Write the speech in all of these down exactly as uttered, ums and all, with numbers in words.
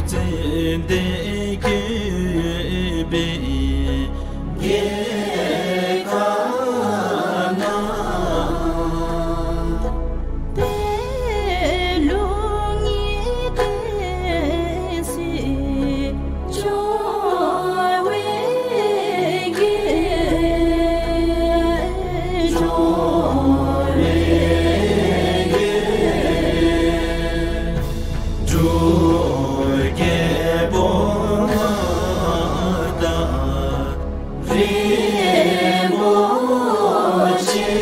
ཙན་དན་བཀོད་པའི་རྒྱལ་ཁབ་ན། ལུགས་གཉིས་ལྡན་སྲིད་འབྱོར་བའི་རྒྱལ། འབྱོར་བའི་རྒྱལ། འབྲུག་རྒྱལ་པོ་དང་རིན་པོ་ཆེ།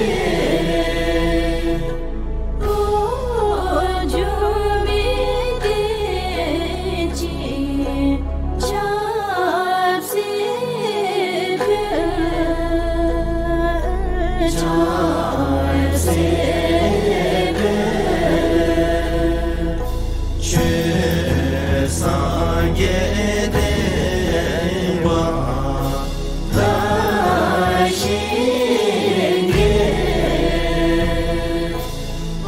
འགྲོ་མི་བདེ་སྐྱིད་ཆབ་སྲིད་འཕེལ། ཆབ་སྲིད་འཕེལ། ཆོས་སངས་རྒྱས་བསྟན་པ་དར་ཞིང་རྒྱས།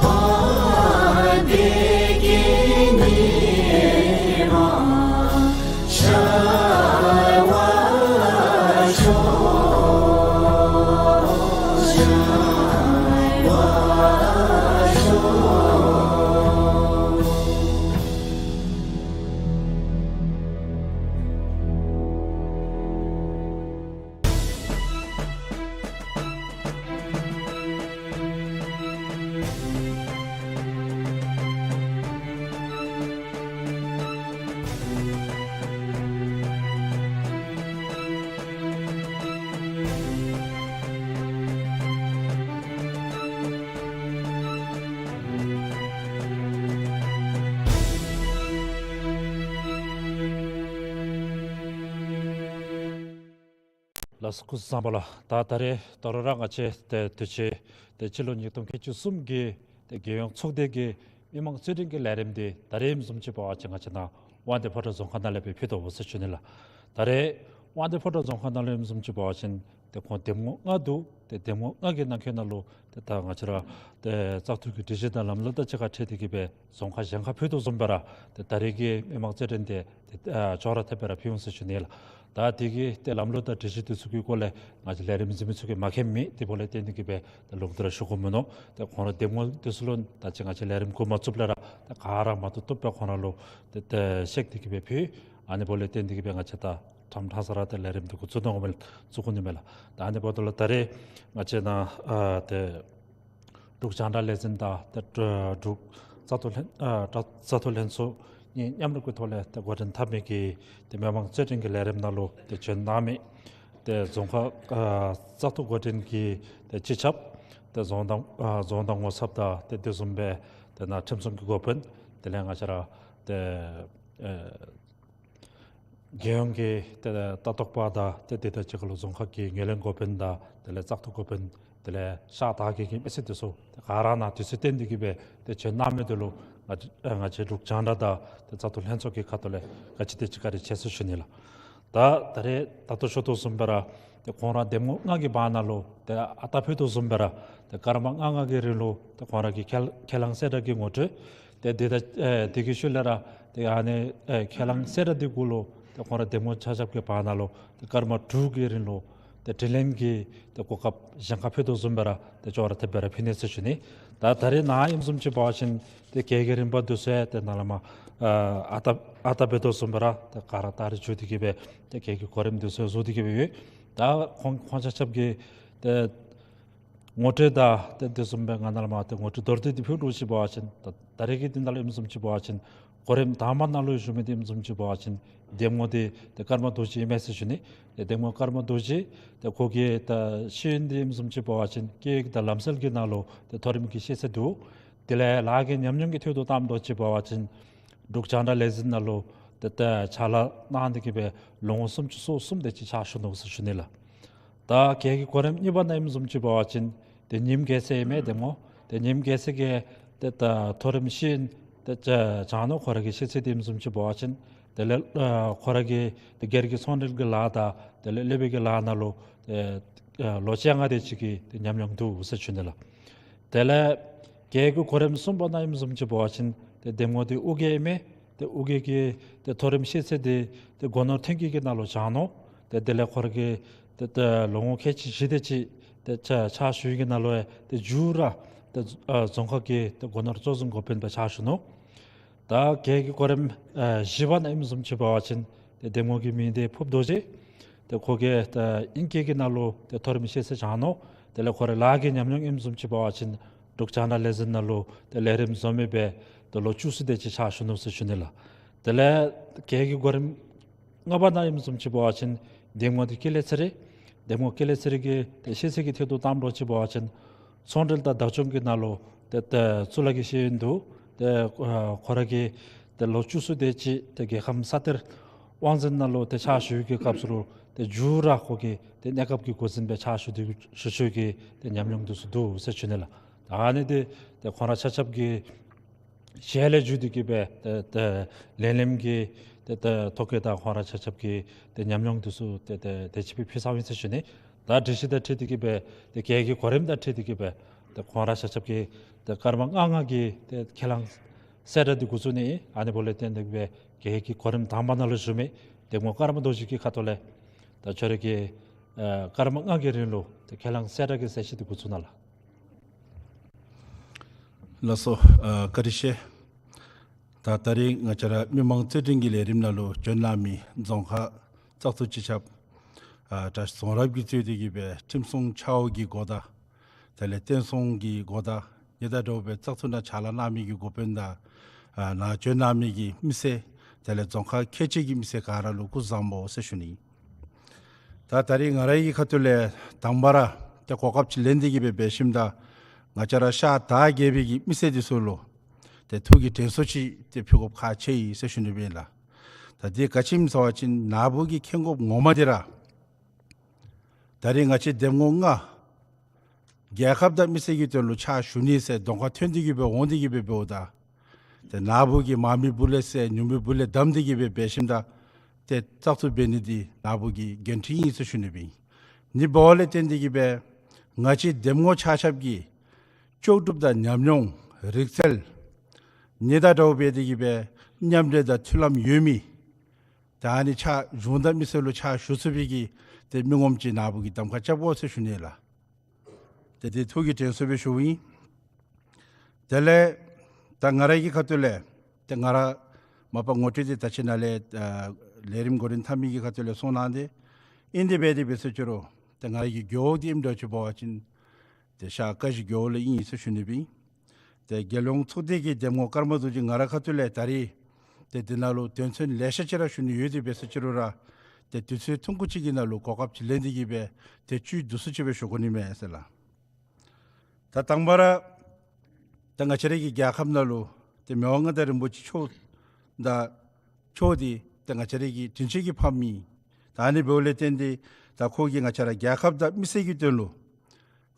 དཔལ་བདེ་སྐྱིད་ཉི་མ་ཤར་བར་ཤོག། ཤར་བར་ཤོག། ལགས་སོ། སྐུ་གཟུགས་བཟང་པོ་ལགས། ད་ད་རེས་དོ་རུང་ར་ང་བཅས་ཏེ་དུས་ཅི་ཏེ་སྤྱི་ལོ་ཉིས་སྟོང་ཁལ་གཅིག་གསུམ་གྱི་ཏེ་རྒྱལ་ཡོངས་ཚོགས་སྡེ་གི་མི་མང་རྩོད་འགྲན་གྱི་ལས་རིམ་འདི་ད་རེས་ཨིནམ་བཟུམ་ཅིག་འབད་བ་ཅིན་ང་བཅས་ནཱ་དབང་འདུས་ཕོ་བྲང་རྫོང་ཁག་ནང་ལས་སྦེ་ཕུལ་དོ་ཟེར་ཞུ་ནི་ལགས། ད་རེས་དབང་འདུས་ཕོ་བྲང་རྫོང་ཁག་ནང་ལུ་ཨིནམ་བཟུམ་ཅིག་འབད་བ་ཅིན་ཏེ་ཁོང་འདེམས་ངོ་ལྔ་འདུག། ཏེ་འདེམས་ངོ་ལྔ་གི་ནང་འཁོད་ནང་ལུ་ཏེ་ད་ང་བཅས་ར་ཏེ་བཙག་འཐུ་གི་སྒྲིག་གཞི་དང་ལམ་ལུགས་དང་གཅིག་ཁར་འཁྲིལ་ཏེ་གིས་སྦེ་རྫོང་ཁག་གཞན་ཁར་ཕུལ་དོ་བཟུམ་སྦེ་ར་ཏེ་ད་རེས་ཀྱི་མི་མང་རྩོད་འགྲན་འདི་ཏེ་ཨ་ཅོག་ར་འཐདཔ་སྦེ་ར་ཕུལ་འོང་ཟེར་ཞུ་ནི་ལགས། ད་དེ་གི་ཏེ་ལམ་ལུགས་དང་སྒྲིག་གཞི་འདི་ཚུ་གི་སྐོར་ལས་ང་བཅས་ལས་རིམ་གཟིགས་མི་ཚུ་གིས་མ་མཁྱེནམ་མེད། དེ་འབདཝ་ལས་བརྟེན་ཏེ་གིས་སྦེ་ཏེ་ལོག་སྟེ་ར་ཞུ་དགོ་མི་མནོ། ཏེ་ཁོང་ར་འདེམས་ངོ་འདི་ཚུ་ལུ་ད་ཅི་ང་བཅས་ལས་རིམ་འགོ་མ་བཙུགསཔ་ལས་ར་ཏེ་ག་ར་མ་བཏུབ་བཏུབ་སྦེ་ཁོང་ར་ལུ་ཏེ་ཏེ་བཤད་དེ་གིས་སྦེ་ཕུལ། ཨ་ནི་འབདཝ་ལས་བརྟེན་ཏེ་གིས་སྦེ་ང་བཅས་ད་ཕྲང་ཕྲང་ས་ར་ཏེ་ལས་རིམ་འདི་འགོ་བཙུགས་དོ་མས་ལགས། བཙུགས་དགོ་ནི་མས་ལགས། ད་ཨ་ནི་འབདཝ་ད་ལུ་ད་རེས་ང་བཅས་ནཱ་ཨ་ཏེ་འབྲུག་རྒྱང་བསྒྲགས་ལས་འཛིན་དང་ཏེ་འབྲུག་བཙག་འཐུ་ལྷན་ཨ་བཙག་འཐུ་ལྷན་ཚོགས་གཉིས་མཉམ་རུབ་ཀྱི་ཐོག་ལས་ཏེ་འགོ་འདྲེན་འཐབ་མི་གི་ཏེ་མི་མང་རྩོད་འགྲན་གྱི་ལས་རིམ་ནང་ལུ་ཏེ་བྱོན་གནང་མི་ཏེ་རྫོང་ཁག་ཨ་བཙག་འཐུ་འགོ་འདྲེན་གྱི་ཏེ་སྤྱི་ཁྱབ་ཏེ་རྫོང་བདག་ཨ་རྫོང་བདག་ངོ་ཚབ་དང་ཏེ་དེ་བཟུམ་སྦེ་ཏེ་ནཱ་ཁྲིམས་སྲུང་གི་འགོ་དཔོན་དེ་ལས་ང་བཅས་ར་ཏེ་ཨེ་རྒྱལ་ཡོངས་ཀྱི་ཏེ་ལྟ་རྟོག་པ་དང་ཏེ་དེ་དང་གཅིག་ཁར་ལུ་རྫོང་ཁག་གི་ངོས་ལེན་འགོ་དཔོན་དང་དེ་ལས་བཙག་འཐུ་འགོ་དཔོན་དེ་ལས་ཤར་དར་རྒྱས་ཀྱི་མི་སེར་འདི་ཚུ་ཏེ་ག་ར་ནཱ་དུས་ཚོད་བཏོན་ཏེ་གིས་སྦེ་ཏེ་བྱོན་གནང་མི་འདི་ལུ་ང་ཨེ་ང་བཅས་འབྲུག་རྒྱང་བསྒྲགས་དང་ཏེ་བཙག་འཐུ་ལྷན་ཚོགས་ཀྱི་ཁ་ཐུག་ལས་ག་ཅི་དེ་ཅིག་བཀའ་དྲིན་ཆེ་ཟེར་ཞུ་ནི་ལགས། ད་ད་རེས་ད་ལྟོ་ཞུ་དོ་བཟུམ་སྦེ་ར་ཏེ་ཁོང་ར་འདེམས་ངོ་ལྔ་གི་བར་ན་ལུ་ཏེ་ཨ་རྟག་ཕུལ་དོ་བཟུམ་སྦེ་ར་ཏེ་སྐར་མ་ལྔ་ལྔ་གི་རིང་ལུ་ཏེ་ཁོང་ར་གི་ཁས་ཁས་བླངས་གསལ་བསྒྲགས་ཀྱི་ངོ་སྤྲོད་ཏེ་དེ་དང་ཨེ་དེ་གི་ཤུལ་ལས་ར་ཏེ་ཨ་ནི་ཨེ་ཁས་བླངས་གསལ་བསྒྲགས་དེ་གུ་ལུ་ཏེ་ཁོང་ར་འདེམས་ངོ་ཆ་ཁྱབ་ཀྱི་བར་ན་ལུ་ཏེ་སྐར་མ་དྲུག་གི་རིང་ལུ་ཏེ་དྲི་ལན་གྱི་ཏེ་གོ་སྐབས་གཞན་ཁར་ཕུལ་དོ་བཟུམ་སྦེ་ར་ཏེ་ཅོག་ར་འཐདཔ་སྦེ་ར་ཕུལ་ནི་ཟེར་ཞུ་ནི། ད་ད་རེས་ནཱ་ཨིནམ་བཟུམ་ཅིག་འབད་བ་ཅིན་ཏེ་གྱལ་གྱི་རིམ་པ་འདི་ཚུ་ཡང་ཏེ་ནཱ་ལས་མར་ཨ་ཨ་རྟག་ཨ་རྟག་འབད་དོ་བཟུམ་སྦེ་ར་ཏེ་ག་ར་སྟ་རེ་བཙུགས་ཏེ་གིས་སྦེ་ཏེ་གྱལ་གྱི་གོ་རིམ་འདི་ཚུ་ཡང་བཟོ་སྟེ་གིས་སྦེ་ཡོད། ད་ཁོང་ཁོང་ཆ་ཁྱབ་ཀྱིས་ཏེ་ངོ་སྤྲོད་དང་ཏེ་དེ་བཟུམ་སྦེ་ང་ནཱ་ལས་མར་ཏེ་ངོ་སྤྲོད་མདོར་བསྡུས་འདི་ཕུལ་དོ་ཅིག་འབད་བ་ཅིན་ད་ད་རེས་ཀྱི་འདི་ནང་ལུ་ཨིནམ་བཟུམ་ཅིག་འབད་བ་ཅིན་གོ་རིམ་དང་པ་ནང་ལུ་ཞུ་མི་འདི་ཨིནམ་བཟུམ་ཅིག་འབད་བ་ཅིན་འདེམས་ངོ་འདི་ཏེ་ཀརྨ་རྡོ་རྗེ་ཨིན་མས་ཟེར་ཞུ་ནི། ཏེ་འདེམས་ངོ་ཀརྨ་རྡོ་རྗེ་ཏེ་ཁོ་གི་ད་ཤེས་ཡོན་འདི་ཨིནམ་བཟུམ་ཅིག་འབད་བ་ཅིན་སྐད་ཡིག་དང་ལམ་སྲོལ་གྱི་ནང་ལུ་ཏེ་མཐོ་རིམ་གྱི་ཤེས་ཚད་འདུག། དེ་ལས་ལཱ་གི་ཉམས་མྱོང་གི་ཐད་དུ་བལྟཝ་ད་ཅིག་འབད་བ་ཅིན་འབྲུག་རྒྱང་བསྒྲགས་ལས་འཛིན་ནང་ལུ་ཏེ་ད་ཕྱག་ལཱ་གནང་སྟེ་གིས་སྦེ་ལོ་ངོ་སུམ་ཅུ་སོ་གསུམ་དེ་ཅིག་ཕྱག་ཞུ་ནུག་ཟེར་ཞུ་ནི་ལགས། ད་གྱལ་གྱི་གོ་རིམ་གཉིས་པ་ནང་ཨིནམ་བཟུམ་ཅིག་འབད་བ་ཅིན་ཏེ་ཉིམ་རྒྱལ་མཚན་ཨིན་མས་འདེམས་ངོ། ཏེ་ཉིམ་རྒྱལ་མཚན་གྱིས་ཏེ་ད་མཐོ་རིམ་ཤེས་ཡོན་ཏེ་ད་སྦྱང་ནུག། ཁོ་ར་གི་ཤེས་ཚད་འདི་ཨིནམ་བཟུམ་ཅིག་འབད་བ་ཅིན་དེ་ལས་ཨ་ཁོ་ར་གི་ཏེ་སྒེར་གྱི་ཚོང་འབྲེལ་གྱི་ལཱ་དང་དེ་ལས་སློབ་དཔོན་གྱི་ལཱ་ནང་ལུ་ཏེ་ཨ་ལོ་བཅོ་ལྔ་དེ་ཅིག་གི་ཏེ་ཉམས་མྱོང་འདུག་ཟེར་ཞུ་ནི་ལགས། དེ་ལས་གྱལ་གྱི་གོ་རིམ་གསུམ་པ་ནང་ཨིནམ་བཟུམ་ཅིག་འབད་བ་ཅིན་ཏེ་འདེམས་ངོ་འདི་ཨོ་རྒྱན་ཨིན་མས། ཏེ་ཨོ་རྒྱན་གྱི་ཏེ་མཐོ་རིམ་ཤེས་ཚད་འདི་ཏེ་སྒོ་ནོར་ཐོན་སྐྱེད་ཀྱི་ནང་ལུ་བྱིན་ནུག། ཏེ་དེ་ལས་ཁོ་ར་གིས་ཏེ་ཏེ་ལོ་ངོ་ཁལ་གཅིག་བཞི་དེ་ཅིག་ཏེ་ཕྱག་ཕྱག་ཞུ་ཡི་གི་ནང་ལུ་ཡང་ཏེ་མཇུག་ར་ཏེ་ཨ་རྫོང་ཁག་གི་ཏེ་སྒོ་ནོར་གཙོ་འཛིན་འགོ་དཔོན་སྦེ་ཕྱག་ཞུ་ནུག། ད་རྒྱལ་བའི་གོ་རིམ་ཨ་བཞི་པ་ནང་ཨིནམ་བཟུམ་ཅིག་འབད་བ་ཅིན་ཏེ་འདེམས་ངོ་གི་མིང་འདི་ཕུརཔ་རྡོ་རྗེ། ཏེ་ཁོ་གིས་ཏེ་ཨིང་སྐད་ཀྱི་ནང་ལུ་ཏེ་མཐོ་རིམ་ཤེས་ཚད་བྱིན་ནུག། དེ་ལས་ཁོ་རའི་ལཱ་གི་ཉམས་མྱོང་ཨིནམ་བཟུམ་ཅིག་འབད་བ་ཅིན་འབྲུག་རྒྱང་བསྒྲགས་ལས་འཛིན་ནང་ལུ་ཏེ་ལས་རིམ་བཟོ་མི་སྦེ་ཏེ་ལོ་བཅུ་གསུམ་དེ་ཅིག་ཕྱག་ཞུ་ནུག་ཟེར་ཞུ་ནི་ལགས། དེ་ལས་རྒྱལ་བའི་གོ་རིམ་ལྔ་པ་ནང་ཨིནམ་བཟུམ་ཅིག་འབད་བ་ཅིན་འདེམས་ངོ་འདི་ཀུན་ལེགས་ཚེ་རིང་། འདེམས་ངོ་ཀུན་ལེགས་ཚེ་རིང་གི་ཏེ་ཤེས་ཚད་ཀྱི་ཐད་དུ་བལྟཝ་འདྲཝ་ཅིག་འབད་བ་ཅིན་ཚོང་འབྲེལ་དང་བདག་སྐྱོང་གི་ནང་ལུ་ཏེ་ཏེ་གཙུག་ལག་གི་ཤེས་ཡོན་འདུག། ཏེ་ཨ་ཁོ་ར་གིས་ཏེ་ལོ་བཅུ་གསུམ་དེ་ཅིག་ཏེ་རྒྱལ་ཁམས་ས་གཏེར་དབང་འཛིན་ནང་ལུ་ཏེ་ཕྱག་ཞུ་བའི་གི་སྐབས་སུ་ལུ་ཏེ་མཇུག་ར་ཁོ་གིས་ཏེ་གནས་སྐབས་ཀྱི་འགོ་འཛིན་སྦེ་ཕྱག་ཞུ་སྟེ་ཞུ་ཞུ་བའི་གི་ཏེ་ཉམས་མྱོང་འདི་ཚུ་འདུག་ཟེར་ཞུ་ནི་ལགས། ད་ཨ་ནི་འདི་ཏེ་ཁོང་ར་ཆ་ཁྱབ་ཀྱི་ཞལ་ལས་བརྒྱུད་དེ་གི་སྦེ་ཏེ་ཏེ་ལས་རིམ་གྱི་ཏེ་ཏེ་ཐོ་བཀོད་དང་ཁོང་ར་ཆ་ཁྱབ་ཀྱི་ཏེ་ཉམས་མྱོང་འདི་ཚུ་ཏེ་ཏེ་དེ་ཅིག་སྦེ་ཕུལ་ཚར་ཡི་ཟེར་ཞུ་ནི། ད་སྒྲིག་གཞི་དང་འཁྲིལ་ཏེ་གི་སྦེ་ཏེ་རྒྱལ་བའི་གོ་རིམ་དང་འཁྲིལ་ཏེ་གི་སྦེ་ཏེ་ཁོང་ར་ཆ་ཁྱབ་ཀྱིས་ཏེ་སྐར་མ་ལྔ་ལྔ་གི་ཏེ་ཁས་བླངས་གསལ་བསྒྲགས་འདི་འགོ་བཙུགས་ནི། ཨ་ནི་འབདཝ་ལས་བརྟེན་ཏེ་གི་སྦེ་རྒྱལ་བའི་གོ་རིམ་དང་པ་ནང་ལུ་བཞུགས་མི་འདེམས་ངོ་ཀརྨ་རྡོ་རྗེ་གི་ཁ་ཐུག་ལས་ད་ཁྱོད་ར་གིས་ཨ་སྐར་མ་ལྔ་གི་རིང་ལུ་ཏེ་ཁས་བླངས་གསལ་བསྒྲགས་ཀྱི་གསལ་བཤད་འདི་འགོ་བཙུགས་གནང་ལགས། ལགས་སོ། ཨ་བཀའ་དྲིན་ཆེ། ད་ད་རིས་ང་བཅས་ར་མི་མང་རྩོད་འགྲན་གྱི་ལས་རིམ་ནང་ལུ་བྱོན་གནང་མི་རྫོང་ཁག་བཙག་འཐུ་སྤྱི་ཁྱབ་ཨ་ད་རྫོང་རབ་ཀྱིས་གཙོས་ཏེ་གི་སྦེ་ཁྲིམས་སྲུང་ཆ་འོག་གི་འགོ་དང་དེ་ལས་བསྟན་སྲུང་གི་འགོ་དང་ཨ་ནི་དང་འདྲཝ་སྦེ་བཙག་འཐུ་ནང་ཕྱག་ལཱ་གནང་མི་གི་འགོ་དཔོན་དང་ཨ་ནཱ་བྱོན་གནང་མི་གི་མི་སེར་དེ་ལས་རྫོང་ཁག་ཁལ་གཅིག་གི་མི་སེར་ག་ར་ལུ་སྐུ་གཟུགས་བཟང་པོ་ཟེར་ཞུ་ནི། ད་ད་རིས་ང་རའི་གི་ཁ་ཐུག་ལས་དང་པ་ར་ཏེ་གོ་སྐབས་ཅིག་ལེན་ཏེ་གི་སྦེ་འབད་ཞིནམ་ད་ང་བཅས་ར་ཤར་དར་རྒྱས་པའི་གི་མི་སེར་འདི་ཚུ་ལུ་ཏེ་ཐུགས་ཀྱི་དྲན་གསོ་ཅིག་ཏེ་ཕུལ་དགོཔ་ཁག་ཆེ་ཡི་ཟེར་ཞུ་ནི་སྦེ་ཨིན་ལགས། ད་འདི་ག་ཅི་སྨོ་ཟེར་བ་ཅིན་ནཱ་བུ་གིས་མཁྱེན་དགོཔ་ངོ་མ་འདི་ར་ད་རིས་ང་བཅས་འདེམས་ངོ་ལྔ་རྒྱལ་ཁབ་དང་མི་སེར་གྱི་དོན་ལུ་ཕྱག་ཞུ་ནི་ཟེར་གདོང་ཁར་ཐོན་ཏེ་གི་སྦེ་འོང་སྟེ་གི་སྦེ་འབདཝ་ད་ཏེ་ནཱ་བུ་གིས་མང་མི་སྦུག་ལས་བསད་ཉུང་མི་སྦུག་ལས་བསྡམས་ཏེ་གི་སྦེ་འབད་ཞིནམ་ད་ཏེ་བཙག་འཐུ་འབད་ནི་འདི་ནཱ་བུ་གི་འགན་འཁྲི་ཨིན་ཟེར་ཞུ་ནི་སྦེ་ཨིན། ཨ་ནི་འབདཝ་ལས་བརྟེན་ཏེ་གི་སྦེ་ང་བཅས་འདེམས་ངོ་ཆ་ཁྱབ་ཀྱི་ལྕོགས་གྲུབ་དང་ཉམས་མྱོང་རིག་རྩལ་ཨ་ནི་དང་འདྲཝ་སྦེ་དེ་གི་སྦེ་མཉམ་འབྲེལ་དང་མཐུན་ལམ་ཡོད་མི་ད་ཨ་ནི་ཕྱག་གཞུང་དང་མི་སེར་ལུ་ཕྱག་ཞུ་ཚུགས་པའི་གི་ཏེ་མི་ངོམ་ཅིག་ནཱ་བུ་གིས་གདམ་ཁ་རྐྱབ་དགོ་ཟེར་ཞུ་ནི་ལགས། ཏེ་འདི་ཐུགས་ཀྱི་དྲན་གསོ་སྦེ་ཞུཝ་ཨིན། དེ་ལས་ད་ང་རའི་གི་ཁ་ཐུག་ལས་ཏེ་ང་ར་མ་པ་ངོ་སྤྲོད་འདི་ད་ཅི་ནཱ་ལས་ཨ་ལས་རིམ་འགོ་འདྲེན་འཐབ་མི་གི་ཁ་ཐུག་ལས་གསུང་གནང་སྟེ་ཨིན། དེ་སྦེ་དེ་འབད་ཟེར་ཅི་རུང་ཏེ་ང་རའི་གི་རྒེད་འོག་འདི་ཨིནམ་འདྲཝ་ཅིག་འབད་བ་ཅིན་ཏེ་ཤར་ཀ་གཞི་རྒེད་འོག་ལས་ཨིན་ཟེར་ཞུ་ནི་སྦེ་ཨིན། ཏེ་རྒྱལ་ཡོངས་ཚོགས་སྡེ་གི་འདེམས་ངོ་ཀརྨ་རྡོ་རྗེ་ང་རའི་ཁ་ཐུག་ལས་ད་རིས་ཏེ་འདི་ནང་ལུ་དོན་ཚན་ལེ་ཤ་ཅིག་ར་ཞུ་ནི་ཡོད། དེ་འབད་ཟེར་ཅི་རུང་ར་ཏེ་དུས་ཚོད་ཐུང་ཀུ་ཅིག་གི་ནང་ལུ་གོ་སྐབས་ཅིག་ལེན་ཏེ་གི་སྦེ་ཏེ་བཅུད་བསྡུ་སུ་ཅིག་སྦེ་ཞུ་དགོ་ནི་མས་ཟེར་ལགས། ད་དང་པ་ར་ད་ང་བཅས་རའི་གི་རྒྱལ་ཁབ་ནང་ལུ་ཏེ་མི་དབང་མངའ་བདག་རིན་པོ་ཆེ་མཆོག་དང་མཆོག་འདི་ཏེ་ང་བཅས་རའི་གི་དྲིན་ཅན་གྱི་ཕམ་ཨིན། ད་ཨ་ནི་འབདཝ་ལས་བརྟེན་ཏེ་ད་ཁོ་གིས་ང་བཅས་ར་རྒྱལ་ཁབ་དང་མི་སེར་གྱི་དོན་ལུ་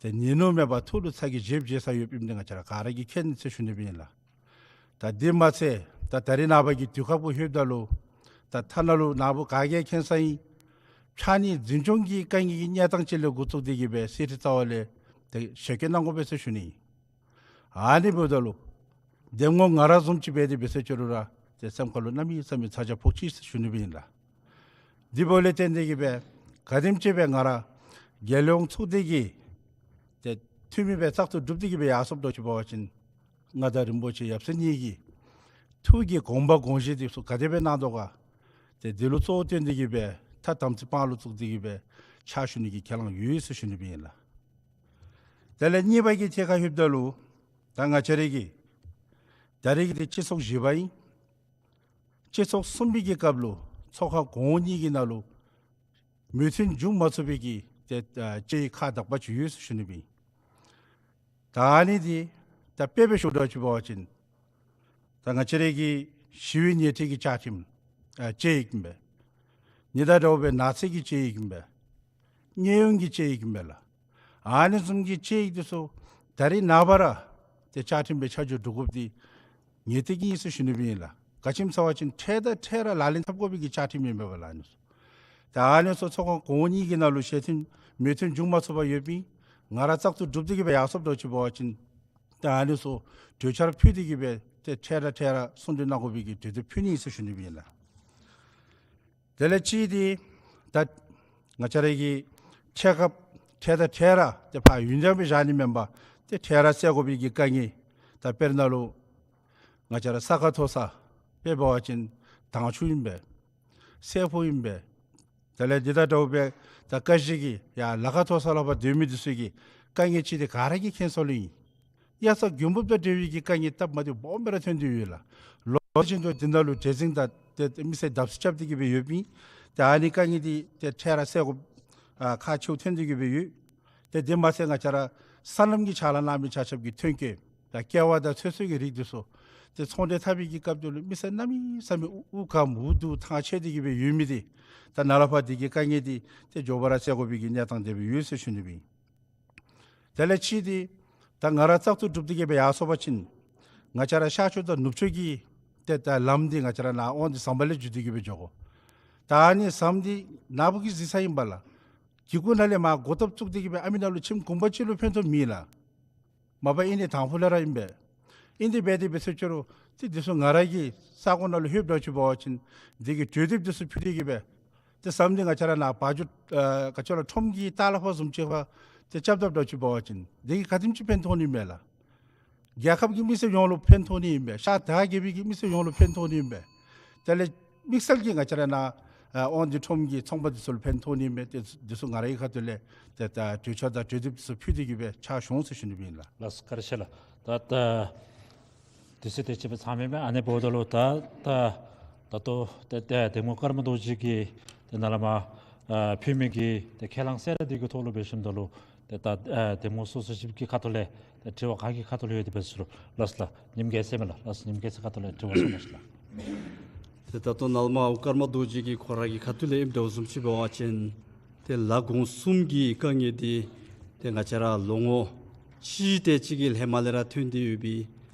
ཏེ་ཉིན་ནུབ་མེད་པར་ཐུགས་ལུ་ཚ་གྱང་བཞེས་བཞེས་ས་ཡོདཔ་ཨིནམ་འདི་ང་བཅས་ར་ག་ར་གིས་མཁྱེན་ཟེར་ཞུ་ནི་སྦེ་ཨིན་ལགས། ད་འདི་མ་ཚད་ད་ད་རིས་ནངས་པ་གི་དུས་སྐབས་ལྷོདཔ་ད་ལུ་ད་ཐ་ན་ལུ་ནཱ་བུ་ག་གིས་མཁྱེན་ས་ཨིན། ཕྱགས་སྙིགས་འཛིན་སྐྱོང་གི་དཀའ་ངལ་གྱི་གནས་སྟངས་ཅིག་ལས་འགོ་བཙུགས་ཏེ་གི་སྦེ་གསེར་ཁྲི་རྩ་བ་ལས་ཏེ་ཞལ་བཀོད་གནང་དགོ་པས་ཟེར་ཞུ་ནི། ཨ་ནི་འབདཝ་ད་ལུ་འདེམས་ངོ་ང་ར་བཟུམ་ཅིག་འབད་དེ་འབད་ཟེར་ཅི་རུང་ར་ཏེ་སེམས་ཁ་ལུ་གནམ་མེད་ས་མེད་ཚ་གྱང་ཕོག་ཅི་ཟེར་ཞུ་ནི་སྦེ་ཨིན་ལགས། དེ་འབདཝ་ལས་བརྟེན་ཏེ་གི་སྦེ་ག་དེམ་ཅིག་སྦེ་ང་ར་རྒྱལ་ཡོངས་ཚོགས་སྡེ་གི་ཏེ་འཐུས་མི་སྦེ་བཙག་འཐུ་གྲུབ་སྟེ་གི་སྦེ་ཡར་སོངམ་འདྲཝ་ཅིག་འབད་བ་ཅིན་མངའ་བདག་རིན་པོ་ཆེ་ཡབ་སྲས་གཉིས་ཀྱི་ཐུགས་ཀྱི་དགོངས་པ་དགོངས་བཞེད་འདི་ཚུ་ག་དེ་སྦེ་གནང་དོ་ག་ཏེ་འདི་ལུ་གཙོ་བོ་བཏོན་ཏེ་གི་སྦེ་ཐ་དམ་ཚིག་དཔང་ལུ་བཙུགས་ཏེ་གི་སྦེ་ཕྱག་ཞུ་ནི་གི་ཁས་བླངས་ཡོད་ཟེར་ཞུ་ནི་སྦེ་ཨིན་ལགས། དེ་ལས་གཉིས་པ་གི་ཐད་ཁར་ལྷོདཔ་ད་ལུ་ད་ང་བཅས་རའི་གི་ད་རིས་ཀྱི་ཏེ་སྤྱི་ཚོགས་བཞི་པ་ཨིན། སྤྱི་ཚོགས་གསུམ་པའི་གི་སྐབས་ལུ་ཚོགས་ཁང་གོང་འོག་གཉིས་ཀྱི་ནང་ལུ་མོས་མཐུན་འབྱུང་མ་ཚུགས་པའི་གི་ཏེ་ཨ་དཔྱད་ཡིག་ཁག་དག་པ་ཅིག་ཡོད་ཟེར་ཞུ་ནི་སྦེ་ཨིན། ད་ཨ་ནི་འདི་ད་དཔེ་སྦེ་ཞུཝ་འདྲཝ་ཅིག་འབད་བ་ཅིན་ད་ང་བཅས་རའི་གི་ཞི་བའི་གཉེན་སྒྲིག་གི་བཅའ་ཁྲིམས་ཨ་དཔྱད་ཡིག་ཨིན་པས། ཨ་ནི་དང་འདྲཝ་སྦེ་ནགས་ཚལ་གྱི་དཔྱད་ཡིག་ཨིན་པས། གནས་དབྱུང་གི་དཔྱད་ཡིག་ཨིན་པས་ལགས། ཨ་ནི་བཟུམ་གྱི་དཔྱད་ཡིག་འདི་ཚུ་ད་རིས་ནངས་པ་ར་ཏེ་བཅའ་ཁྲིམས་སྦེ་ཆ་འཇོག་གྲུབ་དགོཔ་འདི་ངེས་གཏན་ཨིན་ཟེར་ཞུ་ནི་སྦེ་ཨིན་ལགས། ག་ཅི་སྨོ་ཟེར་བ་ཅིན་འཕྲལ་དང་འཕྲལ་ར་ལག་ལེན་འཐབ་དགོ་པའི་གི་བཅའ་ཁྲིམས་ཨིན་པས་ལགས། ཨ་ནི་ཚུ་ད་ཨ་ནི་ཚུ་ཚོགས་ཁང་གོང་འོག་གཉིས་ཀྱི་ནང་ལུ་ཞལ་མཐུན་མོས་མཐུན་འབྱུང་མ་ཚུགས་པར་ཡོདཔ་ཨིན། ང་ར་བཙག་འཐུ་གྲུབ་སྟེ་གི་སྦེ་ཡར་སོངམ་འདྲཝ་ཅིག་འབད་བ་ཅིན་ད་ཨ་ནི་ཚུ་གྲོས་འཆར་ཕུལ་ཏེ་གི་སྦེ་ ཏེ་འཕྲལ་དང་འཕྲལ་ར་གསུང་གྲོས་གནང་དགོ་པའི་གི་གྲོས་འདེབས་ཕུལ་ནི་ཨིན་ཟེར་ཞུ་ནི་ཨིན་ལགས། དེ་ལས་གཅིག་འདི་ད་ང་བཅས་ར་གི་འཕྲལ་སྐབས་འཕྲལ་དང་འཕྲལ་ར་ཏེ་ཕར་ཡུན་འགྱངས་སྦེ་བཞག་ནི་མེན་པར་ཏེ་འཕྲལ་ར་སེལ་དགོ་པའི་གི་དཀའ་ངལ། ད་དཔེར་ན་ལུ་ང་བཅས་ར་ས་ཁ་མཐོ་ས་དཔེ་འབད་བ་ཅིན་དྭངས་ཆུ་ཨིན་པས། སེར་ཕོ་ཨིན་པས། དེ་ལས་འདི་དང་འདྲཝ་སྦེ་ད་ཀ་གཞི་གི་ཡར་ལ་ཁ་མཐོ་ས་ལུ་ཕར་སྡོད་མི་འདི་ཚུ་གི་དཀའ་ངལ་ཅིག་འདི་ག་ར་གིས་མཁྱེན་སོང་ལོ་ཨིན། གཡག་རྩྭ་མགོན་པོ་དང་འབྲེལ་བའི་གི་དཀའ་ངལ་སྟབས་མ་བདེཝ་སྦོམ་སྦེ་ར་ཐོན་ཏེ་ཡོད་ལགས། ལོ་བཞིན་དུ་འདི་ནང་ལུ་བྲེལ་ཟིང་དང་ཏེ་མི་སེར་བརྡབ་གསིག་རྐྱབ་སྟེ་གི་སྦེ་ཡོདཔ་ཨིན། ཏེ་ཨ་ནི་དཀའ་ངལ་འདི་ཏེ་འཕྲལ་ར་སེལ་དགོཔ་ཨ་ཁག་ཆེཝ་ཐོན་ཏེ་གི་སྦེ་ཡོད། ཏེ་དེ་མ་ཚད་ང་བཅས་ར་སོ་ནམ་གྱི་ཕྱག་ལཱ་གནང་མི་ཆ་ཁྱབ་ཀྱི་ཐོན་སྐྱེད་ད་ཀེ་བ་དང་ཚོད་བསྲེ་གི་རིགས་འདི་ཚུ་ཏེ་ཚོང་འབྲེལ་འཐབ་པའི་གི་སྐབས་དེ་ལུ་མི་སེར་གནམ་མེད་ས་མེད་དབུགས་དབུགས་སྐམ་འུ་སྡུག་ཐང་ཆད་དེ་གི་སྦེ་ཡོད་མི་འདི་ད་ནཱ་ལས་ཕར་འདི་གི་དཀའ་ངལ་འདི་ཏེ་མགྱོགས་པ་ར་སེལ་དགོ་པའི་གི་གནས་སྟངས་དེ་སྦེ་ཡོད་ཟེར་ཞུ་ནི་ཨིན། དེ་ལས་གཅིག་འདི་ད་ང་ར་བཙག་འཐུ་གྲུབ་སྟེ་གི་སྦེ་ཡར་སོང་པ་ཅིན་ང་བཅས་ར་ཤར་ཕྱོགས་དང་ནུབ་ཕྱོགས་ཀྱི་ཏེ་ད་ལམ་འདི་ང་བཅས་ར་ནཱ་དབང་འདུས་ཟམ་པ་ལས་བརྒྱུད་དེ་གི་སྦེ་འགྱོ་དགོ། ད་ཨ་ནི་ཟམ་འདི་ནཱ་བུ་གི་གཟིགས་ས་ཨིན་པས་ལགས། གི་གུ་ནང་ལས་མར་འགོ་བཏབ་བཙུགས་ཏེ་གི་སྦེ་ཨ་མི་ནང་ལུ་ཁྱིམ་གུང་པ་ཅིག་ལུ་ཕན་ཐོགས་མེད་ལགས། མ་པ་ཨིན་ནི་དང་ཕུ་ལས་ར་ཨིན་པས། ཨིན་དེ་འབད་དེ་འབད་ཟེར་ཅི་རུང་ཏེ་འདི་ཚུ་ང་ར་གི་ས་གོ་ནང་ལུ་ལྷོདཔ་འདྲཝ་ཅིག་འབད་བ་ཅིན་འདི་གི་གྲོས་འདེབས་འདི་ཚུ་ཕུལ་ཏེ་གི་སྦེ་ཏེ་ཟམ་འདི་ང་བཅས་ར་ནཱ་བ་འཇུ་ཨ་ག་ཅི་ལོ་ཁྲོམ་གྱི་ལྟག་ལས་ཕར་བཟུམ་ཅིག་ཕར་ཏེ་རྐྱབ་དཔ་འདྲཝ་ཅིག་འབད་བ་ཅིན་འདི་གིས་ག་དེམ་ཅིག་ཕན་ཐོགས་ནི་མས་ལགས། རྒྱལ་ཁབ་ཀྱི་མི་སེར་ཡོངས་ལུ་ཕན་ཐོགས་ནི་ཨིན་པས། ཤར་དར་རྒྱས་པའི་གི་མི་སེར་ཡོངས་ལུ་ཕན་ཐོགས་ནི་ཨིན་པས། དེ་ལས་དམིགས་བསལ་གྱིས་ང་བཅས་ར་ནཱ་ཨ་དབང་འདུས་ཁྲོམ་གྱི་ཚོང་པ་འདི་ཚུ་ལུ་ཕན་ཐོགས་ནི་ཨིན་པས། ཏེ་འདི་ཚུ་ང་རའི་ཁ་ཐུག་ལས་ཏེ་ད་གྲོས་ཆོད་དང་གྲོས་འདེབས་འདི་ཚུ་ཕུལ་ཏེ་གི་སྦེ་ཕྱག་ཞུ་འོང་ཟེར་ཞུ་ནི་ཨིན་ལགས། ལགས་སོ་བཀའ་དྲིན་ཆེ་ལགས། ད་ད་དུས་ཚོད་དེ་ཅིག་སྦེ་ཚང་མེན་པས། ཨ་ནི་འབདཝ་ད་ལུ་ད་ད་ད་ལྟོ་ཏེ་ཏེ་གདམ་ངོ་ཀརྨ་རྡོ་རྗེ་གིས་ཏེ་ནཱ་ལས་མར་ཨ་ཕུལ་མི་གི་ཏེ་ཁས་བླངས་གསལ་བསྒྲགས་འདི་གི་ཐོག་ལུ་འབད་ཞིནམ་ད་ལུ་ཏེ་ད་ཨ་གདམ་ངོ་སོ་སོ་ཅིག་གི་ཁ་ཐུག་ལས་ཏེ་དྲི་བ་ག་གི་ཁ་ཐུག་ལུ་ཡོད་དེ་འབད་ཟེར་ཞུ་རུང་། ལགས་སོ་ལགས། ཉིམ་རྒྱལ་མཚན་མས་ལགས། ལགས་སོ། ཉིམ་རྒྱལ་མཚན་ཁ་ཐུག་ལས་དྲི་བ་གསུང་གནང་ཞུ་ལགས། ཏེ་ད་ལྟོ་ནཱ་ལས་མར་ཀརྨ་རྡོ་རྗེ་གིས་ཁོ་ར་གི་ཁ་ཐུག་ལས་ཨིནམ་འདྲཝ་བཟུམ་ཅིག་འབད་བ་ཅིན་ཏེ་ལ་དགོངས་གསུམ་གྱི་དཀའ་ངལ་འདི་ཏེ་ང་བཅས་ར་ལོ་ངོ་གཅིག་དེ་ཅིག་གི་ལྷག་མ་ལས་ར་ཐོན་ཏེ་ཡོད་པའི་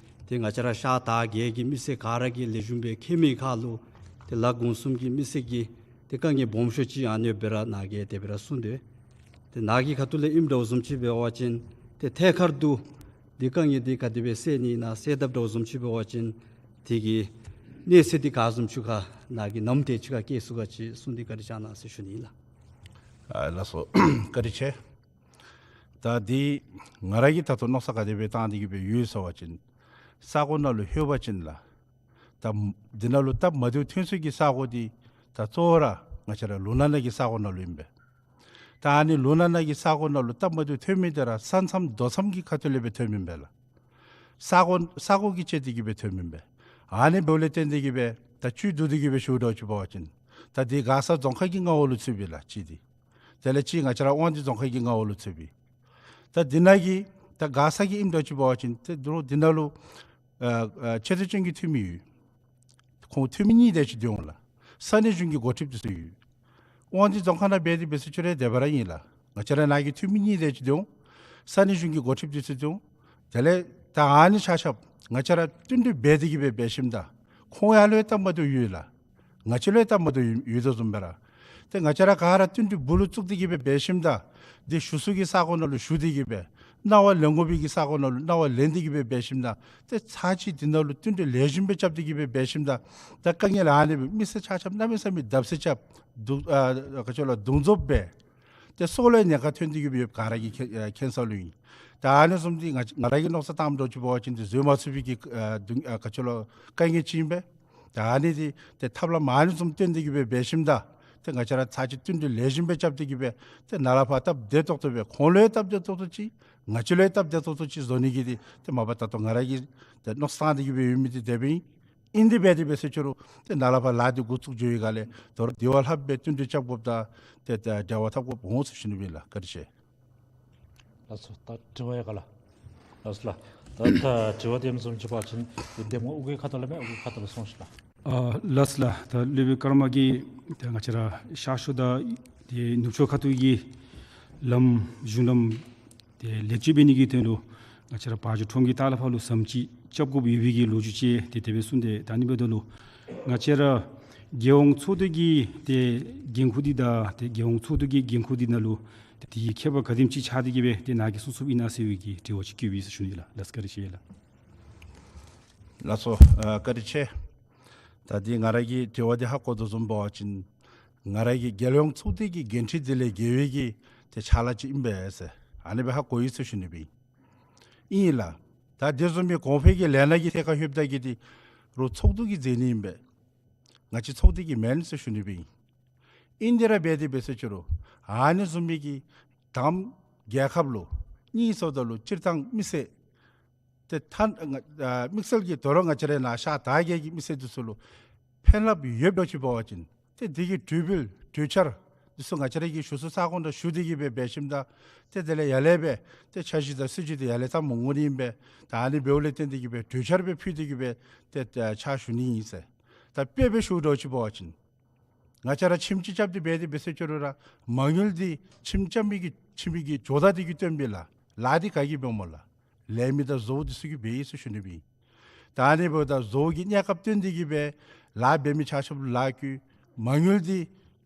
ཏེ་ང་བཅས་ར་ཤར་དར་རྒྱས་ཀྱི་མི་སེར་ག་ར་གིས་ལེགས་ཤོམ་སྦེ་མཁྱེན་མི་ཁར་ལུ་ཏེ་ལ་དགོངས་གསུམ་གྱི་མི་སེར་གྱི་ཏེ་དཀའ་ངལ་སྦོམ་ཤོས་ཅིག་ཨ་ནི་སྦེ་ར་ནཱ་གིས་དེ་སྦེ་ར་གསུངས་ཏེ། ཏེ་ནཱ་གི་ཁ་ཐུག་ལས་ཨིནམ་འདྲཝ་བཟུམ་ཅིག་འབད་བ་ཅིན་ཏེ་ཐད་ཀར་དུ་འདི་དཀའ་ངལ་འདི་ག་དེ་སྦེ་སེལ་ནི་ཨིན་ན་སེལ་དཔ་འདྲཝ་བཟུམ་ཅིག་འབད་བ་ཅིན་དེ་གི་གནས་ཚད་འདི་ག་བཟུམ་ཅིག་ག་ནཱ་གིས་ནམ་དེ་ཅིག་ག་བཀལ་ཚུགས་ག་ཅིག་གསུངས་ཏེ་བཀའ་དྲིན་བསྐྱང་གནང་ཟེར་ཞུ་ནི་ཨིན་ལགས། ཨ་ལགས་སོ། བཀའ་དྲིན་ཆེ། ད་འདི་ང་ར་གིས་ད་ལྟོ་མནོ་བསམ་ག་དེ་སྦེ་བཏང་སྟེ་གི་སྦེ་ཡོད་ཟེར་བ་ཅིན་ས་གོ་ནང་ལུ་ལྷོད་པ་ཅིན་ལགས། ད་འདི་ནང་ལུ་སྟབས་མ་བདེཝ་ཐོན་ས་གི་ས་གོ་འདི་ད་གཙོ་བོ་ར་ང་བཅས་ར་ལུང་ནག་ནང་གི་ས་གོ་ནང་ལུ་ཨིན་པས། ད་ཨ་ནི་ལུང་ནག་ནང་གི་ས་གོ་ནང་ལུ་སྟབས་མ་བདེཝ་ཐོན་མི་འདི་ར་ས་མཚམས་རྡོ་མཚམས་ཀྱི་ཁ་ཐུག་ལས་སྦེ་ཐོན་མི་ཨིན་པས་ལགས། ས་གོ་ས་གོ་གིས་བཅད་དེ་གི་སྦེ་ཐོན་མི་ཨིན་པས། ཨ་ནི་འབདཝ་ལས་བརྟེན་ཏེ་གི་སྦེ་ད་བཅུད་བསྡུ་སྟེ་གི་སྦེ་ཞུ་འདྲཝ་ཅིག་འབད་བ་ཅིན་ད་འདི་མགར་ས་རྫོང་ཁག་གི་མངའ་འོག་ལུ་ཚུད་པས་ལགས་གཅིག་འདི། དེ་ལས་གཅིག་ང་བཅས་ར་དབང་འདུས་རྫོང་ཁག་གི་མངའ་འོག་ལུ་ཚུད་པས། ད་འདི་ནང་གི་ད་མགར་ས་གི་ཨིནམ་འདྲཝ་ཅིག་འབད་བ་ཅིན་ཏེ་འདི་ལུ་འདི་ནང་ལུ་ཨ་ཨ་ཆེ་མཐོ་ཅན་གྱི་འཐུས་མི་ཡོད། ཁོང་འཐུས་མི་གཉིས་དེ་ཅིག་སྡོད་འོང་ལགས། ས་གནས་གཞུང་གི་འགོ་ཁྲིདཔ་འདི་ཚུ་ཡོད། དབང་འདུས་རྫོང་ཁག་ནང་འབད་དེ་འབད་ཟེར་ཅི་རུང་དེ་སྦེ་ར་ཨིན་ལགས། ང་བཅས་ར་ནཱ་གི་འཐུས་མི་གཉིས་དེ་ཅིག་སྡོད་འོང་། ས་གནས་གཞུང་གི་འགོ་ཁྲིདཔ་འདི་ཚུ་སྡོད་འོང་། དེ་ལས་ད་ཨ་ནི་ཆ་ཁྱབ་ང་བཅས་ར་བསྟུན་གྲོས་འབད་དེ་གི་སྦེ་འབད་ཞིནམ་ད་ཁོང་ཡང་ལུ་ཡང་སྟབས་མ་བདེཝ་ཡོད་ལགས། ང་བཅས་ལུ་ཡང་སྟབས་མ་བདེཝ་ཡོད་དོ་བཟུམ་སྦེ་ར། ཏེ་ང་བཅས་ར་ག་ར་བསྟུན་གྲོས་སྦུག་ལུ་བཙུགས་ཏེ་གི་སྦེ་འབད་ཞིནམ་ད་འདི་ཞུ་ས་གི་ས་གོ་ནང་ལུ་ཞུ་སྟེ་གི་སྦེ་གནང་བ་ལེན་དགོ་པའི་གི་ས་གོ་ནང་ལུ་གནང་བ་ལེན་ཏེ་གི་སྦེ་འབད་ཞིནམ་ད་ཏེ་ཚར་གཅིག་འདི་ནང་ལུ་བསྟུན་གྲོས་ལེགས་ཤོམ་སྦེ་རྐྱབ་སྟེ་གི་སྦེ་འབད་ཞིནམ་ད་ད་དཀའ་ངལ་ཨ་ནི་སྦེ་མི་སེར་ཆ་ཁྱབ་གནམ་མེད་ས་མེད་བརྡབ་གསིག་རྐྱབ་སྡུག་ཨ་ག་ཅི་ལོ་སྡུག་རྩུབ་སྦེ་ཏེ་སྲོག་ལུ་ཡང་ཉེན་ཁ་ཐོན་ཏེ་གི་སྦེ་ཡོདཔ་ག་ར་གིས་མཁྱེན་ཨ་མཁྱེན་ས་ལུ་ཨིན། ད་ཨ་ནི་བཟུམ་འདི་ང་ང་ར་གིས་མནོ་བསམ་བཏངམ་འདྲཝ་ཅིག་འབད་བ་ཅིན་འདི་བཟོད་མ་ཚུགས་པའི་གི་ཨ་སྡུག་ཨ་ག་ཅི་ལོ་དཀའ་ངལ་ཅིག་ཨིན་པས། ད་ཨ་ནི་འདི་ཏེ་ཐབས་ལམ་ཨ་ནི་བཟུམ་སྟོན་ཏེ་གི་སྦེ་འབད་ཞིནམ་ད་ཏེ་ང་བཅས་ར་ཚར་གཅིག་བསྟུན་གྲོས་ལེགས་ཤོམ་སྦེ་རྐྱབ་སྟེ་གི་སྦེ་ཏེ་ནཱ་ལས་ཕར་སྟབས་བདེ་ཏོག་ཏོ་སྦེ་ཁོང་ལུ་ཡང་སྟབས་བདེ་ཏོག་ཏོ་ཅིག་ང་བཅས་ལུ་ཡང་སྟབས་བདེ་ཏོག་ཏོ་ཅིག་བཟོ་ནི་གི་འདི་ཏེ་མ་པ་ད་ལྟོ་ང་ར་གིས་ཏེ་མནོ་བསམ་བཏང་སྟེ་གི་སྦེ་ཡོད་མི་འདི་དེ་སྦེ་ཨིན། ཨིན་དེ་འབད་དེ་འབད་ཟེར་ཅི་རུང་ཏེ་ནཱ་ལས་ཕར་ལཱ་འདི་འགོ་བཙུགས་འགྱོ་བའི་སྒང་ལས་དོ་རུང་དེ་བ་ལྷགཔ་སྦེ་བསྟུན་གྲོས་རྐྱབ་དགོཔ་དང་ཏེ་ཏེ་འབྲེལ་བ་འཐབ་དགོཔ་འོང་ཟེར་ཞུ་ནི་ཨིན་ལགས། བཀའ་དྲིན་ཆེ། ལགས་སོ། ད་དྲི་བ་ཡང་ག་ལགས། ལགས་སོ་ལགས། ད་ད་དྲི་བ་དེ་བཟུམ་ཅིག་འབད་བ་ཅིན་འདི་གདམ་ངོ་ཨོ་རྒྱན་ཁ་ཐུག་ལས་མས། ཨོ་རྒྱན་ཁ་ཐུག་ལས་གསུང་ཤིག་ལགས། ཨ་ལགས་སོ་ལགས། ད་སློབ་དཔོན་ཀརྨ་གིས་ད་ང་བཅས་ར་ཤར་ཕྱོགས་དང་ཏེ་ནུབ་ཕྱོགས་ཁ་ཐུག་གི་ལམ་གཞུང་ལམ་ཏེ་ལེགས་བཅོས་འབད་ནི་གི་དོན་ལུ་ང་བཅས་ར་བ་འཇུ་ཁྲོམ་གྱི་ལྟག་ལས་ཕར་ལུ་ཟམ་ཅིག་རྐྱབ་དགོཔ་ཡོད་པའི་གི་ལོ་རྒྱུས་ཅིག་ཏེ་དེ་སྦེ་གསུངས་ཏེ། ད་ཨ་ནི་འབདཝ་ད་ལུ་ང་བཅས་ར་རྒྱལ་ཡོངས་ཚོགས་འདུ་གི་ཏེ་འགན་ཁུར་འདི་དང་ཏེ་རྒྱལ་ཡོངས་ཚོགས་འདུ་གི་འགན་ཁུར་འདི་ནང་ལུ་ཏེ་དེའི་ཁྱད་པར་ག་དེམ་ཅིག་ཆགས་ཏེ་གི་སྦེ་ཏེ་ནཱ་གིས་གསུང་ཚུགསཔ་ཨིན་ན་ཟེར་བའི་གི་དྲི་བ་ཅིག་བཀོད་པའི་ཟེར་ཞུ་ནི་ལགས། ལགས་སོ། བཀའ་དྲིན་ཆེ་ལགས། ལགས་སོ། ཨ་བཀའ་དྲིན་ཆེ། ད་འདི་ང་ར་གི་དྲི་བ་འདི་ཧ་གོ་དོ་བཟུམ་འབད་བ་ཅིན་ང་ར་གི་རྒྱལ་ཡོངས་ཚོགས་སྡེ་གི་འགན་འཁྲི་འདི་ལས་འགལ་བའི་གི་ཏེ་ཕྱག་ལཱ་ཅིག་ཨིན་པས་ཟེར་ཨ་ནི་སྦེ་ཧ་གོ་ཡི་ཟེར་ཞུ་ནི་སྦེ་ཨིན་ལགས། ད་དེ་བཟུམ་མའི་གོང་འཕེལ་གྱི་ལས་སྣ་གི་ཐད་ཁར་ལྷོདཔ་ད་གི་འདི་རུང་ཚོགས་འདུ་གིས་མཛད་ནི་ཨིན་པས། ང་བཅས་ཚོགས་སྡེ་གིས་མེན་ཟེར་ཞུ་ནི་སྦེ་ཨིན། ཨིན་དེ་ར་འབད་དེ་འབད་ཟེར་ཞུ་རུང་ཨ་ནི་བཟུམ་མའི་གི་དང་རྒྱལ་ཁབ་ལུ་གཉིས་སོ་ད་ལུ་སྤྱིར་བཏང་མི་སེར་ཏེ་ཐ་ང་ཨ་དམིགས་བསལ་གྱིས་དོ་རུང་ང་བཅས་རའི་ནཱ་ཤར་དར་རྒྱས་ཀྱི་མི་སེར་འདི་ཚུ་ལུ་ཕན་རླབས་ཡོདཔ་འདྲཝ་ཅིག་འབད་བ་ཅིན་ཏེ་འདི་གི་གྲོས་འབུལ་གྲོས་འཆར་འདི་ཚུ་ང་བཅས་ར་གིས་ཞུ་ས་ས་གོ་ནང་ཞུ་སྟེ་གི་སྦེ་འབད་ཞིནམ་ད་ཏེ་དེ་ལས་ཡར་ལས་སྦེ་ཏེ་འཆར་གཞི་དང་སྲིད་བྱུས་འདི་ཡར་ལས་བཏང་འོང་ནི་ཨིན་པས། ད་ཨ་ནི་འབདཝ་ལས་བརྟེན་ཏེ་གི་སྦེ་གྲོས་འཆར་སྦེ་ཕུལ་ཏེ་གི་སྦེ་ཏེ་ཕྱག་ཞུ་ནི་ཨིན་ཟེར། ད་དཔེ་སྦེ་ཞུཝ་འདྲཝ་ཅིག་འབད་བ་ཅིན་ང་བཅས་ར་ཁྱིམ་ཅིག་རྐྱབ་སྟེ་འབད་དེ་འབད་ཟེར་ཞུ་རུང་ར་མ་དངུལ་འདི་ཁྱིམ་རྐྱབ་མི་གི་ཁྱིམ་གྱི་ཇོ་བདག་འདི་གིས་བཏོན་པས་ལགས། ལཱ་འདི་ག་གིས་འབདཝ་སྨོ་ལགས། ལས་མི་དང་བཟོ་བོ་འདི་ཚུ་གིས་འབད་ཡི་ཟེར་ཞུ་ནི་སྦེ་ཨིན། ད་ཨ་ནི་འབདཝ་ད་བཟོ་བོ་གིས་གནས་སྐབས་བཏོན་ཏེ་གི་སྦེ་ལཱ་འབད་མི་ཆ་ཁྱབ་ལུ་ལཱ་བཀོལ། མ་དངུལ་འདི་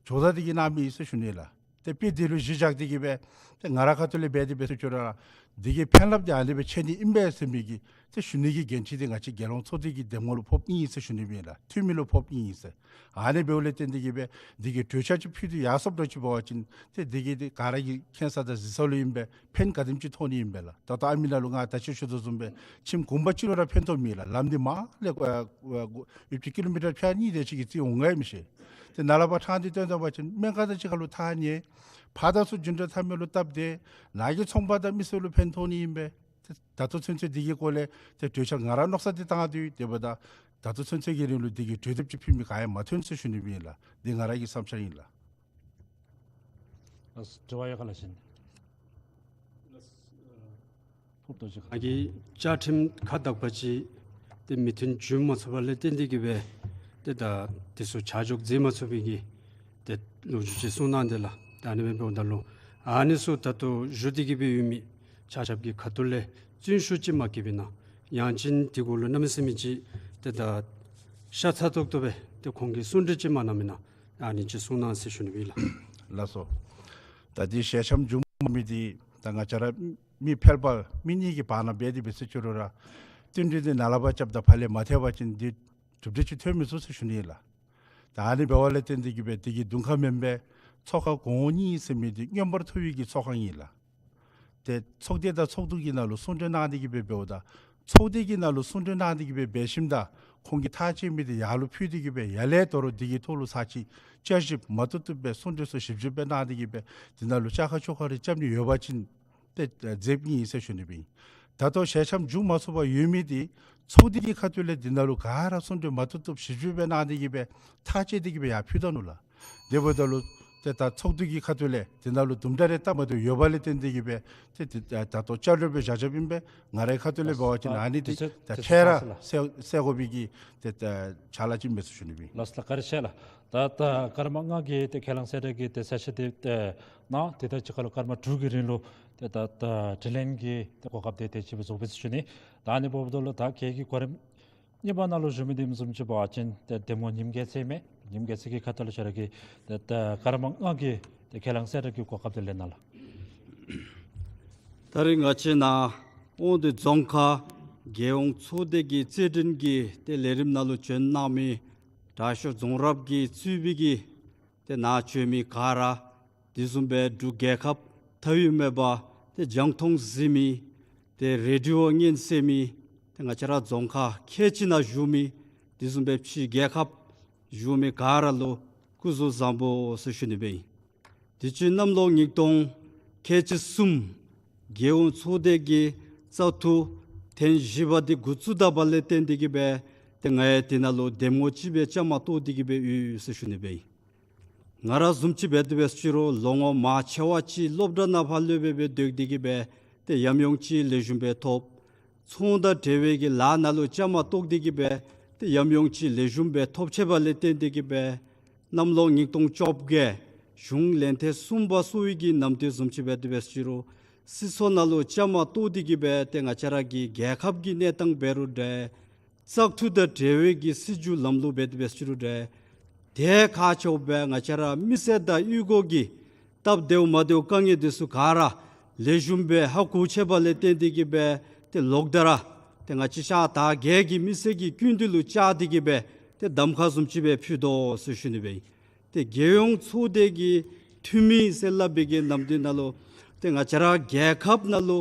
ཇོ་བདག་འདི་གིས་གནང་མི་ཨིན་ཟེར་ཞུ་ནི་ལགས། ཏེ་དཔེ་འདི་ལུ་གཞི་བཞག་སྟེ་གི་སྦེ་ཏེ་ང་རའི་ཁ་ཐུག་ལས་འབད་དེ་འབད་ཟེར་ཞུ་རུང་ར་འདི་གི་ཕན་རླབས་འདི་ཨ་ནི་སྦེ་ཆེ་ནི་ཨིན་པས་ཟེར་མི་གི་ཏེ་ཞུ་ནི་གི་འགན་འཁྲི་འདི་ང་བཅས་རྒྱལ་ཡོངས་ཚོགས་སྡེ་གི་འདེམས་ངོ་ལུ་ཕོགཔ་ཨིན་ཟེར་ཞུ་ནི་སྦེ་ཨིན་ལགས། འཐུས་མི་ལུ་ཕོགཔ་ཨིན་ཟེར། ཨ་ནི་འབདཝ་ལས་བརྟེན་ཏེ་གི་སྦེ་འདི་གི་གྲོས་འཆར་ཅིག་ཕུལ་ཏེ་ཡར་སོངམ་འདྲཝ་ཅིག་འབད་བ་ཅིན་ཏེ་འདི་གིས་ཏེ་ག་ར་གི་མཁྱེན་ས་དང་གཟིགས་ས་ལུ་ཨིན་པས། ཕན་ག་དེམ་ཅིག་ཐོགས་ནི་ཨིན་པས་ལགས། ད་ལྟོ་ཨ་མི་ནང་ལུ་ང་ད་ཅི་ཞུ་དོ་བཟུམ་སྦེ་ཁྱིམ་གུང་པ་ཅིག་ལུ་ར་ཕན་ཐོགས་མེད་ལགས། ལམ་འདི་མར་ལས་ཨ་ཨ་ཡོདཔ་ཅིག་ཀི་ལོ་མི་ཊར་ཕྱེད་གཉིས་དེ་ཅིག་གི་རྩིས་འོང་ག་ཡང་མི་ཤེས། ཏེ་ནཱ་ལས་ཕར་ཐང་འདི་བཏོན་བཏང་པ་ཅིན་སྨན་ཁང་དང་གཅིག་ཁར་ལུ་ཐག་ཉེ། ཕར་དང་ཚུར་རྒྱུན་འགྲུལ་མཐའ་མའི་ལུ་སྟབས་བདེ། ནཱ་གི་ཚོང་པ་དང་མི་སེར་ལུ་ཕན་ཐོགས་ནི་ཨིན་པས། ཏེ་ད་ལྟོ་ཚུན་ཚོད་འདི་གི་སྐོར་ལས་ཏེ་གྲོས་འཆར་ང་ར་མནོ་བསམ་འདི་བཏང་སྟེ་དེ་འབདཝ་ད་ད་ལྟོ་ཚུན་ཚོད་ཀྱི་རིང་ལུ་འདི་གི་གྲོས་འདེབས་ཅིག་ཕུལ་མི་ག་ཡང་མ་ཐོན་ཟེར་ཞུ་ནི་སྦེ་ཨིན་ལགས། འདི་ང་ར་གི་བསམ་འཆར་ཨིན་ལགས། ལགས་སོ། དྲི་བ་ཡོད་ག་ལགས་ཞུ་ནི། ཕུར་ཏོ་ཅིག། ང་གིས་བཅའ་ཁྲིམས་ཁ་དག་པ་ཅིག་ཏེ་མོས་མཐུན་བྱུང་མ་ཚུགས་པ་ལས་བརྟེན་ཏེ་གི་སྦེ་ཏེ་ད་དེ་ཚུ་ཆ་འཇོག་མཛད་མ་ཚུགས་པའི་གི་ཏེ་ལོ་རྒྱུས་ཅིག་གསུང་གནང་དེས་ལགས། ད་ཨ་ནི་སྦེ་འབདཝ་ད་ལུ་ཨ་ནི་ཚུ་ད་ལྟོ་བཞུགས་ཏེ་གི་སྦེ་ཡོད་མི་ཆ་ཁྱབ་ཀྱི་ཁ་ཐུག་ལས་བརྩོན་ཤུགས་ཅིག་མ་བསྐྱེད་པས་ན་ཡང་ཅིན་དེ་གུ་ལུ་གནམ་མེད་ས་མེད་ཅིག་ཏེ་ད་ཤ་ཚ་ཏོག་ཏོ་སྦེ་ཏེ་ཁོང་གིས་གསུང་གྲོས་ཅིག་མ་གནང་མེན་ན། ཨ་ནི་ཅིག་གསུང་གནང་ཟེར་ཞུ་ནི་སྦེ་ཨིན་ལགས། ལགས་སོ། ད་འདི་ཞལ་འཆམ་མཇུག་མ་མི་འདི་ད་ང་བཅས་ར་མི་ཕལ་པ་མི་གཉིས་ཀྱི་བར་ན་འབད་དེ་འབད་ཟེར་ཞུ་རུང་ར་བསྟུན་གྲོས་འདི་ནཱ་ལས་ཕར་རྐྱབ་ད་ཕར་ལས་མ་ཐལ་བ་ཅིན་འདི་གྲུབ་འབྲས་ཅིག་ཐོན་མི་ཚུགས་ཟེར་ཞུ་ནི་ཨིན་ལགས། ད་ཨ་ནི་འབདཝ་ལས་བརྟེན་ཏེ་གི་སྦེ་འདི་གི་གདོང་ཁར་མེན་པར་ཚོགས་ཁང་གོང་འོག་གཉིས་ཟེར་མི་འདི་མངོན་པར་མཐོ་བའི་གི་ཚོགས་ཁང་ཨིན་ལགས། ཏེ་ཚོགས་སྡེ་དང་ཚོགས་འདུ་གི་ནང་ལུ་གསུང་གྲོས་གནང་སྟེ་གི་སྦེ་འབདཝ་ད་ཚོགས་སྡེ་གི་ནང་ལུ་གསུང་གྲོས་གནང་སྟེ་གི་སྦེ་འབད་ཞིནམ་ད་ཁོང་གིས་ཐག་བཅད་མི་འདི་ཡར་ལུ་ཕུལ་ཏེ་གི་སྦེ་ཡར་ལས་དོ་རུང་འདི་གི་ཐོག་ལུ་ཚར་གཅིག་བསྐྱར་ཞིབ་མ་བཏུབ་བཏུབ་སྦེ་གསུང་གྲོས་ཚུ་ཞིབ་ཞིབ་སྦེ་གནང་སྟེ་གི་སྦེ་འདི་ནང་ལུ་བཅའ་ཁ་ཆོ་ག་རེ་རྐྱབ་ནི་ཡོད་པ་ཅིན་ཏེ་མཛདཔ་ཨིན་ཟེར་ཞུ་ནི་སྦེ་ཨིན། ད་ལྟོ་ཞལ་འཆམ་མཇུག་མ་སོང་བར་ཡོད་མི་འདི་ཚོགས་སྡེ་གི་ཁ་ཐུག་ལས་འདི་ནང་ལུ་ག་ར་གསུང་གྲོས་མ་བཏུབ་བཏུབ་ཞིབ་ཞིབ་སྦེ་གནང་སྟེ་གི་སྦེ་ཐག་བཅད་དེ་གི་སྦེ་ཡར་ཕུལ་ད་ནུག་ལགས། དེ་འབདཝ་ད་ལུ་ཏེ་ད་ཚོགས་འདུ་གི་ཁ་ཐུག་ལས་འདི་ནང་ལུ་དུམ་གྲ་རེ་སྟབས་མ་བདེཝ་ཡོད་པ་ལས་བརྟེན་ཏེ་གི་སྦེ་ཏེ་ཏེ་ད་ལྟོ་བསྐྱར་ལོག་སྦེ་བཞག་བཞགཔ་ཨིན་པས། ང་རའི་ཁ་ཐུག་ལས་འབད་བ་ཅིན་ཨ་ནི་འདི་ད་འཕྲལ་ར་སེལ་སེལ་དགོ་པའི་གི་ཏེ་ཕྱག་ལཱ་ཅིག་ཨིན་པས་ཟེར་ཞུ་ནི་སྦེ་ཨིན། ལགས་སོ་ལགས། བཀའ་དྲིན་ཆེ་ལགས། ད་ད་སྐར་མ་ལྔ་གི་ཏེ་ཁས་བླངས་གསལ་བསྒྲགས་ཀྱི་ཏེ་གསལ་བཤད་འདི་ཏེ་གནང་། ཏེ་ད་ཅི་ཁ་ལུ་སྐར་མ་དྲུག་གི་རིང་ལུ་ཏེ་ད་ད་དྲི་ལན་གྱི་ཏེ་གོ་སྐབས་འདི་དེ་ཅིག་སྦེ་རྫོགས་པས་ཟེར་ཞུ་ནི། ད་ཨ་ནི་འབདཝ་ད་ལུ་ད་ཁྱེད་ཀྱི་གོ་རིམ་གཉིས་པ་ནང་ལུ་ཞུ་མི་འདི་བཟུམ་ཅིག་འབད་བ་ཅིན་ཏེ་འདེམས་ངོ་ཉིམ་རྒྱལ་མཚན་མས། ཉིམ་རྒྱལ་མཚན་གྱི་ཁ་ཐུག་ལས་ཁྱོད་ར་གིས་ཏེ་ད་སྐར་མ་ལྔ་གི་ཏེ་ཁས་བླངས་གསལ་བསྒྲགས་ཀྱི་གོ་སྐབས་འདི་ལེན་གནང་ལགས། ད་རིས་ང་བཅས་ནཱ་དབང་འདུས་རྫོང་ཁག་རྒྱལ་ཡོངས་ཚོགས་སྡེ་གི་རྩིས་འཛིན་གྱི་ཏེ་ལས་རིམ་ནང་ལུ་བྱོན་གནང་མི་དྲག་ཤོས་རྫོང་རབ་ཀྱིས་གཙོས་པའི་གི་ཏེ་ནཱ་བྱོན་མི་ག་ར་དེ་བཟུམ་སྦེ་འབྲུག་རྒྱལ་ཁབ་མཐའ་དབུས་མེད་པ་ཏེ་རྒྱང་མཐོང་གཟིགས་མི་ཏེ་རེ་ཌི་ཡོ་ཉན་གསན་མི་ཏེ་ང་བཅས་ར་རྫོང་ཁག་ཁལ་གཅིག་ནང་བཞུགས་མི་དེ་བཟུམ་སྦེ་ཕྱི་རྒྱལ་ཁབ་བཞུགས་མི་ག་ར་ལུ་སྐུ་གཟུགས་བཟང་པོ་ཟེར་ཞུ་ནི་སྦེ་ཨིན། དུས་ཅི་གནམ་ལོ་ཉིས་སྟོང་ཁལ་གཅིག་གསུམ་རྒྱལ་ཡོངས་ཚོགས་སྡེ་གི་བཙག་འཐུ་ཐེངས་བཞི་པ་འདི་འགོ་བཙུགས་ད་པ་ལས་བརྟེན་ཏེ་གི་སྦེ་ཏེ་ང་ཡང་དེ་ནང་ལུ་འདེམས་ངོ་ཅིག་སྦེ་བཅའ་མར་གཏོགས་ཏེ་གི་སྦེ་ཡོད་ཟེར་ཞུ་ནི་སྦེ་ཨིན། ང་ར་བཟུམ་ཅིག་འབད་དེ་འབད་ཟེར་ཞུ་རུང་ལོ་ངོ་མང་ཆེ་བ་ཅིག་སློབ་གྲྭ་ནང་ཕར་སློབ་དཔོན་སྦེ་སྡོད་དེ་གི་སྦེ་ཏེ་ཉམས་མྱོང་ཅིག་ལེགས་ཤོམ་སྦེ་ཐོབ། ཚོང་དང་འབྲེལ་བའི་གི་ལཱ་ནང་ལུ་བཅའ་མར་གཏོགས་ཏེ་གི་སྦེ་ཏེ་ཉམས་མྱོང་ཅིག་ལེགས་ཤོམ་སྦེ་ཐོབ་ཆེ་བ་ལས་བརྟེན་ཏེ་གི་སྦེ་གནམ་ལོ་ཉིས་སྟོང་བཅོ་བརྒྱད་གཞུང་ལས་ཐེངས་གསུམ་པ་སོང་བའི་གི་ནམ་དུས་བཟུམ་ཅིག་འབད་དེ་འབད་ཟེར་ཞུ་རུང་སྲིད་ཚོགས་ནང་ལུ་བཅའ་མར་གཏོགས་ཏེ་གི་སྦེ་ཏེ་ང་བཅས་ར་གི་རྒྱལ་ཁབ་ཀྱི་གནས་སྟངས་འབད་རུང་འདྲ་བཙག་འཐུ་དང་འབྲེལ་བའི་གི་སྲིད་བྱུས་ལམ་ལུགས་འབད་དེ་འབད་ཟེར་ཞུ་རུང་འདྲ་དེ་ཁག་ཆེཝ་སྦེ་ང་བཅས་ར་མི་སེར་དང་གཡུས་སྒོ་གི་སྟབས་བདེཝ་མ་བདེཝ་དཀའ་ངལ་འདི་ཚུ་ག་ར་ལེགས་ཤོམ་སྦེ་ཧ་གོ་ཆེ་བ་ལས་བརྟེན་ཏེ་གི་སྦེ་ཏེ་ལོག་ད་ར་ ཏེ་ང་བཅས་ཤར་དར་བརྒྱད་ཀྱི་མི་སེར་གྱི་སྐྱིན་འགྲུལ་ལུ་བཅར་ཏེ་གི་སྦེ་ཏེ་གདམ་ཁ་བཟུམ་ཅིག་སྦེ་ཕུལ་དོ་ཟེར་ཞུ་ནི་སྦེ་ཨིན། ཏེ་རྒྱལ་ཡོངས་ཚོགས་སྡེ་གི་འཐུས་མི་ཟེར་སླབ་པའི་གི་ནམ་དུས་ནང་ལུ་ཏེ་ང་བཅས་ར་རྒྱལ་ཁབ་ནང་ལུ་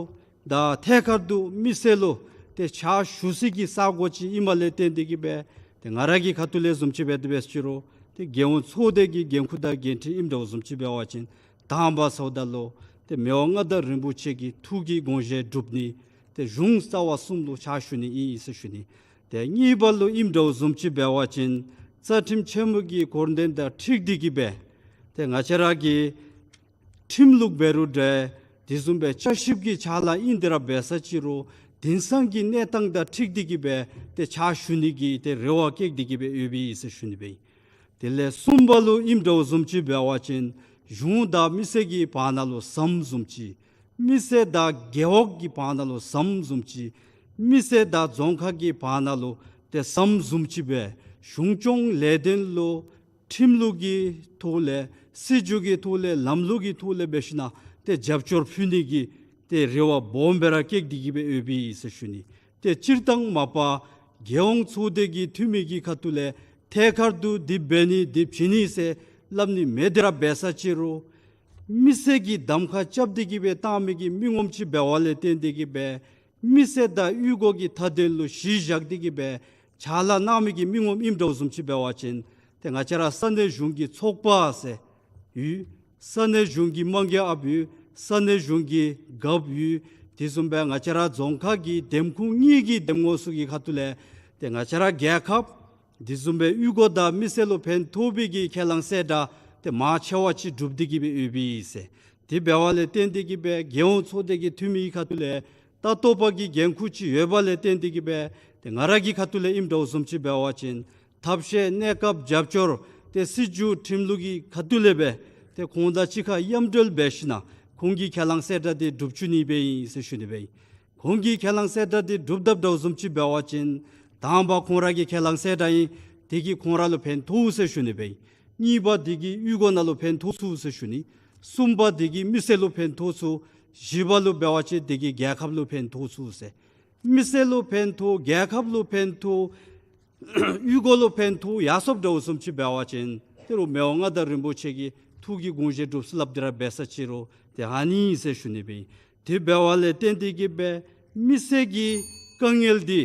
དང་ཐད་ཀར་དུ་མི་སེར་ལུ་ཏེ་ཕྱག་ཞུ་སའི་གི་ས་གོ་ཅིག་ཨིནམ་ལས་བརྟེན་ཏེ་གི་སྦེ་ཏེ་ང་ར་གི་ཁ་ཐུག་ལས་བཟུམ་ཅིག་འབད་དེ་འབད་ཅི་རུང་ཏེ་རྒྱལ་ཡོངས་ཚོགས་སྡེ་གི་འགན་ཁུར་དང་འགན་འཁྲི་ཨིནམ་འདྲཝ་བཟུམ་ཅིག་འབད་བ་ཅིན་དང་པ་ཟེརཝ་ད་ལུ་ཏེ་མི་དབང་མངའ་བདག་རིན་པོ་ཆེ་གི་ཐུགས་ཀྱི་དགོངས་བཞེད་སྒྲུབ་ནི། ཏེ་གཞུང་རྩ་བ་གསུམ་ལུ་ཕྱག་ཞུ་ནི་ཨིན་ཟེར་ཞུ་ནི། ཏེ་གཉིས་པ་ལུ་ཨིནམ་འདྲཝ་བཟུམ་ཅིག་འབད་བ་ཅིན་རྩ་ཁྲིམས་ཆེན་མོ་གི་འགོ་འདྲེན་དང་འཁྲིལ་ཏེ་གི་སྦེ་ཏེ་ང་བཅས་ར་གི་ཁྲིམས་ལུགས་འབད་རུང་འདྲ་དེ་བཟུམ་སྦེ་བསྐྱར་ཞིབ་ཀྱི་ཕྱག་ལཱ་ཨིན་དེ་ར་འབད་ས་ཅི་རུང་དེང་སང་གི་གནས་སྟངས་དང་འཁྲིལ་ཏེ་གི་སྦེ་ཏེ་ཕྱག་ཞུ་ནི་གི་ཏེ་རེ་བ་བསྐྱེད་དེ་གི་སྦེ་ཡོདཔ་ཨིན་ཟེར་ཞུ་ནི་སྦེ་ཨིན། དེ་ལས་གསུམ་པ་ལུ་ཨིནམ་འདྲཝ་བཟུམ་ཅིག་འབད་བ་ཅིན་གཞུང་དང་མི་སེར་གྱི་བར་ན་ལུ་ཟམ་བཟུམ་ཅིག། མི་སེར་དང་རྒེད་འོག་གི་བར་ན་ལུ་ཟམ་བཟུམ་ཅིག། མི་སེར་དང་རྫོང་ཁག་གི་བར་ན་ལུ་ཏེ་ཟམ་བཟུམ་ཅིག་སྦེ་གཞུང་སྐྱོང་ལས་དོན་ལུ་ཁྲིམས་ལུགས་ཀྱི་ཐོག་ལས་སྲིད་བྱུས་ཀྱི་ཐོག་ལས་ལམ་ལུགས་ཀྱི་ཐོག་ལས་འབད་ཞིན་ན་ཏེ་རྒྱབ་སྐྱོར་ཕུལ་ནི་གི་ཏེ་རེ་བ་སྦོམ་སྦེ་ར་བསྐྱེད་དེ་གི་སྦེ་ཡོདཔ་ཨིན་ཟེར་ཞུ་ནི། ཏེ་སྤྱིར་བཏང་མ་པ་རྒྱལ་ཡོངས་ཚོགས་སྡེ་གི་འཐུས་མི་གི་ཁ་ཐུག་ལས་ཐད་ཀར་དུ་དེ་འབད་ནི་དེ་བྱིན་ནི་ཟེར་སླབ་ནི་མེད་དེ་ར་འབད་ས་ཅི་རུང་མི་སེར་གྱིས་གདམ་ཁ་རྐྱབ་སྟེ་གི་སྦེ་བཏང་མི་གི་མི་ངོམ་ཅིག་འབདཝ་ལས་བརྟེན་ཏེ་གི་སྦེ་མི་སེར་དང་གཡུས་སྒོ་གི་མཐའ་དོན་ལུ་གཞི་བཞག་སྟེ་གི་སྦེ་ཕྱག་ལཱ་གནང་མི་གི་མི་ངོམ་ཨིནམ་འདྲཝ་བཟུམ་ཅིག་འབད་བ་ཅིན་ཏེ་ང་བཅས་ར་ས་གནས་གཞུང་གི་ཚོགས་པ་ཟེར་ཡོད། ས་གནས་གཞུང་གི་དམངས་རྒྱལ་ཨཔ་ཡོད། ས་གནས་གཞུང་གི་རྒཔོ་ཡོད། དེ་བཟུམ་སྦེ་ང་བཅས་ར་རྫོང་ཁག་གི་འདེམས་ཁོངས་གཉིས་ཀྱི་འདེམས་ངོ་ཚུ་གི་ཁ་ཐུག་ལས་ཏེ་ང་བཅས་ར་རྒྱལ་ཁབ་དེ་བཟུམ་སྦེ་གཡུས་སྒོ་དང་མི་སེར་ལུ་ཕན་ཐོགས་པའི་གི་ཁས་བླངས་གསལ་བསྒྲགས་ཏེ་མང་ཆེ་བ་ཅིག་གྲུབ་སྟེ་གི་སྦེ་ཡོདཔ་ཨིན་ཟེར། དེ་འབདཝ་ལས་བརྟེན་ཏེ་གི་སྦེ་རྒྱལ་ཡོངས་ཚོགས་སྡེ་གི་འཐུས་མི་གི་ཁ་ཐུག་ལས་ལྟ་རྟོག་པ་གི་འགན་ཁུར་ཅིག་ཡོདཔ་ལས་བརྟེན་ཏེ་གི་སྦེ་ཏེ་ང་ར་གི་ཁ་ཐུག་ལས་ཨིནམ་འདྲཝ་བཟུམ་ཅིག་འབད་བ་ཅིན་ཐབས་ཤེས་གནས་སྐབས་རྒྱབ་སྐྱོར་ཏེ་སྲིད་བྱུས་ཁྲིམས་ལུགས་ཀྱི་ཁ་ཐུག་ལས་སྦེ་ཏེ་ཁོང་དང་གཅིག་ཁར་མཉམ་འབྲེལ་འབད་ཞིན་ན་ཁོང་གི་ཁས་བླངས་གསལ་བསྒྲགས་འདི་སྒྲུབ་བཅུག་ནི་སྦེ་ཨིན་ཟེར་ཞུ་ནི་སྦེ་ཨིན། ཁོང་གི་ཁས་བླངས་གསལ་བསྒྲགས་འདི་སྒྲུབ་དཔ་འདྲཝ་བཟུམ་ཅིག་འབད་བ་ཅིན་དང་པ་ཁོང་ར་གི་ཁས་བླངས་གསལ་བསྒྲགས་ཨིན། དེ་གིས་ཁོང་ར་ལུ་ཕན་ཐོགས་ཟེར་ཞུ་ནི་སྦེ་ཨིན། གཉིས་པ་དེ་གིས་གཡུས་སྒོ་ནང་ལུ་ཕན་ཐོགས་ཚུགས་ཟེར་ཞུ་ནི། གསུམ་པ་དེ་གིས་མི་སེར་ལུ་ཕན་ཐོགས་ཚུགས། བཞི་པ་ལུ་འབད་བ་ཅིན་དེ་གིས་རྒྱལ་ཁབ་ལུ་ཕན་ཐོགས་ཚུགས་ཟེར། མི་སེར་ལུ་ཕན་ཐོགས་རྒྱལ་ཁབ་ལུ་ཕན་ཐོགས་གཡུས་སྒོ་ལུ་ཕན་ཐོགས་ཡར་སོཔ་འདྲཝ་བཟུམ་ཅིག་འབད་བ་ཅིན་ཏེ་རུང་མི་དབང་མངའ་བདག་རིན་པོ་ཆེ་གི་ཐུགས་ཀྱི་དགོངས་བཞེད་སྒྲུབ་ས་སླབ་སྟེ་ར་འབད་ས་ཅི་རུང་ཏེ་ཨ་ནི་ཟེར་ཞུ་ནི་སྦེ་ཨིན། དེ་འབདཝ་ལས་བརྟེན་ཏེ་གི་སྦེ་མི་སེར་གྱི་དཀའ་ངལ་འདི་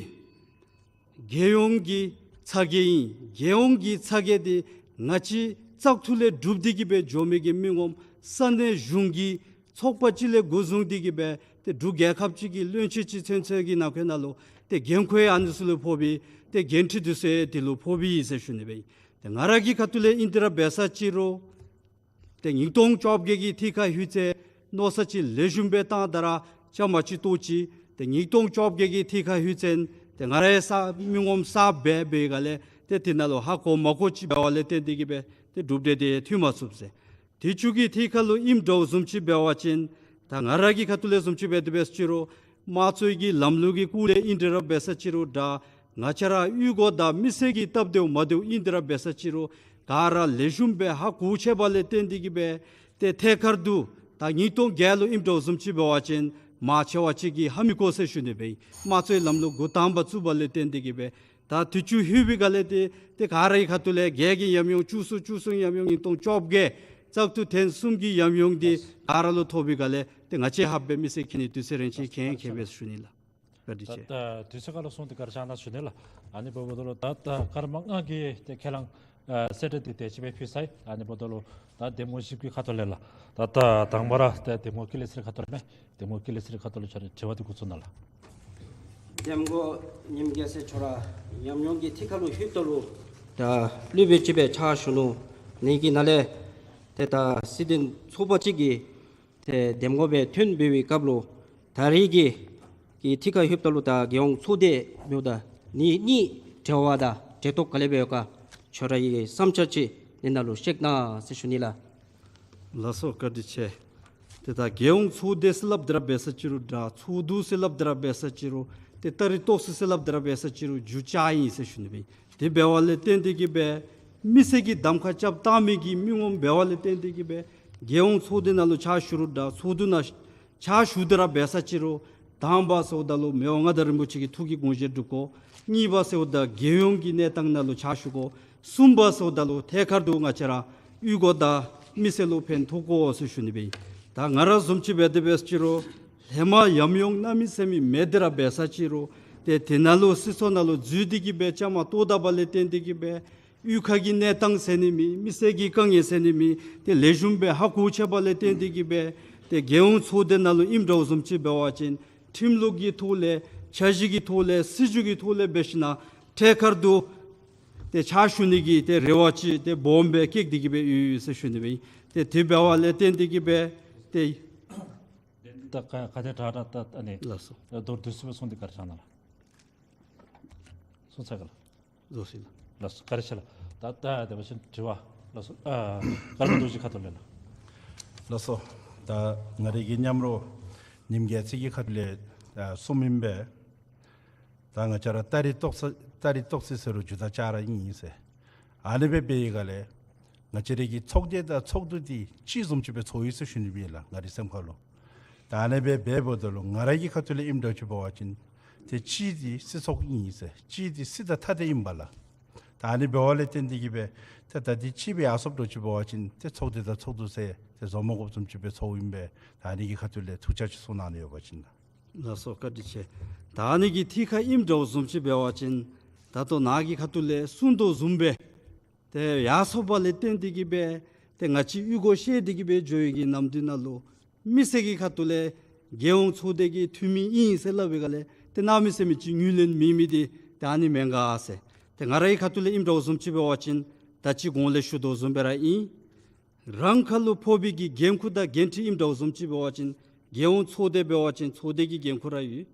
རྒྱལ་ཡོངས་ཀྱི་ཚ་གྱང་ཨིན། རྒྱལ་ཡོངས་ཀྱི་ཚ་གྱང་འདི་ང་བཅས་བཙག་འཐུ་ལས་གྲུབ་སྟེ་གི་སྦེ་འགྱོ་མི་གི་མི་ངོམ་ས་གནས་གཞུང་གི་ཚོགས་པ་ཅིག་ལས་འགོ་བཟུང་སྟེ་གི་སྦེ་ཏེ་འབྲུག་རྒྱལ་ཁབ་ཅིག་གི་བློན་ཆེན་ཅིག་ཚུན་ཚོད་ཀྱི་ནང་འཁོད་ནང་ལུ་ཏེ་འགན་ཁུར་ཨ་ནི་ཚུ་ལུ་ཕོགཔ་ཨིན། ཏེ་འགན་འཁྲི་འདི་ཚུ་ཡང་དེ་ལུ་ཕོགཔ་ཨིན་ཟེར་ཞུ་ནི་སྦེ་ཨིན། ཏེ་ང་ར་གི་ཁ་ཐུག་ལས་ཨིན་དེ་ར་འབད་ས་ཅི་རུང་ཏེ་ཉིས་སྟོང་བཅོ་བརྒྱད་ཀྱི་ཐད་ཁར་ལྷོད་ཚེ་མནོ་བསམ་ཅིག་ལེགས་ཤོམ་སྦེ་བཏང་ད་ར་བཅའ་མར་ཅིག་གཏོགས་ཅི། ཏེ་ཉིས་སྟོང་བཅོ་བརྒྱད་ཀྱི་ཐད་ཁར་ལྷོད་ཚེ་ཏེ་ང་ར་ཡང་གསརཔ་མི་ངོམ་གསརཔ་འབད་བའི་སྒང་ལས་ཏེ་དེ་ནང་ལུ་ཧ་གོ་མ་གོ་ཅིག་འབདཝ་ལས་བརྟེན་ཏེ་གི་སྦེ་ཏེ་གྲུབ་འབྲས་འདི་ཐོན་མ་ཚུགས་ཟེར། དུས་ཅི་གི་ཐད་ཁར་ལུ་ཨིནམ་འདྲཝ་བཟུམ་ཅིག་འབད་བ་ཅིན་ད་ང་ར་གི་ཁ་ཐུག་ལས་བཟུམ་ཅིག་འབད་དེ་འབད་ས་ཅི་རུང་དམངས་གཙོའི་གི་ལམ་ལུགས་ཀྱི་སྐོར་ལས་ཨིན་དེ་ར་འབད་ས་ཅི་རུང་ད་ང་བཅས་ར་གཡུས་སྒོ་དང་མི་སེར་གྱི་སྟབས་བདེཝ་མ་བདེཝ་ཨིན་དེ་ར་འབད་ས་ཅི་རུང་ག་ར་ལེགས་ཤོམ་སྦེ་ཧ་གོ་ཆེ་བ་ལས་བརྟེན་ཏེ་གི་སྦེ་ཏེ་ཐད་ཀར་དུ་ད་ཉིས་སྟོང་བརྒྱད་ལུ་ཨིནམ་འདྲཝ་བཟུམ་ཅིག་འབད་བ་ཅིན་མང་ཆེ་བ་ཅིག་གིས་ཧ་མི་གོ་ཟེར་ཞུ་ནི་སྦེ་ཨིན། དམངས་གཙོའི་ལམ་ལུགས་འགོ་དང་པ་བཙུགས་པ་ལས་བརྟེན་ཏེ་གི་སྦེ་ད་དུས་ཅི་ལྷོད་པའི་སྒང་ལས་ཏེ་ཏེ་ག་ར་གི་ཁ་ཐུག་ལས་བརྒྱད་ཀྱི་ཉམས་མྱོང་བཅུ་གསུམ་བཅུ་གསུམ་ཉམས་མྱོང་ཉིས་སྟོང་བཅོ་བརྒྱད་བཙག་འཐུ་ཐེངས་གསུམ་གྱི་ཉམས་མྱོང་འདི་ག་ར་ལུ་ཐོབ་པའི་སྒང་ལས་ཏེ་ང་བཅས་ཧབ་སྦེ་མི་སེར་འཁྱིད་ནི་དུས་ཚོད་རན་ཅི་མཁྱེན་མཁྱེན་པས་ཞུ་ནི་ལགས། བཀའ་དྲིན་ཆེ། ད་ད་དུས་ཚོད་ཁ་ལུ་སོང་སྟེ་བཀའ་དྲིན་ཆེ་ཞུ་ནི་ལགས། ཨ་ནི་འབདཝ་ད་ལུ་ད་ད་སྐར་མ་ལྔ་གི་ཏེ་ཁས་བླངས་ཨ་གསལ་བསྒྲགས་འདི་དེ་ཅིག་སྦེ་ཕུལ་ཚར་ཡི། ཨ་ནི་འབདཝ་ད་ལུ་ད་འདེམས་ངོ་བཞི་པོའི་ཁ་ཐུག་ལས་ལགས། ད་ད་དང་པ་ར་ཏེ་འདེམས་ངོ་ཀུན་ལེགས་ཚེ་རིང་ཁ་ཐུག་ལས་མས། འདེམས་ངོ་ཀུན་ལེགས་ཚེ་རིང་ཁ་ཐུག་ལས་ཁྱོད་ར་དྲི་བ་འདི་འགོ་བཙུགས་གནང་ལགས། འདེམས་ངོ་ཉིམ་རྒྱལ་མཚན་ཁྱོད་ར་ཉམས་མྱོང་གི་ཐད་ཁར་ལུ་ལྷོདཔ་ད་ལུ་ད་ལུས་པའི་ཅིག་སྦེ་ཕྱག་ཞུ་ནུག། ནི་གི་ནང་ལས་ཏེ་ད་སྲིད་དོན་ཚོགས་པ་ཅིག་གི་ཏེ་འདེམས་ངོ་སྦེ་ཐོན་འབད་བའི་སྐབས་ལུ་ད་རེས་ཀྱི་གི་ཐད་ཁར་ལྷོདཔ་ད་ལུ་ད་རྒྱལ་ཡོངས་ཚོགས་སྡེ་འབདཝ་ད་ནི་གཉིས་འབྲེལ་བ་དང་འབྲེལ་གཏོགས་ག་ལས་འབད་ཡོད་ག་ཁྱོད་ར་གི་བསམ་འཆར་ཅིག་ནི་ནཱ་ལུ་བཤད་གནང་ཟེར་ཞུ་ནི་ལགས། ལགས་སོ་བཀའ་དྲིན་ཆེ། ཏེ་ད་རྒྱལ་ཡོངས་ཚོགས་སྡེ་ཟེར་སླབ་སྟེ་ར་འབད་ས་ཅི་རུང་འདྲ་ཚོགས་འདུ་ཟེར་སླབ་སྟེ་ར་འབད་ས་ཅི་རུང་ཏེ་ད་རིས་ཏོག་ཙི་ཟེར་སླབ་སྟེ་ར་འབད་ས་ཅི་རུང་འགྱུར་བཅོས་ཨིན་ཟེར་ཞུ་ནི་སྦེ་ཨིན། དེ་འབདཝ་ལས་བརྟེན་ཏེ་གི་སྦེ་མི་སེར་གྱིས་གདམ་ཁ་རྐྱབ་བཏང་མི་གི་མི་ངོམ་འབདཝ་ལས་བརྟེན་ཏེ་གི་སྦེ་རྒྱལ་ཡོངས་ཚོགས་སྡེ་ནང་ལུ་ཕྱག་ཞུ་རུང་འདྲ་ཚོགས་འདུ་ནང་ཕྱག་ཞུ་སྟེ་ར་འབད་ས་ཅི་རུང་ དང་པ་ཟེརཝ་ད་ལུ་མི་དབང་མངའ་བདག་རིན་པོ་ཆེ་གི་ཐུགས་ཀྱི་དགོངས་བཞེད་སྒྲུབ་དགོ། གཉིས་པ་ཟེརཝ་ད་རྒྱལ་ཡོངས་ཀྱི་གནས་སྟངས་ནང་ལུ་ཕྱག་ཞུ་དགོ། གསུམ་པ་ཟེརཝ་ད་ལུ་ཐད་ཀར་དུ་ང་བཅས་ར་གཡུས་སྒོ་དང་མི་སེར་ལུ་ཕན་ཐོགས་དགོ་ཟེར་ཞུ་ནི་སྦེ་ཨིན། ད་ང་ར་བཟུམ་ཅིག་འབད་དེ་འབད་ཅི་རུང་ཧེ་མ་ཡམ་ཡོམ་གནམ་མེད་ས་མེད་མེད་དེ་ར་འབད་ས་ཅི་རུང་ཏེ་དེ་ནང་ལུ་སྲིད་ཚོགས་ནང་ལུ་འཛུལ་ཏེ་གི་སྦེ་བཅའ་མར་གཏོགས་ད་པ་ལས་བརྟེན་ཏེ་གི་སྦེ་གཡུས་ཁ་གི་གནས་སྟངས་ཟེར་ནི་མེད། མི་སེར་གྱི་དཀའ་ངལ་ཟེར་ནི་མེད། ཏེ་ལེགས་ཤོམ་སྦེ་ཧ་གོ་ཆེ་བ་ལས་བརྟེན་ཏེ་གི་སྦེ་ཏེ་རྒྱལ་ཡོངས་ཚོགས་སྡེ་ནང་ལུ་ཨིནམ་འདྲཝ་བཟུམ་ཅིག་འབད་བ་ཅིན་ཁྲིམས་ལུགས་ཀྱི་ཐོག་ལས་འཆར་གཞི་གི་ཐོག་ལས་སྲིད་བྱུས་ཀྱི་ཐོག་ལས་འབད་ཞིན་ན་ཐད་ཀར་དུ་ཏེ་ཕྱག་ཞུ་ནི་གི་ཏེ་རེ་བ་ཅིག་ཏེ་སྦོམ་སྦེ་བསྐྱེད་དེ་གི་སྦེ་ཡོད་ཡོད་ཟེར་ཞུ་ནི་སྦེ་ཨིན། ཏེ་དེ་འབད་བ་ལས་བརྟེན་ཏེ་གི་སྦེ་ཏེ་ད་ག་ག་དེ་དྲག་དྲག་ད་ཨ་ནི་ལགས་སོ། མདོར་བསྡུས་སུ་སྦེ་གསུངས་ཏེ་བཀའ་དྲིན་བསྐྱང་གནང་ལགས། གསུངས་ཚར་ག་ལགས། ལགས་སོ་ལགས། ལགས་སོ་བཀའ་དྲིན་ཆེ་ལགས། ད་ད་དེ་འབད་བ་ཅིན་དྲི་བ་ལགས་སོ། ཨ་ཀརྨ་རྡོ་རྗེ་ཁ་ཐུག་ལས་ལགས། ལགས་སོ། ད་ང་རའི་གི་མཉམ་རོགས་ཉིམ་རྒྱལ་མཚན་གྱི་ཁ་ཐུག་ལས་ཨ་གསུངམ་ཨིན་པས། ད་ང་བཅས་ར་སྟ་རེ་ཏོག་ཙེ་སྟ་རེ་ཏོག་ཙེ་ཟེར་རུང་རྒྱུ་དང་ཅ་ར་ཨིན་ཟེར། ཨ་ནི་སྦེ་འབད་ཡི་ག་ལས་ང་བཅས་རའི་གི་ཚོགས་སྡེ་དང་ཚོགས་འདུ་འདི་གཅིག་བཟུམ་ཅིག་སྦེ་ཚོར་ཡི་ཟེར་ཞུ་ནི་སྦེ་ཨིན་ལགས། ང་རའི་སེམས་ཁ་ལུ། ད་ཨ་ནི་སྦེ་འབདཝ་ད་ལུ་ང་རའི་གི་ཁ་ཐུག་ལས་ཨིནམ་འདྲཝ་ཅིག་འབད་བ་ཅིན་ཏེ་གཅིག་འདི་སྲིད་ཚོགས་ཨིན་ཟེར། གཅིག་འདི་སྲིད་དང་ཐ་དད་ཨིན་པས་ལགས། ད་ཨ་ནི་འབདཝ་ལས་བརྟེན་ཏེ་གི་སྦེ་ཏེ་ད་འདི་གཅིག་སྦེ་ཡར་སོངམ་འདྲཝ་ཅིག་འབད་བ་ཅིན་ཏེ་ཚོགས་སྡེ་དང་ཚོགས་འདུ་ཟེར་ཏེ་བཟོ་མ་དགོཔ་བཟུམ་ཅིག་སྦེ་ཚོརཝ་ཨིན་པས། ད་ཨ་ནི་གི་ཁ་ཐུག་ལས་ཐུགས་ཅག་ཅིག་གསུང་གནང་ནི་ཡོད་པ་ཅིན་ལགས། ལགས་སོ་བཀའ་དྲིན་ཆེ། ད་ཨ་ནི་གི་ཐད་ཁར་ཨིནམ་འདྲཝ་བཟུམ་ཅིག་འབད་བ་ཅིན་ད་ལྟོ་ནཱ་གི་ཁ་ཐུག་ལས་གསུང་དོ་བཟུམ་སྦེ་ཏེ་ཡར་སོང་བ་ལས་བརྟེན་ཏེ་གི་སྦེ་ཏེ་ང་བཅས་གཡུས་སྒོ་བཤལ་ཏེ་གི་སྦེ་འགྱོ་ཡི་གི་ནམ་དུས་ནང་ལུ་མི་སེར་གྱི་ཁ་ཐུག་ལས་རྒྱལ་ཡོངས་ཚོགས་སྡེ་གི་འཐུས་མི་ཨིན་ཟེར་སླབ་པའི་སྒང་ལས་ཏེ་གནམ་མེད་ས་མེད་ཅིག་ངོས་ལེན་མེད་མི་འདི་ཏེ་ཨ་ནི་མེན་ག་ཟེར། ཏེ་ང་རའི་ཁ་ཐུག་ལས་ཨིནམ་འདྲཝ་བཟུམ་ཅིག་འབད་བ་ཅིན་ད་ཅི་གོང་ལས་ཞུ་དོ་བཟུམ་སྦེ་ར་ཨིན། རང་ཁ་ལུ་ཕོག་པའི་གི་འགན་ཁུར་དང་འགན་འཁྲི་ཨིནམ་འདྲཝ་བཟུམ་ཅིག་འབད་བ་ཅིན་རྒྱལ་ཡོངས་ཚོགས་སྡེ་འབད་བ་ཅིན་ཚོགས་སྡེ་གི་འགན་ཁུར་ར་ཡོད།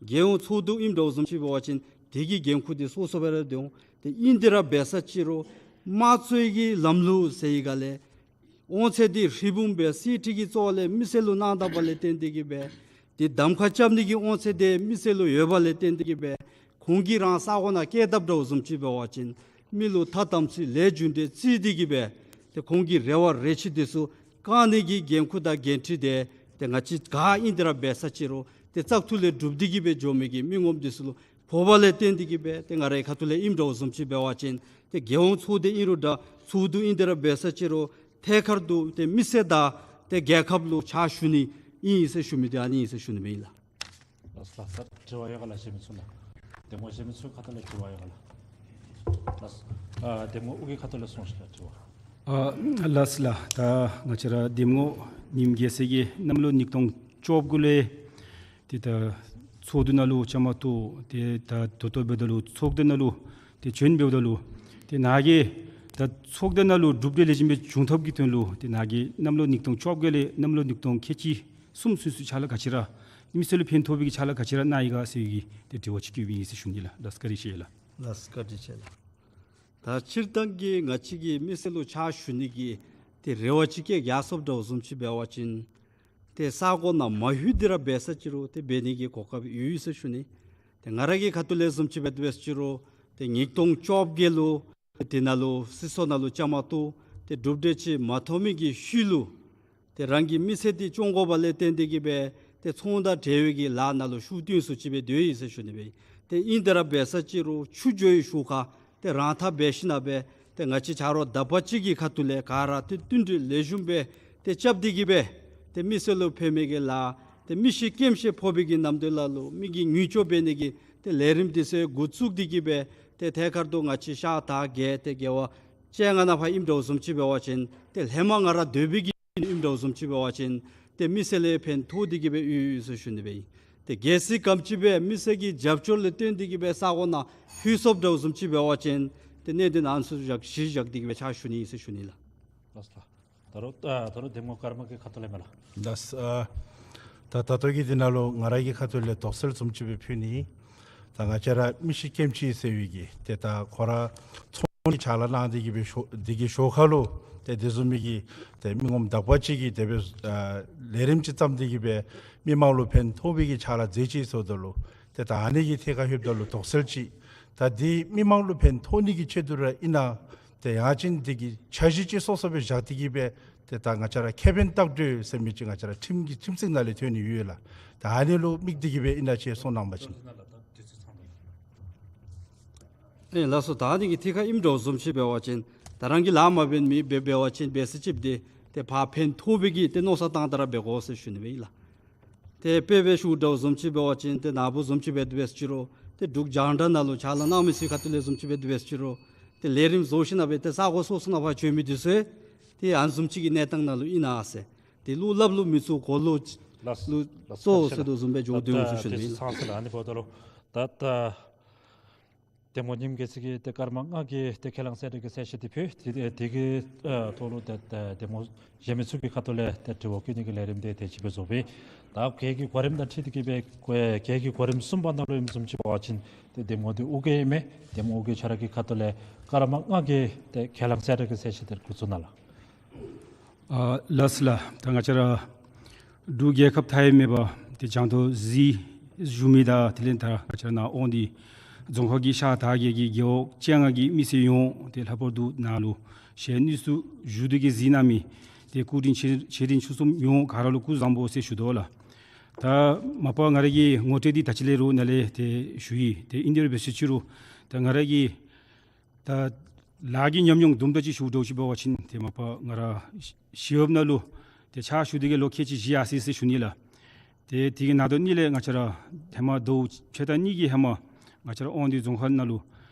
རྒྱལ་ཡོངས་ཚོགས་འདུ་ཨིནམ་འདྲཝ་བཟུམ་ཅིག་འབད་བ་ཅིན་དེ་གི་འགན་ཁུར་འདི་སོ་སོ་སྦེ་ར་འདུག། ཏེ་ཨིན་དེ་ར་འབད་ས་ཅི་རུང་དམངས་གཙོའི་གི་ལམ་ལུགས་ཟེར་བའི་སྒང་ལས་དབང་ཚད་འདི་ཧྲིལ་བུམ་སྦེ་གསེར་ཁྲི་གི་གཙོ་བོ་ལས་མི་སེར་ལུ་གནང་ད་པ་ལས་བརྟེན་ཏེ་གི་སྦེ་ཏེ་གདམ་ཁ་རྐྱབ་ནི་གི་དབང་ཚད་འདི་མི་སེར་ལུ་ཡོད་པ་ལས་བརྟེན་ཏེ་གི་སྦེ་ཁོང་གིས་རང་ས་གོ་ནང་བསྐྱལ་དཔ་འདྲཝ་བཟུམ་ཅིག་འབད་བ་ཅིན་མི་ལུ་ཐ་དམ་ཚིག་ལས་རྒྱུ་འབྲས་བརྩི་སྟེ་གི་སྦེ་ཏེ་ཁོང་གི་རེ་བ་རེ་ཆེ་འདི་ཚུ་བསྐང་ནི་གི་འགན་ཁུར་དང་འགན་འཁྲི་འདི་ཏེ་ང་བཅས་ག་ཨིན་དེ་ར་འབད་ས་ཅི་རུང་ཏེ་བཙག་འཐུ་ལས་གྲུབ་སྟེ་གི་སྦེ་འགྱོ་མི་གི་མི་ངོམ་འདི་ཚུ་ལུ་ཕོག་པ་ལས་བརྟེན་ཏེ་གི་སྦེ་ཏེ་ང་རའི་ཁ་ཐུག་ལས་ཨིནམ་འདྲཝ་བཟུམ་ཅིག་འབད་བ་ཅིན་ཏེ་རྒྱལ་ཡོངས་ཚོགས་སྡེ་ཨིན་རུང་འདྲ་ཚོགས་འདུ་ཨིན་དེ་ར་འབད་ས་ཅི་རུང་ཐད་ཀར་དུ་ཏེ་མི་སེར་དང་ཏེ་རྒྱལ་ཁབ་ལུ་ཕྱག་ཞུ་ནི་ཨིན་ཟེར་ཞུ་མི་འདི་ཨ་ནི་ཨིན་ཟེར་ཞུ་ནི་སྦེ་ཨིན་ལགས། ལགས་ལགས། ད་དྲི་བ་ཡོད་ག་ལགས། གཞན་མི་ཚུ་ལགས། གདམ་ངོ་གཞན་མི་ཚུ་ཁ་ཐུག་ལས་དྲི་བ་ཡོད་ག་ལགས། ལགས། ཨ་གདམ་ངོ་ཨོ་རྒྱན་ཁ་ཐུག་ལས་གསུངས་ཤིག་ལགས་དྲི་བ། ཨ་ལགས་ལགས། ད་ང་བཅས་ར་གདམ་ངོ་ཉིམ་རྒྱལ་མཚན་གྱིས་གནམ་ལོ་ཉིས་སྟོང་བཅོ་བརྒྱད་ལས་ཏེ་ད་ཚོགས་འདུ་ནང་ལུ་བཅའ་མར་གཏོགས་ཏེ་ད་ད་ལྟོ་འབདཝ་ད་ལུ་ཚོགས་སྡེ་ནང་ལུ་ཏེ་བྱོན་འབདཝ་ད་ལུ་ཏེ་ནཱ་གིས་ད་ཚོགས་སྡེ་ནང་ལུ་གྲུབ་འབྲས་ལེགས་ཤོམ་སྦེ་བྱུང་ཐབས་ཀྱི་དོན་ལུ་ཏེ་ནཱ་གིས་གནམ་ལོ་ཉིས་སྟོང་བཅོ་བརྒྱད་ལས་གནམ་ལོ་ཉིས་སྟོང་ཁལ་གཅིག་གསུམ་ཚུན་ཚོད་ཕྱག་ལཱ་ག་ཅི་ར་མི་སེར་ལུ་ཕན་ཐོགས་པའི་གི་ཕྱག་ལཱ་ག་ཅི་ར་གནང་ཡི་ག་ཟེར་བའི་གི་ཏེ་དྲི་བ་ཅིག་བཀོད་པའི་ཨིན་ཟེར་ཞུ་ནི་ལགས། ལགས་བཀའ་དྲིན་ཆེ་ལགས། ལགས་བཀའ་དྲིན་ཆེ་ལགས། ད་སྤྱིར་བཏང་གི་ང་བཅས་ཀྱིས་མི་སེར་ལུ་ཕྱག་ཞུ་ནི་གི་ཏེ་རེ་བ་ཅིག་བསྐྱེད་ཡར་སོངམ་འདྲཝ་བཟུམ་ཅིག་འབད་བ་ཅིན་ཏེ་ས་གོ་ནང་མ་ལྷོད་དེ་ར་འབད་ས་ཅི་རུང་ཏེ་འབད་ནི་གི་གོ་སྐབས་ཡོད་ཟེར་ཞུ་ནི། ཏེ་ང་ར་གི་ཁ་ཐུག་ལས་བཟུམ་ཅིག་འབད་འབད་ས་ཅི་རུང་ཏེ་ཉིས་སྟོང་བཅོ་བརྒྱད་ལུ་དེ་ནང་ལུ་སྲིད་ཚོགས་ནང་ལུ་བཅའ་མར་གཏོགས་ཏེ་གྲུབ་འབྲས་ཅིག་མ་ཐོབ་མི་གི་ཤུལ་ལུ་ཏེ་རང་གི་མི་ཚེ་འདི་སྐྱོང་དགོ་པ་ལས་བརྟེན་ཏེ་གི་སྦེ་ཏེ་ཚོང་དང་འབྲེལ་བའི་གི་ལཱ་ནང་ལུ་ཤུགས་བཏོན་སུ་ཅིག་སྦེ་སྡོད་ཡི་ཟེར་ཞུ་ནི་སྦེ། ཏེ་ཨིན་དེ་ར་འབད་ས་ཅི་རུང་ཆུ་འགྱོ་བའི་ཤུལ་ཁར་ཏེ་རང་འཐག་འབད་ཞིན་ན་སྦེ་ཏེ་ང་བཅས་ཆ་རོགས་དག་པ་ཅིག་གི་ཁ་ཐུག་ལས་ག་ར་ཏེ་བསྟུན་གྲོས་ལེགས་ཤོམ་སྦེ་ཏེ་རྐྱབ་སྟེ་གི་སྦེ་ཏེ་མི་སེར་ལུ་ཕན་མི་གི་ལཱ་ཏེ་མི་ཤི་རྐྱེན་ཤི་ཕོག་པའི་གི་ནམ་དུས་ལ་ལུ་མི་གི་ངུ་སྐྱོ་འབད་ནི་གི་ཏེ་ལས་རིམ་འདི་ཚུ་འགོ་བཙུགས་ཏེ་གི་སྦེ་ཏེ་ཐད་ཀར་དུ་ང་བཅས་ཤར་དར་བརྒྱད་ཏེ་རྒེད་འོག་བཅོ་ལྔ་ནང་ཕར་ཨིནམ་འདྲཝ་བཟུམ་ཅིག་འབད་བ་ཅིན་ཏེ་ལྷག་མ་ང་ར་སྡོད་པའི་གི་ཨིནམ་འདྲཝ་བཟུམ་ཅིག་འབད་བ་ཅིན་ཏེ་མི་སེར་ལུ་ཕན་ཐོགས་ཏེ་གི་སྦེ་ཡོད་ཡོད་ཟེར་ཞུ་ནི་སྦེ་ཨིན། ཏེ་གལ་སྲིད་ག་དེམ་ཅིག་སྦེ་མི་སེར་གྱི་རྒྱབ་སྐྱོར་ལས་བརྟེན་ཏེ་གི་སྦེ་ས་གོ་ནང་ལྷོད་སོངམ་འདྲཝ་བཟུམ་ཅིག་འབད་བ་ཅིན་ཏེ་གནད་དོན་ཨ་ནི་ཚུ་བཞག་གཞི་བཞག་སྟེ་གི་སྦེ་ཕྱག་ཞུ་ནི་ཨིན་ཟེར་ཞུ་ནི་ལགས། ལགས་ལགས། ད་རུང་ཨ་ད་རུང་གདམ་ངོ་ཀརྨ་གི་ཁ་ཐུག་ལས་མས་ལགས། ལགས། ཨ་ད་ད་ལྟོ་གི་འདི་ནང་ལུ་ང་ར་གི་ཁ་ཐུག་ལས་དོགས་སེལ་བཟུམ་ཅིག་སྦེ་ཕུལ་ནི། ད་ང་བཅས་ར་མི་ཤི་རྐྱེན་ཤི་ཟེར་བའི་གི་ཏེ་ད་ཁོ་ར་ཚོང་གི་ཕྱག་ལཱ་གནང་སྟེ་གི་སྦེ་ཤོ་འདི་གི་ཤོག་ཁ་ལུ་ཏེ་དེ་བཟུམ་མའི་གི་ཏེ་མི་ངོམ་དག་པ་ཅིག་གིས་དེ་སྦེ་ཨ་ལས་རིམ་ཅིག་བརྩམས་ཏེ་གི་སྦེ་མི་མང་ལུ་ཕན་ཐོགས་པའི་གི་ཕྱག་ལཱ་མཛད་ཅི་ཟེརཝ་ད་ལུ་ཏེ་ད་ཨ་ནི་གི་ཐད་ཁར་ལྷོདཔ་ད་ལུ་དོགས་སེལ་ཅིག། ད་འདི་མི་མང་ལུ་ཕན་ཐོགས་ནི་གི་ཆེད་དུ་ར་ཨིན་ན། ཏེ་ཡང་ཅིན་དེ་གི་འཆར་གཞི་ཅིག་སོ་སོ་སྦེ་བཞག་སྟེ་གི་སྦེ་ཏེ་ད་ང་བཅས་ར་ཁེ་ཕན་ལྟག་སྤྲོད་ཟེར་མི་ཅིག་ང་བཅས་ར་ཁྲིམས་ཀྱི་ཁྲིམས་སྲིད་ནང་ལས་ཐོན་ནི་ཡོད་ལགས། ད་ཨ་ནི་ལུ་དམིགས་ཏེ་གི་སྦེ་ཨིན་ན་ཅིག་གསུང་གནང་བ་ཅིན། ཨེ་ལགས་སོ། ད་ཨ་ནི་གི་ཐད་ཁར་ཨིནམ་འདྲཝ་བཟུམ་ཅིག་འབད་བ་ཅིན་ད་རང་གིས་ལཱ་མ་འབད་མི་འབད་འབད་བ་ཅིན་འབད་ས་ཅིག་ཏེ་ཏེ་ཕར་ཕན་ཐོགས་པའི་གི་ཏེ་མནོ་བསམ་བཏང་སྟེ་ར་འབད་དགོ་ཟེར་ཞུ་ནི་སྦེ་ཨིན་ལགས། ཏེ་དཔེ་སྦེ་ཞུཝ་འདྲཝ་བཟུམ་ཅིག་འབད་བ་ཅིན་ཏེ་ནཱ་བུ་བཟུམ་ཅིག་འབད་དེ་འབད་ས་ཅིག་རུང་ཏེ་འབྲུག་རྒྱང་བསྒྲགས་ནང་ལུ་ཕྱག་ལཱ་གནང་མི་ཚུ་ཁ་ཐུག་ལས་བཟུམ་ཅིག་འབད་དེ་འབད་ས་ཅིག་རུང་ཏེ་ལས་རིམ་བཟོ་ཞིན་ན་སྦེ་ཏེ་ས་གོ་སོ་སོ་ནང་ཕར་བྱོན་མི་འདི་ཚུ་ཏེ་ཨ་ནི་བཟུམ་ཅིག་གི་གནས་སྟངས་ནང་ལུ་ཨིན་ན་ཟེར། ཏེ་ལུ་སླབ་ལུ་མི་ཚུགས་གོ་ལུ་ལགས་ལུ་ལགས་གཙོ་བོ་ཟེར་དོ་བཟུམ་སྦེ་འགྱོ་དོ་འོང་ཟེར་ཞུ་ནི་ཨིན་ལགས། ད་ད་ཏེ་ཚང་སོང་ལགས། ཨ་ནི་འབདཝ་ད་ལུ་ད་ད་གདམ་ངོ་ཉིམ་རྒྱལ་མཚན་གྱིས་ཏེ་སྐར་མ་ལྔ་གི་ཏེ་ཁས་བླངས་གསལ་བསྒྲགས་ཀྱི་གསལ་བཤད་འདི་ཕུལ། ཏེ་ཏེ་དེ་གི་ཨ་ཐོག་ལུ་ཏེ་ཏེ་གདམ་ངོ་གཞན་མི་ཚུ་གི་ཁ་ཐུག་ལས་ཏེ་དྲི་བ་བཀོད་ནི་གི་ལས་རིམ་འདི་དེ་ཅིག་སྦེ་རྫོགས་པས། ད་གལ་གྱི་གོ་རིམ་དང་འཁྲིལ་ཏེ་གི་སྦེ་གོ་གལ་གྱི་གོ་རིམ་གསུམ་པ་ནང་ལུ་ཨིནམ་བཟུམ་ཅིག་འབད་བ་ཅིན་ཏེ་གདམ་ངོ་འདི་ཨོ་རྒྱན་ཨིན་མས། གདམ་ངོ་ཨོ་རྒྱན་ཁྱོད་ར་གི་ཁ་ཐུག་ལས་སྐར་མ་ལྔ་གི་ཏེ་ཁས་བླངས་གསལ་བསྒྲགས་ཀྱི་གསལ་བཤད་འདི་འགོ་བཙུགས་གནང་ལགས། ཨ་ལགས་སོ་ལགས། ད་ང་བཅས་ར་འབྲུག་རྒྱལ་ཁབ་མཐའ་ཡས་མེད་པ་ཏེ་བྱང་དུ་གཟིགས་བཞུགས་མི་དང་དེ་ལས་ད་ང་བཅས་ར་ནཱ་དབང་འདུས་རྫོང་ཁག་གི་ཤར་དར་རྒྱས་ཀྱི་རྒེད་འོག་བཅོ་ལྔ་གི་མི་སེར་ཡོངས་ཏེ་ལྷག་པར་དུ་ནཱ་ལུ་གཞན་དབུས་སུ་བཞུགས་ཏེ་གི་གཟིགས་གནང་མི་ཏེ་སྐུ་མགྲོན་ཆེ་ཆེ་འབྲིང་ཆུང་གསུམ་ཡོངས་ག་ར་ལུ་སྐུ་གཟུགས་བཟང་པོ་ཟེར་ཞུ་དོ་ལགས། ད་མ་པ་ང་ར་གི་ངོ་སྤྲོད་འདི་ད་ཅི་ལས་རུང་ནཱ་ལས་ཏེ་ཞུ་ཡི། ཏེ་ཨིན་དེ་རུང་འབད་ས་ཅིག་རུང་ད་ང་ར་གི་ད་ལཱ་གི་ཉམས་མྱོང་དུམ་གྲ་ཅིག་ཞུ་དོ་ཅིག་འབད་བ་ཅིན་ཏེ་མ་པ་ང་ར་ཞི་གཡོགཔ་ནང་ལུ་ཏེ་ཕྱག་ཞུ་སྟེ་གི་ལོ་ཁལ་གཅིག་བཞི་ཡར་སོ་ཡི་ཟེར་ཞུ་ནི་ལགས། ཏེ་དེ་གི་ནང་དོག་གཉིས་ལས་ང་བཅས་ར་ཧེ་མ་ཟླཝ་ཕྱེད་དང་གཉིས་ཀྱི་ཧེ་མ་ང་བཅས་ར་དབང་འདུས་རྫོང་ཁག་ནང་ལུ་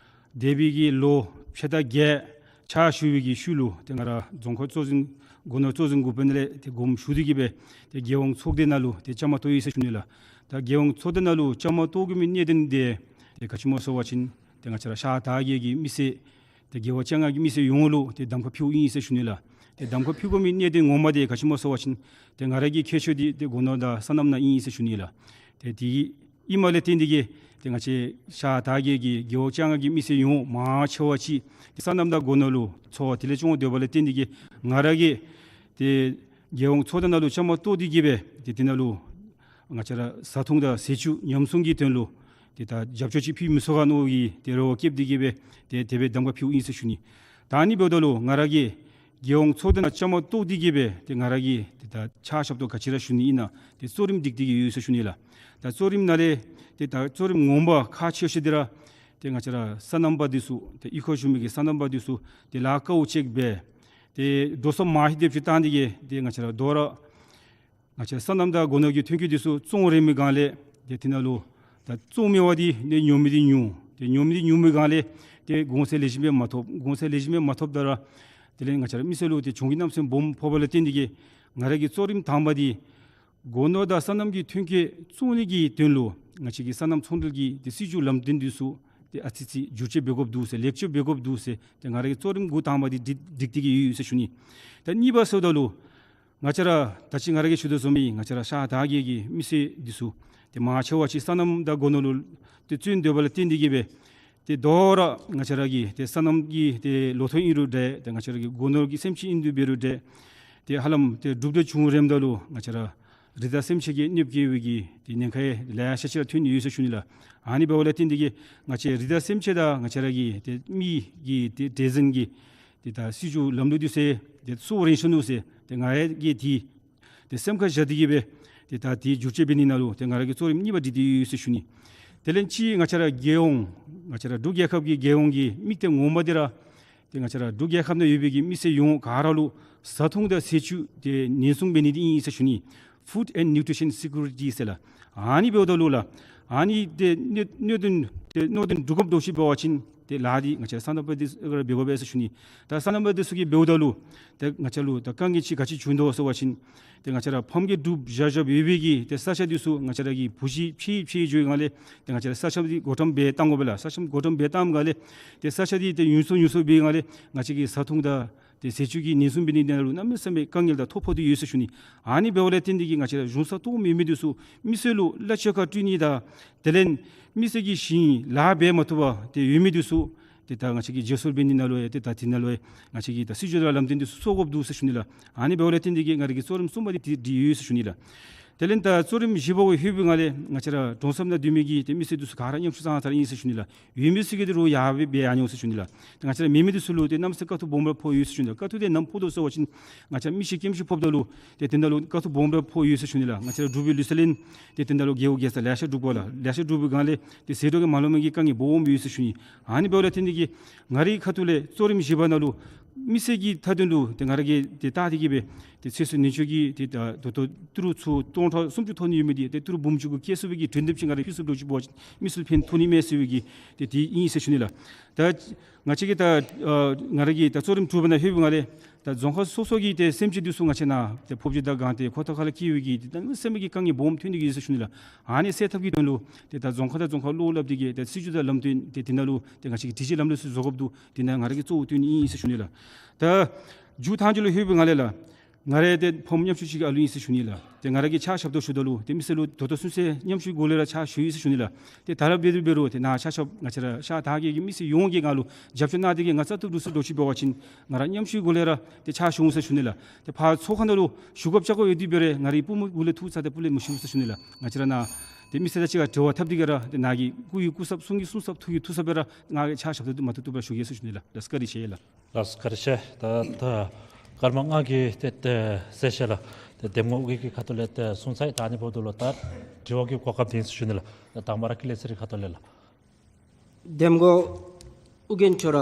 འདས་པའི་གི་ལོ་ཕྱེད་དང་བརྒྱད་ཕྱག་ཞུ་བའི་གི་ཤུལ་ལུ་ཏེ་ང་ར་རྫོང་ཁག་གཙོ་འཛིན་སྒོ་ནོར་གཙོ་འཛིན་འགོ་དཔོན་ལས་ཏེ་དགོངསམ་ཞུ་སྟེ་གི་སྦེ་ཏེ་རྒྱལ་ཡོངས་ཚོགས་སྡེ་ནང་ལུ་ཏེ་བཅའ་མར་གཏོགས་ཡི་ཟེར་ཞུ་ནི་ལགས། ད་རྒྱལ་ཡོངས་ཚོགས་སྡེ་ནང་ལུ་བཅའ་མར་གཏོགས་དགོ་མི་གནད་དོན་འདི་ཏེ་ག་ཅི་སྨོ་ཟེར་བ་ཅིན་ཏེ་ང་བཅས་ར་ཤར་དར་རྒྱས་ཀྱི་མི་སེར་ཏེ་རྒེད་འོག་བཅོ་ལྔ་གི་མི་སེར་ཡོངས་ལུ་ཏེ་གདམ་ཁ་ཕུལཝ་ཨིན་ཟེར་ཞུ་ནི་ལགས། ཏེ་གདམ་ཁ་ཕུལ་དགོ་མི་གནད་དོན་ངོ་མ་འདི་ག་ཅི་སྨོ་ཟེར་བ་ཅིན་ཏེ་ང་ར་གི་ཁྱད་ཆོས་འདི་ཏེ་སྒོ་ནོར་དང་སོ་ནམ་ནང་ཨིན་ཟེར་ཞུ་ནི་ལགས། ཏེ་དེ་ཨིནམ་ལས་བརྟེན་ཏེ་གི་ཏེ་ང་བཅས་ཤར་དར་རྒྱས་ཀྱི་རྒེད་འོག་བཅོ་ལྔ་གི་མི་སེར་ཡོངས་མང་ཆེ་བ་ཅིག་ཏེ་སོ་ནམ་དང་སྒོ་ནོར་ལུ་འཚོ་བ་དེ་ལས་སྐྱོང་སྡོདཔ་ལས་བརྟེན་ཏེ་གི་ང་ར་གིས་ཏེ་རྒྱལ་ཡོངས་ཚོགས་སྡེ་ནང་ལུ་བཅའ་མར་གཏོགས་ཏེ་གི་སྦེ་ཏེ་དེ་ནང་ལུ་ང་བཅས་ར་བཟའ་འཐུང་དང་ཟས་བཅུད་ཉམས་སྲུང་གི་དོན་ལུ་ཏེ་ད་རྒྱབ་སྐྱོར་ཅིག་ཕུལ་མི་ཚུགས་ག་མནོ་བའི་ཏེ་རེ་བ་བསྐྱེད་དེ་གི་སྦེ་ཏེ་དེ་སྦེ་གདམ་ཁ་ཕུལཝ་ཨིན་ཟེར་ཞུ་ནི། ད་ཨ་ནི་འབདཝ་ད་ལུ་ང་ར་གིས་རྒྱལ་ཡོངས་ཚོགས་སྡེ་ནང་བཅའ་མར་གཏོགས་ཏེ་གི་སྦེ་ཏེ་ང་ར་གིས་ཏེ་ད་ཕྱག་ཞབས་ཏོག་ག་ཅི་ར་ཞུ་ནི་ཨིན་ན་ཏེ་གཙོ་རིམ་སྒྲིག་སྟེ་གི་ཡོད་ཟེར་ཞུ་ནི་ལགས། ད་གཙོ་རིམ་ནང་ལས་ཏེ་ད་གཙོ་རིམ་ངོ་མ་ཁག་ཆེ་ཤོས་འདི་ར་ཏེ་ང་བཅས་ར་སོ་ནམ་པ་འདི་ཚུ་ཏེ་གཡུས་ཁར་བཞུགས་མི་གི་སོ་ནམ་པ་འདི་ཚུ་ཏེ་ལཱ་དཀའཝ་སྤྱད་སྦེ་ཏེ་འགྲོ་སོང་མང་ཧེང་སྡེབ་ཅིག་བཏང་སྟེ་གི་ཏེ་ང་བཅས་ར་དོ་རུང་ང་བཅས་སོ་ནམ་དང་སྒོ་ནོར་གྱི་ཐོན་སྐྱེད་འདི་ཚུ་བཙོང་རན་མི་སྒང་ལས་ཏེ་དེ་ནང་ལུ་ད་བཙོང་མི་བ་འདི་ནི་ཉོ་མི་འདི་ཉུང་། ཏེ་ཉོ་མི་འདི་ཉུང་མི་སྒང་ལས་ཏེ་གོང་ཚད་ལེགས་ཤོམ་སྦེ་མ་ཐོབ། གོང་ཚད་ལེགས་ཤོམ་སྦེ་མ་ཐོབ་ད་ར་དེ་ལས་ང་བཅས་ར་མི་སེར་ལུ་ཏེ་གྱོང་གུད་གནམ་མེད་ས་མེད་སྦོམ་ཕོགཔ་ལས་བརྟེན་ཏེ་གི་ང་ར་གི་གཙོ་རིམ་དང་པ་འདི་སྒོ་ནོར་དང་སོ་ནམ་གྱི་ཐོན་སྐྱེད་བཙོང་ནི་གི་དོན་ལུ་ང་བཅས་ཀྱི་སོ་ནམ་ཚོང་འབྲེལ་གྱི་ཏེ་སྲིད་བྱུས་ལམ་སྟོན་འདི་ཚུ་ཏེ་ཨ་ཙི་ཅིག་བསྒྱུར་བཅོས་འབད་དགོཔ་འདུག་ཟེར་ལེགས་བཅོས་འབད་དགོཔ་འདུག་ཟེར་ཏེ་ང་ར་གི་གཙོ་རིམ་འགོ་དང་པ་འདི་སྒྲིག་སྒྲིག་སྟེ་གི་ཡོད་ཟེར་ཞུ་ནི། ད་གཉིས་པ་ཟེརཝ་ད་ལུ་ང་བཅས་ར་ད་ཅི་ང་ར་གིས་ཞུ་དོ་བཟུམ་སྦེ་ང་བཅས་ར་ཤར་དར་རྒྱས་ཀྱི་མི་སེར་འདི་ཚུ་ཏེ་མང་ཆེ་བ་ཅིག་སོ་ནམ་དང་སྒོ་ནོར་ལུ་ཏེ་བརྩོན་སྡོདཔ་ལས་བརྟེན་ཏེ་གི་སྦེ་ཏེ་དོ་རུང་ང་བཅས་ར་གི་ཏེ་སོ་ནམ་གྱི་ཏེ་ལོ་ཐོག་ཨིན་རུང་འདྲ་ཏེ་ང་བཅས་ར་གི་སྒོ་ནོར་གྱི་སེམས་ཅན་ཨིན་དེ་འབད་རུང་འདྲ་ཏེ་ཧ་ལམ་ཏེ་གྲུབ་འབྲས་བྱུང་རནམ་ད་ལུ་ང་བཅས་ར་རི་དྭགས་སེམས་ཅན་གྱིས་གནོདཔ་བཀལ་བའི་གི་ཏེ་ཉེན་ཁ་ཡང་ལེ་ཤ་ཅིག་ར་ཐོན་ཡོད་ཟེར་ཞུ་ནི་ལགས། ཨ་ནི་འབདཝ་ལས་བརྟེན་ཏེ་གི་ང་བཅས་རི་དྭགས་སེམས་ཅན་དང་ང་བཅས་ར་གི་ཏེ་མི་གི་ཏེ་འབྲེལ་འཛིང་གི་ཏེ་ད་སྲིད་བྱུས་ལམ་ལུགས་འདི་ཚུ་ཏེ་སོར་རན་ཤོར་ནུག་ཟེར་ཏེ་ང་ར་གིས་ཏེ་ཏེ་སེམས་ཁར་བཞག་སྟེ་གི་སྦེ་ཏེ་ད་ཏེ་བསྒྱུར་བཅོས་འབད་ནི་ནང་ལུ་ཏེ་ང་ར་གིས་གཙོ་རིམ་གཉིས་པ་སྒྲིག་སྟེ་ཡོད་ཟེར་ཞུ་ནི། དེ་ལས་ཅིག་ང་བཅས་ར་རྒྱལ་ཡོངས་ང་བཅས་ར་འབྲུག་རྒྱལ་ཁབ་ཀྱི་རྒྱལ་ཡོངས་ཀྱི་དམིགས་གཏད་ངོ་མ་འདི་ར་ཏེ་ང་བཅས་ར་འབྲུག་རྒྱལ་ཁབ་ནང་ཡོད་པའི་གི་མི་སེར་ཡོངས་ག་ར་ལུ་བཟའ་འཐུང་དང་ཟས་བཅུད་ཏེ་ཉེན་སྲུང་འབད་ནི་འདི་ཨིན་ཟེར་ཞུ་ནི། Food and Nutrition Security ཟེར་ལགས། ཨ་ནི་འབདཝ་ད་ལུ་ལགས་ཨ་ནི་ཏེ་གནད་གནད་དོན་ཏེ་གནད་དོན་སྒྲུབ་དགོཔ་འདྲཝ་ཅིག་འབད་བ་ཅིན་ཏེ་ལཱ་འདི་ང་བཅས་སོ་ནམ་པ་འདི་ཚུ་གིས་འབད་དགོ་པས་ཟེར་ཞུ་ནི། ད་སོ་ནམ་པ་འདི་ཚུ་གིས་འབདཝ་ད་ལུ་ཏེ་ང་བཅས་ལུ་ད་དཀའ་ངལ་ཅིག་ག་ཅི་བྱུང་དོ་ཟེར་བ་ཅིན་ཏེ་ང་བཅས་ར་ཕམ་གྱིས་སྒྲུབ་བཞག་བཞགཔ་ཡོད་པའི་གི་ཏེ་ས་ཆ་འདི་ཚུ་ང་བཅས་ར་གིས་བུ་གཞི་ཕྱེ་ཕྱེ་འགྱོ་བའི་སྒང་ལས་ཏེ་ང་བཅས་ར་ས་ཆ་འདི་བགོ་བཀྲམ་འབད་བཏང་དགོ་པས་ལགས། ས་ཆ་བགོ་བཀྲམ་འབད་བཏངམ་སྒང་ལས་ཏེ་ས་ཆ་འདི་ཏེ་ཉུང་སུ་ཉུང་སུ་འབད་བའི་སྒང་ལས་ང་བཅས་ཀྱི་བཟའ་འཐུང་དང་ཏེ་ཟས་བཅུད་ཀྱི་ཉེན་སྲུང་འབད་ནི་ནང་ལུ་གནམ་མེད་ས་མེད་དཀའ་ངལ་དང་ཐོ་ཕོག་སྟེ་ཡོད་ཟེར་ཞུ་ནི། ཨ་ནི་འབདཝ་ལས་བརྟེན་ཏེ་གི་ང་བཅས་ར་གཞུང་ས་ཐོབ་མེད་མི་འདི་ཚུ་མི་སེར་ལུ་གླ་ཆ་ཁར་སྤྲོད་ནི་དང་དེ་ལས་མི་སེར་གྱི་ཞིང་ལཱ་འབད་མ་བཏུབ་པར་ཏེ་ཡོད་མི་འདི་ཚུ་ཏེ་ད་ང་བཅས་ཀྱིས་བརྗེ་སོར་འབད་ནི་ནང་ལུ་ཡང་ཏེ་ད་དེ་ནང་ལུ་ཡང་ང་བཅས་ཀྱིས་ད་སྲིད་བྱུས་དང་ལམ་སྟོན་འདི་ཚུ་བཟོ་དགོཔ་འདུག་ཟེར་ཞུ་ནི་ལགས། ཨ་ནི་འབདཝ་ལས་བརྟེན་ཏེ་གི་ང་ར་གི་གཙོ་རིམ་གསུམ་པ་འདི་ཏེ་སྒྲིག་ཡོད་ཟེར་ཞུ་ནི་ལགས། དེ་ལས་ད་གཙོ་རིམ་བཞི་པ་ལྷོད་པའི་སྒང་ལས་ང་བཅས་ར་གྲོང་གསེབ་ནང་སྡོད་མི་གི་ཏེ་མི་སེར་འདི་ཚུ་ག་ར་མཉམ་ཞུགས་ཙང་ཙང་ཨིན་ཟེར་ཞུ་ནི་ལགས། ཡོད་མི་ཚུ་གིས་ཏེ་རོགས་ཡར་སྦེ་འབད་ཡར་འགྱོ་ཟེར་ཞུ་ནི་ལགས། ཏེ་ང་བཅས་ར་མེད་མི་འདི་ཚུ་ལུ་ཏེ་གནམ་མེད་ས་མེད་དཀའ་སྡུག་སྦོམ་ར་ཕོག་ཡོད་ཟེར་ཞུ་ནི་ལགས། དཀའ་སྡུག་དེ་ནམ་ཕོག་དོ་ཟེར་བ་ཅིན་ང་བཅས་མི་ཤི་རྐྱེན་ཤི་ཕོགཔ་ད་ལུ་ཏེ་དེ་ནང་ལུ་དཀའ་སྡུག་སྦོམ་ར་ཕོག་ཡོད་ཟེར་ཞུ་ནི་ལགས། ང་བཅས་ར་འབྲུག་པའི་ལུགས་སྲོལ་ལས་ཏེ་དེ་ནང་ལུ་རྒྱལ་པོ་རྒྱལ་ཚ་ལེ་ཤ་འབྲུག་པ་ལགས། ལེ་ཤ་འབྲུག་པའི་སྒང་ལས་ཏེ་ཟད་འགྲོ་གི་མ་ལྷོད་མི་གི་དཀའ་ངལ་སྦོམ་ཡོད་ཟེར་ཞུ་ནི། ཨ་ནི་འབདཝ་ལས་བརྟེན་ཏེ་གིས་ང་རའི་ཁ་ཐུག་ལས་གཙོ་རིམ་བཞི་པ་ནང་ལུ་མི་སེར་གྱི་མཐའ་དོན་ལུ་ཏེ་ང་ར་གིས་ཏེ་བལྟ་སྟེ་གིས་སྦེ་ཏེ་ཚེ་སྲོག་ཉེན་བཅོལ་གྱི་ཏེ་ད་ད་ལྟོ་ཏི་རུ་ཚུ་སྟོང་ཕྲག་སུམ་ཅུ་ཐོན་ནི་ཡོད་མི་འདི་ཏེ་ཏི་རུ་འབུམ་གཅིག་གུ་བཀལ་ཚུགས་པའི་གི་གྲོས་འདེབས་ཅིག་ང་ར་ཕུལ་ཚུགསཔ་འདྲཝ་ཅིག་འབད་བ་ཅིན་མི་སེར་ལུ་ཕན་ཐོགས་ནི་མས་ཟེར་བའི་གི་ཏེ་དེ་ཨིན་ཟེར་ཞུ་ནི་ལགས། ད་ང་བཅས་ཀྱིས་ད་ཨ་ང་ར་གིས་ད་གཙོ་རིམ་དྲུག་པ་ནང་ལྷོད་པའི་སྒང་ལས་ད་རྫོང་ཁག་སོ་སོ་གི་ཏེ་སེམས་ཅན་འདི་ཚུ་ང་བཅས་ནཱ་ཏེ་ཕོགཔ་ཅིག་དང་གང་ཏེ་ཁོ་ཐག་ཁ་ལས་སྐྱེ་བའི་གི་ཏེ་གནམ་མེད་ས་མེད་ཀྱི་དཀའ་ངལ་སྦོམ་ཐོན་ཏེ་གིས་ཟེར་ཞུ་ནི་ལགས། ཨ་ནི་སེལ་ཐབས་ཀྱི་དོན་ལུ་ཏེ་ད་རྫོང་ཁག་དང་རྫོང་ཁག་བློ་སླབ་སྟེ་གིས་ཏེ་སྲིད་བྱུས་དང་ལམ་སྟོན་ཏེ་དེ་ནང་ལུ་ཏེ་ང་བཅས་ཀྱིས་སྒྲིག་གཞི་ལམ་ལུགས་ཚུ་བཟོ་དགོཔ་འདུག། དེ་ནང་ང་ར་གིས་གཙོ་བོ་བཏོན་ནི་ཨིན་ཟེར་ཞུ་ནི་ལགས། ད་མཇུག་མཐའ་མཇུག་ལུ་ལྷོད་པའི་སྒང་ལས་ལགས། ང་རའི་ཏེ་ཕམ་ཉམ་ཆུང་ཅིག་ཨ་ལུ་ཨིན་ཟེར་ཞུ་ནི་ལགས། ཏེ་ང་ར་གིས་ཕྱག་ཞབས་ཏོག་ཞུཝ་ད་ལུ་ཏེ་མི་སེར་ལུ་ད་ལྟོ་ཚུན་ཚོད་ཉམ་ཆུང་གི་སྒོ་ལས་ར་ཕྱག་ཞུ་ཡི་ཟེར་ཞུ་ནི་ལགས། ཏེ་ད་ར་འབད་དེ་འབད་རུང་ཏེ་ནཱ་ཕྱག་ཞབས་ང་བཅས་ར་ཕྱག་བདའ་མཁན་གྱི་མི་སེར་ཡོངས་ཀྱིས་ང་ལུ་རྒྱབ་སྐྱོར་གནང་སྟེ་གིས་ང་བཙག་འཐུ་འདི་ཚུ་འདྲཝ་ཅིག་འབད་བ་ཅིན་ང་ར་ཉམ་ཆུང་གི་སྒོ་ལས་ར་ཏེ་ཕྱག་ཞུ་འོང་ཟེར་ཞུ་ནི་ལགས། ཏེ་ཕར་ཚོགས་ཁང་ནང་ལུ་ཞུ་དགོཔ་བཅར་དགོཔ་ཡོད་དེ་འབད་རུང་ང་རའི་པུས་མོ་གུ་ལས་ཐུག་ཚར་ཏེ་སྤུ་ལས་མི་ཞུ་ཟེར་ཞུ་ནི་ལགས། ང་བཅས་ར་ནཱ་ཏེ་མི་སེར་དང་གཅིག་ཁར་འབྲེལ་བ་འཐབ་སྟེ་གིས་ར་ཏེ་ནཱ་གི་སྐུ་ཡི་སྐུ་ཚབ་གསུང་གི་གསུང་ཚབ་ཐུགས་ཀྱི་ཐུགས་ཚབ་སྦེ་ར་ང་གིས་ཕྱག་ཞབས་ཏོག་འདི་མ་བཏུབ་བཏུབ་ར་ཞུ་གེ་ཟེར་ཞུ་ནི་ལགས། ལགས་བཀའ་དྲིན་ཆེ་ལགས། ལགས་བཀའ་དྲིན་ཆེ། ད་ད་སྐར་མ་ལྔ་གི་ཏེ་ཏེ་ཟད་ཞལ་ལགས། ཏེ་འདེམས་ངོ་དབུ་འཛིན་གྱི་ཁ་ཐུག་ལས་ཏེ་གསུང་ཚིག་ད་ཨ་ནི་འབདཝ་ད་ལུ་ད་དྲི་བ་གི་གོ་སྐབས་འདི་ཨིན་ཟེར་ཞུ་ནི་ལགས། ད་དང་པ་ར་ཀུན་ལེགས་ཚེ་རིང་ཁ་ཐུག་ལས་ལགས། འདེམས་ངོ་ཨོ་རྒྱན་ཁྱོད་ར་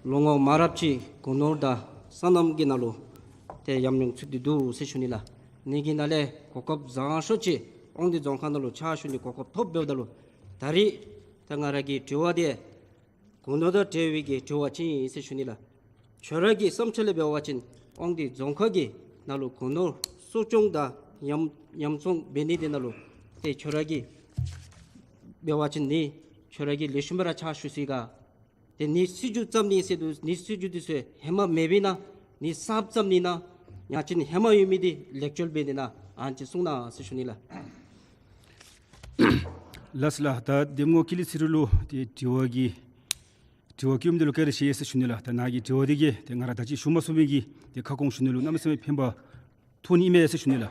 ལོ་ངོ་མང་རབས་ཅིག་སྒོ་ནོར་དང་སོ་ནམ་གྱི་ནང་ལུ་ཏེ་ཉམས་མྱོང་ཚུད་དེ་འདུག་ཟེར་ཞུ་ནི་ལགས། ངེ་གི་ནང་ལས་གོ་སྐབས་བཟང་ཤོས་ཅིག་དབང་འདུས་རྫོང་ཁག་ནང་ལུ་ཕྱག་ཞུ་ནི་གོ་སྐབས་ཐོབ་འབདཝ་ད་ལུ་ད་རིས་ད་ང་ར་གི་དྲི་བ་འདི་སྒོ་ནོར་དང་འབྲེལ་བའི་གི་དྲི་བ་ཅིག་ཨིན་ཟེར་ཞུ་ནི་ལགས། ཁྱོད་ར་གི་བསམ་འཆར་ལས་འབད་བ་ཅིན་དབང་འདུས་རྫོང་ཁག་གི་ནང་ལུ་སྒོ་ནོར་གསོ་སྐྱོང་དང་ཉམས་ཉམས་བཙོང་འབད་ནི་འདི་ནང་ལུ་ཏེ་ཁྱོད་ར་གིས་འབད་བ་ཅིན་ནི་ཁྱོད་ར་གིས་ལེགས་ཤོམ་སྦེ་ར་ཕྱག་ཞུ་ཚུགས་ག། ཏེ་ནི་སྲིད་བྱུས་བརྩམ་ནི་ཟེར་འདུག། ནི་སྲིད་བྱུས་འདི་ཚུ་ཧེ་མ་མེད་པས་ན་ནི་གསརཔ་བརྩམ་ནི་ན་ཡང་ཅིན་ཧེ་མ་ཡོད་མི་འདི་ལེགས་བཅོས་འབད་ནི་ན་ཨ་ནི་ཅིག་གསུང་གནང་ཟེར་ཞུ་ནི་ལགས། ལགས་ལགས། ད་འདེམས་ངོ་ཀུན་ལེགས་ཚེ་རིང་ལུ་ཏེ་དྲི་བ་གི་དྲི་བ་བཀོད་མི་འདི་ལུ་བཀའ་དྲིན་ཆེ་ཟེར་ཞུ་ནི་ལགས། ད་ནཱ་གི་དྲི་བ་འདི་གིས་ཏེ་ང་ར་ད་ཅི་ཞུ་མ་ཚུགས་པའི་གི་ཏེ་ཁ་སྐོང་ཞུ་ནི་ལུ་གནམ་མེད་ས་མེད་ཕན་པ་ཐོགས་ནི་མས་ཟེར་ཞུ་ནི་ལགས།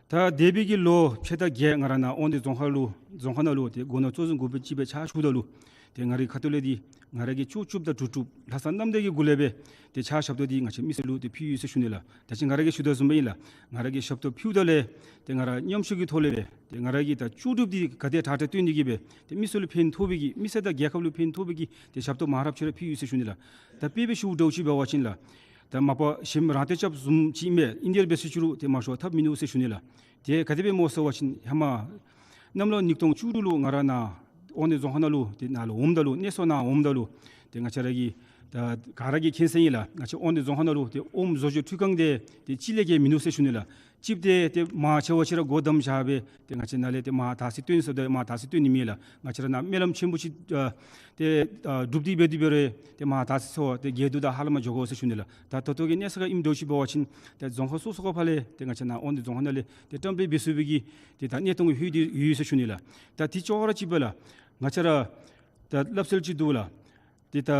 ད་འདས་པའི་གི་ལོ་ཕྱེད་དང་བརྒྱད་ང་ར་ནཱ་དབང་འདུས་རྫོང་ཁག་ལུ་རྫོང་ཁག་ནང་ལུ་ཏེ་སྒོ་ནོར་གཙོ་འཛིན་འགོ་དཔོན་ཅིག་སྦེ་ཕྱག་ཞུཝ་ད་ལུ་ཏེ་ང་རའི་ཁ་ཐུག་ལས་འདི་ང་ར་གིས་ལྕོགས་གྲུབ་དང་གྲུབ་གྲུབ་ལྷག་བསམ་རྣམ་དག་གི་སྒོ་ལས་སྦེ་ཏེ་ཕྱག་ཞབས་ཏོག་འདི་ང་བཅས་མི་སེར་ལུ་ཏེ་ཕུལ་ཡི་ཟེར་ཞུ་ནི་ལགས། ད་ཅི་ང་ར་གིས་ཞུ་དོ་བཟུམ་སྦེ་ཨིན་ལགས། ང་ར་གིས་ཞབས་ཏོག་ཕུལཝ་ད་ལས་ཏེ་ང་ར་ཉམས་ཞིབ་ཀྱི་ཐོག་ལས་སྦེ་ཏེ་ང་ར་གིས་ད་ལྕོགས་གྲུབ་འདི་ག་དེ་དྲག་དྲག་བཏོན་ཏེ་གིས་སྦེ་ཏེ་མི་སེར་ལུ་ཕན་ཐོགས་པའི་གི་མི་སེར་དང་རྒྱལ་ཁབ་ལུ་ཕན་ཐོགས་པའི་གི་ཏེ་ཞབས་ཏོག་མང་རབས་ཅིག་ར་ཕུལ་ཡི་ཟེར་ཞུ་ནི་ལགས། ད་དཔེ་སྦེ་ཞུཝ་འདྲཝ་ཅིག་འབད་བ་ཅིན་ལགས། ད་མ་པ་གཞན་རང་བདེ་རྐྱབ་བཟུམ་ཅིག་མས། ཨིན་དེ་ར་འབད་ཟེར་ཞུ་རུང་ཏེ་མང་ཤོས་ཐབས་མིན་འདུག་ཟེར་ཞུ་ནི་ལགས། ཏེ་ག་དེ་སྦེ་སྨོ་ཟེར་བ་ཅིན་ཧེ་མ་གནམ་ལོ་ཉིས་སྟོང་བཅུ་དྲུག་ལུ་ང་ར་ནཱ་དབང་འདུས་རྫོང་ཁག་ནང་ལུ་ཏེ་ནཱ་ལུ་འོངམ་ད་ལུ་གནས་ཚུལ་ནང་འོངམ་ད་ལུ་ཏེ་ང་བཅས་ར་གི་ད་ག་ར་གིས་མཁྱེན་གསལ་ཨིན་ལགས། ང་བཅས་དབང་འདུས་རྫོང་ཁག་ནང་ལུ་ཏེ་ཨོམ་བཟོ་བཅོས་འཕྲུལ་ཁང་འདི་ཏེ་གཅིག་ལས་བརྒལ་མིན་འདུག་ཟེར་ཞུ་ནི་ལགས། ཅིག་ཏེ་ཏེ་མང་ཆེ་བ་ཅིག་ར་སྒོ་བསྡམས་བཞག་སྦེ་ཏེ་ང་བཅས་ནཱ་ལས་ཏེ་མར་དར་ཚིལ་བཏོན་ས་དང་མར་དར་ཚིལ་བཏོན་ནི་མེད་ལགས། ང་བཅས་ར་ནཱ་སྨོན་ལམ་ཆེན་པོ་ཅིག་ཨ་ཏེ་ཨ་སྒྲུབ་སྟེ་འབད་དེ་འབད་རུང་ཏེ་མར་དར་ཚིལ་ཚུ་ཏེ་རྒྱས་འདུག་དང་ཧ་ལམ་འགྱོ་དགོ་ཟེར་ཞུ་ནི་ལགས། ད་ད་ལྟོ་གི་གནས་ཚུལ་ཁར་ཨིནམ་འདྲཝ་ཅིག་འབད་བ་ཅིན་ཏེ་རྫོང་ཁག་སོ་སོ་ཁ་ཕར་ལས་ཏེ་ང་བཅས་ནཱ་དབང་འདུས་རྫོང་ཁག་ནང་ལས་ཏེ་བཀྲམ་སྤེལ་འབད་ཚུགས་པའི་གི་ཏེ་ད་གནས་སྟངས་ལྷོད་དེ་ཡོད་ཟེར་ཞུ་ནི་ལགས། ད་དེ་ཅོག་ར་གཅིག་སྦེ་ལགས། ང་བཅས་ར་ད་སླབ་སྲོལ་ཅིག་འདུག་ལགས། ཏེ་ད་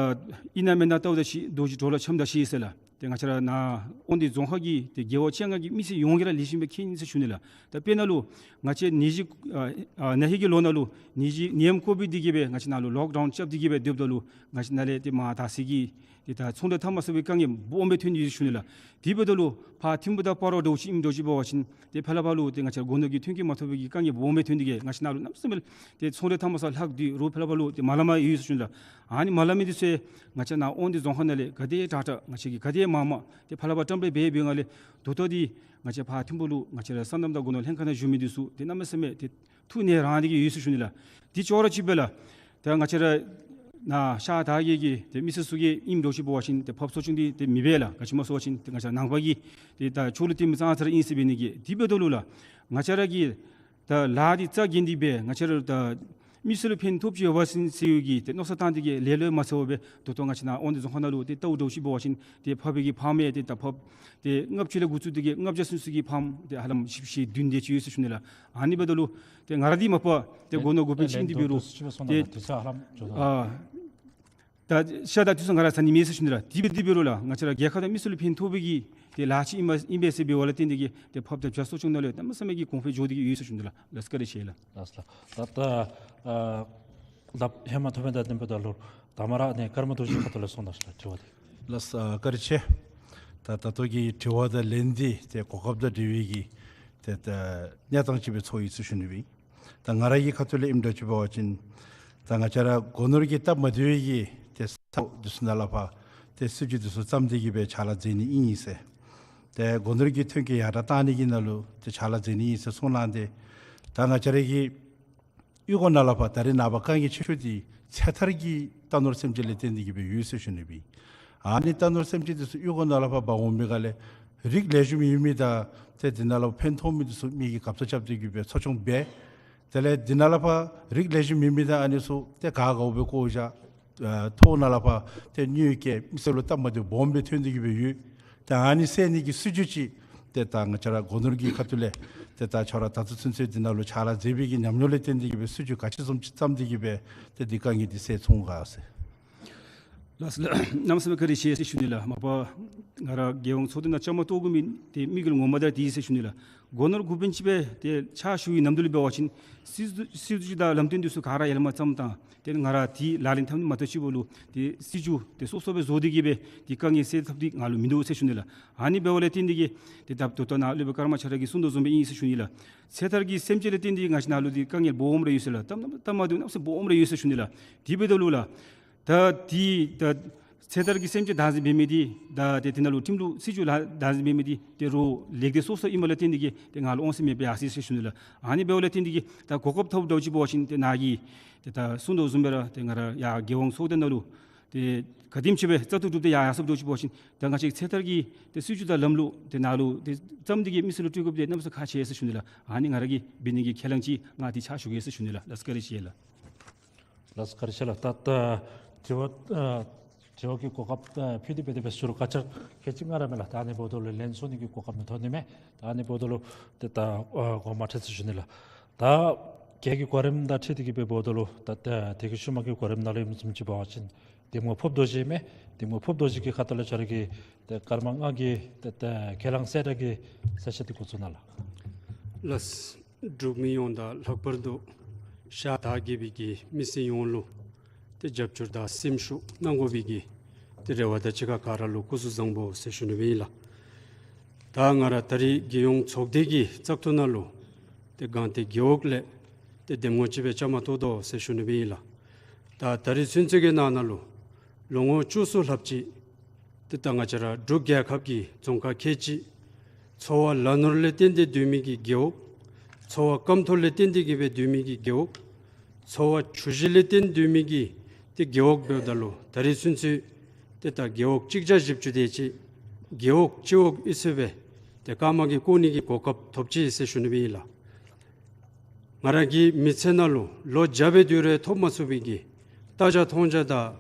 ཨིན་ན་མེན་ན་བལྟཝ་ད་ཤེས། རྡོ་རྗེ་གྲོགས་ལ་འཆམ་ད་ཤེས་ཟེར་ལགས། ཏེ་ང་བཅས་ར་ནཱ་དབང་འདུས་རྫོང་ཁག་གི་ཏེ་རྒེད་འོག་བཅོ་ལྔ་གི་མི་སེར་ཡོངས་ཀྱིས་ར་ལེགས་ཤོམ་སྦེ་མཁྱེན་ཟེར་ཞུ་ནི་ལགས། ད་དཔེར་ན་ལུ་ང་བཅས་ནད་གཞི་ཨ་ཨ་ན་ཧིང་གི་ལོ་ནང་ལུ་ནད་གཞི་ནད་ཡམས་ཀོ་བིཌ་འདི་གིས་སྦེ་ང་བཅས་ནཱ་ལུ་ལོག་ཌའུན་རྐྱབ་སྟེ་གིས་སྦེ་སྡོདཔ་ད་ལུ་ང་བཅས་ནཱ་ལས་ཏེ་མར་དར་ཚིལ་གྱི་ཏེ་ད་ཚོང་འབྲེལ་འཐབ་མ་ཚུགས་པའི་དཀའ་ངལ་སྦོམ་སྦེ་ཐོན་ཡི་ཟེར་ཞུ་ནི་ལགས། དེ་འབདཝ་ད་ལུ་ཕར་ཐིམ་ཕུག་དང་སྤ་རོ་འདྲཝ་ཅིག་ཨིནམ་འདྲཝ་ཅིག་འབད་བ་ཅིན་ཏེ་ཕར་ལས་ཕར་ལུ་ཏེ་ང་བཅས་སྒོ་ནོར་གྱི་ཐོན་སྐྱེད་མ་ཐོབ་པའི་གི་དཀའ་ངལ་སྦོམ་སྦེ་ཐོན་ཏེ་གིས་ང་བཅས་ནཱ་ལུ་གནམ་མེད་ས་མེད་ཏེ་ཚོང་འབྲེལ་འཐབ་མ་ཚུགས་ལྷག་སྟེ་རོགས་ཕར་ལས་ཕར་ལུ་ཏེ་མ་ལང་མ་ཡོད་ཟེར་ཞུ་ནི་ལགས། ཨ་ནི་མ་ལང་མི་འདི་ཚུ་ང་བཅས་ནཱ་དབང་འདུས་རྫོང་ཁག་ནང་ལས་ག་དེ་དྲག་དྲག་ང་བཅས་ཀྱིས་ག་དེ་མང་མང་ཏེ་ཕར་ལས་ཕར་བཀྲམ་སྤེལ་འབད་འབད་བའི་སྒང་ལས་ད་ལྟོ་འདི་ང་བཅས་ཕར་ཐིམ་ཕུག་ལུ་ང་བཅས་ར་སོ་ནམ་དང་སྒོ་ནོར་ལྷན་ཁག་ནང་བཞུགས་མི་འདི་ཚུ་ཏེ་གནམ་མེད་ས་མེད་ཏེ་ཐུགས་ནད་རངས་ཏེ་གིས་ཡོད་ཟེར་ཞུ་ནི་ལགས། དེ་ཅོག་ར་གཅིག་སྦེ་ལགས། ད་ང་བཅས་ར་ནཱ་ཤར་དར་རྒྱས་ཀྱི་ཏེ་མི་སེར་ཚུ་གི་ཨིནམ་འདྲཝ་ཅིག་འབད་བ་ཅིན་ཏེ་ཕབ་གསོ་སྐྱོང་འདི་ཏེ་མི་འབད་ལགས། ག་ཅི་སྨོ་ཟེར་བ་ཅིན་ཏེ་ང་བཅས་ནང་པ་གི་ཏེ་ད་ཆོས་ལུགས་འཐད་མི་ཙང་ཙ་ར་ཨིན་ཟེར་འབད་ནི་གིས། དེ་འབདཝ་ད་ལུ་ལགས། ང་བཅས་ར་གིས་ད་ལཱ་འདི་རྩ་འགེངས་ཏེ་སྦེ་ང་བཅས་ར་ད་མི་སེར་ལུ་ཕན་ཐོགས་ཅིག་ཡོད་པ་ཟེར་ཟེར་བའི་གི་ཏེ་མནོ་བསམ་བཏང་སྟེ་གིས་ལེ་ལོ་མ་འཚོལ་བར་སྦེ་ད་ལྟོ་ང་བཅས་ནཱ་དབང་འདུས་རྫོང་ཁག་ནང་ལུ་ཏེ་ལྟཝ་འདྲཝ་ཅིག་འབད་བ་ཅིན་ཏེ་ཕར་བའི་གི་ཕཱརམ་ཡང་ཏེ་ད་ཕར་ཏེ་ལྔ་བཅུ་ལས་འགོ་བཙུགས་ཏེ་གིས་ལྔ་བརྒྱ་ཚུན་ཚོད་ཀྱི་ཕཱརམ་ཏེ་ཧ་ལམ་བཞི་བཅུ་ཞེ་བདུན་དེ་ཅིག་ཡོད་ཟེར་ཞུ་ནི་ལགས། ཨ་ནི་འབདཝ་ད་ལུ་ཏེ་ང་ར་འདི་མ་པ་ཏེ་སྒོ་ནོར་འགོ་དཔོན་ཅིག་ཨིན་དེ་འབད་རུང་ཏེ་ཨ་ ད་ཤ་དང་དེ་ཚུ་ང་ར་ཟ་ནི་མེད་ཟེར་ཞུ་ནི་ལགས། དེ་འབད་དེ་འབད་རུང་ལགས་ང་བཅས་ར་རྒྱལ་ཁབ་དང་མི་སེར་ལུ་ཕན་ཐོགས་པའི་གི་ཏེ་ལཱ་ཅིག་ཨིན་པས་ཨིན་པས་ཟེར་འབདཝ་ལས་བརྟེན་ཏེ་གིས་ཏེ་ཕབ་དང་བྱ་གསོ་སྐྱོང་ནང་ལུ་གནམ་མེད་ས་མེད་ཀྱི་གོང་འཕེལ་འགྱོ་སྟེ་གིས་ཡོད་ཟེར་ཞུ་ནི་ལགས། ལགས་སོ། བཀའ་དྲིན་ཆེ་ལགས། ལགས་སོ་ལགས། ད་ད་ཨ་ལགཔ་ཧེ་མ་ཐོན་མི་དང་ལྡན་པའི་ད་ལུ་ད་མ་ར་ཨ་ནི་ཀརྨ་རྡོ་རྗེ་ཁ་ཐུག་ལས་གསུང་གནང་ཤིག་ལགས། དྲི་བ་དེ། ལགས་སོ། ཨ་བཀའ་དྲིན་ཆེ། ད་ད་ལྟོ་གི་དྲི་བ་དང་ལན་འདི་ཏེ་གོ་སྐབས་དང་འབྲེལ་བའི་གི་ཏེ་ད་གནས་སྟངས་ཅིག་སྦེ་ཚོར་ཡི་ཟེར་ཞུ་ནི་སྦེ་ཨིན། ད་ང་ར་གི་ཁ་ཐུག་ལས་ཨིནམ་འདྲཝ་ཅིག་འབད་བ་ཅིན་ད་ང་བཅས་ར་སྒོ་ནོར་གྱིས་སྟབས་མ་བདེ་བའི་གི་ཏེ་ས་འདི་ཚུ་ནང་ལས་ཕར་ཏེ་སྲིད་བྱུས་འདི་ཚུ་བརྩམས་ཏེ་གིས་སྦེ་ཕྱག་ལཱ་མཛད་ནི་ཨིན་ཟེར། ཏེ་སྒོ་ནོར་གྱི་ཐོན་སྐྱེད་ཡར་དྲག་བཏང་ནི་གི་ནང་ལུ་ཏེ་ཕྱག་ལཱ་མཛད་ནི་ཨིན་ཟེར་གསུངས་གནང་སྟེ། ད་ང་བཅས་ར་གི་གཡུས་སྒོ་ནང་ལས་ཕར་ད་རེས་ནངས་པ་དཀའ་ངལ་ཆེ་ཤོས་འདི་ཚེ་ཐར་གྱི་རྟ་ནོར་སེམས་ཅན་ལས་བརྟེན་ཏེ་གིས་སྦེ་ཡོད་ཟེར་ཞུ་ནི་སྦེ་ཨིན། ཨ་ནི་རྟ་ནོར་སེམས་ཅན་འདི་ཚུ་གཡུས་སྒོ་ནང་ལས་ཕར་འབག་འོང་པའི་སྒང་ལས་རིགས་ལེགས་ཤོམ་ཡོད་མི་དང་ཏེ་འདི་ནང་ལས་ཕན་ཐོགས་མི་འདི་ཚུ་མི་གིས་གབ་ཚ་རྐྱབ་སྟེ་གིས་སྦེ་འཚོ་སྐྱོང་འབད། དེ་ལས་འདི་ནང་ལས་ཕར་རིགས་ལེགས་ཤོམ་མེད་མི་དང་ཨ་ནི་ཚུ་ཏེ་ག་ག་འོག་སྦེ་བཀོ་བཞག། ཨ་ཐོག་ནང་ལས་ཕར་ཏེ་གནོད་སྐྱེལ་མི་སེར་ལུ་སྟབས་མ་བདེཝ་སྦོམ་སྦེ་ཐོན་ཏེ་གིས་སྦེ་ཡོད། ཏེ་ཨ་ནི་སེལ་ནི་གི་སྲིད་བྱུས་ཅིག་ཏེ་ད་ང་བཅས་ར་སྒོ་ནོར་གྱི་ཁ་ཐུག་ལས་ཏེ་ད་ཁྱོད་ར་ད་ལྟོ་ཚུན་ཚོད་འདི་ནང་ལུ་ཕྱག་ལཱ་མཛད་པའི་གི་ཉམས་མྱོང་ལས་བརྟེན་ཏེ་གིས་སྦེ་སྲིད་བྱུས་ག་ཅི་བཟུམ་ཅིག་བརྩམས་ཏེ་གིས་སྦེ་ཏེ་འདི་དཀའ་ངལ་འདི་སེལ་ཚུགས་ག་ཟེར། ལགས་སོ་ལགས། གནམ་མེད་ས་མེད་བཀའ་དྲིན་ཆེ་ཟེར་ཞུ་ནི་ལགས། མ་པ་ང་ར་རྒྱལ་ཡོངས་ཚོགས་སྡེ་ནང་བཅའ་མར་གཏོགས་དགོ་མི་ཏེ་དམིགས་ཡུལ་ངོ་མ་དེ་ར་དེ་ཨིན་ཟེར་ཞུ་ནི་ལགས། སྒོ་ནོར་འགོ་དཔོན་ཅིག་སྦེ་ཏེ་ཕྱག་ཞུ་བའི་ནམ་དུས་ལུ་འབད་བ་ཅིན་སྲིད་སྲིད་བྱུས་དང་ལམ་སྟོན་འདི་ཚུ་ག་ར་ཡར་ལས་མར་བརྩམས་བཏང་། ཏེ་ང་ར་དེ་ལག་ལེན་འཐབ་ནི་མ་གཏོགས་ཅིག་འབདཝ་ལུ་ཏེ་སྲིད་བྱུས་ཏེ་སོ་སོ་སྦེ་བཟོ་སྟེ་གིས་སྦེ་ཏེ་དཀའ་ངལ་སེལ་ཐབས་འདི་ང་ལུ་མིན་འདུག་ཟེར་ཞུ་ནི་ལགས། ཨ་ནི་འབདཝ་ལས་བརྟེན་ཏེ་གིས་ཏེ་ད་ད་ལྟོ་ནཱ་སློབ་དཔོན་ཀརྨ་ཁྱོད་ར་གིས་གསུངས་དོ་བཟུམ་སྦེ་ཨིན་ཟེར་ཞུ་ནི་ལགས། ཚེ་ཐར་གྱི་སེམས་ཅན་ལས་བརྟེན་ཏེ་ང་བཅས་ནཱ་ལུ་ཏེ་དཀའ་ངལ་སྦོམ་རེ་ཡོད་ཟེར་ལགས། སྟབས་སྟབས་མ་བདེཝ་གནམ་མེད་ས་མེད་སྦོམ་རེ་ཡོད་ཟེར་ཞུ་ནི་ལགས། དེ་འབདཝ་ད་ལུ་ལགས། ད་དེ་ད་ཚེ་ཐར་གྱི་སེམས་ཅན་བདག་འཛིན་འབད་མི་འདི་ད་ཏེ་དེ་ནང་ལུ་ཁྲིམས་ལུགས་སྲིད་བྱུས་ལགས་བདག་འཛིན་འབད་མི་འདི་ཏེ་རོགས་ལེགས་སྡེ་སོ་སོ་ཨིནམ་ལས་བརྟེན་ཏེ་གིས་ཏེ་ང་ལུ་དབང་ཚད་མེདཔ་ཡར་སོ་ཡི་ཟེར་ཞུ་ནི་ལགས། ཨ་ནི་འབདཝ་ལས་བརྟེན་ཏེ་གིས་ད་གོ་སྐབས་ཐོབ་འདྲཝ་ཅིག་འབད་བ་ཅིན་ཏེ་ནཱ་གིས་ཏེ་ད་གསུངས་དོ་བཟུམ་སྦེ་ར་ཏེ་ང་ར་ཡར་རྒྱལ་ཡོངས་ཚོགས་སྡེ་ནང་ལུ་ཏེ་ག་དེམ་ཅིག་སྦེ་བཙག་འཐུ་གྲུབ་སྟེ་ཡར་ཡར་སོངམ་འདྲཝ་ཅིག་འབད་བ་ཅིན་ད་ང་བཅས་ཚེ་ཐར་གྱི་ཏེ་སྲིད་བྱུས་དང་ལམ་ལུགས་ཏེ་ནཱ་ལུ་ཏེ་བརྩམས་ཏེ་གིས་མི་སེར་ལུ་སྤྲོད་དགོཔ་འདི་གནམ་མེད་ས་མེད་ཁག་ཆེ་ཟེར་ཞུ་ནི་ལགས། ཨ་ནི་ང་ར་གིས་འབད་ནི་གི་ཁས་བླངས་ཅིག་ང་འདི་ཕྱག་ཞུ་གེ་ཟེར་ཞུ་ནི་ལགས། ལགས་སོ་བཀའ་དྲིན་ཆེ་ལགས། ལགས་སོ་བཀའ་དྲིན་ཆེ་ལགས། ད་ད་དྲི་བ་ཨ་དྲི་བ་གི་གོ་སྐབས་ཨ་ཕུལ་ཏེ་འབད་དེ་འབད་ཞུ་རུང་སྐད་ཆ་ཁལ་གཅིག་ལྔ་ར་མས་ལགས། ད་ཨ་ནི་འབདཝ་ད་ལུ་ལན་གསུང་ནི་གི་གོ་སྐབས་མི་ཐོབ་ནི་མས། ད་ཨ་ནི་འབདཝ་ད་ལུ་ཏེ་ད་ཨ་གོང་མ་ཁྲིད་ཟེར་ཞུ་ནི་ལགས། ད་རྒྱལ་གྱི་གོ་རིམ་དང་འཁྲིལ་ཏེ་གིས་སྦེ་འབདཝ་ད་ལུ་ད་ད་དེ་གི་ཤུལ་མ་གི་གོ་རིམ་ནང་ལུ་ཨིནམ་བཟུམ་ཅིག་འབད་བ་ཅིན་གདམ་ངོ་ཕུརཔ་རྡོ་རྗེ་མས། གདམ་ངོ་ཕུརཔ་རྡོ་རྗེ་གི་ཁ་ཐུག་ལས་ཁྱོད་ར་གིས་ཏེ་སྐར་མ་ལྔ་གི་ཏེ་ད་ཁས་བླངས་གསལ་བསྒྲགས་ཀྱི་གསལ་བཤད་འདི་འགོ་བཙུགས་གནང་ལགས། ལགས། འབྲུག་མི་ཡོངས་དང་ལྷག་པར་དུ་ཤར་དར་རྒྱས་པའི་གི་མི་སེར་ཡོངས་ལུ་ཏེ་རྒྱབ་སྐྱོར་དང་སེམས་ཤུགས་གནང་དགོ་པའི་གི་ཏེ་རེ་བ་དང་གཅིག་ཁར་ག་ར་ལུ་སྐུ་གཟུགས་བཟང་པོ་ཟེར་ཞུ་ནི་སྦེ་ཨིན་ལགས། ད་ང་ར་ད་རིས་རྒྱལ་ཡོངས་ཚོགས་སྡེ་གི་བཙག་འཐུ་ནང་ལུ་ཏེ་སྒང་སྟེང་རྒེད་འོག་ལས་ཏེ་གདམ་ངོ་ཅིག་སྦེ་བཅའ་མར་གཏོགས་དོ་ཟེར་ཞུ་ནི་སྦེ་ཨིན་ལགས། ད་ད་རིས་ཚུན་ཚོད་ཀྱི་ནང་ན་ལུ་ལོ་ངོ་བཅུ་གསུམ་ལྷགཔ་ཅིག་ཏེ་ད་ང་བཅས་ར་འབྲུག་རྒྱལ་ཁབ་ཀྱི་རྫོང་ཁག་ཁལ་གཅིག་འཚོ་བ་ལ་ནོར་ལས་བརྟེན་ཏེ་སྡོད་མི་གི་རྒེད་འོག། འཚོ་བ་སྐམ་ཐོག་ལས་བརྟེན་ཏེ་གིས་སྦེ་སྡོད་མི་གི་རྒེད་འོག། འཚོ་བ་ཆུ་བཞི་ལས་བརྟེན་སྡོད་མི་གི་ཏེ་རྒེད་འོག་འབདཝ་ད་ལུ་ད་རིས་ཚུན་ཚོད་ཏེ་ད་རྒེད་འོག་གཅིག་བརྒྱ་བཞི་བཅུ་དེ་ཅིག་རྒེད་འོག་སྤྱི་འོག་ཨིན་ཚུགས་པའི་ཏེ་སྐར་མ་གིས་བསྐོར་ནི་གི་གོ་སྐབས་ཐོབ་ཅི་ཟེར་ཞུ་ནི་སྦེ་ཨིན་ལགས། ང་ར་གི་མི་ཚེ་ནང་ལུ་ལོ་བརྒྱ་འབད་དེ་རུང་ཐོབ་མ་ཚུགས་པའི་གི་ལྟ་བྱ་མཐོང་བྱ་དང་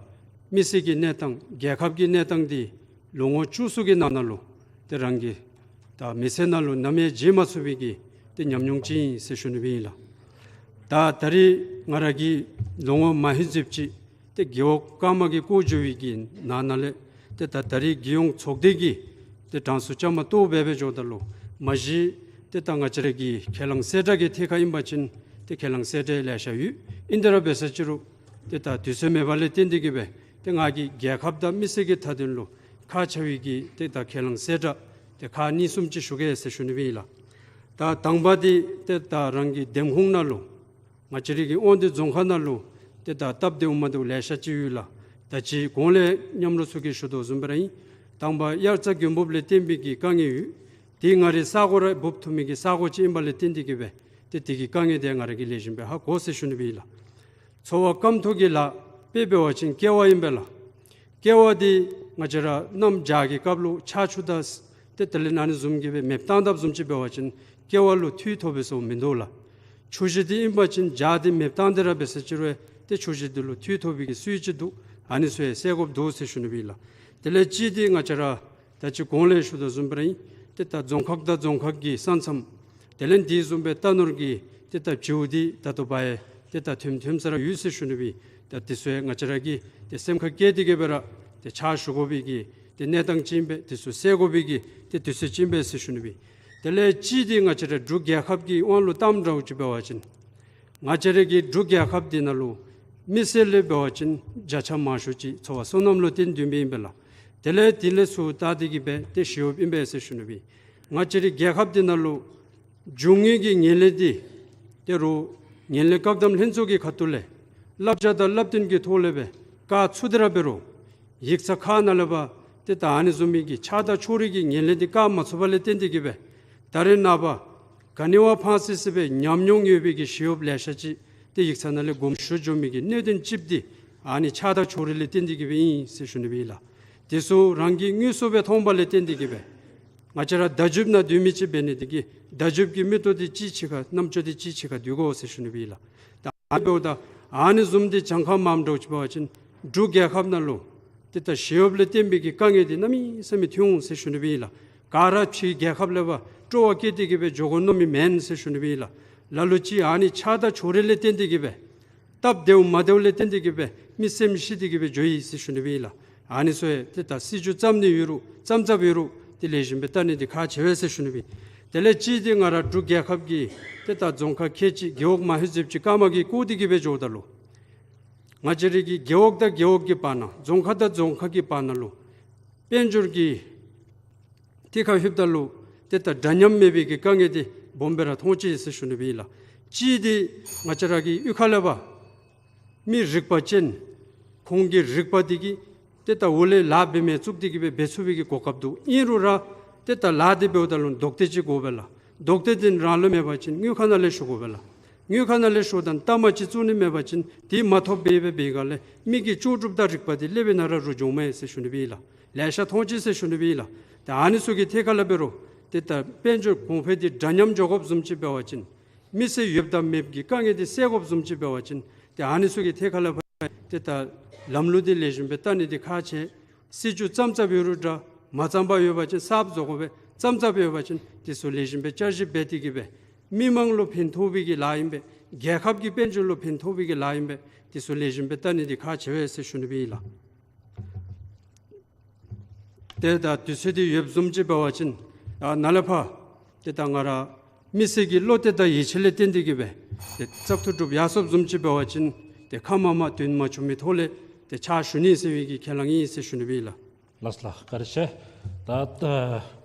མི་སེར་གྱི་གནས་སྟངས་རྒྱལ་ཁབ་ཀྱི་གནས་སྟངས་འདི་ལོ་ངོ་བཅུ་གསུམ་གྱི་ནང་ན་ལུ་ཏེ་རང་གི་ད་མི་ཚེ་ནང་ལུ་ནམ་ཡང་བརྗེད་མ་ཚུགས་པའི་གི་ཏེ་ཉམས་མྱོང་ཅིག་ཨིན་ཟེར་ཞུ་ནི་སྦེ་ཨིན་ལགས། ད་ད་རིས་ང་ར་གིས་ལོ་ངོ་མ་ཧེ་ཟེརཝ་ཅིག་ཏེ་རྒེད་འོག་སྐར་མ་གིས་བསྐོར་འགྱོ་བའི་གི་ནང་ན་ལས་ཏེ་ད་ད་རིས་རྒྱལ་ཡོངས་ཚོགས་སྡེ་གི་ཏེ་གྲངས་སུ་བཅའ་མར་གཏོགས་འབད་འབད་འགྱོཝ་ད་ལུ་མ་གཞི་ཏེ་ད་ང་བཅས་ར་གི་ཁས་བླངས་གསལ་བསྒྲགས་ཀྱི་ཐད་ཁར་ཨིན་པ་ཅིན་ཏེ་ཁས་བླངས་གསལ་བསྒྲགས་ལེ་ཤ་ཡོད། ཨིན་དེ་ར་འབད་ས་ཅིག་རུང་ཏེ་ད་དུས་ཚོད་མེད་པ་ལས་བརྟེན་ཏེ་གིས་སྦེ་ཏེ་ང་གིས་རྒྱལ་ཁབ་དང་མི་སེར་གྱི་མཐའ་དོན་ལུ་ཁག་ཆེ་བའི་གི་ཏེ་ད་ཁས་བླངས་གསལ་བསྒྲགས་ཏེ་ཁག་གཉིས་གསུམ་ཅིག་ཞུ་གེ་ཟེར་ཞུ་ནི་སྦེ་ཨིན་ལགས། ད་དང་པ་འདི་ཏེ་ད་རང་གི་འདེམས་ཁོངས་ནང་ལུ་ང་བཅས་ར་གི་དབང་འདུས་རྫོང་ཁག་ནང་ལུ་ཏེ་ད་སྟབས་བདེཝ་མ་བདེཝ་ལེ་ཤ་ཅིག་ཡོད་ལགས། ད་ཅི་གོང་ལས་མཉམ་རོགས་ཚུ་གིས་ཞུ་དོ་བཟུམ་སྦེ་ར་ཨིན། དང་པ་དབྱར་རྩྭ་དགུན་འབུབ་ལས་བརྟེན་པའི་གི་དཀའ་ངལ་ཡོད། ཏེ་ང་རའི་ས་གོ་ར་འབུབ་ཐུབ་མི་གི་ས་གོ་ཅིག་ཨིན་པ་ལས་བརྟེན་ཏེ་གིས་སྦེ་ཏེ་དེ་གི་དཀའ་ངལ་དེ་ང་ར་གིས་ལེགས་ཤོམ་སྦེ་ཧ་གོ་ཟེར་ཞུ་ནི་སྦེ་ཨིན་ལགས། འཚོ་བ་སྐམ་ཐོག་གི་ལཱ་དཔེ་འབད་བ་ཅིན་ཀེ་བ་ཨིན་པས་ལགས། ཀེ་བ་འདི་ང་བཅས་ར་གནམ་བྱཱར་གྱི་སྐབས་ལུ་ཆར་ཆུ་དང་ཏེ་དེ་ལས་ཨ་ནི་བཟུམ་གྱིས་སྦེ་མེདཔ་བཏང་དཔ་བཟུམ་ཅིག་འབད་བ་ཅིན་ཀེ་བ་ལུ་འཐུས་ཐོབ་པའི་བཟོ་མིན་འདུག་ལགས། ཆུ་བཞི་འདི་ཨིན་པ་ཅིན་བྱཱར་འདི་མེདཔ་བཏང་སྟེ་ར་འབད་ས་ཅིག་རུང་ཏེ་ཆུ་བཞི་འདི་ལུ་འཐུས་ཐོབ་པའི་གི་སྲོལ་ཅིག་འདུག། ཨ་ནི་ཚུ་ཡང་སེལ་དགོཔ་འདུག་ཟེར་ཞུ་ནི་སྦེ་ཨིན་ལགས། དེ་ལས་གཅིག་འདི་ང་བཅས་ར་ད་ཅི་གོང་ལས་ཞུ་དོ་བཟུམ་སྦེ་ར་ཨིན། ཏེ་ད་རྫོང་ཁག་དང་རྫོང་ཁག་གི་ས་མཚམས་དེ་ལས་དེ་བཟུམ་སྦེ་རྟ་ནོར་གྱི་ཏེ་ད་བྱིའུ་འདི་ད་ལྟོ་བ་ཡང་ཏེ་ད་ཐོནམ་ཐོནམ་ས་ར་ཡོད་ཟེར་ཞུ་ནི་སྦེ་ཨིན། ད་དེ་ཚུ་ཡང་ང་བཅས་ར་གིས་ཏེ་སེམས་ཁར་བཀལ་ཏེ་གི་སྦེ་ར་ཏེ་ཕྱག་ཞུ་དགོ་པའི་གི་ཏེ་གནས་སྟངས་ཅིག་ཨིན་པས། དེ་ཚུ་སེལ་དགོ་པའི་གི་ཏེ་དུས་ཚོད་ཅིག་ཨིན་པས་ཟེར་ཞུ་ནི་སྦེ། དེ་ལས་གཅིག་འདི་ང་བཅས་ར་འབྲུག་རྒྱལ་ཁབ་ཀྱི་དབང་ལུ་བཏངམ་འདྲཝ་ཅིག་འབད་བ་ཅིན་ང་བཅས་ར་གི་འབྲུག་རྒྱལ་ཁབ་འདི་ནང་ལུ་མི་སེར་ལས་འབད་བ་ཅིན་བརྒྱ་ཆ་མང་ཤོས་ཅིག་འཚོ་བ་སོ་ནམ་ལུ་བརྟེན་སྡོད་མི་ཨིན་པས་ལགས། དེ་ལས་དེ་ལས་ཚུར་བལྟ་སྟེ་གི་སྦེ་ཏེ་ཞི་གཡོགཔ་ཨིན་པས་ཟེར་ཞུ་ནི་སྦེ། ང་བཅས་རའི་རྒྱལ་ཁབ་འདི་ནང་ལུ་རྒྱུ་དངོས་ཀྱི་ངན་ལྷད་འདི་ཏེ་རུང་ངན་ལྷད་བཀག་སྡོམ་ལྷན་ཚོགས་ཀྱི་ཁ་ཐུག་ལས་བསླབ་བྱ་དང་བསླབ་སྟོན་གྱི་ཐོག་ལས་སྦེ་བཀག་ཚུགས་ཏེ་ར་འབད་རུང་ཡིག་ཚང་ཁག་ནང་ལས་འབད་ཏེ་ད་ཨ་ནི་བཟུམ་མའི་གི་ཆགས་སྡང་ཕྱོགས་རིས་ཀྱི་ངན་ལྷད་འདི་བཀག་མ་ཚུགས་པ་ལས་བརྟེན་ཏེ་གི་སྦེ་ད་རེས་ནངས་པ་ག་ནི་བ་ཕངས་སི་སི་སྦེ་ཉམས་མྱོང་ཡོད་པའི་གི་ཞི་གཡོགཔ་ལེ་ཤ་ཅིག་ཏེ་ཡིག་ཚང་ནང་ལས་དགོངསམ་ཞུ་འགྱོ་མི་གི་གནད་དོན་གཅིག་འདི་ཨ་ནི་ཆགས་སྡང་ཕྱོགས་རིས་ལས་བརྟེན་ཏེ་གི་སྦེ་ཨིན་ཟེར་ཞུ་ནི་སྦེ་ཨིན་ལགས། དེ་ཚུ་རང་གིས་དངོས་སུ་སྦེ་མཐོང་བ་ལས་བརྟེན་ཏེ་གི་སྦེ་ང་བཅས་ར་བརྡ་བརྒྱུདཔ་ནང་སྡོད་མི་ཅིག་འབད་ནི་དེ་གིས་བརྡ་བརྒྱུདཔ་གི་མིག་ཏོ་འདི་གཅིག་ཕྱེད་ཀ་རྣམ་ཅོ་འདི་གཅིག་ཕྱེད་ཀ་སྡོད་དགོ་ཟེར་ཞུ་ནི་སྦེ་ཨིན་ལགས། ད་ཨ་ནི་འབདཝ་ད་ཨ་ནི་བཟུམ་འདི་གྱངས་ཁ་མངམ་འདྲཝ་ཅིག་འབད་བ་ཅིན་འབྲུག་རྒྱལ་ཁབ་ནང་ལུ་ཏེ་ད་ཞི་གཡོགཔ་ལས་བརྟེན་པའི་གི་དཀའ་ངལ་འདི་གནམ་མེད་ས་མེད་ཐོན་འོང་ཟེར་ཞུ་ནི་སྦེ་ཨིན་ལགས། ག་ར་ཕྱི་རྒྱལ་ཁབ་ལས་འབད་སྤྲོ་བ་བསྐྱེད་དེ་གི་སྦེ་འགྱོ་དགོ་མནོ་མི་མེན་ཟེར་ཞུ་ནི་སྦེ་ཨིན་ལགས། ལ་ལུ་ཅིག་ཨ་ནི་ཆགས་སྡང་ཕྱོགས་རིས་ལས་བརྟེན་ཏེ་གི་སྦེ་སྟབས་བདེཝ་མ་བདེཝ་ལས་བརྟེན་ཏེ་གི་སྦེ་མི་སེམས་ཤི་སྟེ་གི་སྦེ་འགྱོཝ་ཨིན་ཟེར་ཞུ་ནི་སྦེ་ཨིན་ལགས། ཨ་ནི་ཚུ་ཡང་ཏེ་ད་སྲིད་བྱུས་བརྩམ་ནི་ཡོད་རུང་བརྩམ་བརྩམ་ཡོད་རུང་ཏེ་ལེགས་ཤོམ་སྦེ་བལྟ་ནི་འདི་ཁག་ཆེ་བས་ཟེར་ཞུ་ནི་སྦེ། དེ་ལས་གཅིག་འདི་ང་ར་འབྲུག་རྒྱལ་ཁབ་ཀྱི་ཏེ་ད་རྫོང་ཁག་ཁལ་གཅིག་རྒེད་འོག་མང་ཤོས་ཅིག་ཀརྨ་གིས་བསྐོར་ཏེ་གི་སྦེ་འགྱོཝ་ད་ལུ་ང་བཅས་རའི་གི་རྒེད་འོག་དང་རྒེད་འོག་གི་བར་ན་རྫོང་ཁག་དང་རྫོང་ཁག་གི་བར་ན་ལུ་དཔལ་འབྱོར་གྱི་ཐད་ཁར་ལྷོདཔ་ད་ལུ་ཏེ་ད་འདྲ་མཉམ་མེད་པའི་གི་དཀའ་ངལ་འདི་སྦོམ་སྦེ་ར་མཐོང་ཅི་ཟེར་ཞུ་ནི་སྦེ་ཨིན་ལགས། གཅིག་འདི་ང་བཅས་ར་གི་གཡུས་ཁ་ལས་འབད་མི་རིག་པ་ཅན་ཁོང་གི་རིག་པ་འདི་གིས་ཏེ་ད་འོག་ལས་ལཱ་འབད་མི་བཙུགས་ཏེ་གི་སྦེ་འབད་ཚུགས་པའི་གི་གོ་སྐབས་འདུག། ཨིན་རུང་ར་ཏེ་ད་ལཱ་འདི་འབདཝ་ད་ལུ་རྡོག་རྡོག་ཅིག་དགོ་པས་ལགས། རྡོག་རྡོག་འདི་རང་ལུ་མེད་པ་ཅིན་དངུལ་ཁང་ནང་ལས་ཞུ་དགོ་པས་ལགས། དངུལ་ཁང་ནང་ལས་ཞུཝ་ད་གཏའ་མ་ཅིག་བཙུགས་ནི་མེད་པ་ཅིན་དེ་མ་ཐོབ་པའི་སྦེ་འབད་བའི་སྒང་ལས་མི་གི་ལྕོགས་གྲུབ་དང་རིག་པ་འདི་ལེགས་པའི་ནང་ར་རུལ་འགྱོཝ་མས་ཟེར་ཞུ་ནི་སྦེ་ཨིན་ལགས། ལེ་ཤ་མཐོང་ཅི་ཟེར་ཞུ་ནི་སྦེ་ཨིན་ལགས། ཏེ་ཨ་ནི་ཚུ་གི་ཐད་ཁར་ལས་འབད་རུང་ཏེ་ད་དཔལ་འབྱོར་གོང་འཕེལ་འདི་འདྲ་མཉམ་འགྱོ་དགོཔ་བཟུམ་ཅིག་འབད་བ་ཅིན་མི་སེར་ཡོདཔ་དང་མེདཔ་གི་དཀའ་ངལ་འདི་སེལ་དགོཔ་བཟུམ་ཅིག་འབད་བ་ཅིན་ཏེ་ཨ་ནི་ཚུ་གི་ཐད་ཁར་ལས་འབད་ཏེ་ད་ལམ་ལུགས་འདི་ལེགས་ཤོམ་སྦེ་བལྟ་ནི་འདི་ཁག་ཆེ། སྲིད་བྱུས་བརྩམ་བརྩམ་ཡོད་རུང་འདྲ་མ་བརྩམས་པར་ཡོད་པ་ཅིན་གསརཔ་བཟོ་དགོ་པས། བརྩམས་བརྩམས་ཡོད་པ་ཅིན་དེ་ཚུ་ལེགས་ཤོམ་སྦེ་བསྐྱར་ཞིབ་འབད་དེ་གི་སྦེ་མི་མང་ལུ་ཕན་ཐོགས་པའི་གི་ལཱ་ཨིན་པས། རྒྱལ་ཁབ་ཀྱི་དཔལ་འབྱོར་ལུ་ཕན་ཐོགས་པའི་གི་ལཱ་ཨིན་པས། དེ་ཚུ་ལེགས་ཤོམ་སྦེ་བལྟ་ནི་འདི་ཁག་ཆེ་བས་ཟེར་ཞུ་ནི་སྦེ་ཨིན་ལགས། ཏེ་ད་དུས་ཚོད་འདི་ཡོདཔ་བཟུམ་ཅིག་འབད་བ་ཅིན་ད་ནཱ་ལས་ཕར་ཏེ་ད་ང་ར་མི་སེར་གྱི་བློ་གཏད་དང་ཡིད་ཆེས་ལས་བརྟེན་ཏེ་གི་སྦེ་ཏེ་བཙག་འཐུ་གྲུབ་ཡར་སོཔ་བཟུམ་ཅིག་འབད་བ་ཅིན་ཏེ་ཁ་མ་མ་དོན་མ་བྱུང་མི་ཐོག་ལས་ཏེ་ཕྱག་ཞུ་ནི་ཟེར་བའི་གི་ཁས་བླངས་ཨིན་ཟེར་ཞུ་ནི་སྦེ་ཨིན་ལགས། ལགས་སོ་ལགས། བཀའ་དྲིན་ཆེ། ད་ད་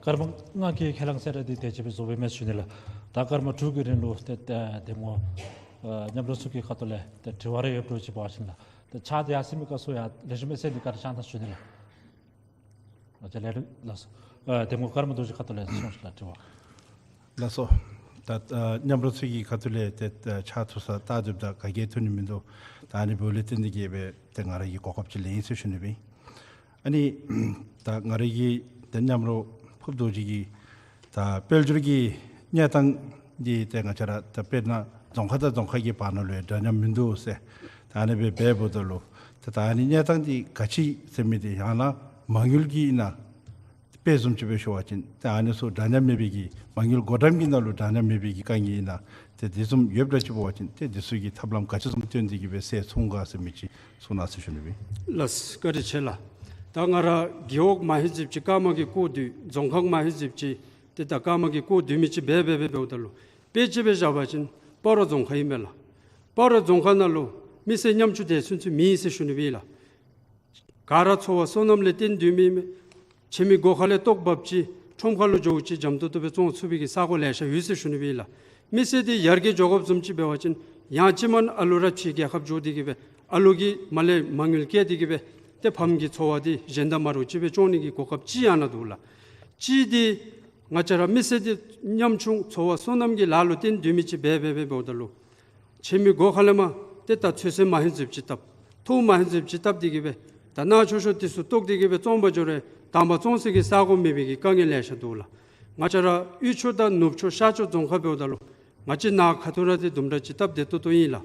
སྐར་མ་ལྔ་གི་ཁས་བླངས་ཟེར་ར་འདི་དེ་ཅིག་སྦེ་རྫོགས་པའི་མས་ཞུ་ནི་ལགས། ད་སྐར་མ་དྲུག་གི་རིང་ལུ་ཏེ་ཏེ་འདེམས་ངོ་ཨ་མཉམ་རོགས་ཚུ་གི་ཁ་ཐུག་ལས་ཏེ་དྲི་བ་རེ་ཡོདཔ་འདྲཝ་ཅིག་འབད་བ་ཅིན་ལགས། ཏེ་ཕྱག་འདི་ཡར་སེང་མི་སྐབས་སུ་ཡང་ལེགས་ཤོམ་སྦེ་གསན་ཏེ་བཀའ་དྲིན་བསྐྱང་གནང་ཞུ་ནི་ལགས། ཨ་ཅི་ལགས་ལགས་སོ། ཨ་འདེམས་ངོ་སྐར་མ་དྲུག་གི་ཁ་ཐུག་ལས་སོང་ཞུ་ལགས་དྲི་བ། ལགས་སོ། ད་ཨ་མཉམ་རོགས་ཚུ་གི་ཁ་ཐུག་ལས་ཏེ་ཨ་ཕྱག་ཐུག་ས་བལྟ་སྡོདཔ་ད་ག་གིས་ཐུག་ནི་མིན་འདུག། ད་ཨ་ནི་འབདཝ་ལས་བརྟེན་ཏེ་གི་སྦེ་ཏེ་ང་ར་གིས་གོ་སྐབས་ཅིག་ལེན་ཡི་ཟེར་ཞུ་ནི་སྦེ། ཨ་ནི་ད་ང་ར་གི་ཏེ་མཉམ་རོགས་ཕུབ་རྡོ་རྗེ་གིས་ད་དཔལ་འབྱོར་གྱི་གནས་སྟངས་འདི་ཏེ་ང་བཅས་ར་ད་དཔེར་ན་རྫོང་ཁག་དང་རྫོང་ཁག་གི་བར་ན་ལུ་ཡང་འདྲ་མཉམ་མིན་འདུག་ཟེར། ད་ཨ་ནི་སྦེ་འབདཝ་ད་ལུ་ཏེ་ད་ཨ་ནི་གནས་སྟངས་འདི་ག་ཅི་ཟེར་མི་འདི་ཡང་ན་མ་དངུལ་གྱི་ཨིན་ན་དཔེ་བཟུམ་ཅིག་སྦེ་ཞུ་བ་ཅིན་ཏེ་ཨ་ནི་ཚུ་འདྲ་མཉམ་མེད་པའི་གི་མ་དངུལ་བགོ་བཀྲམ་གྱི་ནང་ལུ་འདྲ་མཉམ་མེད་པའི་གི་དཀའ་ངལ་ཨིན་ན་ཏེ་དེ་བཟུམ་ཡོདཔ་འདྲཝ་ཅིག་འབད་བ་ཅིན་ཏེ་དེ་ཚུ་གི་ཐབས་ལམ་ག་ཅི་བཟུམ་སྟོན་ཏེ་གི་སྦེ་སེལ་ཚུགས་ག་ཟེར་མི་ཅིག་གསུང་གནང་ཟེར་ཞུ་ནི་སྦེ། ལགས་བཀའ་དྲིན་ཆེ་ལགས། ད་ང་ར་རྒེད་འོག་མང་ཤོས་ཅིག་སྤྱི་སྐར་མ་གིས་བསྐོར་སྡོད་རྫོང་ཁག་མང་ཤོས་ཅིག་ཏེ་ད་སྐར་མ་གིས་བསྐོར་སྡོད་མི་ཅིག་འབད་འབད་འབད་འབདཝ་ད་ལུ་དཔེ་ཅིག་སྦེ་བཞག་པ་ཅིན་སྤ་རོ་རྫོང་ཁག་ཨིན་མས་ལགས། སྤ་རོ་རྫོང་ཁག་ནང་ལུ་མི་སེར་ཉམ་ཆུང་དེ་ཚུན་ཚོད་མེད་ཟེར་ཞུ་ནི་སྦེ་ལགས། ག་ར་འཚོ་བ་སོ་ནམ་ལས་བརྟེན་སྡོད་མི་ཨིན་མས། ཕྱེ་མའི་སྒོ་ཁ་ལས་བཏོག་འབགཔ་ཅིག་ཁྲོམ་ཁ་ལུ་འགྱོཝ་ཅིག་འཇམ་ཏོང་ཏོ་སྦེ་བཙོང་ཚུགས་པའི་གི་ས་གོ་ལེ་ཤ་ཡོད་ཟེར་ཞུ་ནི་སྦེ་ལགས། མི་སེར་འདི་ཡར་རྒྱས་འགྱོ་དགོཔ་བཟུམ་ཅིག་འབད་བ་ཅིན་ཡང་ཅིན་མ་ཨ་ལུ་ར་ཕྱི་རྒྱལ་ཁབ་འགྱོ་སྟེ་གི་སྦེ་ཨ་ལུ་གི་མ་ལས་མ་དངུལ་བཀལ་ཏེ་གི་སྦེ་ཏེ་ཕམ་གྱི་འཚོ་བ་འདི་གཞན་དང་མ་འདྲཝ་ཅིག་སྦེ་སྐྱོང་ནི་གི་གོ་སྐབས་ཅིག་ཡང་ན་འདུག་ལགས། གཅིག་འདི་ང་བཅས་ར་མི་སེར་འདི་ཉམ་ཆུང་འཚོ་བ་སོ་ནམ་གྱི་ལཱ་ལུ་བརྟེན་སྡོད་མི་ཅིག་འབད་འབད་འབད་འབདཝ་ད་ལུ་ཕྱེ་མའི་སྒོ་ཁ་ལས་མར་ཏེ་ད་ཚོད་བསྲེ་མ་ཧེ་ཟེརཝ་ཅིག་བཏབ། ཐོག་མ་ཧེ་ཟེརཝ་ཅིག་བཏབ་སྟེ་གི་སྦེ་ད་ནང་ཆོས་ཆོས་དེ་ཚུ་བཏོག་སྟེ་གི་སྦེ་བཙོང་པར་འགྱོ་རུང་དང་པ་བཙོང་སའི་གི་ས་གོ་མེད་པའི་གི་དཀའ་ངལ་ལེ་ཤ་འདུག་ལགས། ང་བཅས་ར་དབུས་ཕྱོགས་དང་ནུབ་ཕྱོགས་ཤར་ཕྱོགས་རྫོང་ཁག་འབདཝ་ད་ལུ་ང་བཅས་ནཱ་ཁ་ཐུག་ར་ཏེ་དུམ་གྲ་ཅིག་སྟབས་བདེ་ཏོག་ཏོ་ཨིན་ལགས།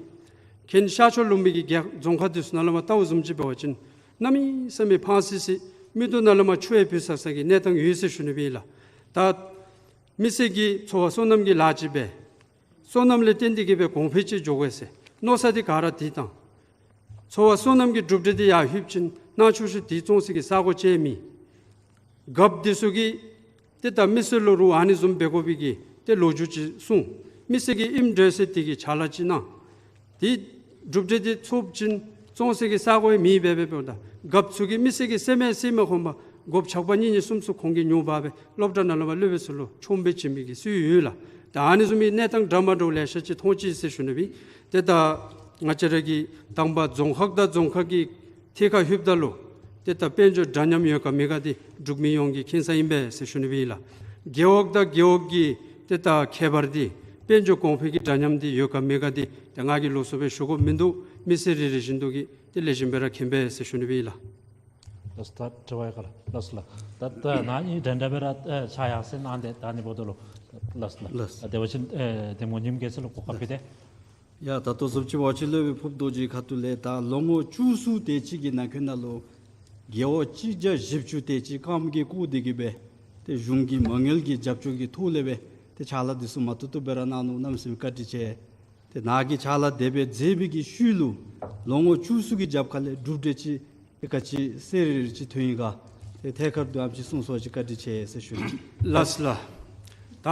ཁེན་ཤར་ཕྱོགས་ལུང་པའི་གི་རྒྱལ་རྫོང་ཁག་དེ་ཚུ་ནང་ལས་མར་བལྟཝ་བཟུམ་ཅིག་འབད་བ་ཅིན་གནམ་མེད་ས་མེད་ཕངས་སི་སི་མིག་ཏོ་ནང་ལས་མར་ཆུ་ཡང་བུད་ས་ས་གི་གནས་སྟངས་ཡོད་ཟེར་ཞུ་ནི་སྦེ་ལགས། ད་མི་སེར་གྱིས་འཚོ་བ་སོ་ནམ་གྱི་ལཱ་ཅིག་འབད། སོ་ནམ་ལས་བརྟེན་ཏེ་གི་སྦེ་གོང་འཕེལ་ཅིག་འགྱོ་དགོ་ཟེར་མནོ་ས་འདི་ག་ར་འདི་དང་ ཚོ་བ་སོ་ནམ་གྱི་གྲུབ་འབྲས་འདི་ཡར་ལྷོདཔ་ཅིག་ནང་ཆོས་ཤོས་འདི་བཙོང་སའི་གི་ས་གོ་ཅིག་མེད། རྒཔོ་འདི་ཚུ་གིས་ཏེ་ད་མི་སེར་ལུ་རུང་ཨ་ནི་བཟུམ་འབད་དགོ་པའི་གི་ཏེ་ལོ་རྒྱུས་ཅིག་གསུངས། མི་སེར་གྱིས་ཨིནམ་འདྲས་ཟེར་དེ་གི་ཕྱག་ལཱ་ཅིག་གནང་། ཏེ་གྲུབ་འབྲས་འདི་ཚོགསཔ་ཅིག་བཙོང་སའི་གི་ས་གོ་ཡང་མེདཔ་སྦེ་འབདཝ་ད་རྒཔོ་ཚུ་གིས་མི་སེར་གྱི་སེམས་ཡང་སེམས་མ་ཁོམ་པར་རྒཔོ་ཇག་པ་གཉིས་གཉིས་གསུམ་གསུམ་ཁོང་གིས་ཉོ་འབག་སྦེ་སློབ་གྲྭ་ནང་ལུ་འབག་སློབ་དཔོན་ཚུ་ལུ་ཆོམ་སྦེ་བྱིན་མི་གི་སྲོལ་ཡོད་ལགས། ད་ཨ་ནི་བཟུམ་མའི་གནས་སྟངས་འདྲ་མ་འདྲཝ་ལེ་ཤ་ཅིག་མཐོང་ཅི་ཟེར་ཞུ་ནི་སྦེ། ཏེ་ད་ང་བཅས་ར་གི་དང་པ་རྫོང་ཁག་དང་རྫོང་ཁག་གི་ཐད་ཁར་ལྷོདཔ་ད་ལུ་ཏེ་ད་དཔལ་འབྱོར་འདྲ་མཉམ་ཡོད་ག་མེད་ག་འདི་འབྲུག་མི་ཡོངས་ཀྱིས་མཁྱེན་ས་ཨིན་པས་ཟེར་ཞུ་ནི་སྦེ་ལགས། རྒེད་འོག་དང་རྒེད་འོག་གི་ཏེ་ད་ཁྱད་པར་འདི་དཔལ་འབྱོར་གོང་འཕེལ་གྱི་འདྲ་མཉམ་འདི་ཡོད་ག་མེད་ག་འདི་ཏེ་ང་གིས་ལོགས་སུ་སྦེ་ཞུ་དགོཔ་མིན་འདུག། མི་སེར་རེ་རེ་བཞིན་དུ་གིས་ཏེ་ལེགས་ཤོམ་སྦེ་ར་མཁྱེན་པས་ཟེར་ཞུ་ནི་སྦེ་ལགས། ལགས་སོ། ད་དྲི་བ་ཡང་ག་ལགས། ལགས་སོ་ལགས། ད་ད་ནཱ་ཨིན་འདྲན་འདྲ་སྦེ་ར་ཨེ་ཕྱག་ཡར་སེང་གནང་སྟེ་ད་ཨ་ནི་འབདཝ་ད་ལུ། ལགས་སོ་ལགས། ལགས་སོ། ད་དེ་འབད་བ་ཅིན་ཨེ་གདམ་ངོ་ཉིམ་རྒྱལ་མཚན་ལུ་གོ་སྐབས་ཕུལ་ཏེ། ཡ་ད་ལྟོ་བཟུམ་ཅིག་འབད་བ་ཅིན་སློབ་དཔོན་ཕུབ་རྡོ་རྗེའི་ཁ་ཐུག་ལས་ད་ལོ་ངོ་བཅུ་གསུམ་དེ་ཅིག་གི་ནང་འཁོད་ནང་ལུ་རྒེད་འོག་གཅིག་བརྒྱ་བཞི་བཅུ་དེ་ཅིག་རྐངམ་གིས་བསྐོར་ཏེ་གི་སྦེ་ཏེ་གཞུང་གི་མ་དངུལ་གྱི་རྒྱབ་སྐྱོར་གྱི་ཐོག་ལས་སྦེ་ཏེ་ཕྱག་ལཱ་འདི་ཚུ་མ་བཏུབ་བཏུབ་སྦེ་ར་གནང་ནུག། གནམ་མེད་ས་མེད་བཀའ་དྲིན་ཆེ། ཏེ་ནཱ་གིས་ཕྱག་ལཱ་དེ་སྦེ་མཛད་པའི་གི་ཤུལ་ལུ་ལོ་ངོ་བཅུ་གསུམ་གྱི་རྒྱབ་ཁ་ལས་གྲུབ་འབྲས་ཅིག་ཏེ་ག་ཅི་གསལ་རི་རི་ཅིག་ཐོན་ཡི་ག། ཏེ་ཐད་ཀར་དུ་ཨེམ་ཅིག་གསུང་ས་ཅིག་བཀའ་དྲིན་ཆེ་ཟེར་ཞུ་ནི། ལགས་སོ་ལགས། ད་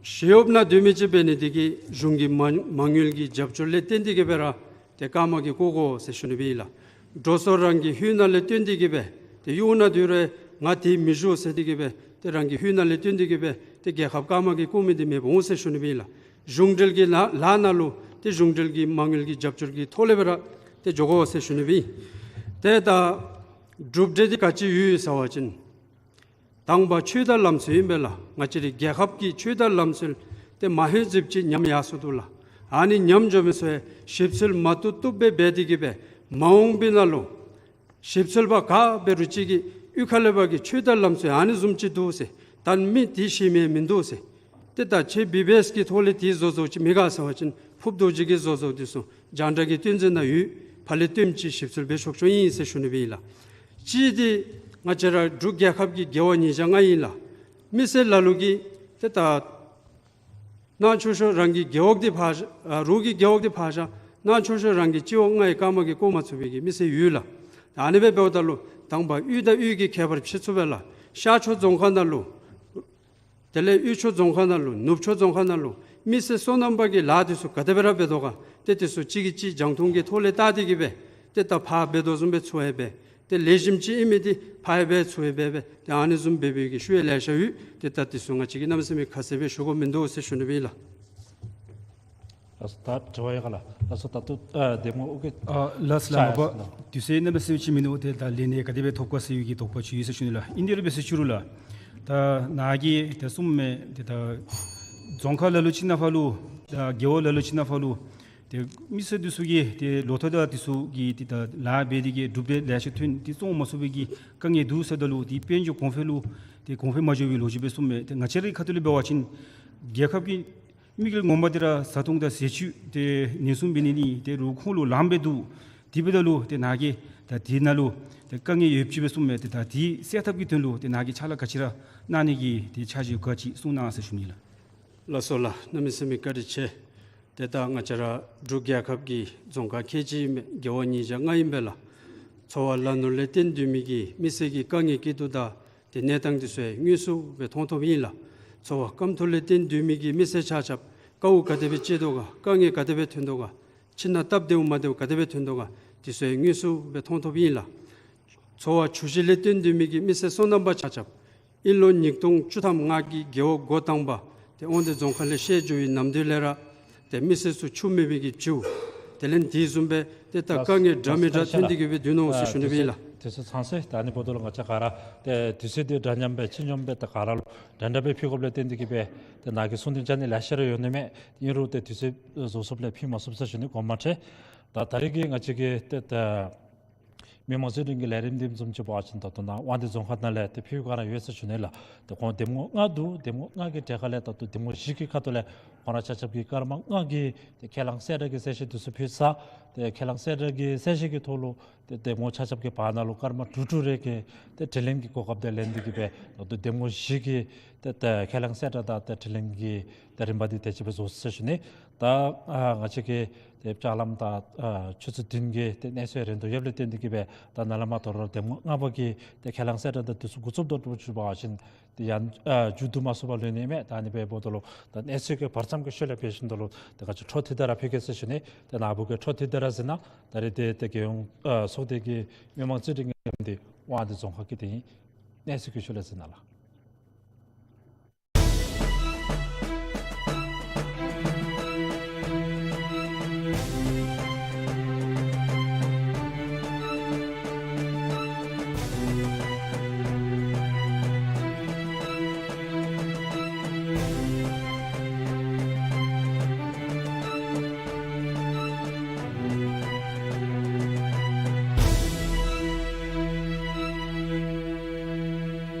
ཞི་གཡོགཔ་ནང་སྡོད་མི་ཅིག་འབད་ནི་དེ་གིས་གཞུང་གི་མ་མ་དངུལ་གྱི་རྒྱབ་སྐྱོར་ལས་བརྟེན་ཏེ་གི་སྦེ་ར་ཏེ་རྐངམ་གིས་བསྐོར་དགོ་ཟེར་ཞུ་ནི་སྦེ་ལགས། འགྲོ་སོང་རང་གི་ཧུད་ནང་ལས་བཏོན་ཏེ་གི་སྦེ་ཏེ་གཡོག་ནང་སྡོད་རུང་ང་དེ་མི་བཞུགས་ཟེར་ཏེ་གི་སྦེ་ཏེ་རང་གི་ཧུད་ནང་ལས་བཏོན་ཏེ་གི་སྦེ་ཏེ་རྒྱལ་ཁབ་རྐངམ་གིས་བསྐོར་མི་འདི་མེདཔ་འོང་ཟེར་ཞུ་ནི་སྦེ་ལགས། གཞུང་འབྲེལ་གྱི་ལཱ་ལཱ་ནང་ལུ་ཏེ་གཞུང་འབྲེལ་གྱི་མ་དངུལ་གྱི་རྒྱབ་སྐྱོར་གྱི་ཐོག་ལས་སྦེ་ར་ཏེ་འགྱོ་དགོ་ཟེར་ཞུ་ནི་སྦེ། ཏེ་ད་གྲུབ་འབྲས་འདི་ག་ཅི་ཡོད་ཟེར་བ་ཅིན་དང་པ་ཆོས་དང་ལམ་སྲོལ་ཨིན་པས་ལགས། ང་བཅས་རའི་རྒྱལ་ཁབ་ཀྱི་ཆོས་དང་ལམ་སྲོལ་ཏེ་མ་ཧེ་ཟིབ་ཅིག་ཉམས་ཡར་སོ་འདུག་ལགས། ཨ་ནི་ཉམས་འགྱོ་མི་ཚུ་ཡང་ཞིབ་འཚོལ་མ་བཏུབ་བཏུབ་སྦེ་འབད་དེ་གི་སྦེ་མ་འོངས་པའི་ནང་ལུ་ཞིབ་འཚོལ་པ་ག་འབད་རུང་ཅིག་གིས་གཡུས་ཁ་ལས་ཕར་གྱི་ཆོས་དང་ལམ་སྲོལ་ཨ་ནི་བཟུམ་ཅིག་འདུག་ཟེར། ད་མི་དེ་ཤེས་མི་མིན་འདུག་ཟེར། ཏེ་ད་ཁྱེད་བི་བི་ཨེསི་གི་ཐོག་ལས་དེ་བཟོ་བཟོཝ་ཅིག་མེད་ག་ཟེར་བ་ཅིན་ཕུབ་རྡོ་རྗེ་གིས་བཟོ་བཟོཝ་འདི་ཚུ་རྒྱང་བསྒྲགས་ཀྱི་བསྟན་འཛིན་ནང་ཡོད། ཕར་ལས་བཏོནམ་ཅིག་ཞིབ་འཚོལ་འབད་ཆོག་ཆོག་ཨིན་ཟེར་ཞུ་ནི་སྦེ་ལགས། གཅིག་འདི་ང་བཅས་ར་འབྲུག་རྒྱལ་ཁབ་ཀྱི་རྒེད་འོག་ཉིས་བརྒྱ་ལྔ་ཨིན་ལགས། མི་སེར་ལ་ལུ་གིས་ཏེ་ད་ནང་ཆོས་ཤོས་རང་གི་རྒེད་འོག་འདི་ཕར་བཞག། ཨ་རོགས་ཀྱི་རྒེད་འོག་འདི་ཕར་བཞག། ནང་ཆོས་ཤོས་རང་གི་སྤྱི་འོག་ལྔ་ཡང་རྐངམ་གིས་བསྐོར་མ་ཚུགས་པའི་གི་མི་སེར་ཡོད་ལགས། ཨ་ནི་སྦེ་འབདཝ་ད་ལུ་དང་པ་གཡུས་དང་གཡུས་ཀྱི་ཁྱད་པར་ཕྱེ་ཚུགས་པས་ལགས། ཤར་ཕྱོགས་རྫོང་ཁག་ནང་ལུ་དེ་ལས་དབུས་ཕྱོགས་རྫོང་ཁག་ནང་ལུ་ནུབ་ཕྱོགས་རྫོང་ཁག་ནང་ལུ་མི་སེར་སོ་ནམ་པ་གིས་ལཱ་འདི་ཚུ་ག་དེ་སྦེ་ར་འབད་དོ་ག། ཏེ་འདི་ཚུ་གཅིག་གིས་གཅིག་རྒྱང་མཐོང་གི་ཐོག་ལས་བལྟ་སྟེ་གི་སྦེ་ཏེ་ད་ཕར་འབད་དོ་བཟུམ་སྦེ་ཚུར་ཡང་འབད། ཏེ་ལེགས་ཤོམ་ཅིག་ཨིན་མི་འདི་ཕར་ཡང་འབད་ཚུར་ཡང་འབད་སྦེ་ཏེ་ཨ་ནི་བཟུམ་འབད་བའི་གི་ཤུལ་ཡང་ལེ་ཤ་ཡོད། ཏེ་ད་འདི་ཚུ་ང་བཅས་ཀྱིས་གནམ་མེད་ས་མེད་ཁ་གསལ་སྦེ་ཞུ་དགོཔ་མིན་འདུག་ཟེར་ཞུ་ནི་སྦེ་ལགས། ལགས་སོ། ད་དྲི་བ་ཡོད་ག་ལགས། ལགས་སོ། ད་ལྟོ་ཨ་གདམ་ངོ་ཨོ་ཀེ། ཨ་ལགས་སོ་ལགས། ལགས་སོ། དུས་ཚོད་གནམ་མེད་ས་མེད་ཅིག་མིན་འདུག། ཏེ་ད་ལན་ནི་ག་དེ་སྦེ་ཐོབ་ག་ཟེར་བའི་གི་དོགས་པ་ཅིག་ཡོད་ཟེར་ཞུ་ནི་ལགས། ཨིན་དེ་རུང་འབད་ཟེར་ཞུ་རུང་ལགས། ད་ནཱ་གིས་ཏེ་གསུངམ་མས། ཏེ་ད་རྫོང་ཁག་ལ་ལུ་ཅིག་ནང་ཕར་ལུ་ད་རྒེད་འོག་ལ་ལུ་ཅིག་ནང་ཕར་ལུ་ཏེ་མི་སེར་འདི་ཚུ་གིས་ཏེ་ལོ་ཐོག་དང་འདི་ཚུ་གི་ཏེ་ད་ལཱ་འབད་དེ་གི་གྲུབ་འབྲས་ལེ་ཤ་ཐོན་ཏེ་བཙོང་མ་ཚུགས་པའི་གི་དཀའ་ངལ་འདུག་ཟེརཝ་ད་ལུ་ཏེ་དཔལ་འབྱོར་གོང་འཕེལ་ལུ་ཏེ་གོང་འཕེལ་མ་འགྱོ་བའི་ལོ་རྒྱུས་སྦེ་གསུངམ་མས། ཏེ་ང་བཅས་རའི་ཁ་ཐུག་ལས་འབད་བ་ཅིན་རྒྱལ་ཁབ་ཀྱི་དམིགས་ཡུལ་ངོ་མ་འདི་ར་བཟའ་འཐུང་དང་ཟས་བཅུད་ཏེ་ཉེན་སྲུང་འབད་ནི་ཨིན། ཏེ་རུང་ཁོང་ལུ་ལངམ་སྦེ་འདུག། དེ་འབདཝ་ད་ལུ་ཏེ་ནཱ་གིས་ད་དེ་ནང་ལུ་ཏེ་དཀའ་ངལ་ཡོདཔ་ཅིག་སྦེ་གསུངམ་མས། ཏེ་ད་དེ་སེལ་ཐབས་ཀྱི་དོན་ལུ་ཏེ་ནཱ་གིས་ཕྱག་ལཱ་ག་ཅི་ར་གནང་ནི་གི་ཏེ་འཆར་གཞི་ག་ཅི་གསུང་གནང་ཟེར་ཞུ་ནི་ལགས། ལགས་སོ་ལགས། གནམ་མེད་ས་མེད་བཀའ་དྲིན་ཆེ། ཏེ་ད་ང་བཅས་ར་འབྲུག་རྒྱལ་ཁབ་ཀྱི་རྫོང་ཁག་ཁལ་གཅིག་ཨིན་པས། རྒེད་འོག་ཉིས་བརྒྱ་ལྔ་ཨིན་པས་ལགས། འཚོ་བ་ལ་ནོར་ལས་བརྟེན་སྡོད་མི་གི་མི་སེར་གྱི་དཀའ་ངལ་སྐྱིད་སྡུག་དང་ཏེ་གནས་སྟངས་འདི་ཚུ་ཡང་དངོས་སུ་སྦེ་མཐོང་ཐོབ་ཨིན་ལགས། འཚོ་བ་སྐམ་ཐོག་ལས་བརྟེན་སྡོད་མི་གི་མི་སེར་ཆ་ཁྱབ་དཀའཝ་ག་དེ་སྦེ་སྤྱད་དོ་ག། དཀའ་ངལ་ག་དེ་སྦེ་ཐོན་དོ་ག། ཁྱིམ་ནང་སྟབས་བདེཝ་མ་བདེཝ་ག་དེ་སྦེ་ཐོན་དོ་ག། འདི་ཚུ་ཡང་དངོས་སུ་སྦེ་མཐོང་ཐོབ་ཨིན་ལགས། འཚོ་བ་ཆུ་ཤེལ་ལས་བརྟེན་སྡོད་མི་གི་མི་སེར་སོ་ནམ་པ་ཆ་ཁྱབ་དབྱིན་ལོ་ཉིས་སྟོང་བཅུ་ཐམ་ལྔ་གི་རྒེད་འོག་འགོ་དང་པ་ཏེ་དབང་འདུས་རྫོང་ཁག་ལས་བཤལ་འགྱོ་བའི་ནམ་དུས་ལས་ར་ཏེ་མི་སེར་ཚུ་ཆུ་མེད་པའི་གི་བྱིའུ། དེ་ལས་དེ་བཟུམ་སྦེ་ཏེ་ད་དཀའ་ངལ་འདྲ་མི་འདྲ་ཐོན་ཏེ་གི་སྦེ་སྡོད་ནུག་ཟེར་ཞུ་ནི་སྦེ་ལགས། དུས་ཚོད་ཚང་སོང་། ད་ཨ་ནི་འབདཝ་ད་ལུ་ང་བཅས་ག་ར་ཏེ་དུས་ཚོད་འདི་འདྲ་མཉམ་སྦེ་ཅིག་སྙོམས་སྦེ་ད་ག་ར་ལུ་འདྲན་འདྲ་སྦེ་ཕུལ་དགོཔ་ལས་བརྟེན་ཏེ་གི་སྦེ་ཏེ་ནཱ་གིས་གསུང་དོན་བྱ་ནི་ལེ་ཤ་ར་ཡོད་ནི་མས། ཨིན་རུང་ཏེ་དུས་ཚོད་རྫོགས་སོངམ་ལས་ཕུལ་མ་ཚུགས་ཟེར་ཞུ་ནི་དགོངསམ་མ་ཁྲེལ། ད་ད་རེས་ཀྱི་ང་བཅས་ཀྱི་ཏེ་ད་མི་དམངས་རྩོད་འགྲན་གྱི་ལས་རིམ་འདི་བཟུམ་ཅིག་འབད་བ་ཅིན་ད་ལྟོ་ནཱ་དབང་འདུས་རྫོང་ཁག་ནང་ལས་ཏེ་ཕུལ་བའི་བསྒང་ར་ཡོད་ཟེར་ཞུ་ནི་ལགས། ཏེ་ཁོང་གདམ་ངོ་ལྔ་འདུག། གདམ་ངོ་ལྔ་གི་གྲས་ཁ་ལས་ད་ལྟོ་གདམ་ངོ་བཞི་གི་ཁ་ཐུག་ལས་ཁོང་ར་ཆ་ཁྱབ་ཀྱིས་སྐར་མ་ལྔ་གི་ཏེ་ཁས་བླངས་གསལ་བསྒྲགས་ཀྱི་གསལ་བཤད་འདི་ཚུ་ཕུལ་ཚར། ཏེ་ཁས་བླངས་གསལ་བསྒྲགས་ཀྱི་གསལ་བཤད་ཀྱི་ཐོག་ལུ་ཏེ་གདམ་ངོ་ཆ་ཁྱབ་ཀྱི་བར་ན་ལུ་སྐར་མ་དྲུག་དྲུག་རེ་གི་ཏེ་དྲི་ལན་གྱི་གོ་སྐབས་དེ་ལེན་ཏེ་གི་སྦེ་ད་ལྟོ་གདམ་ངོ་བཞི་གི་ཏེ་ཏེ་ཁས་བླངས་གསལ་བསྒྲགས་དང་ཏེ་དྲི་ལན་གྱི་ཏེ་རིམ་པ་འདི་དེ་ཅིག་སྦེ་རྫོགས་ཟེར་ཞུ་ནི། ད་ཨ་ང་བཅས་ཀྱི་ཏེ་ལྕགས་ལམ་ད་ཨ་ཆུ་ཚོད་བདུན་གྱི་ཏེ་གནས་ཚུལ་རན་དོ་ཡོདཔ་ལས་བརྟེན་ཏེ་གིས་སྦེ་ད་ནཱ་ལས་མར་དོ་རུང་འདེམས་ངོ་ལྔ་པ་གི་ཏེ་ཁས་བླངས་གསལ་བསྒྲགས་དང་འདི་ཚུ་འགོ་བཙུགས་དོ་བཟུམ་ཅིག་འབད་བ་ཅིན་ཏེ་ཡང་ཨ་མཇུག་བསྡུ་མ་ཚུགས་པར་ལུས་ནི་མས། ད་ཨ་ནི་སྦེ་འབདཝ་ད་ལུ་ད་གནས་ཚུལ་གྱི་བར་མཚམས་ཀྱི་ཤུལ་ལས་འབད་ཞིནམ་ད་ལུ་ད་ག་ཅི་འཕྲོ་མཐུད་དེ་ར་ཕུལ་གེ་ཟེར་ཞུ་ནི། ད་ནཱ་བུ་གིས་འཕྲོ་མཐུད་དེ་ར་གཟིགས་གནང་། ད་རེས་ཏེ་ཏེ་རྒྱལ་ཡོངས་ཨ་ཚོགས་སྡེ་གི་མི་མང་རྩོད་སྒྲིག་འགན་འདི་དབང་འདུས་རྫོང་ཁག་གི་ཏེ་ཨིན། གནས་ཚུལ་གྱི་ཤུལ་ལས་གཟིགས་གནང་ལགས།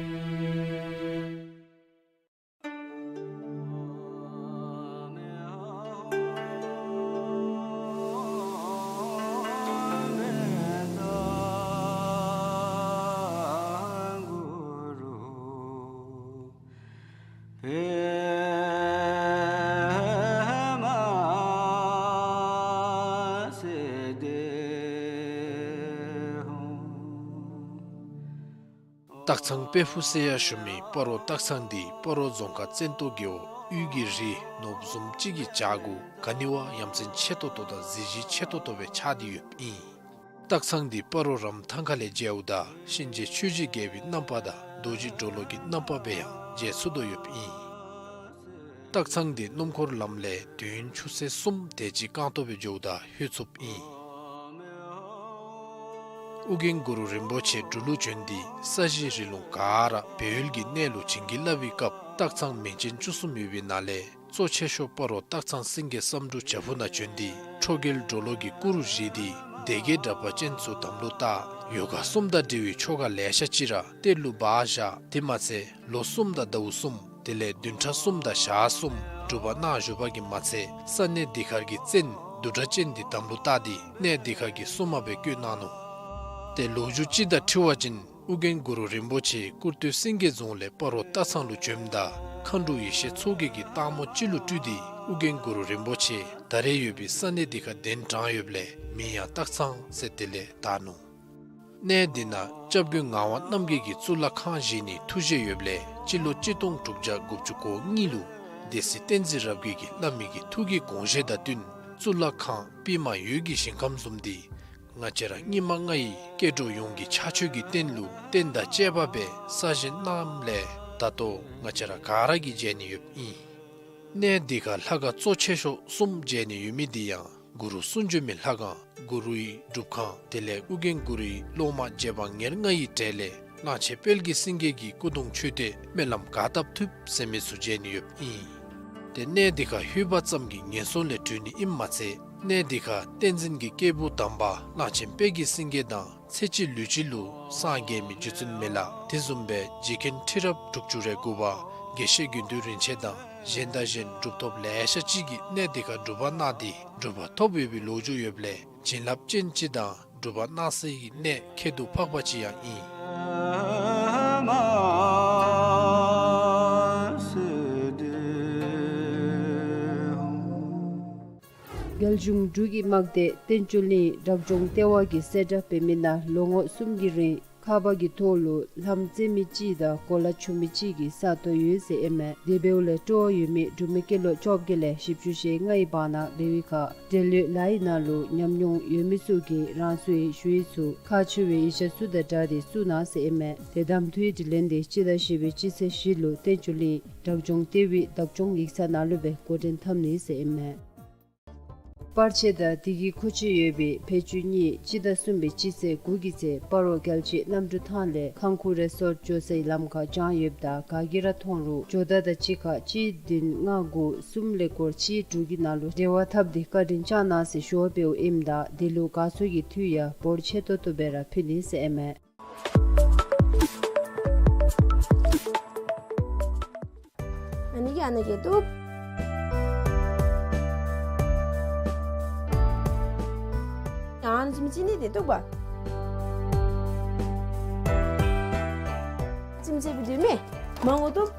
སྟག་ཚང་དཔལ་ཕུག་ཟེར་ཡང་ཞུ་མི་སྤ་རོ་སྟག་ཚང་འདི་སྤ་རོ་རྫོང་ཁག་བཙན་ཏོ་རྒེད་འོག་དབུས་ཀྱི་རི་ནོར་བུ་བཟུམ་ཅིག་གི་བྱག་གུ་ག་ནི་བ་ཡ་མཚན་ཆེ་ཏོག་ཏོ་དང་གཟི་བརྗིད་ཆེ་ཏོག་ཏོ་སྦེ་ཆགས་ཏེ་ཡོདཔ་ཨིན། སྟག་ཚང་འདི་སྤ་རོ་རམ་ཐང་ཁ་ལས་མཇལཝ་ད་གཤིན་རྗེ་ཆོས་ཀྱི་རྒྱལ་པོའི་རྣམ་པ་དང་རྡོ་རྗེ་གྲོ་ལོད་ཀྱི་རྣམ་པ་སྦེ་ཡང་མཇལ་ཚུགས་དོ་ཡོདཔ་ཨིན། སྟག་ཚང་འདི་སྣུམ་འཁོར་ལམ་ལས་དུས་ཡུན་ཆུ་ཚོད་གསུམ་དེ་ཅིག་རྐང་སྟོང་སྦེ་འགྱོཝ་ད་ལྷོད་ཚུགསཔ་ཨིན། ཨོ་རྒྱན་གུ་རུ་རིན་པོ་ཆེ་འབྲུག་ལུ་བྱོན་ཏེ་ས་གཞི་རི་ལུང་ག་ར་སྦས་ཡུལ་གྱི་གནས་ལུ་བྱིན་གྱིས་བརླབས་པའི་སྐབས་སྟག་ཚང་མིང་ཅན་བཅུ་གསུམ་ཡོད་པའི་ནང་ལས་གཙོ་ཆེ་ཤོས་སྤ་རོ་སྟག་ཚང་སེང་གེ་བསམ་འགྲུབ་བྱག་ཕུག་ནང་བྱོན་ཏེ་ཁྲོ་རྒྱལ་གྲོ་ལོད་ཀྱི་སྐུ་རུ་བཞེངས་ཏེ་སྡེ་བརྒྱད་དྲེགས་པ་ཅན་ཚུ་དམ་ལུ་བཏགས། ཡོ་ག་གསུམ་དང་འབྲེལ་བའི་ཆོ་ག་ལེ་ཤ་ཅིག་ར་གཏེར་ལུ་སྦ་བཞག། དེ་མ་ཚད་ལོ་གསུམ་དང་ཟླཝ་གསུམ་དེ་ལས་བདུན་ཕྲག་གསུམ་དང་ཞག་གསུམ་སྒྲུབ་པ་གནང་བཞུགས་པ་གིས་མ་ཚད་ས་གནས་འདི་ཁར་གྱི་བཙན་བདུད་དྲེགས་ཅན་འདི་དམ་ལུ་བཏགས་ཏེ་གནས་འདི་ཁར་གྱི་སྲུང་མ་སྦེ་བསྐོས་གནང་ནུག། ཏེ་ལོ་རྒྱུས་ཅིག་དང་འཁྲིལ་བ་ཅིན་ཨོ་རྒྱན་གུ་རུ་རིན་པོ་ཆེ་སྐུར་སྟོད་སེང་གེ་རྫོང་ལས་སྤ་རོ་སྟག་ཚང་ལུ་བྱོནམ་ད་མཁའ་འགྲོ་ཡེ་ཤེས་མཚོ་རྒྱལ་གྱིས་སྟག་མོ་ཅིག་ལུ་སྤྲུལ་ཏེ་ཨོ་རྒྱན་གུ་རུ་རིན་པོ་ཆེ་ད་རེས་ཡོད་པའི་ས་གནས་འདི་ཁར་གདན་དྲངས་ཡོདཔ་ལས་མིང་ཡང་སྟག་ཚང་ཟེར་དེ་ལས་བཏགས་ནུག། གནས་འདི་ནང་སྐྱབས་མགོན་ངག་དབང་རྣམ་རྒྱལ་གྱིས་གཙུག་ལག་ཁང་བཞེངས་ནིའི་ཐུགས་བཞེད་ཡོདཔ་ལས་སྤྱི་ལོ་གཅིག་སྟོང་དྲུག་བརྒྱ་དགུ་བཅུ་གོ་གཉིས་ལུ་སྡེ་སྲིད་བསྟན་འཛིན་རབ་རྒྱས་ཀྱིས་བླ་མའི་གི་ཐུགས་ཀྱི་དགོངས་བཞེད་དང་བསྟུན་གཙུག་ལག་ཁང་པདྨ་འོད་ཀྱི་ཞིང་ཁམས་བཟུམ་འདི་ང་བཅས་ར་སྙིགས་མ་ལྔ་ཡི་སྐྱེ་འགྲོ་ཡོངས་ཀྱི་ཕྱག་མཆོད་ཀྱི་རྟེན་ལུ་རྟེན་དང་བཅས་པ་སྦེ་གསར་བཞེངས་གནངམ་ལས་ད་ལྟོ་ང་བཅས་ར་ག་ར་གིས་མཇལ་ནི་ཡོདཔ་ཨིན། གནས་འདི་ཁར་ལྷ་ཁང་གཙོ་ཆེ་ཤོས་གསུམ་མཇལ་ནི་ཡོད་མི་འདི་ཡང་གུ་རུ་གསུང་བྱོན་མའི་ལྷ་ཁང་། གུ་རུའི་སྒྲུབ་ཁང་། དེ་ལས་ཨོ་རྒྱན་གུ་རུའི་སློབ་མ་རྗེ་འབངས་ཉེར་ལྔ་ཡི་གྲས་ལས་གླང་ཆེན་དཔལ་གྱི་སེང་གེ་གི་སྐུ་གདུང་མཆོད་རྟེན་སྨོན་ལམ་ག་བཏབ་ཐུབ་ཟེར་མི་ཚུ་མཇལ་ནི་ཡོདཔ་ཨིན། ཏེ་གནས་འདི་ཁར་ལྷོད་པ་ཙམ་གྱིས་ངན་སོང་ལས་གྲོལ་ནི་ཨིནམ་མ་ཚད་གནས་འདི་ཁར་བསྟན་འཛིན་གྱི་སྐྱེས་བུ་དམ་པ་གླང་ཆེན་དཔལ་གྱི་སེང་གེ་དང་ཚེ་གཅིག་ལུས་གཅིག་ལུ་སངས་རྒྱས་མི་རྗེ་བཙུན་མི་ལ་དེ་བཟུམ་སྦེ་རྗེ་མཁན་ཁྲི་རབས་དྲུག་ཅུ་རེ་དགུ་པ་དགེ་བཤེས་དགེ་འདུན་རིན་ཆེན་དང་གཞན་དང་གཞན་གྲུབ་ཐོབ་ལེ་ཤ་ཅིག་གིས་གནས་འདི་ཁར་སྒྲུབ་པ་གནང་སྟེ་གྲུབ་པ་ཐོབ་ཡོད་པའི་ལོ་རྒྱུས་ཡོདཔ་ལས་བྱིན་རླབས་ཅན་ཅིག་དང་སྒྲུབ་པ་གནང་སའི་གནས་ཁྱད་དུ་འཕགས་པ་ཅིག་ཡང་ཨིན། རྒྱལ་གཞུང་འབྲུག་གི་དམག་སྡེ་བསྟན་འགྱུར་གླིང་རབ་བྱུང་ལྟེ་བ་གིས་གསལ་བསྒྲགས་འབད་མི་ནང་ལོ་ངོ་གསུམ་གྱི་རིང་ཁ་པར་གྱི་ཐོག་ལུ་ལྷམ་བཙེམ་མི་གཅིག་དང་གོ་ལ་འཁྱུ་མི་གཅིག་གིས་བསད་དོ་ཡོད་ཟེར་ཨིན་མས། དེ་འབདཝ་ལས་སྤྲོ་བ་ཡོད་མི་འབྲུག་མི་སྐྱེས་ལོ་བཅོ་བརྒྱད་ལས་བཞི་བཅུ་ཞེ་ལྔའི་བར་ན་འབད་བའི་ཁར་འབྲེལ་ཡོད་ལཱ་ཡི་ནང་ལུ་ཉམས་མྱོང་ཡོད་མི་ཚུ་གིས་རང་སོའི་ཞུ་ཡིག་ཚུ་ཁག་ཆེ་བའི་ཡིག་ཆ་ཚུ་དང་སྦྲགས་ཏེ་བཙུགས་གནང་ཟེར་ཨིན་མས། ཏེ་གདམ་འཐུའི་དྲི་ལན་འདི་སྤྱི་ཟླ་བཞི་པའི་སྤྱི་ཚེས་བཞི་ལུ་བསྟན་འགྱུར་གླིང་རབ་བྱུང་ལྟེ་བའི་བདག་སྐྱོང་ཡིག་ཚང་ནང་ལུ་སྦེ་འགོ་འདྲེན་འཐབ་ནི་ཟེར་ཨིན་མས། པར་ཆས་དང་དེ་གི་མཁོ་ཆས་ཡོད་པའི་བེད་སྤྱོད་གཉིས་སྤྱི་ཟླ་གསུམ་པའི་སྤྱི་ཚེས་དགུ་གི་ཚེ་སྤ་རོ་རྒྱལ་སྤྱིའི་གནམ་གྲུ་ཐང་ལས་ཁང་ཁུ་རེ་སོརཊ་འགྱོ་སའི་ལམ་ཁར་བཅངས་ཡོདཔ་ད་ག་གིས་ར་མཐོང་རུང་ཇོ་བདག་དང་གཅིག་ཁར་གཅིག་བདུན་ལྔ་དགུ་གསུམ་ཀླད་ཀོར་གཅིག་དྲུག་གི་ནང་ལུ་འབྲེལ་བ་འཐབ་སྟེ་བཀའ་དྲིན་བསྐྱང་གནང་ཟེར་ཞུ་བ་འབདཝ་ཨིནམ་ད་དེ་ལུ་དགའ་ཚོར་གྱི་མཐུ་ཡང་འབོར་ཆེ་ཏོག་ཏོ་སྦེ་ར་ཕུལ་ནི་ཟེར་ཨིན་མས། ཨ་ནི་གི་ཨ་ནི་གི་བཏུབ། ཡང་ཨ་ནི་ཅིག་མི་ཅིག་ནི་དེ་བཏུབ་པ། ཅིག་མི་ཅིག་བཏུབ་མེ། མང་པོ་བཏུབ།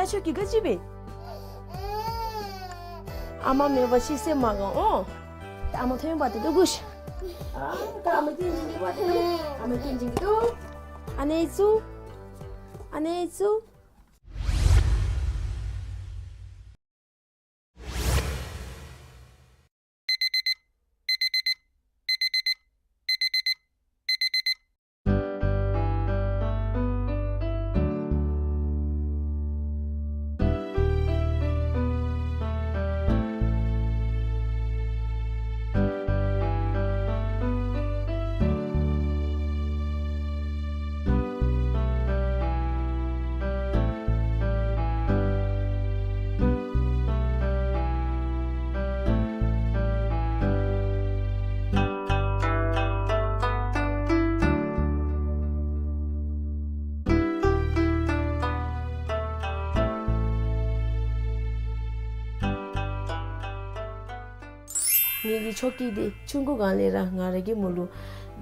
ད་ཁྱོད་ཀྱིས་ག་ཅི་འབད། ཨ་མ་མེད་པ་ཅིན་སེམས་མ་དགའ་འོང་། ད་ཨ་མ་ཐོན་པ་དེ་ལུ་སྒུག་ཤིག། ཨ་ད་ཨ་མ་སྐྱིད་སྒྲིབ་པ་དེ་ལུ། ཨ་མ་སྐྱིད་སྒྲིབ་དོ། ཨ་ནེ་ཚུ། ཨ་ནེ་ཚུ། ངེ་གི་ཆོས་སྐྱིད་འདི་ཆུང་ཀུ་སྒང་ལས་ར་ང་ར་གིས་མོ་ལུ་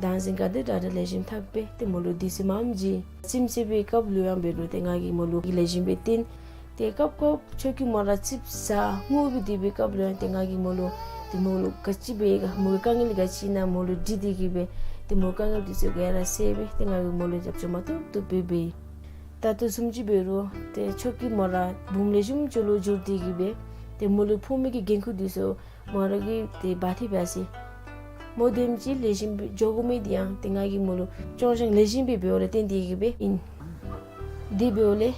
བདག་འཛིན་ག་དེ་དྲག་དྲག་ལེགས་ཤོམ་འཐབ་སྦེ་ཏེ་མོ་ལུ་དུས་ཚོད་མངམ་བྱིན། ཁྱིམ་ཚེས་པའི་སྐབས་ལུ་ཡང་འབད་རུང་ཏེ་ང་གིས་མོ་ལུ་ལེགས་ཤོམ་སྦེ་བསྟེན། ཏེ་སྐབས་སྐབས་ཆོས་སྐྱིད་མོ་ར་ཙིགཔ་ཟ་ངུ་སྦེ་སྡོད་པའི་སྐབས་ལུ་ཡང་ཏེ་ང་གིས་མོ་ལུ་ཏེ་མོ་ལུ་ག་ཅི་འབད་ག་མོ་གི་དཀའ་ངལ་ག་ཅི་ཨིན་ན་མོ་ལུ་དྲི་སྟེ་གིས་སྦེ་ཏེ་མོ་དཀའ་ངལ་འདི་ཚུ་ག་ར་སེལ་སྦེ་ཏེ་ང་གིས་མོ་ལུ་རྒྱབ་སྐྱོར་མ་བཏུབ་བཏུབ་སྦེ་འབད་ཡི། ད་ལྟོ་བཟུམ་ཅིག་འབད་རུང་ཏེ་ཆོས་སྐྱིད་མོ་ར་བུམོ་ལེགས་ཤོམ་ཅིག་ལུ་འགྱུར་ཏེ་གིས་སྦེ་ཏེ་མོ་ལུ་ཕོག་མི་གི་འགན་ཁུར་འདི་ཚུ་མོ་ར་གིས་ཏེ་འབག་སྟེ་འབད་ཡི། མོ་དེམ་ཅིག་ལེགས་ཤོམ་སྦེ་འགྱོ་དགོ་མི་འདི་ཡང་ཏེ་ང་གིས་མོ་ལུ་སྐྱོང་བཞག་ལེགས་ཤོམ་སྦེ་འབདཝ་ལས་བརྟེན་ཏེ་གིས་སྦེ་ཨིན། དེ་འབདཝ་ལས་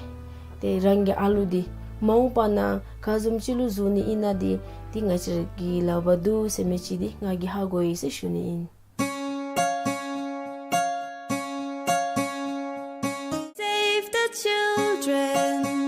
ཏེ་རང་གི་ཨ་ལུ་འདི་མ་འོངས་པ་ན་ག་བཟུམ་ཅིག་ལུ་བཟོ་ནི་ཨིན་ན་འདི་ཏེ་ང་བཅས་ར་གི་ལག་པར་འདུག་ཟེར་མི་ཅིག་འདི་ང་གིས་ཧ་གོ་ཡི་ཟེར་ཞུ་ནི་ཨིན། Save the children.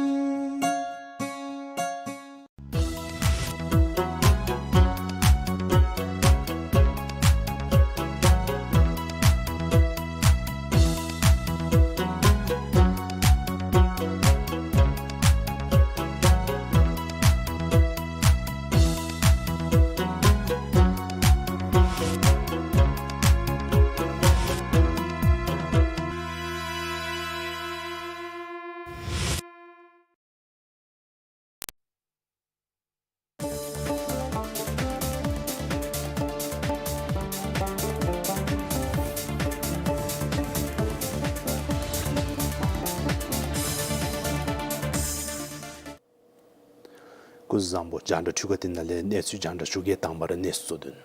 སྐུ་གཟུགས་བཟང་པོ། རྒྱང་བསྒྲགས་འཕྲུལ་ཁང་འདི་ནང་ལས་གནས་ཚུལ་རྒྱང་བསྒྲགས་ཞུ་གེ། དང་པ་ར་གནས་ཚུལ་གཙོ་དོན།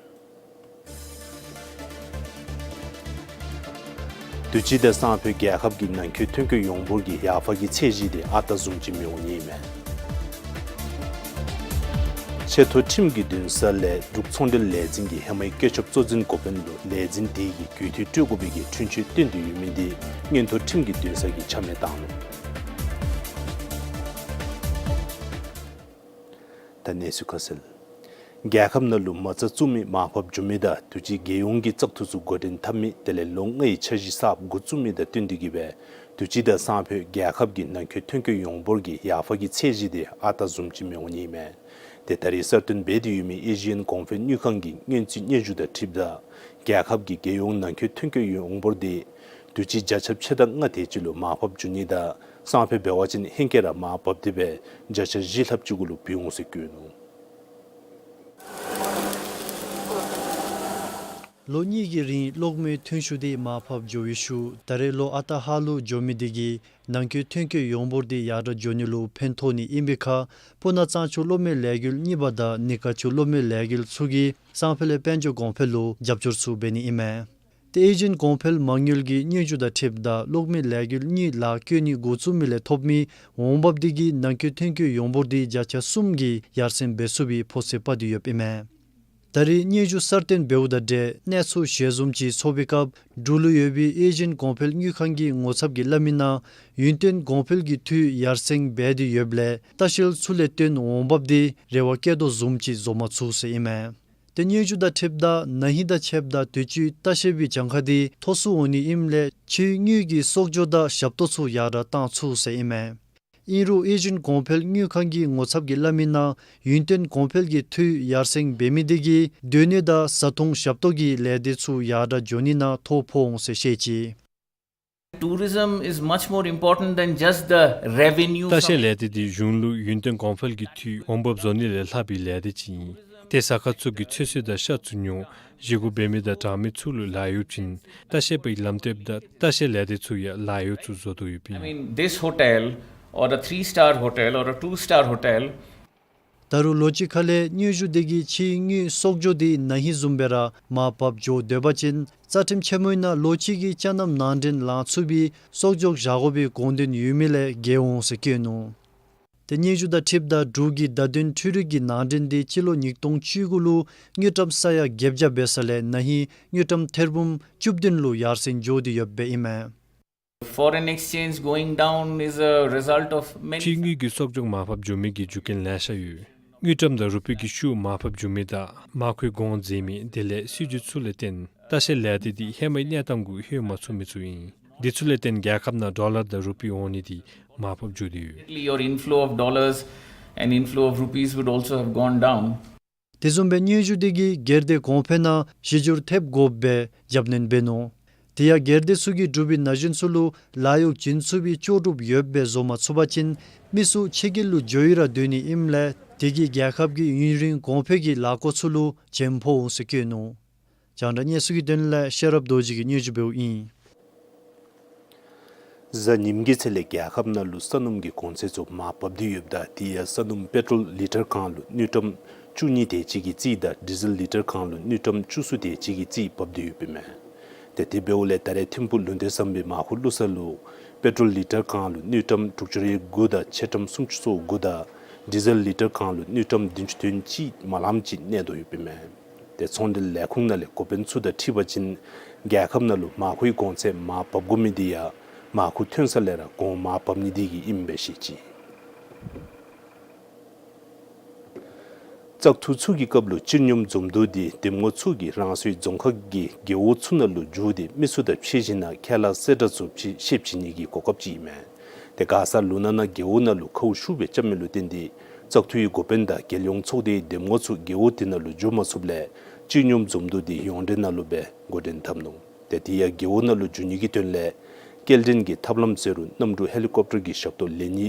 དུས་ཅི་དང་སང་ཕོད་རྒྱལ་ཁབ་ཀྱི་ནང་འཁོད་ཐོན་སྐྱེད་ཡོངས་འབོར་གྱི་ཡར་འཕར་གྱི་ཚད་གཞི་དེ་ཨ་རྟག་བཟུམ་ཅིག་མི་འོང་ནི་ཨིན་མས། ཆེ་མཐོ་ཁྲིམས་ཀྱི་འདུན་ས་ལས་འབྲུག་ཚོང་འབྲེལ་ལས་འཛིན་གྱི་ཧེ་མའི་བཀོད་ཁྱབ་གཙོ་འཛིན་འགོ་དཔོན་ལུ་ལས་འཛིན་དེ་གི་རྒུད་འཐུས་སྤྲོད་དགོ་པའི་གི་འཁྲུན་ཆོད་བཏོན་ཏེ་ཡོད་མི་དེ་མངོན་མཐོ་ཁྲིམས་ཀྱི་འདུན་ས་གིས་ཆ་མེད་བཏང་ནུག། ད་གནས་ཚུལ་ཁ་གསལ། རྒྱལ་ཁབ་ནང་ལུ་མ་རྩ་བཙུགས་མི་མར་ཕབ་འགྱོ་མི་དང་དུས་ཅི་རྒྱལ་ཡོངས་ཀྱི་བཙག་འཐུ་ཚུ་འགོ་འདྲེན་འཐབ་མི་དེ་ལས་ལོ་ལྔའི་འཆར་གཞི་གསརཔ་འགོ་བཙུགས་མི་དང་བསྟུན་ཏེ་གིས་སྦེ་དུས་ཅི་དང་སང་ཕོད་རྒྱལ་ཁབ་ཀྱི་ནང་འཁོད་ཐོན་སྐྱེད་ཡོངས་འབོར་གྱི་ཡར་འཕར་གྱི་ཚད་གཞི་དེ་ཨ་རྟག་བཟུམ་ཅིག་མི་འོང་ནི་ཨིན་མས། དེ་ད་རེས་གསར་བཏོན་འབད་དེ་ཡོད་མི་ཨེ་ཤི་ཡན་གོང་འཕེལ་དངུལ་ཁང་གི་སྔོན་རྩིས་སྙན་ཞུ་དང་འཁྲིལཝ་ད་རྒྱལ་ཁབ་ཀྱི་རྒྱལ་ཡོངས་ནང་འཁོད་ཐོན་སྐྱེད་ཡོངས་འབོར་དེ་དུས་ཅི་བརྒྱ་ཆ་ཕྱེད་དང་ལྔ་དེ་ཅིག་ལུ་མར་ཕབ་འགྱོ་ནི་དང་སང་ཕོད་འབད་བ་ཅིན་ཧེང་སྐལ་ར་མར་བབས་ཏེ་སྦེ་བརྒྱ་ཆ་བཞི་ལྷགཔ་ཅིག་གུ་ལུ་འབད་འོང་ཟེར་བཀོད་ནུག། ལོ་གཉིས་ཀྱི་རིང་གློག་མེའི་ཐོན་ཤུགས་དེ་མར་ཕབ་འགྱོ་བའི་ཤུལ་ད་རེས་ལོ་ཨ་རྟག་ཧ་ལུགས་འགྱོ་མི་དེ་གིས་ནང་འཁོད་ཐོན་སྐྱེད་ཡོངས་འབོར་དེ་ཡར་དྲག་འགྱོ་ནི་ལུ་ཕན་ཐོགས་ནི་ཨིན་པའི་ཁར་སྤུ་ན་གཙང་ཆུ་གློག་མེ་ལས་འགུལ་གཉིས་པ་དང་སྣེ་ཁ་ཆུ་གློག་མེ་ལས་འགུལ་ཚུ་གིས་སང་ཕོད་ལས་དཔལ་འབྱོར་གོང་འཕེལ་ལུ་རྒྱབ་སྐྱོར་ཚུ་འབད་ནི་ཨིན་མས། ཏེ་ཨེ་ཤི་ཡན་གོང་འཕེལ་མ་དངུལ་གྱི་སྙན་ཞུ་དང་འཁྲིལཝ་ད་གློག་མེ་ལས་འགུལ་གཉིས་ལཱ་བཀོད་ནི་འགོ་བཙུགས་མི་ལས་ཐོབ་མི་འོང་འབབ་དེ་གིས་ནང་འཁོད་ཐོན་སྐྱེད་ཡོངས་འབོར་དེ་བརྒྱ་ཆ་གསུམ་གྱིས་ཡར་སེང་འབད་ཚུགས་པའི་ཕོ་ཚོད་དཔག་སྟེ་ཡོདཔ་ཨིན་མས། ད་རེས་སྙན་ཞུ་གསར་བཏོན་འབདཝ་དང་འབྲེལ་གནས་ཚུལ་ཞལ་འཛོམས་ཅིག་ཚོགས་པའི་སྐབས་འབྲུག་ལུ་ཡོད་པའི་ཨེ་ཤི་ཡན་གོང་འཕེལ་དངུལ་ཁང་གི་ངོ་ཚབ་ཀྱིས་སླབ་མི་ནང་ཡུན་བརྟན་གོང་འཕེལ་གྱི་འཐུས་ཡར་སེང་འབད་དེ་ཡོདཔ་ལས་ལྟ་བཤལ་ཚུ་ལས་བརྟེན་འོང་འབབ་དེ་རེ་བ་བསྐྱེད་དོ་བཟུམ་ཅིག་བཟོ་མ་ཚུགས་ཟེར་ཨིན་མས། ཏེ་སྙན་ཞུ་དང་འཁྲིལཝ་ད་ན་ཧིང་དང་ཕྱདཔ་ད་དུས་ཅི་ལྟ་བཤལ་པའི་གྱངས་ཁ་དེ་མཐོ་སུ་འོང་ནི་ཨིནམ་ལས་ཕྱིའི་དངུལ་གྱི་གསོག་འཇོག་དང་ཞབས་ཏོག་ཚུ་ཡར་དྲག་བཏང་ཚུགས་ཟེར་ཨིན་མས། ཨིན་རུང་ཨེ་ཤི་ཡན་གོང་འཕེལ་དངུལ་ཁང་གི་ངོ་ཚབ་ཀྱིས་སླབ་མི་ནང་ཡུན་བརྟན་གོང་འཕེལ་གྱི་འཐུས་ཡར་སེང་འབད་མི་དེ་གིས་སྡོད་གནས་དང་བཟའ་འཐུང་ཞབས་ཏོག་གི་ལས་སྡེ་ཚུ་ཡར་དྲག་འགྱོ་ནི་ནང་ཐོ་ཕོག་འོང་ཟེར་བཤད་ཅི། Tourism is much more important than just the revenue from ལྟ་བཤལ་ལས་སྡེ་འདི་གཞུང་ལུ་ཡུན་བརྟན་གོང་འཕེལ་གྱི་འཐུས་འོང་འབབ་བཟོ་ནི་ལས་ལྷག་པའི་ལས་སྡེ་ཅིག་ཨིན། ཏེ་ཟ་ཁང་ཚུ་གི་ཚོད་བསྲེ་དང་ཤ་བཙུགས་ཉོ་བཞེས་སྒོ་འབད་མི་དང་དྲང་མི་ཚུ་ལུ་ལཱ་གཡོག་བྱིན། ལྟ་བཤལ་པའི་ལམ་སྟོན་དང་ལྟ་བཤལ་ལས་སྡེ་ཚུ་ཡང་ལཱ་གཡོག་ཚུ་བཟོ་དོ་ཡོདཔ་ཨིན། I mean, this hotel or a three-star hotel or a two-star hotel ད་རུང་ལོ་གཅིག་ཁ་ལས་དངུལ་ཞུ་སྡེ་གིས་ཕྱིའི་དངུལ་གསོག་འཇོག་འདི་ན་ཧིང་བཟུམ་སྦེ་ར་མར་བབས་འགྱོ་སྡོད་པ་ཅིན་རྩ་ཁྲིམས་ཆེན་མོའི་ནང་ལོ་གཅིག་གི་ཅ་ནམ་ནང་འདྲེན་ལང་ཚུགས་པའི་གསོག་འཇོག་བཞག་དགོ་པའི་དགོངས་དོན་ཡོད་མི་ལས་འགལ་འོང་ཟེར་བཀོད་ནུག། ཏེ་དངུལ་ཞུ་དང་འཁྲིལཝ་ད་འབྲུག་གི་བརྡ་དོན་འཕྲུལ་རིག་གི་ནང་འདྲེན་འདི་སྤྱི་ལོ་ཉིས་སྟོང་བཅུ་དགུ་ལུ་དངུལ་ཀྲམ་ས་ཡ་བརྒྱད་བརྒྱ་འབད་ས་ལས་ན་ཧིང་དངུལ་ཀྲམ་ཐེར་འབུམ་བཅུ་བདུན་ལུ་ཡར་སེང་འགྱོ་སྟེ་ཡོདཔ་ཨིན་མས། Foreign exchange going down is a result of many ཕྱིའི་དངུལ་གྱི་གསོག་འཇོག་མར་བབས་འགྱོ་མི་གི་རྒྱུ་རྐྱེན་ལེ་ཤ་ཡོད། དངུལ་ཀྲམ་དང་རུ་པི་གི་ཤུགས་མར་བབས་འགྱོ་མི་དང་མར་མཁོའི་གོང་འཛེམ་མི་དེ་ལས་སྲིད་བྱུས་ཚུ་ལས་བརྟེན་ལྟ་བཤལ་ལས་སྡེ་འདི་ཧེ་མའི་གནས་སྟངས་གུ་ལྷོད་མ་ཚུགས་མི་ཚུ་ཨིན། འདི་ཚུ་ལས་བརྟེན་རྒྱལ་ཁབ་ནང་ཌོ་ལར་དང་རུ་པི་འོང་ནི་འདི་མར་བབས་འགྱོ་དོ་ཡོད། Your inflow of dollars and inflow of rupees would also have gone down. དེ་བཟུམ་སྦེ་དངུལ་ཞུ་སྡེ་གིས་སྒེར་སྡེ་གོང་འཕེལ་ནང་གཞི་བསྒྱུར་ཐེབས་དགོཔ་སྦེ་རྒྱབ་སྣོན་འབད་ནུག། དེ་ཡང་སྒེར་སྡེ་ཚུ་གིས་འབྲུག་པའི་ན་གཞོན་ཚུ་ལུ་ལཱ་གཡོག་བྱིན་ཚུགས་པའི་ལྕོགས་གྲུབ་ཡོདཔ་སྦེ་བཟོ་མ་ཚུགས་པ་ཅིན་མི་ཚུ་ཕྱི་རྒྱལ་ལུ་འགྱོ་ཡི་ར་སྡོད་ནི་ཨིནམ་ལས་དེ་གིས་རྒྱལ་ཁབ་ཀྱི་ཡུན་རིང་གོང་འཕེལ་གྱི་ལཱ་འགོ་ཚུ་ལུ་བྱེམ་ཕོག་འོང་ཟེར་བཀོད་ནུག། རྒྱང་བསྒྲགས་གནས་ཚུལ་གྱི་དོན་ལས་ཤེས་རབ་རྡོ་རྗེ་གིས་སྙན་ཞུ་འབདཝ་ཨིན། གཟའ་ཉིམ་གི་ཚེ་ལས་རྒྱལ་ཁབ་ནང་ལུ་ས་སྣུམ་གྱི་གོང་ཚད་ཚུ་མར་བབས་ཏེ་ཡོདཔ་ད་དེ་ཡང་ས་སྣུམ་པེ་ཊོལ་ལི་ཊར་གང་ལུ་དངུལ་ཀྲམ་བཅུ་གཉིས་དེ་ཅིག་གི་རྩིས་དང་ཌི་ཟེལ་ལི་ཊར་གང་ལུ་དངུལ་ཀྲམ་བཅུ་གསུམ་དེ་ཅིག་གི་རྩིས་བབས་ཏེ་ཡོདཔ་ཨིན་མས། ཏེ་དེ་འབདཝ་ལས་ད་རེས་ཐིམ་ཕུག་ལུང་བསྟན་བསམ་པའི་མར་ཁུ་བླུག་ས་ལུ་པེ་ཊོལ་ལི་ཊར་གང་ལུ་དངུལ་ཀྲམ་དྲུག་ཅུ་རེ་དགུ་དང་ཕྱེད་ཀྲམ་སུམ་ཅུ་སོ་དགུ་དང་ཌི་ཟེལ་ལི་ཊར་གང་ལུ་དངུལ་ཀྲམ་བདུན་ཅུ་དོན་གཅིག་མ་ལངམ་ཅིག་གནས་དོ་ཡོདཔ་ཨིན་མས། ཏེ་ཚོང་འབྲེལ་ལས་ཁུངས་ནང་ལས་འགོ་དཔོན་ཚུ་དང་འཁྲིལ་བ་ཅིན་རྒྱལ་ཁབ་ནང་ལུ་མར་ཁུའི་གོང་ཚད་མར་བབས་དགོ་མི་དེ་ཡང་མར་ཁུ་ཐོན་ས་ལས་ར་གོང་མར་བབས་ནི་དེ་གིས་ཨིནམ་སྦེ་བཤད་ཅི། བཙག་འཐུ་ཚུ་གི་སྐབས་ལུ་སྤྱི་སྙོམས་འཛོམས་འདུ་འདི་འདེམས་ངོ་ཚུ་གིས་རང་སོའི་རྫོང་ཁག་གི་རྒེད་འོག་ཚུ་ནང་ལུ་འགྱོ་སྟེ་མི་ཚུ་དང་ཕྱད་ཞིནམ་ལས་ཁས་བླངས་གསལ་བསྒྲགས་ཚུ་ཕྱེ་ཕྱེ་བྱིན་ནི་གི་གོ་སྐབས་ཅིག་ཨིན་མས། ཏེ་མགར་ས་ལུ་ན་ན་རྒེད་འོག་ནང་ལུ་ཁཝ་ཤུགས་སྦེ་རྐྱབ་མི་ལུ་བརྟེན་ཏེ་བཙག་འཐུའི་འགོ་དཔོན་དང་རྒྱལ་ཡོངས་ཚོགས་སྡེའི་འདེམས་ངོ་ཚུ་རྒེད་འོག་དེ་ནང་ལུ་འགྱོ་མ་ཚུགསཔ་ལས་སྤྱི་སྙོམས་འཛོམས་འདུ་འདི་ཡོངས་འབྲེལ་ནང་ལུ་སྦེ་འགོ་འདྲེན་འཐབ་ནུག། ཏེ་དེ་ཡང་རྒེད་འོག་ནང་ལུ་འགྱོ་ནི་གི་དོན་ལས་སྐྱེལ་འདྲེན་གྱི་ཐབས་ལམ་ཟེར་རུང་གནམ་གྲུ་ཧེ་ལི་ཀོབ་ཊར་གྱི་ཞབས་ཏོག་ལེན་ནི་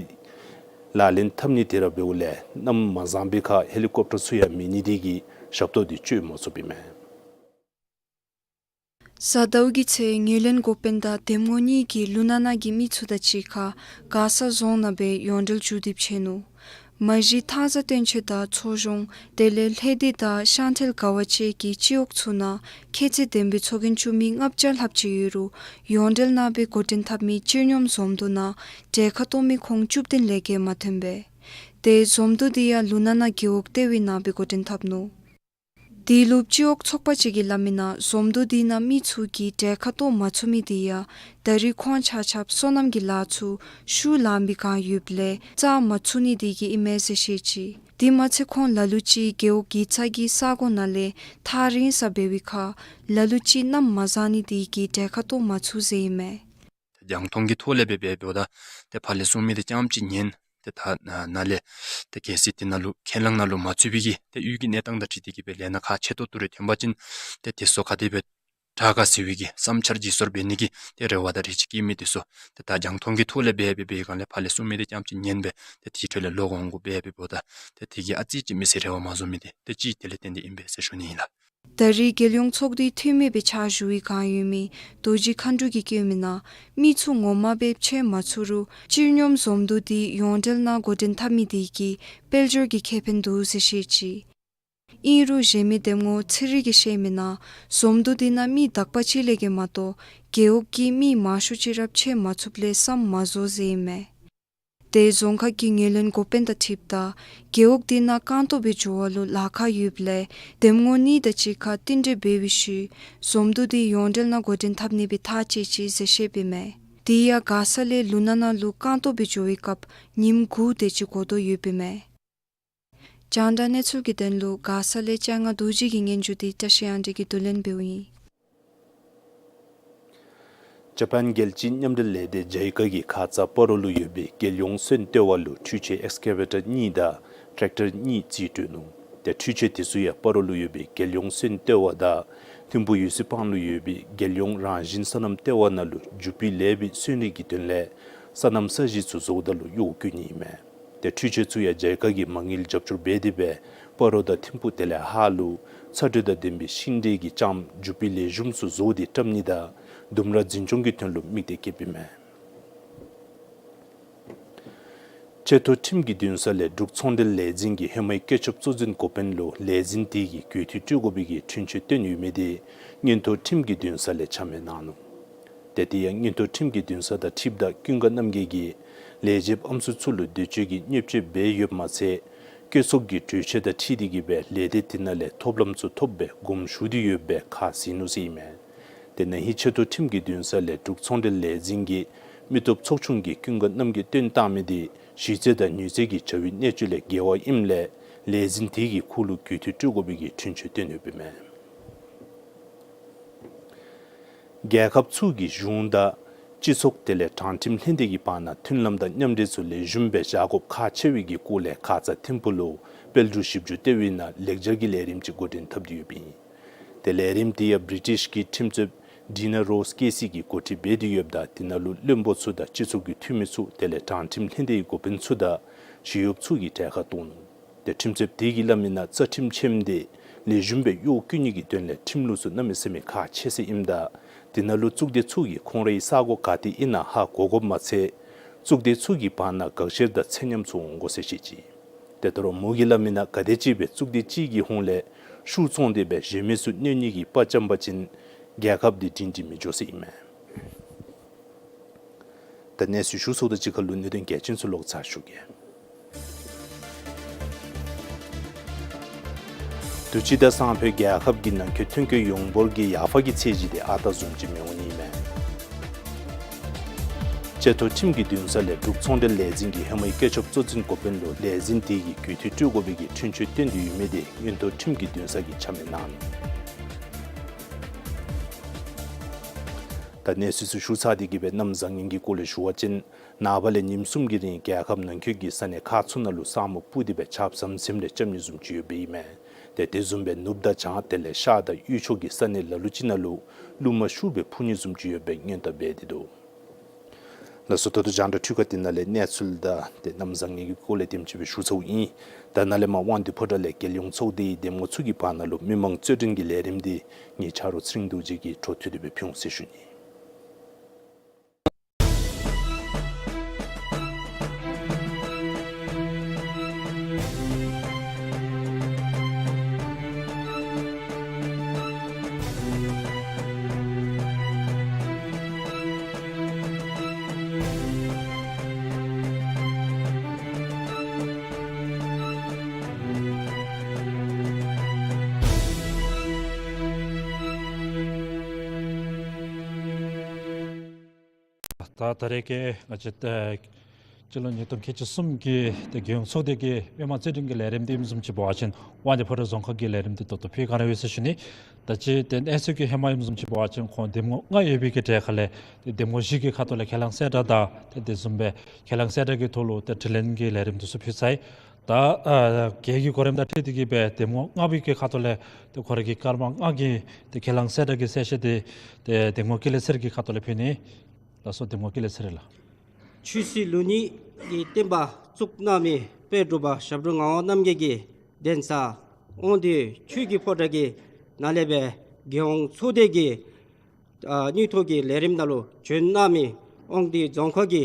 ལག་ལེན་འཐབ་ནི་དེ་ར་འབདཝ་ལས་གནམ་མ་བཟང་པའི་ཁར་ཧེ་ལི་ཀོབ་ཊར་ཚུ་ཡང་མེད་ནི་དེ་གིས་ཞབས་ཏོག་འདི་སྤྱོད་མ་ཚུགསཔ་ཨིན་མས། གཟའ་ཟླཝ་གི་ཚེ་ངོས་ལེན་འགོ་དཔོན་དང་འདེམས་ངོ་གཉིས་ཀྱིས་ལུ་ན་ན་གི་མི་ཚུ་དང་གཅིག་ཁར་མགར་ས་རྫོང་ནང་སྦེ་ཡོངས་འབྲེལ་མཇུག་བསྡུ་ཕྱེ་ནུག། མ་གཞི་ཐང་བཟའ་སྟོན་ཆེན་དང་ཚོ་གཞོང་དེ་ལས་ལྷེ་སྡེ་དང་ཤང་ཐེལ་ག་བ་བཅས་ཀྱི་སྤྱི་འོག་ཚུ་ནང་ཁྱད་ཚད་ལྡན་པའི་ཚོགས་རྒྱན་བཙུགས་མི་ལྔ་བརྒྱ་ལྷགཔ་ཅིག་ཡོད་རུང་ཡོངས་འབྲེལ་ནང་སྦེ་འགོ་འདྲེན་འཐབ་མི་སྤྱི་སྙོམས་འཛོམས་འདུ་ནང་གྲལ་ཁར་གཏོགས་མི་ཁོང་བཅུ་བདུན་ལས་བརྒལ་མ་ཐོན་པས། ཏེ་འཛོམས་འདུ་འདི་ཡང་ལུ་ན་ན་རྒེད་འོག་ལྟེ་བའི་ནང་སྦེ་འགོ་འདྲེན་འཐབ་ནུག། དེ་ལུ་སྤྱི་འོག་ཚོགས་པ་ཅིག་གིས་སླབ་མི་ནང་འཛོམས་འདུ་འདི་ནང་མི་ཚུ་གིས་གྲལ་ཁར་གཏོགས་མ་ཚུགས་མི་དེ་ཡང་ད་རེས་ཁོང་ཆ་ཁྱབ་སོ་ནམ་གྱི་ལཱ་ཚུ་ཤུལ་ལངམ་སྦེ་བཀང་ཡོདཔ་ལས་བཙག་མ་ཚུགས་ནི་དེ་གིས་ཨིན་མས་ཟེར་བཤད་ཅི། དེ་མ་ཚད་ཁོང་ལ་ལུ་ཅིག་རྒེད་འོག་གི་ཚ་གྱང་ས་གོ་ནང་ལས་ཐག་རིང་སར་འབད་བའི་ཁར་ལ་ལུ་ཅིག་གནམ་མ་བཟང་ནི་དེ་གིས་གྲལ་ཁར་གཏོགས་མ་ཚུགས་ཟེར་ཨིན་མས། ཏེ་རྒྱང་མཐོང་གི་ཐོག་ལས་སྦེ་འབད་འབདཝ་ད་ཏེ་ཕར་ལས་གསུང་མི་འདི་རྐྱངམ་ཅིག་ཉན། ཏེ་ད་ནཱ་ལས་ཏེ་གལ་སྲིད་དེ་ནང་ལུ་ཁས་བླངས་ནང་ལུ་མ་ཚུད་པའི་གི་ཏེ་གཡུས་ཀྱི་གནས་སྟངས་དང་འཁྲིལ་ཏེ་གིས་སྦེ་ལས་སྣ་ཁག་ཆེ་ཏོག་ཏོ་རེ་ཐོན་པ་ཅིན་ཏེ་དེ་ཚུ་ག་དེ་སྦེ་དྲག་ག་ཟེར་བའི་གི་བསམ་འཆར་བརྗེ་སོར་འབད་ནི་གི་ཏེ་རེ་བ་དང་རེ་ཆེ་བསྐྱེད་མི་དེ་ཚུ་ཏེ་ད་རྒྱང་མཐོང་གི་ཐོག་ལས་སྦེ་འབད་འབད་བའི་སྒང་ལས་ཕར་ལས་གསུང་མི་འདི་རྐྱངམ་ཅིག་ཉན་སྦེ་ཏེ་དེ་འཕྲོ་ལས་ལོག་འོང་དགོཔ་སྦེ་འབདཝ་ད་ཏེ་དེ་གིས་ཨ་ཙི་ཅིག་མི་སེར་རེ་བ་མ་བཟོ་མི་འདི་ཏེ་ཅིག་དེ་ལས་བརྟེན་ཏེ་ཨིན་པས་ཟེར་ཞུ་ནི་ཨིན་ལགས། ད་རེས་རྒྱལ་ཡོངས་ཚོགས་འདུའི་འཐུས་མི་སྦེ་ཕྱག་ཞུ་བའི་བསྒང་ཡོད་མི་རྡོ་རྗེ་མཁའ་འགྲོ་གིས་བཀོད་མི་ནང་མི་ཚུ་ངོ་མ་སྦེ་ཕྱད་མ་ཚུགས་རུང་སྤྱི་སྙོམས་འཛོམས་འདུ་འདི་ཡོངས་འབྲེལ་ནང་འགོ་འདྲེན་འཐབ་མི་དེ་གིས་དཔལ་འབྱོར་གྱི་ཁེ་ཕན་འདུག་ཟེར་བཤད་ཅི། ཨིན་རུང་གཞན་མི་འདེམས་ངོ་ཚེ་རིང་གིས་བཤད་མི་ནང་འཛོམས་འདུ་འདི་ནང་མི་དག་པ་ཅིག་ལས་བརྒལ་མ་གཏོགས་རྒེད་འོག་གི་མི་མང་ཤོས་ཅིག་ར་ཕྱད་མ་ཚུགསཔ་ལས་བསམ་མ་རྫོགས་ཟེར་ཨིན་མས། ཏེ་རྫོང་ཁག་གི་ངོས་ལེན་འགོ་དཔོན་དང་འཁྲིལཝ་ད་རྒེད་འོག་དེ་ནང་རྐང་སྟོང་སྦེ་འགྱོ་བ་ལུ་ལཱ་ཁག་ཡོདཔ་ལས་འདེམས་ངོ་གཉིས་དང་གཅིག་ཁར་རྟིང་འབྲེལ་འབད་བའི་ཤུལ་འཛོམས་འདུ་དེ་ཡོངས་འབྲེལ་ནང་འགོ་འདྲེན་འཐབ་ནི་སྦེ་ཐག་བཅད་ཅི་ཟེར་བཤདཔ་ཨིན་མས། དེ་ཡང་མགར་ས་ལས་ལུ་ན་ན་ལུ་རྐང་སྟོང་སྦེ་འགྱོ་བའི་སྐབས་ཉིནམ་དགུ་དེ་ཅིག་འགོར་དོ་ཡོདཔ་ཨིན་མས། རྒྱང་བསྒྲགས་གནས་ཚུལ་གྱི་དོན་ལུ་མགར་ས་ལས་སྤྱན་སྔ་རྡོ་རྗེ་གི་སྙན་ཞུ་དེ་བཀྲ་ཤིས་དབང་འདུས་ཀྱིས་བསྡུ་ལེན་འབདཝ་ཨིན། ཇ་པཱན་རྒྱལ་སྤྱིའི་མཉམ་འབྲེལ་ལས་སྡེ་ཇཱི་ཀ་གིས་ཁ་ཙ་སྤ་རོ་ལུ་ཡོད་པའི་རྒྱལ་ཡོངས་སོན་བཏོལ་བ་ལུ་འཕྲུལ་ཆས་ཨེགསི་ཀེ་ཝེ་ཊར་གཉིས་དང་ཊེག་ཊར་གཉིས་རྩིས་སྤྲོད་ནུག། ཏེ་འཕྲུལ་ཆས་དེ་ཚུ་ཡང་སྤ་རོ་ལུ་ཡོད་པའི་རྒྱལ་ཡོངས་སོན་བཏོལ་བ་དང་ ཐིམ་ཕུག་འོད་གསལ་སྤང་ལུ་ཡོད་པའི་རྒྱལ་ཡོངས་རང་བཞིན་སོ་ནམ་ལྟེ་བ་ནང་ལུ་རྒྱུ་སྤུས་ལེགས་པའི་སོན་རིགས་ཀྱི་དོན་ལས་སོ་ནམ་ས་གཞི་ཚུ་བཟོཝ་ད་ལུ་གཡོག་བཀོལ་ནི་ཨིན་མས། ཏེ་འཕྲུལ་ཆས་ཚུ་ཡང་མཇལ་ཁ་གི་མ་དངུལ་རྒྱབ་སྐྱོར་འབད་དེ་སྦེ་སྤ་རོ་དང་ཐིམ་ཕུག་དེ་ལས་ཧཱ་ལུ་ཚ་དྲོད་དང་ལྡན་པའི་ཤིང་འབྲས་ཀྱི་ལྕངམ་རྒྱུ་སྤུས་ལེགས་ཤོམ་ཚུ་བཟོ་སྟེ་བཀྲམ་ནི་དང་ལྡུམ་ར་འཛིན་སྐྱོང་གི་དོན་ལུ་དམིགས་ཏེ་བསྐྱེདཔ་ཨིན་མས། ཆེ་མཐོ་ཁྲིམས་ཀྱི་འདུན་ས་ལས་འབྲུག་ཚོང་འབྲེལ་ལས་འཛིན་གྱིས་ཧེ་མའི་བཀོད་ཁྱབ་གཙོ་འཛིན་འགོ་དཔོན་ལུ་ལས་འཛིན་དེ་གིས་གུས་བཏུད་སྤྲོད་དགོ་པའི་གི་འཁྲུན་ཆོད་བཏོན་ཡོད་མི་དེ་མངོན་མཐོ་ཁྲིམས་ཀྱི་འདུན་ས་ལས་ཆ་མེད་གནང་ནུག། ཏེ་དེ་ཡང་མངོན་མཐོ་ཁྲིམས་ཀྱི་འདུན་ས་དང་འཁྲིལཝ་ད་ཀུན་དགའ་རྣམ་རྒྱལ་གྱིས་ལས་བྱེདཔ་ཨམ་སྲུ་ཚུ་ལུ་འདོད་སྤྱོད་ཀྱི་བརྙས་བཅོས་འབད་ཡོདཔ་མ་ཚད་བཀོད་ཚོགས་ཀྱི་གྲོས་ཆོད་དང་འཁྲིལ་ཏེ་གིས་སྦེ་ལས་སྡེ་དེ་ནང་ལས་ཐོབ་ལམ་ཚུ་ཐོབ་སྦེ་དགོངསམ་ཞུ་སྟེ་ཡོདཔ་སྦེ་ཁ་བཟེད་ནུག་ཟེར་ཨིན་མས། ཏེ་ན་ཧིང་ཆེ་མཐོ་ཁྲིམས་ཀྱི་འདུན་ས་ལས་འབྲུག་ཚོང་འབྲེལ་ལས་འཛིན་གྱིས་མི་སྟོབས་ཚོགས་ཆུང་གིས་ཀུན་དགའ་རྣམ་རྒྱལ་བཏོན་བཏང་མི་དེ་གཞི་རྩའི་དང་ཉེས་རྩའི་གི་བྱ་བའི་གནད་སྤྱོད་ལས་འགལ་བ་ཨིནམ་ལས་ལས་འཛིན་དེ་གིས་ཁོ་ལུ་གུས་བཏུད་སྤྲོད་དགོ་པའི་གི་འཁྲུན་ཆོད་བཏོན་ཡོདཔ་ཨིན་མས། རྒྱལ་ཁབ་ཚུ་གི་གཞུང་དང་སྤྱི་ཚོགས་དེ་ལས་དྲང་ཁྲིམས་ལྷན་སྡེ་གི་བར་ན་མཐུན་ལམ་དང་མཉམ་འབྲེལ་ཚུ་ལེགས་ཤོམ་སྦེ་བཞག་དགོཔ་ཁག་ཆེ་བའི་གི་སྐོར་ལས་ཁ་ཙ་ཐིམ་ཕུག་ལུ་དཔལ་འབྲུག་ཞིབ་འཇུག་ལྟེ་བའི་ནང་ལེགས་སྦྱར་གྱི་ལས་རིམ་ཅིག་འགོ་འདྲེན་འཐབ་སྟེ་ཡོདཔ་ཨིན། ཏེ་ལས་རིམ་དེ་ཡང་བི་རི་ཊིཤ་གི་ཁྲིམས་རྩོདཔ་ཌི་ན་རོས་ཀེ་སི་གིས་འགོ་ཁྲིད་འབད་དེ་ཡོདཔ་ད་དེ་ནང་ལུ་བློན་པོ་ཚུ་དང་སྤྱི་ཚོགས་ཀྱི་འཐུས་མི་ཚུ་དེ་ལས་དྲང་ཁྲིམས་ལྷན་སྡེའི་འགོ་དཔོན་ཚུ་དང་ཞི་གཡོགཔ་ཚུ་གིས་གྲལ་ཁར་གཏོགས་ནུག། ཏེ་ཁྲིམས་རྩོདཔ་དེ་གིས་སླབ་མི་ནང་རྩ་ཁྲིམས་ཆེནམ་དེ་ལེགས་ཤོམ་སྦེ་གཡོག་བཀོལ་ནི་གི་དོན་ལས་ཁྲིམས་ལུགས་ཚུ་གནམ་མེད་ས་མེད་ཁག་ཆེ་ས་ཨིནམ་ད་དེ་ནང་ལུ་གཙུག་སྡེ་ཚུ་གིས་ཁོང་རའི་ས་གོ་ག་ཏེ་ཨིན་ན་ཧ་གོ་དགོཔ་མ་ཚད་གཙུག་སྡེ་ཚུ་གི་བར་ན་དགག་བཤེར་དང་ཚད་མཉམ་ཚུ་འོང་དགོ་ཟེར་བཤད་ཅི། ཏེ་ད་རུང་མོ་གིས་སླབ་མི་ནང་ག་དེ་ཅིག་སྦེ་གཙུག་སྡེ་གཅིག་གི་ཧོངས་ལས་ཤུགས་བཙོང་སྟེ་སྦེ་གཞན་མི་ཚུ་གནོད་ནི་གི་དཔའ་བཅམ་པ་ཅིན་རྒྱལ་ཁབ་འདི་སྒྲིང་སྒྲི་མི་འགྱོ་ཟེར་ཨིན་མས། ད་གནས་ཚུལ་ཞུ་ཚརཝ་དང་གཅིག་ཁར་ལུ་གནད་དོན་གལ་ཆེན་ཚུ་ལོག་ཚར་ཞུ་གེ། དུས་ཅི་དང་སང་ཕོད་རྒྱལ་ཁབ་ཀྱི་ནང་འཁོད་ཐོན་སྐྱེད་ཡོངས་འབོར་གྱི་ཡར་འཕར་གྱི་ཚད་གཞི་དེ་ཨ་རྟག་བཟུམ་ཅིག་མི་འོང་ནི་ཨིན་མས། ཆེ་མཐོ་ཁྲིམས་ཀྱི་འདུན་ས་ལས་འབྲུག་ཚོང་འབྲེལ་ལས་འཛིན་གྱིས་ཧེ་མའི་བཀོད་ཁྱབ་གཙོ་འཛིན་འགོ་དཔོན་ལུ་ལས་འཛིན་དེ་གིས་གུས་བཏུད་སྤྲོད་དགོ་པའི་གི་འཁྲུན་ཆོད་བཏོན་ཏེ་ཡོད་མི་དེ་མངོན་མཐོ་ཁྲིམས་ཀྱི་འདུན་ས་གིས་ཆ་མེད་གནང་ནུག། ད་གནས་ཚུལ་ཚུ་ཞུ་ཚར་ཏེ་གིས་སྦེ་གནམ་བཟང་ངན་གྱི་སྐོར་ལས་ཞུ་བ་ཅིན་ནངས་པ་ལས་ཉིནམ་གསུམ་གྱི་རིང་རྒྱལ་ཁབ་ནང་འཁོད་ཀྱི་ས་གནས་ཁག་ཚུ་ནང་ལུ་ས་སྨུག་སྤུབས་ཏེ་སྦེ་ཆརཔ་ཟམ་ཟིམ་རེ་རྐྱབ་ནི་བཟུམ་ཅིག་ཡོདཔ་ཨིན་མས། ཏེ་དེ་བཟུམ་སྦེ་ནུབ་དང་བྱང་དེ་ལས་ཤར་དང་དབུས་ཕྱོགས་ཀྱི་ས་གནས་ལ་ལུ་ཅིག་ནང་ལུ་རླུང་མ་ཤུགས་སྦེ་འཕུ་ནི་བཟུམ་ཅིག་ཡོདཔ་སྦེ་སྔོན་བརྡ་འབད་དེ་འདུག། ལགས་སོ། ད་ལྟོ་རྒྱང་བསྒྲགས་འཕྲུལ་ཁང་འདི་ནང་ལས་གནས་ཚུལ་དང་ཏེ་གནམ་བཟང་ངན་གྱི་སྐོར་ལས་དེམ་ཅིག་སྦེ་ཞུ་ཚརཝ་ཨིན། ད་ནཱ་ལས་མར་དབང་འདུས་ཕོ་བྲང་ལས་རྒྱལ་ཡོངས་ཚོགས་སྡེའི་འདེམས་ངོ་ཚུ་གི་བར་ན་ལུ་མི་མང་རྩོད་འགྲན་གྱི་ལས་རིམ་འདི་ངེའི་ཆ་རོགས་ཚེ་རིང་རྡོ་རྗེ་གིས་འཕྲོ་མཐུད་དེ་སྦེ་ཕུལ་འོང་ཟེར་ཞུ་ནི། ད་ད་རེས་ཀྱི་ང་བཅས་ད་སྤྱི་ལོ་ཉིས་སྟོང་ཁལ་གཅིག་གསུམ་གྱི་ཏེ་རྒྱལ་ཡོངས་ཚོགས་སྡེ་གི་མི་མང་རྩོད་འགྲན་གྱི་ལས་རིམ་འདི་ཨིནམ་བཟུམ་ཅིག་འབད་བ་ཅིན་དབང་འདུས་ཕོ་བྲང་རྫོང་ཁག་གི་ལས་རིམ་འདི་ད་ལྟོ་ཕུལ་ག་ནི་ཡོད་ཟེར་ཞུ་ནི། ད་ཅི་ཏེ་གནས་ཚུལ་གྱི་ཧེ་མ་ཨིནམ་བཟུམ་ཅིག་འབད་བ་ཅིན་ཁོང་འདེམས་ངོ་ལྔ་ཡོད་པའི་གི་གྲས་ཁ་ལས་ཏེ་འདེམས་ངོ་བཞི་གི་ཁ་ཐུག་ལས་ཁས་བླངས་གསལ་བསྒྲགས་དང་ཏེ་དེ་བཟུམ་སྦེ་ཁས་བླངས་གསལ་བསྒྲགས་ཀྱི་ཐོག་ལུ་ཏེ་དྲི་ལན་གྱི་ལས་རིམ་འདི་ཚུ་ཕུལ་ཚར་ཡི། ད་ཨ་གལ་གྱི་གོ་རིམ་དང་འཁྲིལ་ཏེ་གིས་སྦེ་འདེམས་ངོ་ལྔ་པའི་གི་ཁ་ཐུག་ལས་ཏེ་ཁོ་རའི་གི་སྐར་མ་ལྔ་གི་ཏེ་ཁས་བླངས་གསལ་བསྒྲགས་ཀྱི་གསལ་བཤད་འདི་ཏེ་འདེམས་ངོ་ཀུན་ལེགས་ཚེ་རིང་གི་ཁ་ཐུག་ལས་ཕུལ་ནི། ལགས་སོ། འདེམས་ངོ་ཀུན་ལེགས་ཚེ་རིང་ལགས། ཆོས་སྲིད་ལུགས་གཉིས་ཀྱི་བསྟན་པ་བཙུགས་གནང་མི་དཔལ་འབྲུག་པ་ཞབས་དྲུང་ངག་དབང་རྣམ་རྒྱལ་གྱི་གདན་ས་དབང་འདུས་ཆོས་ཀྱི་ཕོ་བྲང་གི་ནང་ལས་སྦེ་རྒྱལ་ཡོངས་ཚོགས་སྡེ་གི་ཨ་མངོན་མཐོ་གི་ལས་རིམ་ནང་ལུ་བྱོན་གནང་མི་དབང་འདུས་རྫོང་ཁག་གི་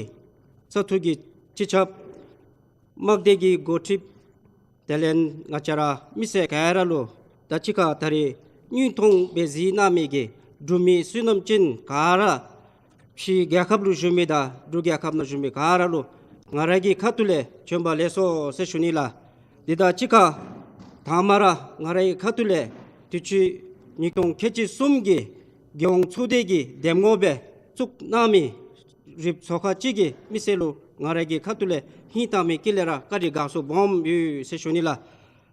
བཙག་འཐུ་གི་སྤྱི་ཁྱབ་དམག་སྡེ་གི་འགོ་ཁྲིདཔ་དེ་ལས་ང་བཅས་ར་མི་སེར་ག་ར་ལུ་ད་ཅི་ཁ་ད་རེས་མངོན་མཐོ་སྦེ་གཟིགས་གནང་མི་གི་འབྲུག་མི་བསོད་ནམས་ཅན་ག་ར་ཕྱི་རྒྱལ་ཁབ་ལུ་བཞུགས་མི་དང་འབྲུག་རྒྱལ་ཁབ་ནང་བཞུགས་མི་ག་ར་ལུ་ང་ར་གི་ཁ་ཐུག་ལས་བྱོན་པ་ལེགས་སོ་ཟེར་ཞུ་ནི་ལགས། འདི་དང་གཅིག་ཁར་དང་མ་ར་ང་ར་གི་ཁ་ཐུག་ལས་དུས་ཅི་ཉིས་སྟོང་ཁལ་གཅིག་གསུམ་གྱི་རྒྱལ་ཡོངས་ཚོགས་སྡེ་གི་འདེམས་ངོ་སྦེ་བཙུགས་གནང་མི་རིགས་ཚོགས་ཁག་ཅིག་གི་མི་སེར་ལུ་ང་ར་གི་ཁ་ཐུག་ལས་ཧིང་དྭངས་མའི་དཀྱིལ་ལས་ར་བཀའ་དྲིན་དགའ་ཚོར་སྦོམ་ཡོད་ཟེར་ཞུ་ནི་ལགས།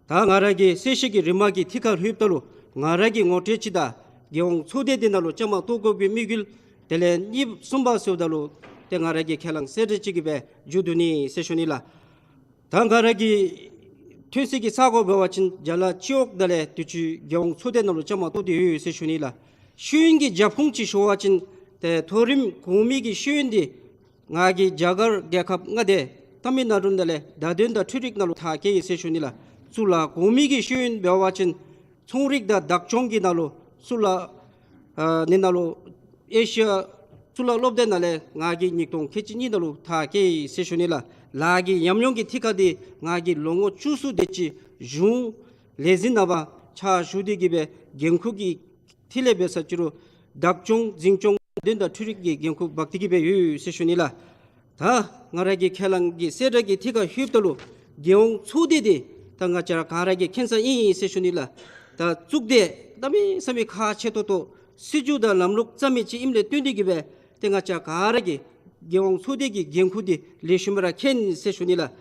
ད་ང་ར་གི་གསལ་བཤད་ཀྱི་རིམ་གྱི་ཐད་ཁར་ལྷོདཔ་ད་ལུ་ང་ར་གི་ངོ་སྤྲོད་ཅིག་དང་རྒྱལ་ཡོངས་ཚོགས་སྡེ་འདི་ནང་ལུ་བཅའ་མར་གཏོགས་དགོ་པའི་དམིགས་ཡུལ་དེ་ལས་གཉིས་གསུམ་པ་ཟེརཝ་ད་ལུ་ཏེ་ང་ར་གིས་ཁས་བླངས་གསལ་བསྒྲགས་ཅིག་གི་སྦེ་མཇུག་བསྡུ་ནི་ཟེར་ཞུ་ནི་ལགས། ད་ང་ར་གི་ ཐོན་སའི་གི་ས་གོ་འབད་བ་ཅིན་རྒྱ་ལ་སྤྱི་འོག་དང་ལས་དུས་ཅི་རྒྱལ་ཡོངས་ཚོགས་སྡེ་ནང་ལུ་བཅའ་མར་གཏོགས་ཏེ་ཡོད་ཟེར་ཞུ་ནི་ལགས། ཤེས་ཡོན་གྱི་རྒྱབ་ཁུངས་ཅིག་ཞུ་བ་ཅིན་ཏེ་མཐོ་རིམ་གོང་མའི་གི་ཤེས་ཡོན་འདི་ང་གིས་རྒྱ་གར་རྒྱལ་ཁབ་མངའ་སྡེ་ཏ་མིལ་ནཱ་ཌུ་ནང་ལས་བརྡ་དོན་དང་འཕྲུལ་རིག་ནང་ལུ་མཐར་འཁྱོལ་ཡི་ཟེར་ཞུ་ནི་ལགས། གཙུག་ལག་གོང་མའི་གི་ཤེས་ཡོན་འབད་བ་ཅིན་ཚོང་རིག་དང་བདག་སྐྱོང་གི་ནང་ལུ་གཙུག་ལག་ཨ་ནི་ནང་ལུ་ཨེ་ཤི་ཡ་གཙུག་ལག་སློབ་སྡེ་ནང་ལས་ང་གིས་ཉིས་སྟོང་ཁལ་གཅིག་གཉིས་ནང་ལུ་མཐར་འཁྱོལ་ཡི་ཟེར་ཞུ་ནི་ལགས། ལཱ་གི་ཉམས་མྱོང་གི་ཐད་ཁར་འདི་ང་གིས་ལོ་ངོ་བཅུ་གསུམ་དེ་ཅིག་གཞུང་ལས་འཛིན་ནང་ཕར་ཕྱག་ཞུ་སྟེ་གི་སྦེ་འགན་ཁུར་གྱི་ཐིག་ལེ་འབད་ས་ཅིག་རུང་བདག་སྐྱོང་འཛིན་སྐྱོང་བརྡ་དོན་དང་འཕྲུལ་རིག་གི་འགན་ཁུར་འབག་སྟེ་གི་སྦེ་ཡོད་ཟེར་ཞུ་ནི་ལགས། ད་ང་ར་གིས་ཁས་བླངས་ཀྱི་གསལ་བསྒྲགས་ཀྱི་ཐད་ཁར་ལྷོདཔ་ད་ལུ་རྒྱལ་ཡོངས་ཚོགས་སྡེ་འདི་ད་ང་བཅས་ར་ག་ར་གིས་མཁྱེན་ས་ཨིན་ཟེར་ཞུ་ནི་ལགས། ད་གཙུག་སྡེ་གནམ་མེད་ས་མེད་ཁག་ཆེ་ཏོག་ཏོ་སྲིད་བྱུས་དང་ལམ་ལུགས་བརྩམ་མི་ཅིག་ཨིནམ་ལས་བརྟེན་ཏེ་གི་སྦེ་ཏེ་ང་བཅས་ག་ར་གིས་རྒྱལ་ཡོངས་ཚོགས་སྡེ་གི་འགན་ཁུར་འདི་ལེགས་ཤོམ་སྦེ་ར་མཁྱེན་ཟེར་ཞུ་ནི་ལགས།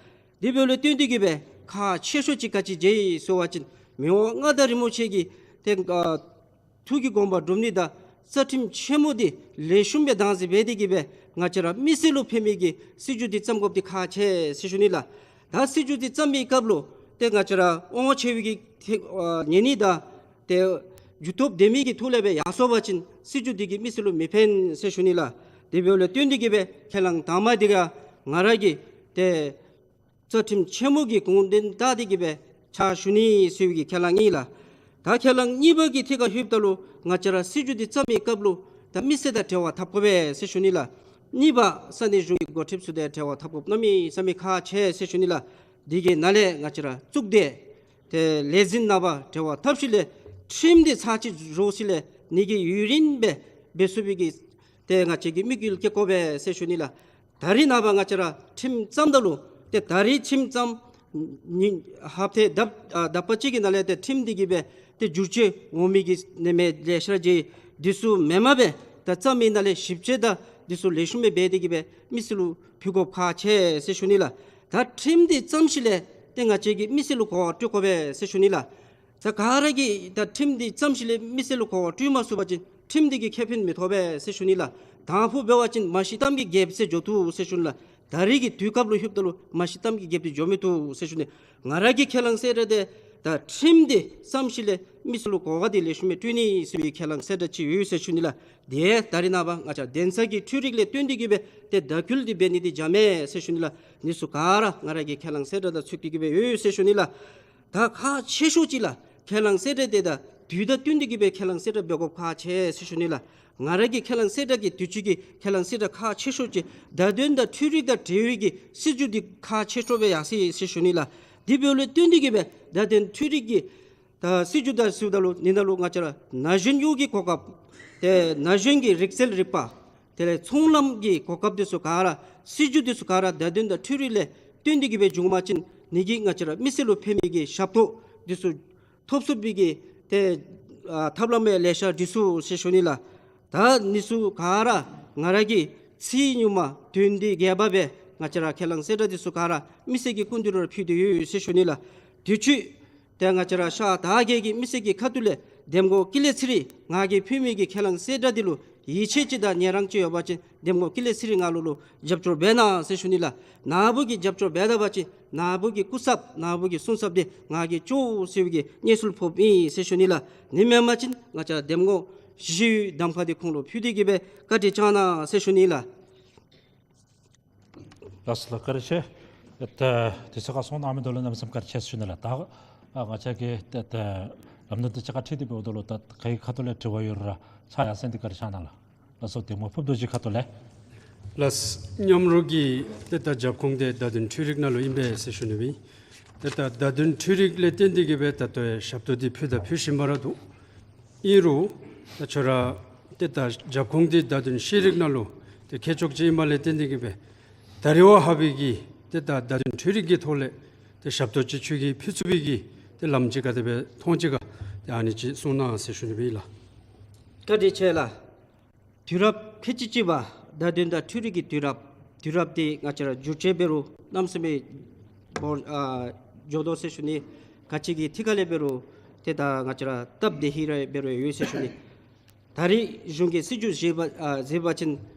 དེ་འབདཝ་ལས་བརྟེན་ཏེ་གི་སྦེ་ཁག་ཆེ་ཤོས་ཅིག་ག་ཅི་ཨིན་ཟེར་བ་ཅིན་མི་དབང་མངའ་བདག་རིན་པོ་ཆེ་གི་ཏེ་ཨ་ཐུགས་ཀྱི་དགོངས་པ་སྒྲུབ་ནི་དང་རྩ་ཁྲིམས་ཆེན་མོ་འདི་ལེགས་ཤོམ་སྦེ་བདག་འཛིན་འབད་དེ་གི་སྦེ་ང་བཅས་ར་མི་སེར་ལུ་ཕན་མི་གི་སྲིད་བྱུས་འདི་བརྩམ་དགོཔ་འདི་ཁག་ཆེ་ཟེར་ཞུ་ནི་ལགས། ད་སྲིད་བྱུས་འདི་བརྩམ་པའི་སྐབས་ལུ་ཏེ་ང་བཅས་ར་དབང་ཆ་བའི་གི་ཐད་ཨ་ཉེ་ནི་དང་ཏེ་འགྱུར་ཐོབ་དེ་མི་གི་ཐོག་ལས་སྦེ་ཡར་སོང་པ་ཅིན་སྲིད་བྱུས་འདི་གིས་མི་སེར་ལུ་མི་ཕན་ཟེར་ཞུ་ནི་ལགས། དེ་འབདཝ་ལས་བརྟེན་ཏེ་གི་སྦེ་ཁས་བླངས་དང་པ་འདི་ག་ང་ར་གིས་ཏེ་རྩ་ཁྲིམས་ཆེན་མོ་གི་དགོངས་དོན་བཏགས་ཏེ་གི་སྦེ་ཕྱག་ཞུ་ནི་ཟེར་བའི་གི་ཁས་བླངས་ཨིན་ལགས། ད་ཁས་བླངས་གཉིས་པ་གི་ཐད་ཁར་ལྷོདཔ་ད་ལུ་ང་བཅས་ར་སྲིད་བྱུས་འདི་བརྩམ་པའི་སྐབས་ལུ་ད་མི་སེར་དང་འབྲེལ་བ་འཐབ་དགོ་པས་ཟེར་ཞུ་ནི་ལགས། གཉིས་པ་ས་གནས་གཞུང་གི་འགོ་ཁྲིདཔ་ཚུ་དང་འབྲེལ་བ་འཐབ་དགོཔ་གནམ་མེད་ས་མེད་ཁག་ཆེ་ཟེར་ཞུ་ནི་ལགས། དེ་གི་ནང་ལས་ང་བཅས་ར་གཙུག་སྡེ་ཏེ་ལས་འཛིན་ནང་ཕར་འབྲེལ་བ་འཐབ་ཞིནམ་ལས་ཁྲིམས་འདི་ཚར་གཅིག་བཟོ་ཞིནམ་ལས་ཨ་ནི་གི་ཡུན་རིང་སྦེ་འབད་ཚུགས་པའི་གི་ཏེ་ང་བཅས་ཀྱིས་དམིགས་ཡུལ་བསྐྱེད་དགོ་པས་ཟེར་ཞུ་ནི་ལགས། ད་རིས་ནངས་པ་ང་བཅས་ར་ཁྲིམས་བརྩམ་ད་ལུ་ཏེ་ད་རིས་ཁྲིམས་བརྩམས་ཉིནམ་ཧབ་ཏ་ལྡབ་ཨ་ལྡབ་པ་གཅིག་གི་ནང་ལས་ཏེ་ཁྲིམས་འདི་གི་སྦེ་ཏེ་བསྒྱུར་བཅོས་འོང་མི་གི་ནི་མེད་ལེ་ཤ་ཅིག་འདི་ཚུ་མེནམ་སྦེ་ད་བརྩམས་མི་ནང་ལས་ཞིབ་དཔྱད་དང་འདི་ཚུ་ལེགས་ཤོམ་སྦེ་འབད་དེ་གི་སྦེ་མི་སེར་ལུ་ཕུལ་དགོཔ་ཁག་ཆེ་ཟེར་ཞུ་ནི་ལགས། ད་ཁྲིམས་འདི་བརྩམས་ཞིནམ་ལས་ཏེ་ང་བཅས་ཀྱིས་མི་སེར་ལུ་གོ་བ་སྤྲོད་དགོ་པས་ཟེར་ཞུ་ནི་ལགས། ད་ག་ར་གིས་ད་ཁྲིམས་འདི་བརྩམས་ཞིནམ་ལས་མི་སེར་ལུ་གོ་བ་སྤྲོད་མ་ཚུགས་པ་ཅིན་ཁྲིམས་འདི་གིས་ཁེ་ཕན་མི་ཐོགས་པས་ཟེར་ཞུ་ནི་ལགས། དང་ཕུ་འབད་བ་ཅིན་མ་ཤི་གཏམ་གྱི་རྒྱལཔོ་ཟེར་འགྱོ་བཏུབ་ཟེར་ཞུ་ནི་ལགས། ད་རིས་ཀྱི་དུས་སྐབས་ལུ་ལྷོདཔ་ད་ལུ་མ་ཤི་གཏམ་གྱི་རྒྱལཔོ་འདི་འགྱོ་མི་བཏུབ་ཟེར་ཞུ་ནི། ང་ར་གི་ཁས་བླངས་གསལ་བསྒྲགས་འདི་ད་ཁྲིམས་འདི་བརྩམས་ཞིནམ་ལས་མི་སེར་ལུ་གོ་བ་འདི་ལེགས་ཤོམ་སྦེ་སྤྲོད་ནི་ཟེར་བའི་ཁས་བླངས་གསལ་བསྒྲགས་ཅིག་ཡོད་ཟེར་ཞུ་ནི་ལགས། དེ་ད་རིས་ནངས་པ་ང་བཅས་གདན་ས་གི་འཕྲུལ་རིག་ལས་བརྟེན་ཏེ་གི་སྦེ་ཏེ་དར་ཁུལ་འདི་འབད་ནི་འདི་འཇམ་མས་ཟེར་ཞུ་ནི་ལགས། འདི་ཚུ་ག་ར་ང་ར་གི་ཁས་བླངས་གསལ་བསྒྲགས་དང་ཚུད་དེ་གི་སྦེ་ཡོད་ཟེར་ཞུ་ནི་ལགས། ད་ཁག་ཆེ་ཤོས་ཅིག་ལགས། ཁས་བླངས་གསལ་བསྒྲགས་འདི་ད་དུས་དང་བསྟུན་ཏེ་གི་སྦེ་ཁས་བླངས་གསལ་བསྒྲགས་འབད་དགོཔ་ཁག་ཆེ་ཟེར་ཞུ་ནི་ལགས། ང་ར་གི་ཁས་བླངས་གསལ་བསྒྲགས་ཀྱི་དུས་ཅི་གི་ཁས་བླངས་གསལ་བསྒྲགས་ཁག་ཆེ་ཤོས་ཅིག་བརྡ་དོན་དང་འཕྲུལ་རིག་དང་འབྲེལ་བའི་གི་སྲིད་བྱུས་འདི་ཁག་ཆེ་ཤོས་སྦེ་ཡར་སོ་ཡི་ཟེར་ཞུ་ནི་ལགས། དེ་འབདཝ་ལས་བརྟེན་ཏེ་གི་སྦེ་བརྡ་དོན་འཕྲུལ་རིག་གི་ད་སྲིད་བྱུས་དང་ཟེརཝ་ད་ལུ་ནི་ནང་ལུ་ང་བཅས་ར་ན་གཞོན་གཡོག་གི་གོ་སྐབས་ཏེ་ན་གཞོན་གྱི་རིག་རྩལ་རིག་པ་དེ་ལས་ཚོང་ལམ་གྱི་གོ་སྐབས་འདི་ཚུ་ག་ར་སྲིད་བྱུས་འདི་ཚུ་ག་ར་བརྡ་དོན་དང་འཕྲུལ་རིག་ལས་བརྟེན་ཏེ་གི་སྦེ་འབྱུངམ་ཅིན་ནི་གིས་ང་བཅས་ར་མི་སེར་ལུ་ཕན་མི་གི་ཞབས་ཏོག་འདི་ཚུ་ཐོབ་ཚུགས་པའི་གི་ཏེ་ཨ་ཐབས་ལམ་ཡང་ལེ་ཤ་འདུག་ཟེར་ཞུ་ནི་ལགས། ད་འདི་ཚུ་ག་ར་ང་ར་གིས་ཚེ་ཉུང་མ་དོན་འདི་རྒྱས་པ་སྦེ་ང་བཅས་ར་ཁས་བླངས་གསལ་བསྒྲགས་འདི་ཚུ་ག་ར་མི་སེར་གྱི་སྐུ་མདུན་ལུ་ཕུལ་ཏེ་ཡོད་ཟེར་ཞུ་ནི་ལགས། དུས་ཅི་ཏེ་ང་བཅས་ར་ཤར་དར་རྒྱས་ཀྱི་མི་སེར་གྱི་ཁ་ཐུག་ལས་འདེམས་ངོ་ཀུན་ལེགས་ཚེ་རིང་ང་གིས་ཕུལ་མི་གི་ཁས་བླངས་གསལ་བསྒྲགས་འདི་ལུ་ཡིད་ཆེས་ཅིག་དང་ཉན་རང་ཅིག་ཡོད་པ་ཅིན་འདེམས་ངོ་ཀུན་ལེགས་ཚེ་རིང་ང་ལུ་ལུ་རྒྱབ་སྐྱོར་འབད་གནང་ཟེར་ཞུ་ནི་ལགས། ནཱ་བུ་གིས་རྒྱབ་སྐྱོར་འབད་ད་པ་ཅིན་ནཱ་བུ་གི་སྐུ་ཚབ་ནཱ་བུ་གི་གསུང་ཚབ་འདི་ང་གིས་ཞུ་ཟེར་བའི་གི་སྙན་ཞུ་ཕུལཝ་ཨིན་ཟེར་ཞུ་ནི་ལགས། ནི་མེན་པ་ཅིན་ང་བཅས་འདེམས་ངོ་ཞི་གདམ་ཁ་འདི་ཁོང་ལུ་ཕུལ་ཏེ་གི་སྦེ་བཀའ་དྲིན་བསྐྱང་གནང་ཟེར་ཞུ་ནི་ལགས། ལགས་སོ་ལགས། བཀའ་དྲིན་ཆེ། ཨེ་ད་དུས་ཚོད་ཁར་སོང་གནང་མི་འདི་ལུ་གནམ་མེད་ས་མེད་བཀའ་དྲིན་ཆེ་ཟེར་ཞུ་ནི་ལགས། ད་ཨ་ང་བཅས་ཀྱི་ད་ད་ལམ་སྟོན་འདི་གཅིག་ཁར་འཁྲིལ་ཏེ་འབདཝ་ད་ལུ་ད་ག་གི་ཁ་ཐུག་ལས་དྲི་བ་ཡོད་རུང་ཕྱག་ཡར་སེང་སྟེ་བཀའ་དྲིན་བསྐྱང་གནང་ལགས། ལགས་སོ། འདེམས་ངོ་ཕུབ་རྡོ་རྗེ་ཁ་ཐུག་ལས། ལགས། མཉམ་རོགས་ཀྱི་ཏེ་ད་རྒྱབ་ཁུངས་འདི་བརྡ་དོན་འཕྲུལ་རིག་ནང་ལུ་ཨིན་པས་ཟེར་ཞུ་ནི་སྦེ། ཏེ་ད་བརྡ་དོན་འཕྲུལ་རིག་ལས་བརྟེན་ཏེ་གི་སྦེ་ད་ལྟོ་ཡང་ཞབས་ཏོག་འདི་ཕུལ་དང་ཕུལ་བཞིན་པ་ར་འདུག། ཨིན་རུང་ད་ཁྱོད་ར་ཏེ་ད་རྒྱབ་ཁུངས་འདི་བརྡ་དོན་ཤེས་རིག་ནང་ལུ་ཏེ་མཁས་མཆོག་ཅིག་ཨིནམ་ལས་བརྟེན་ཏེ་གི་སྦེ་ད་རེས་བ་ཧ་བི་གི་ཏེ་ད་བརྡ་དོན་འཕྲུལ་རིག་གི་ཐོག་ལས་ཏེ་ཞབས་ཏོག་ཅིག་ཁྱོད་ཀྱིས་ཕུལ་ཚུགས་པའི་གི་ཏེ་ལམ་ཅིག་ག་དེ་སྦེ་མཐོང་ཅི་ག། ཏེ་ཨ་ནི་ཅིག་གསུང་གནང་ཟེར་ཞུ་ནི་སྦེ་ཨིན་ལགས། བཀའ་དྲིན་ཆེ་ལགས། དུས་རབས་ཁལ་གཅིག་གཅིག་པ་བརྡ་དོན་དང་འཕྲུལ་རིག་གི་དུས་རབས། དུས་རབས་འདི་ང་བཅས་ར་འགྱུར་བཅོས་འབད་རུང་གནམ་མེད་ས་མེད་འབད་ཨ་འགྱོ་དོ་ཟེར་ཞུ་ནི། ག་ཅི་གི་ཐད་ཁ་ལས་འབད་རུང་ཏེ་ད་ང་བཅས་ར་སྟབས་བདེ་ཧིང་ར་འབད་རུང་ཡོད་ཟེར་ཞུ་ནི། ད་རེས་གཞུང་གིས་སྲིད་བྱུས་བཟོ་བ་ཨ་བཟོ་བ་ཅིན་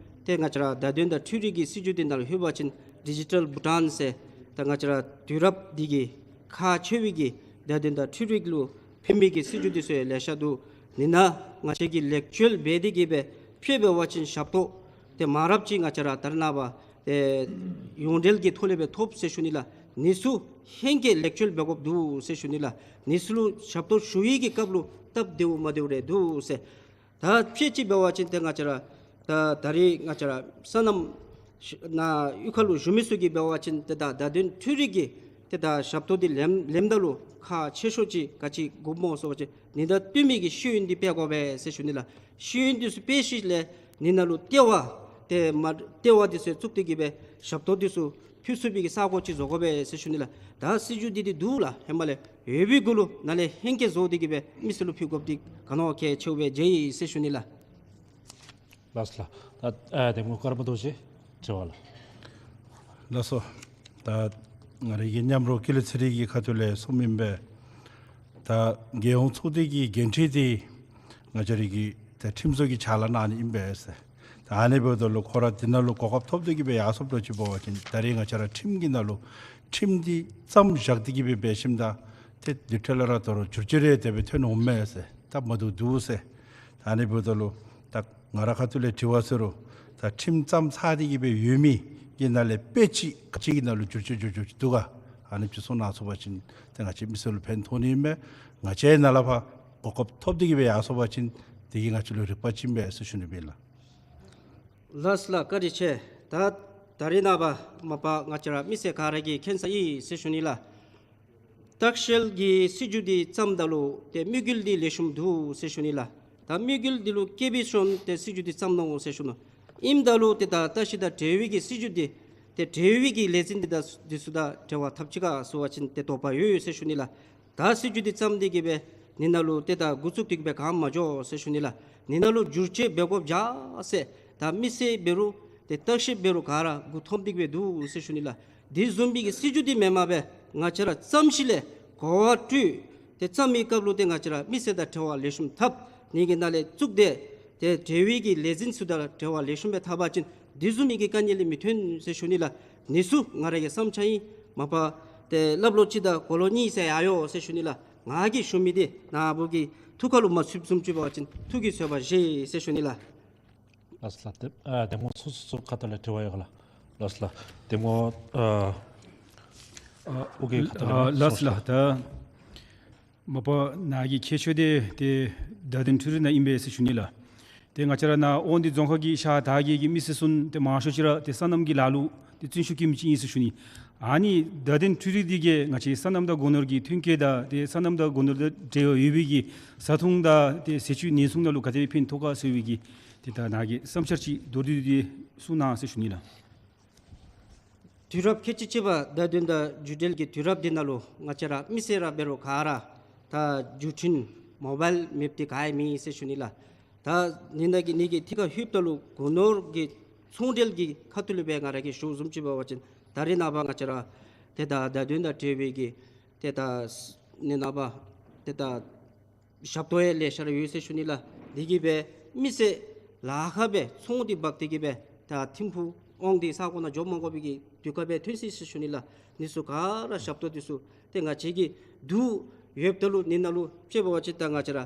ཏེ་ང་བཅས་ར་བརྡ་དོན་དང་འཕྲུལ་རིག་གི་སྲིད་བྱུས་འདི་ནང་ལུ་ལྷོད་པ་ཅིན་ཌི་ཇི་ཊལ་བྷུ་ཊཱན་ཟེར་ད་ང་བཅས་ར་དུས་རབས་འདི་གི་ ཁག་ཆེ་བའི་གི་བརྡ་དོན་དང་འཕྲུལ་རིག་ལུ་ཕན་པའི་གི་སྲིད་བྱུས་འདི་ཚུ་ཡང་ལེ་ཤ་འདུག། ནི་ན་ང་བཅས་ཀྱིས་ལེགས་བཅོས་འབད་དེ་གི་སྦེ་དཔེ་འབད་བ་ཅིན་ཞབས་ཏོག་ཏེ་མང་རབས་ཅིག་ང་བཅས་ར་ད་རེས་ནངས་པ་ཏེ་ཡོངས་འབྲེལ་གྱི་ཐོག་ལས་སྦེ་ཐོབ་ཟེར་ཞུ་ནི་ལགས། ནི་ཚུ་ཧེང་སྐལ་ལེགས་བཅོས་འབད་དགོཔ་འདུག་ཟེར་ཞུ་ནི་ལགས། ནི་ཚུ་ལུ་ཞབས་ཏོག་ཞུ་བའི་གི་སྐབས་ལུ་སྟབས་བདེཝ་མ་བདེཝ་རེ་འདུག་ཟེར། ད་དཔེ་ཅིག་འབད་བ་ཅིན་ཏེ་ང་བཅས་ར་ད་ད་རེས་ང་བཅས་ར་སོ་ནམ་ནང་གཡུས་ཁ་ལུ་བཞུགས་མི་ཚུ་གིས་འབད་བ་ཅིན་ཏེ་ད་བརྡ་དོན་འཕྲུལ་རིག་གི་ཏེ་ད་ཞབས་ཏོག་འདི་ལེན་ལེནམ་ད་ལུ་ཁག་ཆེ་ཤོས་ཅིག་ག་ཅི་དགོཔ་སྨོ་ཟེར་བ་ཅིན་ནི་ད་བསྟུན་མི་གི་ཤེས་ཡོན་འདི་སྤེལ་དགོ་པས་ཟེར་ཞུ་ནི་ལགས། ཤེས་ཡོན་འདི་ཚུ་སྤེལ་ཞིནམ་ལས་ནི་ནང་ལུ་ལྟེ་བ་ཏེ་མ་ལྟེ་བ་འདི་ཚུ་བཙུགས་ཏེ་གི་སྦེ་ཞབས་ཏོག་འདི་ཚུ་ཕུལ་ཚུགས་པའི་གི་ས་གོ་ཅིག་བཟོ་དགོ་པས་ཟེར་ཞུ་ནི་ལགས། ད་སྲིད་བྱུས་འདི་འདི་འདུག་ལགས། ཧེ་མ་ལས་ཡོད་པའི་གུ་ལུ་ནཱ་ལས་ཧེང་སྐལ་བཟོ་སྟེ་གི་སྦེ་མི་སེར་ལུ་ཕུལ་དགོཔ་འདི་ག་ནི་བ་གལ་ཆེཝ་སྦེ་མཇལ་ཡི་ཟེར་ཞུ་ནི་ལགས། ལགས་སོ་ལགས། ད་ཨ་གདམ་ངོ་ཀརྨ་རྡོ་རྗེ་དྲི་བ་ལགས། ལགས་སོ། ད་ང་རའི་གི་མཉམ་རོགས་ཀུན་ལེགས་ཚེ་རིང་གི་ཁ་ཐུག་ལས་གསུངམ་ཨིན་པས། ད་རྒྱལ་ཡོངས་ཚོགས་སྡེ་གི་འགན་འཁྲི་འདི་ང་བཅས་རའི་གི་ད་ཁྲིམས་བཟོ་གི་ཕྱག་ལཱ་གནང་ནི་ཨིན་པས་ཟེར། ད་ཨ་ནི་འབདཝ་ད་ལུ་ཁོ་ར་འདི་ནང་ལུ་གོ་སྐབས་ཐོབ་སྟེ་གི་སྦེ་ཡར་སོངམ་འདྲཝ་ཅིག་འབད་བ་ཅིན་ད་རེས་ང་བཅས་ར་ཁྲིམས་ཀྱི་ནང་ལུ་ཁྲིམས་འདི་བརྩམས་བཞག་སྟེ་གི་སྦེ་འབད་ཞིནམ་ད་ཏེ་འདི་འཕྲལ་ལས་ར་དོ་རུང་བསྒྱུར་བཅོས་རེ་དེ་སྦེ་ཐོན་འོང་མས་ཟེར། ད་མ་བཏུབ་འདུག་ཟེར། ད་ཨ་ནི་འབདཝ་ད་ལུ་ད་ང་རའི་ཁ་ཐུག་ལས་དྲི་བ་ཟེར་རུང་ད་ཁྲིམས་བརྩམས་ཚར་ཏེ་གི་སྦེ་ཡོད་མི་གི་ནང་ལས་དཔེ་ཅིག་ག་ཅི་གི་ནང་ལུ་བསྒྱུར་བཅོས་བསྒྱུར་བཅོས་ཅིག་འདུག་ག། ཨ་ནི་ཅིག་གསུང་གནང་ཚུགས་པ་ཅིན་ཏེ་ང་བཅས་མི་སེར་ལུ་ཕན་ཐོགས་ནི་ཨིན་མས། ང་བཅས་ནཱ་ལས་ཕར་གོ་སྐབས་ཐོབ་སྟེ་གི་སྦེ་ཡར་སོང་པ་ཅིན་དེ་གིས་ང་བཅས་ལུ་རིག་པ་བྱིནམ་མས་ཟེར་ཞུ་ནི་ཨིན་ལགས། ལགས་ལགས། བཀའ་དྲིན་ཆེ། ད་ད་རེས་ནངས་པ་མ་པ་ང་བཅས་ར་མི་སེར་ག་ར་གིས་མཁྱེན་ས་ཨིན་ཟེར་ཞུ་ནི་ལགས། ལྟ་བཤལ་གྱི་སྲིད་བྱུས་འདི་བརྩམ་ད་ལུ་ཏེ་དམིགས་ཡུལ་འདི་ལེགས་ཤོམ་འདུག་ཟེར་ཞུ་ནི་ལགས། ད་དམིགས་ཡུལ་འདི་ལུ་བསྐྱེད་པའི་ཤུལ་ཏེ་སྲིད་བྱུས་འདི་བརྩམ་ནུག་ཟེར་ཞུ་ནི། ཨིནམ་ད་ལུ་ཏེ་ད་ལྟ་བཤལ་དང་འབྲེལ་བའི་གི་སྲིད་བྱུས་འདི་ཏེ་འབྲེལ་བའི་གི་ལས་འཛིན་འདི་དང་འདི་ཚུ་དང་འབྲེལ་བ་འཐབ་ཅི་ག་ཟེར་བ་ཅིན་ཏེ་དོགས་པ་ཡོད་ཟེར་ཞུ་ནི་ལགས། ད་སྲིད་བྱུས་འདི་བརྩམས་ཏེ་གི་སྦེ་ནི་ནང་ལུ་ཏེ་ད་འགོ་བཙུགས་ཏེ་གི་སྦེ་ག་མ་འགྱོ་ཟེར་ཞུ་ནི་ལགས། ནི་ནང་ལུ་བསྒྱུར་བཅོས་འབད་དགོཔ་བྱ་ཟེར་ད་མི་སེར་འབད་རུང་ཏེ་ལྟ་བཤལ་འབད་རུང་ག་ར་མགུ་འཐོམས་ཏེ་གི་སྦེ་འདུག་ཟེར་ཞུ་ནི་ལགས། དེ་བཟུམ་མའི་གི་སྲིད་བྱུས་འདི་མེནམ་སྦེ་ང་བཅས་ར་བརྩམས་ཞིནམ་ལས་གོ་བ་སྤྲོད་དེ་བརྩམ་མི་སྐབས་ལུ་ཏེ་ང་བཅས་ར་མི་སེར་དང་འབྲེལ་བ་ལེགས་ཤོམ་འཐབ་ནི་གི་ནང་ལས་བཙུགས་ཏེ་ཏེ་འབྲེལ་བའི་གི་ལས་འཛིན་ཚུ་དང་འབྲེལ་བ་ལེགས་ཤོམ་སྦེ་འཐབ་པ་ཅིན་དེ་བཟུམ་མའི་གི་དཀའ་ངལ་ལས་མི་ཐོན་ཟེར་ཞུ་ནི་ལགས། ནི་ཚུ་ང་ར་གི་བསམ་འཆར་ཨིན། མ་པ་ཏེ་སླབ་ལོང་ཅིག་དང་གོ་ལོང་གཉིས་ཟེར་ཡང་ཡོད་ཟེར་ཞུ་ནི་ལགས། ང་གིས་ཞུ་མི་འདི་ནཱ་བུ་གི་ཐུགས་ཁ་ལུ་མ་ཚུདཔ་བཟུམ་ཅིག་འབད་བ་ཅིན་ཐུགས་ཀྱིས་བཟོད་པ་བཞེས་ཟེར་ཞུ་ནི་ལགས། ལགས་སོ་ལགས། ཏེ་ཨ་གདམ་ངོ་ཚུ་ཚུ་ཚུ་ཁ་ཐུག་ལས་དྲི་བ་ཡོད་ག་ལགས། ལགས་སོ་ལགས། གདམ་ངོ་ཨ་ཨ་ཨོ་རྒྱན་ཁ་ཐུག་ལས། ཨ་ལགས་སོ་ལགས། ད་མ་པ་ནཱ་གི་ཁྱད་ཆོས་འདི་ཏེ་བརྡ་དོན་འཕྲུལ་རིག་ནང་ཨིན་པས་ཟེར་ཞུ་ནི་ལགས། ཏེ་ང་བཅས་ར་ནཱ་དབང་འདུས་རྫོང་ཁག་གི་ཤར་དར་རྒྱས་ཀྱི་མི་སེར་ཚུ་ཏེ་མང་ཤོས་ཅིག་ར་ཏེ་སོ་ནམ་གྱི་ལཱ་ལུ་ཏེ་བརྩོན་ཤུགས་བསྐྱེད་མི་ཅིག་ཨིན་ཟེར་ཞུ་ནི། ཨ་ནི་བརྡ་དོན་འཕྲུལ་རིག་འདི་གིས་ང་བཅས་སོ་ནམ་དང་སྒོ་ནོར་གྱི་ཐོན་སྐྱེད་དང་ཏེ་སོ་ནམ་དང་སྒོ་ནོར་དང་འབྲེལ་བ་ཡོད་པའི་གི་བཟའ་འཐུང་དང་ཏེ་ཟས་བཅུད་ཉེན་སྲུང་ནང་ལུ་ག་དེ་སྦེ་ཕན་ཐོགས་ག་ཟེར་བའི་གི་ཏེ་ད་ནཱ་གི་བསམ་འཆར་ཅིག་མདོར་བསྡུས་ཏེ་གསུང་གནང་ཟེར་ཞུ་ནི་ལགས། དུས་རབས་ཁལ་གཅིག་གཅིག་པ་བརྡ་དོན་དང་བརྒྱུད་འབྲེལ་གྱི་དུས་རབས་འདི་ནང་ལུ་ང་བཅས་ར་མི་སེར་ར་འབད་རུང་ག་ར་ད་བརྒྱུད་འཕྲིན་མོ་བཱའིལ་མེདཔ་འདི་ག་ཡང་མེད་ཟེར་ཞུ་ནི་ལགས། ད་ནི་ནཱ་གི་ནི་གི་ཐད་ཁར་ལྷོདཔ་ད་ལུ་སྒོ་ནོར་གྱི་ཚོང་འབྲེལ་གྱི་ཁ་ཐུག་ལས་སྦེ་ང་ར་གིས་ཞུ་བཟུམ་ཅིག་འབད་བ་ཅིན་ད་རེས་ནངས་པ་ང་བཅས་ར་ཏེ་ད་བརྡ་དོན་དང་འབྲེལ་བའི་གི་ཏེ་ད་ནི་ནཱ་པ་ཏེ་ད་ཞབས་ཏོག་ཡང་ལེ་ཤ་ར་ཡོད་ཟེར་ཞུ་ནི་ལགས། དེ་གིས་སྦེ་མི་སེར་ལཱ་ཁག་སྦེ་ཚོང་འདི་འབག་སྟེ་གིས་སྦེ་ད་ཐིམ་ཕུག་དབང་འདུས་ས་གོ་ནང་འགྱོ་མ་དགོ་པའི་གི་དུས་སྐབས་སྦེ་ཐོན་ཅི་ཟེར་ཞུ་ནི་ལགས། ནི་ཚུ་ག་ར་ཞབས་ཏོག་འདི་ཚུ་ཏེ་ང་བཅས་ཀྱི་འདི་ཡོདཔ་ད་ལུ་ནི་ནང་ལུ་དཔྱེ་འབད་བ་ཅིན་ད་ང་བཅས་ར་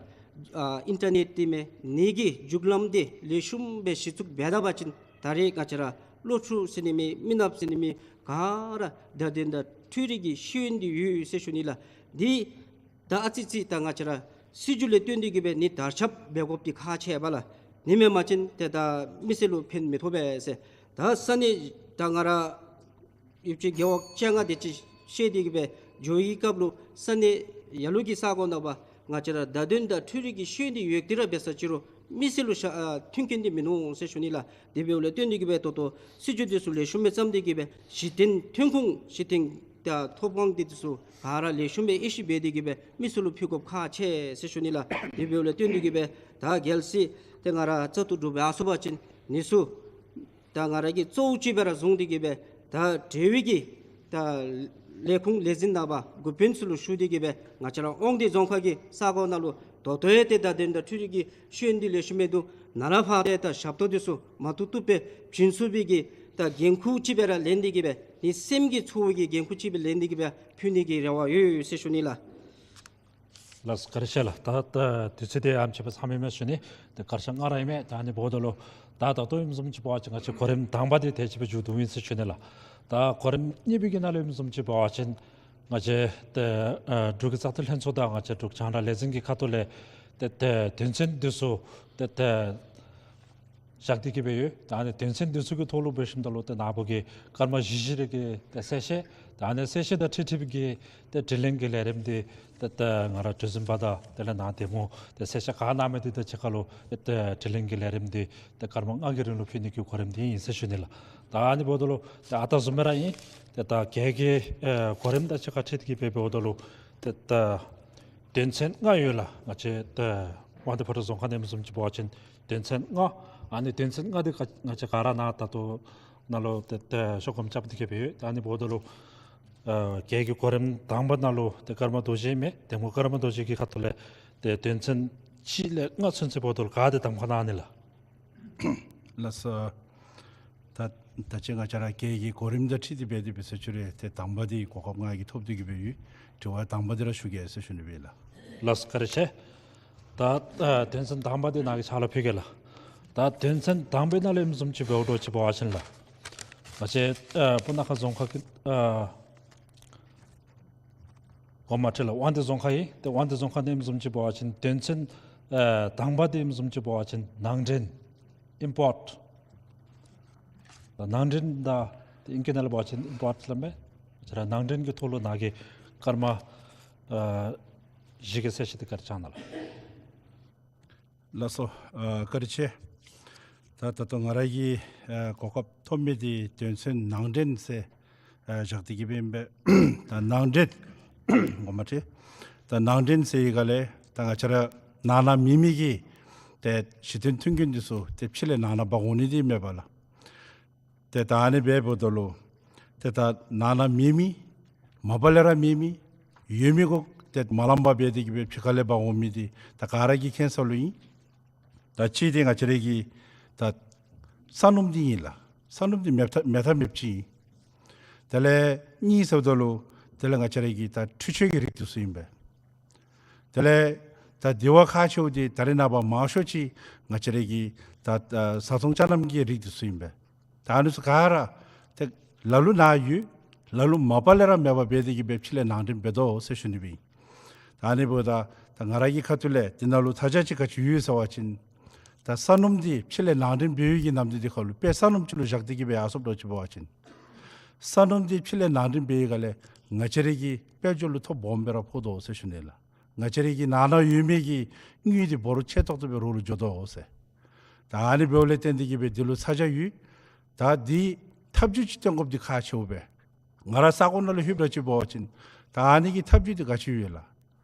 ཨ་ཨིན་ཊར་ནེཊ་འདི་མེན་ནི་གི་རྒྱུག་ལམ་འདི་ལེགས་ཤོམ་སྦེ་གཞི་བཙུགས་འབད་ད་པ་ཅིན་ད་རེས་ང་བཅས་ར་སློབ་ཕྲུག་ཟེར་ནི་མེད། མི་ནགཔ་ཟེར་ནི་མེད། ག་ར་བརྡ་དོན་དང་འཕྲུལ་རིག་གི་ཤེས་ཡོན་འདི་ཡོད་ཟེར་ཞུ་ནི་ལགས། འདི་ད་ཨ་ཙི་ཙི་ད་ང་བཅས་ར་སྲིད་བྱུས་ལས་བརྟེན་ཏེ་གིས་སྦེ་ནི་དར་ཁྱབ་འབད་དགོཔ་འདི་ཁག་ཆེ་བས་ལགས། ནི་མེན་པ་ཅིན་ཏེ་ད་མི་སེར་ལུ་ཕན་མི་ཐོགས་པས་ཟེར། ད་ས་གནས་ད་ང་ར་ཡོདཔ་ཅིག་རྒེད་འོག་བཅོ་ལྔ་དེ་ཅིག་བཤལ་ཏེ་གིས་སྦེ་འགྱོ་བའི་སྐབས་ལུ་ས་གནས་ལ་ལུ་གི་ས་གོ་ནང་པ་ང་བཅས་ར་བརྡ་དོན་དང་འཕྲུལ་རིག་གི་ཤེས་ཡོན་འདི་ཡོད་དེ་ར་འབད་ས་ཅིག་རུང་མི་སེར་ལུ་ཤ་ཨ་མཐུན་རྐྱེན་འདི་མིན་ནུག་ཟེར་ཞུ་ནི་ལགས། དེ་འབདཝ་ལས་བརྟེན་ཏེ་གིས་སྦེ་ད་ལྟོ་སྲིད་བྱུས་འདི་ཚུ་ལེགས་ཤོམ་སྦེ་བརྩམས་ཏེ་གིས་སྦེ་གཞི་རྟེན་ཐོན་ཁུངས་གཞི་རྟེན་ད་ཐོབ་དབང་འདི་ཚུ་ག་ར་ལེགས་ཤོམ་སྦེ་དབྱེ་ཞིབ་འབད་དེ་གིས་སྦེ་མི་སེར་ལུ་ཕུལ་དགོཔ་ཁག་ཆེ་ཟེར་ཞུ་ནི་ལགས། དེ་འབདཝ་ལས་བརྟེན་ཏེ་གིས་སྦེ་ད་གལ་སྲིད་ཏེ་ང་ར་བཙག་འཐུ་གྲུབ་ཡར་སོང་པ་ཅིན་ནི་ཚུ་ད་ང་ར་གིས་གཙོ་བོ་ཅིག་སྦེ་ར་བཟུང་སྟེ་གིས་སྦེ་ད་འབྲེལ་བའི་གི་ད་ལས་ཁུངས་ལས་འཛིན་ནང་པ་འགོ་དཔོན་ཚུ་ལུ་ཞུ་སྟེ་གིས་སྦེ་ང་བཅས་ར་དབང་འདུས་རྫོང་ཁག་གི་ས་གོ་ནང་ལུ་ད་ལྟོ་ཡང་ཏེ་བརྡ་དོན་དང་འཕྲུལ་རིག་གི་ཤེས་ཡོན་འདི་ལེགས་ཤོམ་སྦེ་འདུག། ནཱ་ལས་ཕར་ཏེ་ད་ཞབས་ཏོག་འདི་ཚུ་མ་བཏུབ་བཏུབ་སྦེ་བྱིན་ཚུགས་པའི་གི་ད་འགན་ཁུར་ཅིག་སྦེ་ར་ལེན་ཏེ་གིས་སྦེ་ ཏེ་སེམས་ཀྱི་ཚོར་བའི་གི་འགན་ཁུར་ཅིག་སྦེ་ལེན་ཏེ་གི་སྦེ་ཕུལ་ནི་གི་རེ་བ་ཡོད་ཟེར་ཞུ་ནི་ལགས། ལགས་སོ། བཀའ་དྲིན་ཆེ་ལགས། ད་ད་དུས་ཚོད་འདི་ཨེམ་ཅིག་སྦེ་ཚང་མི་མས་ཞུ་ནི། ད་བཀའ་དྲིན་ཆེ་ང་ར་ཨིན་མས། ད་ཨ་ནི་འབདཝ་ད་ལུ་ད་ད་ལྟོ་ཨིནམ་བཟུམ་ཅིག་འབད་བ་ཅིན་ང་བཅས་གོ་རིམ་དང་པ་འདི་དེ་ཅིག་སྦེ་མཇུག་བསྡུཝ་ཨིན་ཟེར་ཞུ་ནི་ལགས། ད་གོ་རིམ་གཉིས་པའི་གི་ནང་ལུ་ཨིནམ་བཟུམ་ཅིག་འབད་བ་ཅིན་ང་བཅས་ད་ཨ་འབྲུག་གི་བཙག་འཐུ་ལྷན་ཚོགས་དང་ང་བཅས་འབྲུག་རྒྱང་བསྒྲགས་ལས་འཛིན་གྱི་ཁ་ཐུག་ལས་ཏེ་ཏེ་དོན་ཚན་འདི་ཚུ་ཏེ་ཏེ་བཞག་སྟེ་གི་སྦེ་ཡོད། ད་ཨ་ནི་དོན་ཚན་འདི་ཚུ་གི་ཐོག་ལུ་འབད་ཞིནམ་ད་ལུ་ཏེ་ནཱ་བུ་གི་སྐར་མ་བཞི་བཞི་རེ་གི་ཏེ་གསལ་བཤད། ད་ཨ་ནི་གསལ་བཤད་དང་འཁྲིལ་འཁྲིལ་བའི་གི་ཏེ་དྲི་ལན་གྱི་ལས་རིམ་འདི་ཏེ་ཏེ་ང་ར་གྲོས་འཛིན་པ་དང་དེ་ལས་ནཱ་འདེམས་ངོ་ཏེ་གསལ་བཤད་ག་གནང་མི་འདི་དང་གཅིག་ཁར་ལུ་ཏེ་ཏེ་དྲི་ལན་གྱི་ལས་རིམ་འདི་ཏེ་སྐར་མ་ལྔ་གི་རིང་ལུ་ཕུལ་ནི་གི་གོ་རིམ་འདི་ཨིན་ཟེར་ཞུ་ནི་ལགས། ད་ཨ་ནི་འབདཝ་ད་ལུ་ཏེ་ཨ་རྟག་བཟུམ་སྦེ་ར་ཨིན། ཏེ་ད་གལ་གྱི་ཨེ་གོ་རིམ་དང་གཅིག་ཁར་འཁྲིལ་ཏེ་གི་སྦེ་འབདཝ་ད་ལུ་ཏེ་ད་དོན་ཚན་ལྔ་ཡོད་ལགས། ང་བཅས་ད་དབང་འདུས་ཕོ་བྲང་རྫོང་ཁག་ནང་ཨིནམ་བཟུམ་ཅིག་འབད་བ་ཅིན་དོན་ཚན་ལྔ། ཨ་ནི་དོན་ཚན་ལྔ་འདི་ག་ང་བཅས་ག་ར་ནཱ་ད་ལྟོ་ནཱ་ལུ་ཏེ་ཏེ་ཤོག་སྒམ་རྐྱབ་སྟེ་གི་སྦེ་ཡོད། ད་ཨ་ནི་འབདཝ་ད་ལུ་ཨ་གལ་གྱི་གོ་རིམ་དང་པ་ནང་ལུ་ཏེ་ཀརྨ་རྡོ་རྗེ་མས། འདེམས་ངོ་ཀརྨ་རྡོ་རྗེ་གི་ཁ་ཐུག་ལས་ཏེ་དོན་ཚན་གཅིག་ལས་ལྔ་ཚུན་ཚོད་འབདཝ་ད་ལུ་ག་དེ་གདམ་ཁ་གནང་ནི་ལགས། ལགས་སོ། ད་ད་ཅི་ང་བཅས་ར་གལ་གྱི་གོ་རིམ་དང་འཁྲིལ་ཏེ་འབད་དེ་འབད་ཟེར་ཞུ་རུང་ཏེ་དང་པ་འདི་གོ་སྐབས་ང་གིས་ཐོབ་སྟེ་གི་སྦེ་ཡོད། དྲི་བ་དང་པ་འདི་ར་ཞུ་གེ་ཟེར་ཞུ་ནི་སྦེ་ལགས། ལགས་སོ། བཀའ་དྲིན་ཆེ། ད་ཨ་དོན་ཚན་དང་པ་འདི་ནཱ་གི་ཕྱག་ལུ་ཕུལ་གེ་ལགས། ད་དོན་ཚན་དང་པའི་ནང་ལུ་ཨིནམ་བཟུམ་ཅིག་འབདཝ་ད་ཅིག་འབད་བ་ཅིན་ལགས། ང་བཅས་ཨ་སྤུ་ན་ཁ་རྫོང་ཁག་གི་ཨ་འགོ་མ་ཁྲིད་ལགས། དབང་འདུས་རྫོང་ཁག་ཨིན། ཏེ་དབང་འདུས་རྫོང་ཁག་ནང་ཨིནམ་བཟུམ་ཅིག་འབད་བ་ཅིན་དོན་ཚན་ཨ་དང་པ་འདི་ཨིནམ་བཟུམ་ཅིག་འབད་བ་ཅིན་ནང་འདྲེན་ཨིམ་པོརཊ། ནང་འདྲེན་དང་ཏེ་ཨིང་སྐད་ནང་ལུ་འབད་བ་ཅིན་ཨིམ་པོརཊ་སླབ་མས། ང་བཅས་ར་ནང་འདྲེན་གྱི་ཐོག་ལུ་ནཱ་གི་སྐར་མ་ཨ་བཞི་གི་གསལ་བཤད་འདི་བཀའ་དྲིན་བསྐྱང་གནང་ལགས། ལགས་སོ། ཨ་བཀའ་དྲིན་ཆེ། ད་ད་ལྟོ་ང་ར་གིས་ཨ་གོ་སྐབས་ཐོབ་མི་འདི་དོན་ཚན་ནང་འདྲེན་ཟེར་ཨ་བཞག་སྟེ་གི་སྦེ་ཨིན་པས། ད་ནང་འདྲེན་འགོ་མ་ཁྲིད། ད་ནང་འདྲེན་ཟེར་བའི་སྒང་ལས་ད་ང་བཅས་ར་ནང་ན་མེད་མི་གི་ཏེ་གཞི་རྟེན་མཐུན་རྐྱེན་འདི་ཚུ་ཏེ་ཕྱི་ལས་ནང་ན་འབག་འོང་ནི་འདི་མས་པ་ལགས། ཏེ་ད་ཨ་ནི་སྦེ་འབདཝ་ད་ལུ་ཏེ་ད་ནང་ན་མེད་མི་མ་པ་ལས་ར་མེད་མི་ཡོད་མི་གུ་ཏེ་མ་ལངམ་སྦེ་འབད་དེ་གི་སྦེ་ཕྱི་ཁ་ལས་འབག་འོང་མི་འདི་ད་ག་ར་གིས་མཁྱེན་ས་ལུ་ཨིན། ད་གཅིག་འདི་ང་བཅས་ར་གི་ད་ས་སྣུམ་འདི་ཨིན་ལགས། ས་སྣུམ་འདི་མེདཔ་མེདཔ་མེདཔ་ཅིག་ཨིན། དེ་ལས་གཉིས་ཟེརཝ་ད་ལུ་དེ་ལས་ང་བཅས་ར་གི་ད་འཕྲུལ་ཆས་ཀྱི་རིགས་འདི་ཚུ་ཨིན་པས། དེ་ལས་ད་དེ་བ་ཁག་ཆེཝ་འདི་ད་རེས་ནངས་པ་མང་ཤོས་ཅིག་ང་བཅས་ར་གི་ད་ད་བཟའ་འཐུང་ཅ་ལྔམ་གྱི་རིགས་འདི་ཚུ་ཨིན་པས། ད་ཨ་ནི་ཚུ་ག་ར་ཏེ་ལ་ལུ་ནཱ་ཡོད། ལ་ལུ་མ་པ་ལས་ར་མེད་པར་འབད་དེ་གི་སྦེ་ཕྱི་ལས་ནང་འདྲེན་འབད་དོ་ཟེར་ཞུ་ནི་སྦེ་ཨིན། ད་ཨ་ནི་འབདཝ་ད་ད་ང་ར་གི་ཁ་ཐུག་ལས་འདི་ནང་ལུ་མཐའ་དཔྱད་ཅིག་ག་ཅི་ཡོད་ཟེར་བ་ཅིན་ད་ས་སྣུམ་འདི་ཕྱི་ལས་ནང་འདྲེན་འབད་བའི་གི་ནམ་དུས་འདི་ཁར་ལུ་དཔེ་ས་སྣུམ་ཅིག་ལུ་བཞག་སྟེ་གི་སྦེ་ཡར་སོངམ་འདྲཝ་ཅིག་འབད་བ་ཅིན་ས་སྣུམ་འདི་ཕྱི་ལས་ནང་འདྲེན་འབད་བའི་སྒང་ལས་ང་བཅས་ར་གི་དཔལ་འབྱོར་ལུ་ཐོ་སྦོམ་སྦེ་ར་ཕོག་དོ་ཟེར་ཞུ་ནི་ལགས། ང་བཅས་ར་གི་ནང་ན་ཡོད་མི་གི་དངུལ་འདི་འབོར་ཆེ་ཏོག་ཏོ་སྦེ་རོགས་ལུ་འགྱོ་དོ་ཟེར། ད་ཨ་ནི་འབདཝ་ལས་བརྟེན་ཏེ་གི་སྦེ་འདི་ལུ་ཚ་གྱང་ཡོད། ད་འདི་ཐབས་བྱུས་ཅིག་སྟོན་དགོཔ་འདི་ཁག་ཆེཝ་སྦེ། ང་ར་ས་གོ་ནང་ལུ་ལྷོདཔ་འདྲཝ་ཅིག་འབད་བ་ཅིན་ད་ཨ་ནི་གི་ཐབས་བྱུས་འདི་ག་ཅི་ཡོད་ལགས།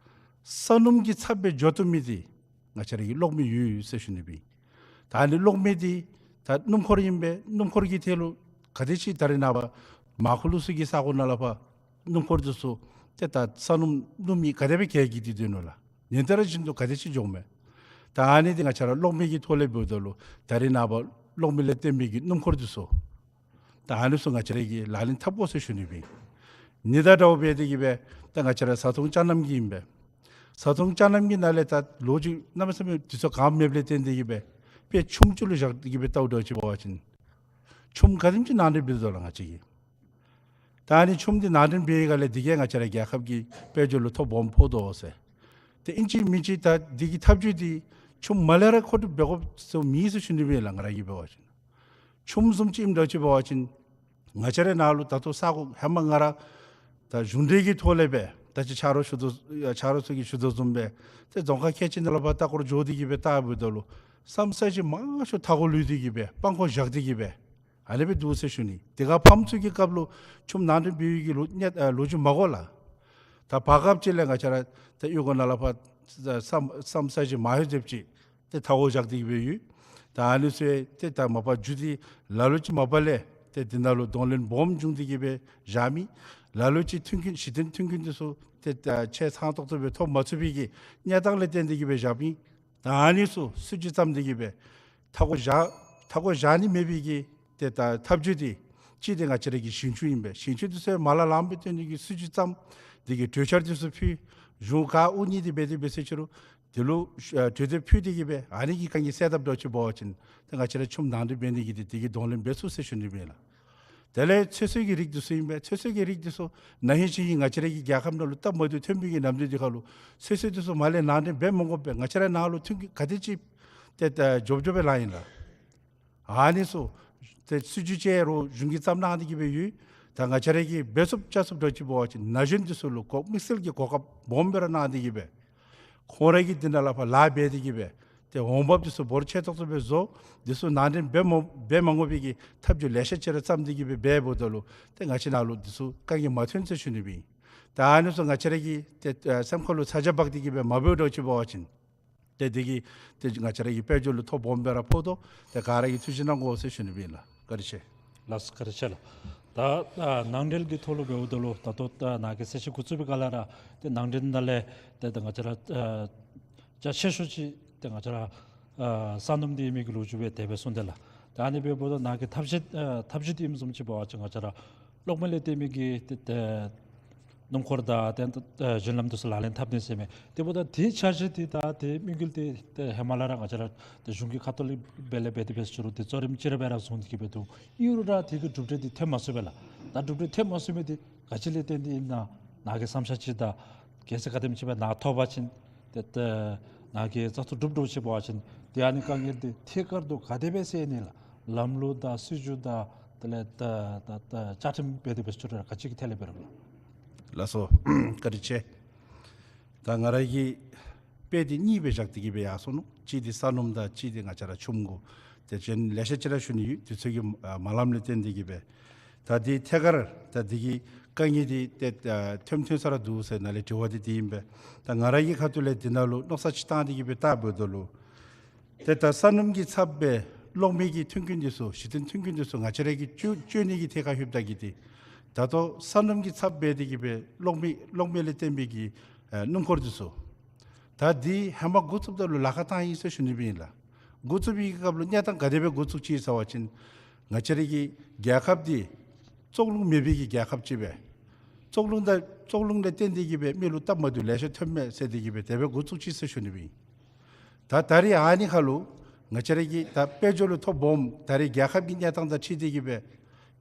ས་སྣུམ་གྱི་ཚབ་སྦེ་འགྱོ་བཏུབ་མི་འདི་ང་བཅས་ར་གི་གློག་མེ་ཡོད་ཟེར་ཞུ་ནི་སྦེ་ཨིན། ད་ཨ་ནི་གློག་མེ་འདི་ད་སྣུམ་འཁོར་ཨིན་པས། སྣུམ་འཁོར་གྱི་ཐད་ལུ་ག་དེ་ཅིག་ད་རེས་ནངས་པ་མར་ཁུ་ལུ་ཚུ་གི་ས་གོ་ནང་ལས་ཕར་སྣུམ་འཁོར་འདི་ཚུ་ཏེ་ད་ས་སྣུམ་སྣུམ་མེ་ག་དེ་སྦེ་གྱལ་གྱི་སྟེ་སྡོད་ནུག་ལགས། ཉིན་ལྟར་བཞིན་དུ་ག་དེ་ཅིག་འགྱོཝ་མས། ད་ཨ་ནི་འདི་ང་བཅས་ར་གློག་མེ་གི་ཐོག་ལས་འབདཝ་ད་ལུ་ད་རེས་ནངས་པ་གློག་མེ་ལས་བཏོན་མི་གི་སྣུམ་འཁོར་འདི་ཚུ་ད་ཨ་ནི་ཚུ་ང་བཅས་ར་གིས་ལག་ལེན་འཐབ་དགོ་ཟེར་ཞུ་ནི་སྦེ་ཨིན། ཨ་ནི་དང་འདྲཝ་འབད་དེ་གི་སྦེ་ད་ང་བཅས་ར་བཟའ་འཐུང་ཅ་ལྔམ་གྱི་ཨིན་པས། བཟའ་འཐུང་ཅ་ལྔམ་གྱི་ནང་ལས་ད་ལོ་རྒྱུས་གནམ་མེད་ས་མེད་དུས་ཚོད་གང་མེདཔ་ལས་བརྟེན་ཏེ་གི་སྦེ་དཔེ་ཆུམ་ཅིག་ལུ་བཞག་སྟེ་གི་སྦེ་བལྟཝ་འདྲཝ་ཅིག་འབད་བ་ཅིན་ཆུམ་ག་དེམ་ཅིག་ནང་འདྲེན་འབད་དོ་ལགས་ང་བཅས་ཀྱིས། ད་ཨ་ནི་ཆུམ་འདི་ནང་འདྲེན་འབད་བའི་སྒང་ལས་འདི་གིས་ང་བཅས་ར་རྒྱལ་ཁབ་ཀྱི་དཔལ་འབྱོར་ལུ་ཐོ་སྦོམ་ཕོག་དོ་ཟེར། ཏེ་ཨིན་ཅི་མིན་ཅི་ད་འདི་གི་ཐབས་བྱུས་འདི་ཆུམ་མ་ལས་ར་མཁོ་སྒྲུབ་འབད་དགོཔ་ཟེར་མེད་ཟེར་ཞུ་ནི་སྦེ་ལགས། ང་ར་གིས་འབད་བ་ཅིན་ཆུམ་བཟུམ་ཅིག་ཨིནམ་འདྲཝ་ཅིག་འབད་བ་ཅིན་ང་བཅས་རའི་ནང་ལུ་ད་ལྟོ་ས་གོ་ཧེ་མ་ང་ར་ད་གཞུང་འབྲེལ་གྱི་ཐོག་ལས་སྦེ་ད་ཅི་ཆ་རོགས་ཞུ་དོ་ཆ་རོགས་ཚུ་གིས་ཞུ་དོ་བཟུམ་སྦེ་ཏེ་རྫོང་ཁག་ཁལ་གཅིག་ནང་ལས་ཕར་ལྟ་སྐོར་འགྱོ་སྟེ་གི་སྦེ་བལྟཝ་ད་ལུ་ས་མཚམས་ཅིག་མང་ཤོས་མཐའ་འཁོར་ལུས་ཏེ་གི་སྦེ་སྤང་འཁོར་བཞག་སྟེ་གི་སྦེ་ཨ་ནི་སྦེ་འདུག་ཟེར་ཞུ་ནི། དེ་ཁར་ཕམ་ཚུ་གི་སྐབས་ལུ་ཆུམ་ནང་འདྲེན་འབད་བའི་གི་ལོ་གནས་ཨ་ལོ་རྒྱུས་མ་གོ་ལགས། ད་བར་སྐབས་ཅིག་ལས་ང་བཅས་ར་ད་གཡུས་སྒོ་ནང་ལས་ཕར་ས་ས་མཚམས་ཅིག་མ་ཧེ་ཟེརཝ་ཅིག་ཏེ་མཐའ་འཁོར་བཞག་སྟེ་གི་སྦེ་ཡོད། ད་ཨ་ནི་ཚུ་ཏེ་ད་མ་པ་རྒྱུ་འདི་ལ་ལུ་ཅིག་མ་པ་ལས་ཏེ་འདི་ནང་ལུ་གདོང་ལེན་སྦོམ་བྱུང་སྟེ་གི་སྦེ་བཞག་མི། ལ་ལུ་ཅིག་མཐུན་རྐྱེན་གཞི་རྟེན་མཐུན་རྐྱེན་འདི་ཚུ་ཏེ་ད་ཆ་ཚང་ཏོག་ཏོ་སྦེ་ཐོབ་མ་ཚུགས་པའི་གི་གནས་སྟངས་ལས་བརྟེན་ཏེ་གི་སྦེ་བཞག་མི། ད་ཨ་ནི་ཚུ་སུ་ཅིག་བརྩམས་ཏེ་གི་སྦེ་མཐའ་འཁོར་བཞག་མཐའ་འཁོར་བཞག་ནི་མེད་པའི་གི་ཏེ་ད་ཐབས་བྱུས་འདི་ གཅིག་འདི་ང་བཅས་ར་གི་ཞིང་ཆུ་ཨིན་པས། ཞིང་ཆུ་འདི་ཚུ་མ་ལ་ལངམ་སྦེ་བཏོན་ནི་གི་སྲིད་བྱུས་བརྩམ། དེ་གི་གྲོས་འཆར་འདི་ཚུ་ཕུལ། གཞུང་ག་དབུ་བརྙེས་ཏེ་འབད་དེ་འབད་ཟེར་ཅི་རུང་དེ་ལུ་ཨ་གྲོས་འདེབས་ཕུལ་ཏེ་གི་སྦེ་ཨ་ནི་གི་དཀའ་ངལ་སེལ་ཐབས་འདྲཝ་ཅིག་འབད་བ་ཅིན་ཏེ་ང་བཅས་ར་ཆུམ་ནང་འདྲེན་འབད་ནི་གི་འདི་དེ་གི་གདོང་ལེན་འབད་ཚུགས་ཟེར་ཞུ་ནི་ཨིན་ལགས། དེ་ལས་ཚོད་བསྲེ་གི་རིགས་འདི་ཚུ་ཨིན་པས། ཚོད་བསྲེ་གི་རིགས་འདི་ཚུ་ན་ཧིང་ཅིན་ཧིང་ང་བཅས་ར་གི་རྒྱལ་ཁབ་ནང་ལུ་སྟབས་མ་བདེཝ་ཐོན་པའི་གི་ནམ་དུས་འདི་ཁར་ལུ་ཚོད་བསྲེ་འདི་ཚུ་མར་ལས་ནང་འདྲེན་འབད་མ་དགོ་པར་ང་བཅས་ར་ནང་ལུ་ཐོན་གི་ག་དེ་ཅིག་ཏེ་ཏེ་འཇོབ་འཇོབ་སྦེ་ལང་ཡི་ལགས། ཨ་ནི་ཚུ་ཏེ་སྲིད་བྱུས་ཅིག་རོགས་གཞུང་གིས་བརྩམས་གནང་སྟེ་གི་སྦེ་ཡོད། ད་ང་བཅས་ར་གིས་འབད་ཚུགསཔ་བྱ་ཚུགསཔ་འདྲཝ་ཅིག་འབད་བ་ཅིན་ན་གཞོན་འདི་ཚུ་ལུ་གོ་དམིགས་བསལ་གྱི་གོ་སྐབས་སྦོམ་སྦེ་ར་གནང་སྟེ་གི་སྦེ་ཁོང་ར་གིས་འདི་ནང་ལས་ཕར་ལཱ་འབད་དེ་གི་སྦེ་ཏེ་འོང་འབབ་འདི་ཚུ་འབོར་ཆེ་ཏོག་ཏོ་སྦེ་བཟོ། འདི་ཚུ་ནང་འདྲེན་འབད་མ་འབད་མ་དགོ་པའི་གི་ཐབས་བྱུས་ལེ་ཤ་ཅིག་ར་བརྩམས་ཏེ་གི་སྦེ་འབདཝ་ད་ལུ་ཏེ་ང་བཅས་ནང་ལུ་འདི་ཚུ་དཀའ་ངལ་མ་ཐོན་ཟེར་ཞུ་ནི་ཨིན། ད་ཨ་ནི་ཚུ་ང་བཅས་ར་གིས་ཏེ་ཨ་སེམས་ཁར་ལུ་ཚ་གྱང་འབག་སྟེ་གི་སྦེ་མ་འབདཝ་འདྲཝ་ཅིག་འབད་བ་ཅིན་ཏེ་འདི་གིས་ཏེ་ང་བཅས་ར་གི་དཔལ་འབྱོར་ལུ་ཐོ་སྦོམ་སྦེ་ར་ཕོག་དོ། ཏེ་ག་ར་གིས་ཐུགས་བཞེས་གནང་དགོ་ཟེར་ཞུ་ནི་ཨིན་ལགས། བཀའ་དྲིན་ཆེ། ལགས་སོ། བཀའ་དྲིན་ཆེ་ལགས། ད་ཨ་ནང་འབྲེལ་གྱི་ཐོག་ལུ་འབདཝ་ད་ལུ་ད་ལྟོ་ད་ནཱ་གིས་གསལ་བཤད་འགོ་བཙུགས་པའི་སྐབས་ལས་ར་ཏེ་ནང་འབྲེལ་ནང་ལས་ཏེ་ད་ང་བཅས་ར་ཨ་རྒྱ་ཆེ་ཤོས་ཅིག་ཏེ་ང་བཅས་ར་ཨ་ས་སྣུམ་འདི་ཨིན་མི་གི་ལོ་རྒྱུས་སྦེ་དེ་སྦེ་གསུངས་ཏེ་ལགས། ད་ཨ་ནི་འབདཝ་ད་ནཱ་གི་ཐབས་ཤེས་ཨ་ཐབས་བྱུས་འདི་ཨིནམ་བཟུམ་ཅིག་འབད་བ་ཅིན་ང་བཅས་ར་གློག་མེ་ལས་བརྟེན་མི་གི་ཏེ་ཏེ་སྣུམ་འཁོར་དང་ཏེ་ཏེ་གཞུང་ལམ་འདི་ཚུ་ལག་ལེན་འཐབ་ནི་ཟེར་མི་འདི་འབདཝ་ད་དེའི་འཆར་གཞི་འདི་དང་དེའི་དམིགས་ཡུལ་འདི་ཏེ་ཧེ་མ་ལས་ར་ང་བཅས་ར་ཏེ་གཞུང་གི་ཁ་ཐུག་ལས་འབད་ལས་འབད་དེ་འབད་ཟེར་ཅི་རུང་ཏེ་གཙོ་རིམ་ཅིག་ར་འབད་ར་བཟུང་སྟེ་གི་འབད་དོ། ཨིན་རུང་ར་དེ་གི་གྲུབ་འབྲས་འདི་ཐོན་མ་ཚུགས་པས་ལགས། ད་གྲུབ་འབྲས་ཐོན་མ་ཚུགས་མི་འདི་ག་ཅི་ལས་བརྟེན་ཏེ་ཨིན་ན་ནཱ་གི་བསམ་འཆར་ཅིག་དང་གལ་སྲིད་ག་དེམ་ཅིག་སྦེ་ནཱ་ཐོབ་པ་ཅིན་ཏེ་ཏེ་ནཱ་གི་བཙག་འཐུ་གྲུབ་འདྲཝ་ཅིག་འབད་བ་ཅིན་ཏེ་ཨ་ནི་དཀའ་ངལ་འདི་ཐད་ཀར་དུ་ག་དེ་སྦེ་སེལ་ནི་ལགས། ལམ་ལུགས་དང་སྲིད་བྱུས་དང་དེ་ལས་ད་ད་ད་བཅའ་ཁྲིམས་འབད་དེ་འབད་ཟེར་ཅི་རུང་ར་ག་ཅི་གི་ཐད་ལས་འབད་རུང་ལགས། ལགས་སོ། བཀའ་དྲིན་ཆེ། ད་ང་ར་གིས་དཔེ་འདི་གཉིས་སྦེ་བཞག་སྟེ་གི་སྦེ་ཡར་སོང་ནུག། གཅིག་འདི་ས་སྣུམ་དང་གཅིག་འདི་ང་བཅས་ར་ཆུམ་གུ། ཏེ་གཞན་ལེ་ཤ་ཅིག་ར་ཞུ་ནི་ཡོད། དུས་ཚོད་ཀྱི་ཨ་མ་ལངམ་ལས་བརྟེན་ཏེ་གི་སྦེ། ད་འདི་ཐད་ཀར་ད་འདི་གི་དཀའ་ངལ་འདི་ཏེ་ཨ་ཐོནམ་ཐོན་ས་ར་འདུག་ཟེར་ནཱ་ལས་དྲི་བ་འདི་འདི་ཨིན་པས། ད་ང་ར་གི་ཁ་ཐུག་ལས་འདི་ནང་ལུ་མནོ་བསམ་ཅིག་བཏང་སྟེ་གི་སྦེ་བལྟཝ་ད་ལུ་ཏེ་ད་ས་སྣུམ་གྱི་ཚབ་སྦེ་གློག་མེ་གི་ཐོན་ཁུངས་འདི་ཚུ་གཞི་རྟེན་ཐོན་ཁུངས་འདི་ཚུ་ང་བཅས་ར་གིས་སྤྱོད་སྤྱོད་ནི་གི་ཐད་ཁར་ལྷོདཔ་ད་གི་འདི་ད་ལྟོ་ས་སྣུམ་གྱི་ཚབ་འབད་དེ་གི་སྦེ་གློག་མེ་གློག་མེ་ལས་བརྟེན་པའི་གི་ཨ་སྣུམ་འཁོར་འདི་ཚུ། ད་འདི་ཧེ་མ་འགོ་བཙུགསཔ་ད་ལུ་ལཱ་ཁག་བཏང་ཡི་ཟེར་ཞུ་ནི་སྦེ་ཨིན་ལགས། འགོ་བཙུགས་པའི་སྐབས་ལུ་གནས་སྟངས་ག་དེ་སྦེ་འགོ་བཙུགས་ཅི་ཟེར་བ་ཅིན་ང་བཅས་ར་གི་རྒྱལ་ཁབ་འདི་བཙོག་རླུང་མེད་པའི་གི་རྒྱལ་ཁབ་ཅིག་སྦེ་བཙོག་རླུང་དང་བཙོག་རླུང་ལས་བརྟེན་ཏེ་གི་སྦེ་མི་ལུ་སྟབས་མ་བདེཝ་ལེ་ཤ་ཐོནམ་མས་ཟེར་ཏེ་གི་སྦེ་དེ་སྦེ་འགོ་བཙུགས་ཅི་ཟེར་ཞུ་ནི་སྦེ་ཨིན། ད་ད་རིས་ཨ་ནི་ཁར་ལུ་ང་བཅས་ར་གིས་ད་དཔལ་འབྱོར་ལུ་ཐོ་སྦོམ་ད་རིས་རྒྱལ་ཁབ་ཀྱི་གནས་སྟངས་དང་འཁྲིལ་ཏེ་གི་སྦེ་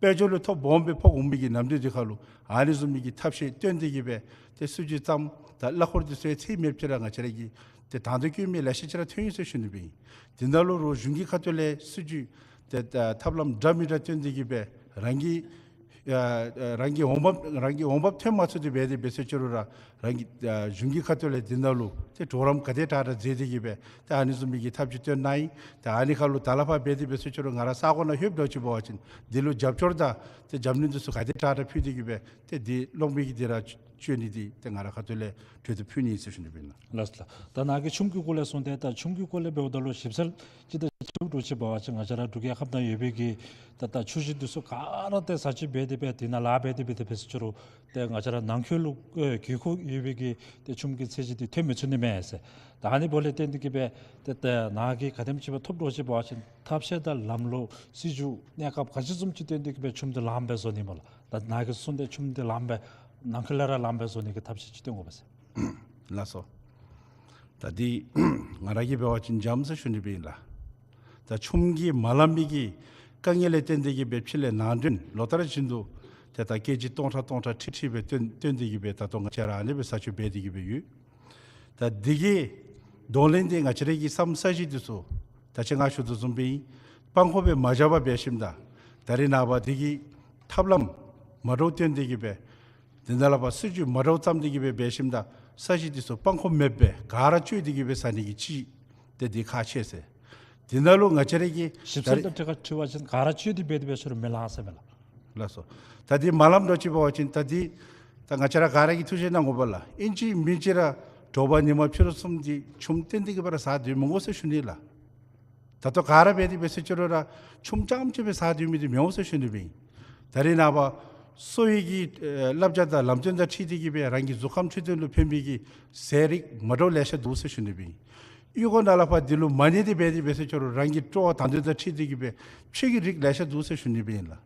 དཔལ་འབྱོར་ལུ་ཐོ་སྦོམ་སྦེ་ཕོག་འོང་མི་གི་ནམ་དུས་འདི་ཁར་ལུ་ཨ་ནི་བཟུམ་མའི་གི་ཐབས་ཤེས་བཏོན་ཏེ་གི་སྦེ་ཏེ་སྲིད་བྱུས་བརྩམ། ད་གླ་འཁོར་འདི་ཚུ་ཡང་ཚད་མེདཔ་ཅིག་ར་ང་བཅས་ར་གིས་ཏེ་དང་དུ་བཀོད་མི་ལེ་ཤ་ཅིག་ར་ཐོན་ཡི་ཟེར་ཞུ་ནི་སྦེ་ཨིན། དེ་ནང་ལུ་རོགས་གཞུང་གི་ཁ་ཐུག་ལས་སྲིད་བྱུས་ཏེ་ད་ཐབས་ལམ་འདྲ་མི་འདྲ་བཏོན་ཏེ་གི་སྦེ་རང་གི་ཨ་ཨ་རང་གི་འོང་འབབ་རང་གི་འོང་འབབ་ཐོན་མ་ཚུགས་ཏེ་འབད་དེ་འབད་ཟེར་ཅི་རུང་ར་རང་གི་ཨ་གཞུང་གི་ཁ་ཐུག་ལས་འདི་ནང་ལུ་ཏེ་གྲོགས་རམ་ག་དེ་དྲག་དྲག་མཛད་དེ་གི་སྦེ་ཏེ་ཨ་ནི་བཟུམ་མའི་གི་ཐབས་བྱུས་བཏོན་གནང་ཡི། ཏེ་ཨ་ནི་ཁར་ལུ་ད་ལས་ཕར་འབད་དེ་འབད་ཟེར་ཅི་རུང་ང་ར་ས་གོ་ནང་ལྷོདཔ་འདྲཝ་ཅིག་འབད་བ་ཅིན་འདི་ལུ་རྒྱབ་སྐྱོར་དང་ཏེ་རྒྱབ་གནོན་འདི་ཚུ་ག་དེ་དྲག་དྲག་ཕུལ་ཏེ་གི་སྦེ་ཏེ་འདི་གློག་མེ་གི་འདི་ར་སྤྱོད་ནི་འདི་ཏེ་ང་ར་ཁ་ཐུག་ལས་གྲོས་བསྡུར་ཕུལ་ནི་ཨིན་ཟེར་ཞུ་ནི་སྦེ་ཨིན་ལགས། ལགས་ལགས། ད་ནཱ་གིས་ཆུམ་གྱི་སྐོར་ལས་གསུངས་ཏེ་ད་ཆུམ་གྱི་སྐོར་ལས་འབདཝ་ད་ལུ་ཞིབ་གསལ་ཅིག་ད་ཞུ་དོ་ཅིག་འབད་བ་ཅིན་ང་བཅས་ར་འབྲུག་རྒྱལ་ཁབ་ནང་ཡོད་པའི་གི་ད་ད་ཆུ་ཞིང་འདི་ཚུ་ག་ར་ཏེ་བཟའ་སྤྱོད་འབད་དེ་འབད་དེ་ནང་ལཱ་འབད་དེ་འབད་དེ་འབད་ཟེར་ཅི་རུང་ཏེ་ང་བཅས་ར་ནང་འཁོད་ལུ་ཨེ་དགོས་མཁོ་ཡོད་པའི་གི་ཏེ་ཆུམ་གྱི་ཚད་གཞི་འདི་ཐོན་མི་ཚུགས་ནི་མས་ཟེར། ད་ཨ་ནི་འབདཝ་ལས་བརྟེན་ཏེ་གི་སྦེ་ཏེ་ཏེ་ནཱ་གིས་ག་དེམ་ཅིག་སྦེ་ཐོབ་དོ་ཅིག་འབད་བ་ཅིན་ཐབས་ཤེས་དང་ལམ་ལུགས་སྲིད་བྱུས་གནས་སྐབས་ག་ཅི་བཟུམ་ཅིག་བཏོན་ཏེ་གི་སྦེ་ཆུམ་འདི་ལངམ་སྦེ་བཟོ་ནི་སྨོ་ལགས། ད་ནཱ་གིས་གསུངས་ཏེ་ཆུམ་འདི་ལངམ་སྦེ་ནང་འཁོད་ལས་ར་ལངམ་སྦེ་བཟོ་ནི་གི་ཐབས་ཤེས་ཅིག་སྟོན་དགོ་པས་ཟེར། ལགས་སོ། ད་འདི་ང་ར་གིས་འབད་བ་ཅིན་འཇམ་ཟེར་ཞུ་ནི་སྦེ་ཨིན་ལགས། ད་ཆུམ་གྱིས་མ་ལངམ་མི་གི་དཀའ་ངལ་ལས་བརྟེན་ཏེ་གི་སྦེ་ཕྱི་ལས་ནང་འདྲེན་ལོ་ལྟར་བཞིན་དུ་ཏེ་ད་ཀེ་ཇི་སྟོང་ཕྲག་སྟོང་ཕྲག་ཁྲི་ཁྲི་སྦེ་བཏོན་བཏོན་ཏེ་གི་སྦེ་ད་ལྟོ་ང་བཅས་ར་ཨ་ནི་སྦེ་བཟའ་སྤྱོད་འབད་དེ་གི་སྦེ་ཡོད། ད་འདི་གི་གདོང་ལེན་འདི་ང་བཅས་ར་གི་ས་སྣུམ་ས་གཞི་འདི་ཚུ་ད་ཅི་ང་ཞུ་དོ་བཟུམ་སྦེ་སྤང་ཁོག་སྦེ་མ་བཞག་པར་འབད་ཞིནམ་ད་ད་རེས་ནངས་པ་འདི་གི་ཐབས་ལམ་མ་འདྲཝ་བཏོན་ཏེ་གི་སྦེ་དེ་ནང་ལས་ཕར་སྲིད་བྱུས་མ་འདྲཝ་བརྩམས་ཏེ་གི་སྦེ་འབད་ཞིནམ་ད་ས་གཞི་འདི་ཚུ་སྤང་ཁོག་མེདཔ་སྦེ་ག་ར་སྤྱོད་དེ་གི་སྦེ་བཟའ་ནི་གི་ཅིག་ཏེ་འདི་ཁག་ཆེ་ཟེར། དེ་ནང་ལུ་ང་བཅས་ར་གི་ཞིབ་འཚོལ་དང་འཁྲིལ་ཁ་འཁྲིལ་བ་ཅིན་ག་ར་སྤྱོད་དེ་འབད་དེ་འབད་ཟེར་རུང་མི་ལང་ཟེར་མས་ལགས། ལགས་སོ། ད་འདི་མ་ལངམ་འདྲཝ་ཅིག་འབད་བ་ཅིན་ད་འདི་ད་ང་བཅས་ར་ག་ར་གིས་ཐུགས་བཞེས་གནང་དགོ་པས་ལགས། ཨིན་ཅི་མིན་ཅི་ར་དྲོ་པ་ཉིན་མ་ཕྱི་རུ་གསུམ་འདི་ཆུམ་བཏོན་ཏེ་གི་སྦེ་ར་བཟའ་སྡོད་མི་དགོ་ཟེར་ཞུ་ནི་ལགས། ད་ལྟོ་ག་ར་འབད་དེ་འབད་ཟེར་ཅི་རུང་ར་ཆུམ་རྐྱངམ་ཅིག་སྦེ་བཟའ་སྡོད་མི་འདི་མི་འོང་ཟེར་ཞུ་ནི་སྦེ་ཨིན། ད་རེས་ནངས་པ་གསོ་བའི་གི་ཨེ་བསླབ་བྱ་དང་ལམ་སྟོན་དང་འཁྲིལ་ཏེ་གི་སྦེ་རང་གི་གཟུགས་ཁམས་འཕྲོད་བསྟེན་ལུ་ཕན་པའི་གི་ཟས་རིགས་མ་འདྲཝ་ལེ་ཤ་འདུག་ཟེར་ཞུ་ནི་སྦེ་ཨིན། གཡུས་སྒོ་ནང་ལས་ཕར་འདི་ལུ་མ་ཉན་ཏེ་འབད་དེ་འབད་ཟེར་ཅི་རུང་རང་གི་སྤྲོ་བ་དང་འདོད་དང་འཁྲིལ་ཏེ་གི་སྦེ་ཕྱེ་གི་རིགས་ལེ་ཤ་འདུག་ཟེར་ཞུ་ནི་སྦེ་ཨིན་ལགས།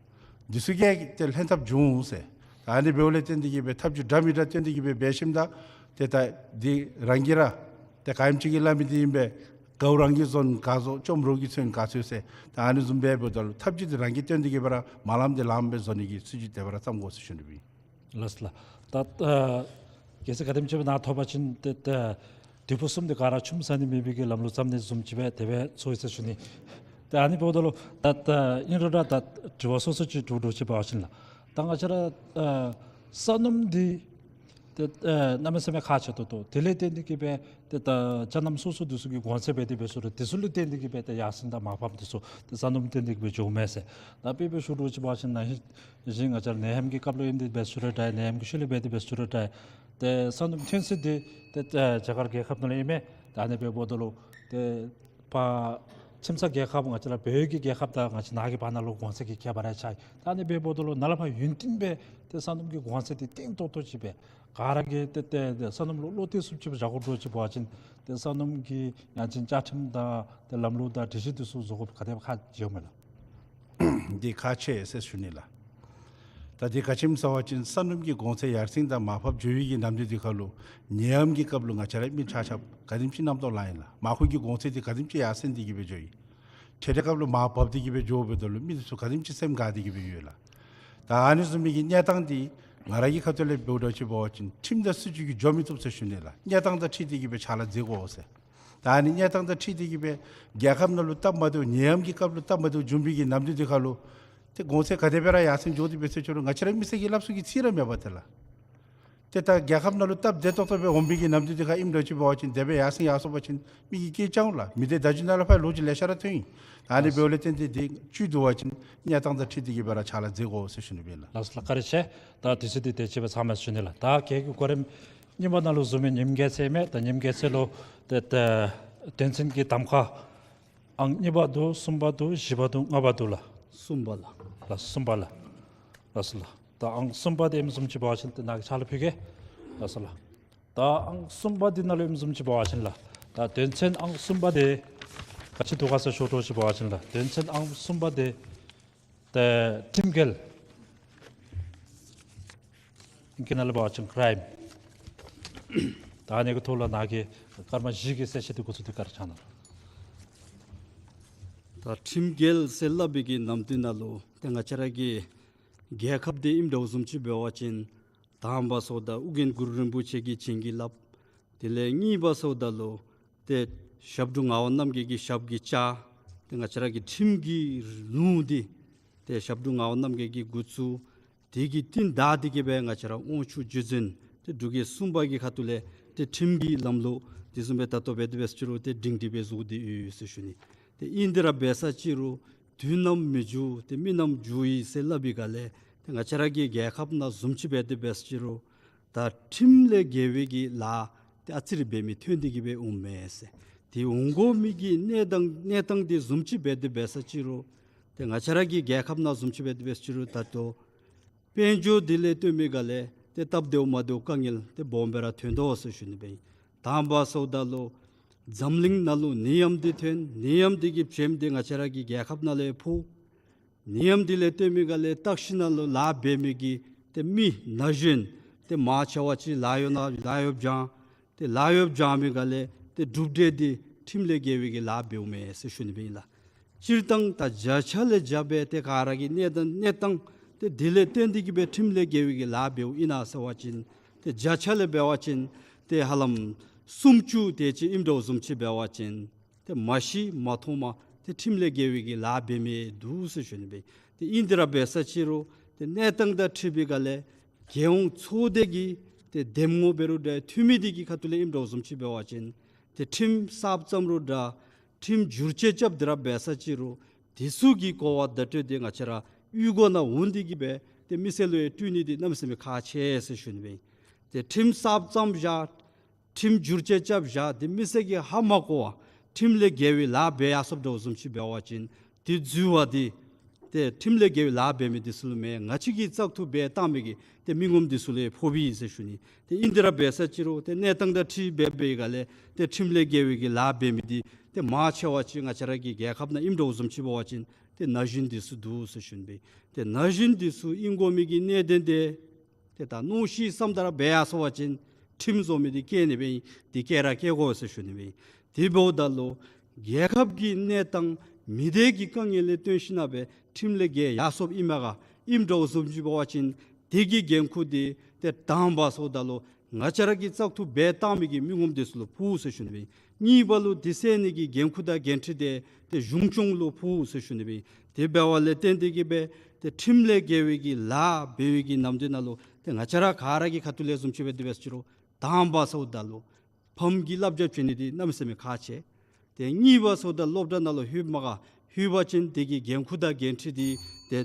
འདི་ཚུ་གིས་ཏེ་ལྷན་ཐབས་འབྱུང་ཟེར། ད་ཨ་ནི་འབདཝ་ལས་བརྟེན་ཏེ་གིས་སྦེ་ཐབས་ཇུས་འདྲ་མི་འདྲ་བཏོན་ཏེ་གིས་སྦེ་འབད་ཞིནམ་ད་ཏེ་ད་འདི་རང་གིས་ར་ཏེ་ག་ཨིནམ་ཅིག་གིས་སླབ་མི་འདི་ཨིན་པས། གའུ་རང་གིས་བཟོ་ན་ག་བཟོ། བཅོམ་རོགས་ཀྱིས་འཚོལ་ན་ག་འཚོལ་ཟེར། ད་ཨ་ནི་བཟུམ་སྦེ་འབདཝ་ད་ལུ་ཐབས་ཇུས་འདི་རང་གིས་བཏོན་ཏེ་གིས་སྦེ་ར་མ་ལངམ་འདི་ལངམ་སྦེ་བཟོ་ནི་གི་སྲིད་བྱུས་དེ་སྦེ་ར་བརྩམ་དགོ་ཟེར་ཞུ་ནི་ཨིན། ལགས་སོ་ལགས། ད་ཨ་གལ་སྲིད་ག་དེམ་ཅིག་སྦེ་ནཱ་ཐོབ་པ་ཅིན་ཏེ་ད་དུས་ཕུན་སུམ་ཏེ་ག་ར་ཆུམ་ཟ་ནི་མེད་པའི་གི་ལམ་ལུགས་བརྩམ་ནི་བཟུམ་ཅིག་སྦེ་དེ་སྦེ་ཚོར་ཡི་ཟེར་ཞུ་ནི། ཏེ་ཨ་ནི་འབདཝ་ད་ལུ་ད་ད་ཨིན་རུང་ར་ད་དྲི་བ་སོ་སོ་ཅིག་དྲིཝ་འདྲཝ་ཅིག་འབད་བ་ཅིན་ལགས། ད་ང་བཅས་ར་ཨ་ས་སྣུམ་འདི་ཏེ་ཨ་གནམ་མེད་ས་མེད་ཁག་ཆེ་ཏོག་ཏོ། དེ་ལས་བརྟེན་ཏེ་གིས་སྦེ་ཏེ་ད་ཅ་ལ་སྣུམ་སོ་སོ་འདི་ཚུ་གི་གོང་ཚད་འབད་དེ་འབད་ཞུ་རུང་འདི་ཚུ་ལུ་བརྟེན་ཏེ་གིས་སྦེ་ཏེ་ཡར་སེང་དང་མར་ཕབ་འདི་ཚུ་ཏེ་ས་སྣུམ་བརྟེན་ཏེ་གིས་སྦེ་འགྱོཝ་མས་ཟེར། ད་དཔེ་སྦེ་ཞུ་འདྲཝ་ཅིག་འབད་བ་ཅིན་ན་ཧིང་ང་བཅས་ར་ནད་ཡམས་ཀྱི་སྐབས་ལུ་ཨིནམ་འདི་འབད་ཞུ་རུང་འདྲ། ནད་ཡམས་ཀྱི་ཤུལ་ལས་འབད་དེ་འབད་ཞུ་རུང་འདྲ། ཏེ་ས་སྣུམ་ཐོན་ས་འདི་ཏེ་ཨ་རྒྱ་གར་རྒྱལ་ཁབ་ནང་ལུ་ཨིན་མས། ད་ཨ་ནི་སྦེ་འབདཝ་ད་ལུ་ཏེ་ཕར་ཁྱིམ་ཚང་རྒྱལ་ཁབ་ང་བཅས་ར་བོད་ཀྱི་རྒྱལ་ཁབ་དང་ང་བཅས་ནཱ་གི་བར་ན་ལུ་གོང་ཚད་ཀྱི་ཁྱད་པར་ཡང་ཆགས་ཡི། ད་ཨ་ནི་སྦེ་འབདཝ་ད་ལུ་ནཱ་ལས་ཕར་ཡུན་བརྟན་སྦེ་ཏེ་ས་སྣུམ་གྱི་གོང་ཚད་འདི་བརྟན་ཏོག་ཏོ་ཅིག་སྦེ་ག་ར་གིས་ཏེ་ཏེ་ཏེ་ས་སྣུམ་ལུ་བློ་གཏད་ཚུགསཔ་ཅིག་སྦེ་བཞག་དགོ་འདྲཝ་ཅིག་འབད་བ་ཅིན་ཏེ་ས་སྣུམ་གྱི་ཡང་ཅིན་བཅའ་ཁྲིམས་དང་ཏེ་ལམ་ལུགས་དང་སྒྲིག་གཞི་འདི་ཚུ་བཟོ་དགོཔ་ག་དེ་སྦེ་ཁག་ཆེཝ་མས་ལགས། འདི་ཁག་ཆེ་ཟེར་ཞུ་ནི་ལགས། ད་འདི་ག་ཅི་སྨོ་ཟེར་བ་ཅིན་ས་སྣུམ་གྱི་གོང་ཚད་ཡར་སེང་དང་མར་ཕབ་འགྱོ་བའི་གི་ནམ་དུས་འདི་ཁར་ལུ་ནད་ཡམས་ཀྱི་སྐབས་ལུ་ང་བཅས་ར་མི་ཆ་ཁྱབ་ག་དེམ་ཅིག་རྣམ་རྟོག་ལང་ཡི་ལགས། མར་ཁུ་གི་གོང་ཚད་འདི་ག་དེམ་ཅིག་ཡར་སེང་སྟེ་གིས་སྦེ་འགྱོ་ཡི། ཆེ་དྲགས་སྐབས་ལུ་མར་བབས་ཏེ་གིས་སྦེ་འགྱོཝ་འབདཝ་ད་ལུ་མི་འདི་ཚུ་ག་དེམ་ཅིག་སེམས་དགའ་སྟེ་གིས་སྦེ་ཡོད་ལགས། ད་ཨ་ནི་བཟུམ་མའི་གི་གནས་སྟངས་འདི་ང་ར་གི་ཁ་ཐུག་ལས་འབདཝ་འདྲཝ་ཅིག་འབད་བ་ཅིན་ཁྲིམས་དང་སྲིད་བྱུས་ཀྱིས་འགྱོ་མི་བཏུབ་ཟེར་ཞུ་ནི་ལགས། གནས་སྟངས་དང་འཁྲིལ་ཏེ་གིས་སྦེ་ཕྱག་ལཱ་མཛད་དགོ་ཟེར། ད་ཨ་ནི་གནས་སྟངས་དང་འཁྲིལ་ཏེ་གིས་སྦེ་རྒྱལ་ཁབ་ནང་ལུ་སྟབས་མ་བདེཝ་ནད་ཡམས་ཀྱི་སྐབས་ལུ་སྟབས་མ་བདེཝ་བྱུང་བའི་གི་ནམ་དུས་འདི་ཁར་ལུ་ཏེ་གོང་ཚད་ག་དེ་སྦེ་ར་ཡར་སེང་འགྱོ་སྟེ་འབད་ཟེར་ཅི་རུང་ང་བཅས་ར་མི་སེར་གྱི་སླབ་སྲོལ་གྱི་ཚིག་ར་མེད་པ་ཏེ་ལགས། ཏེ་ད་རྒྱལ་ཁབ་ནང་ལུ་སྟབས་བདེ་ཏོག་ཏོ་སྦེ་འོང་བའི་གི་ནམ་དུས་འདི་ཁར་ཨིནམ་འདྲཝ་ཅིག་འབད་བ་ཅིན་དེ་སྦེ་ཡར་སེང་ཡར་སོང་པ་ཅིན་མི་གིས་སྐད་རྐྱབ་འོང་ལགས། མི་སྡེ་བརྡ་བརྒྱུད་ནང་ལས་ཕར་ལོ་རྒྱུས་ལེ་ཤ་ར་ཐོན་ཡི། ད་ཨ་ནི་འབདཝ་ལས་བརྟེན་ཏེ་འདི་བཅུད་བསྡུ་བ་ཅིན་གནས་སྟངས་དང་འཁྲིལ་ཏེ་གིས་སྦེ་ར་ཕྱག་ལཱ་མཛད་དགོ་ཟེར་ཞུ་ནི་ཨིན་ལགས། ལགས་སོ་ལགས། བཀའ་དྲིན་ཆེ། ད་དུས་ཚོད་འདི་དེ་ཅིག་སྦེ་ཚང་མས་ཞུ་ནི་ལགས། ད་གལ་གྱི་གོ་རིམ་གཉིས་པ་ནང་ལུ་བཟུམ་སྦེ་ཉིནམ་བརྒྱད་ཚེས་མས། ད་ཉིནམ་བརྒྱད་ཚེས་ལུ་ཏེ་ད་དོན་ཚན་གྱི་གདམ་ཁ་ཨང་གཉིས་པ་འདུག། གསུམ་པ་འདུག། བཞི་པ་འདུག། ལྔ་པ་འདུག་ལགས། གསུམ་པ་ལགས། ལགས་གསུམ་པ་ལགས། ལགས་སོ་ལགས། ད་ཨང་གསུམ་པ་འདི་ཨིནམ་བཟུམ་ཅིག་འབད་བ་ཅིན་ཏེ་ནཱ་གི་ཕྱག་ལུ་ཕུལ་གེ། ལགས་སོ་ལགས། ད་ཨང་གསུམ་པ་འདི་ནང་ལུ་ཨིནམ་བཟུམ་ཅིག་འབད་བ་ཅིན་ལགས། ད་དོན་ཚན་ཨང་གསུམ་པ་འདི་ག་ཅི་འདུག་ག་ཟེར་ཞུ་འདྲཝ་ཅིག་འབད་བ་ཅིན་ལགས། དོན་ཚན་ཨང་གསུམ་པ་འདི་ཏེ་ཁྲིམས་འགལ། ཨིང་སྐད་ནང་ལུ་འབད་བ་ཅིན་ཀྲའིམ། ད་ཨ་ནི་གི་ཐོག་ལུ་ནཱ་གི་སྐར་མ་བཞི་གི་གསལ་བཤད་འདི་འགོ་བཙུགས་ཏེ་ག་ར་ཕྱག་གནང་། ད་ཁྲིམས་འགལ་ཟེར་སླབ་པའི་གི་ནམ་དུས་ནང་ལུ་ཏེ་ང་བཅས་ར་གི་རྒྱལ་ཁབ་འདི་ཨིནམ་འདྲཝ་བཟུམ་ཅིག་འབད་བ་ཅིན་དང་པ་སོངམ་ད་ཨོ་རྒྱན་གུ་རུ་རིན་པོ་ཆེ་གི་བྱིན་གྱིས་བརླབས། དེ་ལས་གཉིས་པ་སོངམ་ད་ལུ་ཏེ་ཞབས་དྲུང་ངག་དབང་རྣམ་རྒྱལ་གྱི་ཞབས་ཀྱིས་བཅགས། ཏེ་ང་བཅས་ར་གི་ཁྲིམས་ཀྱི་ལུང་འདི་ཏེ་ཞབས་དྲུང་ངག་དབང་རྣམ་རྒྱལ་གྱིས་འགོ་བཙུགས། དེ་གི་རྟིང་བདའ་སྟེ་གིས་སྦེ་ང་བཅས་ར་དབང་ཕྱུག་རྗེ་བཙུན་ཏེ་འབྲུག་རྒྱལ་གསུམ་པ་གི་ཁ་ཐུག་ལས་ཏེ་ཁྲིམས་ཀྱི་ལམ་ལུགས་འདི་བཟུམ་སྦེ་ད་ལྟོ་འབད་དེ་འབད་ཟེར་ཅི་རུང་ཏེ་སྒྲིང་སྒྲི་སྦེ་བཟོ་སྟེ་ཡོད་ཟེར་ཞུ་ནི། ཏེ་ཨིན་དེ་ར་འབད་ཟེར་ཅི་རུང་དུས་ནམ་མི་འགྱུར་ཏེ་མི་ནམ་འགྱུར་ཡི་ཟེར་སླབ་པའི་སྒང་ལས་ཏེ་ང་བཅས་ར་གི་རྒྱལ་ཁབ་ནང་བཟུམ་ཅིག་འབད་དེ་འབད་ཟེར་ཅི་རུང་ད་ཁྲིམས་ལས་འགལ་བའི་གི་ལཱ་ཏེ་ཨ་ཙི་རེ་འབད་མི་ཐོན་ཏེ་གིས་སྦེ་འོངམ་མས་ཟེར། ཏེ་འོང་དགོ་མི་གི་གནས་སྟངས་གནས་སྟངས་འདི་བཟུམ་ཅིག་འབད་དེ་འབད་ཟེར་ཅི་རུང་ཏེ་ང་བཅས་ར་གི་རྒྱལ་ཁབ་ནང་བཟུམ་ཅིག་འབད་དེ་འབད་ཟེར་ཅི་རུང་ད་ལྟོ་དཔལ་འབྱོར་འདི་ལས་བརྟེན་མི་སྒང་ལས་ཏེ་སྟབས་བདེཝ་མ་བདེཝ་དཀའ་ངལ་ཏེ་སྦོམ་སྦེ་ར་ཐོན་དོ་ཟེར་ཞུ་ནི་སྦེ་ཨིན། དང་པ་སོངམ་ད་ལུ་འཛམ་གླིང་ནང་ལུ་ནད་ཡམས་འདི་ཐོན། ནད་ཡམས་འདི་གི་བྱེམ་འདི་ང་བཅས་ར་གི་རྒྱལ་ཁབ་ནང་ལས་ཕོག། ནད་ཡམས་འདི་ལས་བརྟེན་མི་སྒང་ལས་བརྟག་ཞིབ་ནང་ལུ་ལཱ་འབད་མི་གི་ཏེ་མི་ན་གཞོན་ཏེ་མང་ཆེ་བ་ཅིག་ལཱ་གཡོག་ནང་ལཱ་གཡོག་སྦྱང་། ཏེ་ལཱ་གཡོག་སྦྱང་མི་སྒང་ལས་ཏེ་གྲུབ་འབྲས་འདི་ཁྲིམས་ལས་འགལ་བའི་གི་ལཱ་འབདཝ་མས་ཟེར་ཞུ་ནི་སྦེ་ཨིན་ལགས། སྤྱིར་བཏང་ད་བརྒྱ་ཆ་ལས་བརྒྱ་སྦེ་ཏེ་ག་ར་གི་གནས་སྟངས་གནས་སྟངས་ཏེ་འདི་ལས་བརྟེན་ཏེ་གིས་སྦེ་ཁྲིམས་ལས་འགལ་བའི་གི་ལཱ་འབདཝ་ཨིན་ན་ཟེར་བ་ཅིན་ཏེ་བརྒྱ་ཆ་ལས་འབད་བ་ཅིན་ཏེ་ཧ་ལམ་སུམ་ཅུ་དེ་ཅིག་ཨིནམ་འདྲཝ་བཟུམ་ཅིག་འབད་བ་ཅིན་ཏེ་མ་ཤེས་མ་མཐོངམ་ཏེ་ཁྲིམས་ལས་འགལ་བའི་གི་ལཱ་འབད་མི་འདུག་ཟེར་ཞུ་ནི་སྦེ། ཏེ་ཨིན་དེ་ར་འབད་ཟེར་ཅི་རུང་ཏེ་གནས་སྟངས་དང་འཁྲིལ་བའི་སྒང་ལས་རྒྱལ་ཡོངས་ཚོགས་སྡེ་གི་ཏེ་འདེམས་ངོ་འབད་རུང་འདྲ་འཐུས་མི་འདི་གི་ཁ་ཐུག་ལས་ཨིནམ་འདྲཝ་བཟུམ་ཅིག་འབད་བ་ཅིན་ཏེ་ཁྲིམས་གསརཔ་བརྩམ་རུང་འདྲ་ཁྲིམས་བསྒྱུར་བཅོས་རྐྱབ་དེ་ར་འབད་ཟེར་ཅི་རུང་དེ་ཚུ་གི་གོ་བ་བརྡ་སྤྲོད་འདི་ང་བཅས་ར་གཡུས་སྒོ་ནང་འོང་སྟེ་གིས་སྦེ་ཏེ་མི་སེར་ལུ་ཡང་སྤྲོད་ནི་འདི་གནམ་མེད་ས་མེད་ཁག་ཆེ་ཟེར་ཞུ་ནི་སྦེ། ཏེ་ཁྲིམས་གསརཔ་བརྩམ་བཞག་ཁྲིམས་བསྒྱུར་བཅོས་རྐྱབ་བཞག་ཏེ་མི་སེར་གྱིས་ཧ་མ་གོ་བར་ཁྲིམས་ལས་འགལ་བའི་ལཱ་འབད་ཡར་སོངམ་འདྲཝ་བཟུམ་ཅིག་འབད་བ་ཅིན་ཏེ་འཛོལ་བ་འདི་ཏེ་ཁྲིམས་ལས་འགལ་བའི་ལཱ་འབད་མི་འདི་ཚུ་ལུ་མེན། ང་བཅས་ཀྱིས་བཙག་འཐུ་འབད་བཏང་མི་གི་ཏེ་མི་ངོམ་འདི་ཚུ་ལུ་ཡང་ཕོག་པས་ཟེར་ཞུ་ནི། ཏེ་ཨིན་དེ་ར་འབད་ཟེར་ཅི་རུང་ཏེ་གནས་སྟངས་དང་འཁྲིལ་འབད་བའི་སྒང་ལས་ཏེ་ཁྲིམས་ལས་འགལ་བའི་གི་ལཱ་འབད་མི་འདི་ཏེ་མང་ཆེ་བ་ཅིག་ང་བཅས་ར་གི་རྒྱལ་ཁབ་ནང་ཨིནམ་འདྲཝ་བཟུམ་ཅིག་འབད་བ་ཅིན་ ཏེ་ན་གཞོན་འདི་ཚུ་འདུག་ཟེར་ཞུ་ནི་སྦེ། ཏེ་ན་གཞོན་འདི་ཚུ་ཨིན་དགོ་མི་གི་གནད་དོན་འདི་ཏེ་ད་མནོ་ཤེས་བསམ་གཏན་ར་འབད་ཡར་སོང་པ་ཅིན་ཁྲིམས་བཟོ་མི་འདི་སྐྱེ་ནི་སྦེ་ཨིན། འདི་སྐྱེ་ར་སྐྱེ་དགོ་ཟེར་ཞུ་ནི་སྦེ་ཨིན། དེ་འབདཝ་ད་ལུ་རྒྱལ་ཁབ་ཀྱི་གནས་སྟངས་མི་སྡེ་གི་དཀའ་ངལ་ལས་བརྟེན་ཞིན་ན་སྦེ་ཁྲིམས་ལས་འགལ་ཡར་སོངཔ་ཨིན་མས་ག། ཨིནམ་འདྲཝ་བཟུམ་ཅིག་འབད་བ་ཅིན་དེ་གི་འགན་ཁུར་འདི་ཏེ་དང་པ་སོངམ་ད་ལུ་ང་བཅས་ར་གིས་བཙག་འཐུ་འབད་བཏང་མི་གི་མི་ངོམ་འདི་ཚུ་ལུ་ཕོག་ཟེར་ཞུ་ནི་སྦེ་ཨིན། གཉིས་པ་ལུ་དེ་སེལ་ནི་གི་འགན་ཁུར་དང་འགན་འཁྲི་འདི་ཏེ་གཞུང་སྐྱོང་ལུ་ཕོག་ཟེར་ཞུ་ནི་སྦེ་ཨིན། དེ་འབདཝ་ལས་བརྟེན་ཏེ་གིས་སྦེ་ཏེ་ཁྲིམས་ལས་འགལ་བའི་གི་ལཱ་འབད་བའི་གི་ནམ་དུས་ནང་ལུ་ཏེ་ང་བཅས་ར་ག་ར་གི་ཁ་ཐུག་ལས་བཟུམ་ཅིག་སྦེ་དེ་སྦེ་ཟེར་ཅི་རུང་དང་པ་སོངམ་ད་ལུ་ཕམ་གྱི་བསླབ་བྱ་བྱིན་ནི་འདི་གནམ་མེད་ས་མེད་ཁག་ཆེ། ཏེ་གཉིས་པ་སོངམ་ད་སློབ་གྲྭ་ནང་ལུ་ལྷོདཔ་མས་ག། ལྷོད་པ་ཅིན་དེ་གི་འགན་ཁུར་དང་འགན་འཁྲི་འདི་ཏེ་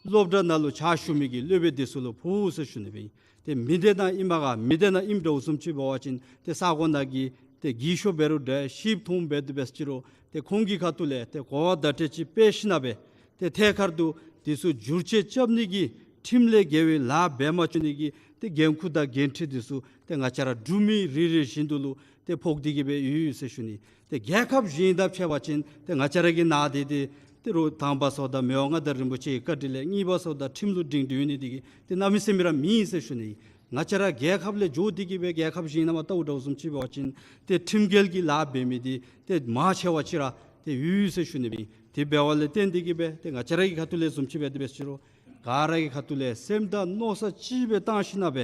སློབ་གྲྭ་ནང་ལུ་ཕྱག་ཞུ་མི་གི་སློབ་དཔོན་འདི་ཚུ་ལུ་ཕོག་ཟེར་ཞུ་ནི་སྦེ་ཨིན། ཏེ་མི་སྡེ་ནང་ཨིན་མས་ག། མི་སྡེ་ནང་ཨིནམ་འདྲཝ་བཟུམ་ཅིག་འབད་བ་ཅིན་ཏེ་ས་གོ་ནང་གི་ཏེ་གི་ཤོ་འབད་རུང་འདྲ་ཤེསཔ་མཐོངམ་འབད་དེ་སྦེ་ཟེར་ཅི་རུང་ཏེ་ཁོང་གི་ཁ་ཐུག་ལས་ཏེ་གོ་བ་བརྡ་སྤྲོད་ཅིག་སྤེལ་ཞིན་ན་སྦེ་ཏེ་ཐད་ཀར་དུ་འདི་ཚུ་བསྒྱུར་བཅོས་རྐྱབ་ནི་གི་ཁྲིམས་ལས་འགལ་བའི་ལཱ་འབད་མ་བཅུག་ནི་གི་ཏེ་འགན་ཁུར་དང་འགན་འཁྲི་འདི་ཚུ་ཏེ་ང་བཅས་ར་འབྲུག་མི་རེ་རེ་བཞིན་དུ་ལུ་ཏེ་ཕོག་སྟེ་གིས་སྦེ་ཡོད་ཟེར་ཞུ་ནི། ཏེ་རྒྱལ་ཁབ་གཞན་དང་ཕྱད་པ་ཅིན་ཏེ་ང་བཅས་ར་གི་ནང་འདི་ཏེ་ཏེ་རུང་དང་པ་སོངམ་ད་མི་དབང་མངའ་བདག་རིན་པོ་ཆེ་གི་བཀའ་དྲིན་ལས་གཉིས་པ་སོངམ་ད་ཁྲིམས་ལུ་སྒྲིང་སྒྲི་ཡོད་ནི་འདི་གིས་ཏེ་གནམ་མེད་ས་མེད་ར་མེད་ཟེར་ཞུ་ནི། ང་བཅས་ར་རྒྱལ་ཁབ་ལས་འགྱོ་སྟེ་གིས་སྦེ་རྒྱལ་ཁབ་གཞན་ནང་མར་བལྟཝ་འདྲཝ་བཟུམ་ཅིག་འབད་བ་ཅིན་ཏེ་ཁྲིམས་འགལ་གྱི་ལཱ་འབད་མི་འདི་ཏེ་མང་ཆེ་བ་ཅིག་ར་ཏེ་ཡོད་ཟེར་ཞུ་ནི་སྦེ་ཨིན། དེ་འབདཝ་ལས་བརྟེན་ཏེ་གིས་སྦེ་ཏེ་ང་བཅས་ར་གི་ཁ་ཐུག་ལས་བཟུམ་ཅིག་སྦེ་དེ་སྦེ་ཟེར་ཅི་རུང་ག་ར་གི་ཁ་ཐུག་ལས་སེམས་དང་མནོ་བསམ་གཅིག་སྦེ་བཏང་ཞིན་ན་སྦེ་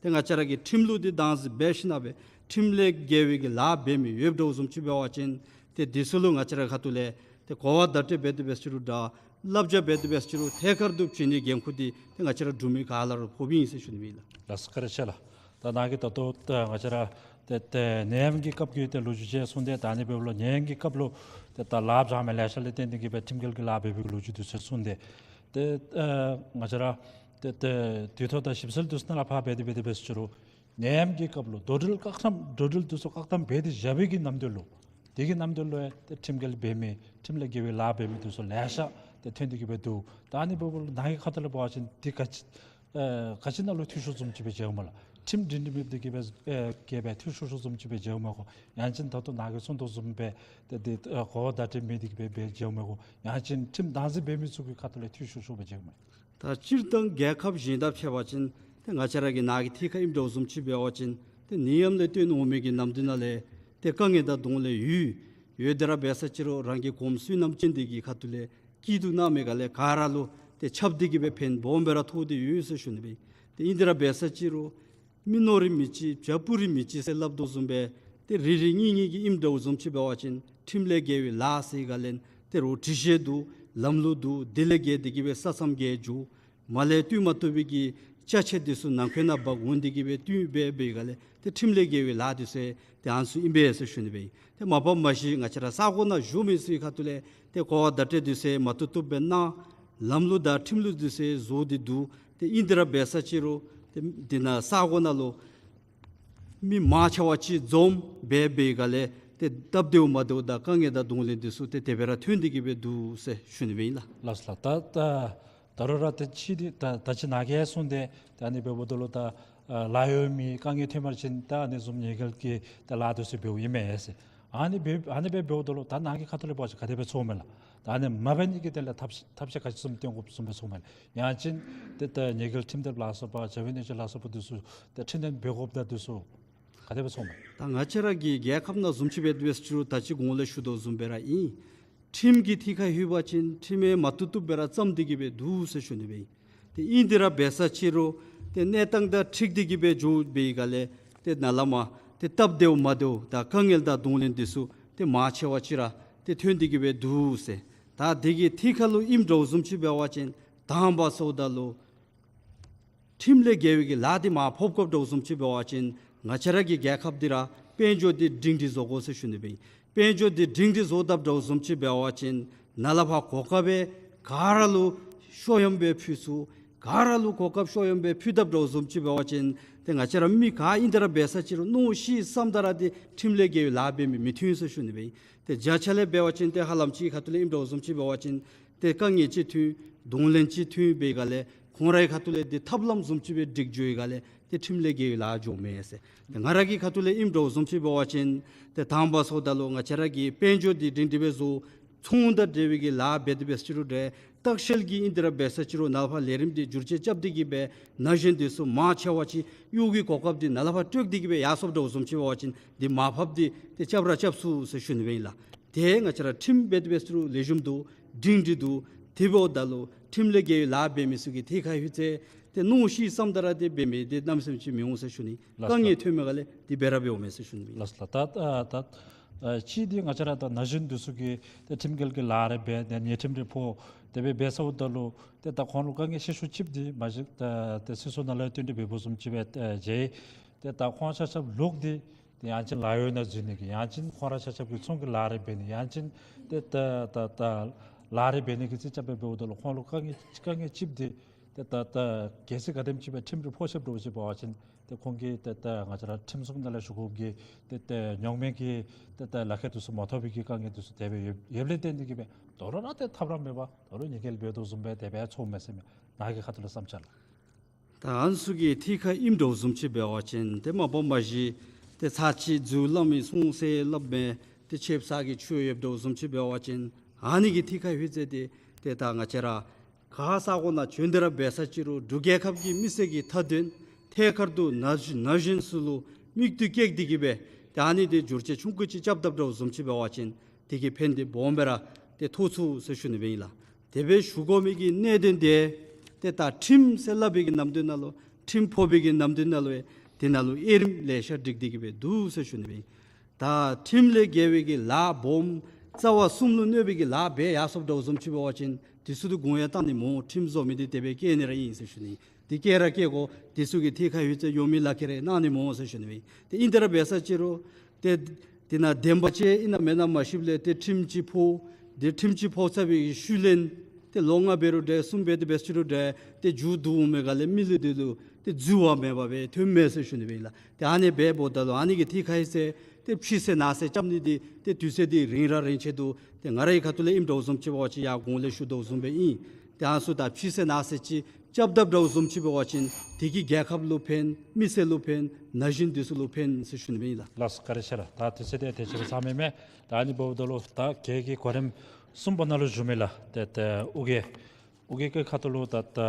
ཏེ་ང་བཅས་ར་གིས་ཁྲིམས་ལུགས་འདི་བདག་འཛིན་འབད་ཞིན་ན་སྦེ་ཁྲིམས་ལས་འགལ་བའི་གི་ལཱ་འབད་མི་ཡོདཔ་འདྲཝ་བཟུམ་ཅིག་འབད་བ་ཅིན་ཏེ་འདི་ཚུ་ལུ་ང་བཅས་ར་ཁ་ཐུག་ལས་ཏེ་གོ་བ་བརྡ་སྤྲོད་འབད་དེ་སྦེ་ཟེར་ཅི་རུང་འདྲ་བསླབ་བྱ་འབད་དེ་སྦེ་ཟེར་ཅི་རུང་ཐད་ཀར་དུ་བྱིན་ནི་འགན་ཁུར་འདི་ཏེ་ང་བཅས་ར་འབྲུག་མི་ག་ར་ལུ་ཕོགཔ་ཨིན་ཟེར་ཞུ་ནི་སྦེ་ཨིན་ལགས། ལགས་སོ། བཀའ་དྲིན་ཆེ་ལགས། ད་ནཱ་གིས་ད་ལྟོ་ད་ང་བཅས་ར་ཏེ་ཏེ་ནད་ཡམས་ཀྱི་སྐབས་ཀྱི་ཏེ་ལོ་རྒྱུས་ཅིག་གསུངས་ཏེ་ད་ཨ་ནི་འབདཝ་ལས་ནད་ཡམས་ཀྱི་སྐབས་ལུ་ཏེ་ད་ལཱ་འབད་མི་ལེ་ཤ་ལས་བརྟེན་ཏེ་གིས་སྦེ་ཁྲིམས་འགལ་གྱི་ལཱ་འབད་བའི་གི་ལོ་རྒྱུས་འདི་ཚུ་གསུངས་ཏེ་ཏེ་ཨ་ང་བཅས་ར་ཏེ་ཏེ་དུས་ཐོག་དང་ཞིབ་འཚོལ་འདི་ཚུ་ནང་ལས་ཕར་འབད་དེ་འབད་དེ་སྦེ་ཟེར་ཅི་རུང་ནད་ཡམས་ཀྱི་སྐབས་ལུ་འགྲོ་འགྲུལ་བཀག་དམ་འགྲོ་འགྲུལ་འདི་ཚུ་བཀག་དམ་འབད་དེ་བཞག་པའི་གི་ནམ་དུས་ལུ་དེ་གི་ནམ་དུས་ལུ་ཡང་ཏེ་ཁྲིམས་འགལ་འབད་མི་ཁྲིམས་ལས་འགལ་བའི་ལཱ་འབད་མི་འདི་ཚུ་ལེ་ཤ་ཏེ་ཐོན་ཏེ་གིས་སྦེ་འདུག། ད་ཨ་ནི་འབདཝ་ལས་ནཱ་གི་ཁ་ཐུག་ལས་འབད་བ་ཅིན་འདི་ག་ཅི་ཨ་ག་ཅི་ནང་ལུ་འཐུས་ཤོར་བཟུམ་ཅིག་སྦེ་མཇལཝ་མས་ལགས། ཁྲིམས་སྒྲིང་སྒྲི་མེདཔ་འདི་གིས་སྦེ་ཨེ་གིས་སྦེ་འཐུས་ཤོར་ཤོརཝ་བཟུམ་ཅིག་སྦེ་མཇལཝ་མས་གོ། ཡང་ཅིན་ད་ལྟོ་ནཱ་གིས་གསུངས་དོ་བཟུམ་སྦེ་ཏེ་འདི་ཨ་གོ་བ་བརྡ་སྤྲོད་མེད་དེ་གིས་སྦེ་སྦེ་མཇལཝ་མས་གོ། ཡང་ཅིན་ཁྲིམས་བདག་འཛིན་འབད་མི་ཚུ་གི་ཁ་ཐུག་ལས་འཐུས་ཤོར་ཤོརཝ་སྦེ་མཇལཝ་མས། ད་སྤྱིར་བཏང་རྒྱལ་ཁབ་གཞན་དང་ཕྱད་པ་ཅིན་ཏེ་ང་བཅས་ར་གི་ནཱ་གི་ཐད་ཁར་ཨིནམ་འདྲཝ་བཟུམ་ཅིག་འབད་བ་ཅིན་ཏེ་ནད་ཡམས་ལས་བརྟེན་འོང་མི་གི་ནམ་དུས་ནང་ལས་ཏེ་དཀའ་ངལ་དང་གདོང་ལེན་ཡོད། ཡོད་དེ་ར་འབད་ས་ཅི་རུང་རང་གི་གོངམ་བསོད་ནམས་ཅན་འདི་གི་ཁ་ཐུག་ལས་སྐྱིད་སྡུག་གནང་མི་ག་ལས་ག་ར་ལུ་ཏེ་ཁྱབ་སྟེ་གིས་སྦེ་ཕན་སྦོམ་སྦེ་ར་ཐོགས་ཏེ་ཡོད་ཟེར་ཞུ་ནི་སྦེ། ཏེ་ཨིན་དེ་ར་འབད་ས་ཅི་རུང་མི་ནོར་རི་མི་ལྕི་བྱ་སྤུ་རི་མི་ལྕི་ཟེར་སླབ་དོ་བཟུམ་སྦེ་ཏེ་རེ་རེ་གཉིས་གཉིས་ཀྱིས་ཨིནམ་འདྲཝ་བཟུམ་ཅིག་འབད་བ་ཅིན་ཁྲིམས་ལས་འགལ་བའི་ལཱ་ཟེར་ག་ལས་ཏེ་རོགས་འདྲི་བཤེར་འདུག། ལམ་ལུགས་འདུག། དེ་ལས་འགལ་ཏེ་གིས་སྦེ་ས་མཚམས་བརྒལ་འགྱོ། མ་ལས་བཏུལ་མ་བཏུལ་བའི་གི་ཅ་ཆས་འདི་ཚུ་ནང་འཁོད་ནང་འབག་འོང་སྟེ་གིས་སྦེ་བཏུལ་འབད་འབད་ག་ལས་ཏེ་ཁྲིམས་ལས་འགལ་བའི་ལཱ་འདི་ཚུ་ཏེ་ཨ་ནི་ཚུ་ཨིན་པས་ཟེར་ཞུ་ནི་སྦེ། ཏེ་མ་པ་མ་གཞི་ང་བཅས་ར་ས་གོ་ནང་བཞུགས་མི་ཚུ་གི་ཁ་ཐུག་ལས་ཏེ་གོ་བ་བརྡ་སྤྲོད་འདི་ཚུ་མ་བཏུབ་བཏུབ་སྦེ་གནང་། ལམ་ལུགས་དང་ཁྲིམས་ལུགས་འདི་ཚུ་བཟོ་སྟེ་འདུག། ཏེ་ཨིན་དེ་ར་འབད་ས་ཅི་རུང་ཏེ་འདི་ནང་ས་གོ་ནང་ལུ་མི་མང་ཆེ་བ་ཅིག་འཛོམས་འབད་འབད་ག་ལས་ཏེ་སྟབས་བདེཝ་མ་བདེཝ་དང་དཀའ་ངལ་དང་གདོང་ལེན་འདི་ཚུ་ཏེ་དེ་སྦེ་ར་ཐོན་ཏེ་གིས་སྦེ་འདུག་ཟེར་ཞུ་ནི་སྦེ་ཨིན་ལགས། ལགས་སོ་ལགས། ད་ད་ད་རུང་ར་ཏེ་ཅིག་འདི་ད་ད་ཅི་ནཱ་གིས་གསུངས་ཏེ་ད་ཨ་ནི་འབདཝ་ད་ལུ་ད་ཨ་ལཱ་གཡོག་མི་དཀའ་ངལ་ཐོན་པ་ཅིན་ད་ཨ་ནི་བཟུམ་ཉེས་འགེལ་གྱི་ད་ལཱ་འདི་ཚུ་འབདཝ་ཨིན་མས་ཟེར། ཨ་ནི་འབད་ཨ་ནི་སྦེ་འབདཝ་ད་ལུ་ད་ནཱ་གི་ཁ་ཐུག་ལས་འབད་བ་ཅིན་ག་དེ་སྦེ་ཚོརཝ་མས་ལགས། ད་ཨ་ནི་མ་འབད་ནི་གི་དོན་ལས་ཐབས་ཐབས་ཤེས་ག་ཅི་བཟུམ་སྟོན་དགོཔ་བཟུམ་སྦེ་ཚོརཝ་མས་ལགས། ཡང་ཅིན་ཏེ་ད་ཉེས་འགེལ་ཁྲིམས་དེབ་ལ་སོགས་པ་བྱ་བའི་གནས་ཚུལ་ལ་སོགས་པ་འདི་ཚུ་ཏེ་ཁྲིམས་དོན་འབད་དགོཔ་ད་འདི་ཚུ་ག་དེ་སྦེ་ཚོརཝ་མས། ད་ང་བཅས་ར་གི་རྒྱལ་ཁབ་ནང་བཟུམ་ཅིག་འབད་དེ་འབད་ས་ཅི་རུང་ད་ཅི་གོང་ལས་ཞུ་དོ་བཟུམ་སྦེ་ར་ཨིན། ཁྲིམས་ཀྱི་ཐད་ཁར་ལྷོད་པ་ཅིན་ཁྲིམས་ཡང་མ་བཏུབ་བཏུབ་སྦེ་ར་བརྩམས་ཏེ་གིས་སྦེ་འདུག་ཟེར་ཞུ་ནི་སྦེ་ཨིན། ཏེ་ཨིན་དེ་ར་འབད་ས་ཅི་རུང་ཏེ་གནས་སྟངས་དང་འཁྲིལ་ཏེ་གིས་སྦེ་འགྱོ་འབད་ག་ལས་ཏེ་ནཱ་ལས་མར་ཏེ་སྟབས་བདེཝ་མ་བདེཝ་དང་དཀའ་ངལ་དང་གདོང་ལེན་འདི་ཚུ་ཏེ་མང་ཆེ་བ་ཅིག་ར་ཏེ་ཐོན་ཏེ་གིས་སྦེ་འདུག་ཟེར། ད་དེ་གི་ཐད་ཁར་ལུ་ཨིནམ་འདྲཝ་བཟུམ་ཅིག་འབད་བ་ཅིན་དང་པ་སོངམ་ད་ལུ་ཁྲིམས་ལས་འགལ་བའི་གི་ལཱ་འདི་མར་ཕབ་དགོཔ་འདྲཝ་བཟུམ་ཅིག་འབད་བ་ཅིན་ང་བཅས་ར་གི་རྒྱལ་ཁབ་འདི་ར་དཔལ་འབྱོར་འདི་སྒྲིང་སྒྲི་བཟོ་དགོ་ཟེར་ཞུ་ནི་སྦེ་ཨིན། དཔལ་འབྱོར་འདི་སྒྲིང་སྒྲི་བཟོ་དཔ་འདྲཝ་བཟུམ་ཅིག་འབད་བ་ཅིན་ནཱ་ལས་ཕར་གོ་སྐབས་སྦེ་ག་ར་ལུ་ཤོ་ཡོམ་སྦེ་ཕུལ་ཚུགས། ག་ར་ལུ་གོ་སྐབས་ཤོ་ཡོམ་སྦེ་ཕུལ་དཔ་འདྲཝ་བཟུམ་ཅིག་འབད་བ་ཅིན་ཏེ་ང་བཅས་ར་མི་ག་ཨིན་དེ་ར་འབད་ས་ཅི་རུང་མནོ་ཤེས་བསམ་གཏན་ར་འདི་ཁྲིམས་ལས་འགལ་བའི་ལཱ་འབད་མི་མི་ཐོན་ཟེར་ཞུ་ནི་སྦེ་ཨིན། ཏེ་བརྒྱ་ཆ་ལས་འབད་བ་ཅིན་ཏེ་ཧ་ལམ་ཅིག་ཁ་ཐུག་ལས་ཨིནམ་འདྲཝ་བཟུམ་ཅིག་འབད་བ་ཅིན་ཏེ་དཀའ་ངལ་ཅིག་ཐོན་གདོང་ལེན་ཅིག་ཐོན་འབད་ག་ལས་ཁོང་རའི་ཁ་ཐུག་ལས་འདི་ཐབས་ལམ་བཟུམ་ཅིག་སྦེ་སྒྲིག་འགྱོ་ཡི་ག་ལས་ཏེ་ཁྲིམས་ལས་འགལ་བའི་ལཱ་འགྱོཝ་མས་ཟེར། ཏེ་ང་ར་གི་ཁ་ཐུག་ལས་ཨིནམ་འདྲཝ་བཟུམ་ཅིག་འབད་བ་ཅིན་ཏེ་དང་པ་སོངམ་ད་ལུ་ང་བཅས་ར་གི་དཔལ་འབྱོར་འདི་སྒྲིང་སྒྲི་སྦེ་བཟོ་ ཚོང་དང་འབྲེལ་བའི་གི་ལཱ་འབད་དེ་འབད་ས་ཅིག་རུང་འདྲ་ལྟ་བཤལ་གྱི་ཨིན་དེ་ར་འབད་ས་ཅིག་རུང་ནཱ་ལས་ཕར་ལས་རིམ་འདི་བསྒྱུར་བཅོས་རྐྱབ་སྟེ་གི་སྦེ་ན་གཞོན་འདི་ཚུ་མང་ཆེ་བ་ཅིག་གཡོག་གི་གོ་སྐབས་འདི་ནཱ་ལས་ཕར་སྤྲོད་དེ་གི་སྦེ་ཡར་སོངམ་འདྲཝ་བཟུམ་ཅིག་འབད་བ་ཅིན་འདི་མར་ཕབ་འདི་ཏེ་རྐྱབ་ར་རྐྱབ་ཚུགས་ཟེར་ཞུ་ནི་སྦེ་ཨིན་ལགས། ཏེ་ང་བཅས་ར་ཁྲིམས་འབད་དེ་འབད་ས་ཅིག་རུང་ལེགས་ཤོམ་འདུག། སྒྲིང་སྒྲི་འདུག། དེ་འབདཝ་ད་ལུ་ཁྲིམས་ལས་འགལ་བའི་ལཱ་འབད་མི་ཚུ་གིས་ཐད་ཁར་ལྷོད་ཚེ་ཏེ་མནོ་བསམ་བཏང་ར་ཏེ་འབད་མི་འདི་གནམ་མེད་ས་མེད་ཅིག་མི་འོང་ཟེར་ཞུ་ནི། ལགས་སོ། དཀའ་ངལ་ཐོན་མི་ག་ལས་འདི་འབད་ར་འབད་འོང་མས་ཟེར་ཞུ་ནི། ལགས་སོ། ད་ད་ད་ཨ་གཅིག་འདི་ང་བཅས་ར་ད་ན་གཞོན་འདི་ཚུ་གིས་ཏེ་ཁྲིམས་འགལ་གྱི་ལཱ་རེ་འབད་ཏེ་ཉེས་ཁྲིམས་རེ་ཕོག་དེ་སྦེ་འབད་ཚརཝ་ད་ལུ་ཏེ་ད་ཁོང་ལུ་དཀའ་ངལ་ཆེ་ཤོས་ཅིག་འདི་མ་གཞི་ད་ཏེ་སྲིད་ཚོགས་ནང་ལུ་བསྟུན་ཏེ་འབད་འབདཝ་བཟུམ་ཅིག་སྦེ་ཨ་མཇལ། ཏེ་ད་ཁོང་ཆ་ཁྱབ་ལོག་སྟེ་ཏེ་ཡང་ཅིན་ལཱ་གཡོག་ནང་འཛུལ་ནི་གི་ཡང་ཅིན་ཁོང་ར་ཆ་ཁྱབ་ཀྱིས་ཚོང་གི་ལཱ་རེ་འབད་ནི་ཡང་ཅིན་ཏེ་ད་ད་ད་ལཱ་རེ་འབད་ནི་གི་རྩིས་རྐྱབ་སྦེ་འབདཝ་ད་ལུ་ཁོང་ལུ་དཀའ་ངལ་དཀའ་ངལ་ཅིག་འདི་ཏེ་ད་ད་གལ་སྲིད་ག་དེམ་ཅིག་སྦེ་ཁྲིམས་རེ་ཕོག་ཤེས་འདྲཝ་ཅིག་འབད་བ་ཅིན་ཏེ་ཁོང་གིས་ཏེ་ད་ང་བཅས་ར་ཁྲིམས་སྲུང་ནང་ལས་ཞུ་དགོཔ་གི་ཏེ་ད་ཉོག་མེད་ཀྱི་ཏེ་ད་ལག་ཁྱེར་འདི་ཚུ་མ་ཐོབ་པའི་གི་དཀའ་ངལ་འདི་ཚུ་དེ་སྦེ་ཡོད་ཡོདཔ་ལས་བརྟེན་ཏེ་གི་སྦེ་དོ་རུང་ར་ཏེ་ཐབས་ར་མེད་པར་དོ་རུང་ཉེས་འགེལ་འབད་དོ་བཟུམ་སྦེ་དེ་སྦེ་ཚོརཝ་མས་ཟེར་མས། ནཱ་གི་ཁ་ཐུག་ལས་བསམ་འཆར་ལགས། ད་ཨ་ནི་ཚུ་གི་ཐད་ཁར་ཨིནམ་འདྲཝ་བཟུམ་ཅིག་འབད་བ་ཅིན་ཏེ་མ་པ་མ་གཞི་ཏེ་ཚར་གཅིག་འཛུལ་སླབ་མི་སོང་ཟེར་སླབ་མི་ཏེ་ཆེབ་ས་གི་ཆུ་ཡོདཔ་འདྲཝ་བཟུམ་ཅིག་འབད་བ་ཅིན་ཨ་ནི་གི་ཐད་ཁར་ལྷོད་ཚེ་ཏེ་ཏེ་ད་ང་བཅས་ར་ག་ས་གོ་ནང་བྱོན་ཏེ་ར་འབད་ས་ཅིག་རུང་འབྲུག་རྒྱལ་ཁབ་ཀྱི་མི་སེར་གྱི་མཐའ་དོན་ཐད་ཀར་དུ་ན་གཞོན་ན་གཞོན་ཚུ་ལུ་མིག་ཏོ་བཀོད་དེ་གི་སྦེ་ཏེ་ཨ་ནི་འདི་བསྒྱུར་བཅོས་ཆུང་ཀུ་ཅིག་རྐྱབ་དཔ་འདྲཝ་བཟུམ་ཅིག་འབད་བ་ཅིན་དེ་གི་ཕན་འདི་སྦོམ་སྦེ་ར་ཏེ་ཐོབ་ཚུགས་ཟེར་ཞུ་ནི་སྦེ་ཨིན་ལགས། དེ་སྦེ་ཞུ་དགོ་མི་གི་གནད་དོན་འདི་ཏེ་ད་ཁྲིམས་ཟེར་སླབ་པའི་གི་ནམ་དུས་ནང་ལུ་ཁྲིམས་ཕོག་པའི་གི་ནམ་དུས་ནང་ལུ་ཡང་དེ་ནང་ལུ་དབྱེ་རིམ་ལེ་ཤ་སྒྲིག་སྟེ་གི་སྦེ་འདུག་ཟེར་ཞུ་ནི་སྦེ་ཨིན། ད་ཁྲིམས་ལས་འགལ་བའི་གི་ལཱ་སྦོམ་རྩ་བ་གསུམ་ལུ་གནོད་པའི་གི་ལཱ་འབད་ཡར་སོངམ་འདྲཝ་བཟུམ་ཅིག་འབད་བ་ཅིན་དེ་ཚུ་འདི་དགོངས་ཡངས་གཏང་ནི་སྨོ། ཁྲིམས་བཟོ་མི་འདི་དེ་སྦེ་བཀལ་ནི་ར་ཨིན་ཟེར་ཞུ་ནི། དེ་བཀལ་ར་བཀལ་དགོ། དེ་ཚུ་གི་ཐད་ཁར་ལྷོད་ཚེ་ཡོད་མི་ལག་ཁྱེར་རེ་གནང་ནི་སྨོ་ཟེར་ཞུ་ནི་སྦེ་ཨིན། ཏེ་ཨིན་དེ་ར་འབད་ས་ཅིག་རུང་ཏེ་དེ་ནང་བདེན་པ་ཅིག་ཨིན་ན་མེན་ན་མ་ཤེསཔ་ལས་ཏེ་ཁྲིམས་ཅིག་ཕོག། ཏེ་ཁྲིམས་ཅིག་ཕོག་ཚར་བའི་ཤུལ་ལས་ཏེ་ལོ་ལྔ་འབད་རུང་འདྲ་གསུམ་འབད་དེ་འབད་ས་ཅིག་རུང་འདྲ་ཏེ་མཇུག་བསྡུ་འོང་མི་ག་ལས་མི་ལུ་དེ་ལུ་ཏེ་འཛོལ་བ་མེད་པར་སྦེ་ཐོན་མས་ཟེར་ཞུ་ནི་སྦེ་ཨིན་ལགས། ཏེ་ཨ་ནི་འབདཝ་ད་ལུ་ཨ་ནི་གི་ཐད་ཁར་ལྷོད་ཚེ་ཏེ་ཕྱི་གསལ་ནང་གསལ་རྐྱབ་ནི་འདི་ཏེ་དུས་ཚོད་འདི་རིང་ར་རིང་ཆེ་འདུག། ཏེ་ང་རའི་ཁ་ཐུག་ལས་ཨིནམ་འདྲཝ་བཟུམ་ཅིག་འབད་བ་ཅིན་ཡར་གོང་ལས་ཞུ་དོ་བཟུམ་སྦེ་ཨིན། ཏེ་ཨ་ནི་ཚུ་ད་ཕྱི་གསལ་ནང་གསལ་ཅིག་རྐྱབ་དཔ་འདྲཝ་བཟུམ་ཅིག་འབད་བ་ཅིན་དེ་གིས་རྒྱལ་ཁབ་ལུ་ཕན་མི་སེར་ལུ་ཕན་ན་གཞོན་འདི་ཚུ་ལུ་ཕན་ཟེར་ཞུ་ནི་སྦེ་ཨིན་ལགས། ལགས་སོ། བཀའ་དྲིན་ཆེ་ལགས། ད་དུས་ཚོད་འདི་དེ་ཅིག་ར་ཚང་མས་མས། ད་ཨ་ནི་འབདཝ་ད་ལུ་ད་གྱལ་གྱི་གོ་རིམ་གསུམ་པ་ནང་ལུ་ཞུ་མི་ལགས། ཏེ་ཏེ་ཨོ་རྒྱན་ཨོ་རྒྱན་གྱི་ཁ་ཐུག་ལུ་ད་ད་ཨ་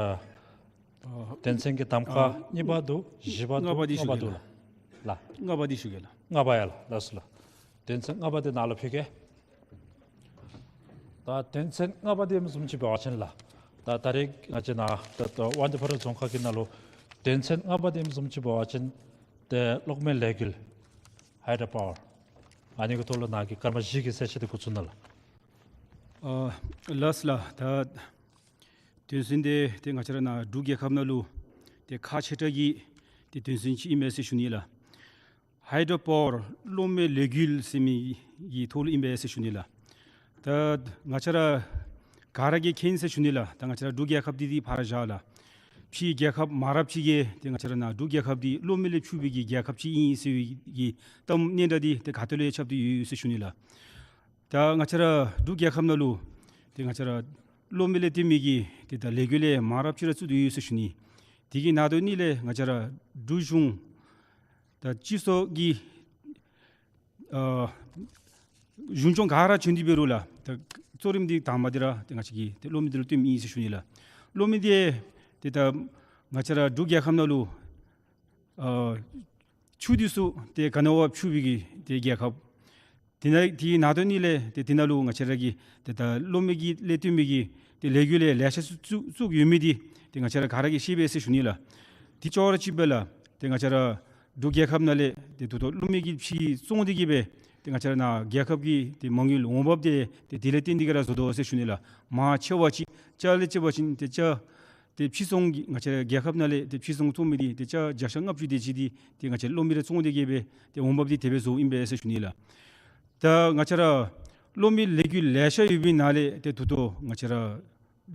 དོན་ཚན་གྱི་གདམ་ཁ་ཨ་གཉིས་པ་འདུག། བཞི་པ་འདུག། ལྔ་པ་འདི་ལྔ་པ་ཞུ་གེ་འདུག་ལགས། ལགས། ལྔ་པ་འདི་ཞུ་གེ་ལགས། ལྔ་པ་ཡ་ལགས། ལགས་སོ་ལགས། དོན་ཚན་ལྔ་པ་འདི་ནཱ་ལུ་ཕུལ་གེ། ད་དོན་ཚན་ལྔ་པ་འདི་བཟུམ་ཅིག་འབད་བ་ཅིན་ལགས། ད་ད་རེས་ང་བཅས་ནཱ་ད་ད་དབང་འདུས་ཕ་རོལ་རྫོང་ཁག་གི་ནང་ལུ་དོན་ཚན་ལྔ་པ་འདི་བཟུམ་ཅིག་འབད་བ་ཅིན་ཏེ་གློག་མེ་ལས་འགུལ་ཧའི་ཌྲོ་པ་ཝར་ཨ་ནི་གི་ཐོག་ལུ་ནཱ་གི་སྐར་མ་བཞི་གི་གསལ་བཤད་འདི་འགོ་བཙུགས་གནང་ལགས། ཨ་ལགས་ལགས། ད་དོན་ཚན་འདི་ཏེ་ང་བཅས་ར་ནཱ་འབྲུག་རྒྱལ་ཁབ་ནང་ལུ་ཏེ་ཁག་ཆེ་དྲགས་ཀྱི་ཏེ་དོན་ཚན་ཅིག་ཨིན་མས་ཟེར་ཞུ་ནི་ལགས། ཧའི་ཌྲོ་པ་ཝར་གློག་མེ་ལས་འགུལ་ཟེར་མི་གི་ཐོག་ལུ་ཨིན་པས་ཟེར་ཞུ་ནི་ལགས། ད་ང་བཅས་ར་ག་ར་གིས་མཁྱེན་ཟེར་ཞུ་ནི་ལགས། ད་ང་བཅས་ར་འབྲུག་རྒྱལ་ཁབ་འདི་འདི་ཕར་བཞག་ལགས། ཕྱི་རྒྱལ་ཁབ་མང་རབས་ཅིག་གིས་ཏེ་ང་བཅས་ར་ནཱ་འབྲུག་རྒྱལ་ཁབ་འདི་གློག་མེ་ལས་ཕྱུག་པའི་གི་རྒྱལ་ཁབ་ཅིག་ཨིན་ཟེར་བའི་གི་གཏམ་སྙན་གྲགས་འདི་ཏེ་ག་ཏེ་ལུ་ཡང་ཁྱབ་སྟེ་ཡོད་ཟེར་ཞུ་ནི་ལགས། ད་ང་བཅས་ར་འབྲུག་རྒྱལ་ཁབ་ནང་ལུ་ཏེ་ང་བཅས་ར་གློག་མེ་ལས་བརྟེན་མི་གི་ཏེ་ད་ལས་འགུལ་ལས་མང་རབས་ཅིག་ར་བཙུགས་ཏེ་ཡོད་ཟེར་ཞུ་ནི། དེ་གི་ནང་དོན་ནི་ལས་ང་བཅས་ར་འབྲུག་གཞུང་ད་སྤྱི་ཚོགས་ཀྱི་ཨ་གཞུང་སྐྱོང་ག་ར་བྱོན་ཏེ་འབད་རུང་ལགས། ད་གཙོ་རིམ་འདི་དང་པ་འདི་ར་ཏེ་ང་བཅས་ཀྱིས་ཏེ་གློག་མེ་འདི་ལུ་བརྟེན་མི་ཨིན་ཟེར་ཞུ་ནི་ལགས། གློག་མེ་འདི་ཏེ་ད་ང་བཅས་ར་འབྲུག་རྒྱལ་ཁབ་ནང་ལུ་ཨ་ཆུ་འདི་ཚུ་ཏེ་ག་ནི་བ་ཕྱུག་པའི་གི་ཏེ་རྒྱལ་ཁབ། དེ་ནང་དེའི་ནང་དོན་ནི་ལས་ཏེ་དེ་ནང་ལུ་ང་བཅས་ར་གི་ཏེ་ད་གློག་མེ་གི་ལས་བརྟེན་མི་གི་ཏེ་ལས་འགུལ་ལས་ལེ་ཤ་ཚུ་བཙུགས་བཙུགས་ཡོད་མི་འདི་ཏེ་ང་བཅས་ར་ག་ར་གིས་ཤེས་པས་ཟེར་ཞུ་ནི་ལགས། དེ་ཅོག་ར་གཅིག་སྦེ་ལགས། ཏེ་ང་བཅས་ར་འབྲུག་རྒྱལ་ཁབ་ནང་ལས་ཏེ་ད་ལྟོ་གློག་མེ་གི་ཕྱེ་བཙོང་སྟེ་གི་སྦེ་ཏེ་ང་བཅས་ར་ནཱ་རྒྱལ་ཁབ་ཀྱི་ཏེ་མ་དངུལ་འོང་འབབ་འདི་ཏེ་དེ་ལས་བརྟེན་ཏེ་གི་ར་བཟོ་དོ་ཟེར་ཞུ་ནི་ལགས། མང་ཆེ་བ་ཅིག་ཅ་ལ་ལས་བརྩི་བ་ཅིན་ཏེ་ཅ་ཏེ་ཕྱེ་བཙོང་གི་ང་བཅས་རྒྱལ་ཁབ་ནང་ལས་ཏེ་ཕྱེ་བཙོང་བཙོང་མི་འདི་ཏེ་ཅ་བརྒྱ་ཆ་ལྔ་བཅུ་དེ་ཅིག་འདི་ཏེ་ང་བཅས་གློག་མེ་ར་བཙོང་སྟེ་གི་སྦེ་ཏེ་འོང་འབབ་འདི་དེ་སྦེ་བཟོཝ་ཨིན་པས་ཟེར་ཞུ་ནི་ལགས། ད་ང་བཅས་ར་གློག་མེ་ལས་འགུལ་ལེ་ཤ་ཡོད་པའི་ནང་ལས་ཏེ་ད་ལྟོ་ང་བཅས་ར་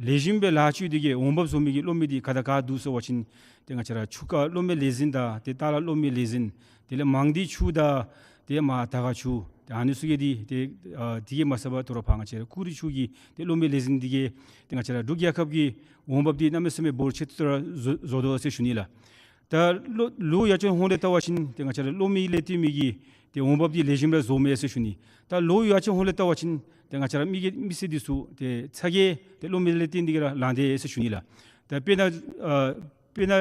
ལེགས་ཤོམ་སྦེ་ལཱ་ཅིག་འདི་གིས་འོང་འབབ་བཟོ་མི་གི་གློག་མེ་འདི་ག་དང་ག་འདུག་ཟེར་བ་ཅིན་ཏེ་ང་བཅས་ར་ཆུ་ཁ་གློག་མེ་ལས་འཛིན་དང་ཏེ་ཏཱ་ལ་གློག་མེ་ལས་འཛིན། དེ་ལས་མང་སྡེ་ཆུ་དང་ཏེ་མར་དར་དཀར་ཆུ་ཏེ་ཨ་ནི་ཚུ་གི་འདི་ཏེ་ཨ་དེ་གིས་མ་ཚད་པར་ད་རུང་ཕར་ང་བཅས་ར་ཀུ་རི་ཆུ་གི་ཏེ་གློག་མེ་ལས་འཛིན་འདི་གིས་ཏེ་ང་བཅས་ར་འབྲུག་རྒྱལ་ཁབ་ཀྱི་འོང་འབབ་འདི་གནམ་མེད་ས་མེད་འབོར་ཆེ་ཏོག་ཏོ་ར་བཟོ་བཟོ་དོ་ཟེར་ཞུ་ནི་ལགས། ད་ལོ་ལོ་ཡར་བཅོ་ཧོང་ལས་བལྟ་བ་ཅིན་ཏེ་ང་བཅས་ར་གློག་མེ་ལས་བརྟེན་མི་གི་ཏེ་འོང་འབབ་འདི་ལེགས་ཤོམ་ར་བཟོ་མས་ཟེར་ཞུ་ནི། ད་ལོ་ཡར་བཅོ་ཧོང་ལས་བལྟ་བ་ཅིན་ཏེ་ང་བཅས་ར་མི་གི་མི་སེར་འདི་ཚུ་ཏེ་ཚ་གྱང་ཏེ་གློག་མེ་ལས་བརྟེན་ཏེ་གིས་ར་ལང་དེས་ཟེར་ཞུ་ནི་ལགས། ད་དཔེར་ན་ཨ་དཔེར་ན་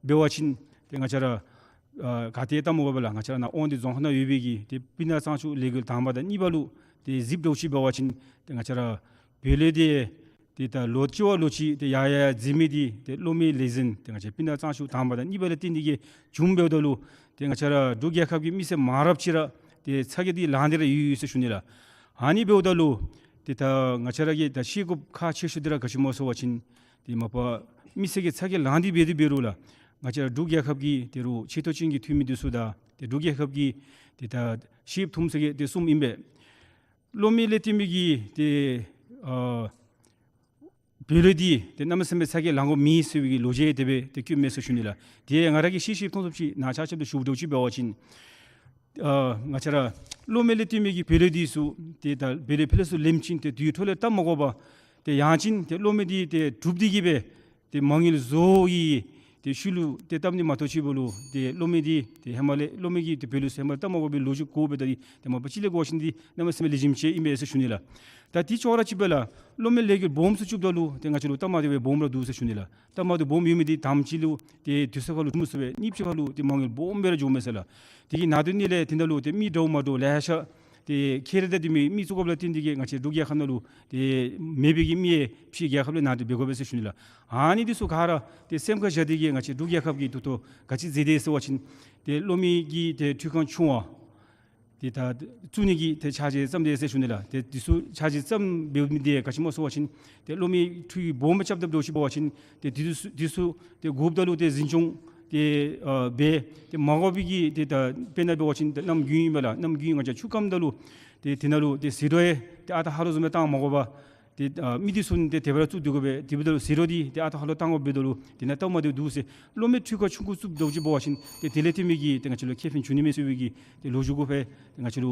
འབད་བ་ཅིན་ཏེ་ང་བཅས་ར་ཨ་ག་ཏེ་བལྟ་མི་དགོ་པས་ལགས། ང་བཅས་ར་ནཱ་དབང་འདུས་རྫོང་ཁག་ནང་ཡོད་པའི་གི་ཏེ་སྤུ་ན་གཙང་ཆུ་ལས་འགུལ་དང་པ་དང་གཉིས་པ་ལུ་ཏེ་གཟིགས་འདྲཝ་ཅིག་འབད་བ་ཅིན་ཏེ་ང་བཅས་ར་བོད་ལས་འདི་ཏེ་ད་ལོ་གཅིག་བ་ལོ་གཅིག་ཏེ་ཡར་ཡར་འཛེགས་མི་འདི་ཏེ་གློག་མེ་ལས་འཛིན་ཏེ་ང་བཅས་སྤུ་ན་གཙང་ཆུ་དང་པ་དང་གཉིས་པ་ལས་བརྟེན་ཏེ་གིས་བྱུངམ་འབདཝ་ད་ལུ་ཏེ་ང་བཅས་ར་འབྲུག་རྒྱལ་ཁབ་ཀྱི་མི་སེར་མང་རབས་ཅིག་ར་ཏེ་ཚ་གྱང་འདི་ལང་སྟེ་ར་ཡོད་ཡོད་ཟེར་ཞུ་ནི་ལགས། ཨ་ནི་འབདཝ་ད་ལུ་ཏེ་ད་ང་བཅས་ར་གིས་ད་ཤེས་དགོཔ་ཁག་ཆེ་ཤོས་འདི་ར་ག་ཅི་སྨོ་ཟེར་བ་ཅིན་ཏེ་མ་པ་མི་སེར་གྱི་ཚ་གྱང་ལང་སྟེ་འབད་དེ་འབད་རུང་ལགས། ང་བཅས་ར་འབྲུག་རྒྱལ་ཁབ་ཀྱི་ད་རུང་ཆེ་མཐོ་ཅན་གྱི་འཐུས་མི་འདི་ཚུ་དང་ཏེ་འབྲུག་རྒྱལ་ཁབ་ཀྱི་ཏེ་ད་ཤེསཔ་འཐོམ་ས་གི་ཏེ་གསུམ་ཨིན་པས། གློག་མེ་ལས་བརྟེན་མི་གི་ཏེ་ཨ་བེ་ལོ་འདི་ཏེ་གནམ་མེད་ས་མེད་ཚ་གྱང་ལང་དགོཔ་མེད་ཟེར་བའི་གི་ལོ་རྒྱུས་དེ་སྦེ་ཏེ་བཀོད་མས་ཟེར་ཞུ་ནི་ལགས། ཏེ་ང་ར་གིས་ཤེས་ཤེསཔ་མཐོང་ཚུགསཔ་ཅིག་ནཱ་ཆ་ཁྱབ་ལུ་ཞུ་འདྲཝ་ཅིག་འབད་བ་ཅིན་ཨ་ང་བཅས་ར་གློག་མེ་ལས་བརྟེན་མི་གི་བེ་ལོ་འདི་ཚུ་ཏེ་ད་བེ་ལོ་ཕར་ལས་ཚུར་ལེན་ཞིནམ་ཏེ་དུས་ཐོག་ལས་བཏབ་མ་དགོ་པར་ཏེ་ཡང་ཅིན་ཏེ་གློག་མེ་འདི་ཏེ་གྲུབ་སྟེ་གིས་སྦེ་ཏེ་མ་དངུལ་བཟོ་ཡི་ཏེ་ཤུལ་ལུ་ཏེ་བཏབ་ནི་མ་གཏོགས་ཅིག་འབདཝ་ལུ་ཏེ་གློག་མེ་འདི་ཏེ་ཧེ་མ་ལས་གློག་མེ་གི་ཏེ་བེ་ལོ་ཚུ་ཧེ་མ་ལས་བཏབ་མ་དགོ་པའི་ལོ་རྒྱུས་གོཝ་འབདཝ་ད་འདི་ཏེ་མ་པ་ཅིག་ལས་འགོ་བ་ཅིན་འདི་གནམ་མེད་ས་མེད་ལེགས་ཤོམ་ཅིག་ཨིན་པས་ཟེར་ཞུ་ནི་ལགས། ད་དེ་ཅོག་ར་གཅིག་སྦེ་ལགས་གློག་མེ་ལས་འགུལ་སྦོམ་ཚུ་རྐྱབ་ད་ལུ་ཏེ་ང་བཅས་ལུ་སྟབས་མ་བདེཝ་སྦེ་སྦོམ་ར་འདུག་ཟེར་ཞུ་ནི་ལགས། སྟབས་མ་བདེཝ་སྦོམ་ཡོད་མི་འདི་དང་པ་ཅིག་ལུ་ཏེ་དུས་ཚོད་ཁར་ལུ་གྲུབ་མི་ཚུགས་པས། གཉིས་པ་ཅིག་ཁར་ལུ་ཏེ་མ་དངུལ་སྦོམ་སྦེ་ར་འགྱོཝ་མས་ཟེར་ལགས། དེ་གི་ནང་དོན་ནི་ལས་དེ་ནང་ལུ་ཏེ་མི་འདྲཝ་མ་འདྲཝ་ལེ་ཤ་ཏེ་ཁྱེར་ཏེ་སྡོད་མི་མི་བཙུགས་དགོཔ་ལས་བརྟེན་ཏེ་གིས་ང་བཅས་འབྲུག་རྒྱལ་ཁབ་ནང་ལུ་ཏེ་མེད་པའི་གི་མི་ཕྱི་རྒྱལ་ཁབ་ལས་ནང་འདྲེན་འབད་དགོ་པས་ཟེར་ཞུ་ནི་ལགས། ཨ་ནི་འདི་ཚུ་ག་ར་ཏེ་སེམས་ཁར་བཞག་སྟེ་གིས་ང་བཅས་འབྲུག་རྒྱལ་ཁབ་ཀྱིས་ད་ལྟོ་ག་ཅི་མཛད་དེས་ཟེར་བ་ཅིན་ཏེ་གློག་མེ་གི་ཏེ་འཕྲུལ་ཁང་ཆུང་བ་ཏེ་ད་བཙུགས་ནི་གི་ཏེ་འཆར་གཞི་བརྩམས་དེས་ཟེར་ཞུ་ནི་ལགས། ཏེ་འདི་ཚུ་འཆར་གཞི་བརྩམས་འབདཝ་འདི་ག་ཅི་སྨོ་ཟེར་བ་ཅིན་ཏེ་གློག་མེ་འཕྲུལ་སྦོམ་རྐྱབ་ད་འདྲཝ་ཅིག་འབད་བ་ཅིན་ཏེ་འདི་ཚུ་འདི་ཚུ་ཏེ་དགོཔ་ད་ལུ་ཏེ་འཛིན་སྐྱོང་ཏེ་ཨ་འབད་ཏེ་མ་དགོ་པའི་གི་ཏེ་ད་དཔེར་ན་འབད་བ་ཅིན་ཏེ་གནམ་དགུན་ཨིན་པས་ལགས། གནམ་དགུན་ང་བཅས་ཆུ་སྐམ་ད་ལུ་ཏེ་དེ་ནང་ལུ་ཏེ་ཟེར་རོ་ཡང་ཏེ་ཨ་རྟག་ཧ་ལོ་བཟུམ་སྦེ་བཏང་མ་དགོ་པར་ཏེ་ཨ་མི་འདི་ཚུ་ཏེ་དེ་སྦེ་ར་བཙུགས་སྡོད་དགོ་པས། དེ་འབདཝ་ད་ལུ་ཟེར་རོ་འདི་ཏེ་ཨ་རྟག་ཧ་ལོ་བཏང་དགོཔ་འབདཝ་ད་ལུ་དེ་ནང་སྟབས་མ་བདེཝ་འདུག་ཟེར། གློག་མེ་འཕྲུལ་ཁང་ཆུང་ཀུ་བཙུགས་འདྲཝ་ཅིག་འབད་བ་ཅིན་ཏེ་དེ་ལས་བརྟེན་མི་གི་ཏེ་ང་བཅས་ལུ་ཁེ་ཕན་འབྱུང་ནི་མས་ཟེར་བའི་གི་ཏེ་ལོ་རྒྱུས་གུ་ཕར་ཏེ་ང་བཅས་ལུ་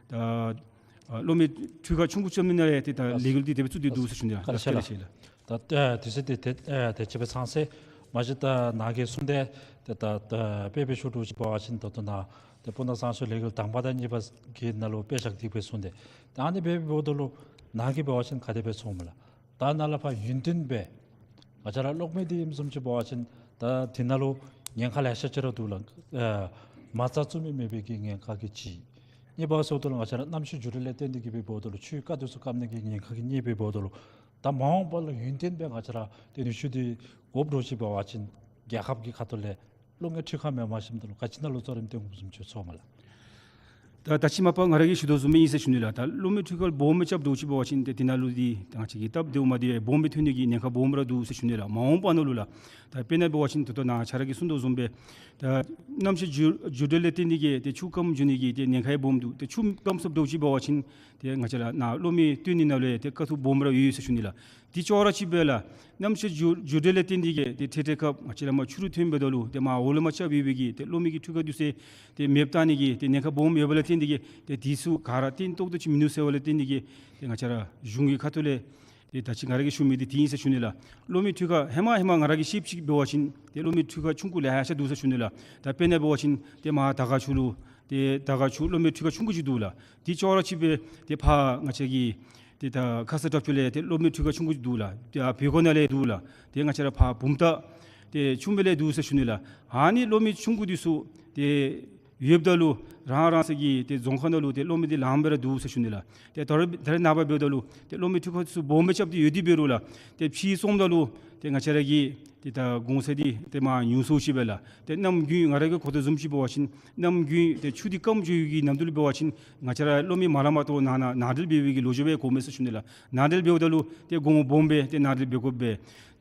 ད་ཨ་གློག་མེ་འཕྲུལ་ཁང་ཆུང་ཀུ་བཙུགས་མི་ནང་ལས་ཏེ་ད་ལས་འགུལ་འདི་དེ་སྦེ་བཙུགས་ཏེ་འདུག་ཟེར་ཞུ་ནི་ལགས། བཀའ་དྲིན་ཆེ་ལགས། ད་ཨ་དུས་ཚོད་འདི་ཏེ་ཨ་དེ་ཅིག་སྦེ་ཚང་ཟེར། མ་གཞི་ད་ནཱ་གིས་གསུངས་ཏེ་ཏེ་ད་ད་དཔེ་སྦེ་ཞུ་འདྲཝ་ཅིག་འབད་བ་ཅིན་ད་ལྟོ་ནཱ་ཏེ་སྤུ་ན་གཙང་ཆུ་ལས་འགུལ་དང་པ་དང་གཉིས་པ་གི་ནང་ལུ་དཔེ་བཞག་སྟེ་སྦེ་གསུངས་ཏེ། ད་ཨ་ནི་སྦེ་འབདཝ་ད་ལུ་ནཱ་གིས་འབད་བ་ཅིན་ག་དེ་སྦེ་ཚོརཝ་མས་ལགས། ད་ནཱ་ལས་ཕར་ཡུན་བརྟན་སྦེ་ང་བཅས་ར་གློག་མེ་འདི་ཨིནམ་བཟུམ་ཅིག་འབད་བ་ཅིན་ད་དེ་ནང་ལུ་ཉེན་ཁ་ལེ་ཤ་ཅིག་ར་འདུག་ལགས། ཨ་མ་རྩ་བཙུགས་མི་མེད་པའི་གི་ཉེན་ཁ་གི་གཅིག། གཉིས་པ་ཟེརཝ་ད་ལུ་ང་བཅས་ར་གནམ་གཤིས་འགྱུར་བ་ལས་བརྟེན་ཏེ་གིས་སྦེ་འབདཝ་ད་ལུ་ཆུའི་རྐ་འདི་ཚུ་སྐམ་ནི་གི་ཉེན་ཁ་གི་གཉིས་སྦེ་འབདཝ་ད་ལུ་ད་མ་འོངས་པ་ལུ་ཡུན་བརྟན་སྦེ་ང་བཅས་ར་ཏེ་ནུས་ཤུགས་འདི་དགོཔ་འདྲཝ་ཅིག་འབད་བ་ཅིན་རྒྱལ་ཁབ་ཀྱི་ཁ་ཐུག་ལས་གློག་མེ་འཕྲུལ་ཁང་མེནམ་ཞིནམ་ད་ལུ་ག་ཅི་ནང་ལུ་གཙོ་རིམ་བཏོན་དགོཔ་བཟུམ་ཅིག་ཚོརཝ་མས་ལགས། ད་ད་ཅི་མ་པ་ང་ར་གིས་ཞུ་དོ་བཟུམ་སྦེ་ཨིན་ཟེར་ཞུ་ནི་ལགས། ད་གློག་མེ་འཕྲུལ་ཁང་སྦོམ་སྦེ་རྐྱབ་འདྲཝ་ཅིག་འབད་བ་ཅིན་ཏེ་དེ་ནང་ལུ་འདི་ད་ང་བཅས་ཀྱིས་སྟབས་བདེཝ་མ་བདེཝ་སྦོམ་སྦེ་ཐོན་ནི་གི་ཉེན་ཁ་སྦོམ་ར་འདུག་ཟེར་ཞུ་ནི་ལགས། མ་འོངས་པ་ནང་ལུ་ལགས། ད་དཔེར་ན་འབད་བ་ཅིན་ད་ལྟོ་ནཱ་ཁྱོད་ར་གིས་གསུངས་དོ་བཟུམ་སྦེ་ད་གནམ་གཤིས་འགྱུར་འགྱུར་བ་ལས་བརྟེན་ཏེ་གིས་ཏེ་ཆུ་སྐམ་འགྱོ་ནི་གི་ཏེ་ཉེན་ཁ་ཡང་སྦོམ་འདུག། ཏེ་ཆུ་སྐམ་སོངམ་འདྲཝ་ཅིག་འབད་བ་ཅིན་ཏེ་ང་བཅས་ར་ནཱ་གློག་མེ་བཏོན་ནི་ནང་ལུ་ཡང་ཏེ་དཀའ་ཐུབ་སྦོམ་ར་ཡོད་ཟེར་ཞུ་ནི་ལགས། དེ་ཅོག་ར་གཅིག་སྦེ་ལགས། གནམ་གཤིས་འགྱུར་འགྱུར་བ་ལས་བརྟེན་ཏེ་གིས་ཏེ་འཕྲལ་འཕྲལ་སྐབས་ང་བཅས་ར་མར་ཆུ་རུད་ཐོན་འབདཝ་ད་ལུ་ཏེ་མར་འོག་ལས་མར་རྐྱབ་ཡོད་པའི་གི་ཏེ་གློག་མེ་གི་འཕྲུལ་ཁང་འདི་ཚུ་ཏེ་མེདཔ་བཏང་ནི་གི་ཏེ་ཉེན་ཁ་སྦོམ་ཡོདཔ་ལས་བརྟེན་ཏེ་གིས་ཏེ་འདི་ཚུ་ག་ར་བརྟན་ཏོག་ཏོ་ཅིག་མིན་ནུག་ཟེར་བ་ལས་བརྟེན་ཏེ་གིས་ཏེ་ང་བཅས་ར་གཞུང་གི་ཁ་ཐུག་ལས་ཏེ་ད་ཅི་ང་ར་གིས་ཞུ་མི་འདི་དེ་ཨིན་ཟེར་ཞུ་ནི་ལགས། གློག་མེ་འཕྲུལ་ཁང་ཧེ་མ་ཧེ་མ་ང་ར་གིས་ཤེསཔ་ཅིག་འབད་བ་ཅིན་ཏེ་གློག་མེ་འཕྲུལ་ཁང་ཆུང་ཀུ་ལེ་ཤ་འདུག་ཟེར་ཞུ་ནི་ལགས། ད་དཔེར་ན་འབད་བ་ཅིན་ཏེ་མར་དར་དཀར་ཆུ་ལུ་ཏེ་དར་དཀར་ཆུ་གློག་མེ་འཕྲུལ་ཁང་ཆུང་ཀུ་ཅིག་འདུག་ལགས། དེ་ཅོག་ར་གཅིག་སྦེ་ཏེ་ཕར་ང་བཅས་ཀྱི་ཏེ་ད་ཁ་ས་བྲག་ཆུ་ལས་ཏེ་གློག་མེ་འཕྲུལ་ཁང་ཆུང་ཀུ་ཅིག་འདུག་ལགས། ཏེ་ཨ་བོད་ཀོང་ནང་ལས་འདུག་ལགས། ཏེ་ང་བཅས་ར་ཕར་བུམ་ཐང་ཏེ་ཆུ་སྨད་ལས་འདུག་ཟེར་ཞུ་ནི་ལགས། ཨ་ནི་གློག་མེ་ཆུང་ཀུ་འདི་ཚུ་ཏེ་ཡོདཔ་ད་ལུ་རང་རང་སོའི་གི་ཏེ་རྫོང་ཁག་ནང་ལུ་ཏེ་གློག་མེ་འདི་ལངམ་སྦེ་ར་འདུག་ཟེར་ཞུ་ནི་ལགས། ཏེ་ད་རེས་ད་རེས་ནངས་པ་འབདཝ་ད་ལུ་ཏེ་གློག་མེ་འཕྲུལ་ཁང་ཚུ་སྦོམ་སྦེ་རྐྱབ་སྟེ་ཡོད་དེ་འབད་རུང་ལགས། ཏེ་ཕྱིས་སོངམ་ད་ལུ་ཏེ་ང་བཅས་ར་གི་ཏེ་ད་གོང་ཚད་འདི་ཏེ་མར་ཉུང་སུ་ཅིག་སྦེ་ལགས། ཏེ་གནམ་དགུན་ང་ར་གིས་གོ་དོ་བཟུམ་ཅིག་འབད་བ་ཅིན་གནམ་དགུན་ཏེ་ཆུ་འདི་སྐམ་འགྱོ་བའི་གི་ནམ་དུས་ལུ་འབད་བ་ཅིན་ང་བཅས་ར་གློག་མེ་མ་ལངམ་ད་ནང་ན་ནང་འབྲེལ་འབད་བའི་གི་ལོ་རྒྱུས་སྦེ་གོཝ་མས་ཟེར་ཞུ་ནི་ལགས། ནང་འབྲེལ་འབདཝ་ད་ལུ་ཏེ་གོང་སྦོམ་སྦེ་ཏེ་ནང་འབྲེལ་འབད་དགོ་པས།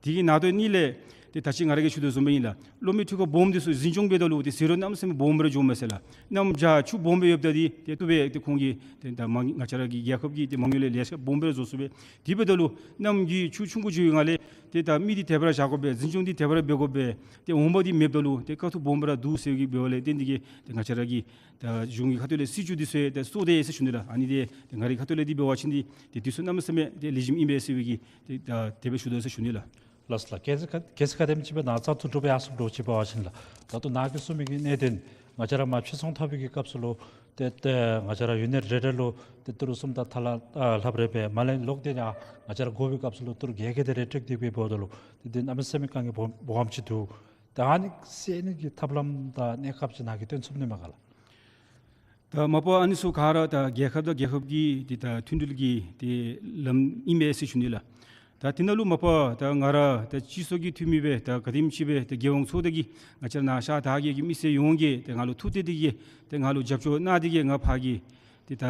དེ་གི་ནང་དོན་གཉིས་ལས་ཏེ་ད་ཅི་ང་ར་གིས་ཞུ་དོ་བཟུམ་སྦེ་ཨིན་ལགས། གློག་མེ་འཕྲུལ་ཁང་སྦོམ་འདི་ཚུ་འཛིན་སྐྱོང་འབདཝ་ད་ལུ་ཏེ་ཟེར་རོ་གནམ་མེད་ས་མེད་སྦོམ་སྦེ་ར་འགྱོཝ་མས་ཟེར་ལགས། གནམ་བྱཱར་ཆུ་སྦོམ་སྦེ་ཡོདཔ་ད་འདི་ཏེ་བཏུབ་པས། ཏེ་ཁོང་གིས་ཏེ་ད་མ་ང་བཅས་ར་གི་རྒྱལ་ཁབ་ཀྱིས་ཏེ་མ་དངུལ་ལེ་ཤ་སྦོམ་སྦེ་ར་བཟོ་ཚུགས་པས། དེ་འབདཝ་ད་ལུ་གནམ་དགུན་ཆུ་ཆུང་ཀུ་འགྱོ་བའི་སྒང་ལས་ཏེ་ད་མི་འདི་དེ་སྦེ་ར་བཞག་དགོ་པས། འཛིན་སྐྱོང་འདི་དེ་སྦེ་ར་འབད་དགོ་པས། ཏེ་འོང་འབབ་འདི་མེདཔ་ད་ལུ་ཏེ་དཀའ་ཐུབ་སྦོམ་སྦེ་ར་འདུག་ཟེར་གྱི་འབདཝ་ལས་བརྟེན་ཏེ་གིས་ཏེ་ང་བཅས་ར་གི་ད་གཞུང་གི་ཁ་ཐུག་ལས་སྲིད་བྱུས་འདི་ཚུ་ཏེ་བཟོ་དེས་ཟེར་ཞུ་ནི་ལགས། ཨ་ནི་ཏེ་ཏེ་ང་རའི་ཁ་ཐུག་ལས་འདི་འབད་བ་ཅིན་འདི་ཏེ་འདི་ཚུ་གནམ་མེད་ས་མེད་ཏེ་ལེགས་ཤོམ་ཨིན་པས་ཟེར་བའི་གི་ཏེ་ད་དེ་སྦེ་ཞུ་དོ་ཟེར་ཞུ་ནི་ལགས། ལགས་ལགས། གལ་སྲིད་ག་གལ་སྲིད་ག་དེམ་ཅིག་སྦེ་ནཱ་བཙག་འཐུ་གྲུབ་སྦེ་ཡར་སོངམ་འདྲཝ་ཅིག་འབད་བ་ཅིན་ལགས། ད་ལྟོ་ནཱ་གིས་གསུངས་མི་གི་གནད་དོན་ང་བཅས་ར་མར་ཕྱིར་ཚོང་འཐབ་པའི་གི་སྐབས་སུ་ལུ་ཏེ་ཏེ་ང་བཅས་ར་ཡུན་རིང་རེ་རེ་ལུ་ཏེ་ཏི་རུ་གསུམ་དང་ཐ་ལ་ཨ་ལྷགཔ་རེ་སྦེ་མར་ལས་ལོག་སྟེ་ཡང་ང་བཅས་ར་དགོ་པའི་སྐབས་སུ་ལུ་ཏི་རུ་བརྒྱད་བརྒྱ་དེ་རེ་སྤྲོད་དེ་སྦེ་འབདཝ་ད་ལུ་ཏེ་དེ་གནམ་མེད་ས་མེད་དཀའ་ངལ་སྦོམ་སྦོམ་ཅིག་འདུག། ད་ཨ་ནི་སེལ་ནི་གི་ཐབས་ལམ་དང་གནས་སྐབས་ཅིག་ནཱ་གིས་སྟོན་ཚུགས་ནི་མས་ག་ལགས། ད་མ་པ་ཨ་ནི་ཚུ་ག་ར་ད་རྒྱལ་ཁབ་དང་རྒྱལ་ཁབ་ཀྱི་ཏེ་ད་མཐུན་སྒྲིལ་གྱི་ཏེ་ལམ་ཨིན་མས་ཟེར་ཞུ་ནི་ལགས། ད་དེ་ནང་ལུ་མ་པ་ད་ང་ར་ད་སྤྱི་ཚོགས་ཀྱི་འཐུས་མི་སྦེ་ད་ག་དེམ་ཅིག་སྦེ་ད་རྒྱལ་ཡོངས་ཚོགས་སྡེ་གི་ང་བཅས་ར་ནཱ་ཤར་དར་རྒྱས་ཀྱི་མི་སེར་ཡོངས་ཀྱིས་ཏེ་ང་ལུ་ཐུགས་གཏད་དེ་གིས་ཏེ་ང་ལུ་རྒྱབ་སྐྱོར་གནང་སྟེ་གིས་ང་ཕར་གྱི་ཏེ་ད་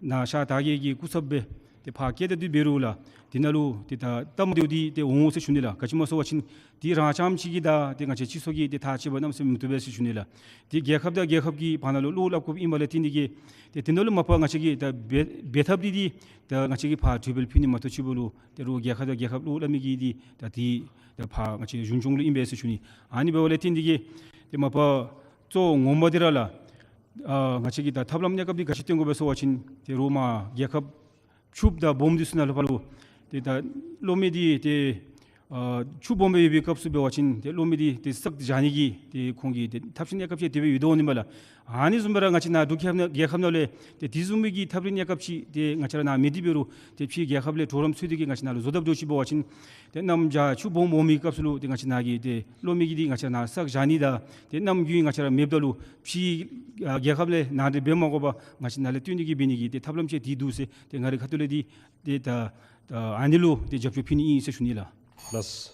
ནཱ་ཤར་དར་རྒྱས་ཀྱི་སྐུ་ཚབ་སྦེ་ཏེ་ཕར་བསྐྱལ་ཏེ་འདི་འབད་རུང་ལགས། དེ་ནང་ལུ་ཏེ་ད་སྟབས་མ་བདེཝ་འདི་ཏེ་འོང་ཟེར་ཞུ་ནི་ལགས། ག་ཅི་སྨོ་ཟེར་བ་ཅིན་ཏེ་རང་རྐྱངམ་ཅིག་གིས་ད་ཏེ་ང་བཅས་སྤྱི་ཚོགས་ཀྱི་ཏེ་ཐག་བཅད་པ་གནམ་མེད་ས་མེད་མི་བཏུབ་པས་ཟེར་ཞུ་ནི་ལགས། ཏེ་རྒྱལ་ཁབ་དང་རྒྱལ་ཁབ་ཀྱི་བར་ན་ལུ་བློ་སླབ་དགོཔ་ཨིན་པ་ལས་བརྟེན་ཏེ་གིས་ཏེ་དེ་ནང་ལུ་མ་པ་ང་བཅས་ཀྱིས་ད་འབད་འབད་ཐབས་འདི་འདི་ད་ང་བཅས་ཀྱིས་ཕར་གྲོས་འབུལ་ཕུལ་ནི་མ་གཏོགས་ཅིག་འབདཝ་ལུ་ཏེ་རོགས་རྒྱལ་ཁབ་དང་རྒྱལ་ཁབ་བློ་སླབ་མི་གིས་འདི་ད་འདི་ད་ཕར་ང་བཅས་གཞུང་སྐྱོང་ལུ་ཨིན་པས་ཟེར་ཞུ་ནི། ཨ་ནི་འབདཝ་ལས་བརྟེན་ཏེ་གིས་ཏེ་མ་པ་གཙོ་བོ་ངོ་མ་འདི་ར་ལགས། ཨ་ང་བཅས་ཀྱིས་ད་ཐབས་ལམ་གནས་སྐབས་འདི་ག་ཅི་སྟོན་དགོ་པས་ཟེར་བ་ཅིན་ཏེ་རོགས་མར་རྒྱལ་ཁབ་ཕྱུགཔོ་དང་སྦོམ་འདི་ཚུ་ནང་ལུ་ཕར་ལུ་ཏེ་ད་གློག་མེ་འདི་ཏེ་ཨ་ཕྱུགཔོ་སྦོམ་སྦེ་ཡོད་པའི་སྐབས་སུ་འབད་བ་ཅིན་ཏེ་གློག་མེ་འདི་ཏེ་བསགས་བཞག་ནི་གི་ཏེ་ཁོང་གི་ཏེ་ཐབས་ཤེས་གནས་སྐབས་ཅིག་དེ་སྦེ་ཡོད་དོ་ནི་མས་ལགས། ཨ་ནི་བཟུམ་སྦེ་ར་ང་བཅས་ནཱ་འབྲུག་རྒྱལ་ཁབ་ནང་ལས་ཏེ་དེ་བཟུམ་མའི་གི་ཐབས་རིག་གནས་སྐབས་ཅིག་ཏེ་ང་བཅས་ར་ནཱ་མེད་དེ་འབད་རུང་ཏེ་ཕྱི་རྒྱལ་ཁབ་ལས་གྲོགས་རམ་འཚོལ་ཏེ་གིས་ང་བཅས་ནཱ་ལུ་བཟོ་དཔ་འདྲཝ་ཅིག་འབད་བ་ཅིན་ཏེ་གནམ་བྱཱར་ཆུ་སྦོམ་འོང་མི་སྐབས་སུ་ལུ་ཏེ་ང་བཅས་ནཱ་གི་ཏེ་གློག་མེ་གི་འདི་ང་བཅས་ནཱ་བསགས་བཞག་ནི་དང་ཏེ་གནམ་དགུན་ང་བཅས་ར་མེདཔ་ད་ལུ་ཕྱི་ཨ་རྒྱལ་ཁབ་ལས་ནཱ་འདི་འབད་མ་དགོ་པར་ང་བཅས་ནཱ་ལས་བཏོན་ཏེ་གིས་འབད་ནི་གི་ཏེ་ཐབས་ལམ་ཅིག་འདི་འདུག་ཟེར་ཏེ་ང་རའི་ཁ་ཐུག་ལས་འདི་ཏེ་ད་ད་ཨ་ནི་ལུ་ཏེ་རྒྱབ་སྐྱོར་ཕུལ་ནི་ཨིན་ཟེར་ཞུ་ནི་ལགས། ལགས་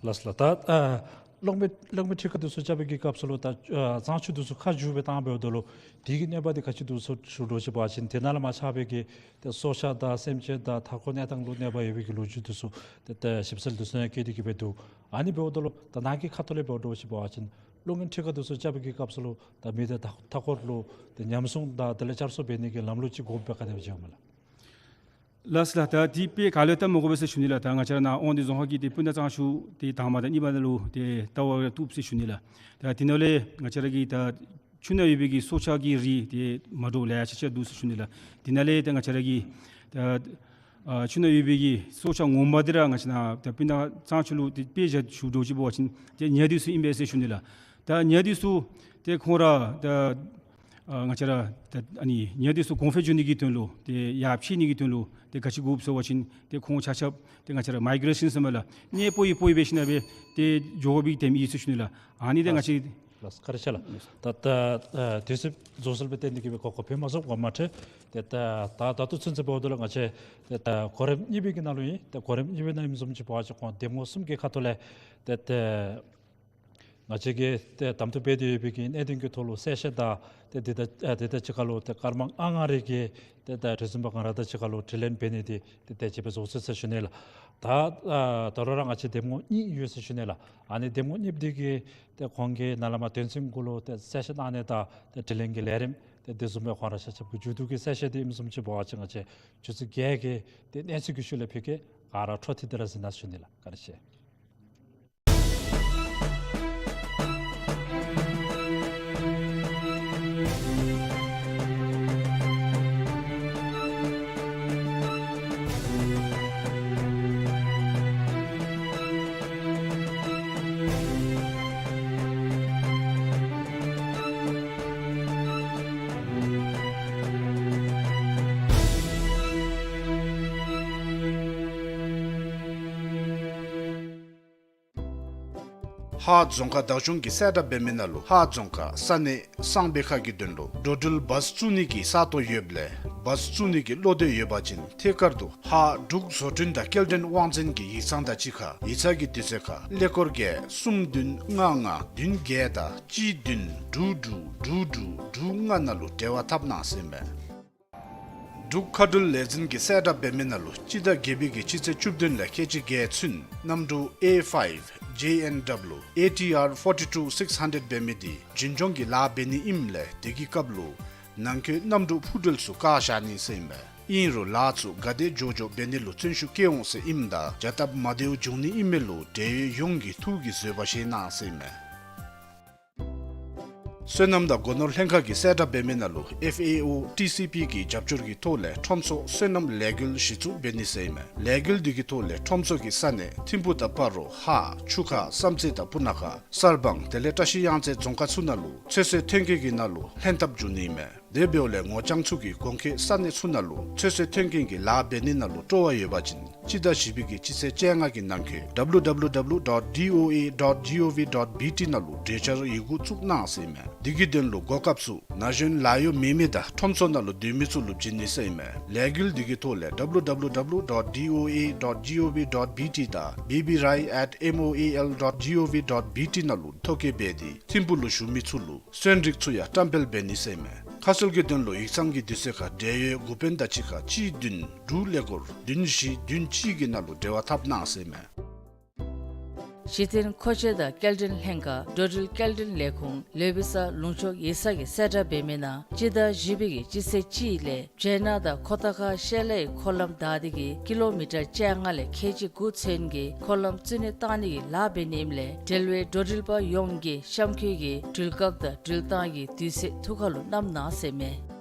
ལགས་ལགས། ད་ཨ་གློག་མེ་གློག་མེ་ཁྲི་ཀ་འདི་ཚུ་རྐྱབ་པའི་གི་སྐབས་སུ་ལུ་ད་ཨ་གཙང་ཆུ་འདི་ཚུ་ཁ་བསྒྱུར་སྦེ་བཏང་འབདཝ་ད་ལུ་དེ་གི་གནོད་པ་འདི་ག་ཅི་འདུག་ཟེར་ཞུ་འདྲཝ་ཅིག་འབད་བ་ཅིན་དེ་ནང་ལས་མར་ཆགས་པའི་གི་ཏེ་སྲོག་ཆགས་དང་སེམས་ཅན་དང་མཐའ་འཁོར་གནས་སྟངས་ལུ་གནོད་པ་ཡོད་པའི་གི་ལོ་རྒྱུས་འདི་ཚུ་ཏེ་ཏེ་ཞིབ་འཚོལ་འདི་ཚུ་ཡང་བཀོད་དེ་གིས་སྦེ་འདུག། ཨ་ནི་འབདཝ་ད་ལུ་ད་ནཱ་གི་ཁ་ཐུག་ལས་འབད་འདྲཝ་ཅིག་འབད་བ་ཅིན་གློག་མེ་ཁྲི་ཀ་འདི་ཚུ་རྐྱབ་པའི་གི་སྐབས་སུ་ལུ་ད་མི་སྡེ་མཐའ་མཐའ་འཁོར་ལུ་ཏེ་ཉམས་སྲུང་དང་དེ་ལས་བསྐྱར་གསོ་འབད་ནི་གི་ལམ་ལུགས་ཅིག་དགོཔ་སྦེ་ག་དེ་སྦེ་མཇལཝ་མས་ལགས། ལགས་ལགས། ད་འདི་དཔེ་ག་ལས་བལྟ་མི་དགོ་པས་ཟེར་ཞུ་ནི་ལགས། ད་ང་བཅས་ར་ནཱ་དབང་འདུས་རྫོང་ཁག་གི་ཏེ་སྤུ་ན་གཙང་ཆུ་ཏེ་དང་པ་དང་གཉིས་པ་ནང་ལུ་ཏེ་བལྟ་བར་བཏུབ་ཟེར་ཞུ་ནི་ལགས། ད་དེ་ནང་ལས་ང་བཅས་ར་གི་ད་ཆུ་ནང་ཡོད་པའི་གི་སྲོག་ཆགས་ཀྱི་རིགས་ཏེ་མ་འདྲཝ་ལེ་ཤ་ཅིག་འདུག་ཟེར་ཞུ་ནི་ལགས། དེ་ནང་ལས་ད་ང་བཅས་ར་གི་ད་ཨ་ཆུ་ནང་ཡོད་པའི་གི་སྲོག་ཆགས་ངོ་མ་འདི་ར་ང་བཅས་ནཱ་ད་སྤུ་ན་གཙང་ཆུ་ལུ་ཏེ་དཔེ་བཞག་ཞུ་འདྲཝ་ཅིག་འབད་བ་ཅིན་ཏེ་ཉ་འདི་ཚུ་ཨིན་པས་ཟེར་ཞུ་ནི་ལགས། ད་ཉ་འདི་ཚུ་ཏེ་ཁོང་ར་ད་ཨ་ང་བཅས་ར་ད་ཨ་ནི་ཉ་འདི་ཚུ་གོང་འཕེལ་འགྱོ་ནི་གི་དོན་ལུ་ཏེ་ཡར་འཕེལ་ནི་གི་དོན་ལུ་ཏེ་ག་ཅི་དགོཔ་ཟེར་བ་ཅིན་ཏེ་ཁོང་ཆ་ཁྱབ་ཏེ་ང་བཅས་ར་མའི་གྲེ་ཤཱན་ཟེར་མས་ལགས། གནས་སྤོ་ཡི་སྤོ་ཡི་འབད་ཞིན་ན་སྦེ་ཏེ་འགྱོ་དགོ་པའི་དེམ་ཨིན་ཟེར་ཞུ་ནི་ལགས། ཨ་ནི་ཏེ་ང་བཅས་ལགས་བཀའ་དྲིན་ཆེ་ལགས། ད་ད་ཨ་དུས་ཚོད་རྫོགས་སོང་སྦེ་ཏེ་འདི་གིས་སྦེ་གོ་སྐབས་ཕུལ་མ་ཚུགསཔ་གོ་མ་ཁྲེལ། ཏེ་ད་ད་ད་ལྟོ་ཚུན་ཚོད་འབདཝ་ད་ལུ་ང་བཅས་ཏེ་ད་གོ་རིམ་གཉིས་པའི་གི་ནང་ལུ་ཨིན། ཏེ་གོ་རིམ་གཉིས་པའི་ནང་ཨིནམ་བཟུམ་ཅིག་འབད་བ་ཅིན་ཁོང་འདེམས་ངོ་གསུམ་གྱི་ཁ་ཐུག་ལས་ཏེ་ཏེ་ང་བཅས་ཀྱིས་ཏེ་གདམ་འཐུ་འབད་དེ་ཡོད་པའི་གི་གནད་དོན་གྱི་ཐོག་ལུ་གསལ་བཤད་དང་ཏེ་དེ་དང་ཨ་དེ་དང་གཅིག་ཁར་ལུ་ཏེ་སྐར་མ་ལྔ་ལྔ་རེ་གི་ཏེ་ད་དྲི་བཟུམ་པ་ག་ར་དང་གཅིག་ཁར་ལུ་དྲི་ལན་འབད་ནི་འདི་ཏེ་དེ་ཅིག་སྦེ་རྫོགས་སོ་ཟེར་ཞུ་ནི་ལགས། ད་ཨ་ད་རུང་ར་ང་བཅས་འདེམས་ངོ་གཉིས་ཡོད་ཟེར་ཞུ་ནི་ལགས། ཨ་ནི་འདེམས་ངོ་གཉིསཔ་འདི་གིས་ཏེ་ཁོང་གིས་ནཱ་ལས་མར་དོན་ཚན་གུ་ལུ་ཏེ་གསལ་བཤད་གནང་ནི་དང་ཏེ་དྲི་ལན་གྱི་ལས་རིམ་ཏེ་དེ་བཟུམ་སྦེ་ཁོང་ར་ཆ་ཁྱབ་ཀྱི་མཇུག་བསྡུ་གི་གསལ་བཤད་འདི་ཨིནམ་བཟུམ་ཅིག་འབད་བ་ཅིན་ང་བཅས་ཆུ་ཚོད་བརྒྱད་ཀྱི་ཏེ་གནས་ཚུལ་གྱི་ཤུལ་ལས་ཕུལ་གེ། ག་ར་འཕྲོ་མཐུད་དེ་ར་གཟིགས་གནང་ཞུ་ནི་ལགས། བཀའ་དྲིན་ཆེ། ཧཱ་རྫོང་ཁག་བདག་སྐྱོང་གིས་གསལ་བསྒྲགས་འབད་མི་ནང་ལུ་ཧཱ་རྫོང་ཁག་ས་གནས་གསང་སྦས་ཁ་གི་དོན་ལུ་འགྲོ་འགྲུལ་བཱསི་བཙུགས་ནི་གི་ས་སྟོང་ཡོདཔ་ལས་བཱསི་བཙུགས་ནི་གི་བློ་འདོད་ཡོད་པ་ཅིན་ཐད་ཀར་དུ་ཧཱ་འབྲུག་བཟོ་སྐྲུན་དང་སྐྱེལ་འདྲེན་དབང་འཛིན་གྱི་ཡིག་ཚང་དང་གཅིག་ཁར་ཡིག་ཚང་གི་དུས་ཚོད་ཁར་ཀླད་ཀོར་བརྒྱད་གསུམ་བདུན་ལྔ་ལྔ་བདུན་བརྒྱད་དང་གཅིག་བདུན་དྲུག་དྲུག་དྲུག་དྲུག་དྲུག་ལྔ་ནང་ལུ་འབྲེལ་བ་འཐབ་གནང་ཟེར་ཨིན་མས། འབྲུག་མཁའ་འགྲུལ་ལས་འཛིན་གྱིས་གསལ་བསྒྲགས་འབད་མི་ནང་ལུ་སྤྱི་ཟླ་བརྒྱད་པའི་གི་སྤྱི་ཚེས་བཅུ་བདུན་ལས་ཁལ་གཅིག་བརྒྱད་ཚུན་གནམ་གྲུ་ཨེ་ཕའིབ་ཇེ་ཨེན་ཌབ་ལུ་ཨེ་ཊི་ཨར་ཕོར་ཊི་ཊུ་སིགས་ཧན་ཌེཌ་འབད་མི་འདི་རྒྱུན་སྐྱོང་གི་ལཱ་འབད་ནི་ཨིནམ་ལས་དེ་གི་སྐབས་ལུ་ནང་འཁོད་གནམ་གྲུ་འཕུར་མདེལ་ཚུ་བཀག་བཞག་ནི་ཟེར་ཨིན་མས། ཨིན་རུང་ལཱ་ཚུ་ག་དེ་མགྱོགས་མགྱོགས་འབད་ནི་ལུ་བརྩོན་ཤུགས་བསྐྱེད་འོང་ཟེར་ཨིནམ་ད་བྱ་སྟབས་མ་བདེཝ་འབྱུང་ནི་ཨིན་མི་ལུ་འབྲེལ་ཡོད་ཡོངས་ཀྱིས་ཐུགས་ཀྱིས་བཟོད་པ་བཞེས་གནང་ཟེར་ཨིན་མས། སོ་ནམ་དང་སྒོ་ནོར་ལྷན་ཁག་གིས་གསལ་བསྒྲགས་འབད་མི་ནང་ལུ་ཨེཕ་ཨེ་ཨོ་ཊི་སི་པི་གི་རྒྱབ་སྐྱོར་གྱི་ཐོག་ལས་ཁྲོམ་ཚོགས་སོ་ནམ་ལས་འགུལ་གཞི་བཙུགས་འབད་ནི་ཟེར་ཨིན་མས། ལས་འགུལ་འདི་གི་ཐོག་ལས་ཁྲོམ་ཚོགས་ཀྱི་ས་གནས་ཐིམ་ཕུག་དང་སྤ་རོ་ཧཱ་ཆུ་ཁ་བསམ་རྩེ་དང་སྤུ་ན་ཁ་གསར་སྤང་དེ་ལས་བཀྲ་ཤིས་གཡང་རྩེ་རྫོང་ཁག་ཚུ་ནང་ལུ་ཚོད་བསྲེ་ཐོན་སྐྱེད་ཀྱི་ནང་ལུ་ལྷན་ཐབས་འབྱུང་ནི་ཨིན་མས། དེ་འབདཝ་ལས་ངོ་རྐྱང་ཚུ་གིས་གོང་འཁོད་ས་གནས་ཚུ་ནང་ལུ་ཚོད་བསྲེ་ཐོན་སྐྱེད་ཀྱི་ལཱ་འབད་ནི་ནང་ལུ་སྤྲོ་བ་ཡོད་པ་ཅིན་སྤྱི་ཟླ་བཞི་པའི་གི་སྤྱི་ཚེས་བཅོ་ལྔ་གི་ནང་འཁོད་W W W dot D O A dot gov dot B T ནང་ལུ་གྲོས་འཆར་ཡི་གུ་བཙུགས་གནང་ཟེར་ཨིན་མས། དེ་གི་དོན་ལུ་གོ་སྐབས་ཚུ་ན་གཞོན་ལཱ་གཡོག་མེད་མི་དང་ཁྲོམ་ཚོགས་ནང་ལུ་སྡོད་མི་ཚུ་ལུ་བྱིན་ནི་ཟེར་ཨིན་མས། ལས་འགུལ་འདི་གི་ཐོག་ལས་W W W dot D O A dot gov dot B T དང་B B R I at M O A L dot gov dot B T ནང་ལུ་ཐོ་བཀོད་འབད་དེ་ཐིམ་ཕུག་ལུ་བཞུགས་མི་ཚུ་ལུ་སོན་རིགས་ཚུ་ཡང་བཀྲམ་སྤེལ་འབད་ནི་ཟེར་ཨིན་མས། ཁ་གསལ་གྱི་དོན་ལུ་ཡིག་ཚང་གི་དུས་ཚོད་ཁར་འབྲེལ་ཡོད་འགོ་དཔོན་དང་གཅིག་ཁར་གཅིག་བདུན་དྲུག་ཀླད་ཀོར་བདུན་བཞི་བདུན་གཅིག་གི་ནང་ལུ་འབྲེལ་བ་འཐབ་གནང་ཟེར་ཨིན་མས། གཞི་རྟེན་མཁོ་ཆས་དང་སྐྱེལ་འདྲེན་ལྷན་ཁག་འགྲོ་འགྲུལ་སྐྱེལ་འདྲེན་ལས་ཁུངས་ལུའི་ཝེ་ས་ལུང་ཕྱོགས་ཡིག་ཚང་གིས་གསལ་བསྒྲགས་འབད་མི་ནང་སྤྱི་ཟླ་བཞི་པའི་གི་སྤྱི་ཚེས་གཅིག་ལས་བྱེ་ནག་དང་ཁོ་ཐང་ཁ་ཤེལ་ལའི་འཁོར་ལམ་བདའ་སྟེ་གི་ཀི་ལོ་མི་ཊར་བཅོ་ལྔ་ལས་ཁལ་གཅིག་དགུ་ཚུན་གྱི་འཁོར་ལམ་བཙུགས་ནི་བཏང་ནི་གི་ལཱ་འབད་ནི་ཨིནམ་ལས་འབྲེལ་བའི་འགྲོ་འགྲུལ་པ་ཡོངས་ཀྱིས་གཤམ་འཁོད་ཀྱི་འགྲུལ་སྐབས་དང་འགྲུལ་ཐངས་ཀྱི་དུས་ཚོད་ཐུགས་ཁར་ལུ་བསྣམ་གནང་ཟེར་ཨིན་མས།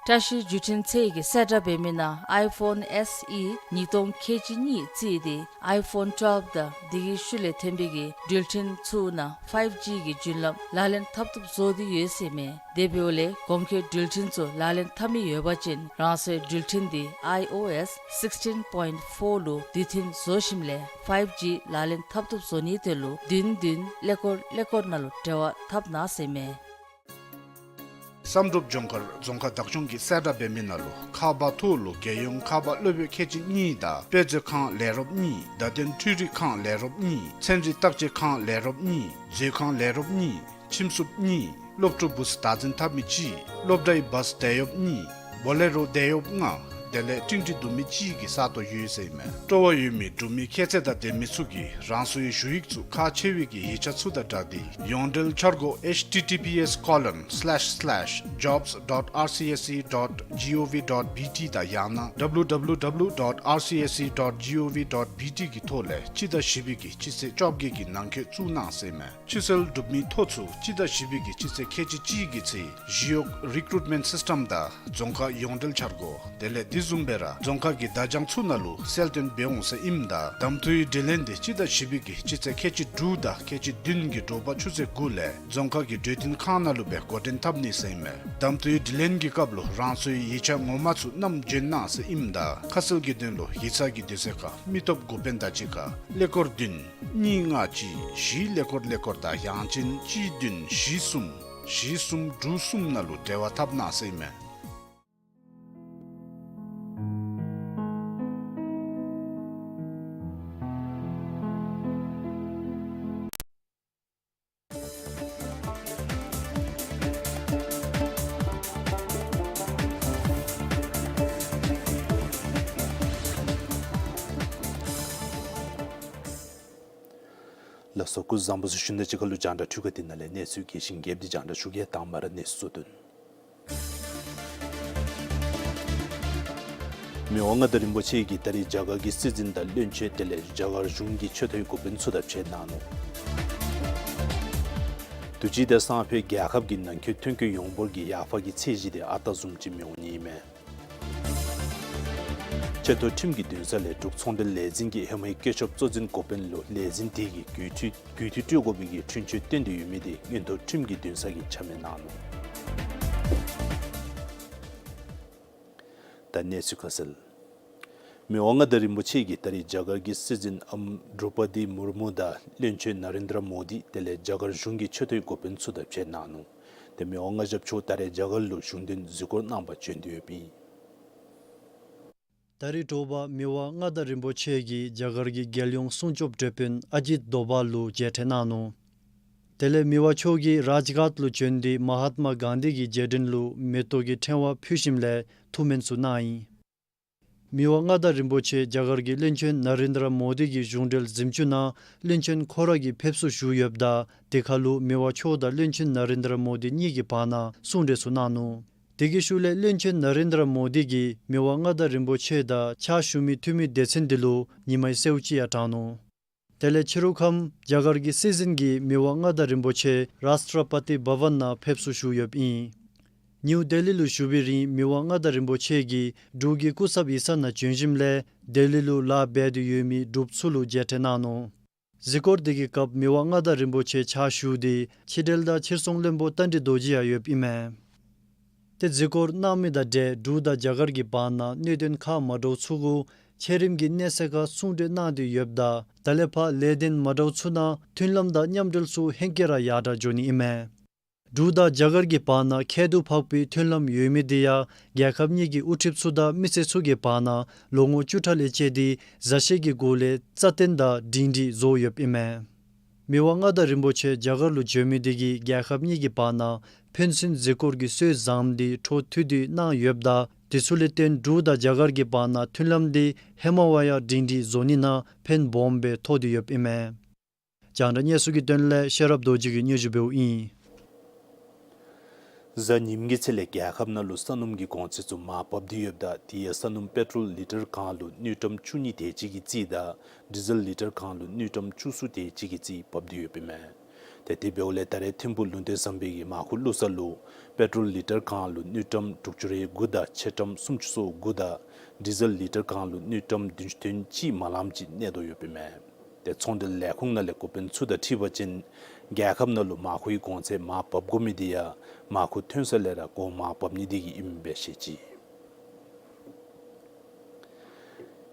བཀྲ་ཤིས་བརྒྱུད་འཕྲིན་ཚད་ཀྱིས་གསལ་བསྒྲགས་འབད་མི་ནང་ཨའི་ཕོན་ཨེསི་ཨི་ཉིས་སྟོང་ཁལ་གཅིག་གཉིས་བརྩིས་ཏེ་ཨའི་ཕོན་ཊུ་ཝེལབ་དང་དེ་གི་ཤུལ་ལས་ཐོན་པའི་གི་འགྲུལ་འཕྲིན་ཚུ་ནང་ཕའིབ་ཇི་གི་བརྒྱུད་ལམ་ལག་ལེན་འཐབ་བཏུབ་བཟོ་སྟེ་ཡོད་ཟེར་ཨིན་མས། དེ་འབདཝ་ལས་གོང་འཁོད་འགྲུལ་འཕྲིན་ཚུ་ལག་ལེན་འཐབ་མི་ཡོད་པ་ཅིན་རང་སོའི་འགྲུལ་འཕྲིན་དེ་ཨའི་ཨོ་ཨེསི་སིགསི་ཊིན་པོའིནཊི་ཕོར་ལུ་དུས་མཐུན་བཟོ་ཞིནམ་ལས་ཕའིབ་ཇི་ལག་ལེན་འཐབ་བཏུབ་བཟོ་ནིའི་དོན་ལུ་བདུན་བདུན་ཀླད་ཀོར་ཀླད་ཀོར་ནང་ལུ་འབྲེལ་བ་འཐབ་གནང་ཟེར་ཨིན་མས། བསམ་གྲུབ་ལྗོངས་མཁར་རྫོང་ཁག་བདག་སྐྱོང་གིས་གསལ་བསྒྲགས་འབད་མི་ནང་ལུ་ཁ་བ་ཐོག་ལུ་རྒྱལ་ཡོངས་ཁ་བ་སློབ་དཔོན་ཁལ་གཅིག་གཉིས་དང་དཔེ་མཛོད་ཁང་ལས་རོགསཔ་གཉིས་བརྡ་དོན་འཕྲུལ་རིག་ཁང་ལས་རོགསཔ་གཉིས་ཚན་རིག་བརྟག་དཔྱད་ཁང་ལས་རོགསཔ་གཉིས་མཛོད་ཁང་ལས་རོགསཔ་གཉིས་ཁྱིམ་སྲུབས་གཉིས་སློབ་ཕྲུག་བུ་ཚ་བདག་འཛིན་འཐབ་མི་གཅིག་སློབ་གྲྭའི་བཱས་དེད་གཡོགཔ་གཉིས་བོ་ལེ་རོ་དེད་གཡོགཔ་ལྔ་དེ་ལས་ཊིང་ཊི་བརྡུང་མི་གཅིག་གི་ས་སྟོང་ཡོད་ཟེར་ཨིན་མས། སྤྲོ་བ་ཡོད་མི་འབྲུག་མི་ཁྱད་ཚད་དང་ལྡན་མི་ཚུ་གིས་རང་སོའི་ཞུ་ཡིག་ཚུ་ཁག་ཆེ་བའི་གི་ཡིག་ཆ་ཚུ་དང་སྦྲགས་ཏེ་ཡོངས་འབྲེལ་འཆར་སྒོ་ཨེཆ་ཊི་ཊི་པི་ཨེསི་ཀོ་ལོན་སི་ལེཤ་སི་ལེཤ་ཇོབས་ཌོཊ་ཨར་སི་ཨེསི་ཨི་ཌོཊ་ཇི་ཨོ་ཝི་ཌོཊ་བི་ཊི་དང་ཡང་ན་ཌབ་ལུ་ཌབ་ལུ་ཌབ་ལུ་ཌོཊ་ཨར་སི་ཨེསི་ཨི་ཌོཊ་ཇི་ཨོ་ཝི་ཌོཊ་བི་ཊི་གི་ཐོག་ལས་སྤྱི་ཟླ་བཞི་པའི་གི་སྤྱི་ཚེས་བཅོ་བརྒྱད་ཀྱི་ནང་འཁོད་བཙུགས་གནང་ཟེར་ཨིན་མས། ཕྱིར་སེལ་གྲུབ་མི་ཐོ་ཚུ་སྤྱི་ཟླ་བཞི་པའི་གི་སྤྱི་ཚེས་ཁལ་གཅིག་གཅིག་གི་ཚེས་གཞི་གཡོག་རི་ཀུ་རུཊ་མེནཊ་སིསི་ཊམ་དང་རྫོང་ཁག་ཡོངས་འབྲེལ་འཆར་སྒོ་དེ་ལས་དེ་བཟུམ་སྦེ་ར་རྫོང་ཁག་གི་བརྡ་བྱང་ཚུ་ནང་ལུ་གསལ་སྟོན་འབད་འོང་ཟེར་ཨིནམ་ད་གདམ་འཐུའི་དྲི་ལན་དེ་སྤྱི་ཟླ་བཞི་པའི་གི་སྤྱི་ཚེས་ཁལ་གཅིག་དྲུག་དང་ཁལ་གཅིག་བདུན་གྱི་དྲོ་པ་ཆུ་ཚོད་དགུ་ལས་རྫོང་ཁག་གི་གྲོས་བསྟུན་ཁང་ནང་ལུ་སྦེ་འགོ་འདྲེན་འཐབ་ནི་ཟེར་ཨིན་མས། གདམ་འཐུའི་དྲི་ལན་གྱི་སྐབས་ལུ་རང་སོའི་ཡིག་ཆ་ངོ་མ་ཚུ་བསྣམས་བྱོན་གནང་ཟེར་ཨིནམ་ད་ཁ་གསལ་གྱི་དོན་ལུ་ཡིག་ཚང་གི་དུས་ཚོད་ཁར་མི་སྟོབས་འགོ་དཔོན་དང་གཅིག་ཁར་ཀླད་ཀོར་བདུན་གཉིས་ལྔ་གཅིག་བཞི་ཀླད་ཀོར་ཀླད་ཀོར་དང་ཡང་ཅིན་གཅིག་བདུན་བཞི་གསུམ་བཞི་གསུམ་དྲུག་གསུམ་ནང་ལུ་འབྲེལ་བ་འཐབ་གནང་ཟེར་ཨིན་མས། ལགས་སོ། སྐུ་གཟུགས་བཟང་པོ་ཟེར་ཞུ་ནི་དང་གཅིག་ཁར་ལུ་རྒྱང་བསྒྲགས་འཕྲུལ་ཁང་འདི་ནང་ལས་གནས་ཚུལ་རྒྱས་ཤིང་རྒྱསཔ་འདི་རྒྱང་བསྒྲགས་ཞུ་གེ། དང་པ་ར་གནས་ཚུལ་གཙོ་དོན། མི་དབང་མངའ་བདག་རིན་པོ་ཆེ་གིས་ད་རེས་རྒྱ་གར་གྱི་སྲིད་འཛིན་དང་བློན་ཆེན་དེ་ལས་རྒྱ་གར་གཞུང་གི་ཆེ་མཐོའི་འགོ་དཔོན་ཚུ་དང་ཕྱད་གནང་ནུག། དུས་ཅི་དེ་སང་ཕོད་རྒྱལ་ཁབ་ཀྱི་ནང་འཁོད་ཐོན་སྐྱེད་ཡོངས་འབོར་གྱི་ཡར་འཕར་གྱི་ཚད་གཞི་དེ་ཨ་རྟག་བཟུམ་ཅིག་མི་འོང་ནི་ཨིན་མས། ཆེ་མཐོ་ཁྲིམས་ཀྱི་འདུན་ས་ལས་འབྲུག་ཚོང་འབྲེལ་ལས་འཛིན་གྱི་ཧེ་མའི་བཀོད་ཁྱབ་གཙོ་འཛིན་འགོ་དཔོན་ལུ་ལས་འཛིན་དེ་གིས་རྒུད་འཐུས་རྒུད་འཐུས་སྤྲོད་དགོ་པའི་གི་འཁྲུན་ཆོད་བཏོན་ཏེ་ཡོད་མི་དེ་མངོན་མཐོ་ཁྲིམས་ཀྱི་འདུན་ས་གིས་ཆ་མེད་གནང་ནུག། ད་གནས་ཚུལ་ཁ་གསལ། མི་དབང་མངའ་བདག་རིན་པོ་ཆེ་གིས་ད་རེས་རྒྱ་གར་གྱི་སྲིད་འཛིན་ཨམ་དྲོ་པ་དི་མུར་མུ་དང་བློན་ཆེན་ན་རེན་དྲ་མོ་དི་དེ་ལས་རྒྱ་གར་གཞུང་གི་ཆེ་མཐོའི་འགོ་དཔོན་ཚུ་དང་ཕྱད་གནང་ནུག། དེ་མི་དབང་མངའ་ཞབས་མཆོག་ད་རེས་རྒྱ་གར་ལུ་གཞུང་དོན་གཟིགས་སྐོར་གནང་པར་བྱོན་ཏེ་ཡོདཔ་ཨིན། ད་རེས་དྲོ་པ་མི་དབང་མངའ་བདག་རིན་པོ་ཆེ་གིས་རྒྱ་གར་གྱི་རྒྱལ་ཡོངས་སྲུང་སྐྱོབ་དེད་དཔོན་ཨ་ཇིད་དོ་བཱལ་ལུ་མཇལ་འཕྲད་གནང་ནུག། དེ་ལས་མི་དབང་མཆོག་གིས་རཱཇ་གྷཱཊ་ལུ་བྱོན་ཏེ་མ་ཧཱཏ་མ་གཱན་དི་གི་རྗེས་དྲན་ལུ་མེ་ཏོག་གི་ཕྲེང་བ་ཕུལ་ཞིནམ་ལས་ཐུགས་སྨོན་ཚུ་གནང་ཡི། མི་དབང་མངའ་བདག་རིན་པོ་ཆེ་རྒྱ་གར་གྱི་བློན་ཆེན་ན་རེན་དྲ་མོ་དི་གི་གཞུང་འབྲེལ་གཟིམ་ཅུང་ནང་བློན་ཆེན་ཁོ་ར་གིས་ཕེབས་བསུ་ཞུ་ཡོདཔ་ད་དེ་ཁར་ལུ་མི་དབང་མཆོག་དང་བློན་ཆེན་ན་རེན་དྲ་མོ་དི་གཉིས་ཀྱི་བར་ན་གསུང་གྲོས་ཚུ་གནང་ནུག། དེ་གི་ཤུལ་ལས་བློན་ཆེན་ན་རེན་དྲ་མོ་དི་གིས་མི་དབང་མངའ་བདག་རིན་པོ་ཆེ་དང་ཕྱག་ཞུ་མི་འཐུས་མི་སྡེ་ཚན་དེ་ལུ་ཉི་མའི་སེརཝ་ཅིག་ཡང་དྲངས་ནུག། དེ་ལས་ཕྱི་རུ་ཁམས་རྒྱ་གར་གྱི་སྲིད་འཛིན་གྱིས་མི་དབང་མངའ་བདག་རིན་པོ་ཆེ་རཱཤ་ཊྲ་པ་ཏི་བྷ་ཝན་ནང་ཕེབས་བསུ་ཞུ་ཡོདཔ་ཨིན། ནིའུ་ལྡི་ལི་ལུ་བཞུགས་པའི་རིང་མི་དབང་མངའ་བདག་རིན་པོ་ཆེ་གིས་འབྲུག་གི་སྐུ་ཚབ་ཡིག་ཚང་ནང་བྱོན་ཞིནམ་ལས་ལྡི་ལི་ལུ་ལཱ་འབད་དེ་ཡོད་མི་འབྲུགཔ་ཚུ་ལུ་མཇལ་འཕྲད་གནང་ནུག། གཟིགས་སྐོར་དེ་གི་སྐབས་མི་དབང་མངའ་བདག་རིན་པོ་ཆེ་ཕྱག་ཞུ་སྟེ་ཕྱི་འབྲེལ་དང་ཕྱིར་ཚོང་བློན་པོ་རྟ་མགྲིན་རྡོ་རྗེ་ཡང་ཡོདཔ་ཨིན་མས། ཏེ་གཟིགས་སྐོར་གནང་མི་དང་འབྲེལ་འབྲུག་དང་རྒྱ་གར་གྱི་བར་ན་གནད་དོན་ཁག་མ་འདྲཝ་ཚུ་གུ་ཆེ་རིམ་གྱི་གནས་ཚད་ཁར་གསུང་གྲོས་གནང་སྟེ་ཡོདཔ་ད་ད་ལས་ཕར་ལས་དོན་མ་འདྲཝ་ཚུ་ནང་མཐུན་ལམ་དང་མཉམ་འབྲེལ་ཚུ་ཧེང་སྐལ་ར་ཡར་དྲག་འགྱོ་ནི་ཨིན་མས། འབྲུག་དང་རྒྱ་གར་གྱི་བར་ན་ཁྱད་དུ་འཕགས་པའི་མཐུན་ལམ་ཡོད་མི་དེ་ཡང་རྒྱལ་ཁབ་གཉིས་ཀྱི་དབུ་ཁྲིདཔ་ཚུ་དང་མི་སེར་ཚུ་གི་བར་ན་ལོ་ངོ་བཅུ་ཕྲག་ལས་བཅད་དེ་མཛའ་བཤེས་ཀྱི་སྒོ་ལས་རྩ་བརྟན་དང་སྒྲིང་སྒྲིང་བཟོ་ཡོདཔ་ཨིན་མས། མི་དབང་མངའ་བདག་རིན་པོ་ཆེ་རྒྱ་གར་ལུ་བྱོན་མི་དེ་གིས་རྒྱལ་ཁབ་གཉིས་ཀྱི་བར་ན་ཕན་ཚུན་གཟིགས་སྐོར་གྱི་སྲོལ་བཟངམ་དེ་འཕྲོ་མཐུད་དེ་གནང་ཡོདཔ་ད་དེ་ཚུ་ལས་བརྟེན་འབྲུག་དང་རྒྱ་གར་གྱི་བར་ན་མཐུན་ལམ་དེ་ཧེ་མ་བ་ཡང་སྒྲིང་སྒྲིང་བཟོ་ནི་ནང་ཕན་སྦོམ་སྦེ་ཐོགས་ཏེ་ཡོདཔ་ཨིན་མས། རྒྱང་བསྒྲགས་གནས་ཚུལ་གྱི་དོན་ལས་ཤེས་རབ་རྡོ་རྗེ་གིས་སྙན་ཞུ་འབདཝ་ཨིན། གཟའ་ཉིམ་གྱི་ཚེ་ལས་རྒྱལ་ཁབ་ནང་ལུ་ས་སྣུམ་གྱི་གོང་ཚད་ཚུ་མར་བབས་ཏེ་ཡོདཔ་ད་དེ་ཡང་ས་སྣུམ་པེ་ཊོལ་ལི་ཊར་གང་ལུ་དངུལ་ཀྲམ་བཅུ་གཉིས་དེ་ཅིག་གི་རྩིས་དང་ཌི་ཟེལ་ལི་ཊར་གང་ལུ་དངུལ་ཀྲམ་བཅུ་གསུམ་དེ་ཅིག་གི་རྩིས་བབས་ཏེ་ཡོདཔ་ཨིན་མས། ཏེ་དེ་འབདཝ་ལས་ད་རེས་ཐིམ་ཕུག་ལུང་བསྟན་བཟང་པོའི་གི་མར་ཁུ་བླུག་ས་ལུ་པེ་ཊོལ་ལི་ཊར་གང་ལུ་དངུལ་ཀྲམ་དྲུག་ཅུ་རེ་དགུ་དང་ཕྱེད་ཀྲམ་སུམ་ཅུ་སོ་དགུ་དང་ཌི་ཟེལ་ལི་ཊར་གང་ལུ་དངུལ་ཀྲམ་བདུན་ཅུ་དོན་གཅིག་མ་ལངམ་ཅིག་གནས་དོ་ཡོདཔ་ཨིན་མས། ཏེ་ཚོང་འབྲེལ་ལས་ཁུངས་ནང་ལས་འགོ་དཔོན་ཚུ་དང་འཁྲིལ་བ་ཅིན་རྒྱལ་ཁབ་ནང་ལུ་མར་ཁུའི་གོང་ཚད་མར་བབས་དགོ་མི་དེ་ཡང་མར་ཁུ་ཐོན་ས་ལས་ར་འགོ་མར་བབས་ནི་དེ་གིས་ཨིནམ་སྦེ་བཤད་ཅི།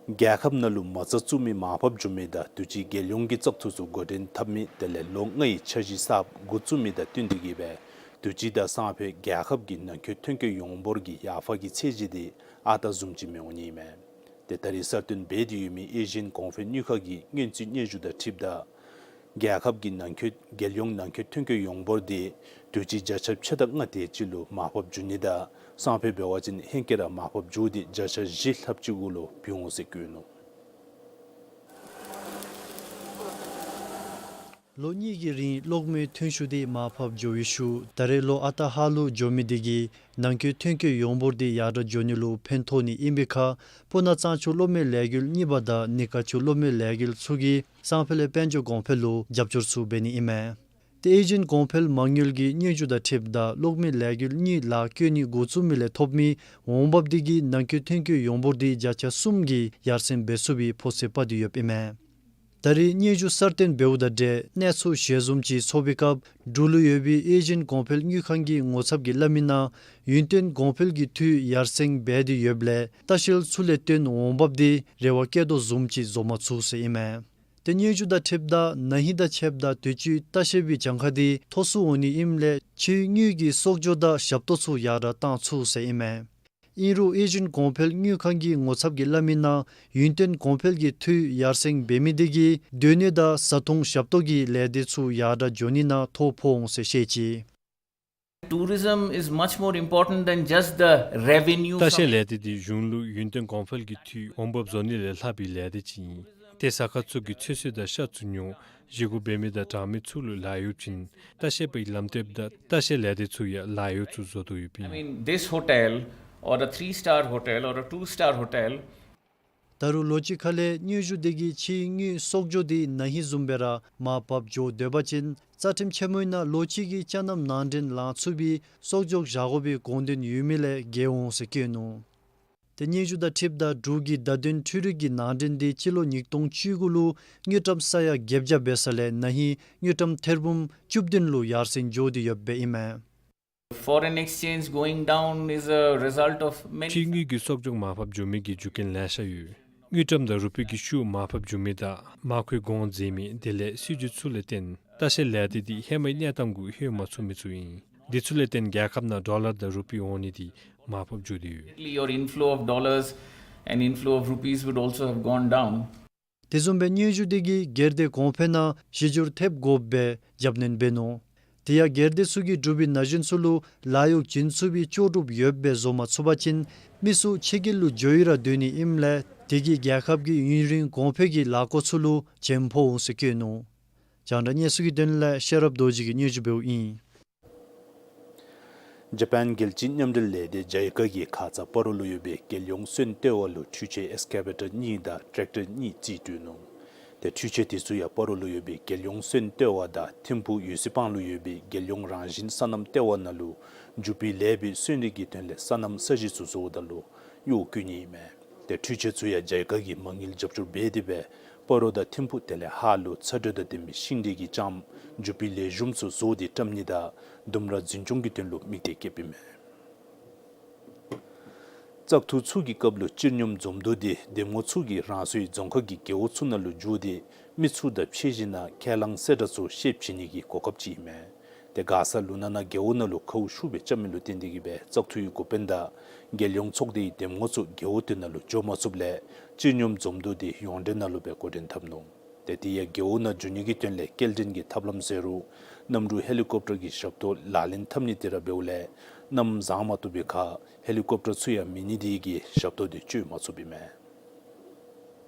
རྒྱལ་ཁབ་ནང་ལུ་མ་རྩ་བཙུགས་མི་མར་ཕབ་འགྱོ་མི་དང་དུས་ཅི་རྒྱལ་ཡོངས་ཀྱི་བཙག་འཐུ་ཚུ་འགོ་འདྲེན་འཐབ་མི་དེ་ལས་ལོ་ལྔའི་འཆར་གཞི་གསརཔ་འགོ་བཙུགས་མི་དང་བསྟུན་ཏེ་གིས་སྦེ་དུས་ཅི་དང་སང་ཕོད་རྒྱལ་ཁབ་ཀྱི་ནང་འཁོད་ཐོན་སྐྱེད་ཡོངས་འབོར་གྱི་ཡར་འཕར་གྱི་ཚད་གཞི་དེ་ཨ་རྟག་བཟུམ་ཅིག་མི་འོང་ནི་ཨིན་མས། ཏེ་ད་རེས་གསར་བཏོན་འབད་དེ་ཡོད་མི་ཨེ་ཤི་ཡན་གོང་འཕེལ་དངུལ་ཁང་གི་སྔོན་རྩིས་སྙན་ཞུ་དང་འཁྲིལཝ་ད་རྒྱལ་ཁབ་ཀྱི་ནང་འཁོད་རྒྱལ་ཡོངས་ནང་འཁོད་ཐོན་སྐྱེད་ཡོངས་འབོར་དེ་དུས་ཅི་བརྒྱ་ཆ་ཕྱེད་དང་ལྔ་དེ་ཅིག་ལུ་མར་ཕབ་འགྱོ་ནི་དང་སང་ཕོད་འབད་བ་ཅིན་ཧེང་སྐལ་ར་མར་ཕབ་འགྱོ་སྟེ་བརྒྱ་ཆ་བཞི་ལྷགཔ་ཅིག་གུ་ལུ་འབད་འོང་ཟེར་བཀོད་ནུག། ལོ་གཉིས་ཀྱི་རིང་གློག་མེའི་ཐོན་ཤུགས་དེ་མར་ཕབ་འགྱོ་བའི་ཤུལ་ད་རེས་ལོ་ཨ་རྟག་ཧ་ལུགས་འགྱོ་མི་དེ་གིས་ནང་འཁོད་ཐོན་སྐྱེད་ཡོངས་འབོར་དེ་ཡར་དྲག་འགྱོ་ནི་ལུ་ཕན་ཐོགས་ནི་ཨིན་པའི་ཁར་སྤུ་ན་གཙང་ཆུ་གློག་མེ་ལས་འགུལ་གཉིས་པ་དང་སྣེ་ཁ་ཆུ་གློག་མེ་ལས་འགུལ་ཚུ་གིས་སང་ཕོད་ལས་དཔལ་འབྱོར་གོང་འཕེལ་ལུ་རྒྱབ་སྐྱོར་ཚུ་འབད་ནི་ཨིན་མས། ཏེ་ཨེ་ཤི་ཡན་གོང་འཕེལ་མ་དངུལ་གྱི་སྙན་ཞུ་དང་འཁྲིལཝ་ད་གློག་མེ་ལས་འགུལ་གཉིས་ལཱ་བཀོད་ནི་འགོ་བཙུགས་མི་ལས་ཐོབ་མི་འོང་འབབ་དེ་གིས་ནང་འཁོད་ཐོན་སྐྱེད་ཡོངས་འབོར་དེ་བརྒྱ་ཆ་གསུམ་གྱི་ཡར་སེང་འབད་ཚུགས་པའི་ཕོ་ཚོད་དཔག་སྟེ་ཡོདཔ་ཨིན་མས། ད་རེས་སྙན་ཞུ་གསར་བཏོན་འབདཝ་དང་འབྲེལ་གནས་ཚུལ་ཞལ་འཛོམས་ཅིག་ཚོགས་པའི་སྐབས་འབྲུག་ལུ་ཡོད་པའི་ཨེ་ཤི་ཡན་གོང་འཕེལ་དངུལ་ཁང་གི་ངོ་ཚབ་ཀྱིས་སླབ་མི་ནང་ཡུན་བརྟན་གོང་འཕེལ་གྱི་འཐུས་ཡར་སེང་འབད་དེ་ཡོདཔ་ལས་ལྟ་བཤལ་ཚུ་ལས་བརྟེན་འོང་འབབ་དེ་རེ་བ་བསྐྱེད་དོ་བཟུམ་ཅིག་བཟོ་མ་ཚུགས་ཟེར་ཨིན་མས། ཏེ་སྙན་ཞུ་དང་འཁྲིལཝ་ད་ན་ཧིང་དང་ཕྱདཔ་ད་དུས་ཅི་ལྟ་བཤལ་པའི་གྱངས་ཁ་དེ་མཐོ་སུ་འོང་ནི་ཨིནམ་ལས་ཕྱིའི་དངུལ་གྱི་གསོག་འཇོག་དང་ཞབས་ཏོག་ཚུ་ཡར་དྲག་བཏང་ཚུགས་ཟེར་ཨིན་མས། ཨིན་རུང་ཨེ་ཤི་ཡན་གོང་འཕེལ་དངུལ་ཁང་གི་ངོ་ཚབ་ཀྱིས་སླབ་མི་ནང་ཡུན་བརྟན་གོང་འཕེལ་གྱི་འཐུས་ཡར་སེང་འབད་མི་དེ་གིས་སྡོད་གནས་དང་བཟའ་འཐུང་ཞབས་ཏོག་གི་ལས་སྡེ་ཚུ་ཡར་དྲག་འགྱོ་ནི་ནང་ཐོ་ཕོག་འོང་ཟེར་བཤད་ཅི། Tourism is much more important than just the revenue from ལྟ་བཤལ་ལས་སྡེ་འདི་གཞུང་ལུ་ཡུན་བརྟན་གོང་འཕེལ་གྱི་འཐུས་འོང་འབབ་བཟོ་ནི་ལས་ལྷག་པའི་ལས་སྡེ་ཅིག་ཨིན། ཏེ་ཟ་ཁང་ཚུ་གི་ཚོད་བསྲེ་དང་ཤ་ཚུ་ཉོ་བཞེས་སྒོ་འབད་མི་དང་གྲངས་མི་ཚུ་ལུ་ལཱ་གཡོག་བྱིན་ལྟ་བཤལ་པའི་ལམ་སྟོནམ་དང་ལྟ་བཤལ་ལས་སྡེ་ཚུ་ཡང་ལཱ་གཡོག་ཚུ་བཟོ་དོ་ཡོདཔ་ཨིན། I mean, this hotel or a three-star hotel or a two-star hotel ད་རུང་ལོ་གཅིག་ཁ་ལས་སྙན་ཞུ་དེ་གིས་ཕྱིའི་དངུལ་གསོག་འཇོག་དེ་ན་ཧིང་བཟུམ་སྦེ་ར་མར་བབས་འགྱོ་སྡོད་པ་ཅིན་རྩ་ཁྲིམས་ཆེན་མོའི་ནང་ལོ་གཅིག་གི་ཅ་ནམ་ནང་འདྲེན་ལང་ཚུགས་པའི་གསོག་འཇོག་བཞག་དགོ་པའི་དགོངས་དོན་ཡོད་མི་ལས་འགལ་འོང་ཟེར་བཀོད་ནུག། ཏེ་སྙན་ཞུ་དང་འཁྲིལཝ་ད་འབྲུག་གི་བརྡ་དོན་འཕྲུལ་རིག་གི་ནང་འདྲེན་དེ་སྤྱི་ལོ་ཉིས་སྟོང་བཅུ་དགུ་ལུ་དངུལ་ཀྲམ་ས་ཡ་བརྒྱད་བརྒྱ་འབད་ས་ལས་ན་ཧིང་དངུལ་ཀྲམ་ཐེར་འབུམ་བཅུ་བདུན་ལུ་ཡར་སེང་འགྱོ་སྟེ་ཡོདཔ་ཨིན་མས། Foreign exchange going down is a result of many ཕྱིའི་དངུལ་གྱི་གསོག་འཇོག་མར་ཕབ་འགྱོ་མི་གི་རྒྱུ་རྐྱེན་ལེ་ཤ་ཡོད། དངུལ་ཀྲམ་དང་རུ་པི་གི་ཤུགས་མར་ཕབ་འགྱོ་མི་དང་མར་ཁུའི་གོང་འཛེགས་མི་དེ་ལས་སྲིད་བྱུས་ཚུ་ལས་བརྟེན་ལྟ་བཤལ་ལས་སྡེ་འདི་ཧེ་མའི་གནས་སྟངས་གུ་ལྷོད་མ་ཚུགས་མི་ཚུ་ཨིན། འདི་ཚུ་ལས་བརྟེན་རྒྱལ་ཁབ་ནང་ཌོ་ལར་དང་རུ་པི་འོང་ནི་འདི་མར་ཕབ་འགྱོ་སྟེ་ཡོད། Your inflow of dollars and inflow of rupees would also have gone down. དེ་བཟུམ་སྦེ་སྙན་ཞུ་དེ་གིས་སྒེར་སྡེ་གོང་འཕེལ་ནང་གཞི་འགྱུར་ཐེབས་དགོཔ་སྦེ་རྒྱབ་སྣོན་འབད་ནུག། དེ་ཡང་སྒེར་སྡེ་ཚུ་གིས་འབྲུག་པའི་ན་གཞོན་ཚུ་ལུ་ལཱ་གཡོག་བྱིན་ཚུགས་པའི་ལྕོགས་གྲུབ་ཡོདཔ་སྦེ་བཟོ་མ་ཚུགས་པ་ཅིན་མི་ཚུ་ཕྱི་རྒྱལ་ལུ་འགྱོ་ཡི་ར་སྡོད་ནི་ཨིནམ་ལས་དེ་གིས་རྒྱལ་ཁབ་ཀྱི་ཡུན་རིང་གོང་འཕེལ་གྱི་ལཱ་འགོ་ཚུ་ལུ་བྱེམ་ཕོག་འོང་ཟེར་བཀོད་ནུག། རྒྱང་བསྒྲགས་གནས་ཚུལ་གྱི་དོན་ལས་ཤེས་རབ་རྡོ་རྗེ་གིས་སྙན་ཞུ་འབདཝ་ཨིན། ཇ་པཱན་རྒྱལ་སྤྱིའི་མཉམ་འབྲེལ་ལས་སྡེ་ཇའི་ཀ་གིས་ཁ་ཙ་སྤ་རོ་ལུ་ཡོད་པའི་རྒྱལ་ཡོངས་སོན་ལྟེ་བ་ལུ་འཕྲུལ་ཆས་ཨེགསི་ཀེ་བེ་ཊར་གཉིས་དང་ཊེག་ཊར་གཉིས་རྩིས་སྤྲོད་ནུག། འཕྲུལ་ཆས་དེ་ཚུ་ཡང་སྤ་རོ་ལུ་ཡོད་པའི་རྒྱལ་ཡོངས་སོན་ལྟེ་བ་དང་ཐིམ་ཕུག་འོད་གསལ་སྤང་ལུ་ཡོད་པའི་རྒྱལ་ཡོངས་རང་བཞིན་སོ་ནམ་ལྟེ་བ་ནང་ལུ་འགྱོ་སྤེལ་ལེགས་པའི་སོན་རིགས་ཀྱི་དོན་ལས་སོ་ནམ་ས་གཞི་ཚུ་བཟོཝ་ད་ལུ་གཡོག་བཀོལ་ནི་ཨིན་མས། ཏེ་འཕྲུལ་ཆས་ཚུ་ཡང་རྒྱ་གར་གྱི་མ་དངུལ་རྒྱབ་སྐྱོར་འབད་དེ་སྦེ་སྤ་རོ་དང་ཐིམ་ཕུག་དེ་ལས་ཧཱ་ལུ་ཚ་དྲོད་དང་ལྡན་པའི་ཤིང་འབྲས་ཀྱི་ལྕངམ་འགྱོ་སྤེལ་ལེགས་ཤོམ་ཚུ་བཟོ་སྟེ་བཀྲམ་ནི་དང་ལྡུམ་ར་འཛིན་སྐྱོང་གི་དོན་ལུ་དམིགས་གཏད་བསྐྱེདཔ་ཨིན་མས། བཙག་འཐུ་ཚུ་གི་སྐབས་ལུ་སྤྱིར་སྙོམས་འཛོམས་འདུ་དེ་འདེམས་ངོ་ཚུ་གིས་རང་སོའི་རྫོང་ཁག་གི་རྒེད་འོག་ཚུ་ནང་ལུ་འགྱོ་སྟེ་མི་ཚུ་དང་ཕྱད་ཞིནམ་ལས་ཁས་བླངས་གསལ་བསྒྲགས་ཚུ་ཤེསཔ་བྱིན་ནི་གི་གོ་སྐབས་ཅིག་ཨིན་མས། ཏེ་མགར་ས་ལུ་ན་ན་རྒེད་འོག་ནང་ལུ་ཁཝ་ཤུགས་སྦེ་རྐྱབ་མི་ལུ་བརྟེན་ཏེ་གིས་སྦེ་བཙག་འཐུའི་འགོ་དཔོན་དང་རྒྱལ་ཡོངས་ཚོགས་སྡེའི་འདེམས་ངོ་ཚུ་རྒེད་འོག་དེ་ནང་ལུ་འགྱོ་མ་ཚུགསཔ་ལས་སྤྱིར་སྙོམས་འཛོམས་འདུ་དེ་ཡོངས་འབྲེལ་ནང་ལུ་སྦེ་འགོ་འདྲེན་འཐབ་ནུག། ཏེ་དེ་ཡང་རྒེད་འོག་ནང་འགྱོ་ནི་གི་དོན་ལས་སྐྱེལ་འདྲེན་གྱི་ཐབས་ལམ་ཟེར་རུང་གནམ་གྲུ་ཧེ་ལི་ཀོབ་ཊར་གྱི་ཞབས་ཏོག་ལག་ལེན་འཐབ་ནི་དེ་ར་འབདཝ་ལས་གནམ་བཟང་མ་བཏུབ་པའི་ཁར་ཧེ་ལི་ཀོབ་ཊར་ཚུ་ཡང་མེད་ནི་དེ་གིས་ཞབས་ཏོག་དེ་སྤྱོད་མ་ཚུགསཔ་ཨིན་མས།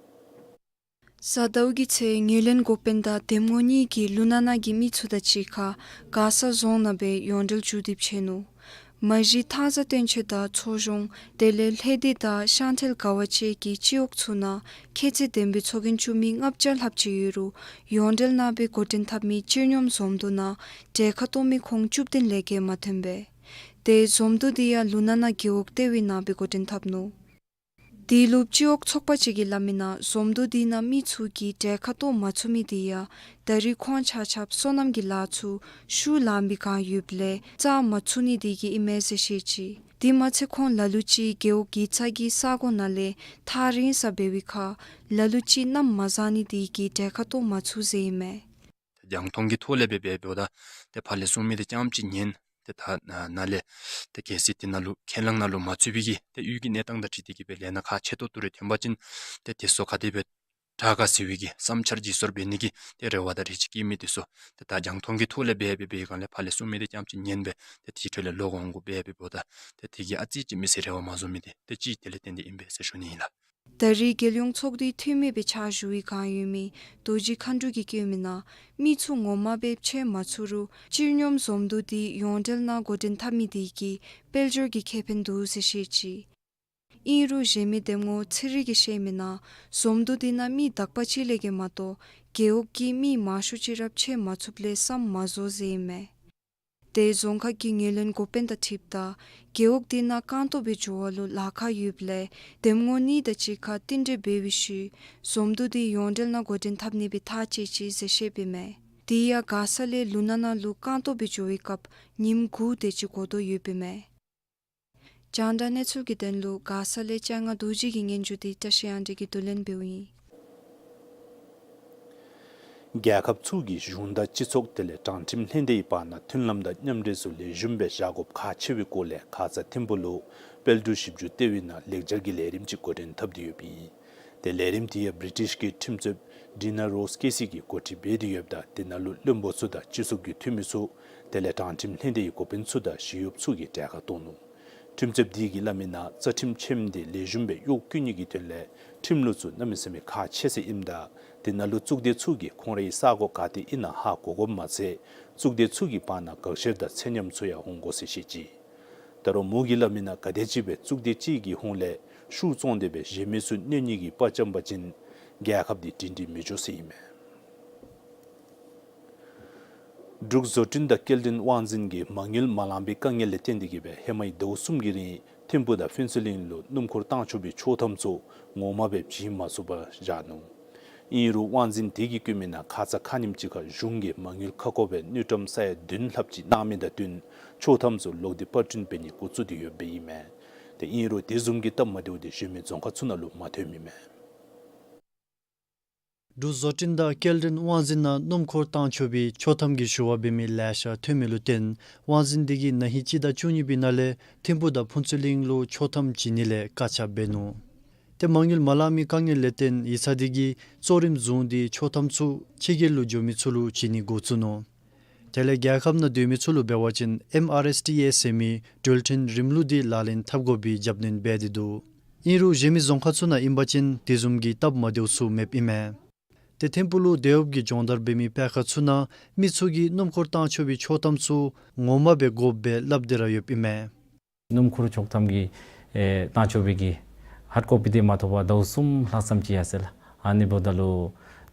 གཟའ་ཟླཝ་གི་ཚེ་ངོས་ལེན་འགོ་དཔོན་དང་འདེམས་ངོ་གཉིས་ཀྱིས་ལུ་ན་ན་གི་མི་ཚུ་དང་གཅིག་ཁར་མགར་ས་རྫོང་ནང་སྦེ་ཡོངས་འབྲེལ་མཇུག་བསྡུ་ཕྱད་ནུག། མ་གཞི་ཐང་ས་སྟོན་ཆེན་དང་མཚོ་གཞོང་དེ་ལས་ལྷེ་དི་དང་ཤང་ཐལ་ག་བ་བཅས་ཀྱི་སྤྱི་འོག་ཚུ་ནང་ཁྱད་ཚད་ལྡན་པའི་ཚོགས་རྒྱན་བཙུགས་མི་ལྔ་བརྒྱ་ལྷགཔ་ཅིག་ཡོད་རུང་ཡོངས་འབྲེལ་ནང་སྦེ་འགོ་འདྲེན་འཐབ་མི་སྤྱིར་སྙོམས་འཛོམས་འདུ་ནང་གྲལ་ཁར་གཏོགས་མི་ཁོང་བཅུ་བདུན་ལས་བརྒལ་མ་ཐོན་པས། ཏེ་འཛོམས་འདུ་དེ་ཡང་ལུ་ན་ན་རྒེད་འོག་ལྟེ་བའི་ནང་སྦེ་འགོ་འདྲེན་འཐབ་ནུག། དེ་ལུ་སྤྱི་འོག་ཚོགས་པ་ཅིག་གིས་སླབ་མི་ནང་འཛོམས་འདུ་དེ་ནང་མི་ཚུ་གིས་གྲལ་ཁར་གཏོགས་མ་ཚུགས་མི་དེ་ཡང་ད་རེས་ཁོང་ཆ་ཁྱབ་སོ་ནམ་གྱི་ལཱ་ཚུ་ཤུགས་ལངམ་སྦེ་བཀང་ཡོདཔ་ལས་བཙག་མ་ཚུགས་ནི་དེ་གིས་ཨིན་མས་ཟེར་བཤད་ཅི། དེ་མ་ཚད་ཁོང་ལ་ལུ་ཅིག་རྒེད་འོག་གི་ཚ་གྱང་ས་གོ་ནང་ལས་ཐག་རིང་སར་འབད་བའི་ཁར་ལ་ལུ་ཅིག་གནམ་མ་བཟང་ནི་དེ་གིས་གྲལ་ཁར་གཏོགས་མ་ཚུགས་ཟེར་ཨིན་མས། རྒྱང་མཐོང་གི་ཐོག་ལས་སྦེ་འབད་འབདཝ་ད་ཏེ་ཕར་ལས་གསུང་མི་དེ་རྐྱངམ་ཅིག་ཉན། ཏེ་ད་ནཱ་ལས་ཏེ་གལ་སྲིད་དེ་ནང་ལུ་ཁས་བླངས་ནང་ལུ་མ་ཚུད་པའི་གི་ཏེ་གཡུས་ཀྱི་གནས་སྟངས་དང་འཁྲིལ་ཏེ་གིས་སྦེ་ལས་སྣ་ཁག་ཆེ་ཏོག་ཏོ་རེ་ཐོན་པ་ཅིན་ཏེ་དེ་ཚུ་ག་དེ་སྦེ་དྲག་ག་ཟེར་བའི་གི་བསམ་འཆར་བརྗེ་སོར་འབད་ནི་གི་ཏེ་རེ་བ་དང་རེ་ཆེ་བསྐྱེད་མི་དེ་ཚུ་ཏེ་ད་རྒྱང་མཐོང་གི་ཐོག་ལས་སྦེ་འབད་བའི་སྒང་ལས་ཕར་ལས་གསུང་མི་དེ་རྐྱངམ་ཅིག་ཉན་སྦེ་ཏེ་དེ་འཕྲོ་ལས་ལོག་འོང་དགོ་པས་འབདཝ་ད་ཏེ་དེ་གིས་ཨ་ཙི་ཅིག་མི་སེར་རེ་བ་མ་བཟོ་མི་དེ་ཏེ་ཅིག་དེ་ལས་བརྟེན་ཏེ་ཨིན་པས་ཟེར་ཞུ་ནི་ཨིན་ལགས། ད་རེས་རྒྱལ་ཡོངས་ཚོགས་འདུའི་འཐུས་མི་སྦེ་ཕྱག་ཞུ་བའི་བསྒང་ཡོད་མི་རྡོ་རྗེ་མཁའ་འགྲོ་གིས་བཀོད་མི་ནང་མི་ཚུ་ངོ་མ་སྦེ་ཕྱད་མ་ཚུགས་རུང་སྤྱིར་སྙོམས་འཛོམས་འདུ་དེ་ཡོངས་འབྲེལ་ནང་འགོ་འདྲེན་འཐབ་མི་དེ་གིས་དཔལ་འབྱོར་གྱི་ཁེ་ཕན་འདུག་ཟེར་བཤད་ཅི། ཨིན་རུང་གཞན་མི་འདེམས་ངོ་ཚེ་རིང་གིས་བཤད་མི་ནང་འཛོམས་འདུ་དེ་ནང་མི་དག་པ་ཅིག་ལས་བརྒལ་མ་གཏོགས་རྒེད་འོག་གི་མི་མང་ཤོས་ཅིག་ར་ཕྱད་མ་ཚུགསཔ་ལས་བསམ་མ་བཟོ་ཟེར་ཨིན་མས། ཏེ་རྫོང་ཁག་གི་ངོས་ལེན་འགོ་དཔོན་དང་འཁྲིལཝ་ད་རྒེད་འོག་དེ་ནང་རྐང་སྟོང་སྦེ་འགྱོ་བ་ལུ་ལཱ་ཁག་ཡོདཔ་ལས་འདེམས་ངོ་གཉིས་དང་གཅིག་ཁར་བསྟུན་གྲོས་འབད་བའི་ཤུལ་འཛོམས་འདུ་དེ་ཡོངས་འབྲེལ་ནང་འགོ་འདྲེན་འཐབ་ནི་སྦེ་ཐག་བཅད་ཅི་ཟེར་བཤདཔ་ཨིན་མས། དེ་ཡང་མགར་ས་ལས་ལུ་ན་ན་ལུ་རྐང་སྟོང་སྦེ་འགྱོ་བའི་སྐབས་ཉིནམ་དགུ་དེ་ཅིག་འགོར་དོ་ཡོདཔ་ཨིན་མས། རྒྱང་བསྒྲགས་གནས་ཚུལ་གྱི་དོན་ལུ་མགར་ས་ལས་ལྕང་ང་རྡོ་རྗེ་གི་སྙན་ཞུ་དེ་བཀྲ་ཤིས་དབང་འདུས་ཀྱིས་བསྡུ་ལེན་འབདཝ་ཨིན། རྒྱལ་ཁབ་ཚུ་གི་གཞུང་དང་སྤྱི་ཚོགས་དེ་ལས་དྲང་ཁྲིམས་ལྷན་སྡེའི་བར་ན་མཐུན་ལམ་དང་མཉམ་འབྲེལ་ཚུ་ལེགས་ཤོམ་སྦེ་བཞག་དགོཔ་ཁག་ཆེ་བའི་སྐོར་ལས་ཁ་ཙ་ཐིམ་ཕུག་ལུ་དཔལ་འབྲུག་ཞིབ་འཇུག་ལྟེ་བའི་ནང་ལེགས་སྦྱར་གྱི་ལས་རིམ་ཅིག་འགོ་འདྲེན་འཐབ་སྟེ་ཡོདཔ་ཨིན། ཏེ་ལས་རིམ་དེ་ཡང་བི་རི་ཊིཤ་གི་ཁྲིམས་རྩོདཔ་ཌི་ན་རོས་ཀེ་སི་གིས་འགོ་ཁྲིད་འབད་དེ་ཡོདཔ་ད་དེ་ནང་ལུ་བློན་པོ་ཚུ་དང་སྤྱི་ཚོགས་ཀྱི་འཐུས་མི་ཚུ་དེ་ལས་དྲང་ཁྲིམས་ལྷན་སྡེའི་འགོ་དཔོན་ཚུ་དང་ཞི་གཡོགཔ་ཚུ་གིས་གྲལ་ཁར་གཏོགས་ནུག། ཁྲིམས་རྩོདཔ་དེ་གིས་སླབ་མི་ནང་རྩ་ཁྲིམས་ཆེནམ་དེ་ལེགས་ཤོམ་སྦེ་གཡོག་བཀོལ་ནི་གི་དོན་ལས་ཁྲིམས་ལུགས་ཚུ་གནམ་མེད་ས་མེད་ཁག་ཆེ་ཟེར་ཨིནམ་ད་དེ་ནང་ལུ་གཙུག་སྡེ་ཚུ་གིས་ཁོང་རའི་ས་གོ་ག་ཏེ་ཨིན་ན་ཧ་གོ་དགོཔ་མ་ཚད་གཙུག་སྡེ་ཚུ་གི་བར་ན་དགག་བཤེར་དང་ཚད་མཉམ་ཚུ་ཡང་འོང་དགོ་ཟེར་བཤད་ཅི། ད་རུང་མོ་གིས་སླབ་མི་ནང་ག་དེམ་ཅིག་སྦེ་གཙུག་སྡེ་ཅིག་གི་ཧོངས་ལས་ཤུགས་བཙོང་སྟེ་སྦེ་གཞན་མི་ཚུ་གནོད་ནི་གི་དཔའ་བཅམ་པ་ཅིན་རྒྱལ་ཁབ་དེ་སྒྲིང་སྒྲི་མི་འགྱོ་ཟེར་ཨིན་མས། འབྲུག་བཟོ་སྐྲུན་དང་སྐྱེལ་འདྲེན་དབང་འཛིན་གྱིས་མ་དངུལ་མ་ལང་པའི་དཀའ་ངལ་ལས་བརྟེན་ཏེ་གིས་སྦེ་ཧེ་མའི་ཟླཝ་གསུམ་གྱི་རིང་ཐིམ་ཕུག་དང་ཕུན་ཚོགས་གླིང་ལུ་སྣུམ་འཁོར་བཏང་ཆོག་པའི་ཆོག་ཐམ་ཚུ་ངོ་མ་སྦེ་བྱིན་མ་ཚུགས་པར་བཞག་ནུག། ཨིན་རུང་དབང་འཛིན་དེ་གིས་བཀོད་མི་ནང་ཁ་ཙ་ཁ་ཉིནམ་ཅིག་ཁར་གཞུང་གིས་མ་དངུལ་ཁ་སྐོང་སྦེ་དངུལ་ཀྲམ་ས་ཡ་བདུན་ལྷགཔ་ཅིག་གནང་མི་དང་བསྟུན་ཆོག་ཐམ་ཚུ་ལོག་སྟེ་པར་སྐྲུན་འབད་ནི་འགོ་བཙུགས་ཏེ་ཡོདཔ་ཨིན་མས། ཏེ་ཨིན་རུང་དེ་བཟུམ་གྱི་སྟབས་མ་བདེཝ་དེ་གཞན་མི་རྫོང་ཁག་ཚུ་ནང་ལུ་མ་ཐོནམ་ཨིན་མས། འབྲུག་བཟོ་སྐྲུན་དང་སྐྱེལ་འདྲེན་དབང་འཛིན་ནང་སྣུམ་འཁོར་བཏང་ཆོག་པའི་ཆོག་ཐམ་གྱི་ཞུ་བ་འབད་མི་ལེ་ཤ་ཐོན་མི་ལུ་བརྟེན་དབང་འཛིན་དེ་གིས་ན་ཧིང་སྤྱི་ཟླ་བཅུ་གཉིས་པའི་ནང་ལས་ཐིམ་ཕུག་དང་ཕུན་ཚོགས་གླིང་ལུ་ཆོག་ཐམ་བྱིན་ནི་ལས་བཀག་ཆ་འབད་ནུག། ཏེ་མ་དངུལ་མ་ལང་མི་དཀའ་ངལ་ལས་བརྟེན་ཡིག་ཚང་དེ་གིས་གཙོ་རིམ་བཟུང་སྟེ་ཆོག་ཐམ་ཚུ་ཕྱི་རྒྱལ་ལུ་འགྱོ་མི་ཚུ་ལུ་བྱིན་ནི་འགོ་བཙུགས་ནུག། དེ་ལས་རྒྱལ་ཁབ་ནང་སྡོད་མི་ཚུ་ལུ་འབད་བ་ཅིན་ཨེམ་ཨར་ཨེསི་ཊི་ཨེསི་ཟེར་མི་འགྲུལ་འཕྲིན་རིམ་ལུགས་དེ་ལག་ལེན་འཐབ་དགོ་པའི་རྒྱབ་སྣོན་འབད་དེ་འདུག། ཨིན་རུང་གཞན་མི་རྫོང་ཁག་ཚུ་ནང་ཨིན་པ་ཅིན་དེ་བཟུམ་གྱི་སྟབས་མ་བདེཝ་ཚུ་མེདཔ་ཨིན་མས། ཏེ་ཐིམ་ཕུག་ལུ་དེད་གཡོགཔ་གི་སྦྱོང་བརྡར་འབད་མི་སྤེལ་ཁང་ཚུ་ནང་མི་ཚུ་གིས་སྣུམ་འཁོར་བཏང་ཆོག་པའི་ཆོག་ཐམ་ཚུ་ངོ་མ་སྦེ་དགོཔ་སྦེ་སླབ་སྟེ་ར་ཡོདཔ་ཨིན་མས། སྣུམ་འཁོར་ཆོག་ཐམ་གྱི་ཨེ་བཏང་ཆོག་པའི་གི་ཧཱཌ་ཀོ་པི་དེ་མ་ཐོབ་པར་ཟླཝ་གསུམ་ལྷག་ཙམ་ཅིག་ཡར་སོང་ཡི་ལགས། ཨ་ནི་འབདཝ་ད་ལུ་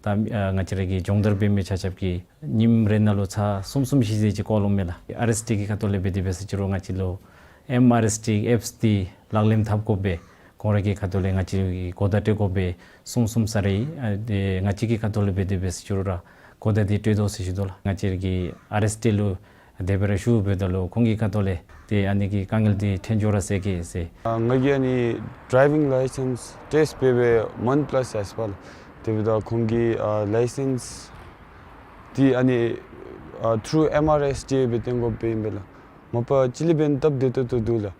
ད་ ད་ཨ་ང་བཅས་ར་གི་སྦྱོང་བརྡར་འབད་མི་ཆ་ཁྱབ་ཀྱིས་ཉིནམ་རེ་ནང་ལུ་ཚར་གསུམ་གསུམ་བཞི་ཟེར་ཅིག་བཀོ་ལོང་མས་ལགས། ཨར་ཨེསི་ཊི་ཨེ་གི་ཁ་ཐུག་ལས་འབད་དེ་འབད་ཟེར་ཅི་རུང་ང་བཅས་ལུ་ཨེམ་ཨར་ཨེསི་ཊི་ཨེ་ཨེཔསི་འདི་ལག་ལེན་འཐབ་དགོ་པས། ཁོང་ར་གི་ཁ་ཐུག་ལས་ང་བཅས་ཀྱིས་གོ་བརྡ་སྤྲོད་དགོ་པས། གསུམ་གསུམ་ས་རེ་ཨ་དེ་ང་བཅས་ཀྱི་ཁ་ཐུག་ལས་འབད་དེ་འབད་ཟེར་ཅི་རུང་ར་གོ་བརྡ་འདི་སྤྲོད་དོ་ཟེར་ཞུ་དོ་ལགས། ང་བཅས་ཀྱིས་ཨར་ཨེསི་ཊི་ཨེ་ལུ་དེ་སྦེ་ར་ཞུ་འབདཝ་ད་ལུ་ཁོང་གི་ཁ་ཐུག་ལས་ཏེ་ཨ་ནི་གི་དཀའ་ངལ་འདི་ཐོན་འགྱོ་ར་ཟེར་གེ་ཟེར། ཨ་ང་གིས་ཨ་ནི་ཌ་རའི་ཝིང་ལའི་སེནསི་ཊེསཊ་འབད་བའི་མཱནཐ་པ་ལཱསི་ཡར་སོ་ཡི་ལགས། དེ་འབདཝ་ད་ཁོང་གིས་ཨ་ལའི་སེནསི་འདི་ཨ་ནི་ཨ་ཐུརུ་ཨེམ་ཨར་ཨེསི་ཊི་ཨེ་སྦེ་བཏོན་དགོཔ་ཨིན་པས་ལགས། མ་པ་སྤྱི་ལས་འབདན་སྟབས་བདེ་ཏོག་ཏོ་འདུག་ལགས།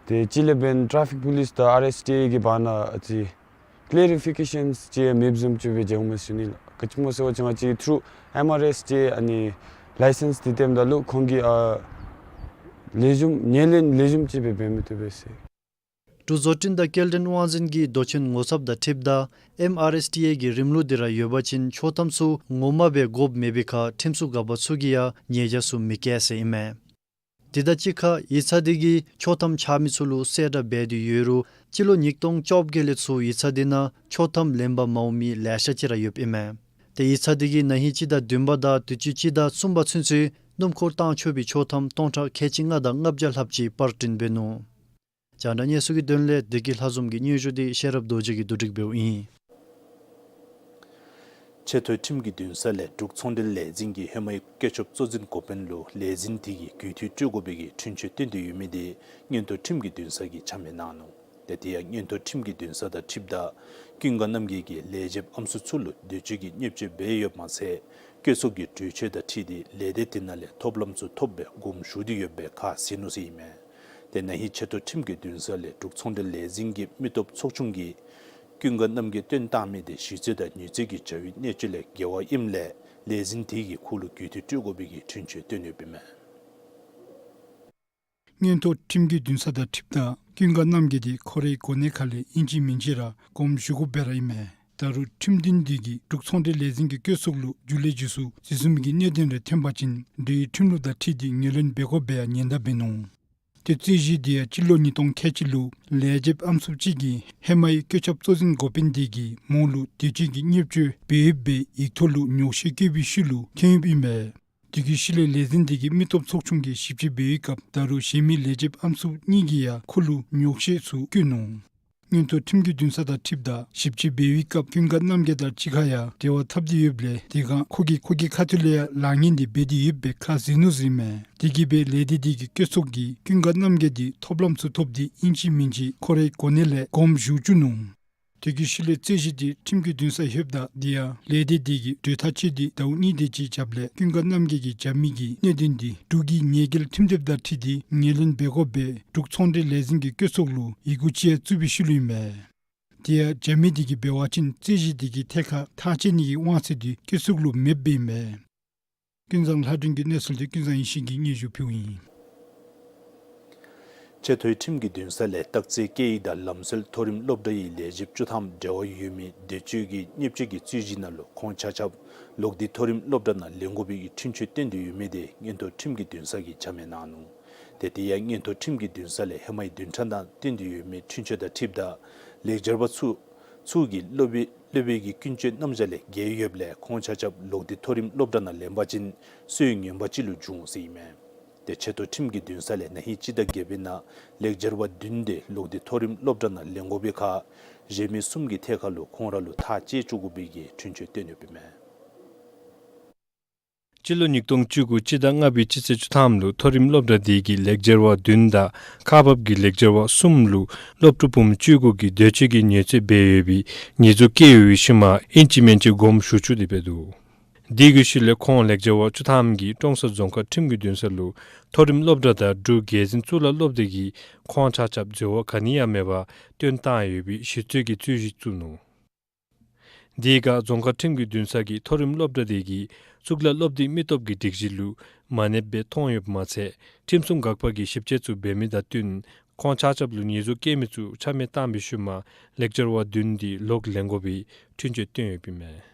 ཏེ་སྤྱི་ལས་འབདན་ཊ་ར་ཕིག་པོ་ལིསི་དང་ཨར་ཨེསི་ཊི་ཨེ་གི་བར་ན་ཨ་ཙི་ཀི་ལེ་རི་ཕི་ཀེ་ཤཱནསི་ཅིག་མེདཔ་བཟུམ་ཅིག་སྦེ་མཇལཝ་མས་ཟེར་ཞུ་ནི་ལགས། ག་ཅི་སྨོ་ཟེར་བ་ཅིན་ང་བཅས་ཐུརུ་ཨེམ་ཨར་ཨེསི་ཊི་ཨེ་ཨ་ནི་ལའི་སེནསི་འདི་བཏོནམ་ད་ལུ་ཁོང་གིས་ཨ་ལེགས་ཤོམ་ངོས་ལེན་ལེགས་ཤོམ་ཅིག་སྦེ་འབད་མི་བཏུབ་པས་ཟེར། འབྲུག་བཟོ་སྐྲུན་དང་སྐྱེལ་འདྲེན་དབང་འཛིན་གྱི་མདོ་ཆེན་ངོ་ཚབ་དང་འཁྲིལཝ་ད་ཨེམ་ཨར་ཨེསི་ཊི་ཨེ་གི་རིམ་ལུགས་འདི་ར་ཡོད་པ་ཅིན་ཆོག་ཐམ་ཚུ་ངོ་མ་སྦེ་དགོཔ་མེད་པའི་ཁར་ཁྲིམས་སྲུང་འགག་པ་ཚུ་གིས་ཡང་ཉེས་བྱ་ཚུ་མི་བཀལ་ཟེར་ཨིན་མས། དེ་དང་གཅིག་ཁར་ཡིག་ཚང་འདི་གིས་ཆོག་ཐམ་འཕྱག་མི་ཚུ་ལུ་གསལ་བསྒྲགས་འབད་དེ་ཡོད་རུང་སྤྱི་ལོ་ཉིས་སྟོང་བཅོ་བརྒྱད་ལས་ཚུར་ཡིག་ཚང་འདི་ནང་ཆོག་ཐམ་ལེན་པར་མ་འོང་མི་ལེ་ཤ་ཅིག་ར་ཡོདཔ་ཨིན་མས། ཏེ་ཡིག་ཚང་འདི་གིས་ན་ཧིང་སྤྱི་ཟླ་བདུན་པ་དང་དུས་ཅི་སྤྱི་ཟླ་གསུམ་པ་ཚུན་ཚོད་སྣུམ་འཁོར་བཏང་ཆོག་པའི་ཆོག་ཐམ་སྟོང་ཕྲག་ཁལ་གཅིག་ལྔ་དང་ལྔ་བརྒྱ་ལྷགཔ་ཅིག་པར་སྐྲུན་འབད་ནུག། རྒྱང་བསྒྲགས་གནས་ཚུལ་གྱི་དོན་ལས་བདེ་སྐྱིད་ལྷ་འཛོམས་ཀྱི་སྙན་ཞུ་འདི་ཤེས་རབ་རྡོ་རྗེ་གིས་བསྡུ་སྒྲིག་འབདཝ་ཨིན། ཆེ་མཐོའི་ཁྲིམས་ཀྱི་འདུན་ས་ལས་འབྲུག་ཚོང་འབྲེལ་ལས་འཛིན་གྱིས་ཧེ་མའི་བཀོད་ཁྱབ་གཙོ་འཛིན་འགོ་དཔོན་ལུ་ལས་འཛིན་དེ་གིས་གུས་འདུད་སྤྲོད་དགོ་པའི་གི་འཁྲུན་ཆོད་བཏོན་ཏེ་ཡོད་མི་དེ་མངོན་མཐོ་ཁྲིམས་ཀྱི་འདུན་ས་གིས་ཆ་མེད་གནང་ནུག། ཏེ་དེ་ཡང་མངོན་མཐོ་ཁྲིམས་ཀྱི་འདུན་ས་དང་འཁྲིལཝ་ད་ཀུན་དགའ་རྣམ་རྒྱལ་གྱིས་ལས་བྱེདཔ་ཨམ་སྲུ་ཚུ་ལུ་འདོད་སྤྱོད་ཀྱི་བརྙས་བཅོས་འབད་ཡོདཔ་མ་ཚད་བཀོད་ཚོགས་ཀྱི་གྲོས་ཆོད་དང་འཁྲིལ་ཏེ་ལས་སྡེ་དེ་ནང་ལས་ཐོབ་ལམ་ཚུ་ཐོབ་སྦེ་དགོངསམ་ཞུ་སྟེ་ཡོད་པའི་ཁ་གསལ་ནུག་ཟེར་ཨིན་མས། ཏེ་ན་ཧིང་ཆེ་མཐོ་ཁྲིམས་ཀྱི་འདུན་ས་ལས་འབྲུག་ཚོང་འབྲེལ་ལས་འཛིན་གྱི་མི་སྟོབས་ཚོགས་ཆུང་གིས་ཀུན་དགའ་རྣམ་རྒྱལ་བཏོན་བཏང་མི་དེ་ཞི་རྩོད་དང་ཉེས་རྩོད་ཀྱི་བྱ་བའི་གནད་སྤྱོད་ལས་འགལ་བ་ཨིནམ་ལས་ལས་འཛིན་དེ་གིས་ཁོ་ལུ་གུས་འདུད་སྤྲོད་དགོ་པའི་གི་འཁྲུན་ཆོད་བཏོན་ཡོདཔ་ཨིན་མས། མངོན་མཐོ་ཁྲིམས་ཀྱི་འདུན་ས་དང་འཁྲིལཝ་ད་ཀུན་དགའ་རྣམ་རྒྱལ་དེ་ཁོ་རའི་གོ་གནས་ཁ་ལས་ཨིན་ཅི་མིན་ཅི་ར་དགོངསམ་ཞུ་དགོཔ་སྦེ་ར་ཨིན་མས། ད་རུང་ཁྲིམས་འདུན་དེ་གིས་འབྲུག་ཚོང་འབྲེལ་ལས་འཛིན་གྱི་བཀོད་ཚོགས་ལུ་འཇུ་ལེ་འཇུ་སུ་འཛིན་བཟུང་མི་གི་གནད་དོན་རེ་ཐོན་པ་ཅིན་འབྲེལ་ཡོད་ཁྲིམས་ལུགས་དང་འཁྲིལ་ཏེ་ངོས་ལེན་འབད་དགོཔ་སྦེ་ཡང་ཉེན་བརྡ་འབད་ནུག། ཏེ་རྩོད་གཞི་དེ་ཡང་སྤྱི་ལོ་ཉིས་སྟོང་ཁལ་གཅིག་ལུ་ལས་བྱེདཔ་ཨམ་སྲུ་ཅིག་གིས་ཧེ་མའི་བཀོད་ཁྱབ་གཙོ་འཛིན་འགོ་དཔོན་དེ་གིས་མོ་ལུ་འདོད་སྤྱོད་ཀྱི་བརྙས་བཅོས་འབད་ཡོདཔ་སྦེ་ཡིག་ཐོག་ལུ་ཉོགས་བཤད་བཀོད་པའི་ཤུལ་ལུ་ཐོན་ཡོདཔ་ཨིན་མས། དེ་གི་ཤུལ་ལས་ལས་འཛིན་དེ་གིས་མི་སྟོབས་ཚོགས་ཆུང་གིས་ཞིབ་དཔྱད་འབད་བའི་སྐབས་ད་རུང་གཞན་མི་ལས་བྱེདཔ་ཨམ་སྲུ་གཉིས་ཀྱིས་ཡང་ཁོ་ལུ་ཉོགས་བཤད་ཚུ་བཀོད་ནུག། མངོན་མཐོ་ཁྲིམས་ཀྱི་འདུན་ས་དང་འཁྲིལཝ་ད་ཞིབ་དཔྱད་འབད་བའི་སྐབས་ཀུན་དགའ་རྣམ་རྒྱལ་དང་གཅིག་ཁར་ཡང་འབྲེལ་བ་འཐབ་སྟེ་ཡོདཔ་ལས་དེ་སྒང་ཁོ་གིས་ཁོ་གི་ཁ་ཐུག་ལས་ཡང་ལཱ་ངན་དེ་འབད་དེ་ཡོདཔ་སྦེ་ཁ་བཟེད་ནུག་ཟེར་ཨིན་མས། དེ་གིས་སྦེ་ལས་སྡེ་དེ་གི་བཀོད་ཚོགས་ཀྱིས་ཀུན་དགའ་རྣམ་རྒྱལ་དེ་ཐོབ་ལམ་ཚུ་ཐོབ་སྟེ་ཨིན་ཅི་མིན་ཅི་ཁོ་རའི་གོ་གནས་ལས་དགོངསམ་ཞུ་བཅུག་ནུག། དེ་གི་ཤུལ་ལས་རྩོད་གཞི་དེ་ཁྲིམས་ཀྱི་འདུན་ས་ལྷོདཔ་ད་དེ་ཡང་ལས་སྡེ་དེ་གིས་གྲོས་ཐག་བཅད་དེ་ཟླཝ་གཉིས་དེ་ཅིག་རྐྱབ་ལས་ཀུན་དགའ་རྣམ་རྒྱལ་གྱིས་བྱ་མི་གི་གནད་དོན་དེ་འབྲུག་གི་ཉེས་འགེལ་ཁྲིམས་དེབ་དང་འཁྲིལ་ཏེ་ངོས་ལེན་འབད་དགོཔ་སྦེ་འབྲུག་ཚོང་འབྲེལ་ལས་འཛིན་གྱི་བཀོད་ཚོགས་ལུ་ཡི་གུ་ཅིག་ཡང་བཙུགས་པའི་ཤུལ་ལུ་ཨིན་མས། དེ་ཡང་བྱ་མི་དེ་གིས་འབད་བ་ཅིན་རྩོད་གཞི་དེ་གི་ཐད་ཁར་ཐག་བཅད་ནི་གི་དབང་ཚད་དེ་བཀོད་ཚོགས་ལུ་མེདཔ་སྦེ་ཨིན་མས། ཀུན་བཟང་ལྷ་སྒྲོན་གྱི་གནས་ཚུལ་དེ་ཀུན་བཟང་ཡེ་ཤེས་ཀྱིས་སྙན་ཞུ་ཕུལཝ་ཨིན། ཆེ་མཐོའི་ཁྲིམས་ཀྱི་འདུན་ས་ལས་རྟགས་གསལ་སྐད་ཡིག་དང་ལམ་སྲོལ་མཐོ་རིམ་སློབ་གྲྭ་ཡི་ལས་བྱེདཔ་བཅུ་ཐམ་འབྲེལ་བ་ཡོད་མི་འདོད་སྤྱོད་ཀྱི་བརྙས་བཅོས་ཀྱི་རྩོད་གཞི་ནང་ལུ་ཁོང་ཆ་ཁྱབ་ལོག་སྟེ་མཐོ་རིམ་སློབ་གྲྭ་ནང་ལེན་དགོ་པའི་འཁྲུན་ཆོད་བཏོན་ཏེ་ཡོད་མི་དེ་མངོན་མཐོ་ཁྲིམས་ཀྱི་འདུན་ས་གིས་ཆ་མེད་གནང་ནུག། ཏེ་དེ་ཡང་མངོན་མཐོ་ཁྲིམས་ཀྱི་འདུན་ས་ལས་ཧེ་མའི་བདུན་ཕྲག་ནང་བཏོན་ཏེ་ཡོད་མི་འཁྲུན་ཆོད་དང་འཁྲིལཝ་ད་ལེགས་སྦྱར་བ་ཚུ་ཚུ་གིས་སློབ་དཔོན་སློབ་དཔོན་གྱི་ཀུན་སྤྱོད་རྣམ་གཞག་ལས་འགལ་ཡོདཔ་ལས་ཁོང་ཆ་ཁྱབ་ལོག་སྟེ་མཐོ་རིམ་སློབ་གྲྭ་ནང་ལེན་པ་ཅིན་སྲོལ་ངན་པ་ཅིག་ལུ་འགྱུར་འོང་ཟེར་ཨིན་མས། ཏེ་ཆེ་མཐོ་ཁྲིམས་ཀྱི་འདུན་ས་ལས་ན་ཧིང་སྤྱི་ཟླ་བརྒྱད་པའི་ནང་ལེགས་སྦྱར་བ་བདུན་དེ་ལོག་སྟེ་མཐོ་རིམ་སློབ་གྲྭ་ནང་ལེན་དགོ་པའི་ཁར་གཞན་མི་གསུམ་གྱི་ཐད་ཁར་ལུ་ཁོང་ར་ལུ་ཐག་བཅད་བཅུག་དགོ་པའི་གི་འཁྲུན་ཆོད་བཏོན་ཡོདཔ་ཨིན་མས། སྤྱི་ལོ་ཉིས་སྟོང་བཅུ་དགུ་སྤྱི་ཟླ་ལྔ་པའི་སྤྱི་ཚེས་བཅུ་ཐམ་ལུ་མཐོ་རིམ་སློབ་གྲྭ་དེ་གིས་ལེགས་སྦྱར་བ་བདུན་དང་ཁག་འབགཔ་ཀྱི་ལེགས་སྦྱར་བ་གསུམ་ལུ་སློབ་ཕྲུག་བུམོ་བཅུ་དགུ་གིས་འདོད་སྤྱོད་ཀྱི་ཉེས་རྩོད་འབད་ཡོད་པའི་ཉེས་འཛུགས་བཀལ་ཡོད་པའི་ཤུལ་མ་ཨིན་ཅི་མིན་ཅི་དགོངསམ་ཞུ་བཅུག་སྟེ་འབད་འདུག། དེ་གི་ཤུལ་ལས་ཁོང་ལེགས་སྦྱར་བ་བཅུ་ཐམ་གྱིས་ཀྲོང་གསར་རྫོང་ཁག་ཁྲིམས་ཀྱི་འདུན་ས་ལུ་མཐོ་རིམ་སློབ་གྲྭ་དང་འབྲུག་རྒྱལ་འཛིན་གཙུག་ལག་སློབ་སྡེ་གིས་ཁོང་ཆ་ཁྱབ་འཛོལ་བ་ག་ནི་ཡང་མེད་པར་བཏོན་བཏང་ཡོད་པའི་ཞི་རྩོད་ཀྱི་རྩོད་གཞི་བཙུགས་ནུག། དེ་ཁར་རྫོང་ཁག་ཁྲིམས་ཀྱི་འདུན་ས་གིས་མཐོ་རིམ་སློབ་གྲྭ་དེ་གིས་གཙུག་ལག་སློབ་སྡེའི་མི་སྟོབས་ཀྱི་སྒྲིག་གཞི་ལུ་མ་གནསཔ་སྦེ་མཐོང་ཡོདཔ་མ་ཚད་ཁྲིམས་སྲུང་འགག་པ་གིས་ཞིབ་དཔྱད་ཚུ་འབད་མི་དང་བསྟུན་ཁོང་ཆ་ཁྱབ་ལུ་ཉེས་འཛུགས་བཀལ་མི་ཚུ་ཆ་མེད་བཏང་བའི་ཤུལ་མ་ལེགས་སྦྱར་བ་བདུན་དེ་ལོག་ལེན་དགོ་པའི་འཁྲུན་ཆོད་བཏོན་ཡོདཔ་ཨིན་མས།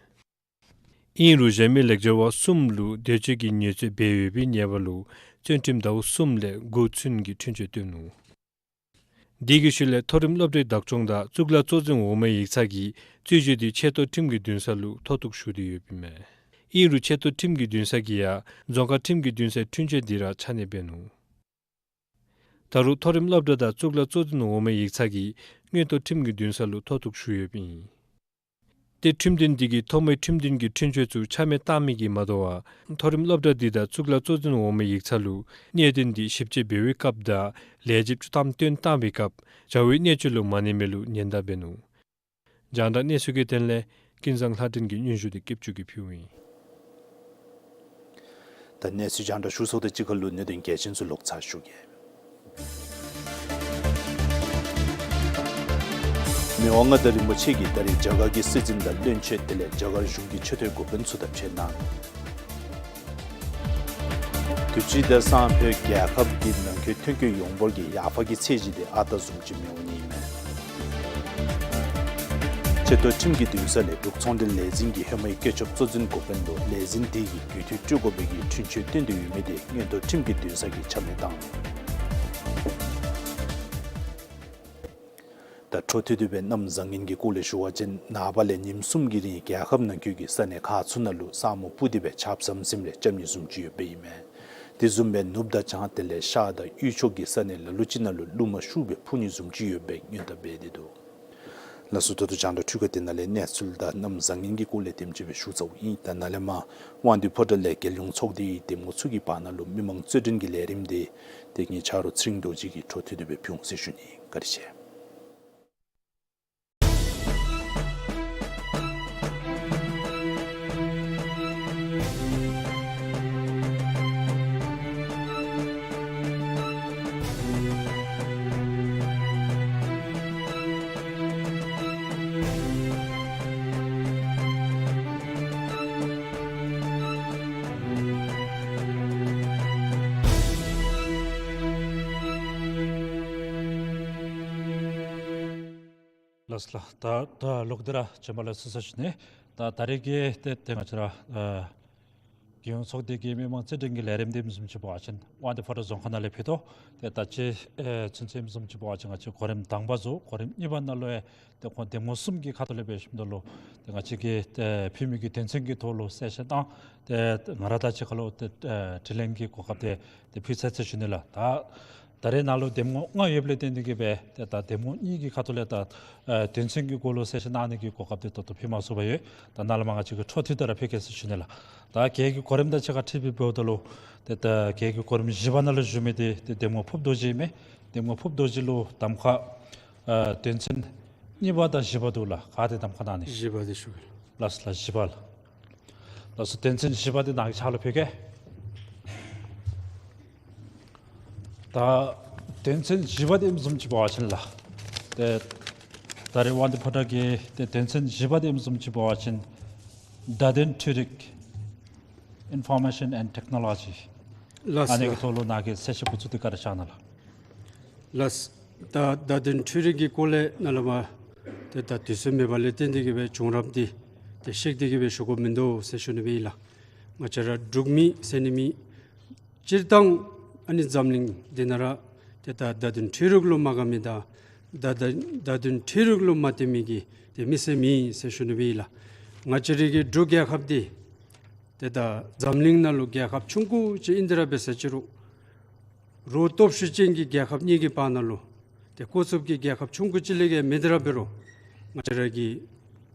ཨིན་རུང་གཞན་མི་ལེགས་སྦྱར་བ་གསུམ་ལུ་འདོད་སྤྱོད་ཀྱི་ཉེས་རྩོད་འབད་ཡོད་པའི་ཉེས་པ་ལུ་བཙོན་ཁྲིམས་ཟླཝ་གསུམ་ལས་དགུ་ཚུན་གྱི་འཁྲུན་ཆོད་བཏོན་ནུག། དེ་གི་ཤུལ་ལས་མཐོ་རིམ་སློབ་གྲྭའི་བདག་སྐྱོང་དང་གཙུག་ལག་གཙོ་འཛིན་འོག་མའི་ཡིག་ཚང་གིས་རྩོད་གཞི་དེ་ཆེ་མཐོ་ཁྲིམས་ཀྱི་འདུན་ས་ལུ་མཐོ་གཏུགས་ཞུ་སྟེ་ཡོདཔ་ཨིན་མས། ཨིན་རུང་ཆེ་མཐོ་ཁྲིམས་ཀྱི་འདུན་ས་གིས་ཡང་རྫོང་ཁག་ཁྲིམས་ཀྱི་འདུན་སའི་འཁྲུན་ཆོད་དེ་ར་ཆ་གནས་འབད་ནུག། ད་རུང་མཐོ་རིམ་སློབ་གྲྭ་དང་གཙུག་ལག་གཙོ་འཛིན་འོག་མའི་ཡིག་ཚང་གིས་མངོན་མཐོ་ཁྲིམས་ཀྱི་འདུན་ས་ལུ་མཐོ་གཏུགས་ཞུ་ཡོདཔ་ཨིན། ཏེ་ཁྲིམས་དོན་དེ་གིས་མཐོ་དམའི་ཁྲིམས་དོན་གྱི་འཁྲུན་ཆོད་ཚུ་ཆ་མེད་བཏང་མི་གིས་མ་དོ་བར་མཐོ་རིམ་སློབ་གྲྭ་དེ་དང་གཙུག་ལག་གཙོ་འཛིན་འོག་མའི་ཡིག་ཚང་ལུ་གནད་དོན་དེ་ཞིབ་དཔྱད་འབད་བའི་སྐབས་དང་ལས་བྱེདཔ་བཅུ་ཐམ་བཏོན་བཏང་བའི་སྐབས་བྱ་བའི་གནད་སྤྱོད་ལུ་མ་གནས་མི་ལུ་ཉེན་བརྡ་འབད་ནུག། རྒྱང་བསྒྲགས་གནས་ཚུལ་གྱི་དོན་ལས་ཀུན་བཟང་ལྷ་སྒྲོན་གྱིས་སྙན་ཞུ་དེ་སྐྱིད་ཆུ་གིས་ཕུལཝ་ཨིན། ད་གནས་ཚུལ་རྒྱང་བསྒྲགས་ཞུ་ཚརཝ་དང་གཅིག་ཁར་ལུ་གནད་དོན་གལ་ཆེན་ཚུ་ལོག་ཚར་ཞུ་གེ། མི་དབང་མངའ་བདག་རིན་པོ་ཆེ་གིས་ད་རེས་རྒྱ་གར་གྱི་སྲིད་འཛིན་དང་བློན་ཆེན་དེ་ལས་རྒྱ་གར་གཞུང་གི་ཆེ་མཐོའི་འགོ་དཔོན་ཚུ་དང་ཕྱད་གནང་། དུས་ཅི་དང་སང་ཕོད་རྒྱལ་ཁབ་ཀྱི་ནང་འཁོད་ཐོན་སྐྱེད་ཡོངས་འབོར་གྱི་ཡར་འཕར་གྱི་ཚད་གཞི་དེ་ཨ་རྟག་བཟུམ་ཅིག་མི་འོང་ནི་ཨིན་མས། ཆེ་མཐོ་ཁྲིམས་ཀྱི་འདུན་ས་ལས་འབྲུག་ཚོང་འབྲེལ་ལས་འཛིན་གྱིས་ཧེ་མའི་བཀོད་ཁྱབ་གཙོ་འཛིན་འགོ་དཔོན་ལུ་ལས་འཛིན་དེ་གིས་རྒུད་འཐུས་སྤྲོད་དགོ་པའི་གི་འཁྲུན་ཆོད་བཏོན་ཏེ་ཡོད་མི་དེ་མངོན་མཐོ་ཁྲིམས་ཀྱི་འདུན་ས་གིས་ཆ་མེད་བཏང་ནུག། ད་འཕྲོ་མཐུད་དེ་སྦེ་གནམ་བཟང་ངན་གྱི་སྐོར་ལས་ཞུ་བ་ཅིན་ནངས་པ་ལས་ཉིནམ་གསུམ་གྱི་རིང་རྒྱལ་ཁབ་ནང་འཁོད་ཀྱི་ས་གནས་ཁག་ཚུ་ནང་ལུ་ས་སྨུག་སྤུབས་ཏེ་སྦེ་ཆརཔ་ཟམ་ཟིམ་རེ་རྐྱབ་ནི་བཟུམ་ཅིག་ཡོདཔ་ཨིན་མས། དེ་བཟུམ་སྦེ་ནུབ་དང་བྱང་དེ་ལས་ཤར་དང་དབུས་ཕྱོགས་ཀྱི་ས་གནས་ལ་ལུ་ཅིག་ནང་ལུ་རླུངམ་ཤུགས་སྦེ་འཕུ་ནི་བཟུམ་ཅིག་ཡོདཔ་སྦེ་སྔོན་བརྡ་འབད་དེ་འདུག། ལགས་སོ། ད་ལྟོ་རྒྱང་བསྒྲགས་འཕྲུལ་ཁང་འདི་ནང་ལས་གནས་ཚུལ་དང་གནམ་བཟང་ངན་གྱི་སྐོར་ལས་དེམ་ཅིག་སྦེ་ཞུ་ཚརཝ་ཨིན། ད་ནཱ་ལས་མར་དབང་འདུས་ཕོ་བྲང་ལས་རྒྱལ་ཡོངས་ཚོགས་སྡེའི་གདམ་ངོ་ཚུ་གི་བར་ན་ལུ་མི་མང་རྩོད་འགྲན་གྱི་ལས་རིམ་དེ་ཏེ་ངེའི་ཆ་རོགས་ཚེ་རིང་རྡོ་རྗེ་གིས་འཕྲོ་མཐུད་དེ་སྦེ་ཕུལ་འོང་ཟེར་ཞུ་ནི། བཀའ་དྲིན་ཆེ། ལགས་ལགས། ད་ད་ལོག་སྟེ་ར་བྱོནམ་ལེགས་སོ་ཟེར་ཞུ་ནི། ད་ད་རེས་ཀྱི་ཏེ་ཏེ་ང་བཅས་ར་ཨ་རྒྱལ་ཡོངས་ཚོགས་སྡེ་གི་མི་མང་རྩོད་འགྲན་གྱི་ལས་རིམ་འདི་བཟུམ་ཅིག་འབད་བ་ཅིན་དབང་འདུས་ཕོ་བྲང་རྫོང་ཁག་ནང་ལས་ཕུལ་དོ། ཏེ་ད་ཅི་ཨེ་ཚུན་ཚོད་བཟུམ་ཅིག་འབད་བ་ཅིན་ང་བཅས་གོ་རིམ་དང་པ་བཟུམ་གོ་རིམ་གཉིས་པ་ནང་ལུ་ཡང་ཏེ་ཁོང་གདམ་ངོ་གསུམ་གྱི་ཁ་ཐུག་ལས་འབད་ཞིནམ་ད་ལུ་ཏེ་ང་བཅས་ཀྱིས་ཏེ་ཕུལ་མི་གི་དོན་ཚན་གྱི་ཐོག་ལུ་གསལ་བཤད་དང་ཏེ་ང་ར་དང་གཅིག་ཁར་ལུ་ཏེ་ཨེ་དྲི་ལན་གྱི་གོ་སྐབས་དེ་ཏེ་ཕུལ་ཚར་ཟེར་ཞུ་ནི་ལགས། ད་ད་རེས་ནཱ་ལུ་གདམ་ངོ་ལྔ་ཡོདཔ་ལས་བརྟེན་ཏེ་གིས་སྦེ་ཏེ་ད་གདམ་ངོ་གཉིས་ཀྱི་ཁ་ཐུག་ལས་ད་ཨེ་དོན་ཚན་གྱི་སྐོར་ལུ་གསལ་བཤད་གནང་ནི་གི་གོ་སྐབས་དེ་ད་ལྟོ་ཕུལ་མ་ཚུགས་པར་ཡོད། ད་ནཱ་ལས་མར་ང་བཅས་ཀྱིས་འཕྲོ་མཐུད་དེ་ར་ཕུལ་གེ་ཟེར་ཞུ་ནི་ལགས། ད་རྒྱལ་གྱི་གོ་རིམ་དང་གཅིག་ཁར་འཁྲིལ་བའི་འབདཝ་ད་ལུ་ཏེ་ད་རྒྱལ་གྱི་གོ་རིམ་བཞི་པ་ནང་ལུ་བཞུགས་མི་དེ་ཏེ་གདམ་ངོ་ཕུརཔ་རྡོ་རྗེ་ཨིན་མས། གདམ་ངོ་ཕུརཔ་རྡོ་རྗེ་ལུ་གདམ་ཁ་ཨ་དོན་ཚན་གཉིས་པ་དང་བཞི་པ་འདུག་ལགས། ག་དེ་གདམ་ཁ་གནང་ནི། བཞི་པ་དེ་ཞུ་གེ། ལགས་ལགས། བཞི་པ་ལགས། ལགས་སོ། དོན་ཚན་བཞི་པ་དེ་ནཱ་གི་ཕྱག་ལུ་ཕུལ་གེ། ད་དོན་ཚན་བཞི་པ་དེ་བཟུམ་ཅིག་འབད་བ་ཅིན་ལགས། ཏེ་ད་རེས་དབང་འདུས་ཕོ་བྲང་གི་ཏེ་དོན་ཚན་བཞི་པ་དེ་བཟུམ་ཅིག་འབད་བ་ཅིན་བརྡ་དོན་འཕྲུལ་རིག Information and Technology། ལགས་ལགས། ཨ་ནི་གི་ཐོག་ལུ་ནཱ་གི་གསལ་བཤད་འགོ་བཙུགས་ཏེ་བཀའ་དྲིན་བསྐྱང་གནང་ལགས། ལགས། ད་བརྡ་དོན་འཕྲུལ་རིག་གི་སྐོར་ལས་ནཱ་ལས་མར་ཏེ་ད་དུས་ཚོད་མེད་པ་ལས་བརྟེན་ཏེ་གིས་སྦེ་བྱུང་རབས་འདི་ཏེ་བཤད་དེ་གིས་སྦེ་ཞུ་དགོཔ་མིན་འདུག་ཟེར་ཞུ་ནི་སྦེ་ཨིན་ལགས། ང་བཅས་ར་འབྲུག་མི་ཟེར་ནི་མི་སྤྱིར་བཏང་ཨ་ནི་འཛམ་གླིང་འདི་ནང་ར་ཏེ་ད་བརྡ་དོན་འཕྲུལ་རིག་ལུ་མ་དགའ་མི་དང་བརྡ་བརྡ་བརྡ་དོན་འཕྲུལ་རིག་ལུ་མ་བརྟེན་མི་གི་ཏེ་མི་སེར་མེད་ཟེར་ཞུ་ནི་སྦེ་ཨིན་ལགས། ང་བཅས་རའི་གི་འབྲུག་རྒྱལ་ཁབ་འདི་ཏེ་ད་འཛམ་གླིང་ནང་ལུ་རྒྱལ་ཁབ་ཆུང་ཀུ་ཅིག་ཨིན་ཏེ་ར་འབད་ས་ཅི་རུང་རོགས་སྟོབས་ཤུགས་ཅན་གྱི་རྒྱལ་ཁབ་གཉིས་ཀྱི་བར་ན་ལུ་ཏེ་སྐོར་ཚུགསཔ་ཀྱི་རྒྱལ་ཁབ་ཆུང་ཀུ་ཅིག་ལས་བརྒལ་མེད་དེ་ར་འབད་རུང་ང་བཅས་ར་གི་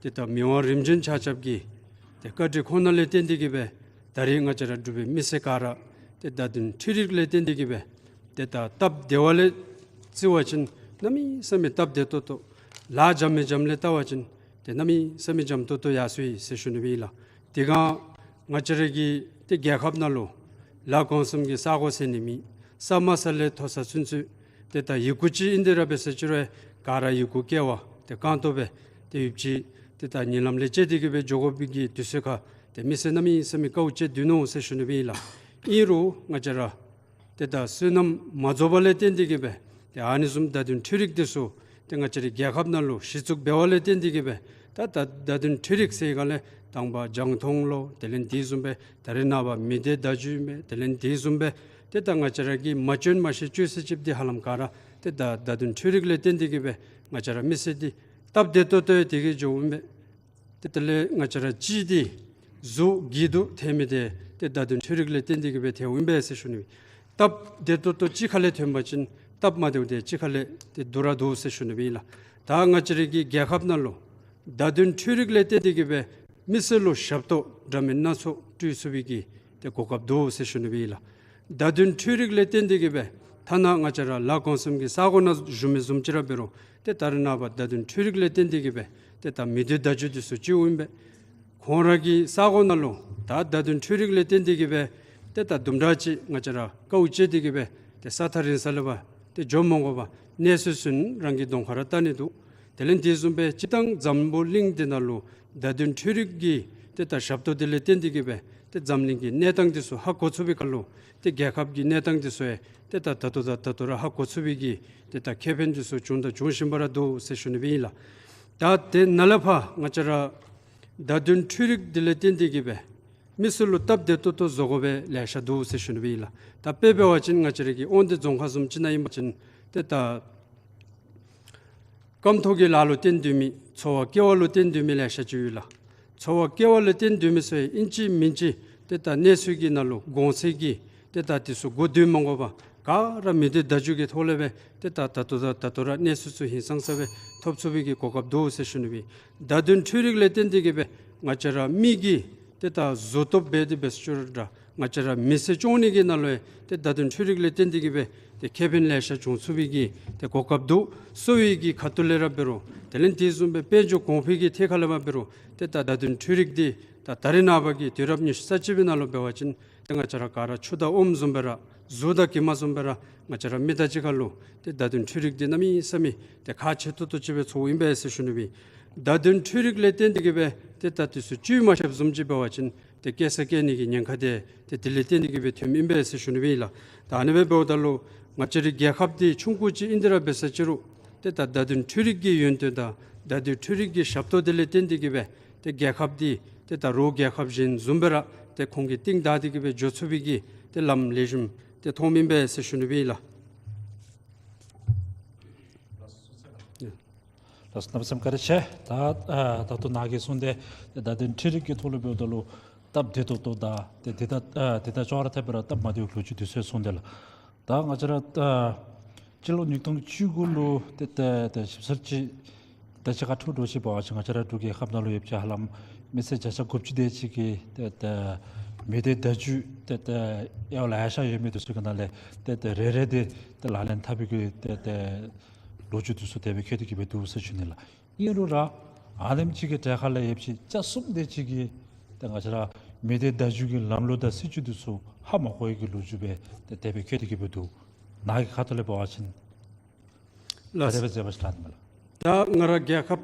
ཏེ་ད་མི་དབང་རིམ་བྱོན་ཆ་ཁྱབ་ཀྱི་ཏེ་བཀའ་དྲིན་ཁོ་ན་ལས་བརྟེན་ཏེ་གིས་སྦེ་ད་རེས་ང་བཅས་ར་འབྲུག་པའི་མི་སེར་ག་ར་ཏེ་བརྡ་དོན་འཕྲུལ་རིག་ལས་བརྟེན་ཏེ་གིས་སྦེ་ཏེ་ད་སྟབས་བདེ་བ་ལས་བརྩི་བ་ཅིན་གནམ་མེད་ས་མེད་སྟབས་བདེ་ཏོག་ཏོ། ལཱ་འཇམ་མི་འཇམ་ལས་བལྟ་བ་ཅིན་ཏེ་གནམ་མེད་ས་མེད་འཇམ་ཏོག་ཏོ་ཡར་སོ་ཡི་ཟེར་ཞུ་ནི་སྦེ་ཨིན་ལགས། དེ་སྒང་ང་བཅས་ར་གི་ཏེ་རྒྱལ་ཁབ་ནང་ལུ་ལཱ་གོང་གསུམ་གྱི་ས་གོ་ཟེར་ནི་མེད། ས་དམའ་ས་ལས་མཐོ་ས་ཚུན་ཚོད་ཏེ་ད་ཡི་གུ་ཅིག་ཨིན་ཏེ་ར་འབད་ས་ཅི་རུང་ག་ར་ཡི་གུ་བཀལ་བ་ཏེ་རྐང་སྟོང་སྦེ་ཏེ་ཡུདཔ་ཅིག་ཏེ་ད་ཉིན་ལམ་ལས་བཅད་དེ་གིས་སྦེ་འགྱོ་དགོ་པའི་གི་དུས་ཚོད་ཁར་ཏེ་མི་སེར་གནམ་མེད་ས་མེད་དཀའཝ་སྤྱད་སྡོད་ནུག་ཟེར་ཞུ་ནི་སྦེ་ཨིན་ལགས། ཨིན་རུང་ང་བཅས་ར་ཏེ་ད་བསོད་ནམས་མ་རྫོགས་པ་ལས་བརྟེན་ཏེ་གིས་སྦེ་ཏེ་ཨ་ནི་བཟུམ་བརྡ་དོན་འཕྲུལ་རིག་འདི་ཚུ་ཏེ་ང་བཅས་རའི་རྒྱལ་ཁབ་ནང་ལུ་གཞི་བཙུགས་འབད་བ་ལས་བརྟེན་ཏེ་གིས་སྦེ་ད་ད་བརྡ་དོན་འཕྲུལ་རིག་ཟེར་སྒང་ལས་དང་པ་རྒྱང་མཐོང་ལོ། དེ་ལས་དེ་བཟུམ་སྦེ་ད་རེས་ནངས་པ་མི་སྡེ་བརྡ་བརྒྱུད་མས། དེ་ལས་དེ་བཟུམ་སྦེ་ཏེ་ད་ང་བཅས་ར་གིས་མ་བྱོན་མ་ཤེས་བཅོས་ཟེར་ཅིག་འདི་ཧ་ལམ་ག་ར་ ཏེ་ད་བརྡ་དོན་འཕྲུལ་རིག་ལས་བརྟེན་ཏེ་གི་སྦེ་ང་བཅས་ར་མི་སེར་འདི་སྟབས་བདེ་ཏོག་ཏོ་སྦེ་དེ་གིས་འགྱོཝ་ཨིན་པས། ཏེ་དེ་ལས་ང་བཅས་ར་གཅིག་འདི་གཟུགས་སྒྲིག་དོ་ཐལ་མི་འདི་ཏེ་བརྡ་དོན་འཕྲུལ་རིག་ལས་བརྟེན་ཏེ་གི་སྦེ་ཐལཝ་ཨིན་པས་ཟེར་ཞུ་ནི་ཨིན། སྟབས་བདེ་ཏོག་ཏོ་གཅིག་ཁར་ལས་ཐོན་པ་ཅིན་སྟབས་མ་བདེཝ་འདི་གཅིག་ཁར་ལས་ཏེ་བསྡུ་ར་བསྡུ་ཟེར་ཞུ་ནི་ཨིན་ལགས། ད་ང་བཅས་རའི་གི་རྒྱལ་ཁབ་ནང་ལུ་བརྡ་དོན་འཕྲུལ་རིག་ལས་བརྟེན་ཏེ་གི་སྦེ་མི་སེར་ལུ་ཞབས་ཏོག་འདྲ་མིན་སྣ་ཚོགས་སྤྲོད་ཚུགས་པའི་གི་ཏེ་གོ་སྐབས་འདུག་ཟེར་ཞུ་ནི་ཨིན་ལགས། བརྡ་དོན་འཕྲུལ་རིག་ལས་བརྟེན་ཏེ་གི་སྦེ་ཐ་ན་ང་བཅས་ར་ལ་གོང་གསུམ་གྱི་ས་གོ་ནང་བཞུགས་མི་བཟུམ་ཅིག་ར་འབད་རུང་ཏེ་ད་རེས་ནངས་པ་བརྡ་དོན་འཕྲུལ་རིག་ལས་བརྟེན་ཏེ་གི་སྦེ་ཏེ་ད་མི་སྡེ་བརྡ་བརྒྱུད་འདི་ཚུ་སྤྱོདཔ་ཨིན་པས། ཁོང་ར་གི་ས་གོ་ནང་ལུ་ད་བརྡ་དོན་འཕྲུལ་རིག་ལས་བརྟེན་ཏེ་གི་སྦེ་ཏེ་ད་དུམ་གྲ་ཅིག་ང་བཅས་ར་དཀའཝ་སྤྱད་དེ་གི་སྦེ་ཏེ་ས་ཐག་རིང་ས་ལས་ཕར་ཏེ་འགྱོ་མ་དགོ་པར་གནས་ཚུལ་ཚུ་རང་གི་གདོང་ཁར་ར་བལྟ་ནི་འདུག། དེ་ལས་དེ་བཟུམ་སྦེ་སྤྱིར་བཏང་འཛམ་བུ་གླིང་འདི་ནང་ལུ་བརྡ་དོན་འཕྲུལ་རིག་གི་ཏེ་ད་ཞབས་ཏོག་འདི་ལས་བརྟེན་ཏེ་གི་སྦེ་ཏེ་འཛམ་གླིང་གི་གནས་སྟངས་འདི་ཚུ་ཧ་གོ་ཚུགས་པའི་ཁར་ལུ་ཏེ་རྒྱལ་ཁབ་ཀྱི་གནས་སྟངས་འདི་ཚུ་ཡང་ཏེ་ད་ད་ལྟོ་ད་ད་ལྟོ་ར་ཧ་གོ་ཚུགས་པའི་གི་ཏེ་ད་ཁེ་ཕན་འདི་ཚུ་བྱུང་དང་འབྱུང་བཞིན་པ་ར་འདུག་ཟེར་ཞུ་ནི་ཨིན་ལགས། ད་དེ་ནང་ལས་ཕར་ང་བཅས་ར་བརྡ་དོན་འཕྲུལ་རིག་འདི་ལས་བརྟེན་ཏེ་གི་སྦེ་མི་སེར་ལུ་སྟབས་བདེ་ཏོག་ཏོ་བཟོ་དགོ་པའི་ལེ་ཤ་འདུག་ཟེར་ཞུ་ནི་ཨིན་ལགས། ད་དཔེ་འབད་བ་ཅིན་ང་བཅས་ར་གི་དབང་འདུས་རྫོང་ཁག་བཟུམ་ཅིག་ནང་ཨིན་པ་ཅིན་ཏེ་ད་སྐམ་ཐོག་གི་ལཱ་ལུ་བརྟེན་སྡོད་མི་འཚོ་བ་སྐྱེལ་བ་ལུ་བརྟེན་སྡོད་མི་ལེ་ཤ་ཅིག་ཡོད་ལགས། འཚོ་བ་སྐྱེལ་བ་ལུ་བརྟེན་སྡོད་མི་ཚུ་ཡང་ཨིན་ཅི་མིན་ཅི་ཏེ་ད་གནས་ཚུལ་གྱི་ནང་ལུ་གོང་ཚད་ཀྱི་ཏེ་ད་འདི་ཚུ་གོ་བསྡུར་མ་དགོ་པར་ག་ར་མི་སྡེ་བརྡ་བརྒྱུད་ཀྱི་ཐོག་ལས་སྦེ་ཏེ་ད་ད་ལྟོ་ད་ད་ལྟོ་ར་གནས་ཚུལ་ཚུ་ཧིང་སངས་ས་སྦེ་ཐོབ་ཚུགས་པའི་གི་གོ་སྐབས་འདུག་ཟེར་ཞུ་ནི་ཨིན། བརྡ་དོན་འཕྲུལ་རིག་ལས་བརྟེན་ཏེ་གི་སྦེ་ང་བཅས་ར་མི་གི་ཏེ་ད་བཟོ་ཐོབ་འབད་དེ་འབད་ས་ཅིག་རུང་ར་ང་བཅས་ར་མི་སེར་སྐྱོང་ནི་གི་ནང་ལུ་ཡང་ཏེ་བརྡ་དོན་འཕྲུལ་རིག་ལས་བརྟེན་ཏེ་གི་སྦེ་ཏེ་ཁེ་ཕན་ལེ་ཤ་བྱུང་ཚུགས་པའི་གི་ཏེ་གོ་སྐབས་འདུག། གསོ་བའི་གི་ཁ་ཐུག་ལས་ར་འབད་རུང་དེ་ལས་དེ་བཟུམ་སྦེ་དཔལ་འབྱོར་གོང་འཕེལ་གྱི་ཐད་ཁར་ལས་མར་འབད་རུང་ཏེ་ད་བརྡ་དོན་འཕྲུལ་རིག་འདི་ད་ད་རེས་ནངས་པ་གི་དུས་རབས་ཉི་ཤུ་རྩ་གཅིག་པའི་ནང་ལུ་འབད་བ་ཅིན་ཏེ་ང་བཅས་ར་ག་ར་ཆུ་དང་ཨོམ་བཟུམ་སྦེ་ར་གཟུགས་དང་གྱིབ་མ་བཟུམ་སྦེ་ར་ང་བཅས་ར་མི་དང་གཅིག་ཁར་ལུ་ཏེ་བརྡ་དོན་འཕྲུལ་རིག་འདི་གནམ་མེད་ས་མེད་ཏེ་ཁག་ཆེ་ཏོག་ཏོ་ཅིག་སྦེ་ཚོརཝ་ཨིན་པས་ཟེར་ཞུ་ནི་ཨིན། བརྡ་དོན་འཕྲུལ་རིག་ལས་བརྟེན་ཏེ་གི་སྦེ་ཏེ་ད་འདི་ཚུ་བཅོས་མ་ཤེསཔ་བཟུམ་ཅིག་འབད་བ་ཅིན་ཏེ་སྐྱེ་ས་སྐྱེ་ནི་གི་ཉེན་ཁ་འདི་ཏེ་དེ་ལས་བརྟེན་ཏེ་གི་སྦེ་ཐོནམ་ཨིན་པས་ཟེར་ཞུ་ནི་ཨིན་ལགས། ད་ཨ་ནི་སྦེ་འབདཝ་ད་ལུ་ང་བཅས་རའི་རྒྱལ་ཁབ་འདི་ཆུང་ཀུ་ཅིག་ཨིན་ཏེ་ར་འབད་ས་ཅིག་རུང་ཏེ་ད་བརྡ་དོན་འཕྲུལ་རིག་གི་ཡོན་ཏན་དང་བརྡ་དོན་འཕྲུལ་རིག་གི་ཞབས་ཏོག་འདི་ལས་བརྟེན་ཏེ་གི་སྦེ་ཏེ་རྒྱལ་ཁབ་འདི་ཏེ་ད་རོགས་རྒྱལ་ཁབ་གཞན་བཟུམ་སྦེ་ར་ཏེ་ཁོང་གིས་རྟིང་བདའ་སྟེ་གི་སྦེ་འགྱོ་ཚུགས་པའི་གི་ཏེ་ལམ་ལེགས་ཤོམ་ཏེ་མཐོངམ་ཨིན་པས་ཟེར་ཞུ་ནི་ཨིན་ལགས། ལགས་སོ། གནམ་མེད་ས་མེད་བཀའ་དྲིན་ཆེ། ད་ཨ་ད་ལྟོ་ནཱ་གིས་གསུངས་ཏེ་བརྡ་དོན་འཕྲུལ་རིག་གི་ཐོག་ལུ་འབདཝ་ད་ལུ་སྟབས་བདེ་ཏོག་ཏོ་དང་ཏེ་དེ་དང་ཨ་དེ་དང་ཅོག་ར་འཐདཔ་སྦེ་ར་སྟབས་མ་བདེཝ་ལོ་རྒྱུས་འདི་ཚུ་གསུངས་ཏེ་ལགས། ད་ང་བཅས་ར་ཨ་སྤྱི་ལོ་ཉིས་སྟོང་བཅུ་དགུ་ལུ་ཏེ་ཏེ་ཏེ་ཞིབ་གསལ་ཅིག་ད་ཅི་ཁ་ཐུག་འདྲཝ་ཅིག་འབད་བ་ཅིན་ང་བཅས་ར་འབྲུག་རྒྱལ་ཁབ་ནང་ལུ་ཡོད་པ་ཅིན་ཧ་ལམ་མི་སེར་བརྒྱ་ཆ་དགུ་བཅུ་དེ་ཅིག་གིས་ཏེ་ཏེ་མི་སྡེ་བརྡ་བརྒྱུད་ཏེ་ཏེ་ཡོད་ལ་ཡ་ཤ་ཡོད་མི་འདི་ཚུ་གི་ནང་ལས་ཏེ་ཏེ་རེ་རེ་འདི་ཏེ་ལག་ལེན་འཐབ་པའི་གི་ཏེ་ཏེ་ལོ་རྒྱུས་འདི་ཚུ་དེ་སྦེ་བཀོད་དེ་གི་སྦེ་འདུག་ཟེར་ཞུ་ནི་ལགས། ཨིན་རུང་ར་ཨ་ནེམ་ཅིག་གི་གྲལ་ཁར་ལས་ཡོད་པ་ཅིན་ཆ་གསུམ་དེ་ཅིག་གིས་ཏེ་ང་བཅས་ར་མི་སྡེ་བརྡ་བརྒྱུད་ཀྱི་ལམ་ལུགས་དང་སྲིད་བྱུས་འདི་ཚུ་ཧ་མ་གོ་བའི་གི་ལོ་རྒྱུས་སྦེ་ཏེ་དེ་སྦེ་བཀོད་དེ་གི་སྦེ་འདུག། ནཱ་གི་ཁ་ཐུག་ལས་འབད་བ་ཅིན་ལགས། ག་དེ་སྦེ་མཛད་པ་ཅིན་ལགས་ཨིན་མས་ལགས། ད་ང་ར་རྒྱལ་ཁབ་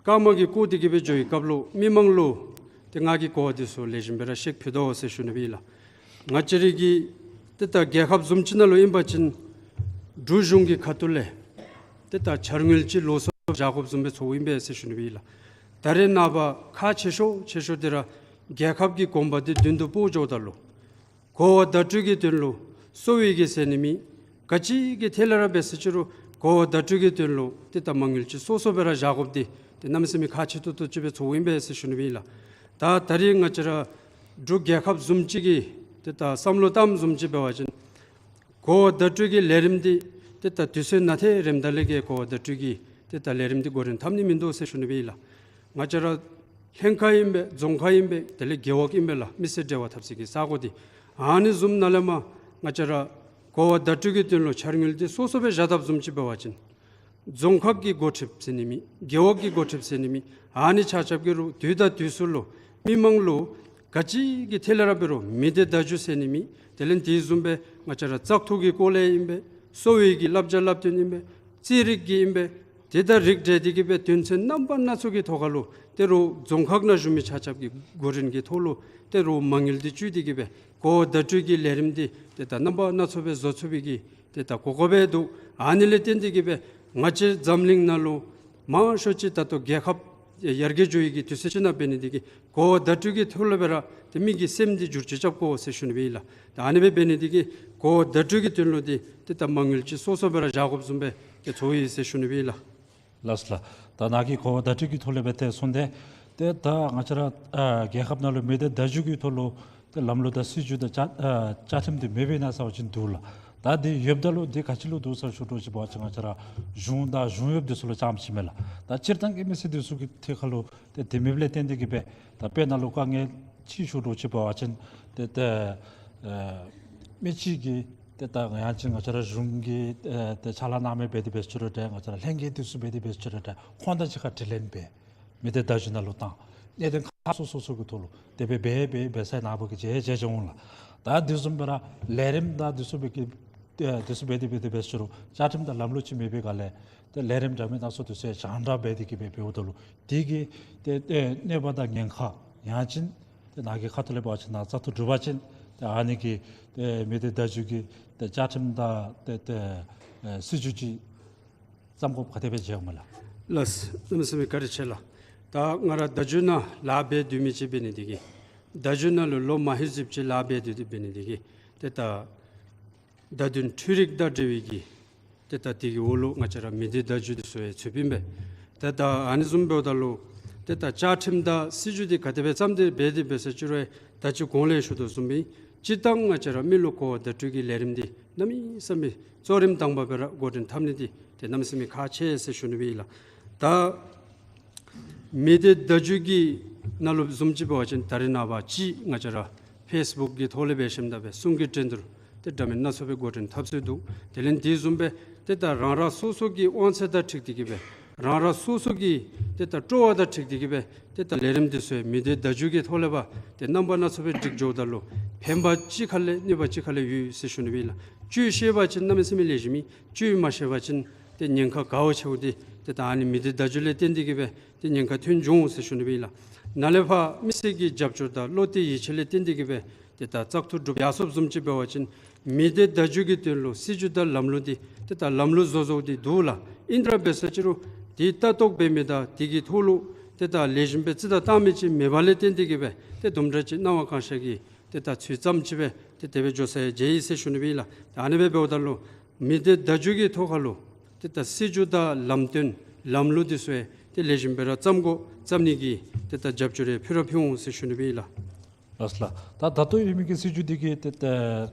ཀརྨ་གིས་བསྐོ་སྟེ་གི་སྦེ་འགྱོ་བའི་སྐབས་ལུ་མི་མང་ལུ་ཏེ་ང་གིས་གོ་བ་འདི་ཚུ་ལེགས་ཤོམ་སྦེ་ར་བཤད་ཕུལ་དོ་ཟེར་ཞུ་ནི་ཨིན་ལགས། ང་བཅས་རའི་གི་ཏེ་ད་རྒྱལ་ཁབ་བཟུམ་ཅིག་ནང་ལུ་ཨིན་པ་ཅིན་འབྲུག་གཞུང་གི་ཁ་ཐུག་ལས་ཏེ་ད་འཆར་དངུལ་ཅིག་ལོགས་སུ་བཞག་དགོཔ་བཟུམ་སྦེ་ཚོརཝ་ཨིན་པས་ཟེར་ཞུ་ནི་ཨིན་ལགས། ད་རེས་ནངས་པ་ཁག་ཆེ་ཤོས་ཆེ་ཤོས་འདི་ར་རྒྱལ་ཁབ་ཀྱི་གོམ་པ་འདི་མདུན་དུ་སྤོ་འགྱོཝ་ད་ལུ་གོ་བ་བརྡ་སྤྲོད་ཀྱི་དོན་ལུ་གསོ་བའི་གི་ཟེར་ནི་མེད། ག་ཅི་གི་ཐད་ལས་ར་འབད་ས་ཅིག་རུང་གོ་བ་བརྡ་སྤྲོད་ཀྱི་དོན་ལུ་ཏེ་ད་མ་དངུལ་ཅིག་སོ་སོ་སྦེ་ར་བཞག་དགོཔ་འདི་ཏེ་གནམ་མེད་ས་མེད་ཁག་ཆེ་ཏོག་ཏོ་ཅིག་སྦེ་ཚོརཝ་ཨིན་པས་ཟེར་ཞུ་ནི་ཨིན་ལགས། ད་ད་རེས་ང་བཅས་ར་འབྲུག་རྒྱལ་ཁབ་བཟུམ་ཅིག་གིས་ཏེ་ད་བསམ་བློ་བཏངམ་བཟུམ་ཅིག་འབད་བ་ཅིན་གོ་བ་བརྡ་སྤྲོད་ཀྱི་ལས་རིམ་འདི་ཏེ་ད་དུས་ཚོད་ནང་ཏེ་རནམ་ད་ལས་ཀྱི་གོ་བ་བརྡ་སྤྲོད་ཀྱི་ཏེ་ད་ལས་རིམ་འདི་འགོ་འདྲེན་འཐབ་ནི་མིན་འདུག་ཟེར་ཞུ་ནི་ཨིན་ལགས། ང་བཅས་ར་ལྷན་ཁག་ཨིན་པས། རྫོང་ཁག་ཨིན་པས། དེ་ལས་རྒེད་འོག་ཨིན་པས་ལགས། མི་སེར་འབྲེལ་བ་འཐབ་སའི་གི་ས་གོ་འདི་ཨ་ནི་བཟུམ་ནང་ལས་མར་ང་བཅས་ར་གོ་བ་བརྡ་སྤྲོད་ཀྱི་དོན་ལུ་འཆར་དངུལ་འདི་སོ་སོ་སྦེ་བཞག་དཔ་བཟུམ་ཅིག་འབད་བ་ཅིན་རྫོང་ཁག་གི་འགོ་ཁྲིདཔ་ཟེར་ནི་མེད། རྒེད་འོག་གི་འགོ་ཁྲིདཔ་ཟེར་ནི་མེད། ཨ་ནི་ཆ་ཁྱབ་ཀྱིས་རུང་དུས་དང་དུས་སུ་ལུ་མི་མང་ལུ་ག་ཅི་གི་ཐད་ལས་ར་འབད་རུང་མི་སྡེ་བརྡ་བརྒྱུད་ཟེར་ནི་མེད། དེ་ལས་དེ་བཟུམ་སྦེ་ང་བཅས་ར་བཙག་འཐུ་གི་སྐོར་ལས་ཨིན་པས། གསོ་བའི་གི་བསླབ་བྱ་བསླབ་སྟོན་ཨིན་པས། རྩིས་རིག་གི་ཨིན་པས། དེ་དང་རིགས་བསྒྲེས་ཏེ་གི་སྦེ་དོན་ཚན་རྣམ་པ་སྣ་ཚོགས་ཀྱི་ཐོག་ཁར་ལུ་ཏེ་རུང་རྫོང་ཁག་ནང་བཞུགས་མི་ཆ་ཁྱབ་ཀྱི་གོ་རིམ་གྱི་ཐོག་ལུ་ཏེ་རུང་མ་དངུལ་འདི་བཅུག་སྟེ་གི་སྦེ་གོ་བ་བརྡ་སྤྲོད་ཀྱི་ལས་རིམ་འདི་ཏེ་ད་རྣམ་པ་སྣ་ཚོགས་སྦེ་བཟོ་ཚུགས་པའི་གི་ཏེ་ད་གོ་སྐབས་སྦེ་འདུག། ཨ་ནི་ལས་བརྟེན་ཏེ་གི་སྦེ་ང་བཅས་འཛམ་གླིང་ནང་ལུ་མང་ཤོས་ཅིག་ད་ལྟོ་རྒྱལ་ཁབ་ཡར་རྒྱས་འགྱོ་བའི་གི་དུས་ཚོད་ཅིག་ནང་འབད་ནི་དེ་གིས་གོ་བ་བརྡ་སྤྲོད་ཀྱི་ཐོག་ལས་སྦེ་ར་ཏེ་མི་གི་སེམས་འདི་བསྒྱུར་བཅོས་རྐྱབ་དགོ་ཟེར་ཞུ་ནི་ཨིན་ལགས། ད་ཨ་ནི་སྦེ་འབད་ནི་དེ་གིས་ གོ་བརྡ་སྤྲོད་ཀྱི་དོན་ལུ་འདི་ཏེ་ད་མ་དངུལ་ཅིག་སོ་སོ་སྦེ་ར་བཞག་དགོཔ་བཟུམ་སྦེ་ཏེ་ཚོར་ཡི་ཟེར་ཞུ་ནི་སྦེ་ལགས། ལགས་ལགས། ད་ནཱ་གིས་གོ་བརྡ་སྤྲོད་ཀྱི་ཐོག་ལས་སྦེ་ཏེ་གསུངས་ཏེ། ཏེ་ད་ང་བཅས་ར་ཨ་རྒྱལ་ཁབ་ནང་ལུ་མི་སྡེ་བརྡ་བརྒྱུད་ཀྱི་ཐོག་ལུ་ཏེ་ལམ་ལུགས་དང་སྲིད་བྱུས་དང་བཅའ་ཨ་བཅའ་ཁྲིམས་འདི་མེད་པས་ན་ཟེར་བ་ཅིན་འདུག་ལགས། ད་འདི་ཡོདཔ་ད་ལུ་འདི་ག་ཅི་ལུ་འདུག་ཟེར་ཞུ་དོ་ཅིག་འབད་བ་ཅིན་ང་བཅས་ར་གཞུང་དང་གཞུང་གཡོགཔ་འདི་ཚུ་ལུ་རྐྱངམ་ཅིག་མས་ལགས། ད་སྤྱིར་བཏང་གི་མི་སེར་འདི་ཚུ་གི་ཐད་ཁར་ལུ་ཏེ་དེ་མེདཔ་ལས་བརྟེན་ཏེ་གིས་སྦེ་ད་དཔེར་ན་ལུ་དཀའ་ངལ་ཅིག་ཞུ་དོ་ཅིག་འབད་བ་ཅིན་ཏེ་ཏེ་ཨ་མི་ཅིག་གིས་ཏེ་ད་ཡང་ཅིན་ང་བཅས་ར་གཞུང་གི་ཨ་ཏེ་ཕྱག་ལཱ་གནང་མི་འབད་དེ་འབད་ཅི་རུང་འདྲ་ང་བཅས་ར་ལྷན་རྒྱས་འདི་ཚུ་འབད་དེ་འབད་ཅི་རུང་འདྲ་ཁོང་དང་གཅིག་ཁར་དྲི་ལན་འབད། མི་སྡེ་བརྡ་བརྒྱུད་ནང་ལུ་བཏང་། གནད་དོན་ཁག་སོ་སོ་སོ་གི་ཐོག་ལུ་དེ་སྦེ་འབད་འབད་འབད་ས་ནཱ་བུ་གིས་མཇལ་མཇལ་འོང་ལགས། ད་དེ་བཟུམ་སྦེ་ར་ལས་རིམ་དང་དེ་ཚུ་འབད་གི་ཨ་དེ་ཚུ་འབད་དེ་འབད་དེ་འབད་ཅི་རུང་བཅའ་ཁྲིམས་དང་ལམ་ལུགས་ཅིག་མེད་པའི་སྒང་ལས་ཏེ་ལས་རིམ་འདྲ་མིན་སྣ་ཚོགས་དེ་ཚུ་ཡང་རྐྱང་རྐྱང་འབད་དེ་གིས་སྦེ་འབདཝ་ད་ལུ་དེ་གི་ཏེ་ཏེ་གནོད་པ་དང་ཉེན་ཁ་ཡང་ཅིན་ཏེ་ནཱ་གི་ཁ་ཐུག་ལས་འབད་བ་ཅིན་ནཱ་བཙག་འཐུ་གྲུབ་པ་ཅིན་ཏེ་ཨ་ནི་གི་ཏེ་མི་སྡེ་བརྡ་བརྒྱུད་ཀྱི་ཏེ་བཅའ་ཁྲིམས་དང་ཏེ་ཏེ་ཨ་སྲིད་བྱུས་ཅིག་བརྩམ་དགོཔ་ག་དེ་སྦེ་མཇལཝ་མས་ལགས། ལགས། གནམ་མེད་ས་མེད་བཀའ་དྲིན་ཆེ་ལགས། ད་ང་ར་བརྡ་བརྒྱུད་ནང་ལཱ་འབད་སྡོད་མི་ཅིག་འབད་ནི་དེ་གིས་བརྡ་བརྒྱུད་ནང་ལུ་ལོ་མ་ཧེ་ཟིབ་ཅིག་ལཱ་འབད་སྡོད་དེ་འབད་ནི་དེ་གིས་ཏེ་ད་བརྡ་དོན་འཕྲུལ་རིག་དང་འབྲེལ་བའི་གི་ཏེ་ད་དེ་གི་འོག་ལུ་ང་བཅས་ར་མི་སྡེ་བརྡ་བརྒྱུད་འདི་ཚུ་ཡང་ཚུདཔ་ཨིན་པས། ཏེ་ད་ཨ་ནི་བཟུམ་འབདཝ་ད་ལུ་ཏེ་ད་བཅའ་ཁྲིམས་དང་སྲིད་བྱུས་འདི་ག་དེ་སྦེ་བརྩམས་ཏེ་འབད་དེ་འབད་ས་ཅི་རུང་ད་ཅི་གོང་ལས་ཞུ་དོ་བཟུམ་སྦེ་སྤྱིར་བཏང་ང་བཅས་ར་མི་ལུ་གོ་བ་བརྡ་སྤྲོད་ཀྱི་ལས་རིམ་འདི་གནམ་མེད་ས་མེད་གཙོ་རིམ་དང་པ་སྦེ་ར་འགོ་འདྲེན་འཐབ་ནི་འདི་ཏེ་གནམ་མེད་ས་མེད་ཁག་ཆེ་ཟེར་ཞུ་ནི་སྦེ་ཨིན་ལགས། ད་མི་སྡེ་བརྡ་བརྒྱུད་ཀྱི་ནང་ལུ་བཟུམ་ཅིག་འབད་བ་ཅིན་ད་རེས་ནངས་པ་ཅིག་ང་བཅས་ར་ཕེསི་བུཀ་གི་ཐོག་ལས་འབད་ཞིནམ་ད་སྦེ་གསུང་གི་འགྲན་བསྡུར་ཏེ་འདྲ་མིན་སྣ་ཚོགས་སྦེ་འགོ་འདྲེན་འཐབ་སྲོལ་འདུག། དེ་ལས་དེ་བཟུམ་སྦེ་ཏེ་ད་རང་རང་སོ་སོ་གི་དབང་ཚད་དང་འཁྲིལ་ཏེ་གིས་སྦེ་རང་རང་སོ་སོ་གི་ཏེ་ད་སྤྲོ་བ་དང་འཁྲིལ་ཏེ་གིས་སྦེ་ཏེ་ད་ལས་རིམ་འདི་ཚུ་མི་སྡེ་བརྡ་བརྒྱུད་ཀྱི་ཐོག་ལས་འབད་ཏེ་རྣམ་པ་སྣ་ཚོགས་སྦེ་སྒྲིག་འགྱོཝ་ད་ལུ་ཕན་པ་ཅིག་ཁ་ལས་གནོད་པ་ཅིག་ཁ་ལས་ཡོད་ཟེར་ཞུ་ནི་སྦེ་ཨིན་ལགས། བཅོས་ཤེས་པ་ཅིན་གནམ་མེད་ས་མེད་ལེགས་ཤོམ་ཨིན། བཅོས་མ་ཤེས་པ་ཅིན་ཏེ་ཉེན་ཁ་དགའ་བ་ཆེཝ་འདི་ཏེ་ད་ཨ་ནི་མི་སྡེ་བརྡ་བརྒྱུད་ལས་བརྟེན་ཏེ་གིས་སྦེ་ཏེ་ཉེན་ཁ་ཐོན་འགྱོ་འོང་ཟེར་ཞུ་ནི་སྦེ་ཨིན་ལགས། ནཱ་ལས་ཕར་མི་སེར་གྱི་རྒྱབ་སྐྱོར་དང་བློ་གཏད་ཡིད་ཆེས་ལས་བརྟེན་ཏེ་གིས་སྦེ་ཏེ་ད་བཙག་འཐུ་གྲུབ་ཡར་སོངམ་བཟུམ་ཅིག་འབད་བ་ཅིན་མི་སྡེ་བརྡ་བརྒྱུད་ཀྱི་དོན་ལུ་སྲིད་བྱུས་དང་ལམ་ལུགས་འདི་ཏེ་ད་ལམ་ལུགས་བཟོ་བཟོཝ་འདི་འདུག་ལགས། ཨིན་དེ་ར་འབད་ས་ཅི་རུང་དེ་ལྟ་རྟོག་འབད་མི་དང་དེ་གི་ཐོག་ལུ་ཏེ་ད་ལེགས་ཤོམ་སྦེ་རྩིས་ལྟ་བཏང་མི་ཅིག་མེད་པ་ལས་བརྟེན་ཏེ་གིས་སྦེ་ཏེ་དུམ་གྲ་ཅིག་སྣང་བ་གང་ཤར་གྱིས་ཏེ་ད་ཚུལ་ཙམ་ཅིག་སྦེ་ཏེ་དེ་སྦེ་འགྱོ་ས་ཡང་མཇལ་ཡི་ཟེར་ཞུ་ནི་སྦེ་ཨིན་ལགས། ད་ཨ་ནི་སྦེ་འབདཝ་ད་ལུ་མི་སྡེ་བརྡ་བརྒྱུད་ཀྱི་ཐོག་ཁར་ལུ་ཏེ་ད་སྲིད་བྱུས་དང་ལམ་སྟོན་ལམ་ལུགས་འདི་ཚུ་ཡང་ཏེ་ལེགས་ཤོམ་སྦེ་ར་བརྩམ་དགོ། བརྩམ་ནི་གི་ཏེ་ད་རྒྱབ་སྐྱོར་ཡང་ཕུལ་ར་ཕུལ་འོང་ཟེར་ཞུ་ནི་སྦེ་ཨིན་ལགས། ལགས་ལགས། ད་ད་ལྟོ་ཡོད་མི་གི་སྲིད་བྱུས་འདི་གིས་ཏེ་ད་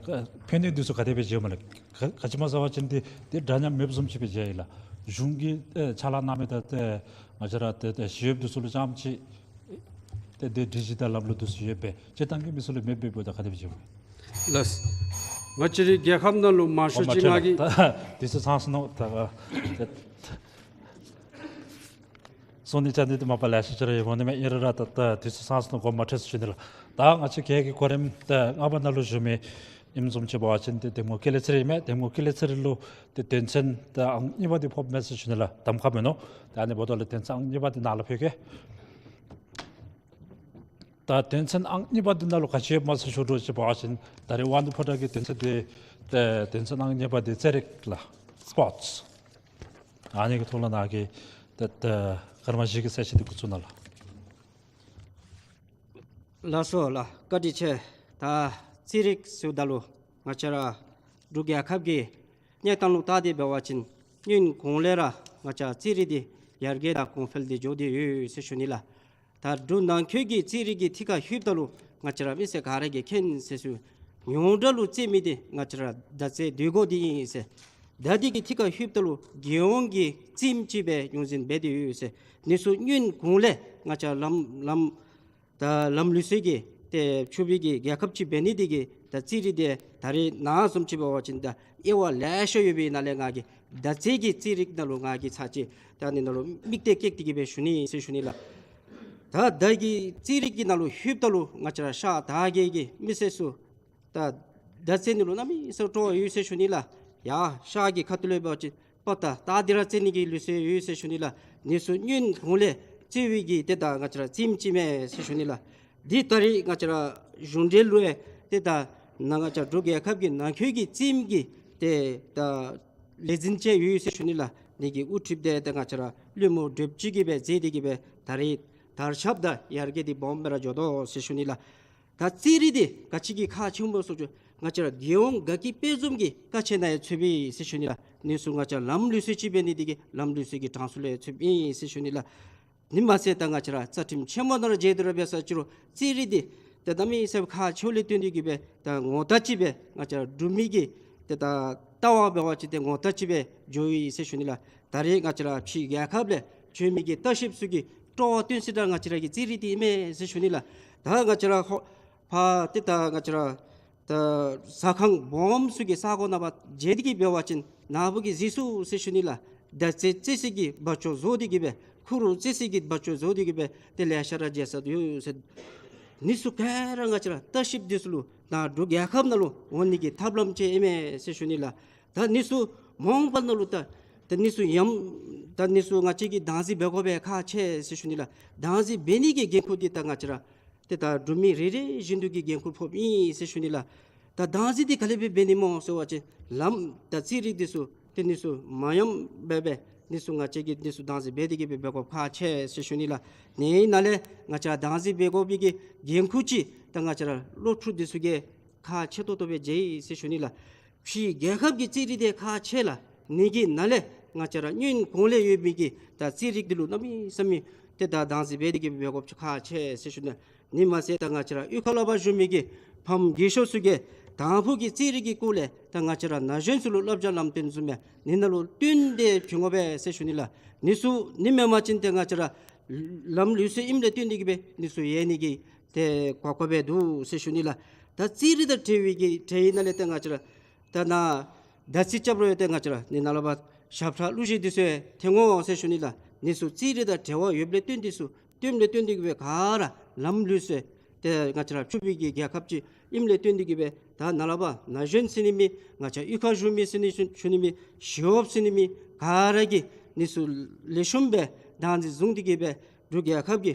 ཕན་གནོད་འདི་ཚུ་ག་དེ་སྦེ་མཇལཝ་མས་ལགས། ག་ག་ཅི་སྨོ་ཟེར་བ་ཅིན་ཏེ་ཏེ་འདྲ་མཉམ་མེདཔ་བཟུམ་ཅིག་སྦེ་མཇལ་ཡི་ལགས། གཞུང་གིས་ཏེ་ཕྱག་ལཱ་གནང་མི་དང་ཏེ་ང་བཅས་ར་ཏེ་ཏེ་ཞི་གཡོགཔ་འདི་ཚུ་ལུ་རྐྱངམ་ཅིག་ཏེ་ཏེ་སྒྲིག་གཞི་དང་ལམ་ལུགས་འདི་ཚུ་ཡོད་པས། སྤྱིར་བཏང་གི་མི་ཚུ་ལུ་མེདཔ་འབདཝ་ད་ག་དེ་སྦེ་མཇལཝ་མས། ལགས། ང་བཅས་རའི་རྒྱལ་ཁབ་ནང་ལུ་མང་ཤོས་ཅིག་ང་གིས་ད་དུས་ཚོད་ཚང་སོ་ནུག། ད་གསུང་ནི་རྐྱབ་ནི་འདི་མ་པ་ལེ་ཤ་ཅིག་ར་ཡོདཔ་འོང་ནི་མས། ཨིན་རུང་ར་ད་ད་དུས་ཚོད་ཚང་སོ་ནུག། དགོངསམ་མ་ཁྲེལ་ཟེར་ཞུ་ནི་ལགས། ད་ང་བཅས་རྒྱལ་ཁབ་ཀྱི་གོ་རིམ་ཏེ་ལྔ་པ་ནང་ལུ་ཞུ་མི་ཨིནམ་བཟུམ་ཅིག་འབད་བ་ཅིན་ཏེ་འདེམས་ངོ་ཀུན་ལེགས་ཚེ་རིང་མས། འདེམས་ངོ་ཀུན་ལེགས་ཚེ་རིང་ལུ་ཏེ་དོན་ཚན་ཏེ་ཨང་གཉིས་པ་འདི་ཕོགཔ་མས་ཟེར་ཞུ་ནི་ལགས། གདམ་ཁ་མིན་ནུག། ཏེ་ཨ་ནི་འབདཝ་ད་ལུ་དོན་ཚན་ཨང་གཉིས་པ་འདི་ནཱ་ལུ་ཕུལ་གེ། ད་དོན་ཚན་ཨང་གཉིས་པ་འདི་ནང་ལུ་ག་ཅི་ཡོདཔ་མས་ཟེར་ཞུ་དོ་ཅིག་འབད་བ་ཅིན་ད་རེས་དབང་འདུས་ཕོ་བྲང་གི་དོན་ཚན་འདི་ཏེ་དོན་ཚན་ཨང་གཉིས་པ་འདི་རྩེད་རིགས་ལགས། སི་པོརཊསི། ཨ་ནི་གི་ཐོག་ལུ་ནཱ་གིས་ཏེ་ཏེ་སྐར་མ་བཞི་གི་གསལ་བཤད་འདི་འགོ་བཙུགས་གནང་ལགས། ལགས་སོ་ལགས། བཀའ་དྲིན་ཆེ། ད་རྩེད་རིགས་ཟེརཝ་ད་ལུ་ང་བཅས་ར་འབྲུག་རྒྱལ་ཁབ་ཀྱི་གནས་སྟངས་ལུ་བལྟ་སྟེ་འབད་བ་ཅིན་སྔོན་གོང་ལས་ར་ང་བཅས་རྩེད་རིགས་འདི་ཡར་རྒྱས་དང་གོང་འཕེལ་འདི་འགྱོ་སྟེ་ཡོད་ཟེར་ཞུ་ནི་ལགས། ད་འབྲུག་ནང་འཁོད་ཀྱི་རྩེད་རིགས་ཀྱི་ཐད་ཁར་ལྷོདཔ་ད་ལུ་ང་བཅས་ར་མི་སེར་ག་ར་གིས་མཁྱེན་ཟེར་ཞུ། ཉུང་མཐའ་ལུ་རྩེད་མི་འདི་ང་བཅས་ར་མདའ་རྩེད་རྡོ་སྒོ་འདི་ཨིན་ཟེར། ད་འདི་གི་ཐད་ཁར་ལྷོདཔ་ད་ལུ་རྒྱལ་ཡོངས་ཀྱི་རྩེདམོ་ཅིག་སྦེ་ཡོངས་འཛིན་འབད་དེ་ཡོད་ཟེར། ཨ་ནི་ཚུ་སྔོན་གོང་ལས་ང་བཅས་ལམ་ལམ་ད་ལམ་ལུགས་སྲོལ་གྱི་ཏེ་ཕྱུག་པའི་གི་རྒྱལ་ཁབ་ཅིག་འབད་ནི་འདི་གིས་ད་རྩེད་རིགས་འདི་ད་རེས་ནངས་པ་བཟུམ་ཅིག་འབད་བ་ཅིན་ད་དབྱེ་བ་ལེ་ཤ་ཡོད་པའི་ནང་ལས་ང་གིས་མདའ་རྩེད་ཀྱི་རྩེད་རིགས་ནང་ལུ་ང་གིས་ཚར་གཅིག་ད་ཨ་ནི་ནང་ལུ་དམིགས་གཏད་བསྐྱེད་དེ་གིས་སྦེ་ཞུ་ནི་ཟེར་ཞུ་ནི་ལགས། ད་མདའ་གི་རྩེད་རིགས་ཀྱི་ནང་ལུ་ལྷོདཔ་ད་ལུ་ང་བཅས་ར་ཤར་དར་རྒྱས་ཀྱི་མི་སེར་ཚུ་ད་མདའ་རྩེད་ནི་ལུ་གནམ་མེད་ས་མེད་སྤྲོ་བ་ཡོད་ཟེར་ཞུ་ནི་ལགས། ཡར་ཤར་གྱི་ཁ་ཐུག་ལས་འབད་བ་ཅིན་པ་ཏ་ཏ་འདི་ར་རྩེད་ནི་གི་ལུགས་སྲོལ་ཡོད་ཟེར་ཞུ་ནི་ལགས། ཨ་ནི་ཚུ་སྔོན་གོང་ལས་རྩེད་པའི་གི་ཏེ་ད་ང་བཅས་ར་རྩེདམོ་ཅིག་མས་ཟེར་ཞུ་ནི་ལགས། འདི་ད་རེས་ང་བཅས་ར་གཞུང་འབྲེལ་ལུ་ཡང་ཏེ་ད་ནཱ་ང་བཅས་འབྲུག་རྒྱལ་ཁབ་ཀྱི་ནང་འཁོད་ཀྱི་རྩེདམོ་གི་ཏེ་ད་ལས་འཛིན་ཅིག་ཡོད་ཟེར་ཞུ་ནི་ལགས། ཨ་ནི་གི་དབུ་ཁྲིདཔ་འདི་ཏེ་ང་བཅས་ར་བློན་མོ་སྒྲུབ་སྤྱི་གིས་སྦེ་མཛད་དེ་གིས་སྦེ་ད་རེས་དར་ཁྱབ་དང་ཡར་རྒྱས་འདི་སྦོམ་སྦེ་ར་འགྱོ་དོ་ཟེར་ཞུ་ནི་ལགས། ད་རྩེད་རིགས་འདི་ག་ཅི་གིས་ཁག་ཆེཝ་སྨོ་ཟེར་བ་ཅིན་ ང་བཅས་ར་རྒྱལ་ཡོངས་དགའ་སྐྱིད་དཔལ་འཛོམས་ཀྱི་དཀའ་ཆས་ནང་ཡང་ཚུདཔ་ཨིན་ཟེར་ཞུ་ནི་ལགས། ཨ་ནི་ཚུ་ང་བཅས་ར་ལམ་ལུགས་སྲོལ་ཅིག་འབད་ནི་འདི་གིས་ལམ་ལུགས་སྲོལ་གྱི་གྲངས་སུ་ལས་ཚུདཔ་ཨིན་ཟེར་ཞུ་ནི་ལགས། ཨ་ནི་མ་ཚད་ད་ང་བཅས་ར་རྩ་ཁྲིམས་ཆེན་མོ་ནང་ར་མཇལ་དོ་ར་འབད་ས་ཅི་རུང་རྩིས་རིག་འདི་ཏེ་གནམ་མེད་ས་མེད་ཁག་ཆེཝ་ལས་བརྟེན་ཏེ་གིས་སྦེ་ད་ངོ་རྟགས་ཅིག་སྦེ་ང་བཅས་ར་སྒྲུབ་མི་གི་ཏེ་ད་ལྟ་བ་འབད་བ་ཅིན་ཏེ་ངོ་རྟགས་ཅིག་སྦེ་འགྱོཝ་ཨིན་ཟེར་ཞུ་ནི་ལགས། ད་རེས་ང་བཅས་ར་ཕྱི་རྒྱལ་ཁབ་ལས་བྱོན་མི་གི་ལྟ་བཤལཔ་ཚུ་གིས་སྤྲོ་བ་སྟོན་སའི་ད་ང་བཅས་ར་གི་རྩིས་རིག་འདི་ཨིན་མས་ཟེར་ཞུ་ནི་ལགས། ད་ང་བཅས་ར་ཧོ་ཕར་ཏེ་ད་ང་བཅས་ར་ད་ཟ་ཁང་སྦོམ་ཚུ་གི་ས་གོ་ནང་ཕར་མཇལ་ཏེ་གིས་འབད་བ་ཅིན་ནཱ་བུ་གིས་གཟིགས་ཚུགས་ཟེར་ཞུ་ནི་ལགས། མདའ་རྩེད་རྩེད་སའི་གི་བ་ཅོ་བཟོ་སྟེ་གིས་སྦེ་ཁུ་རུ་རྩེད་སའི་གི་བ་ཅོ་བཟོ་སྟེ་གིས་སྦེ་ཏེ་ལེ་ཤ་ར་མཇལ་ས་ཡོད་ཟེར། ཨ་ནི་ཚུ་ག་ར་ང་བཅས་ར་ལྟ་བཤལཔ་འདི་ཚུ་ལུ་ནཱ་འབྲུག་རྒྱལ་ཁབ་ནང་ལུ་འོང་ནི་གི་ཐབས་ལམ་ཅིག་ཨིན་མས་ཟེར་ཞུ་ནི་ལགས། ད་ཨ་ནི་ཚུ་མ་འོངས་པ་ནང་ལུ་ད་ད་ཨ་ནི་ཚུ་ཡང་ད་ཨ་ནི་ཚུ་ང་བཅས་ཀྱིས་བདག་འཛིན་འབད་དགོ་པའི་ཁག་ཆེ་ཟེར་ཞུ་ནི་ལགས། བདག་འཛིན་འབད་ནི་གི་འགན་ཁུར་འདི་ད་ང་བཅས་ར་ཏེ་ད་འབྲུག་མི་རེ་རེ་བཞིན་དུ་གི་འགན་ཁུར་ཕོགཔ་ཨིན་ཟེར་ཞུ་ནི་ལགས། ད་བདག་འཛིན་འདི་ག་ལས་འབད་འབད་ནི་སྨོ་ཟེར་བ་ཅིན་ལམ་དང་རྩིས་རིག་འདི་ཚུ་ཏེ་ཨ་ནི་ཚུ་མ་ཉམས་སྦེ་སྦེ་ཨ་ནི་ཚུ་ང་བཅས་ཀྱིས་ཨ་ནི་ཚུ་བདག་འཛིན་འབད་དེ་གིས་སྦེ་འབད་དགོཔ་ཁག་ཆེ་ཟེར་ཞུ་ནི་ལགས། ཨ་ནི་ནང་ལས་ང་བཅས་ར་བདག་འཛིན་འབད་དགོ་པའི་གི་འགན་ཁུར་ཅིག་ད་ང་བཅས་ར་སློབ་ཕྲུག་འདི་ཚུ་གིས་ཁག་ཆེ་ཏོག་ཏོ་སྦེ་མཇལ་ཡི་ཟེར་ཞུ་ནི་ལགས། ཕྱི་རྒྱལ་ཁབ་ཀྱི་རྩིས་རིག་འདི་ཁག་ཆེ་ལགས། ཨ་ནི་གི་ནང་ལས་ང་བཅས་ར་སྔོན་གོང་ལས་ཡོད་མི་གི་ད་རྩིས་རིག་འདི་ལུ་གནམ་མེད་ས་མེད་ཏེ་ད་བདག་འཛིན་འབད་དེ་གིས་འབད་དགོཔ་ཅིག་ཁག་ཆེ་ཟེར་ཞུ་ནི། ཨ་ནི་མ་ཚད་ད་ང་བཅས་ར་གཡུས་ཁ་ལས་ཕར་བཞུགས་མི་གི་ཕམ་རྒས་ཤོས་ཚུ་གིས་དང་ཕུ་གི་རྩིས་རིག་གི་སྐོར་ལས་ད་ང་བཅས་ར་ན་གཞོན་ཚུ་ལུ་བསླབ་བྱ་ལམ་སྟོན་བཟུམ་སྦེ་ཨ་ནི་ནང་ལུ་བསྟུན་ཏེ་བྱོན་དགོ་པས་ཟེར་ཞུ་ནི་ལགས། ཨ་ནི་ཚུ་ཨ་ནི་མེན་པ་ཅིན་ཏེ་ང་བཅས་ར་ལམ་ལུགས་སྲོལ་ཨིནམ་ལས་བརྟེན་ཏེ་གིས་སྦེ་ཨ་ནི་ཚུ་ཡལ་ནི་གི་ཏེ་གོ་སྐབས་སྦེ་འདུག་ཟེར་ཞུ་ནི་ལགས། ད་རྩིས་རིག་དང་འབྲེལ་བའི་གི་འབྲེལ་ཡོད་ནང་ལས་ཏེ་ང་བཅས་ར་ད་ནཱ་མདའ་རྩེད་རྐྱབ་རུང་ཡང་ཏེ་ང་བཅས་ར་ཨ་ནི་ནཱ་ལས་ཕར་ཞབས་ཁྲ་གླུ་གཞས་འདི་ཚུ་ཡང་འཐེན་འོང་ཟེར་ཞུ་ནི་ལགས། ཨ་ནི་ཚུ་རྩིས་རིག་དང་འབྲེལ་བ་ཡོདཔ་ལས་བརྟེན་ཏེ་ཚུ་བརྟེནམ་ལས་བརྟེན་ཏེ་གིས་སྦེ་ག་ར་ལམ་ལུགས་སྲོལ་ཏེ་ང་བཅས་ར་ཕྱུག་པའི་གི་རྒྱལ་ཁབ་ཅིག་ཨིནམ་ལས་བརྟེན་ཏེ་གིས་སྦེ་ད་ནཱ་ལས་ཕར་ན་གཞོན་ཟེར་ནི་མེད། ང་བཅས་གཡུས་ཁར་བཞུགས་མི་ཟེར་ནི་ཞུ་ནི་མེད། ཞི་གཡོགཔ་ཟེར་ནི་མེད། ག་ར་གིས་ཨ་ནི་ཚུ་ལེགས་ཤོམ་སྦེ་བདག་འཛིན་བཟུང་སྟེ་གིས་སྦེ་འབྲུག་རྒྱལ་ཁབ་ཀྱི་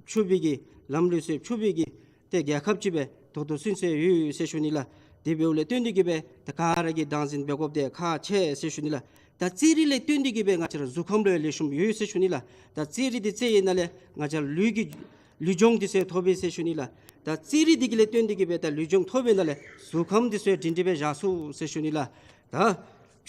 ཕྱུག་པའི་གི་ལམ་ལུགས་སྲོལ་ཕྱུག་པའི་གི་ཏེ་རྒྱལ་ཁབ་ཅིག་སྦེ་ཏོག་ཏོ་སོན་ཟེར་ཡོད་ཟེར་ཞུ་ནི་ལགས། དེ་འབདཝ་ལས་བརྟེན་ཏེ་གིས་སྦེ་ད་ག་ར་གིས་བདག་འཛིན་འབད་དགོཔ་འདི་ཁག་ཆེ་ཟེར་ཞུ་ནི་ལགས། ད་རྩིས་རིག་ལས་བརྟེན་ཏེ་གིས་སྦེ་ང་བཅས་ར་གཟུགས་ཁམས་ལུ་ཡང་ལེགས་ཤོམ་ཡོད་ཟེར་ཞུ་ནི་ལགས། ད་རྩིས་རིག་འདི་རྩེད་ཡི་ནང་ལས་ང་བཅས་ར་ལུས་ཀྱི་ལུས་སྦྱོང་འདི་ཚུ་ཐོབ་ཡི་ཟེར་ཞུ་ནི་ལགས། ད་རྩིས་རིག་འདི་གི་ལས་བརྟེན་ཏེ་གིས་སྦེ་ད་ལུས་སྦྱོང་ཐོབ་པའི་ནང་ལས་གཟུགས་ཁམས་འདི་ཚུ་ཡང་སྒྲིང་སྒྲིང་སྦེ་བཞག་ཚུགས་ཟེར་ཞུ་ནི་ལགས། ད་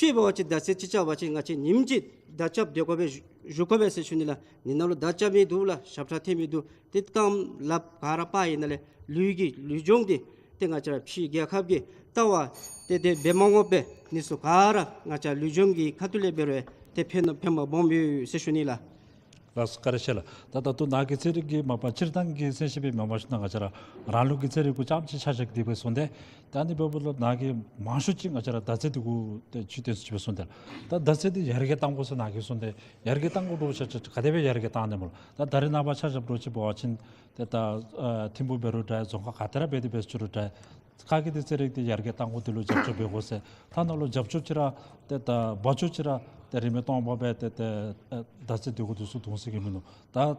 ཕྱི་འབད་བ་ཅིན་མདའ་རྩེད་ཅིག་རྐྱབ་པ་ཅིན་ང་བཅས་ཉིནམ་གཅིག་མདའ་རྐྱབ་སྡོད་དགོ་པས་བཞུགས་དགོ་པས་ཟེར་ཞུ་ནི་ལགས། ཨ་ནི་ནང་ལུ་མདའ་རྐྱབ་མི་འདུག་ལགས། ཞབས་ཁྲ་འཐེན་མི་འདུག། ཏེ་རྐངམ་ལགཔ་ག་ར་སྤར་ཡི་ནང་ལས་ལུས་ཀྱི་ལུས་སྦྱོང་འདི་ཏེ་ང་བཅས་ར་ཕྱི་རྒྱལ་ཁབ་ཀྱི་ལྟ་བ་ཏེ་དེ་སྦེ་མ་འོངམ་སྦེ་ཨ་ནི་ཚུ་ག་ར་ང་བཅས་ལུས་སྦྱོང་གི་ཁ་ཐུག་ལས་འབད་རུང་ཏེ་ཕན་ཕན་པ་སྦོམ་ཡོད་ཟེར་ཞུ་ནི་ལགས། ལགས་སོ། བཀའ་དྲིན་ཆེ་ལགས། ད་ད་ལྟོ་ནཱ་གི་རྩིས་རིག་གི་མ་པ་སྤྱིར་བཏང་གི་གསལ་བཤད་སྦེ་མ་པ་ཞུ་ན་ང་བཅས་ར་རང་ལུགས་ཀྱི་རྩིས་རིག་གུ་རྐྱངམ་ཅིག་ཆ་བཞག་སྟེ་སྦེ་སོང་སྟེ། ད་ཨ་ནི་འབདཝ་ལས་ནཱ་གིས་མང་ཤོས་ཅིག་ང་བཅས་ར་མདའ་རྩེད་འདི་གུ་ཏེ་ཇུས་བཏོན་ས་ཅིག་སྦེ་སོང་སྟེ། ད་མདའ་རྩེད་འདི་ཡར་རྒྱས་གཏང་དགོ་ཟེར་ནཱ་གིས་སོང་སྟེ་ཡར་རྒྱས་གཏང་དགོ་འདྲཝ་ཅིག་ག་དེ་སྦེ་ཡར་རྒྱས་གཏང་ནི་སྨོ་ལགས། ད་ད་རེས་ནངས་པ་ཆ་བཞག་འདྲཝ་ཅིག་འབད་བ་ཅིན་ཏེ་ད་ཨ་ཐིམ་ཕུག་འབད་རུང་འདྲ་རྫོང་ཁག་ག་ཏེ་ར་འབད་དེ་འབད་ཅི་རུང་འདྲ་ཁ་གི་འདི་རྩིས་རིག་འདི་ཡར་རྒྱས་གཏང་དགོ། འདི་ལུ་རྒྱབ་སྐྱོར་འབད་དགོ་ཟེར། ཐ་ན་ལུ་རྒྱབ་སྐྱོར་ཅིག་ར་ཏེ་ད་བ་ཅོ་ཅིག་ར་ཏེ་རིན་མེད་སྟོང་པ་སྦེ་ཏེ་ཏེ་ཨེ་མདའ་རྩེད་འདི་གུ་འདི་ཚུ་བརྡུང་ས་གི་མིན་ནུག། ད་ཨེ་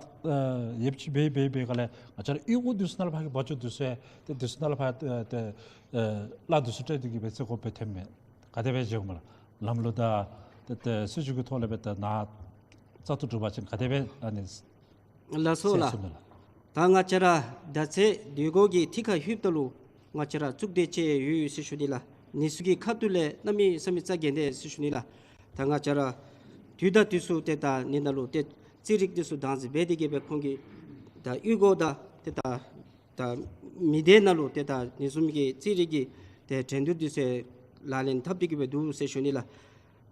ཡོདཔ་ཅིག་འབད་འབད་འབད་ག་ལས་ང་བཅས་ར་གཡུས་སྒོ་འདི་ཚུ་ནང་ལས་ཕར་གྱི་བ་ཅོ་འདི་ཚུ་ཡང་ཏེ་འདི་ཚུ་ནང་ལས་ཕར་ཏེ་ཏེ་ཨེ་གླ་འདི་ཚུ་སྤྲོད་དེ་གིས་སྦེ་རྩེད་དགོཔ་སྦེ་ཐོནམ་མས། ག་དེ་སྦེ་མཇལ་གོ་སྨོ་ལགས། ལམ་ལུགས་དང་ཏེ་ཏེ་སྲིད་བྱུས་ཀྱི་ཐོག་ལས་སྦེ་ཏེ་ནཱ་བཙག་འཐུ་གྲུབ་པ་ཅིན་ག་དེ་སྦེ་ཨ་ནི་ལགས་སོ་ལགས། ཟེར་གསུངས་མས་ལགས། ད་ང་བཅས་ར་མདའ་རྩེད་འདི་གུ་གི་ཐད་ཁར་ལྷོདཔ་ད་ལུ་ང་བཅས་ར་གཙུག་སྡེ་ཅིག་ཡོད་ཟེར་ཞུ་ནི་ལགས། ཨ་ནི་ཚུ་གི་ཁ་ཐུག་ལས་གནམ་མེད་ས་མེད་རྩ་འགེངས་ཏེ་ཟེར་ཞུ་ནི་ལགས། ད་ང་བཅས་ར་དུས་དང་དུས་སུ་ཏེ་ད་ཨ་ནི་ནང་ལུ་ཏེ་རྩིས་རིག་འདི་ཚུ་བདག་འཛིན་འབད་དེ་གིས་སྦེ་ཁོང་གི་ད་གཡུས་སྒོ་དང་ཏེ་ད་ད་མི་སྡེ་ནང་ལུ་ཏེ་ད་ཨ་ནི་བཟུམ་གྱི་རྩིས་རིག་གི་ཏེ་འགྲན་བསྡུར་འདི་ཚུ་ལག་ལེན་འཐབ་སྟེ་གིས་སྦེ་འདུག་ཟེར་ཞུ་ནི་ལགས།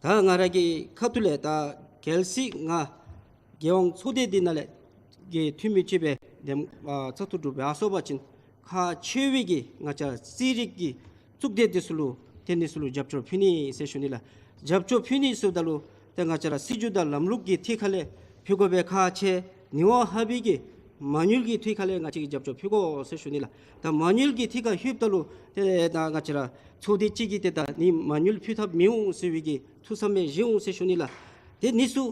ད་ང་ར་གི་ཁ་ཐུག་ལས་ད་གལ་སྲིད་ང་རྒྱལ་ཡོངས་ཚོགས་སྡེ་འདི་ནང་ལས་ཀྱི་འཐུས་མི་ཅིག་སྦེ་དེམ་ཨ་བཙག་འཐུ་གྲུབ་པར་སོང་པ་ཅིན་ཁག་ཆེ་བའི་གི་ང་བཅས་རྩིས་རིག་གི་གཙུག་སྡེ་འདི་ཚུ་ལུ་ཏེ་ཨ་ནི་ཚུ་ལུ་རྒྱབ་སྐྱོར་ཕུལ་ནི་ཟེར་ཞུ་ནི་ལགས། རྒྱབ་སྐྱོར་ཕུལ་ནི་ཟེརཝ་ད་ལུ་ཏེ་ང་བཅས་ར་སྲིད་བྱུས་དང་ལམ་ལུགས་ཀྱི་ཐད་ཁར་ལས་ཕུལ་དགོ་པའི་ཁག་ཆེ། ནི་བ་ཧ་བི་གི་མ་དངུལ་གྱི་ཐད་ཁར་ལས་ང་བཅས་ཀྱིས་རྒྱབ་སྐྱོར་ཕུལ་དགོ་ཟེར་ཞུ་ནི་ལགས། ད་མ་དངུལ་གྱི་ཐད་ཁར་ལྷོདཔ་ད་ལུ་ཏེ་ད་ང་བཅས་ར་ཚོགས་སྡེ་ཅིག་གིས་ཏེ་ད་ནི་མ་དངུལ་ཕུལ་ཐབས་མི་འོང་ཟེར་བའི་གི་ཐུགས་བསམ་མེད་བཞེས་འོང་ཟེར་ཞུ་ནི་ལགས། ཏེ་ཨ་ནི་ཚུ་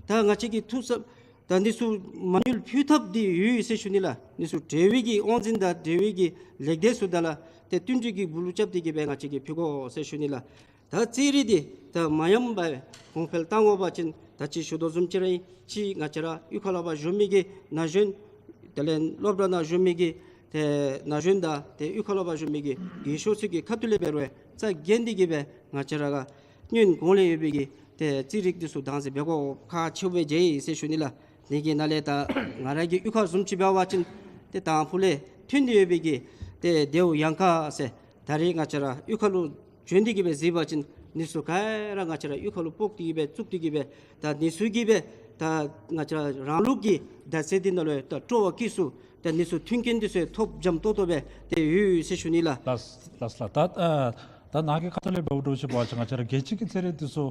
ད་ང་བཅས་ཀྱིས་ཐུགས་བསམ་ད་ཨ་ནི་ཚུ་མ་དངུལ་ཕུལ་ཐབས་འདི་ཡོད་ཟེར་ཞུ་ནི་ལགས། ཨ་ནི་ཚུ་འབྲེལ་བའི་གི་དབང་འཛིན་དང་འབྲེལ་བའི་གི་ལས་སྡེ་ཚུ་དང་ལགས་ཏེ་བསྟུན་གྲོས་ཀྱི་སྦུག་ལུ་རྐྱབ་སྟེ་གིས་སྦེ་ང་བཅས་ཀྱིས་ཕུལ་དགོ་ཟེར་ཞུ་ནི་ལགས། ད་རྩིས་རིག་འདི་ད་མ་ཉམས་པར་གོང་འཕེལ་གཏང་དགོ་པ་ཅིན་ད་ཅི་ཞུ་དོ་བཟུམ་ཅིག་ར་ཨིན། གཅིག་ང་བཅས་ར་གཡུས་ཁ་ལས་ཕར་བཞུགས་མི་གི་ན་གཞོན་དེ་ལས་སློབ་གྲྭ་ནང་བཞུགས་མི་གི་ད་ ཏེ་ན་གཞོན་དང་ཏེ་གཡུས་ཁ་ལུ་འབད་བཞུགས་མི་གི་རྒས་ཤོས་ཚུ་གི་ཁ་ཐུག་ལས་འབད་རུང་རྩ་འགེངས་ཏེ་གི་སྦེ་ང་བཅས་ར་ག་སྔོན་གོང་ལས་ཡོད་པའི་གི་ཏེ་རྩིས་རིག་འདི་ཚུ་བདག་འཛིན་འབད་དགོཔ་ཁག་ཆེཝ་སྦེ་མཇལ་ཡི་ཟེར་ཞུ་ནི་ལགས། དེ་གི་ནང་ལས་ད་ང་ར་གི་གཡུས་ཁ་བཟུམ་ཅིག་འབད་བ་ཅིན་ཏེ་དང་ཕུ་ལས་ཐོན་ཏེ་ཡོད་པའི་གི་ཏེ་དེའུ་གཡང་ཁ་ཟེར་ད་རེས་ང་བཅས་ར་གཡུས་ཁ་ལུ་བྱོན་ཏེ་གི་སྦེ་གཟིགས་པ་ཅིན་ནི་ཚུ་ག་ར་ང་བཅས་ར་གཡུས་ཁ་ལུ་སྤོག་སྟེ་གི་སྦེ་བཙུགས་ཏེ་གི་སྦེ་ད་ནི་ཚུ་གིས་སྦེ་ད་ང་བཅས་ར་རང་ལུགས་ཀྱི་བརྡ་ཚད་འདི་ནང་ལུ་ད་སྤྲོ་བ་སྐྱེས་སུ་ད་ནི་ཚུ་མཐུན་རྐྱེན་འདི་ཚུ་ཐོབ་འཇམ་ཏོང་ཏོ་སྦེ་ཏེ་ཡོད་ཟེར་ཞུ་ནི་ལགས། ལགས་ལགས་ལགས། ད་ཨ་ད་ནཱ་གི་ཁ་ཐུག་ལས་འབདཝ་འདྲཝ་ཅིག་འབད་བ་ཅིན་ང་བཅས་ར་རྒྱལ་སྤྱི་གི་རྩིས་རིག་འདི་ཚུ་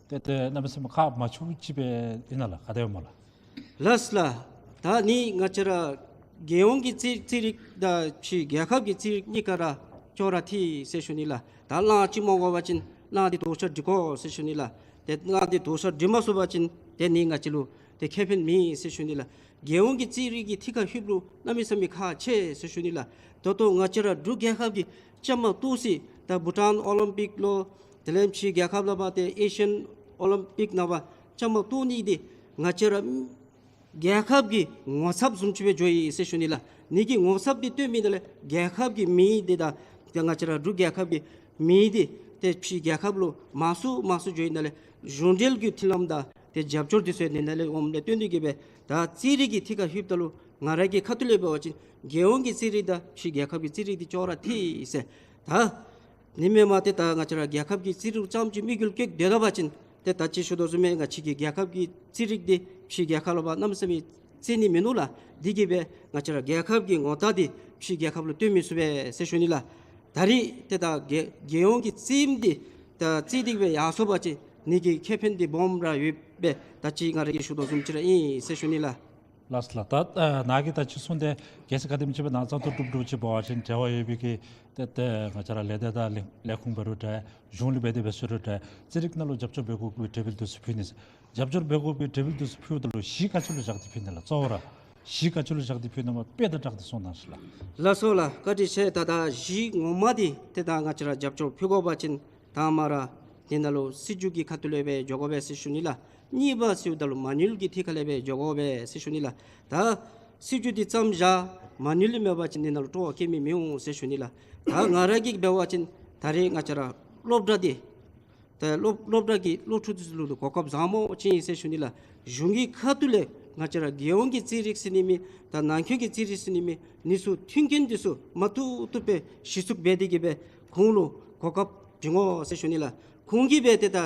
ཏེ་ཏེ་གནམ་མེད་ས་མེད་ཁག་མ་ཆེཝ་ཅིག་སྦེ་ཨིན་ན་ལགས། ག་དེ་སྦེ་སྨོ་ལགས། ལགས་ལགས། ད་ནི་ང་བཅས་ར་རྒྱལ་ཡོངས་ཀྱི་རྩིས་རྩིས་རིག་དང་ཕྱི་རྒྱལ་ཁབ་ཀྱི་རྩིས་རིག་གཉིས་ཀ་ར་ཅོག་ར་འཐད་ཟེར་ཞུ་ནི་ལགས། ད་གླང་ཅིག་རྨོ་དགོ་པ་ཅིན་གླང་འདི་དོག་ཤ་སྒྲིག་དགོ་ཟེར་ཞུ་ནི་ལགས། ཏེ་གླང་འདི་དོག་ཤ་སྒྲིག་མ་ཚུགས་པ་ཅིན་ཏེ་ནི་ང་བཅས་ལུ་ཏེ་ཁེ་ཕན་མེད་ཟེར་ཞུ་ནི་ལགས། རྒྱལ་ཡོངས་ཀྱི་རྩིས་རིག་གི་ཐད་ཁར་ལྷོདཔ་ལུ་གནམ་མེད་ས་མེད་ཁག་ཆེ་ཟེར་ཞུ་ནི་ལགས། ད་ལྟོ་ང་བཅས་ར་འབྲུག་རྒྱལ་ཁབ་ཀྱིས་བཅའ་མར་གཏོགས་ཏེ་ད་བྷུ་ཊཱན་ཨོ་ལིམ་པིག་ལོ་དེ་ལས་ཕྱི་རྒྱལ་ཁབ་ལུ་འབད་དེ་ཨེ་ཤི་ཡན་ཨོ་ལིམ་པིག་ནང་འབད་བཅའ་མར་གཏོགས་ནི་འདི་ང་བཅས་ར་རྒྱལ་ཁབ་ཀྱི་ངོ་ཚབ་བཟུམ་ཅིག་སྦེ་འགྱོ་ཡི་ཟེར་ཞུ་ནི་ལགས། ནི་གི་ངོ་ཚབ་འདི་སྟོན་མི་ནང་ལས་རྒྱལ་ཁབ་ཀྱི་མིང་འདི་དང་ཏེ་ང་བཅས་ར་འབྲུག་རྒྱལ་ཁབ་ཀྱི་མིང་འདི་ཏེ་ཕྱི་རྒྱལ་ཁབ་ལུ་མང་སུ་མང་སུ་འགྱོ་ནི་ནང་ལས་གཞུང་འབྲེལ་གྱི་མཐུན་ལམ་དང་ཏེ་རྒྱབ་སྐྱོར་འདི་ཚུ་ནི་ནང་ལས་འོངམ་ལས་བརྟེན་ཏེ་གི་སྦེ་ད་རྩིས་རིག་གི་ཐད་ཁར་ལྷོདཔ་ད་ལུ་ང་ར་གི་ཁ་ཐུག་ལས་འབད་བ་ཅིན་རྒྱལ་ཡོངས་ཀྱི་རྩིས་རིག་དང་ཕྱི་རྒྱལ་ཁབ་ཀྱི་རྩིས་རིག་འདི་ཅོག་ར་འཐད་ཟེར། ད་ནི་མེན་པར་ཏེ་ད་ང་བཅས་ར་རྒྱལ་ཁབ་ཀྱི་རྩིས་རིག་ཙམ་ཅིག་དམིགས་ཡུལ་བསྐྱེད་སྡོད་པ་ཅིན་ཏེ་ད་ཅི་ཞུ་དོ་བཟུམ་སྦེ་ང་བཅས་ཀྱི་རྒྱལ་ཁབ་ཀྱི་རྩིས་རིག་འདི་ཕྱི་རྒྱལ་ཁབ་ལུ་འབད་གནམ་མེད་ས་མེད་བརྩི་ནི་མིན་ནུག་ལགས། དེ་གིས་སྦེ་ང་བཅས་ར་རྒྱལ་ཁབ་ཀྱི་ངོ་རྟགས་འདི་ཕྱི་རྒྱལ་ཁབ་ལུ་སྟོན་མི་ཚུགས་པས་ཟེར་ཞུ་ནི་ལགས། ད་རེས་ཏེ་ད་རྒྱལ་རྒྱལ་ཡོངས་ཀྱི་རྩིས་ཨིནམ་འདི་ད་རྩིས་འདི་སྦེ་ཡར་སོང་པ་ཅིན་ནི་གི་ཁེ་ཕན་འདི་སྦོམ་ར་ཡོདཔ་སྦེ་ད་ཅི་ང་ར་གིས་ཞུ་དོ་བཟུམ་ཅིག་ར་ཨིན་ཟེར་ཞུ་ནི་ལགས། ལགས་ལགས། ད་ཨ་ནཱ་གིས་ད་ཅི་གསུངས་ཏེ་གལ་སྲིད་ག་དེམ་ཅིག་སྦེ་ནཱ་ཚང་ཏོ་གྲུབ་གྲུབ་ཅིག་འབད་བ་ཅིན་འབྲེལ་བ་ཡོད་པའི་གི་ཏེ་ཏེ་ང་བཅས་ར་ལས་སྡེ་དང་ལས་ལས་ཁུངས་འབད་རུང་འདྲ་གཞུང་ལུ་འབད་དེ་འབད་སོང་རུང་འདྲ་རྩིས་རིག་ནང་ལུ་རྒྱབ་སྐྱོར་འབད་དགོ་པའི་གི་འབྲས་བུ་འདི་ཚུ་ཕུལ་ནི་ཟེར། རྒྱབ་སྐྱོར་འབད་དགོ་པའི་གི་འབྲས་བུ་འདི་ཚུ་ཕུལཝ་ད་ལུ་གཞི་ག་ཅི་ལུ་བཞག་སྟེ་ཕུལ་ནི་ལགས། གཙོ་བོ་ར་གཞི་ག་ཅི་ལུ་བཞག་སྟེ་ཕུལ་ནི་མས་དཔེ་དང་སྦྲགས་ཏེ་གསུང་གནང་ཤིག་ལགས། ལགས་སོ་ལགས། བཀའ་དྲིན་ཆེ། ད་ད་གཞི་ངོ་མ་འདི་ཏེ་ད་ང་བཅས་ར་རྒྱབ་སྐྱོར་ཕུལ་དགོ་པ་ཅིན་དང་པ་ར་འདི་ནང་ལུ་སྲིད་བྱུས་ཀྱི་ཁ་ཐུག་ལས་སྦེ་འགྱོ་དགོ་པས་ཟེར་ཞུ་ནི་ལགས། གཉིས་པ་ཟེརཝ་ད་ལུ་མ་དངུལ་གྱི་ཐད་ཁ་ལས་སྦེ་འགྱོ་དགོ་པས་ཟེར་ཞུ་ནི་ལགས། ད་སྲིད་བྱུས་འདི་བརྩམས་བཞག་མ་དངུལ་འདི་མེད་པ་ཅིན་འདི་ནང་ལུ་སྤྲོ་བ་སྐྱེ་མི་མི་འོང་ཟེར་ཞུ་ནི་ལགས། ད་ང་ར་གིས་འབད་བ་ཅིན་ད་རེས་ང་བཅས་ར་སློབ་གྲྭ་འདི་ད་སློབ་སློབ་གྲྭ་གི་སློབ་ཕྲུག་འདི་ཚུ་ལུ་གོ་སྐབས་བཟང་པོ་ཅིག་ཨིན་ཟེར་ཞུ་ནི་ལགས། གཞུང་གི་ཁ་ཐུག་ལས་ང་བཅས་ར་རྒྱལ་ཡོངས་ཀྱི་རྩིས་རིག་ཟེར་ནི་མེད། ད་ནང་འཁོད་ཀྱི་རྩིས་རིག་ཟེར་ནི་མེད། ནི་ཚུ་མཐུན་རྐྱེན་འདི་ཚུ་མ་བཏུབ་བཏུབ་སྦེ་གཞི་བཙུགས་འབད་དེ་གི་སྦེ་ཁོང་ལུ་གོ་སྐབས་བྱིན་དགོ་ཟེར་ཞུ་ནི་ལགས། ཁོང་གིས་འབད་དེ་ད་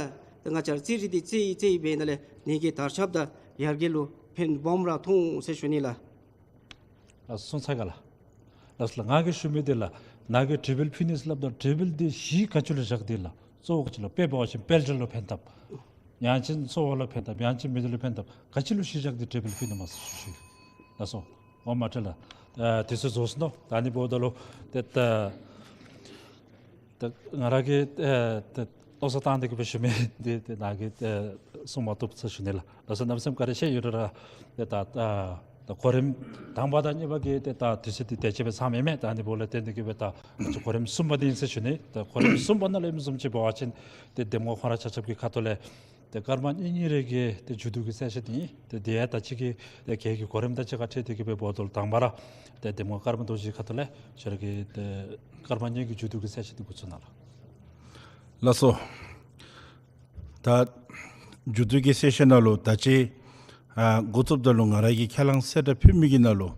ང་བཅས་ར་རྩིས་རིག་འདི་རྩིས་རྩིས་འབད་ནི་ལས་ནི་གི་དར་ཁྱབ་དང་ཡར་རྒྱས་ལུ་ཕན་སྦོམ་ར་ཐོགས་ཟེར་ཞུ་ནི་ལགས། ལགས་སོ། གསུང་ཚར་ག་ལགས། ལགས་སོ་ལགས། ང་གིས་ཞུ་མི་འདི་ལགས་ནཱ་གིས་འབྲས་བུ་ཕུལ་ནི་ཟེར་སླབ་ད་འབྲས་བུ་འདི་གཞི་ག་ཅི་ལུ་བཞག་སྟེ་ལགས། གཙོ་བོ་ག་ཅི་ལུ་དཔེ་འབད་བ་ཅིན་དཔལ་འབྱོར་ལུ་ཕན་ཐབས། ཡང་ཅིན་འཚོ་བ་ལུ་ཕན་ཐབས། ཡང་ཅིན་མི་སྡེ་ལུ་ཕན་ཐབས། ག་ཅི་ལུ་གཞི་བཞག་སྟེ་འབྲས་བུ་ཕུལ་ནི་མས་ཟེར་ཞུ་ཞུ། ལགས་སོ། ཨོ་མ་ཏྲ་ལགས། ཨ་དུས་ཚོད་རྫོགས་སོ་ནུག། ད་ནི་འབདཝ་ད་ལུ་ཏེ་ད་ད་ང་ར་གིས་ཨེ་ཏེ་བློ་བཟང་བཏང་སྟེ་གི་སྦེ་ཞུ་མི་འདི་ཏེ་ནཱ་གིས་ཨེ་གསུང་མ་བཏུབ་ཟེར་ཞུ་ནི་ལགས། ལགས་སོ། གནམ་མེད་ས་མེད་བཀའ་དྲིན་ཆེ་ཡོད་ར། ཏེ་ད་ད་ད་གོ་རིམ་དང་པ་དང་གཉིས་པ་གི་ཏེ་ད་དུས་ཚོད་འདི་དེ་ཅིག་སྦེ་ཚང་མེད་མས། ད་ནི་འབདཝ་ལས་བརྟེན་ཏེ་གི་སྦེ་ད་ང་བཅས་གོ་རིམ་གསུམ་པ་འདི་ཨིན་ཟེར་ཞུ་ནི། ད་གོ་རིམ་གསུམ་པ་ནང་ལས་ཨིནམ་བཟུམ་ཅིག་འབད་བ་ཅིན་ཏེ་གདམ་ངོ་ཁོང་ར་ཆ་ཁྱབ་ཀྱི་ཁ་ཐུག་ལས་ཏེ་སྐར་མ་གཉིས་གཉིས་རེ་གི་ཏེ་མཇུག་བསྡུ་གི་གསལ་བཤད་འདི་ཨིན། ཏེ་དེ་ཡང་ད་ཅི་གི་ཏེ་གལ་གྱི་གོ་རིམ་དང་གཅིག་ཁར་འཁྲིལ་ཏེ་གི་སྦེ་འབདཝ་ད་ལུ་དང་པ་ར་ཏེ་གདམ་ངོ་ཀརྨ་རྡོ་རྗེ་ཁ་ཐུག་ལས་ཁྱོད་ར་གི་ཏེ་སྐར་མ་གཉིས་ཀྱི་མཇུག་བསྡུ་གི་གསལ་བཤད་འདི་འགོ་བཙུགས་གནང་ལགས། ལགས་སོ། ད་མཇུག་བསྡུ་གི་གསལ་བཤད་ནང་ལུ་ད་ཅི་ཨ་འགོ་བཙུགསཔ་ད་ལུ་ང་ར་གིས་ཁས་བླངས་གསལ་བསྒྲགས་ཕུལ་མི་གི་ནང་ལུ་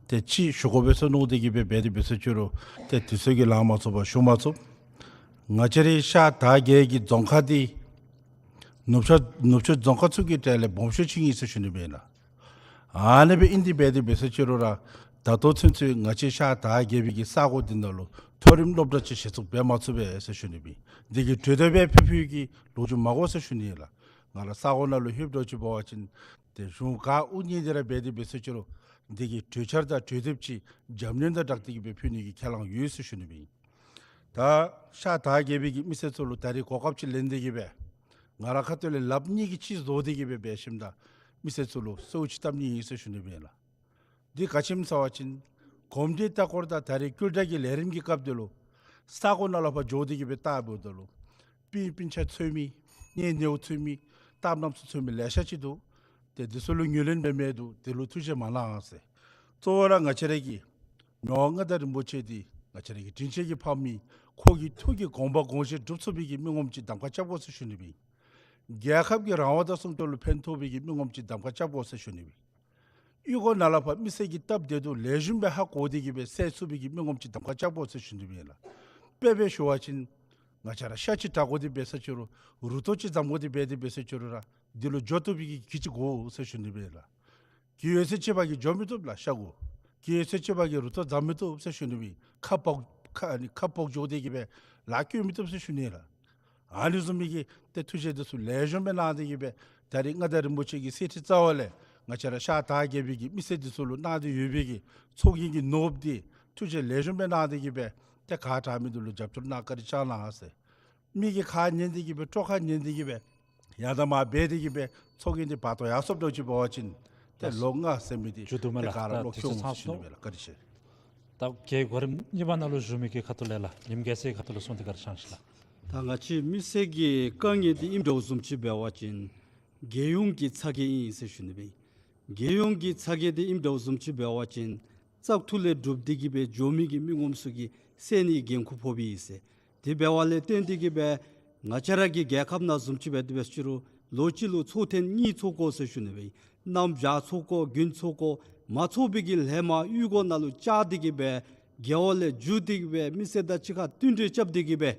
ཏེ་ཅིག་ཞུ་དགོ་པས་ཟེར་མནོ་སྟེ་གི་སྦེ་འབད་དེ་འབད་སོང་ཅི་རུང་ཏེ་དུས་ཚོད་ཀྱིས་ལང་མ་ཚུགས་པར་ཞུ་མ་ཚུགས། ང་བཅས་རའི་ཤར་དར་བརྒྱད་ཀྱི་རྫོང་ཁག་འདི་ནུབ་ཕྱོགས་ནུབ་ཕྱོགས་རྫོང་ཁག་ཚུ་གི་གྲས་ལས་སྦོམ་ཤོས་ཅིག་ཨིན་ཟེར་ཞུ་ནི་སྦེ་ཨིན་ལགས། ཨ་ནི་སྦེ་ཨིན་ཏེ་འབད་དེ་འབད་སོང་ཅི་རུང་ར་ད་ལྟོ་ཚུན་ཚོད་ང་བཅས་ཤར་དར་བརྒྱད་པའི་གི་ས་གོ་འདི་ནང་ལུ་མཐོ་རིམ་སློབ་གྲྭ་ཅིག་གཞི་བཙུགས་འབད་མ་ཚུགས་པས་ཟེར་ཞུ་ནི་སྦེ་ཨིན། འདི་གི་གྲོས་འདེབས་སྦེ་ཕུལ་ཕུལ་གྱི་ལོ་རྒྱུས་མ་གོ་ཟེར་ཞུ་ནི་ལགས། ང་ར་ས་གོ་ནང་ལུ་ལྷོདཔ་འདྲཝ་ཅིག་འབད་བ་ཅིན་ཏེ་གཞུང་ག་དབུ་བརྙེས་ཏེ་ར་འབད་དེ་འབད་སོང་ཅི་རུང་འདི་གི་གྲོས་འཆར་དང་གྲོས་འདེབས་ཅིག་འཇམ་མཉེན་དང་སྦྲགས་ཏེ་གི་སྦེ་ཕུལ་ནི་གི་ཁས་བླངས་ཡོད་ཟེར་ཞུ་ནི་སྦེ་ཨིན། ད་ཤར་དར་བརྒྱད་པའི་གི་མི་སེར་ཚུ་ལུ་ད་རེས་གོ་སྐབས་ཅིག་ལེན་ཏེ་གི་སྦེ་ང་ར་ཁ་ཐུག་ལས་ལགཔ་གཉིས་ཀྱིས་གཅིག་བཟོ་སྟེ་གི་སྦེ་འབད་ཞིནམ་ད་མི་སེར་ཚུ་ལུ་གསོལཝ་ཅིག་བཏབ་ནི་ཨིན་ཟེར་ཞུ་ནི་སྦེ་ཨིན་ལགས། འདི་ག་ཅི་སྨོ་ཟེར་བ་ཅིན་གོམས་འདྲིས་ལྟ་སྐོར་དང་ད་རེས་ཀུན་ཏུ་གི་ལས་རིམ་གྱི་སྐབས་འདི་ལུ་ས་གོ་ནང་ལུ་ཕར་འགྱོ་སྟེ་གི་སྦེ་བལྟཝ་ད་ལུ་སྤུན་སྤུན་ཆ་འཚོལ་མི་གཉེན་ཉེཝ་འཚོལ་མི་སྟབས་རྣམ་ཚུ་འཚོལ་མི་ལེ་ཤ་ཅིག་འདུག། ཏེ་འདི་ཚུ་ལུ་ངོས་ལེན་འབད་མི་འདུག། དེ་ལུ་ཐུགས་རྗེ་མ་གནང་ཟེར། གཙོ་བོ་ར་ང་བཅས་ར་གི་ མི་དབང་མངའ་བདག་རིན་པོ་ཆེ་འདི་ང་བཅས་ར་གི་དྲིན་ཅན་གྱི་ཕ་མ་ཨིན། ཁོ་གི་ཐུགས་ཀྱི་དགོངས་པ་དགོངས་བཞེད་འགྲུབ་ཚུགས་པའི་གི་མི་ངོམ་ཅིག་གདམ་ཁ་རྐྱབ་དགོ་ཟེར་ཞུ་ནི་སྦེ་ཨིན། རྒྱལ་ཁབ་ཀྱི་རང་དབང་དང་སྲུང་སྐྱོབ་ལུ་ཕན་ཐོགས་པའི་གི་མི་ངོམ་ཅིག་གདམ་ཁ་རྐྱབ་དགོ་ཟེར་ཞུ་ནི་སྦེ་ཨིན། གཡུས་སྒོ་ནང་ལས་ཕར་མི་སེར་གྱི་སྟབས་བདེ་སྡུག་ལེགས་ཤོམ་སྦེ་ཧ་གོ་སྟེ་གི་སྦེ་སེལ་ཚུགས་པའི་གི་མི་ངོམ་ཅིག་གདམ་ཁ་རྐྱབ་དགོ་ཟེར་ཞུ་ནི་སྦེ་ཨིན་ལགས། དཔེ་སྦེ་ཞུ་བ་ཅིན་ང་བཅས་ར་ཤ་ཅིག་དྲག་དགོ་དེ་འབད་ས་ཅི་རུང་རུ་ཏོ་ཅིག་བརྫམ་དགོ་དེ་འབད་དེ་འབད་ས་ཅི་རུང་ར་འདི་ལུ་འགྱོ་བཏུབ་པའི་གི་གི་ཅིག་དགོ་ཟེར་ཞུ་ནི་སྦེ་ཨིན་ལགས། གི་ཡོད་ཚད་ཅིག་ཕར་གི་འགྱོ་མི་བཏུབ་ལགས་ཤ་གུ། གི་ཡོད་ཚད་ཅིག་ཕར་གི་རུ་ཏོ་བརྫམ་མི་བཏུབ་ཟེར་ཞུ་ནི་སྦེ་ཨིན། ཁ་སྦོག་ཁ་ཨ་ནི་ཁ་སྦོག་འགྱོ་སྟེ་གི་སྦེ་ལཱ་བཀོལ་མི་བཏུབ་ཟེར་ཞུ་ནི་ལགས། ཨ་ནི་བཟུམ་མའི་གི་ཏེ་ཐུགས་བཞེད་འདི་ཚུ་ལེགས་ཤོམ་སྦེ་གནང་སྟེ་གི་སྦེ་ད་རིས་མངའ་བདག་རིན་པོ་ཆེ་གི་གསེར་ཁྲི་རྩ་བ་ལས་ང་བཅས་ར་ཤ་དར་རྒྱས་པའི་གི་མི་སེར་འདི་ཚུ་ལུ་གནང་སྟེ་ཡོད་པའི་གི་ཚོགས་རྒྱན་གྱི་ནོར་བུ་འདི་ཐུགས་བཞེད་ལེགས་ཤོམ་སྦེ་གནང་སྟེ་གི་སྦེ་ཏེ་ག་དྲག་མི་འདི་ལུ་རྒྱབ་སྐྱོར་གནང་བཀའ་དྲིན་བསྐྱང་གནང་ཟེར། མི་གི་ཁ་ཉན་ཏེ་གི་སྦེ་སྤྲོ་ཁ་ཉན་ཏེ་གི་སྦེ་ཡར་དང་མར་འབད་དེ་གི་སྦེ་ཚོགས་རྒྱན་འདི་བར་དོ་ཡར་སོངམ་འདྲཝ་ཅིག་འབད་བ་ཅིན་ཏེ་ལོ་ལྔ་ཟེར་མི་འདི་མཇུག་བསྡུ་མས་ཏེ་ལགས། ག་ར་ད་ལོག་དུས་ཚོད་ཁྱོང་ཚང་ཟེར་ཞུ་ནི་སྦེ་ལགས། བཀའ་དྲིན་ཆེ། ད་རྒྱལ་གོ་རིམ་གཉིས་པ་ནང་ལུ་ཞུ་མི་གི་ཁ་ཐུག་ལས་ལགས། ཉིམ་རྒྱལ་མཚན་གྱི་ཁ་ཐུག་ལུ་གསུང་སྟེ་བཀའ་དྲིན་བསྐྱང་ཞུ་ལགས། ད་ང་བཅས་མི་སེར་གྱི་དཀའ་ངལ་འདི་ཨིནམ་འདྲཝ་བཟུམ་ཅིག་འབད་བ་ཅིན་རྒྱལ་ཡོངས་ཀྱི་ཚ་གྱང་ཨིན་ཟེར་ཞུ་ནི་སྦེ་ཨིན། རྒྱལ་ཡོངས་ཀྱི་ཚ་གྱང་འདི་ཨིནམ་འདྲཝ་བཟུམ་ཅིག་འབད་བ་ཅིན་བཙག་འཐུ་ལས་གྲུབ་སྟེ་གི་སྦེ་འགྱོ་མི་གི་མི་ངོམ་ཚུ་གིས་སེལ་ནི་འགན་ཁུར་ཕོག་པའི་ཨིན་ཟེར། དེ་འབདཝ་ལས་བརྟེན་ཏེ་གི་སྦེ་ང་བཅས་ར་གི་རྒྱལ་ཁབ་ནང་བཟུམ་ཅིག་འབད་དེ་འབད་ས་ཅི་རུང་ལོ་གཅིག་ལུ་ཚོགས་ཐེངས་གཉིས་ཚོགས་དགོ་ཟེར་ཞུ་ནི་སྦེ་ཨིན། གནམ་བྱཱར་ཚོགས་དགོ་དགུན་ཚོགས་དགོ། མ་ཚོགས་པའི་གི་ལས་མར་གཡུས་སྒོ་ནང་ལུ་བཅར་ཏེ་གི་སྦེ་རྒེད་འོག་ལས་འགྱོ་སྟེ་གི་སྦེ་མི་སེར་དང་གཅིག་ཁར་བསྟུན་གྲོས་རྐྱབ་སྟེ་གི་སྦེ་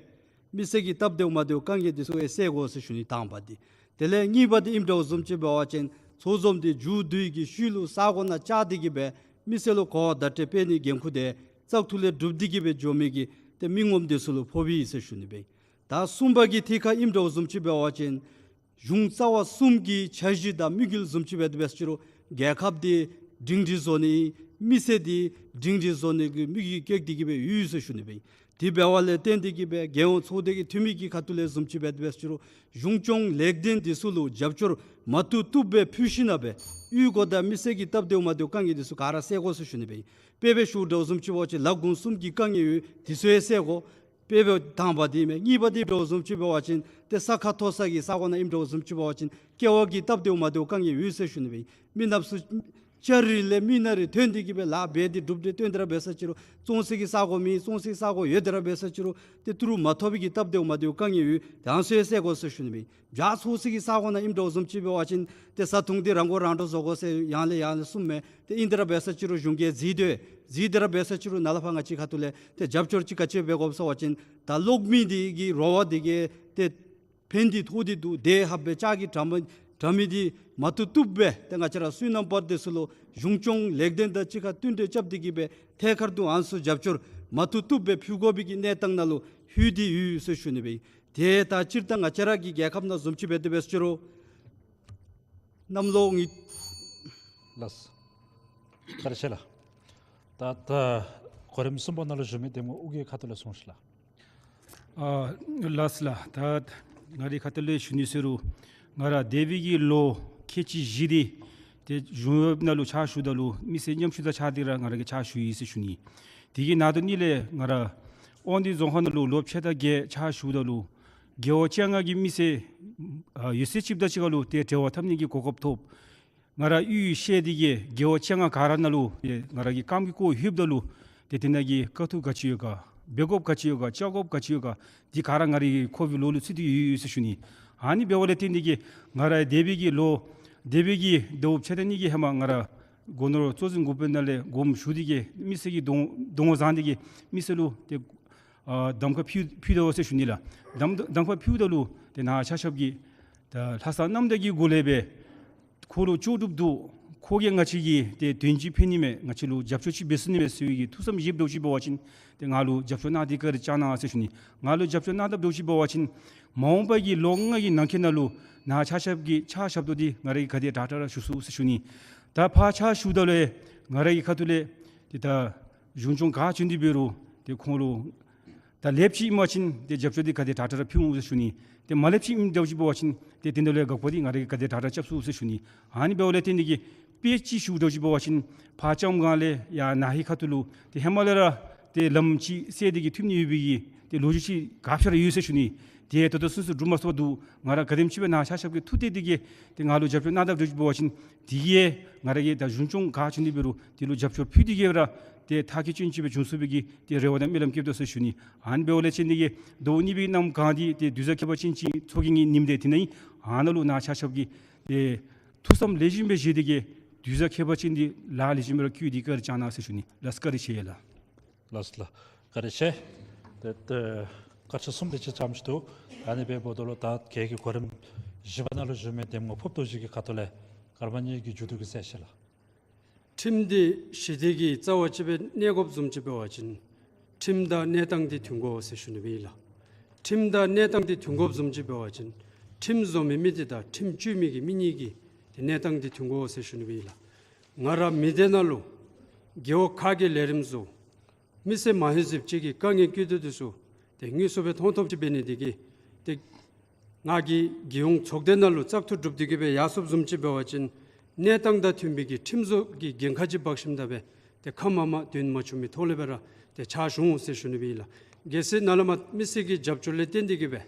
མི་སེར་གྱི་སྟབས་བདེཝ་མ་བདེཝ་དཀའ་ངལ་འདི་ཚུ་ཡང་སེལ་དགོ་ཟེར་ཞུ་ནི་དང་པ་འདི། དེ་ལས་གཉིས་པ་འདི་ཨིནམ་འདྲཝ་བཟུམ་ཅིག་འབད་བ་ཅིན་ཚོགས་འཛོམས་འདི་མཇུག་བསྡུ་བའི་གི་ཤུལ་ལུ་ས་གོ་ནང་བཅར་ཏེ་གི་སྦེ་མི་སེར་ལུ་གོ་བ་བརྡ་སྤྲོད་འབད་ནི་འགན་ཁུར་འདི་བཙག་འཐུ་ལས་གྲུབ་སྟེ་གི་སྦེ་འགྱོ་མི་གི་ཏེ་མི་ངོམ་འདི་ཚུ་ལུ་ཕོག་པའི་ཨིན་ཟེར་ཞུ་ནི་སྦེ་ཨིན། ད་གསུམ་པ་གི་ཐད་ཁར་ཨིནམ་འདྲཝ་བཟུམ་ཅིག་འབད་བ་ཅིན་གཞུང་རྩ་བ་གསུམ་གྱི་འཆར་གཞི་དང་དམིགས་ཡུལ་བཟུམ་ཅིག་འབད་དེ་འབད་ས་ཅི་རུང་རྒྱལ་ཁབ་འདི་སྒྲིང་སྒྲིང་བཟོ་ནི་ཨིན། མི་སེར་འདི་སྒྲིང་སྒྲིང་བཟོ་ནི་གི་དམིགས་ཡུལ་བསྐྱེད་དེ་གི་སྦེ་ཡོད་ཟེར་ཞུ་ནི་སྦེ་ཨིན། དེ་འབདཝ་ལས་བརྟེན་ཏེ་གི་སྦེ་རྒྱལ་ཡོངས་ཚོགས་སྡེ་གི་འཐུས་མི་གི་ཁ་ཐུག་ལས་བཟུམ་ཅིག་འབད་དེ་འབད་ས་ཅི་རུང་གཞུང་སྐྱོང་ལེགས་ལྡན་འདི་ཚུ་ལུ་རྒྱབ་སྐྱོར་མ་བཏུབ་བཏུབ་སྦེ་ཕུལ་ཞིནམ་ལས་གཡུས་སྒོ་དང་མི་སེར་གྱི་སྟབས་བདེཝ་མ་བདེཝ་དཀའ་ངལ་འདི་ཚུ་ག་ར་སེལ་དགོ་ཟེར་ཞུ་ནི་སྦེ་ཨིན། དཔེ་སྦེ་ཞུཝ་འདྲཝ་བཟུམ་ཅིག་འབད་བ་ཅིན་ལ་དགུང་གསུམ་གྱི་དཀའ་ངལ་ཡོད། འདི་ཚུ་ཡང་སེལ་དགོ། དཔེ་སྦེ་དང་པ་འདི་མས། གཉིས་པ་འདི་ཨིནམ་འདྲཝ་བཟུམ་ཅིག་འབད་བ་ཅིན་ཏེ་ས་ཁ་མཐོ་ས་གི་ས་གོ་ནང་ཨིནམ་འདྲཝ་བཟུམ་ཅིག་འབད་བ་ཅིན་ཀེ་བ་གི་སྟབས་བདེཝ་མ་བདེཝ་དཀའ་ངལ་ཡོད་ཟེར་ཞུ་ནི་སྦེ་ཨིན། མི་ནགཔ་ཚུ་ལྕགས་རི་ལས་མི་ནག་རི་ཐོན་ཏེ་གི་སྦེ་ལཱ་འབད་དེ་གྲུབ་འབྲས་བཏོན་ཏེ་ར་འབད་ས་ཅི་རུང་བཙོང་སའི་གི་ས་གོ་མེད། བཙོང་སའི་ས་གོ་ཡོད་དེ་ར་འབད་ས་ཅི་རུང་ཏེ་ཏི་རུ་མ་ཐོབ་པའི་གི་སྟབས་བདེཝ་མ་བདེཝ་དཀའ་ངལ་ཡོད། ཏེ་ཨ་ནི་ཚུ་ཡང་སེལ་དགོ་ཟེར་ཞུ་ནི་སྦེ་ཨིན། བྱཱར་ཚོང་སའི་གི་ས་གོ་ནང་ཨིནམ་འདྲཝ་བཟུམ་ཅིག་འབད་བ་ཅིན་ཏེ་བཟའ་འཐུང་འདི་རང་མགོ་རང་འདྲོངས་བཟོ་དགོ་ཟེར་ཡང་ལས་ཡང་ལས་གསུངམ་མས། ཏེ་ཨིན་དེ་ར་འབད་ས་ཅི་རུང་གཞུང་གིས་གཟིགས་དོ། གཟིགས་དེ་ར་འབད་ས་ཅི་རུང་ནཱ་ལས་ཕར་ང་བཅས་ཁ་ཐུག་ལས་ཏེ་རྒྱབ་སྐྱོར་ཅིག་ག་ཅི་འབད་དགོཔ་ཟེར་བ་ཅིན་ད་གློག་མེ་འདི་གི་རོ་བ་འདི་གིས་ཏེ་ཕན་འདི་ཐོགས་འདི་འདུག། དེ་ཧ་སྦེ་ལྕགས་ཀྱི་དྲ་མ་དྲ་མི་འདི་མ་བཏུབ་བཏུབ་སྦེ་ཏེ་ང་བཅས་ར་སོ་ནམ་པ་འདི་ཚུ་ལུ་གཞུང་སྐྱོང་ལེགས་ལྡན་དང་གཅིག་ཁར་བསྟུན་གྲོས་རྐྱབ་སྟེ་གི་སྦེ་ཐད་ཀར་དུ་ཨ་ནི་ཚུ་རྒྱབ་སྐྱོར་མ་བཏུབ་བཏུབ་སྦེ་ཕུལ་དགོ་པའི་གི་གནས་སྟངས་ནང་ལུ་ལྷོད་དེ་ཡོད་ཟེར་ཞུ་ནི་སྦེ་ཨིན། ཏེ་ད་སྤྱིར་བཏང་ང་བཅས་ར་གི་རྒྱལ་ཁབ་ནང་བཟུམ་ཅིག་འབད་དེ་འབད་ས་ཅི་རུང་གནམ་ལོ་ངེ་ལགས། བཀའ་དྲིན་ཆེ་ལགས། ད་ད་གོ་རིམ་གསུམ་པ་ནང་ལུ་ཞུ་མི་འདེམས་ངོ་ཨོ་རྒྱན་ཁ་ཐུག་ལས་གསུངས་ཤིག་ལགས། ཨ་ལགས་ལགས། ད་ང་རའི་ཁ་ཐུག་ལས་ཞུ་ནི་ཟེར་རུང་ང་ར་འདས་པའི་གི་ལོ་ཁལ་གཅིག་བཞི་འདི་ཏེ་གཞུང་གཡོགཔ་ནང་ལུ་ཕྱག་ཞུཝ་ད་ལུ་མི་སེར་ཉམ་ཆུང་དང་གཅིག་ཁར་ར་ང་ར་གིས་ཕྱག་ཞུ་ཡི་ཟེར་ཞུ་ནི། དེ་གི་ནང་དོན་ཉིད་ལས་ང་ར་དབང་འདུས་རྫོང་ཁག་ནང་ལུ་ལོ་ཕྱེད་དང་བརྒྱད་ཕྱག་ཞུཝ་ད་ལུ་རྒེད་འོག་བཅོ་ལྔ་གི་མི་སེར་ཨ་ཡོད་ཚད་ཅིག་དང་གཅིག་ཁར་ལུ་ཏེ་འབྲེལ་བ་འཐབ་ནི་གི་གོ་སྐབས་ཐོབ། ང་ར་གཡུས་བཤལ་ཏེ་གི་རྒེད་འོག་བཅོ་ལྔ་ག་ར་ནང་ལུ་ཏེ་ང་ར་གིས་རྐངམ་གིས་བསྐོར་ལྷོདཔ་ད་ལུ་ཏེ་དེ་ནང་གི་དཀའ་སྡུག་ག་ཅི་ཡོད་ག་འབད་དགོཔ་ག་ཅི་ཡོད་ག་བཅར་དགོཔ་ག་ཅི་ཡོད་ག་འདི་ག་ར་ང་ར་གིས་ཁོ་གི་ལོགས་ལུ་ཚུད་དེ་ཡོད་ཡོད་ཟེར་ཞུ་ནི། ཨ་ནི་འབདཝ་ལས་བརྟེན་ཏེ་གི་ང་ར་འདས་པའི་གི་ལོ་འདས་པའི་གི་ཟླཝ་ཕྱེད་དང་གཉིས་ཀྱི་ཧེ་མ་ང་ར་སྒོ་ནོར་གཙོ་འཛིན་འགོ་དཔོན་ནང་ལས་དགོངསམ་ཞུ་སྟེ་གི་མི་སེར་གྱི་གདོང་གདོང་བཟང་སྟེ་གི་མི་སེར་ལུ་ཏེ་ཨ་གདམ་ཁ་ཕུལ་ཕུལ་དོ་ཟེར་ཞུ་ནི་ལགས། གདམ་གདམ་ཁ་ཕུལཝ་ད་ལུ་ཏེ་ནཱ་ཕྱག་ཞབས་ཀྱིས་ད་ལྷག་བསམ་རྣམ་དག་གི་སྒོ་ལས་སྦེ་ཁོ་ལུ་ལྕོགས་གྲུབ་འདུག། ཁོ་གིས་ང་བཅས་ཀྱི་ཏེ་དོན་ཅིག་ཕན་ནི་མས། ང་བཅས་ལུ་རྒྱབ་སྐྱོར་ཅིག་འབད་ཚུགས་ནི་མས་ཟེར་བའི་གི་ཐུགས་བསམ་བཞེསཔ་འདྲཝ་ཅིག་འབད་བ་ཅིན་ཏེ་ང་ལུ་རྒྱབ་སྐྱོར་གནང་སྟེ་བཀའ་དྲིན་བསྐྱང་གནང་ཟེར་ཞུ་ནི། ང་ལུ་རྒྱབ་སྐྱོར་གནང་དཔ་འདྲཝ་ཅིག་འབད་བ་ཅིན་མ་འོངས་པ་གི་ལོ་ལྔ་གི་ནང་འཁོད་ནང་ལུ་ནཱ་ཕྱག་ཞབས་ཀྱི་ཕྱག་ཞབས་ཏོག་འདི་ང་ར་གིས་ག་དེ་དྲག་དྲག་ར་ཞུ་ཚུགས་ཟེར་ཞུ་ནི། ད་ཕར་ཕྱག་ཞུཝ་ད་ལུ་ང་ར་གི་ཁ་ཐུག་ལས་ཏེ་ད་གཞུང་སྐྱོང་ག་བྱོན་ཏེ་འབད་རུང་ཏེ་ཁོང་ལུ་ད་ལེགསཔ་ཅིག་ཨིན་པ་ཅིན་ཏེ་རྒྱབ་སྐྱོར་འདི་ག་དེ་དྲག་དྲག་ར་ཕུལ་འོང་ཟེར་ཞུ་ནི། ཏེ་མ་ལེགསཔ་ཅིག་ཨིནམ་འདྲཝ་ཅིག་འབད་བ་ཅིན་ཏེ་དེ་ནང་ལུ་དགག་པ་འདི་ང་ར་གིས་ག་དེ་དྲག་དྲག་རྐྱབ་ཚུགས་ཟེར་ཞུ་ནི། ཨ་ནི་འབདཝ་ལས་བརྟེན་ཏེ་གི་དཔེ་ཅིག་ཞུཝ་འདྲཝ་ཅིག་འབད་བ་ཅིན་ཕར་ལྕམ་སྒང་ལས་ཡར་ན་ཧིང་ཁ་ཐུག་ལུ་ཏེ་ཧེ་མ་ལས་ར་ཏེ་ལམ་ཅིག་བསལ་ཏེ་གི་ཐུག་ནི་ཡོད་པའི་གི་ཏེ་ལོ་རྒྱུས་ཅིག་ག་ཅི་ར་ཡོད་ཟེར་ཞུ་ནི། ཏེ་ད་ལྟོ་ཚུན་ཚོད་འགྲུབ་མ་ཚུགས་པར་འདུག། ང་ར་ག་དེམ་ཅིག་སྦེ་ནཱ་ཕྱག་ཞབས་ཀྱིས་ཐུགས་གཏད་དེ་གི་ཏེ་ང་ལུ་རྒྱབ་སྐྱོར་གནང་དཔ་འདྲཝ་ཅིག་འབད་བ་ཅིན་དེ་གིས་ང་ར་གིས་ད་གཞུང་སྐྱོང་ག་བྱོན་ཏེ་འབད་རུང་དེ་ལུ་རྒྱབ་སྐྱོར་ཕུལ་ཏེ་གི་ར་ ཏེ་མཐའ་འཁྱོལ་ཅན་ཅིག་སྦེ་འབྱུང་ཚུགས་པའི་གི་ཏེ་རེ་བ་དང་སྨོན་ལམ་བསྐྱེདཔ་ད་ཟེར་ཞུ་ནི། ཨ་ནི་འབདཝ་ལས་ཅིག་འདི་གིས་ཟླཝ་གཉིས་པའི་གནམ་གང་འདི་ཏེ་དུས་བཟང་ཁྱད་པར་ཅན་ཅིག་ཚོགས་ཀྱི་ཉིནམ་འདི་ཏེ་ཨིན་ན་ཨིན། ཨ་ནཱ་ལུ་ང་ཆ་ཁྱབ་ཀྱིས་ཏེ་ཐུགས་བསམ་ལེགས་ཤོམ་སྦེ་བཞེས་ཏེ་གིས་དུས་བཟང་ཁྱད་པར་ཅན་འདི་ལཱ་ལེགས་ཤོམ་སྦེ་ར་བཀོད་དེ་བཀའ་དྲིན་བསྐྱང་གནང་ཟེར་ཞུ་ནི་ལགས། བཀའ་དྲིན་ཆེ་ལགས། ལགས་སོ་ལགས། བཀའ་དྲིན་ཆེ། ཏེ་ཏེ་བཀའ་ཆོས་གསུམ་དེ་ཅིག་ཙམ་ཅིག་འདུག། ཨ་ནི་འབདཝ་ད་ལུ་ད་གལ་གྱི་གོ་རིམ་བཞི་པ་ནང་ལུ་བཞུགས་མི་འདེམས་ངོ་ཕུརཔ་རྡོ་རྗེ་གི་ཁ་ཐུག་ལས་ཀརྨ་གཉིས་ཀྱི་མཇུག་བསྡུ་གི་གསལ་བཤད་ལགས། ཁྲིམས་འདི་ཞི་བདེ་གི་རྩ་བ་ཅིག་སྦེ་གནས་དགོཔ་བཟུམ་ཅིག་འབད་བ་ཅིན་ཁྲིམས་དང་གནས་སྟངས་འདི་མཐུན་དགོ་ཟེར་ཞུ་ནི་སྦེ་ཨིན་ལགས། ཁྲིམས་དང་གནས་སྟངས་འདི་མཐུན་དགོཔ་བཟུམ་ཅིག་འབད་བ་ཅིན་ཁྲིམས་བཟོ་མི་མི་འདི་དང་ཁྲིམས་གཅོད་མི་གི་མི་གཉིས་ཀྱི་ཏེ་གནས་སྟངས་འདི་མཐུན་དགོ་ཟེར་ཞུ་ནི་སྦེ་ཨིན་ལགས། ང་ར་མི་སྡེ་ནང་ལུ་རྒེད་འོག་ཁག་གི་ལས་རིམ་བཟོ་མི་སེར་མང་ཧེང་ཟིབ་ཅིག་གི་དཀའ་ངལ་སྐྱིད་སྡུག་འདི་ཚུ་ཏེ་དངོས་སུ་སྦེ་མཐོང་ཐོབ་ཅིག་འབད་ནི་འདི་གིས་ཏེ་ང་གིས་རྒྱལ་ཡོངས་ཚོགས་སྡེ་ནང་ལུ་བཙག་འཐུ་གྲུབ་སྟེ་གིས་སྦེ་ཡར་སོངམ་བཟུམ་ཅིག་འབད་བ་ཅིན་གནས་སྟངས་དང་མཐུན་པའི་གི་ཁྲིམས་བཟོ་གི་འགན་ཁག་ཅིག་འབག་ཞིནམ་ད་སྦེ་ཏེ་ཁ་མ་མ་དོན་མ་བྱུང་མི་ཐོག་ལས་སྦེ་ར་ཏེ་ཕྱག་ཞུ་འོང་ཟེར་ཞུ་ནི་སྦེ་ཨིན་ལགས། གལ་སྲིད་ནཱ་ལས་མར་མི་སེར་གྱི་རྒྱབ་སྐྱོར་ལས་བརྟེན་ཏེ་གིས་སྦེ་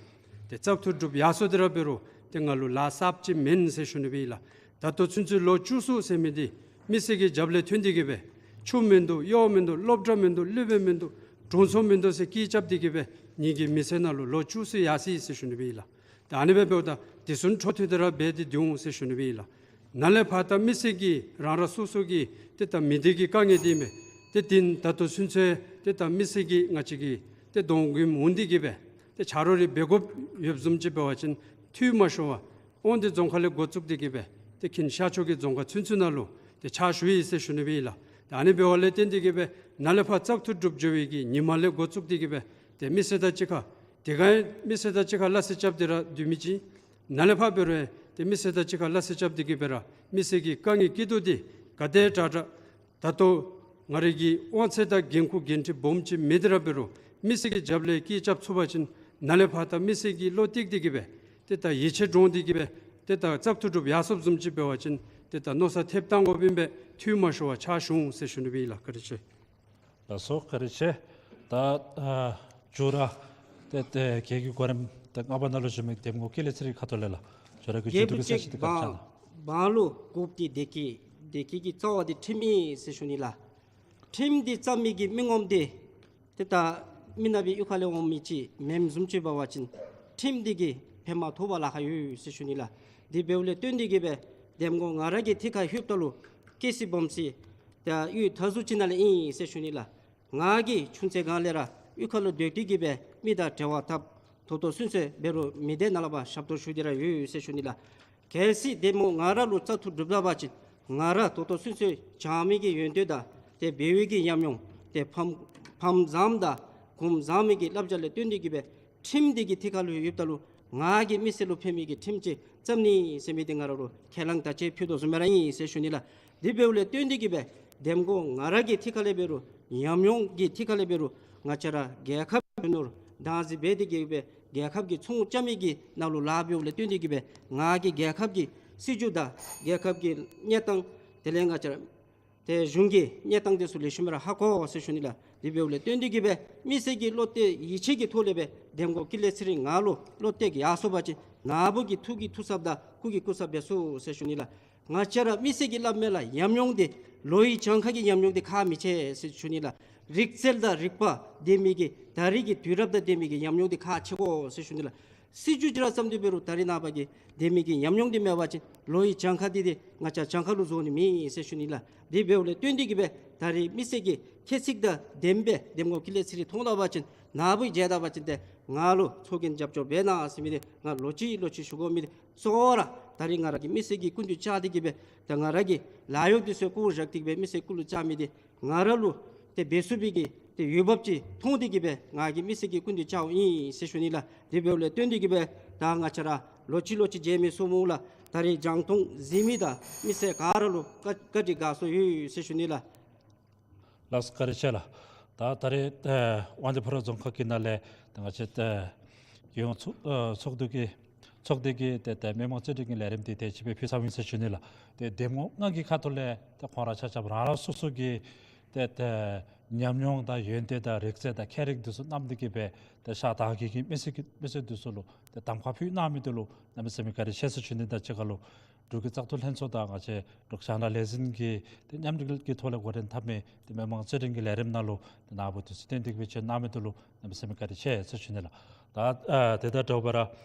ཏེ་བཙག་འཐུ་གྲུབ་ཡར་སོང་སྟེ་ར་འབད་རུང་ཏེ་ང་ལུ་ལཱ་གསརཔ་ཅིག་མེན་ཟེར་ཞུ་ནི་སྦེ་ཨིན་ལགས། ད་ལྟོ་ཚུན་ཚོད་ལོ་བཅུ་གསུམ་ཟེར་མི་འདི་མི་སེར་གྱི་རྒྱབ་ལས་ཐོན་ཏེ་གིས་སྦེ་ཆུ་མིན་འདུག། གཡོག་མིན་འདུག། སློབ་གྲྭ་མིན་འདུག། སློབ་དཔོན་མིན་འདུག། དྲུང་འཚོ་མིན་འདུག་ཟེར་སྐད་རྐྱབ་སྟེ་གིས་སྦེ་ངེ་གི་མི་སེར་ནང་ལུ་ལོ་བཅུ་གསུམ་ཡར་སོ་ཡི་ཟེར་ཞུ་ནི་སྦེ་ཨིན་ལགས། ཏེ་ཨ་ནི་སྦེ་འབདཝ་ད་དེ་ཚུ་འཕྲོ་མཐུད་དེ་ར་འབད་དེ་སྡོད་འོང་ཟེར་ཞུ་ནི་སྦེ་ཨིན་ལགས། ནཱ་ལས་ཕར་ད་མི་སེར་གྱི་རང་རང་སོ་སོ་གི་ཏེ་ད་མི་སྡེ་གི་དཀའ་ངལ་འདི་མས། ཏེ་དེ་ད་ལྟོ་ཚུན་ཚོད་ཏེ་ད་མི་སེར་གྱིས་ང་བཅས་ཀྱི་ཏེ་གདོང་གུ་འོང་སྟེ་གིས་སྦེ་ཏེ་ཆ་རོགས་རེ་འབད་དགོཔ་ཡོདཔ་བཟུམ་ཅིག་འབད་བ་ཅིན་འཐུས་མ་ཤོར་བར་དབང་འདུས་རྫོང་ཁག་ལས་འགོ་བཙུགས་ཏེ་གིས་སྦེ་ཏེ་ཁྱིམ་ཤར་ཕྱོགས་ཀྱི་རྫོང་ཁག་ཚུན་ཚོད་ནང་ལུ་ཏེ་ཕྱག་ཞུ་ཡི་ཟེར་ཞུ་ནི་སྦེ་ཨིན་ལགས། ཏེ་ཨ་ནི་འབདཝ་ལས་བརྟེན་ཏེ་གིས་སྦེ་ནཱ་ལས་ཕར་བཙག་འཐུ་གྲུབ་འགྱོ་བའི་གི་ཉིནམ་ལས་འགོ་བཙུགས་ཏེ་གིས་སྦེ་ཏེ་མི་སེར་དང་གཅིག་ཁར་དེ་སྒང་མི་སེར་དང་གཅིག་ཁར་ལག་རྩལ་རྐྱབ་སྟེ་ར་སྡོད་མི་ཅིག། ནཱ་ལས་ཕར་འབད་རུང་ཏེ་མི་སེར་དང་གཅིག་ཁར་ལག་རྩལ་རྐྱབ་སྟེ་གིས་སྦེ་ར་མི་སེར་གྱི་དཀའ་ངལ་སྐྱིད་སྡུག་འདི་ག་དེ་དྲག་དྲག་ད་ལྟོ་ང་རའི་གི་དབང་ཚད་དང་འགན་ཁུར་འགན་འཁྲི་སྦོམ་ཅིག་མེད་དེ་ར་འབད་རུང་མི་སེར་གྱི་རྒྱབ་ལས་སྐད་རྐྱབ་ཚུགས་པ་ཅིན་ནཱ་ལས་ཕར་ད་མི་སེར་གྱིས་བློ་གཏད་དེ་གིས་སྦེ་ཏེ་ད་ཡིད་ཆེས་འདྲོངས་ཏེ་གིས་སྦེ་ཏེ་ད་བཙག་འཐུ་གྲུབ་ཡར་སོངམ་བཟུམ་ཅིག་འབད་བ་ཅིན་ཏེ་ད་མནོ་བསམ་ཐེབས་བཏང་དགོཔ་ཨིན་པས། འཐུས་མ་ཤོར་བར་ཕྱག་ཞུ་འོང་ཟེར་ཞུ་ནི་སྦེ་ཨིན་ལགས། བཀའ་དྲིན་ཆེ། ལགས་སོ། བཀའ་དྲིན་ཆེ། ད་ཨ་མཇུག་ར་ཏེ་ཏེ་གལ་གྱི་གོ་རིམ་ཏེ་ལྔ་པ་ནང་ལུ་བཞུགས་མི་འདེམས་ངོ་ཀུན་ལེགས་ཚེ་རིང་ཁ་ཐུག་ལས་ལགས། མཇུག་ར་གི་མཇུག་བསྡུ་གི་གསལ་བཤད་འདི་བཀའ་དྲིན་ཆེ་ལགས། འབངས་ལུ་དགོཔ་འདི་བདེ་སྐྱིད། བདེ་སྐྱིད་ཀྱི་རྩ་བ་འདི་ཁྲིམས་ཨིན་ཟེར་ཞུ་ནི་ལགས། ཁྲིམས་འདི་བརྩམ་མི་གི་མི་ངོམ་འདི་ཏེ་ད་མི་ནག་པའི་གཡུས་ཁ་ལས་འོང་མི་ཅིག་མེནམ་བཟུམ་ཅིག་འབད་བ་ཅིན་ཁྲིམས་འདི་གིས་ཕན་མ་ཐོགས་པར་ལཱ་ཁག་ཡོད་ཟེར་ཞུ་ནི་ལགས། དེ་འབདཝ་ལས་བརྟེན་ཏེ་གིས་སྦེ་འདེམས་ངོ་ང་ར་གི་ཐད་ཁར་ལྷོདཔ་ད་ལུ་སྐྱེ་སྲིད་སྦོམ་སྲིད་ད་གཡུས་མཐའ་ཟུར་ཅིག་ནང་ལས་ཨིན་ཟེར་ཞུ་ནི་ལགས། ང་གིས་ཆུང་ཙེ་སྒང་ལས་ར་གཡུས་ཁ་ལུ་སྡོད་དེ་གིས་སྦེ་མི་དང་འབྲེལ་བ་འཐབ། ད་ལྟོ་ཚུན་ཚོད་འབད་རུང་མི་སྡེ་ནང་ལས་ཕར་ཞབས་ཏོག་ཞུ་སྟེ་ར་ཡོད་ཟེར་ཞུ་ནི་ལགས། གལ་སྲིད་འདེམས་ངོ་ང་ར་ལུ་བཙག་འཐུ་གྲུབ་ད་པ་ཅིན་ང་ར་ད་ལྟོ་ཚུན་ཚོད་སྦྱང་མི་གི་ཡོན་ཏན་དང་ཏེ་འབད་བའི་གི་ཉམས་མྱོང་ཏེ་ཕམ་ཕམ་བཟང་དང་གོམས་བཟང་མི་གི་བསླབ་བྱ་ལས་བརྟེན་ཏེ་གིས་སྦེ་ཁྲིམས་འདི་གི་ཐད་ཁར་ལུ་ཡོདཔ་ད་ལུ་ང་གིས་མི་སེར་ལུ་ཕན་མི་གི་ཁྲིམས་ཅིག་བརྩམ་ནི་ཟེར་མི་འདི་ང་ར་ལུ་ཁས་བླངས་དང་བཅས་ཕུལ་དོ་བཟུམ་སྦེ་ར་ཨིན་ཟེར་ཞུ་ནི་ལགས། དེ་འབདཝ་ལས་བརྟེན་ཏེ་གིས་སྦེ་འདེམས་ངོ་ང་ར་གི་ཐད་ཁར་ལས་འབད་རུང་ཉམས་མྱོང་གི་ཐད་ཁར་ལས་འབད་རུང་ང་བཅས་ར་རྒྱལ་ཁབ་ཀྱི་ནོར་བདག་འཛིན་འབད་དེ་གིས་སྦེ་རྒྱལ་ཁབ་ཀྱི་ཚོང་རྐྱབ་མི་གི་ནང་ལུ་ལཱ་འབདཝ་ལས་བརྟེན་ཏེ་གིས་སྦེ་ང་གིས་རྒྱལ་ཁབ་ཀྱི་སྲིད་བྱུས་དང་རྒྱལ་ཁབ་ཀྱི་གནས་སྟངས་དེ་ལས་ང་བཅས་ར་ཏེ་གཞུང་གི་གནས་སྟངས་དེ་ཚུ་ལེགས་ཤོམ་ར་ཧ་གོ་ཟེར་ཞུ་ནི་ལགས། དེ་འབདཝ་ལས་བརྟེན་ཏེ་གིས་སྦེ་མི་སེར་གྱི་བློ་གཏད་ཡིད་ཆེས་ཀྱི་ཐོག་ལས་སྦེ་འདེམས་ངོ་ཀུན་ལེགས་ཚེ་རིང་ང་ལུ་བློ་གཏད་ཡར་སོང་པ་ཅིན་ན་བུ་གི་ཐུགས་ཀྱི་ཐུགས་གཟབ་དང་སྐུ་གི་སྐུ་གཟབ་འབད་ཚུགས་ཟེར་ཞུ་ནི་ལགས། ང་བཅས་ར་མི་སེར་གྱིས་སླབ་མི་ལགས། ཉམས་མྱོང་འདི་ལོ་ཡི་གྱངས་ཁ་གི་ཉམས་མྱོང་འདི་ཁག་མི་ཆེ་ཟེར་ཞུ་ནི་ལགས། རིག་རྩལ་དང་རིག་པ་ལྡན་མི་གི་ད་རེས་ཀྱི་དུས་རབས་དང་ལྡན་མི་གི་ཉམས་མྱོང་འདི་ཁག་ཆེ་དགོ་ཟེར་ཞུ་ནི་ལགས། སྲིད་བྱུས་ཅིག་ར་བརྩམ་སྟེ་འབད་རུང་ད་རེས་ནངས་པ་གི་ལྡན་མི་གི་ཉམས་མྱོང་འདི་མེད་པ་ཅིན་ལོ་ཡི་གྱངས་ཁ་འདི་ཏེ་ང་བཅས་གྱངས་ཁ་ལུ་བཟོ་ནི་མེད་ཟེར་ཞུ་ནི་ལགས། དེ་འབདཝ་ལས་བརྟེན་ཏེ་གིས་སྦེ་ད་རེས་མི་སེར་གྱིས་ཁྱད་ཚིག་དང་ལྡནམ་སྦེ་འདེམས་ངོ་ཀུན་ལེགས་ཚེ་རིང་མཐོང་ད་པ་ཅིན་ན་བུ་མཇལ་ད་པ་ཅིན་ཏེ་ང་ལུ་ཚོགས་རྒྱན་རྒྱབ་སྐྱོར་འབད་གནང་ཟེར་མི་འདི་ང་ལོག་ཅི་ལོག་ཅི་ཞུ་དགོ་མི་འདི་གཙོ་བོ་ར་ད་རེས་ང་ར་གིས་མི་སེར་གྱི་སྐུ་མདུན་བཅར་ཏེ་གིས་སྦེ་ད་ང་ར་གི་ལཱ་གཡོག་འདི་ཚུ་སྐུ་བཞག་སྟེ་གིས་སྦེ་མི་སེར་སྐུ་ལུ་བཅར་མི་འདི་ང་ར་ལུ་ཏེ་འབད་ཚུགས་པའི་གི་ཏེ་འོས་འབབ་ཅིག་མཐོང་སྟེ་གིས་སྦེ་ང་གིས་མི་སེར་གྱི་སྐུ་མདུན་བཅརཝ་ཨིན་ཟེར་ཞུ་ནི་ལགས། དེ་འབདཝ་ལས་བརྟེན་ཏེ་གིས་སྦེ་ད་ང་བཅས་ར་ལོག་ཅི་ལོག་ཅི་མཇལ་མི་ཚུགས་སྨོ་ལགས། ད་རེས་རྒྱང་མཐོང་གཟིགས་མི་དང་མི་སེར་ག་ར་ལུ་བཀའ་བཀའ་དྲིན་དགའ་ཚོར་ཡོད་ཟེར་ཞུ་ནི་ལགས། ལགས་སོ། བཀའ་དྲིན་ཆེ་ལགས། ད་ད་རེས་ཨེ་དབང་འདུས་ཕོ་བྲང་རྫོང་ཁག་གི་ནང་ལས་ད་ང་བཅས་ཨེ་རྒྱལ་ཡོངས་ཚོགས་ཨེ་ཚོགས་འདུ་གི་ཚོགས་སྡེ་གི་ཏེ་ཏེ་མི་མང་བརྩོན་འགྲུས་ཀྱི་ལས་རིམ་འདི་དེ་ཅིག་སྦེ་ཕུལ་ཚརཝ་ཨིན་ཟེར་ཞུ་ནི་ལགས། ཏེ་འདེམས་ངོ་ལྔ་གི་ཁ་ཐུག་ལས་ཏེ་ཁོང་ར་ཆ་ཁྱབ་རང་རང་སོ་སོ་གི་ ཏེ་ཏེ་ཉམས་མྱོང་དང་ཡོན་ཏན་དང་རིག་རྩལ་དང་མཁས་རིག་འདི་ཚུ་བསྣམས་ཏེ་གི་སྦེ་ཏེ་ཤར་དར་རྒྱས་ཀྱི་མི་སེར་གྱི་མི་སེར་འདི་ཚུ་ལུ་ཏེ་གདམ་ཁ་ཕུལ་གནང་མི་འདི་ལུ་གནམ་མེད་ས་མེད་བཀའ་དྲིན་ཆེ་ཟེར་ཞུ་ནི་དང་གཅིག་ཁར་ལུ་འབྲུག་གི་བཙག་འཐུ་ལྷན་ཚོགས་དང་ང་བཅས་འབྲུག་རྒྱང་བསྒྲགས་ལས་འཛིན་གྱི་ཏེ་མཉམ་འབྲེལ་གྱི་ཐོག་ལས་འགོ་འདྲེན་འཐབ་མི་ཏེ་མི་མང་རྩོད་འགྲན་གྱི་ལས་རིམ་ནང་ལུ་ཏེ་ནཱ་བུ་དུས་ཚོད་བཏོན་ཏེ་གི་སྦེ་བྱོན་གནང་མི་འདི་ལུ་གནམ་མེད་ས་མེད་བཀའ་དྲིན་ཆེ་ཟེར་ཞུ་ནི་ལགས། ད་ཨ་དེ་དང་འདྲཝ་སྦེ་ར་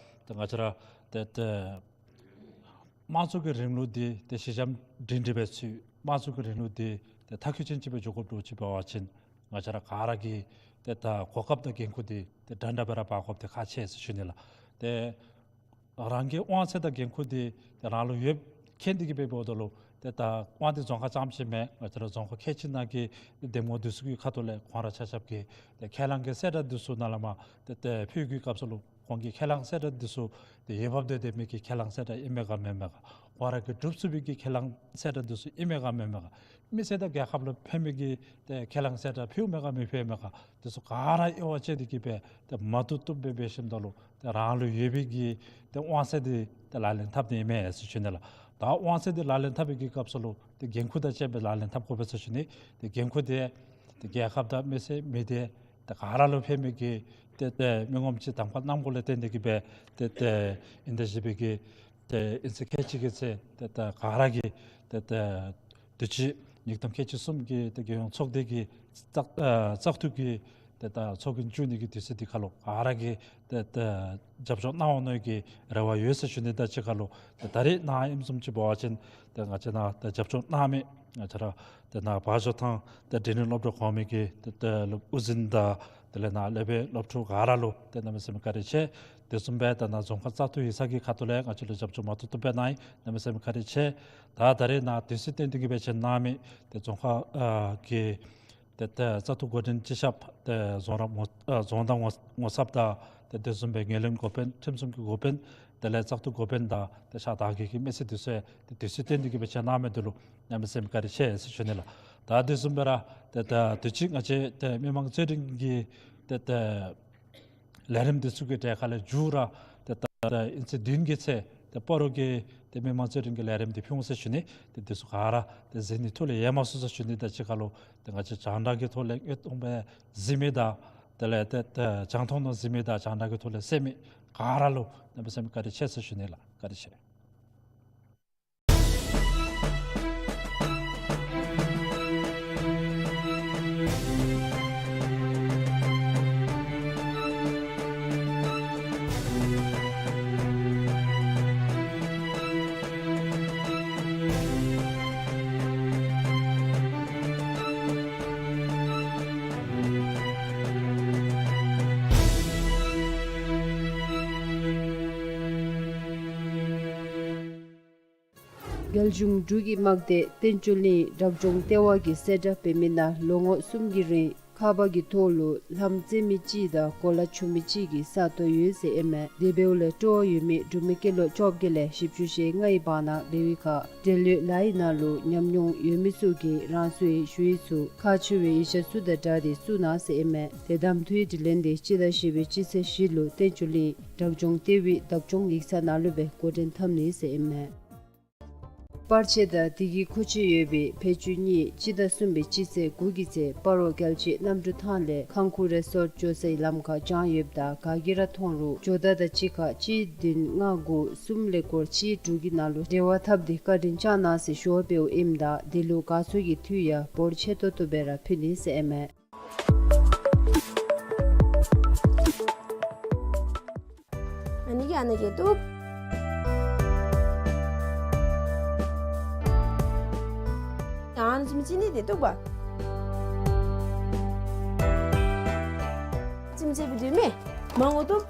ཏེ་ང་བཅས་ར་ཏེ་ཏེ་དམངས་གཙོ་གི་རིང་ལུགས་འདི་ཏེ་གཞི་འགྱམ་སྒྲིང་སྒྲི་སྦེ་ཚུད། དམངས་གཙོ་གི་རིང་ལུགས་འདི་ཏེ་མཐའ་འཁྱོལ་ཅན་ཅིག་སྦེ་འགྱོ་དགོཔ་འདྲཝ་ཅིག་འབད་བ་ཅིན་ང་བཅས་ར་ག་ར་གིས་ཏེ་ད་གོ་སྐབས་དང་འགན་ཁུར་འདི་ཏེ་འདྲན་འདྲ་སྦེ་ར་འབག་དགོཔ་འདི་ཁག་ཆེ་ཟེར་ཞུ་ནི་ལགས། ཏེ་རང་གི་དབང་ཚད་དང་འགན་ཁུར་འདི་ཏེ་རང་ལུ་ཡོདཔ་མཁྱེན་ཏེ་གི་སྦེ་འབདཝ་ད་ལུ་ཏེ་ད་དབང་འདི་རྫོང་ཁག་རྐྱངམ་ཅིག་མེན། ང་བཅས་ར་རྫོང་ཁག་ཁལ་གཅིག་ནང་གི་འདེམས་ངོ་འདི་ཚུ་གི་ཁ་ཐུག་ལས་ཁོང་ར་ཆ་ཁྱབ་ཀྱིས་ཏེ་ཁས་བླངས་ཀྱི་གསལ་བསྒྲགས་འདི་ཚུ་ནཱ་ལས་མར་ཏེ་ཏེ་ཕུལ་བའི་སྐབས་སུ་ལུ་ཁོང་གི་ཁས་བླངས་གསལ་བསྒྲགས་འདི་ཚུ་ཏེ་འོས་འབབ་དང་ལྡན་མི་གི་ཁས་བླངས་གསལ་བསྒྲགས་ཨིན་མས་ག་མེན་མས་ག། ཁོང་ར་གིས་སྒྲུབ་ཚུགས་པའི་གི་ཁས་བླངས་གསལ་བསྒྲགས་འདི་ཚུ་ཨིན་མས་ག་མེན་མས་ག། མི་སེར་དང་རྒྱལ་ཁབ་ལུ་ཕན་མི་གི་ཏེ་ཁས་བླངས་གསལ་བསྒྲགས་ཕུལཝ་མས་ག་མི་ཕུལཝ་མས་ག། འདི་ཚུ་ག་ར་དབྱེ་བ་དཔྱད་དེ་གི་སྦེ་ཏེ་མ་བཏུབ་བཏུབ་སྦེ་འབད་ཞིནམ་ད་ལུ་ཏེ་རང་ལུ་ཡོད་པའི་གི་ཏེ་དབང་ཚད་འདི་ཏེ་ལག་ལེན་འཐབ་ནི་ཨིན་མས་ཟེར་ཞུ་ནི་ལགས། ད་དབང་ཚད་འདི་ལག་ལེན་འཐབ་པའི་གི་སྐབས་སུ་ལུ་ཏེ་འགན་ཁུར་དང་བཅས་པའི་ལག་ལེན་འཐབ་དགོ་པས་ཟེར་ཞུ་ནི། ཏེ་འགན་ཁུར་འདི་ཏེ་རྒྱལ་ཁབ་དང་མི་སེར་མི་སྡེ་ཏེ་ག་ར་ལུ་ཕན་མི་གི་ཏེ་ཏེ་མི་ངོམ་ཅིག་གདམ་ཁ་གནང་དགོཔ་ལས་བརྟེན་ཏེ་གི་སྦེ་ཏེ་ཏེ་ཨིན་ཏེ་བཞེས་པའི་གི་ཏེ་ཨིན་ཚེས་ཁལ་གཅིག་གི་ཚེ་ཏེ་ད་ག་ར་གིས་ཏེ་ད་དུས་ཅི་ཉིས་སྟོང་ཁལ་གཅིག་གསུམ་གྱི་ཏེ་རྒྱལ་ཡོངས་ཚོགས་སྡེ་གི་བཙག་ཨ་བཙག་འཐུ་གི་ཏེ་ད་ཚོགས་རྒྱན་བཙུགས་ནི་གི་དུས་ཚོད་འདི་ཁར་ལུ་ག་ར་གིས་ཏེ་ད་རྒྱབ་སྐྱོར་གནང་འོང་མནོ་གི་རེ་བ་ཡོད་ཟེར་ཞུ་ནི་དང་གཅིག་ཁར་ལུ་ཏེ་ད་རེས་ནཱ་ཨིནམ་བཟུམ་ཅིག་འབད་བ་ཅིན་ཏེ་ང་བཅས་ནཱ་ཏེ་རྒྱབ་སྐྱོར་གནང་མི་ང་བཅས་ར་ཏེ་ནཱ་བ་ཇོ་ཐང་ཏེ་འབྲིང་རིམ་སློབ་གྲྭ་གོང་མའི་གི་ཏེ་ཏེ་སློབ་དབུ་འཛིན་དང་དེ་ལས་ནཱ་སློབ་དཔོན་སློབ་ཕྲུག་ག་ར་ལུ་ཏེ་གནམ་མེད་ས་མེད་བཀའ་དྲིན་ཆེ། དེ་བཟུམ་སྦེ་ད་ནཱ་རྫོང་ཁག་བཙག་འཐུ་ཡིག་ཚང་གི་ཁ་ཐུག་ལས་ང་བཅས་ལུ་རྒྱབ་སྐྱོར་མ་ཐུབ་ཐུབ་སྦེ་གནང་ཡི། གནམ་མེད་ས་མེད་བཀའ་དྲིན་ཆེ། ད་ད་རེས་ནཱ་དུས་ཚོད་བཏོན་ཏེ་གི་སྦེ་བྱོན་གནང་མི་ཏེ་རྫོང་ཁག་ཨ་གི་ཏེ་ཏེ་བཙག་འཐུ་འགོ་འདྲེན་སྤྱི་ཁྱབ་ཏེ་རྫོང་ར་ངོ་ཨ་རྫོང་བདག་ངོ་ངོ་ཚབ་དང་ཏེ་དེ་བཟུམ་སྦེ་ངོས་ལེན་འགོ་དཔོན་ཁྲིམས་སྲུང་གི་འགོ་དཔོན་དེ་ལས་བཙག་འཐུ་འགོ་དཔོན་དང་ཏེ་ཤར་དར་རྒྱས་ཀྱི་མི་སེར་འདི་ཚུ་ཏེ་དུས་ཚོད་བཏོན་ཏེ་གི་སྦེ་བྱོན་གནང་མི་འདི་ལུ་གནམ་མེད་ས་མེད་བཀའ་དྲིན་ཆེ་ཟེར་ཞུ་ནི་ལགས། ད་དེ་བཟུམ་སྦེ་ར་ཏེ་ད་དུས་ཅི་ང་བཅས་ཏེ་མི་མང་རྩོད་འགྲན་གྱི་ཏེ་ཏེ་ལས་རིམ་འདི་ཚུ་གི་གྲས་ཁ་ལས་མཇུག་ར་ཏེ་ད་ད་ཨིན་ཚེས་བདུན་གྱི་ཚེ་ཏེ་སྤ་རོ་གི་ཏེ་མི་མང་རྩོད་འགྲན་གྱི་ལས་རིམ་འདི་ཕུལ་འོང་ཟེར་ཞུ་ནི། ཏེ་འདི་ཚུ་ག་ར་ཏེ་གཟིགས་ནི་ཐུགས་ལས་ཡལ་མ་སོང་ཟེར་ཞུ་ནི་དང་གཅིག་ཁར་ལུ་ཏེ་ང་བཅས་རྒྱང་བསྒྲགས་ཀྱི་ཐོག་ལས་དངོས་སྟོང་སྦེ་གཟིགས་མི་དང་དེ་ལས་ཏེ་ཏེ་རྒྱང་མཐོང་ནང་གཟིགས་མི་དང་རྒྱང་བསྒྲགས་ཀྱི་ཐོག་ལས་གསན་མི་ག་ར་ལུ་གནམ་མེད་ས་མེད་བཀའ་དྲིན་ཆེ་ཟེར་ཞུ་ནི་ལགས། བཀའ་དྲིན་ཆེ། རྒྱལ་གཞུང་འབྲུག་གི་དམག་སྡེ་བསྟན་ཆོས་གླིང་རབ་བྱུང་ལྟེ་བ་གིས་གསལ་བསྒྲགས་འབད་མི་ནང་ལོ་ངོ་གསུམ་གྱི་རིང་ཁ་པར་གྱི་ཐོག་ལུ་ལྷམ་བཙེམ་མི་གཅིག་དང་གོ་ལ་ཕྱུང་མི་གཅིག་གི་ས་སྟོང་ཡོད་ཟེར་ཨིན་མས། དེ་འབདཝ་ལས་སྤྲོ་བ་ཡོད་མི་འབྲུག་མི་སྐྱེས་ལོ་བཅོ་བརྒྱད་ལས་བཞི་བཅུ་ཞེ་ལྔའི་བར་ན་འབད་བའི་ཁར་འབྲེལ་ཡོད་ལཱ་ཡི་ནང་ལུ་ཉམས་མྱོང་ཡོད་མི་ཚུ་གིས་རང་སོའི་ཞུ་ཡིག་ཚུ་ཁག་ཆེ་བའི་ཡིག་ཆ་ཚུ་དང་སྦྲགས་ཏེ་བཙུགས་གནང་ཟེར་ཨིན་མས། ཏེ་གདམ་འཐུའི་དྲི་ལན་འདི་སྤྱི་ཟླ་བཞི་པའི་སྤྱི་ཚེས་བཞི་ལུ་བསྟན་ཆོས་གླིང་རབ་བྱུང་ལྟེ་བའི་བདག་སྐྱོང་ཡིག་ཚང་ནང་ལུ་སྦེ་འགོ་འདྲེན་འཐབ་ནི་ཟེར་ཨིན་མས། པར་ཆས་དང་དེ་གི་མཁོ་ཆས་ཡོད་པའི་བེད་སྤྱོད་གཉིས་སྤྱི་ཟླ་གསུམ་པའི་སྤྱི་ཚེས་དགུ་གི་ཚེ་སྤ་རོ་རྒྱལ་གཅེས་གནམ་གྲུ་ཐང་ལས་ཁང་ཁུ་རེ་སོརཊ་འགྱོ་སའི་ལམ་ཁར་བཅང་ཡོདཔ་ད་ག་གིས་ར་མཐོང་རུང་ཇོ་བདག་དང་གཅིག་ཁར་གཅིག་བདུན་ལྔ་དགུ་གསུམ་ལས་སྐོར་གཅིག་དྲུག་གི་ནང་ལུ་འབྲེལ་བ་འཐབ་སྟེ་བཀའ་དྲིན་བསྐྱང་གནང་ཟེར་ཞུ་བ་འབདཝ་ཨིནམ་ད་དེ་ལུ་དགའ་ཚོར་གྱི་མཐུ་ཡང་འབོར་ཆེ་ཏོག་ཏོ་སྦེ་ར་ཕུལ་ནི་ཟེར་ཨིན་མས། ཨ་ནི་གིས་ཨ་ནི་གིས་བཏུབ། ཡང་ཨ་ནི་ཅིག་མི་ཅིག་ནི་དེ་བཏུབ་པ། ཅིག་མི་ཅིག་བི་ཌིའོ་མེ་མང་པོ་བཏུབ།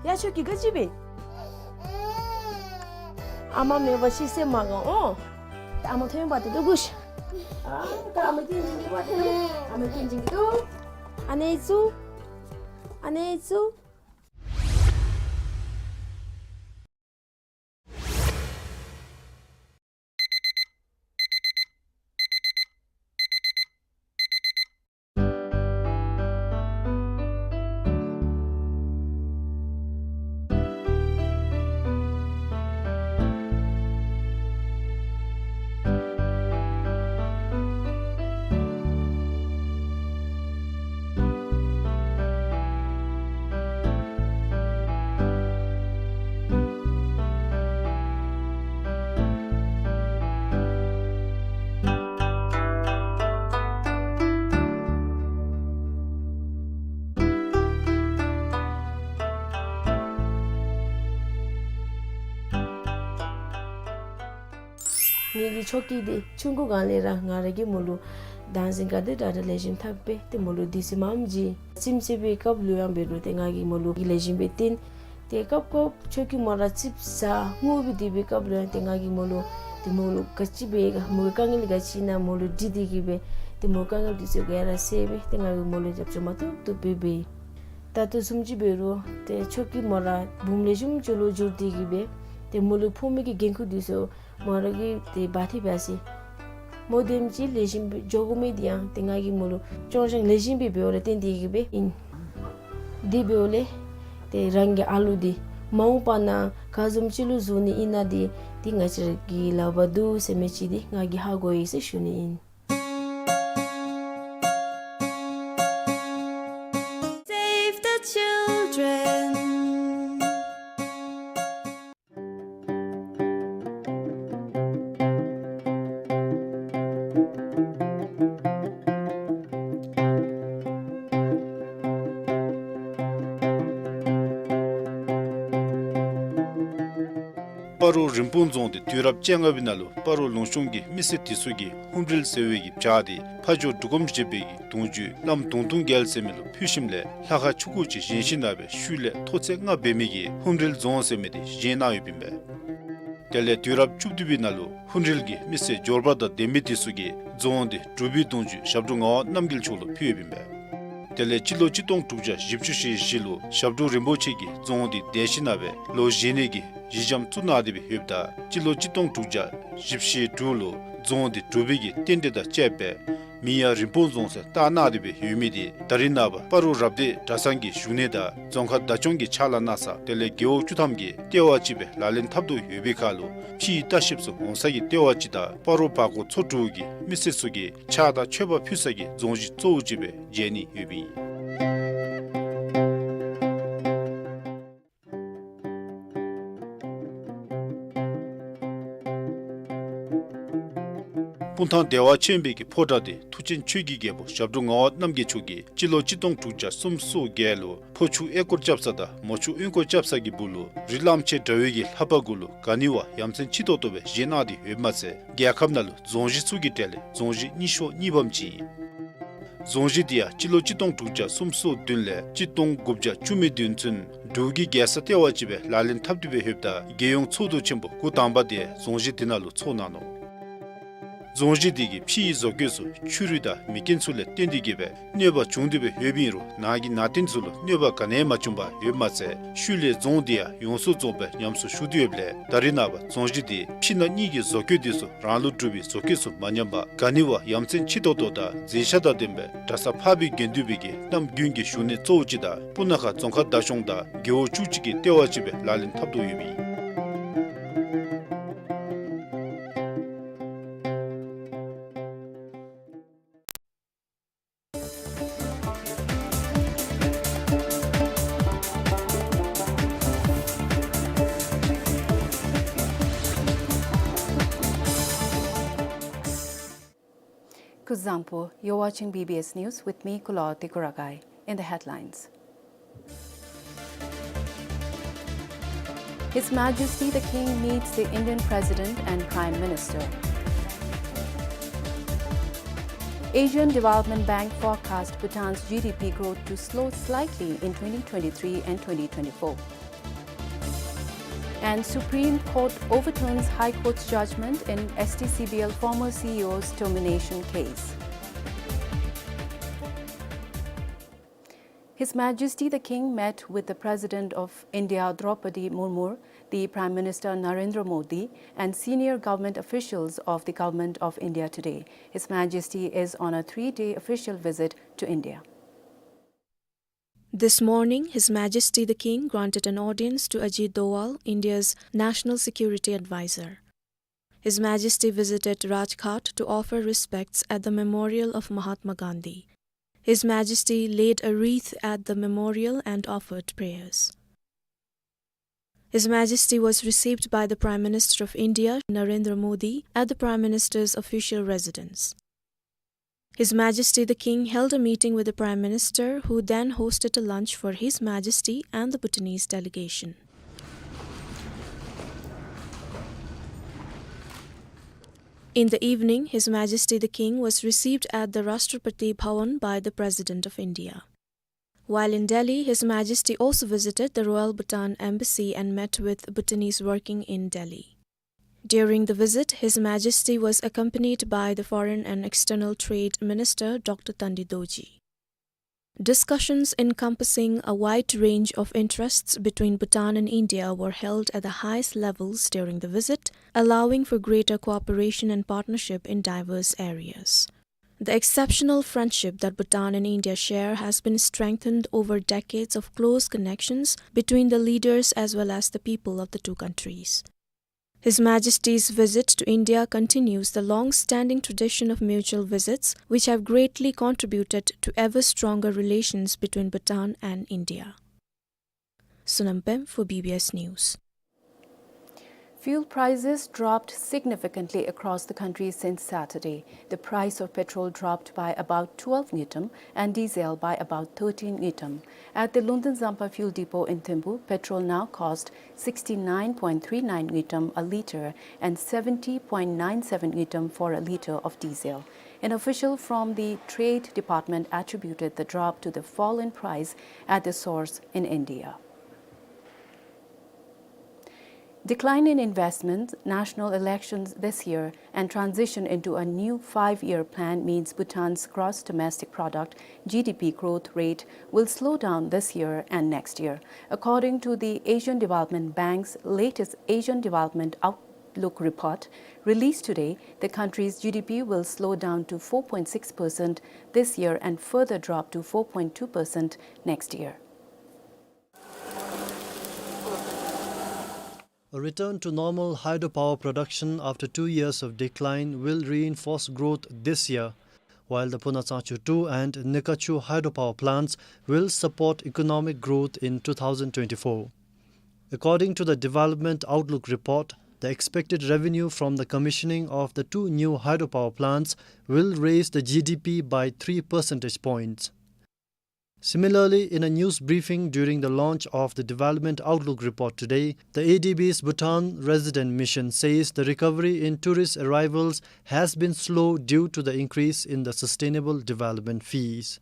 ཡ་ཁྱོད་ཀྱིས་ག་ཅི་འབད། ཨ་མ་མེད་པར་ཤི་སེམས་མ་དགའ་འོང་། ཨ་མ་ཐོན་པ་དེ་འདུག་གུ་ཤ། ཨ་ད་ཨ་མ་སྐྱིད་སྐྱིད་འདུག་པ་དེ། ཨ་མ་སྐྱིད་སྐྱིད་འདུག། ཨ་ནེ་ཙུ། ཨ་ནེ་ཙུ། ངེ་གི་ཆོས་སྐྱིད་འདི་ཆུང་ཀུ་སྒང་ལས་ར་ང་ར་གིས་མོ་ལུ་བདག་འཛིན་ག་དེ་དྲག་དྲག་ལེགས་ཤོམ་འཐབ་སྦེ་ཏེ་མོ་ལུ་དུས་ཚོད་མངམ་བྱིན། རྩེདམོ་རྩེ་བའི་སྐབས་ལུ་ཡང་འབད་རུང་ཏེ་ང་གིས་མོ་ལུ་ལེགས་ཤོམ་སྦེ་སྟོན། ཏེ་སྐབས་སྐབས་ཆོས་སྐྱིད་མོ་ར་རྩིགཔ་ཟ་ངུ་སྦེ་སྡོད་པའི་སྐབས་ལུ་ཡང་ཏེ་ང་གིས་མོ་ལུ་ཏེ་མོ་ལུ་ག་ཅི་འབད་ག་མོ་གི་དཀའ་ངལ་ག་ཅི་ཨིན་ན་མོ་ལུ་དྲི་སྟེ་གིས་སྦེ་ཏེ་མོ་དཀའ་ངལ་འདི་ཚུ་ག་ར་སེལ་སྦེ་ཏེ་ང་གིས་མོ་ལུ་རྒྱབ་སྐྱོར་མ་ཐུབ་ཐུབ་སྦེ་འབད་ཡི། ད་ལྟོ་བཟུམ་ཅིག་འབད་རུང་ཏེ་ཆོས་སྐྱིད་མོ་ར་བུམོ་ལེགས་ཤོམ་ཅིག་ལུ་འགྱུར་ཏེ་གིས་སྦེ་ཏེ་མོ་ལུ་ཕོག་མི་གི་འགན་ཁུར་འདི་ཚུ་མོ་ར་གིས་ཏེ་འབག་སྟེ་འབག་ཅི། མོ་དེམ་ཅིག་ལེགས་ཤོམ་སྦེ་འགྱོ་དགོ་མི་འདི་ཡང་ཏེ་ང་གིས་མོ་ལུ་སྐྱོང་སྦྱང་ལེགས་ཤོམ་སྦེ་འབདཝ་ལས་བརྟེན་ཏེ་གིས་སྦེ་ཨིན། དེ་འབདཝ་ལས་ཏེ་རང་གི་ཨ་ལུ་འདི་མ་འོངས་པ་ནང་ག་བཟུམ་ཅིག་ལུ་བཟོ་ནི་ཨིན་ན་འདི་ཏེ་ང་བཅས་ར་གི་ལག་པར་འདུག་ཟེར་མི་ཅིག་འདི་ང་གིས་ཧ་གོ་ཡི་ཟེར་ཞུ་ནི་ཨིན། Save the children. སྤ་རོ་རིན་སྤུངས་རྫོང་འདི་དུས་རབས་བཅོ་ལྔ་པའི་ནང་ལུ་སྤ་རོ་ལུང་གཤོང་གི་མི་སེར་དེ་ཚུ་གིས་ཧུམ་རིལ་ཟེར་བའི་གི་བྱ་འདི་ཕ་ཇོ་འབྲུག་སྒོམ་ཞེས་པའི་གི་གདུང་བརྒྱུད་བླམ་དུང་དུང་རྒྱལ་ཟེར་མི་ལུ་ཕུལ་ཞིནམ་ལས་ལྷ་ཁང་ཆུང་ཀུ་ཅིག་བཞེངས་ཞིནམ་ལས་ཤུལ་ལས་མཐོ་ཚད་ལྔ་འབད་མི་གི་ཧུམ་རིལ་རྫོང་ཟེར་མི་འདི་བཞེངས་གནང་ཡོདཔ་ཨིན་པས། དེ་ལས་དུས་རབས་བཅུ་བདུན་པའི་ནང་ལུ་ཧུམ་རིལ་གྱི་མི་སེར་འབྱོར་པ་དང་ལྡན་མི་དེ་ཚུ་གིས་རྫོང་འདི་འབྲུག་པའི་གདུང་བརྒྱུད་ཞབས་དྲུང་ངག་དབང་རྣམ་རྒྱལ་མཆོག་ལུ་ཕུལ་ཡོདཔ་ཨིན་པས། དེ་ལས་སྤྱི་ལོ་གཅིག་སྟོང་དྲུག་བརྒྱ་བཞི་བཅུ་ཞེ་བཞི་ལུ་ཞབས་དྲུང་རིན་པོ་ཆེ་གིས་རྫོང་འདི་འདེབས་ཞིནམ་ལས་ལོ་བཞེས་ནི་གི་གཞི་འགྱམ་བཙུགས་གནང་སྟེ་སྦེ་ཡོདཔ་ད་སྤྱི་ལོ་གཅིག་སྟོང་དྲུག་བརྒྱ་བཞི་བཅུ་ཞེ་དྲུག་ལུ་རྫོང་འདི་འབྲུག་པའི་གི་རྟེན་འབྲེལ་དང་བཅསཔ་སྦེ་མིང་ཡང་རིན་སྤུངས་རྫོང་ཟེར་བཏགས་གནང་སྟེ་སྦེ་ཡོད་མི་འདི་ད་རེས་ནངས་པ་སྤ་རོ་རབ་སྡེ་གྲྭ་ཚང་གི་བཞུགས་གནས་དང་རྫོང་ཁག་བདག་སྐྱོང་གི་ཕྱག་ལཱ་གནང་ས་དེ་ལས་རྒེད་འོག་བཅུ་ཐམ་གྱིས་ལྟེ་བ་ཅིག་སྦེ་ལག་ལེན་འཐབ་དོ་ཡོད་པའི་ཁར་ལུ་ཕྱིའི་ལྟ་བཤལཔ་ཚུ་འོང་ས་གི་ལྟེ་བ་ཅིག་དང་སྤ་རོ་བར་སྐོར་ཚོ་དྲུག་གི་མི་སེར་ཚུ་གིས་ཕྱག་དང་མཆོད་པ་ཕུལ་ས་གི་རྫོང་གཞི་གཙོ་བོ་ཅིག་སྦེ་མཇལ་ནི་ཡོདཔ་ཨིན། སྤུངས་ཐང་བདེ་བ་ཆེན་པོའི་གི་ཕོ་བྲང་འདི་མཐུ་ཆེན་ཆོས་ཀྱི་རྒྱལ་པོ་ཞབས་དྲུང་ངག་དབང་རྣམ་རྒྱལ་མཆོག་གིས་སྤྱི་ལོ་གཅིག་སྟོང་དྲུག་བརྒྱ་སུམ་ཅུ་སོ་བརྒྱད་ལུ་ཕོ་ཆུ་ཨེ་སྐོར་རྐྱབ་ས་དང་མོ་ཆུ་གཡུས་སྐོར་རྐྱབ་ས་གི་སྦུག་ལུ་རི་གླང་ཆེན་འདྲ་བའི་གི་ལྷ་པ་གུ་ལུ་ག་ནི་བ་ཡ་མཚན་ཆེ་ཏོག་ཏོ་སྦེ་བཞེངས་གནང་སྟེ་ཡོདཔ་མ་ཚད་རྒྱལ་ཁབ་ནང་ལུ་རྫོང་གཞི་ཚུ་གི་གྲས་ལས་རྫོང་གཞི་རྙིང་ཤོས་གཉིས་པམ་ཅིག་ཨིན། རྫོང་གཞི་འདི་ཡང་སྤྱི་ལོ་གཅིག་སྟོང་དྲུག་བརྒྱ་སུམ་ཅུ་སོ་བདུན་ལས་གཅིག་སྟོང་དགུ་བརྒྱ་བཅུ་མེད་བདུན་ཚུན་འབྲུག་གི་རྒྱལ་ས་ལྟེ་བ་ཅིག་སྦེ་ལག་ལེན་འཐབ་སྟེ་སྦེ་ཡོདཔ་ད་རྒྱལ་ཡོངས་ཚོགས་འདུ་ཆེན་པོ་དགུ་དང་པ་དེ་རྫོང་གཞི་འདི་ནང་ལུ་ཚོགས་གནང་ནུག། རྫོང་གཞི་འདི་གི་ཕྱི་ཡི་བཟོ་བཀོད་ཚུ་ཆུ་རུད་དང་མེ་རྐྱེན་ཚུ་ལས་བརྟེན་ཏེ་གིས་སྦེ་གནོད་པ་བྱུང་སྟེ་སྦེ་ཡོདཔ་ཨིན་རུང་ནང་གི་ནང་རྟེན་ཚུ་ལུ་གནོད་པ་ག་ནི་ཡང་མ་བྱུང་པར་ཡོདཔ་མ་ཚད་ཤུལ་ལས་རྫོང་འདི་ཡང་ཡོངས་སུ་རྫོགསཔ་སྦེ་ཉམས་གསོ་ཞུ་སྟེ་ཡོདཔ་ལས་ད་རེས་ནངས་པ་རྫོང་གཞི་འདི་ཕྱི་ནང་གཉིས་ཀྱི་བཟོ་བཀོད་འདི་ཚུ་རང་ལུགས་འབྲུག་པའི་བཟོ་བཀོད་ཚུ་མ་ཉམས་པར་ག་ནི་བ་ཡ་མཚན་ཆེ་ཏོག་ཏོ་དང་མཛེས་ཆ་དང་ལྡན་པའི་གྲྭ་ས་འཕགས་པའི་དགེ་འདུན་པའི་གི་རྣམ་ཀུན་གྱི་བཞུགས་གནས་གཙོ་བོ་ཅིག་དང་སྤུ་ན་ཁ་རྫོང་ཁག་བདག་སྐྱོང་དང་རྒེད་འོག་བཅུ་གཅིག་གི་ལྟེ་བ་ཅིག་སྦེ་ལག་ལེན་འཐབ་དོ་ཡོདཔ་ཨིན། Kuzuzangpo, you're watching B B S News with me, Kulawarti Kuragai. In the headlines. His Majesty the King meets the Indian President and Prime Minister. Asian Development Bank forecast Bhutan's G D P growth to slow slightly in twenty twenty-three and twenty twenty-four. And Supreme Court overturns High Court's judgment in S T C B L former C E O's termination case. His Majesty the King met with the President of India Draupadi Murmu, the Prime Minister Narendra Modi, and senior government officials of the Government of India today. His Majesty is on a three-day official visit to India. This morning, His Majesty the King granted an audience to Ajit Doval, India's National Security Advisor. His Majesty visited Rajghat to offer respects at the memorial of Mahatma Gandhi. His Majesty laid a wreath at the memorial and offered prayers. His Majesty was received by the Prime Minister of India, Narendra Modi, at the Prime Minister's official residence. His Majesty the King held a meeting with the Prime Minister, who then hosted a lunch for His Majesty and the Bhutanese delegation. In the evening, His Majesty the King was received at the Rashtrapati Bhavan by the President of India. While in Delhi, His Majesty also visited the Royal Bhutan Embassy and met with Bhutanese working in Delhi. During the visit, His Majesty was accompanied by the Foreign and External Trade Minister, Doctor Tandi Dorji. Discussions encompassing a wide range of interests between Bhutan and India were held at the highest levels during the visit, allowing for greater cooperation and partnership in diverse areas. The exceptional friendship that Bhutan and India share has been strengthened over decades of close connections between the leaders as well as the people of the two countries. His Majesty's visit to India continues the long-standing tradition of mutual visits, which have greatly contributed to ever stronger relations between Bhutan and India. Sonam Pem for B B S News. Fuel prices dropped significantly across the country since Saturday. The price of petrol dropped by about twelve ngultrum and diesel by about thirteen ngultrum. At the Lungten Zampa fuel depot in Thempu, petrol now cost sixty-nine point three nine ngultrum a litre and seventy point nine seven ngultrum for a litre of diesel. An official from the Trade Department attributed the drop to the fall in price at the source in India. Decline in investment, national elections this year, and transition into a new five-year plan means Bhutan's gross domestic product, G D P, growth rate will slow down this year and next year. According to the Asian Development Bank's latest Asian Development Outlook report, released today, the country's G D P will slow down to four point six percent this year and further drop to four point two percent next year. A return to normal hydropower production after two years of decline will reinforce growth this year, while the Phunatsangchu two and Nikachu hydropower plants will support economic growth in two thousand twenty-four. According to the Development Outlook report, the expected revenue from the commissioning of the two new hydropower plants will raise the G D P by three percentage points. Similarly, in a news briefing during the launch of the Development Outlook report today, the A D B's Bhutan Resident Mission says the recovery in tourist arrivals has been slow due to the increase in the sustainable development fees.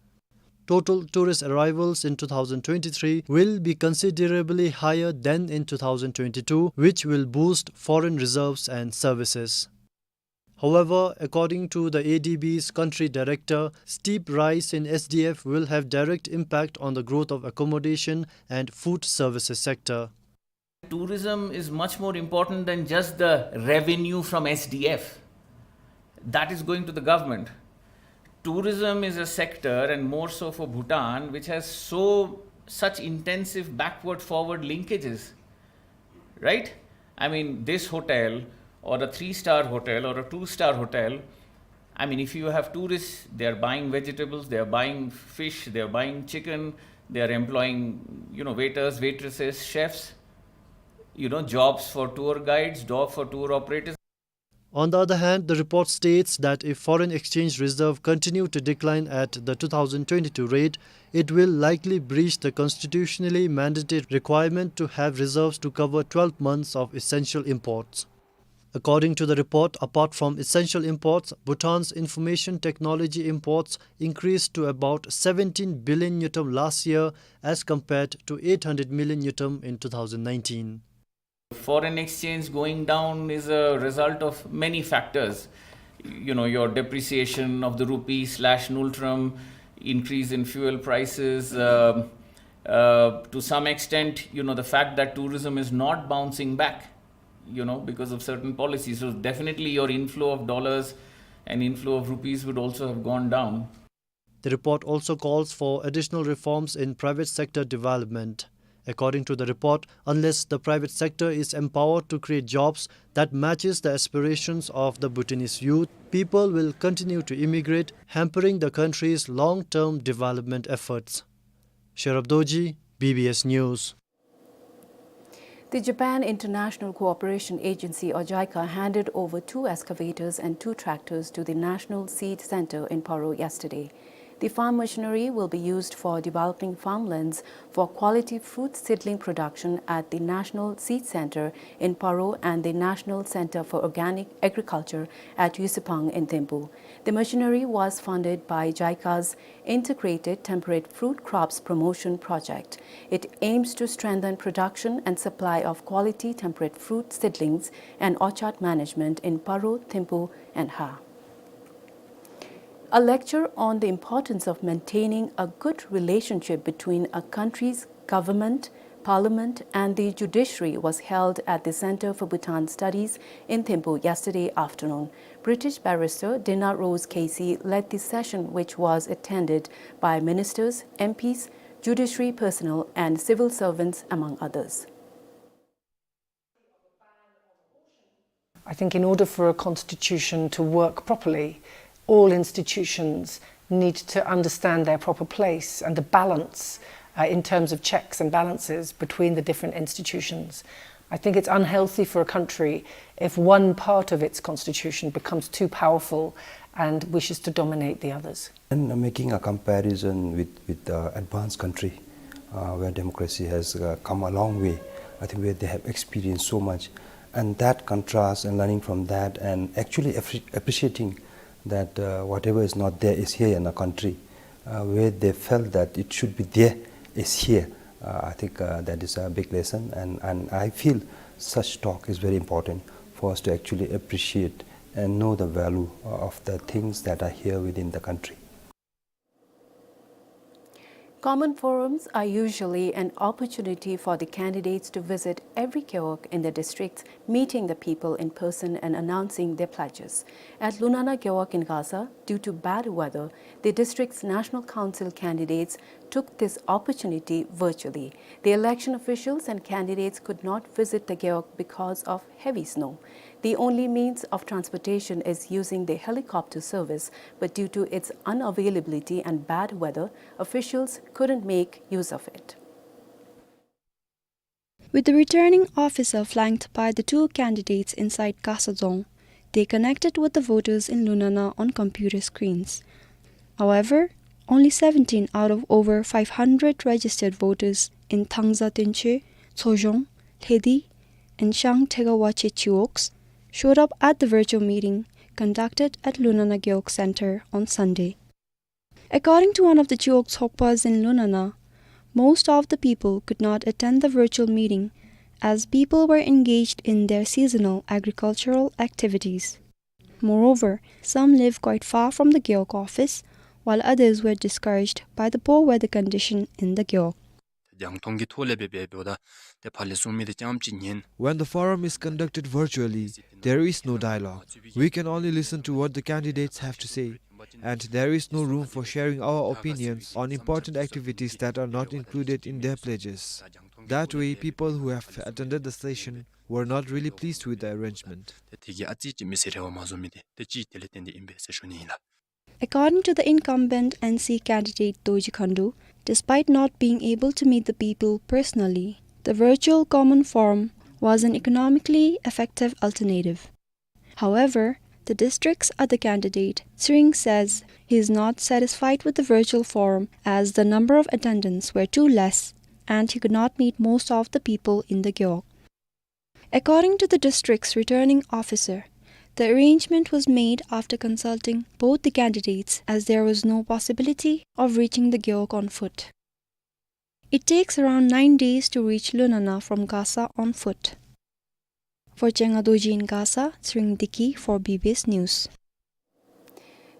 Total tourist arrivals in two thousand twenty-three will be considerably higher than in two thousand twenty-two, which will boost foreign reserves and services. However, according to the A D B's country director, steep rise in S D F will have direct impact on the growth of accommodation and food services sector. Tourism is much more important than just the revenue from S D F. That is going to the government. Tourism is a sector, and more so for Bhutan, which has so, such intensive backward forward linkages, right? I mean, this hotel or a three-star hotel or a two-star hotel, I mean, if you have tourists, they are buying vegetables, they are buying fish, they are buying chicken, they are employing, you know, waiters, waitresses, chefs, you know, jobs for tour guides, job for tour operators. On the other hand, the report states that if foreign exchange reserve continue to decline at the two thousand twenty-two rate, it will likely breach the constitutionally mandated requirement to have reserves to cover twelve months of essential imports. According to the report, apart from essential imports, Bhutan's information technology imports increased to about seventeen billion ngultrum last year as compared to eight hundred million ngultrum in two thousand nineteen. Foreign exchange going down is a result of many factors. You know, your depreciation of the rupee / ngultrum, increase in fuel prices, uh, uh, to some extent, you know, the fact that tourism is not bouncing back, you know, because of certain policies. So definitely your inflow of dollars and inflow of rupees would also have gone down. The report also calls for additional reforms in private sector development. According to the report, unless the private sector is empowered to create jobs that matches the aspirations of the Bhutanese youth, people will continue to immigrate, hampering the country's long-term development efforts. Sherab Dorji, B B S News. The Japan International Cooperation Agency, or JICA, handed over two excavators and two tractors to the National Seed Center in Paro yesterday. The farm machinery will be used for developing farmlands for quality fruit seedling production at the National Seed Center in Paro and the National Center for Organic Agriculture at Yusupang in Thimphu. The machinery was funded by JICA's Integrated Temperate Fruit Crops Promotion Project. It aims to strengthen production and supply of quality temperate fruit seedlings and orchard management in Paro, Thimphu, and Ha. A lecture on the importance of maintaining a good relationship between a country's government, parliament, and the judiciary was held at the Center for Bhutan Studies in Thimphu yesterday afternoon. British barrister Dina Rose Casey led the session, which was attended by ministers, M Ps, judiciary personnel, and civil servants, among others. I think in order for a constitution to work properly, all institutions need to understand their proper place and the balance, uh, in terms of checks and balances between the different institutions. I think it's unhealthy for a country if one part of its constitution becomes too powerful and wishes to dominate the others. And making a comparison with, with the advanced country, uh, where democracy has, uh, come a long way, I think where they have experienced so much, and that contrast and learning from that and actually appre-, appreciating that, uh, whatever is not there is here in a country, uh, where they felt that it should be there is here. Uh, I think, uh, that is a big lesson, and, and I feel such talk is very important for us to actually appreciate and know the value of the things that are here within the country. Common forums are usually an opportunity for the candidates to visit every gewog in the districts, meeting the people in person and announcing their pledges. At Lunana Gewog in Gasa, due to bad weather, the district's National Council candidates took this opportunity virtually. The election officials and candidates could not visit the gewog because of heavy snow. The only means of transportation is using the helicopter service, but due to its unavailability and bad weather, officials couldn't make use of it. With the returning officer flanked by the two candidates inside Gasa Dzong, they connected with the voters in Lunana on computer screens. However, only seventeen out of over five hundred registered voters in Thangza Tenche, Tsozhong, Lhedi, and Shang Thega Wache gewogs showed up at the virtual meeting conducted at Lunana Gewog Center on Sunday. According to one of the gewog tshogpas in Lunana, most of the people could not attend the virtual meeting as people were engaged in their seasonal agricultural activities. Moreover, some live quite far from the gewog office, while others were discouraged by the poor weather condition in the gewog. རྒྱང་མཐོང་གི་ཐོག་ལས་འབད་འབདཝ་ད་ཏེ་ཕར་ལས་གསུང་མི་དེ་རྐྱངམ་ཅིག་ཉན། When the forum is conducted virtually, there is no dialogue. We can only listen to what the candidates have to say, and there is no room for sharing our opinions on important activities that are not included in their pledges. That way, people who have attended the session were not really pleased with the arrangement. ཏེ་དེ་གིས་ཨ་ཙི་ཅིག་མི་སེར་རེ་བ་མ་བཟོ་མི་དེ་ཏེ་ཅིག་དེ་ལས་བརྟེན་ཏེ་ཨིན་པས་ཟེར་ཞུ་ནི་ཨིན་ལགས། According to the incumbent N C candidate Dorji Khandu, despite not being able to meet the people personally, the virtual common forum was an economically effective alternative. However, the district's other candidate, Tsering, says he is not satisfied with the virtual forum as the number of attendants were too less and he could not meet most of the people in the gewog. According to the district's returning officer, the arrangement was made after consulting both the candidates as there was no possibility of reaching the gewog on foot. It takes around nine days to reach Lunana from Gasa on foot. For Chenga Dorji in Gasa, Tsering Diki for B B S News.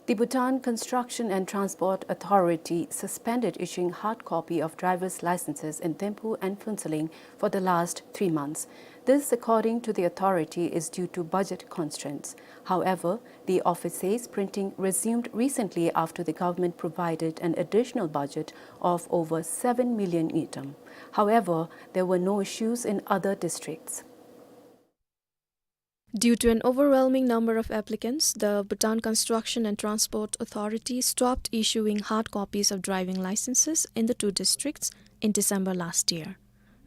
The Bhutan Construction and Transport Authority suspended issuing hard copy of driver's licenses in Thimphu and Phuentsholing for the last three months. This, according to the authority, is due to budget constraints. However, the office says printing resumed recently after the government provided an additional budget of over seven million ngultrum. However, there were no issues in other districts. Due to an overwhelming number of applicants, the Bhutan Construction and Transport Authority stopped issuing hard copies of driving licenses in the two districts in December last year.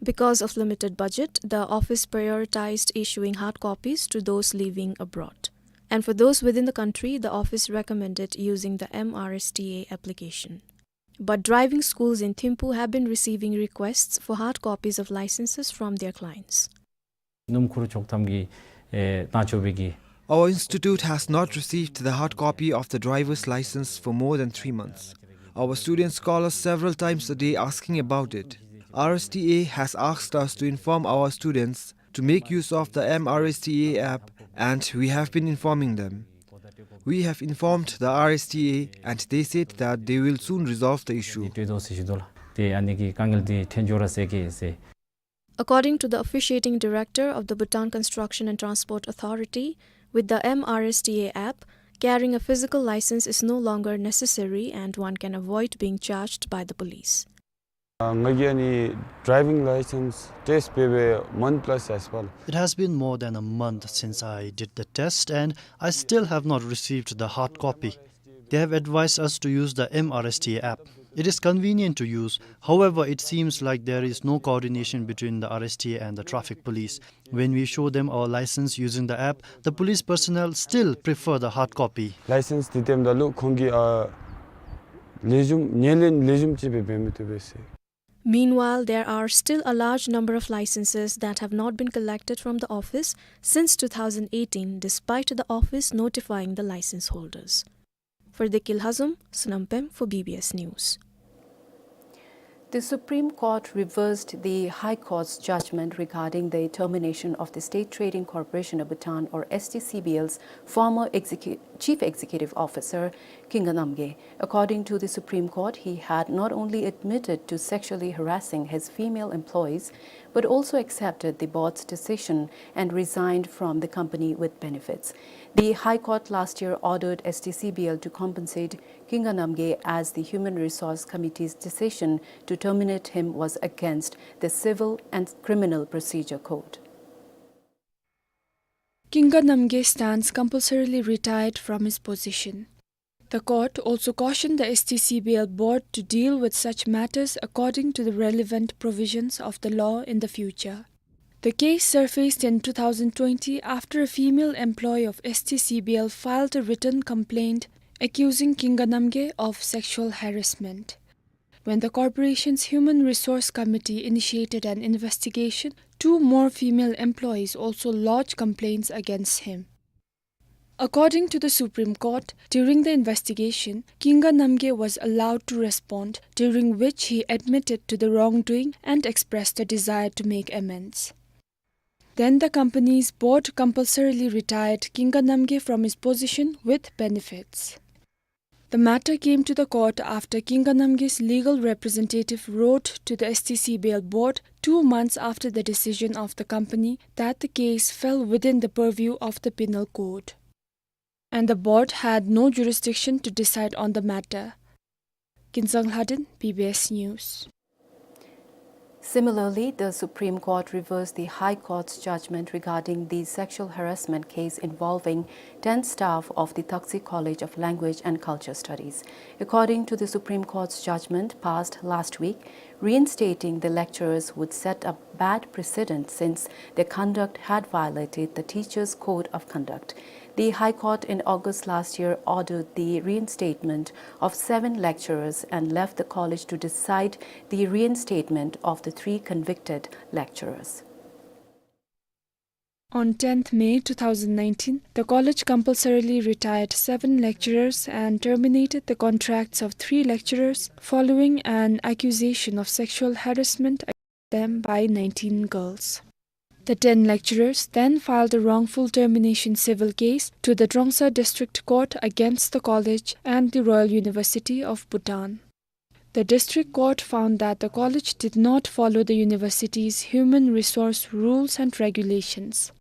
Because of limited budget, the office prioritized issuing hard copies to those living abroad. And for those within the country, the office recommended using the M R S T A application. But driving schools in Thimphu have been receiving requests for hard copies of licenses from their clients. སྣུམ་འཁོར་ཆོག་ཐམ་གྱི་ཨེ་ད་ཆོག་པའི་གི། Our institute has not received the hard copy of the driver's license for more than three months. Our students call us several times a day asking about it. R S T A has asked us to inform our students to make use of the M R S T A app, and we have been informing them. We have informed the R S T A, and they said that they will soon resolve the issue. དེ་ཨ་ནི་གི་དཀའ་ངལ་དེ་ཐོན་འགྱོ་ར་ཟེར་གི་ཟེར། According to the officiating director of the Bhutan Construction and Transport Authority, with the M R S T A app, carrying a physical license is no longer necessary and one can avoid being charged by the police. ང་གིས་ཨ་ནི་driving license test འབད་བའི་month plus ཡར་སོང་པ་ལགས། It has been more than a month since I did the test, and I still have not received the hard copy. They have advised us to use the M R S T A app. It is convenient to use. However, it seems like there is no coordination between the R S T A and the traffic police. When we show them our license using the app, the police personnel still prefer the hard copy. License འདི་སྟོནམ་ད་ལུ་ཁོང་གིས་ཨ་ལེགས་ཤོམ་ཉེར་ལེན་ལེགས་ཤོམ་ཅིག་སྦེ་འབད་མི་བཏུབ་པས་ཟེར། Meanwhile, there are still a large number of licenses that have not been collected from the office since two thousand eighteen, despite the office notifying the license holders. Ferdekil Hazum, Snam Pem for B B S News. The Supreme Court reversed the High Court's judgment regarding the termination of the State Trading Corporation of Bhutan, or S T C B L's, former execu-, chief executive officer, Kinga Namgay. According to the Supreme Court, he had not only admitted to sexually harassing his female employees, but also accepted the board's decision and resigned from the company with benefits. The High Court last year ordered S T C B L to compensate Kinga Namgay, as the Human Resource Committee's decision to terminate him was against the Civil and Criminal Procedure Code. Kinga Namgay stands compulsorily retired from his position. The court also cautioned the S T C B L board to deal with such matters according to the relevant provisions of the law in the future. The case surfaced in two thousand twenty after a female employee of S T C B L filed a written complaint accusing Kinga Namgay of sexual harassment. When the corporation's Human Resource Committee initiated an investigation, two more female employees also lodged complaints against him. According to the Supreme Court, during the investigation, Kinga Namgay was allowed to respond, during which he admitted to the wrongdoing and expressed a desire to make amends. Then the company's board compulsorily retired Kinga Namgay from his position with benefits. The matter came to the court after Kinga Namgay's legal representative wrote to the S T C B L board two months after the decision of the company that the case fell within the purview of the penal code. And the board had no jurisdiction to decide on the matter. Kinzang Lhadin, B B S News. Similarly, the Supreme Court reversed the High Court's judgment regarding the sexual harassment case involving ten staff of the Thaksi College of Language and Culture Studies. According to the Supreme Court's judgment passed last week, reinstating the lecturers would set a bad precedent since their conduct had violated the Teachers' Code of Conduct. The High Court in August last year ordered the reinstatement of seven lecturers and left the college to decide the reinstatement of the three convicted lecturers. On tenth May two thousand nineteen, the college compulsorily retired seven lecturers and terminated the contracts of three lecturers following an accusation of sexual harassment them by nineteen girls. The ten lecturers then filed a wrongful termination civil case to the Trongsa District Court against the college and the Royal University of Bhutan. The district court found that the college did not follow the university's human resource rules and regulations.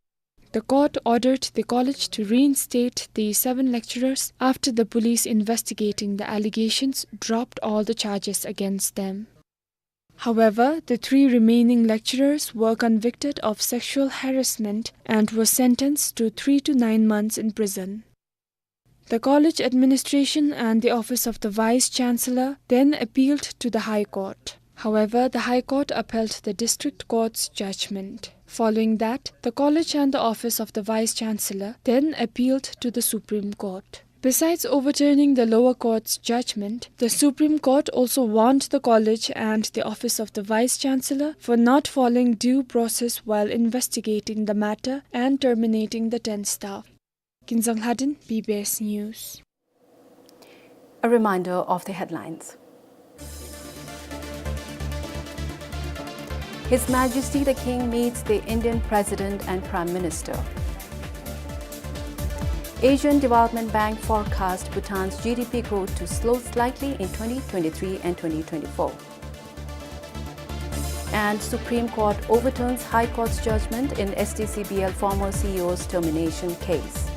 The court ordered the college to reinstate the seven lecturers after the police investigating the allegations dropped all the charges against them. However, the three remaining lecturers were convicted of sexual harassment and were sentenced to three to nine months in prison. The college administration and the office of the vice chancellor then appealed to the High Court. However, the High Court upheld the district court's judgment. Following that, the college and the office of the Vice Chancellor then appealed to the Supreme Court. Besides overturning the lower court's judgment, the Supreme Court also warned the college and the office of the Vice Chancellor for not following due process while investigating the matter and terminating the ten staff. Kinzang Lhadon, B B S News. A reminder of the headlines. His Majesty the King meets the Indian President and Prime Minister. Asian Development Bank forecast Bhutan's G D P growth to slow slightly in twenty twenty-three and twenty twenty-four. And Supreme Court overturns High Court's judgment in S T C B L former C E O's termination case.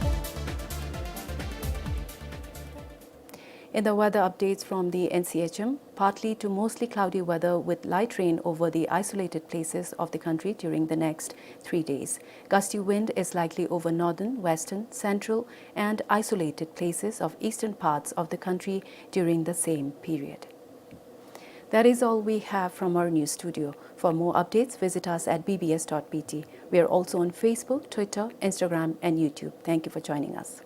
In the weather updates from the N C H M, partly to mostly cloudy weather with light rain over the isolated places of the country during the next three days. Gusty wind is likely over northern, western, central, and isolated places of eastern parts of the country during the same period. That is all we have from our news studio. For more updates, visit us at B B S dot B T. We are also on Facebook, Twitter, Instagram, and YouTube. Thank you for joining us.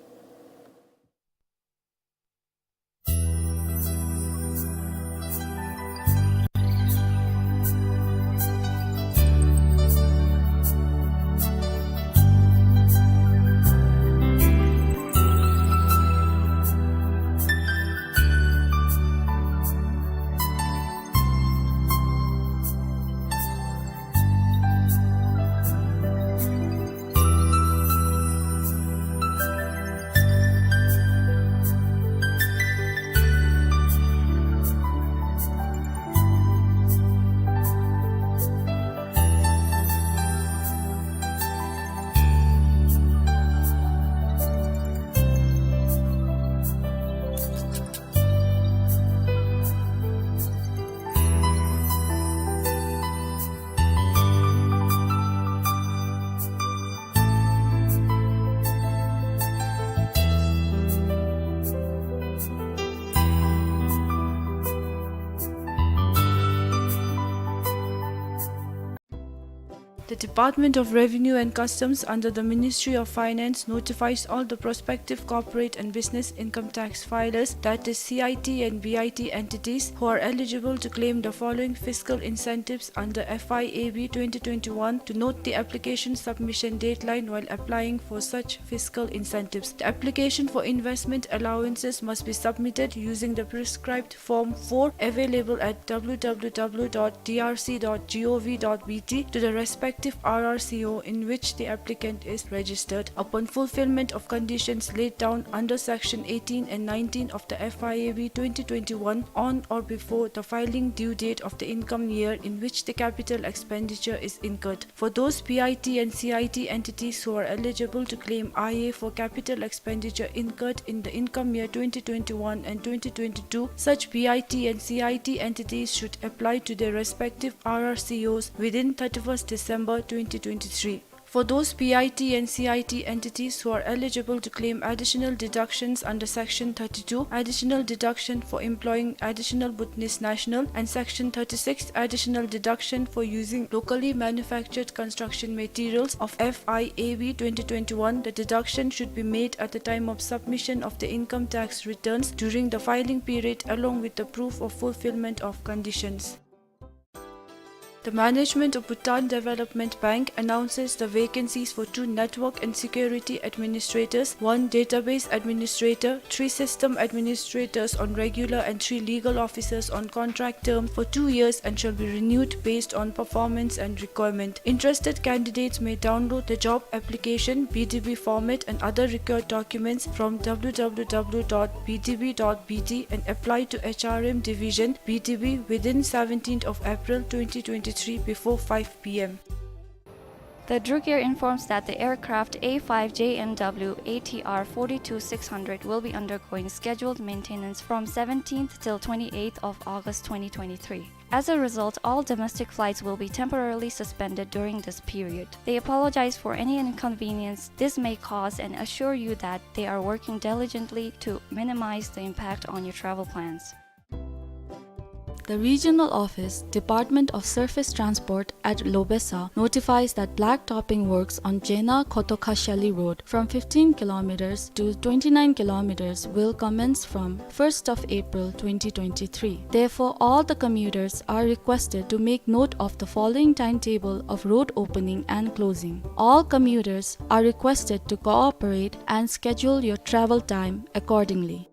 The Department of Revenue and Customs under the Ministry of Finance notifies all the prospective corporate and business income tax filers, that is C I T and V I T entities, who are eligible to claim the following fiscal incentives under F I A B twenty twenty-one to note the application submission deadline while applying for such fiscal incentives. The application for investment allowances must be submitted using the prescribed Form four available at W W W dot D R C dot gov dot B T to the respective R R C O in which the applicant is registered. Upon fulfillment of conditions laid down under Section eighteen and nineteen of the F I A B twenty twenty-one, on or before the filing due date of the income year in which the capital expenditure is incurred. For those P I T and C I T entities who are eligible to claim I A for capital expenditure incurred in the income year twenty twenty-one and twenty twenty-two, such P I T and C I T entities should apply to their respective R R C Os within thirty-first December twenty twenty-three. For those P I T and C I T entities who are eligible to claim additional deductions under Section thirty-two, additional deduction for employing additional Bhutanese national, and Section thirty-six, additional deduction for using locally manufactured construction materials of F I A B twenty twenty-one, the deduction should be made at the time of submission of the income tax returns during the filing period along with the proof of fulfillment of conditions. The management of Bhutan Development Bank announces the vacancies for two network and security administrators, one database administrator, three system administrators on regular and three legal officers on contract term for two years and shall be renewed based on performance and requirement. Interested candidates may download the job application, B D B format and other required documents from W W W dot B D B dot B T and apply to H R M Division, B D B within seventeenth of April twenty twenty-three before five P M. The Druk Air informs that the aircraft A five J M W A T R forty-two six hundred will be undergoing scheduled maintenance from seventeenth till twenty-eighth of August twenty twenty-three. As a result, all domestic flights will be temporarily suspended during this period. They apologize for any inconvenience this may cause and assure you that they are working diligently to minimize the impact on your travel plans. The regional office, Department of Surface Transport at Lobesa, notifies that black topping works on Jena Khotokhashali Road from fifteen kilometers to twenty-nine kilometers will commence from first of April twenty twenty-three. Therefore, all the commuters are requested to make note of the following timetable of road opening and closing. All commuters are requested to cooperate and schedule your travel time accordingly.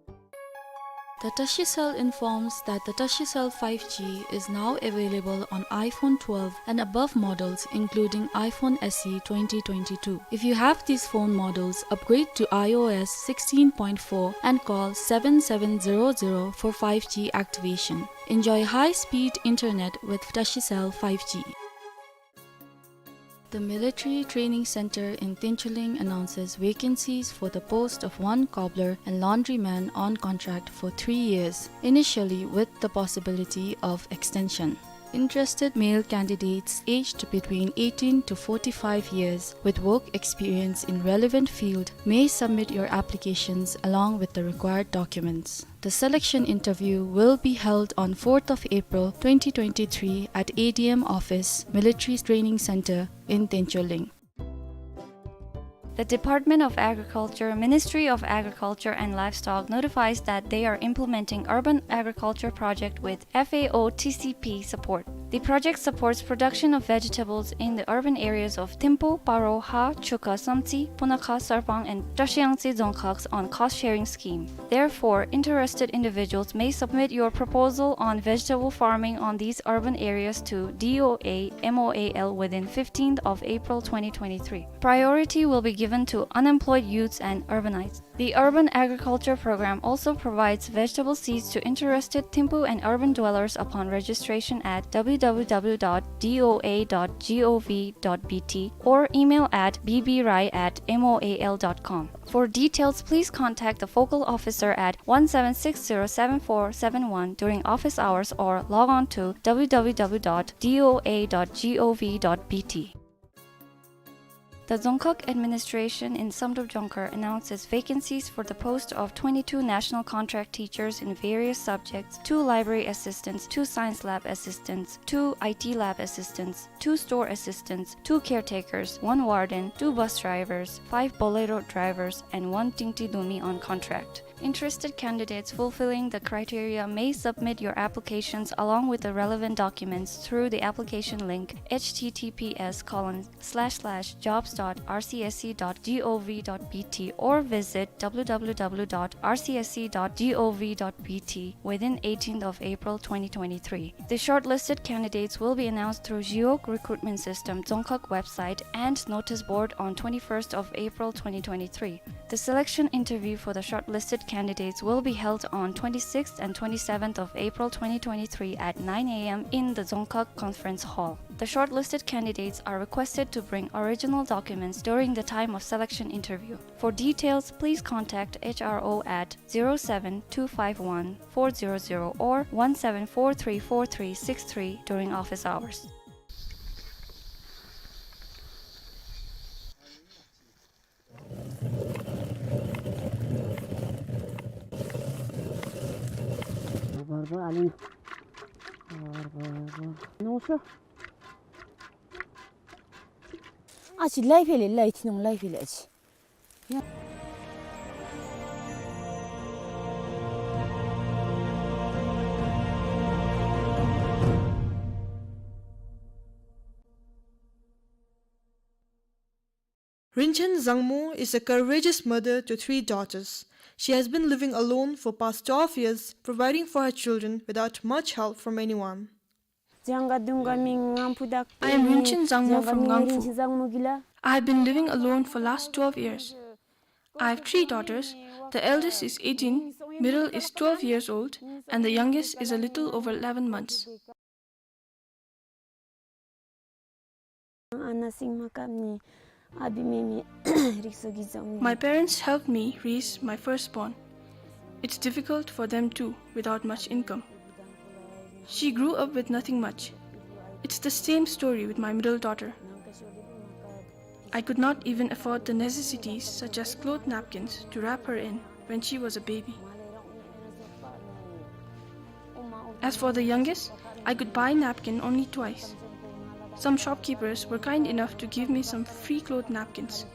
The Tashicell informs that the Tashicell five G is now available on iPhone twelve and above models, including iPhone S E twenty twenty-two. If you have these phone models, upgrade to iOS sixteen point four and call seven seven zero zero for five G activation. Enjoy high-speed internet with Tashicell five G. The Military Training Center in Tinchuling announces vacancies for the post of one cobbler and laundryman on contract for three years, initially with the possibility of extension. Interested male candidates aged between eighteen to forty-five years with work experience in relevant field may submit your applications along with the required documents. The selection interview will be held on fourth of April twenty twenty-three at A D M office, Military Training Center in Tinchuling. The Department of Agriculture, Ministry of Agriculture and Livestock notifies that they are implementing urban agriculture project with F A O T C P support. The project supports production of vegetables in the urban areas of Thimphu, Paro, Ha, Chukha, Samtse, Punakha, Sarpang, and Trashiyangtse Dzongkhags on cost-sharing scheme. Therefore, interested individuals may submit your proposal on vegetable farming on these urban areas to D O A M O A L within fifteenth of April twenty twenty-three. Priority will be given to unemployed youths and urbanites. The Urban Agriculture Program also provides vegetable seeds to interested Thimphu and urban dwellers upon registration at W W W dot D O A dot G O V dot B T or email at B B Rai at M O A L dot com. For details, please contact the focal officer at one seven six zero seven four seven one during office hours or log on to W W W dot D O A dot G O V dot B T. The Dzongkhag administration in Samdrup Jongkhar announces vacancies for the post of twenty-two national contract teachers in various subjects, two library assistants, two science lab assistants, two I T lab assistants, two store assistants, two caretakers, one warden, two bus drivers, five Bolero drivers, and one Tingti Dumi on contract. Interested candidates fulfilling the criteria may submit your applications along with the relevant documents through the application link, H T T P S colon slash slash jobs dot R C S C dot G O V dot B T, or visit W W W dot R C S C dot G O V dot B T within eighteenth of April twenty twenty-three. The shortlisted candidates will be announced through Jiok Recruitment System Dzongkhag website and notice board on twenty-first of April twenty twenty-three. The selection interview for the shortlisted candidates will be held on twenty-sixth and twenty-seventh of April twenty twenty-three at nine A M in the Dzongkhag Conference Hall. The shortlisted candidates are requested to bring original documents during the time of selection interview. For details, please contact H R O at zero seven two five one four zero zero or one seven four three four three six three during office hours. ཨ་ཅི་ལའི་ཕི་ལེ་ལའི་ཐི་ནོང་ལའི་ཕི་ལེ་ཨ་ཅི། Rinchen Zangmo is a courageous mother to three daughters. She has been living alone for past twelve years, providing for her children without much help from anyone. I am Rinchen Zangmo from Ngangphu. I have been living alone for last twelve years. I have three daughters. The eldest is eighteen, middle is twelve years old, and the youngest is a little over eleven months. My parents helped me raise my firstborn. It's difficult for them too, without much income. She grew up with nothing much. It's the same story with my middle daughter. I could not even afford the necessities such as cloth napkins to wrap her in when she was a baby. As for the youngest, I could buy napkin only twice. Some shopkeepers were kind enough to give me some free cloth napkins.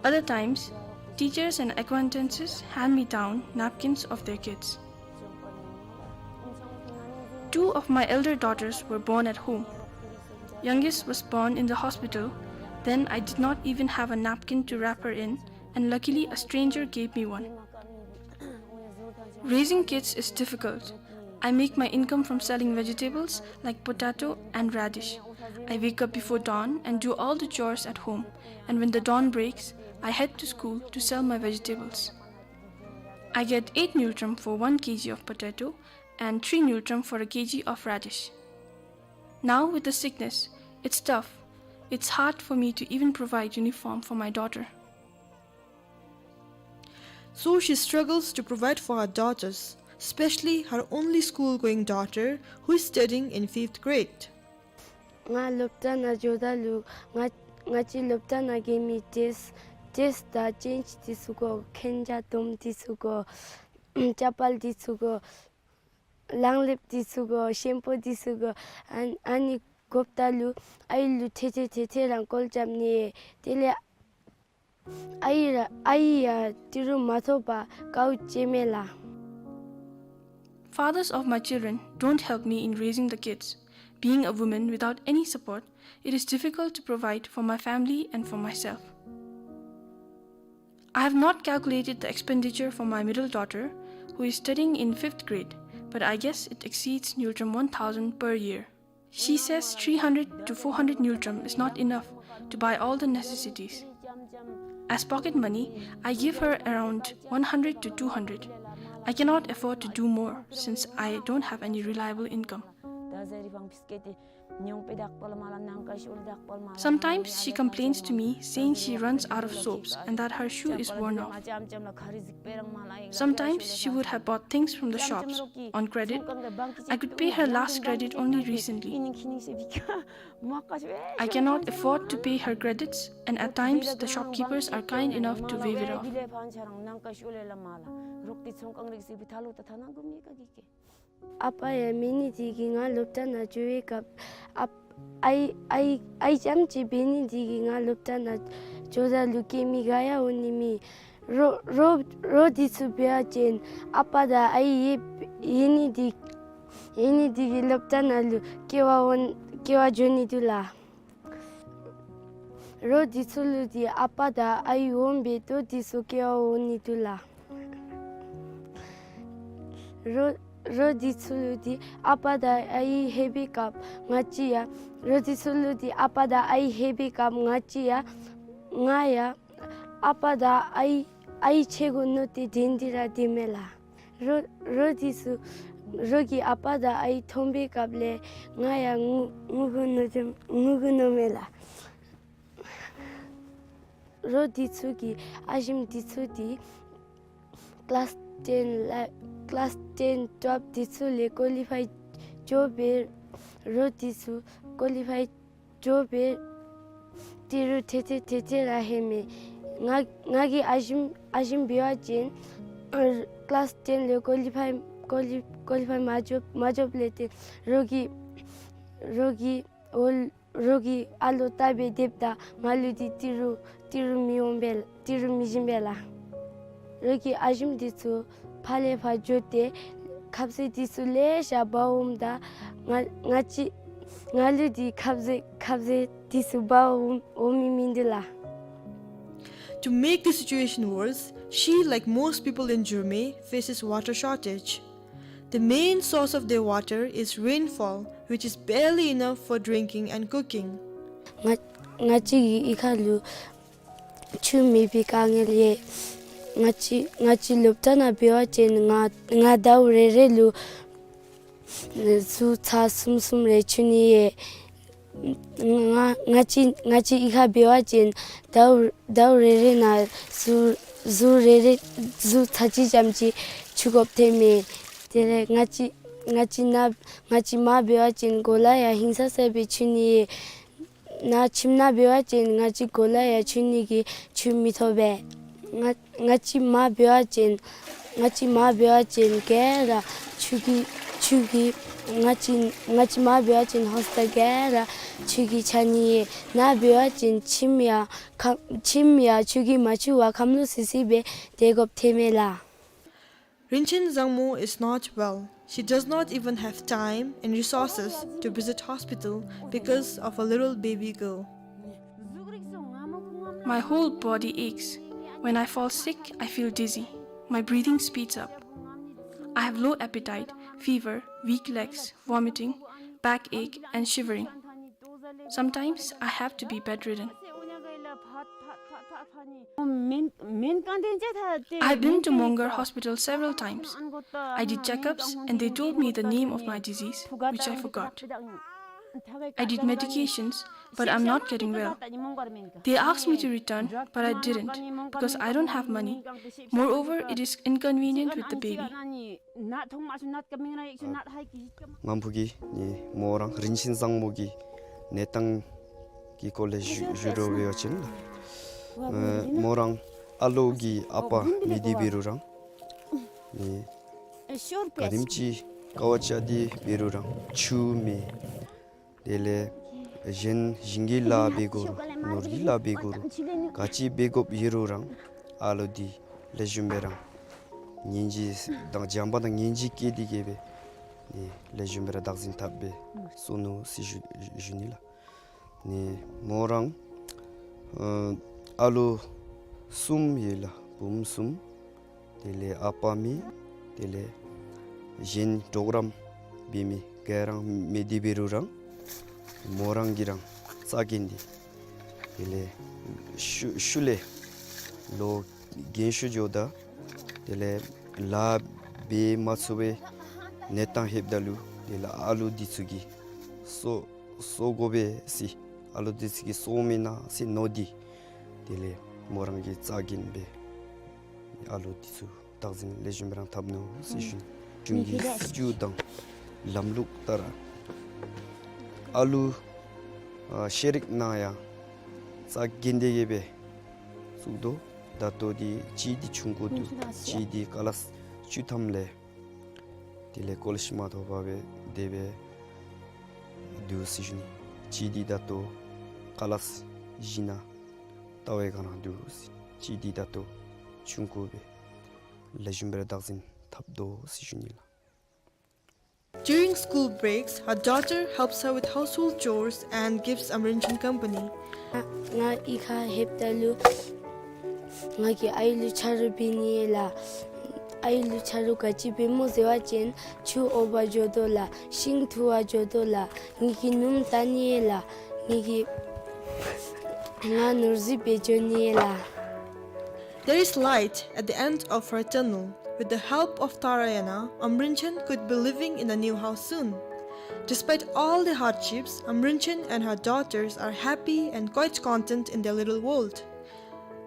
Other times, teachers and acquaintances hand me down napkins of their kids. Two of my elder daughters were born at home. Youngest was born in the hospital, then I did not even have a napkin to wrap her in, and luckily a stranger gave me one. Raising kids is difficult. I make my income from selling vegetables like potato and radish. I wake up before dawn and do all the chores at home, and when the dawn breaks, I head to school to sell my vegetables. I get eight ngultrum for one K G of potato and three ngultrum for a K G of radish. Now with the sickness, it's tough. It's hard for me to even provide uniform for my daughter. So she struggles to provide for her daughters, especially her only school-going daughter who is studying in fifth grade. ང་སློབ་གྲྭ་ནང་འགྱོཝ་ད་ལུ་ང་ང་བཅས་སློབ་གྲྭ་ནང་གི་མི་ཌེསི་ཌེསི་དང་ཅེནཇི་འདི་ཚུ་དགོ། གན་རྒྱ་དོམ་འདི་ཚུ་དགོ། ཅ་པཱལ་འདི་ཚུ་དགོ། ལག་ལེབ་འདི་ཚུ་དགོ། ཤེམ་པུ་འདི་ཚུ་དགོ། ཨ་ཨ་ནི་དགོཔ་ད་ལུ་ཨའི་ལུ་ཐེ་ཐེ་ཐེ་ཐེ་རང་བཀོལ་རྐྱབ་ནི། དེ་ལས་ཨའི་ར་ཨའི་ཡང་ཏི་རུ་མ་ཐོབ་པར་དཀའཝ་སྤྱད་མས་ལགས། Fathers of my children don't help me in raising the kids. Being a woman without any support, it is difficult to provide for my family and for myself. I have not calculated the expenditure for my middle daughter, who is studying in fifth grade, but I guess it exceeds ngultrum one thousand per year. She says three hundred to four hundred ngultrum is not enough to buy all the necessities. As pocket money, I give her around one hundred to two hundred. I cannot afford to do more since I don't have any reliable income. Sometimes she complains to me, saying she runs out of soaps and that her shoe is worn off. Sometimes she would have bought things from the shops on credit. I could pay her last credit only recently. I cannot afford to pay her credits, and at times the shopkeepers are kind enough to waive it off. ཨ་པ་ཡང་མེད་ནི་དེ་གིས་ང་སློབ་གྲྭ་ནང་འགྱོ་བའི་སྐབས་ཨ་ཨའི་ཨའི་ཨའི་རྐྱངམ་ཅིག་འབད་ནི་དེ་གིས་ང་སློབ་གྲྭ་ནང་འགྱོཝ་ད་ལུ་སྐྱེལ་མི་ག་ཡང་འོང་ནི་མེད། རོགས་རོགས་རོགས་འདི་ཚུ་འབད་བ་ཅིན་ཨ་པ་དང་ཨའི་ཡོད་ཡོད་ནི་དེ་ཡོད་ནི་དེ་གིས་སློབ་གྲྭ་ནང་ལུ་སྐྱེལ་བར་འོང་སྐྱེལ་བར་འགྱོ་ནི་འདུག་ལགས། རོགས་འདི་ཚུ་ལུ་དེ་ཨ་པ་དང་ཨའི་འོང་པས་ཏེ་འདི་ཚུ་སྐྱེལ་བར་འོང་ནི་འདུག་ལགས། རོགས་རོགས་འདི་ཚུ་ལུ་དེ་ཨ་པ་དང་ཨའི་ལྷོད་པའི་སྐབས་ང་བཅས་ཡང་རོགས་འདི་ཚུ་ལུ་དེ་ཨ་པ་དང་ཨའི་ལྷོད་པའི་སྐབས་ང་བཅས་ཡང་ང་ཡང་ཨ་པ་དང་ཨའི་ཨའི་ཆེ་གོ་མནོ་སྟེ་དྲན་ཏེ་ར་སྡོདཔ་མས་ལགས། རོགས་རོགས་འདི་ཚུ་རོགས་ཀྱིས་ཨ་པ་དང་ཨའི་མཐོང་པའི་སྐབས་ལས་ང་ཡང་ངུ་ངུ་དགོ་མནོ་ངུ་དགོ་མནོཝ་མས་ལགས། རོགས་འདི་ཚུ་གིས་ཨ་ཞིམ་འདི་ཚུ་དེ་ཀི་ལཱསི་ཊེན་ལ་ཀི་ལཱསི་ཊེན་ཊུ་འདི་ཚུ་ལས་ཀོ་ལི་ཕའི་འགྱོ་སྦེ་རོགས་འདི་ཚུ་ཀོ་ལི་ཕའི་འགྱོ་སྦེ་ཏི་རུ་ཐེ་ཐེ་ཐེ་ཐེ་ར་ལྷོད་མས། ང་ང་གིས་ཨ་ཞིམ་ཨ་ཞིམ་འབད་བ་ཅིན་ཀི་ལཱསི་ཊེན་ལས་ཀོ་ལི་ཕའི་ཀོ་ལི་ཀོ་ལི་ཕའི་མ་འགྱོ་མ་འགྱོཝ་ལས་ཏེ་རོགས་ཀྱིས་རོགས་ཀྱིས་འོ་རོགས་ཀྱིས་ཨ་ལོ་བལྟ་སྦེ་སྡོདཔ་ད་ང་ལུ་དེ་ཏི་རུ་ཏི་རུ་མི་འོང་པས་ཏི་རུ་མི་བྱིན་པས་ལགས། རོགས་ཀྱིས་ཨ་ཞིམ་འདི་ཚུ་ཕར་ལས་ཕར་འགྱོ་སྟེ་ཁབ་ཟས་འདི་ཚུ་ལེ་ཤ་འབག་འོངམ་ད་ང་ང་བཅས་ང་ལུ་དེ་ཁབ་ཟས་ཁབ་ཟས་འདི་ཚུ་འབག་འོང་འོང་མི་མིན་འདུག་ལགས། To make the situation worse, she, like most people in Jurme, faces water shortage. The main source of their water is rainfall, which is barely enough for drinking and cooking. ང་ང་བཅས་ཀྱི་གཡུས་ཁ་ལུ་ཆུ་མེད་པའི་དཀའ་ངལ་ཡོད། ང་བཅས་ང་བཅས་སློབ་གྲྭ་ནང་འབད་བ་ཅིན་ང་ང་ཟླཝ་རེ་རེ་ལུ་ཟུར་ཚར་གསུམ་གསུམ་རེ་འཁྱུ་ནི་ཡོད། ང་ང་བཅས་ང་བཅས་གཡུས་ཁར་འབད་བ་ཅིན་ཟླཝ་ཟླཝ་རེ་རེ་ནང་ཟུར་ཟུར་རེ་རེ་ཟུར་ཚར་གཅིག་ཙམ་ཅིག་འཁྱུ་དགོཔ་ཐོནམ་མས། དེ་ལས་ང་བཅས་ང་བཅས་ནཱ་ང་བཅས་མར་འབད་བ་ཅིན་གོ་ལ་ཡང་ཧིང་སངས་ས་སྦེ་འཁྱུ་ནི་ཡོད། ནཱ་ཁྱིམ་ནང་འབད་བ་ཅིན་ང་བཅས་གོ་ལ་ཡང་འཁྱུ་ནི་གི་ཆུ་མི་ཐོབ་པས། ང་ང་བཅས་མར་འབད་བ་ཅིན་ང་བཅས་མར་འབད་བ་ཅིན་ག་ར་ཆུ་གི་ ཆུ་གིས་ང་བཅས་ང་བཅས་མར་འབད་བ་ཅིན་ཧོས་ཊེལ་ག་ར་ཆུ་གིས་ཆགས་ནི་ཨིན། ནཱ་འབད་བ་ཅིན་ཁྱིམ་ཡང་ཁ་ཁྱིམ་ཡང་ཆུ་གིས་མ་འཁྱུ་བར་ཁམས་ལོག་སི་སི་སྦེ་སྡོད་དགོཔ་ཐོནམ་མས་ལགས། Rinchen Zangmo is not well. She does not even have time and resources to visit hospital because of a little baby girl. My whole body aches. When I fall sick, I feel dizzy. My breathing speeds up. I have low appetite, fever, weak legs, vomiting, backache, and shivering. Sometimes I have to be bedridden. I've been to Mongar Hospital several times. I did checkups and they told me the name of my disease, which I forgot. I did medications, but I'm not getting well. They asked me to return, but I didn't, because I don't have money. Moreover, it is inconvenient with the baby. ང་བུ་གིས་ནི་མོ་རང་རིན་ཆེན་བཟང་མོ་གི་གནས་སྟངས་ཀྱི་སྐོར་ལས་ཞུ་ཞུ་རུང་འབད་བ་ཅིན་ལགས། ཨེ་མོ་རང་ཨ་ལོ་གི་ཨ་པ་མེད་དེ་འབད་རུང་ར་ནི་ག་དེམ་ཅིག་དཀའ་བ་སྤྱད་དེ་འབད་རུང་ར་ཆུ་མེད། དེ་ལས་གཞན་ཞིང་གི་ལཱ་འབད་དགོ་རུང་ནོར་གྱི་ལཱ་འབད་དགོ་རུང་ག་ཅི་འབད་དགོཔ་ཡོད་རུང་ར་ཨ་ལོ་འདི་ལེགས་ཤོམ་སྦེ་ར་སྙིང་རྗེ་དང་བྱམས་པ་དང་སྙིང་རྗེ་བསྐྱེད་དེ་གི་སྦེ་ནི་ལེགས་ཤོམ་སྦེ་ར་བདག་འཛིན་འཐབ་སྦེ་གསོ་ནུག་ཟེར་ཞུ་ཞུ་ནི་ལགས། ནི་མོ་རང་ཨ་ཨ་ལོ་གསུམ་ཡོད་ལགས། བུམོ་གསུམ། དེ་ལས་ཨ་པ་མེད། དེ་ལས་གཞན་གྲོགས་རམ་འབད་མི་ག་ར་མེད་དེ་འབད་རུང་ར་མོ་རང་གིས་ར་རྩ་འགེངས་ཏེ་དེ་ལས་ཤུལ་ཤུལ་ལས་ལོ་རྒན་ཤོས་འགྱོཝ་ད་དེ་ལས་ལཱ་འབད་མ་ཚུགས་པའི་གནས་སྟངས་ལྷོདཔ་ད་ལུ་དེ་ལས་ཨ་ལོ་འདི་ཚུ་གིས་གསོ་གསོ་དགོ་པས་ཟེར་ཨ་ལོ་འདི་ཚུ་གིས་གསོཝ་མེན་ན་ཟེར་མནོ་སྟེ་དེ་ལས་མོ་རང་གིས་རྩ་འགེངས་སྦེ་ཨ་ལོ་འདི་ཚུ་བདག་འཛིན་ལེགས་ཤོམ་སྦེ་ར་འཐབ་ནུག་ཟེར་ཞུ་ནི། གཞུང་གི་སྲིད་བྱུས་དང་ལམ་ལུགས་ལྟར་ཨ་ལོ་ཨ་ཤེས་རིག་ནང་ཡང་རྩ་འགེངས་ཏེ་གི་སྦེ་བཙུགས་དོ། ད་ལྟོ་འདི་གཅིག་འདི་ཆུང་ཀུ་འདུག། གཅིག་འདི་ཀ་ལཱསི་བཅུ་ཐམ་ལས་དེ་ལས་ཀོ་ལེཇ་མ་ཐོབ་པར་སྦེ་དེ་སྦེ་འདུག་ཟེར་ཞུ་ནི། གཅིག་འདི་ད་ལྟོ་ཀ་ལཱསི་བཞི་ནང་ལྟ་བའི་སྒང་ར་འདུག། གཅིག་འདི་ད་ལྟོ་ཆུང་ཀུ་སྦེ་ལེགས་ཤོམ་སྦེ་ར་བདག་འཛིན་འཐབ་དོ་ཟེར་ཞུ་ནི་ལགས། During school breaks, her daughter helps her with household chores and gives Amrinchen company. ང་ང་གཡུས་ཁར་ལྷོདཔ་ད་ལུ་ང་གིས་ཨའི་ལུ་ཆ་རོགས་འབད་ནི་ལགས། ཨའི་ལུ་ཆ་རོགས་ག་ཅི་འབད་སྨོ་ཟེར་བ་ཅིན་ཆུ་འོ་བར་འགྱོ་དོ་ལགས། ཤིང་འཐུ་བར་འགྱོ་དོ་ལགས། ངེ་གི་སྣུམ་བཏང་ནི་ལགས། ངེ་གི་ང་ནོར་རྫི་འབད་འགྱོ་ནི་ལགས། There is light at the end of her tunnel. With the help of Tharayana, Amrinchen could be living in a new house soon. Despite all the hardships, Amrinchen and her daughters are happy and quite content in their little world.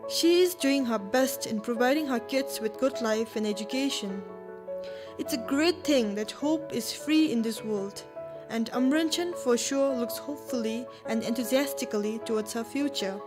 She is doing her best in providing her kids with good life and education. It's a great thing that hope is free in this world, and Amrinchen for sure looks hopefully and enthusiastically towards her future.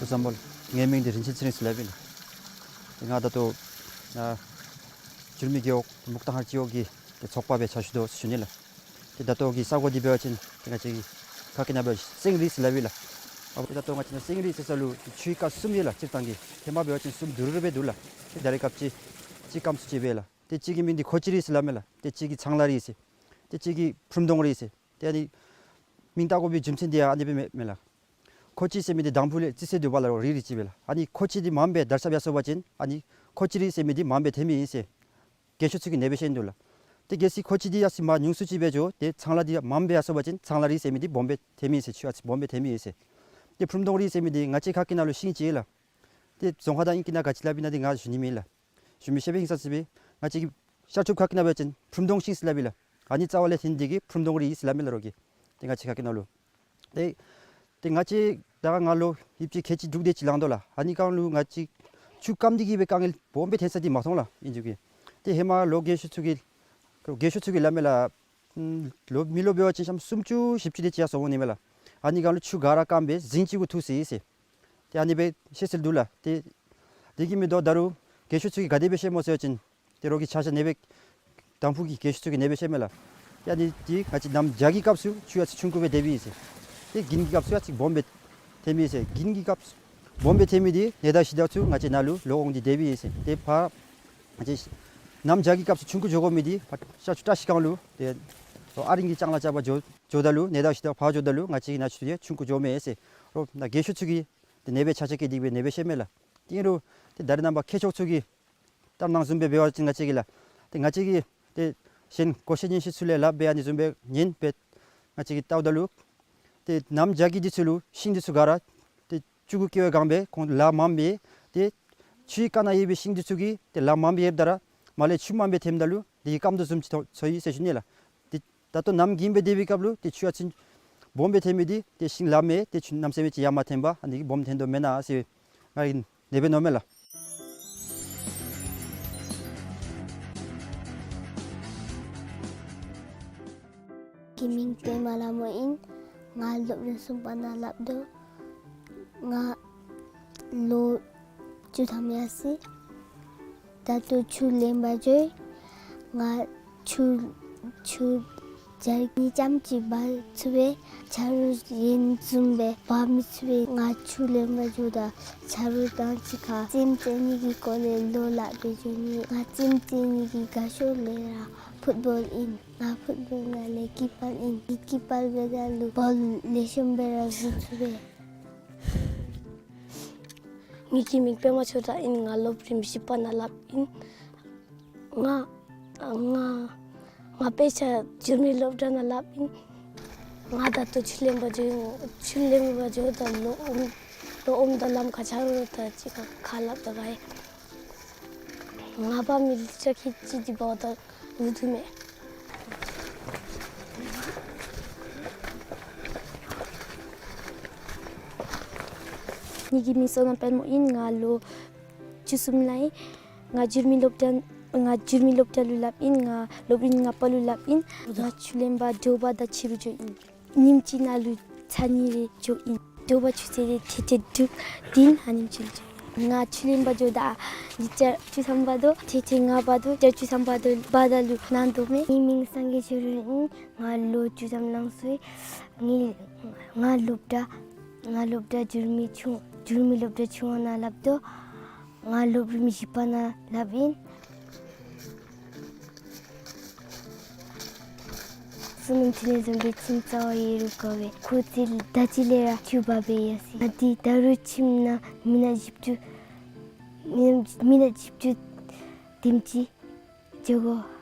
ཁུ་སམ་བྷོ་ལོ། ངེའི་མིང་འདི་རིན་ཆེན་ཚེ་རིང་ཟེར་སླབ་ཨིན་ལགས། ང་ད་ལྟོ་ཨ་འགྱུར་མེད་རྒེད་འོག་མུག་ཏ་ཧང་སྤྱི་འོག་གི་ཏེ་ཚོགས་པ་སྦེ་ཕྱག་ཞུ་དོ་ཟེར་ཞུ་ནི་ལགས། ཏེ་ད་ལྟོ་གི་ས་གོ་འདི་འབད་བ་ཅིན་ཏེ་ང་བཅས་ཀྱི་ཁ་སྐད་ནང་འབད་བ་ཅིན་སེང་རི་ཟེར་སླབ་ཨིན་ལགས། ཨ་ད་ལྟོ་ང་བཅས་ནཱ་སེང་རི་ཟེར་ས་ལུ་ཆུའི་རྐ་གསུམ་ཡོད་ལགས། སྤྱིར་བཏང་གི་ཧེ་མ་འབད་བ་ཅིན་གསུམ་དུམ་གྲ་རེ་སྦེ་འདུག་ལགས། ཏེ་ད་རེས་སྐབས་ཅིག་གཅིག་སྐམ་སུ་ཅིག་སྦེ་ལགས། ཏེ་གཅིག་གི་མིང་འདི་ཁོ་ཅི་རི་ཟེར་སླབ་མས་ལགས། ཏེ་གཅིག་གི་ཚང་ལ་རི་ཟེར། ཏེ་གཅིག་གི་ཕུརམ་གདོང་རི་ཟེར། ཏེ་ཨ་ནི་མིང་བཏགས་དགོ་པའི་རྒྱུ་མཚན་འདི་ཡང་ཨ་ནི་སྦེ་མས་ལགས། ཁོ་ཅི་ཟེར་མི་འདི་དང་ཕུ་ལས་རྩི་ས་འདུག་པ་ལགས། རོགས་རི་རི་ཅིག་སྦེ་ལགས། ཨ་ནི་ཁོ་ཅི་འདི་མངམ་སྦེ་དར་ཁྱབ་ཡར་སོང་པ་ཅིན་ཨ་ནི་ཁོ་ཅི་རི་ཟེར་མི་འདི་མངམ་སྦེ་ཐོན་མི་ཨིན་ཟེར་རྒས་ཤོས་ཚུ་གིས་ནེ་སྦེ་བཤད་ནི་འདུག་ལགས། ཏེ་གལ་སྲིད་ཁོ་ཅི་འདི་ཡར་སོང་མར་ཉུང་སུ་ཅིག་སྦེ་འགྱོ། ཏེ་ཚང་ལ་འདི་མངམ་སྦེ་ཡར་སོང་པ་ཅིན་ཚང་ལ་རི་ཟེར་མི་འདི་སྦོམ་སྦེ་ཐོན་མི་ཨིན་ཟེར། ཆུ་ཨ་ཙི་སྦོམ་སྦེ་ཐོན་མི་ཨིན་ཟེར། ཏེ་ཕུརམ་གདོང་རི་ཟེར་མི་འདི་ང་བཅས་ཁ་སྐད་ནང་ལུ་ཤིང་ཅིག་ལགས། ཏེ་རྫོང་ཁ་དང་ཨིང་སྐད་ནང་ག་ཅི་སླབ་ཨིན་ན་འདི་ང་ཞུ་ནི་མེད་ལགས། ཞུ་མི་ཤེས་པས། ཧིང་སངས་ས་སྦེ་ང་བཅས་ཀྱི་ཤར་ཕྱོགས་ཁ་སྐད་ནང་འབད་བ་ཅིན་ཕུརམ་གདོང་ཤིང་ཟེར་སླབ་ཨིན་ལགས། ཨ་ནི་རྩ་བ་ལས་ཐོན་འདི་གིས་ཕུརམ་གདོང་རི་ཟེར་སླབ་མས་ལགས་རོགས་ཀྱིས། ཏེ་ང་བཅས་ཁ་སྐད་ནང་ལུ། ཏེ་ཏེ་ང་བཅས་ད་ང་ལོ་ཡིབ་ཅིག་ཁལ་གཅིག་དྲུག་དེ་ཅིག་ལང་དོ་ལགས། ཨ་ནི་སྒང་ལུ་ང་བཅས་ཆུ་སྐམ་འདི་གིས་སྦེ་དཀའ་ངལ་སྦོམ་སྦེ་ཐོན་ས་འདི་མ་མཐོང་ལགས། ཨིན་ཅིག་གི་ཏེ་ཧེ་མ་ལོ་རྒས་ཤོས་ཚུ་གིས་རྒས་ཤོས་ཚུ་གིས་སླབ་མས་ལགས། ལོ་མི་ལོ་འབད་བ་ཅིན་ཤམ་སུམ་ཅུ་བཞི་བཅུ་དེ་ཅིག་ཡར་སོང་འོང་ནི་མས་ལགས། ཨ་ནི་སྒང་ལུ་ཆུ་ག་ར་སྐམ་སྦེ་རྫིང་ཅིག་གུ་ཐུག་སོ་ཡི་ཟེར། ཏེ་ཨ་ནི་སྦེ་བཤད་སྲོལ་འདུག་ལགས། ཏེ་དེ་གིས་མི་དོ་ད་རུང་རྒས་ཤོས་ཚུ་གིས་ག་དེ་སྦེ་བཤད་སྨོ་ཟེར་བ་ཅིན་ཏེ་རོགས་ཀྱིས་ཆ་ཤས་ནེ་སྦེ་དང་ཕུ་གི་རྒས་ཤོས་ཚུ་གིས་ནེ་སྦེ་བཤད་མས་ལགས། ཏེ་ཨ་ནི་འདི་ང་བཅས་གནམ་བྱཱར་གྱི་སྐབས་སུ་ཆུ་ཨ་ཙི་ཆུང་ཀུ་སྦེ་སྡོདཔ་ཨིན་ཟེར། ཏེ་དགུན་གྱི་སྐབས་སུ་ཨ་ཙི་སྦོམ་སྦེ་ཐོནམ་ཨིན་ཟེར། དགུན་གྱི་སྐབས་སུ་སྦོམ་སྦེ་ཐོན་མི་འདི་ནེ་བདའ་ཤིང་བདའ་ཚུ་ང་བཅས་ནཱ་ལུ་ལོག་འོང་སྟེ་སྡོདཔ་ཨིན་ཟེར། ཏེ་ཕར་ང་བཅས་གནམ་བྱཱར་གྱི་སྐབས་སུ་ཆུང་ཀུ་འགྱོ་དགོ་མི་འདི་ཕར་ཤར་ཕྱོགས་བཀྲ་ཤིས་སྒང་ལུ་ཏེ་ཨ་རིང་གི་ལྕང་ལཱ་རྐྱབ་པར་འགྱོ་འགྱོཝ་ད་ལུ་ནེ་བདའ་ཤིང་བདའ་ཕར་འགྱོཝ་ད་ལུ་ང་བཅས་ཀྱི་ནཱ་ཆུ་འདི་ཆུང་ཀུ་འགྱོཝ་མས་ཟེར། རོགས་ནཱ་རྒས་ཤོས་ཚུ་གིས་ཏེ་ནེ་སྦེ་ཆ་ཤས་བཀལ་ཏེ་སྦེ་ནེ་སྦེ་བཤད་མས་ལགས། ཏེ་རོགས་ཏེ་ད་རེས་ནངས་པ་མཁས་མཆོག་ཚུ་གི་གཏམ་ནང་བཟུམ་སྦེ་འབད་བ་ཅིན་ང་བཅས་ཀྱིས་ལགས། ཏེ་ང་བཅས་ཀྱིས་ཏེ་གཞན་གོ་ཤེས་ཉན་ཤེས་ཚུ་ལས་སླབ་སྦེ་ཨ་ནི་བཟུམ་སྦེ་ཉན་སྦེ་ང་བཅས་ཀྱིས་བལྟཝ་ད་ལུ་ཏེ་གནམ་བྱཱར་གྱི་དུས་ཚོད་ལུ་ཤིང་འདི་ཚུ་ག་ར་ཏེ་ཆུ་གུ་སྐྱེ་བའི་སྒང་སྦེ་ཁོང་ལཱ་མངམ་སྦེ་ཏེ་ཆུའི་ཀ་ནང་ཡོད་པའི་ཤིང་འདི་ཚུ་གིས་ཏེ་ལཱ་མངམ་སྦེ་ཡོདཔ་ད་ར་མར་ལས་ཆུ་མངམ་སྦེ་ཐོནམ་ད་ལུ་དེ་གིས་སྐམ་དོ་བཟུམ་ཅིག་ཚོར་ཚོར་ཡི་ཟེར་ཞུ་ནི་ལགས། ཏེ་ད་ལྟོ་གནམ་དགུན་སྦེ་སྡོད་པའི་སྐབས་ལུ་ཏེ་ཆུ་ཨ་ཙི་སྦོམ་སྦེ་ཐོན་མི་འདི་ཏེ་ཤིང་ལཱ་མེད་ཏེ་ཆུ་གནམ་མེད་ས་མེད་ཅིག་ཡར་མ་ཐོན་པར་ཨ་ནི་གིས་སྦོམ་ཐོན་དོ་མེན་ན་ཟེར་ང་གིས་ནེ་སྦེ་མནོཝ་མས་ལགས། ངེའི་མིང་པདྨ་ལྷ་མོ་ཨིན། ང་སློབ་རིམ་གསུམ་པ་ནང་སླབ་དོ། ང་ལོ་བཅུ་ཐམ་ཡར་སོ་ཡི། ད་ལྟོ་ཆུ་ལེན་པར་འགྱོ་ཡི། ང་ཆུ་ཆུ་ཇ་རིགས་གཉིས་ཙམ་ཅིག་འབག་ཚུགས་པས། ཆ་རོགས་གཞན་བཟུམ་སྦེ་འབག་མི་ཚུགས་པས། ང་ཆུ་ལེན་པར་འགྱོཝ་ད་ཆ་རོགས་དང་གཅིག་ཁར་རྩེདམོ་རྩེ་ནི་གི་སྐོར་ལས་བློ་སླབ་སྦེ་འགྱོ་ནི། ང་རྩེདམོ་རྩེ་ནི་གི་དགའ་ཤོས་ལས་ར་ཕུཊ་བཱོལ་ཨིན། ང་ཕུཊ་བཱོལ་ནང་ལས་ཀི་པར་ཨིན། ཀི་པར་འབདཝ་ད་ལུ་བཱོལ་ལེགས་ཤོམ་སྦེ་ར་བཟུང་ཚུགས་པས། ངེའི་མིང་པདྨ་ཆོས་གྲགས་ཨིན། ང་སློབ་རིམ་བཞི་པ་ནང་སླབ་ཨིན། ང་ང་ང་དཔེ་ཆ་འགྱུར་མེད་སློབ་གྲྭ་ནང་སླབ་ཨིན། ང་ད་ལྟོ་ཆུ་ལེན་པར་འགྱོ་ཡི། ཆུ་ལེན་པར་འགྱོཝ་ད་ལུ་ཨོམ་ལུ་ཨོམ་དང་ལམ་ཁར་ཆ་རོགས་དང་གཅིག་ཁར་ཁ་སླབ་ད་ག་ཡི། ང་འབག་མི་ལུ་ཅ་ཁི་ཅིག་འདི་འབག་ད་འུ་སྡུག་མས། ངེའི་མིང་བསོད་ནམས་དཔལ་མོ་ཨིན། ང་ལོ་བཅུ་གསུམ་ལང་ཡི། ང་འགྱུར་མེད་སློབ་གྲྭ་ང་འགྱུར་མེད་སློབ་གྲྭ་ལུ་སླབ་ཨིན། ང་སློབ་རིམ་ལྔ་པ་ལུ་སླབ་ཨིན། ང་ཆུ་ལེན་པར་དྲོ་པ་དང་ཕྱི་རུ་འགྱོ་ཨིན། ཉིནམ་གཅིག་ནང་ལུ་ཚར་གཉིས་རེ་འགྱོ་ཨིན། དྲོ་པ་ཆུ་ཚོད་ཐེངས་ཐེངས་དྲུག་བདུན་ཨ་ནེམ་ཅིག་འགྱོ། ང་ཆུ་ལེན་པར་འགྱོཝ་ད་ཉིནམ་གཅིག་ཆུ་ཚང་འབག་དོ། ཐེངས་ཐེངས་ལྔ་འབག་དོ། ཉིནམ་གཅིག་ཆུ་ཚང་འབག་དོ་འབག་ད་ལུ་ནང་དོ་མས། ངེའི་མིང་སངས་རྒྱས་ཆོས་སྒྲོན་ཨིན། ང་ལོ་བཅུ་ཐམ་ལང་སོ་ཡི། ངེའི་ང་སློབ་གྲྭ་ང་སློབ་གྲྭ་འགྱུར་མེད་ཆུང་འགྱུར་མེད་སློབ་གྲྭ་ཆུང་བ་ནང་སླབ་དོ། ང་སློབ་རིམ་བཞི་པ་ནང་སླབ་ཨིན། བསོད་ནམས་འཕྲིན་ལས་བཟང་པོའི་ཁྱིམ་རྩ་བ་ཡོད་རུང་དགའ་བས། ཁོ་ཚེ་ཟླ་གཅིག་ལས་ར་ཆུ་འབག་སྦེ་ཡར་སོ་ཡི། ང་འདི་ད་རུང་ཁྱིམ་ནང་མི་ནག་བཞི་བཅུ་མི་ནག་མི་ནག་བཞི་བཅུ་དེམ་ཅིག་འགྱོ་དགོ།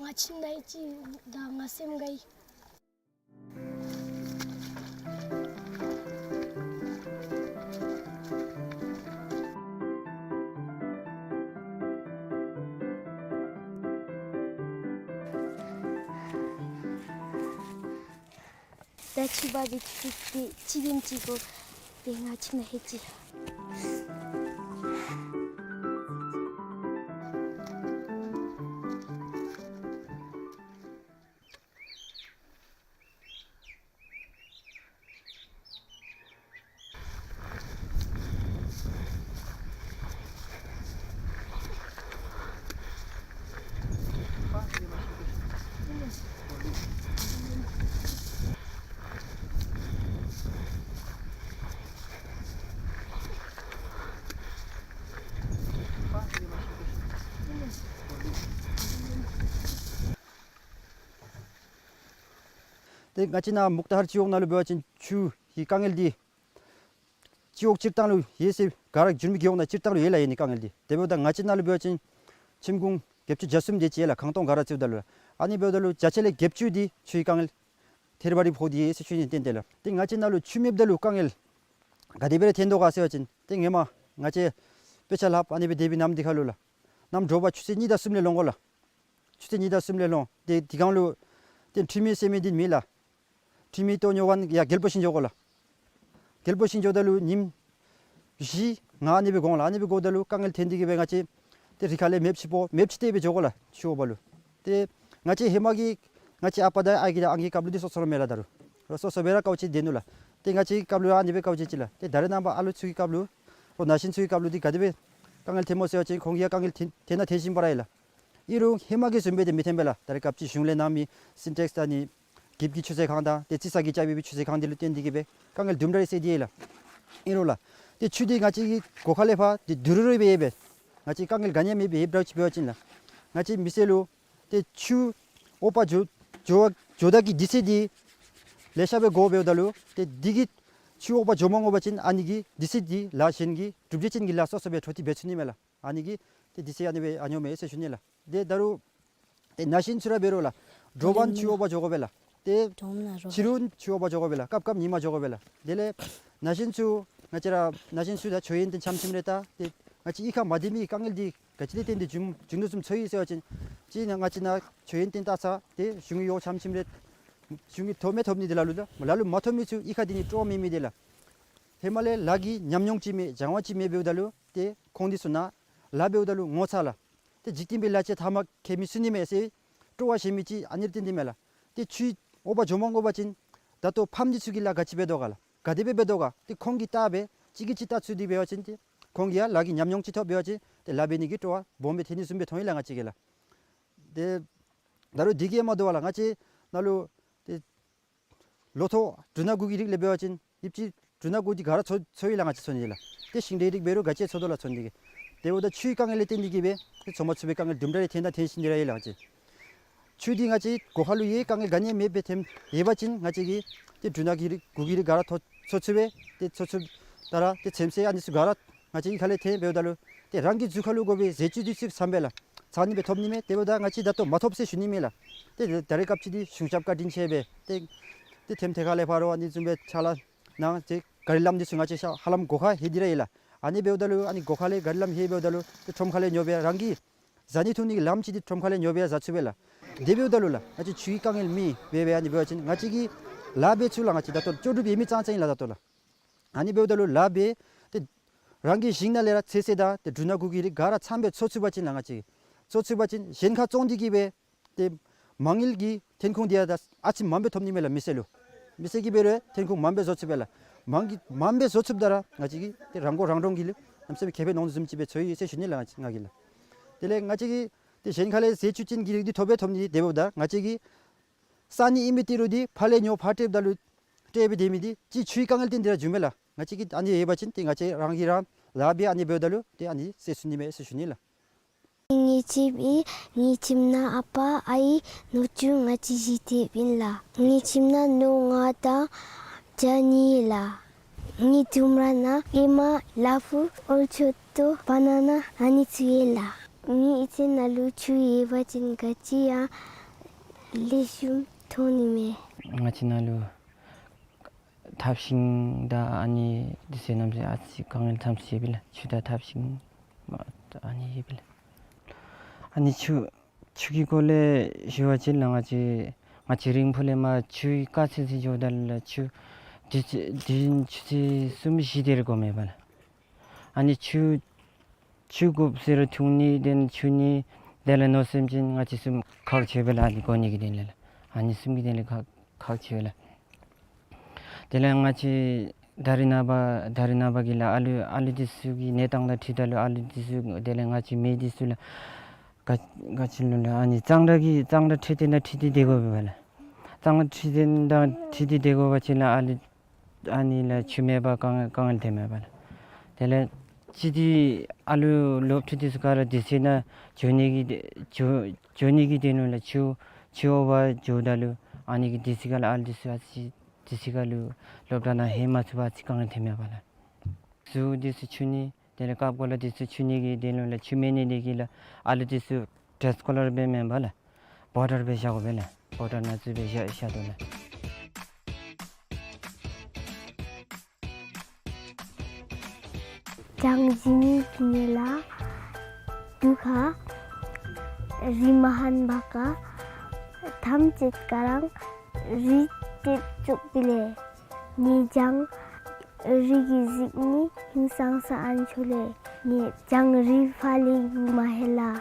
ང་ཁྱིམ་ནང་ཡོད་ཅི་ད་ང་སེམས་དགའ་ཡི། ད་ཕྱི་པ་འདི་ཁྱོད་ཀྱིས་ཅི་དེམ་ཅིག་གོ་དེ་ང་ཁྱིམ་ནང་ལྷོད་ཅི། ཏེ་ང་བཅས་ནཱ་མུག་ཏ་ཧར་སྤྱི་འོག་ནང་ལུ་འབད་བ་ཅིན་ཆུ་གི་དཀའ་ངལ་འདི་སྤྱི་འོག་སྤྱིར་བཏང་ལུ་ཡོད་ཟེར། ག་ར་འགྱུར་མེད་རྒེད་འོག་ནང་སྤྱིར་བཏང་ལུ་ཡོད་ལགས། ཨ་ནི་དཀའ་ངལ་འདི། དེ་འབདཝ་ད་ང་བཅས་ནཱ་ལུ་འབད་བ་ཅིན་ཁྱིམ་གུང་བརྒྱད་ཅུ་གྱ་གསུམ་དེ་ཅིག་ཡོད་ལགས། ཁང་སྟོང་ག་ར་རྩིཝ་ད་ལུ་ལགས། ཨ་ནི་འབདཝ་ད་ལུ་བརྒྱ་ཆ་ལས་བརྒྱད་ཅུ་འདི་ཆུའི་དཀའ་ངལ་ཐེར་བ་རེ་ཕོག་སྟེ་ཡོད་ཟེར་ཞུ་ནི། ཏན་ཏན་ལགས། ཏེ་ང་བཅས་ནཱ་ལུ་ཆུ་མེདཔ་ད་ལུ་དཀའ་ངལ་ག་དེ་སྦེ་ར་ཐོན་དོ་ག་ཟེར་བ་ཅིན་ཏེ་ཧེ་མ་ང་བཅས་དཔེ་ཆ་ལྷབ་ཨ་ནི་སྦེ་དེ་སྦེ་ནམ་འདི་ཁར་ལུ་ལགས། གནམ་དྲོ་པ་ཆུ་ཚོད་གཉིས་དང་གསུམ་ལས་ལོང་དགོ་ལགས། ཆུ་ཚོད་གཉིས་དང་གསུམ་ལས་ལོང་། ཏེ་དེ་སྒང་ལུ་ཏེ་ཁྲུས་མེད་ཟེར་མི་འདི་མེད་ལགས། ཁྲུས་མེད་ལྟོ་ཉོ་བར་ཡར་རྒྱལ་པོ་ཤིང་འགྱོ་དགོ་ལགས། རྒྱལ་པོ་ཤིང་འགྱོཝ་ད་ལུ་ཉིནམ་བཞི་ལྔ་ཨ་ནི་སྦེ་འགོར་ལགས། ཨ་ནི་སྦེ་འགོརཝ་ད་ལུ་དཀའ་ངལ་ཐོན་ཏེ་གིས་སྦེ་ང་བཅས་ཏེ་རི་ཁ་ལས་མེདཔ་ཅིག་སྤོ་མེདཔ་ཅིག་སྟེར་སྦེ་འགྱོ་དགོ་ལགས་ཆུ་འོག་པ་ལུ། ཏེ་ང་བཅས་ཧེ་མ་གི་ང་བཅས་ཨ་པ་དང་ཨའི་གི་དང་ཨང་རྒས་སྐབས་ལུ་འདི་སོ་སོ་ར་མེད་ལགས། ད་རུང་རོགས་སོ་སོ་སྦེ་ར་དཀའཝ་སྤྱད་སྡོད་ནུག་ལགས། ཏེ་ང་བཅས་སྐབས་ལུ་ཨ་ནི་སྦེ་དཀའཝ་སྤྱད་ཅི་ལགས། ཏེ་ད་རེས་ནངས་པ་ཨ་ལོ་ཚུ་གི་སྐབས་ལུ་རོགས་ན་གཞོན་ཚུ་གི་སྐབས་ལུ་འདི་ག་དེ་སྦེ་དཀའ་ངལ་ཐོནམ་སྨོ་ཟེར་བ་ཅིན་ཁོང་གི་ཡང་དཀའ་ངལ་ཐོན་ཐོན་ན་ཐོན་བཞིན་པ་ར་ཡོད་ལགས། ཨིན་རུང་ཧེ་མ་གི་བཟུམ་སྦེ་ཏེ་མི་ཐོན་པས་ལགས། ད་རེས་སྐབས་ཅིག་གཞུང་ལས་གནང་མི་སིན་ཊེགསི་དང་ཨ་ནི་འགྱིབ་ཀྱི་ཆུ་ཟོས་ཁང་དང་ཏེ་རྩི་ས་གིས་རྐྱབ་པའི་ཆུ་ཟོས་ཁང་འདི་ལུ་བརྟེན་ཏེ་གིས་སྦེ་དཀའ་ངལ་དུམ་གྲ་རེ་སེལ་ཏེ་ཡོད་ལགས། ཨིན་རུང་ལགས་ཏེ་ཆུ་འདི་ང་བཅས་ཀྱི་སྒོ་ཁ་ལས་ཕར་ཏེ་དུད་འགྲོ་རེ་སྦེ་ཡོད་པས། ང་བཅས་དཀའ་ངལ་ག་ནི་ཡང་མེད་པས། ཡོདཔ་འདྲཝ་ཅིག་འབད་བ་ཅིན་ལགས། ང་བཅས་མི་སེར་ལུ་ཏེ་ཆུ་འོག་པ་འགྱོ་འགྱོ་འགྱོཝ་ད་གི་དུས་ཚོད་འདི་ལེ་ཤ་སྦེ་འགོརཝ་འབདཝ་ད་ལུ་ཏེ་འདི་གིས་ཆུ་འོག་པ་འགྱོ་མ་འོང་པ་ཅིན་ཨ་ནི་གི་དུས་ཚོད་འདི་ལཱ་གཞན་གྱི་གྲུབ་འབྲས་ཅན་གྱི་ལཱ་སོ་སོ་སྦེ་འཕྲོ་མཐུད་འབད་ཚུགས་ནི་མས་ལགས། ཨ་ནི་གིས་ཏེ་དུས་ཚོད་ཨ་ནི་སྦེ་ཨ་ནི་སྦེ་ཟེར་ཞུ་ནི་ལགས། ཏེ་ད་རུང་ཏེ་ན་གཞོན་ཚུ་ར་འབད་རུང་ལགས། དྲོ་པ་ཆུ་འོག་པ་འགྱོ་དགོ་པས་ལགས། ཏེ་ཕྱི་རུ་ཆུ་འོག་པ་འགྱོ་དགོ་པས་ལགས། སྐབས་སྐབས་ཉིན་མ་འགྱོ་དགོ་པས་ལགས། དེ་ལས་ན་གཞོན་ཚུ་ང་བཅས་ར་ན་གཞོན་ཚུ་ད་མཆོད་ཡོན་ཏན་འཆམ་འཆམ་རེ་ད་ཏེ་ང་བཅས་གཡུས་ཁར་མ་སྡོད་མི་དཀའ་ངལ་འདི་ག་ཅི་ལས་བརྟེན་ཏེ་བྱུང་བྱུང་དོ་བཟུམ་ཚོར་ཡི་ཟེར་བ་ཅིན་ཅིག་ནང་ང་བཅས་ནཱ་མཆོད་ཡོན་ཏན་བཏབ་ས་ཏེ་གཞུང་གི་གཡོག་འཆམ་འཆམ་རེ་གཞུང་གི་ཐོབ་མི་ཐོབ་ནི་འདི་ལ་ལུ་ད་ལ་ལུ་མ་ཐོབ་མི་ཚུ་གཡུས་ཁར་སྡོད་ནི་སྤྲོ་བ་མེད་མི་འདི་ལགས། ཧེ་མ་ལས་ལཱ་གི་ཉམས་མྱོང་ཅིག་མེད་སྦྱང་བ་ཅིག་མེད་འབདཝ་ད་ལུ་ཏེ་ཁོང་འདི་ཚུ་ནཱ་ལཱ་འབདཝ་ད་ལུ་ངོ་ཚ་ལགས། ཏེ་འཇིག་རྟེན་པའི་ལཱ་ཅིག་ཐ་མ་ཁེ་མི་ཚུགས་ནི་མས་ཟེར་སྤྲོ་བ་བཞེས་མི་ཅིག་ཨ་ནི་ར་བརྟེན་ཏེ་མས་ལགས། ཏེ་ཆུ་འོག་པ་འགྱོ་མ་འོང་པ་ཅིན་ད་ལྟོ་ཕམ་འདི་ཚུ་གིས་ལཱ་ག་ཅི་འབད་དོ་ག་ལགས། ག་དེ་སྦེ་འབད་དོ་ག། ཏེ་ཁོང་གིས་བལྟ་སྦེ་གཅིག་གིས་གཅིག་བལྟ་ཚུགས་ཏེ་འབད་བ་ཅིན་ཏེ་ཁོང་གིས་ཡང་ལཱ་གི་ཉམས་མྱོང་ཅིག་ཐོབ་འབད་བ་ཅིན་ཏེ་ལཱ་འབད་ནི་གི་སྤྲོ་བ་སྦོམ་སྦེ་ཐོན་ནི་བཟུམ་སྦེ་མཐོང་ཡི་ལགས་ང་བཅས་ཀྱིས་ལགས། ཏེ་ད་རུང་འདི་གིས་མ་དོ་བར་ལགས་ང་བཅས་ནཱ་ལུ་ཏེ་ལོ་ཐོག་འབྲུ་སྣ་དགུ་གི་རིགས་ལས་འབད་བ་ཅིན་ཡིབ་ཅིག་འབྲུ་སྣ་དགུ་འདི་ག་ར་འཚོ་འཚོ་ཡི་ལགས་ང་བཅས་འཚོ་ནི་ལགས། ཏེ་ཤིང་འབྲས་རིགས་འབད་རུང་ག་ཅི་འཚོ་དོ་ལགས་འཚོ་ནི་འདི་གིས། དེ་འབདཝ་ད་ཆུའི་དཀའ་ངལ་ལས་བརྟེན་ཏེ་གིས་སྦེ་ཏེ་འཚོ་མ་ཚུགས་པའི་དཀའ་ངལ་དུམ་གྲ་རེ་ཐོན་དང་ཐོན་བཞིན་ཏེ་ར་ཡོད་ལགས་ང་བཅས། ཆུ་འདི་ང་བཅས་སྒོ་ཁ་ལུ་ཡོད་དཀའ་ངལ་ག་ནི་ཡང་མེད་པའི་ཐོནམ་ཡོད་པ་ཅིན་ང་བཅས་ཀྱིས་ཏེ་འབྲུ་སྣ་གི་རིགས་དགུ་གི་རིགས་ག་ར་འཚོ་འཚོ་ཚུགས་པས། ཏེ་འཚོ་ཚུགས་ད་ར་ཏེ་ཚོད་བསྲེ་ཨ་ནི་ཚུ་ག་ར་ང་བཅས་གཡུས་ཁ་ལས་ཐོན་འབདཝ་ད་ལུ་ཏེ་རང་གི་གཟུགས་ཁ་ལུ་དགོ་པའི་ཟས་བཅུད་འདི་ཚུ་ཚངམ་མས་ལགས། ཚང་ནི་སྦེ་ཐོབ་ནི་མས། དེ་འབདཝ་ད་ང་བཅས་ད་ལྟོ་མ་ཐོབ་ཟེར་ཞུ་ནི་མེད་ལགས། ཏེ་ད་རེས་སྐབས་ཅིག་འདི་གཞུང་ཞབས་བཀའ་དྲིན་ཆེ་སྦེ་ཏེ་ཏེ་ཐེམ་ཐེ་ཁ་ལས་ཕར་རོགས་ཨ་ནི་བཟུམ་སྦེ་ཕྱག་ལཱ་གནང་སྟེ་ག་རི་ལམ་འདི་ཚུ་ང་བཅས་ཤ་ཧ་ལམ་སྒོ་ཁར་ལྷོད་དེ་ར་ཡོད་ལགས། ཨ་ནི་འབདཝ་ད་ལུ་ཨ་ནི་སྒོ་ཁ་ལས་ག་རི་ལམ་ལྷོད་འབདཝ་ད་ལུ་ཏེ་ཁྲོམ་ཁ་ལས་ཉོ་སྦེ་རང་གི་བཟའ་ནི་འཐུང་ནི་གི་ལམ་ཅིག་འདི་ཁྲོམ་ཁ་ལས་ཉོ་སྦེ་བཟའ་ཚུགས་པས་ལགས། དེ་འབདཝ་ད་ལུ་ལགས་ང་བཅས་ཆུའི་དཀའ་ངལ་མེད་པས་སྦེ་ཨ་ནི་འབད་བ་ཅིན་ང་བཅས་ཀྱིས་ལཱ་འབད་ཚུགས་ལགས། ང་བཅས་ད་ལྟོ་ལྕོགས་གྲུབ་ཡོད་མི་ཙང་ཙང་ཨིན་ལགས་ད་ལྟོ་ལགས། ཨ་ནི་འབདཝ་ད་ལུ་ལཱ་འབད་ཏེ་རང་གི་ཞིང་ནང་ལས་ར་ཚོད་བསྲེ་དང་ཏེ་འབྲུ་སྣ་དགུ་གི་རིགས་ག་ར་ཚངམ་སྦེ་འཚོ་ཚུགས་པ་ཅིན་ལགས་ང་བཅས་ཀྱིས་འཚོ་ཚུགས་པ་ཅིན་གཞན་ཁར་བཙོང་སྟེ་གིས་སྦེ་ཏེ་མ་དངུལ་གྱི་ཐོན་ཁུངས་འདི་ཡང་ད་ཨ་ཙི་མངམ་སྦེ་ཐོབ་ནི་མས་ལགས་མི་སེར་ལུ། མི་སེར་གྱིས་འབད་རུང་ཐོན་ཁུངས་མངམ་སྦེ་བཟོ་ཚུགས་པས་ལགས། མངམ་གྱི་མངམ་སྦེ་བཟོ་ཚུགསཔ་ད་ར་ང་བཅས་ཀྱིས་ཏེ་རང་མགོ་རང་འདྲོངས་ཀྱི་ལུ་གནམ་མེད་ས་མེད་ཁེ་ཕན་ནོར་བཟུམ་ཅིག་སྦེ་ཚོར་ཡི་ཟེར་ཞུ་ནི་ལགས་ང་བཅས་ང་གིས་ལགས། དེ་ལས་ང་བཅས་ཀྱིས་ཏེ་གཞན་ཁ་ལས་ཟས་བཅུད་ཅན་གྱི་རིགས་འདི་ཐོབ་སྦེ་ཐོབ་ནི་དེ་འབདཝ་ད་ང་བཅས་ཀྱིས་བཟའ་ནི་ཨིན་མི་ཏི་རུ་འདི་ཕར་ལས་ཉོ་ཕར་སྤྲོདཔ་ད་ལུ་སྤྲོད་སྦེ་སྡོད་མི་འདི་གཅིག་ཆུའི་དཀའ་ངལ་བརྟེན་ཏེ་ར་བྱུངམ་མས་ལགས། ང་བཅས་ཀྱིས་ཨ་ནི་ཡོད་པ་ཅིན་ཏེ་ང་བཅས་རང་གིས་རང་ལཱ་འབད་ཨ་ནི་འབདཝ་ད་ལུ་ཏེ་ཨ་ནི་ཟེར་ཞུ་ནི་མས་ཟེར་ཞུ་ནི་ལགས། ངེའི་ཁྱིམ་ཨིན། ངེའི་ཁྱིམ་ནང་ཨ་པ་ཨའི་ནུ་གཅུང་ང་བཅས་བཞི་སྡོདཔ་ཨིན་ལགས། ངེའི་ཁྱིམ་ནང་ནོར་ལྔ་དང་བྱ་གཉིས་ལགས། ངེའི་ལྕངམ་ར་ནང་ཨེ་མ་ལ་ཕུག་ཨོལ་ཆོད་ཏོ་བ་ན་ན་ཨ་ནི་ཚུ་ཡོད་ལགས། ངེའི་ཨིད་ཅན་ནང་ལུ་ཆུ་ཡོད་པ་ཅིན་ག་ཅི་ཡང་ལེགས་ཤོམ་ཐོན་ནི་མས། ང་བཅས་ནང་ལུ་ཐབ་ཤིང་དང་ཨ་ནི་འདི་ཚུ་གནམ་མེད་ས་མེད་ཨ་ཙི་དཀའ་ངལ་ཙམ་ཅིག་ཡོདཔ་ལགས། ཆུ་དང་ཐབ་ཤིང་ཨ་ནི་ཡོདཔ་ལགས། ཨ་ནི་ཆུ་ཆུ་གི་སྐོར་ལས་ཞུ་བ་ཅིན་ལགས་ང་བཅས་ ང་བཅས་རིང་འཕུར་ལས་མར་ཆུ་དཀའ་ཚེགས་ཅིག་འགྱོཝ་ད་ལུ་ཆུ་དུས་ཚོད་དུས་ཡུན་ཆུ་ཚོད་གསུམ་བཞི་དེ་རེ་འགོརཝ་མས་པ་ལགས། ཨ་ནི་ཆུ་ཆུ་དགོཔ་ཟེར་རུང་འཐུང་ནི་དེ་ལས་ཆུ་ནི་དེ་ལས་མནོ་བསམ་ཅིན་ང་བཅས་གསུམ་ཁག་ཆེ་བས་ལགས། ཨ་ནི་དགོ་ནི་གི་དོན་ལས་ལགས། ཨ་ནི་གསུམ་གྱི་དོན་ལས་ཁག་ཁག་ཆེ་བས་ལགས། དེ་ལས་ང་བཅས་ད་རེས་ནངས་པ་ད་རེས་ནངས་པ་གི་ལགས་ཨ་ལུ་ཨ་ལུ་འདི་ཚུ་གི་གནས་སྟངས་དང་འཁྲིལཝ་ད་ལུ་ཨ་ལུ་འདི་ཚུ་དེ་ལས་ང་བཅས་མི་འདི་ཚུ་ལགས་ག་ག་ཅི་ལོ་ལགས། ཨ་ནི་གཙང་སྦྲ་གི་གཙང་སྦྲ་འཁྲིད་དེ་ན་འཁྲིད་དེ་སྡོད་དགོ་པས་ལགས། གཙང་སྦྲ་འཁྲིད་དེ་ན་འཁྲིད་དེ་སྡོད་དགོ་པ་ཅིན་ལགས་ཨ་ལུ་ཨ་ནི་ལགས་ཆུ་མེད་པར་དཀའ་ངལ་དཀའ་ངལ་ཐོནམ་མས་པ་ལགས། དེ་ལས་ཅི་སྟེ་ཨ་ལུ་སློབ་ཕྲུག་འདི་ཚུ་ག་ར་དུས་ཚོད་ནང་འགྱོ་ནི་གི་འགྱོ་འགྱོ་ནི་གི་དོན་ལུ་ལགས་ཆུ་ཆུ་འོག་པར་འགྱོཝ་ད་ལུ་ཨ་ནི་གི་དུས་ཚོད་ཁར་ལགས་ཨ་ལུ་འདི་ཚུ་ཨ་ཙི་དུས་ཚོད་ཁར་ལུ་སློབ་གྲྭ་ནང་ལྷོད་མ་ཚུགས་པར་ཨ་ཙི་དཀའ་ངལ་ཐོནམ་མས་པ་ལགས། གཟུགས་འདི་ཚུ་འཁྱུ་ནི་དེ་ལས་ཀབ་ཀོ་ལ་འདི་ཚུ་འཁྱུ་ནི་གི་དོན་ལུ་ལགས་ཆུ་མེད་ནི་དེ་གིས་ལགས་ཨ་ལུ་འདི་ཚུ་ཌེ་རེས་ཀོ་ལར་སྦེ་མེན་པར་ལགས་བོ་ཊར་སྦེ་བཞག་དགོ་པས་ལགས། བོ་ཊར་ནང་བཙུགས་སྦེ་བཞག་བཞག་དོ་ལགས། གྱང་བཞེངས་ནི་གི་ནི་ལགས་དུས་ཁར་རི་མ་ཧན་པ་ཁར་ཐམས་ཅད་ཀ་རང་རི་ཏེ་བཙུགས་པས་ལགས། ནི་གྱང་རི་གིས་གཟིགས་ནི་ཧིང་སངས་ས་ཨན་ཆོ་ལགས། ནི་གྱང་རི་ཕར་ལས་བུ་མ་ཧེ་ལགས།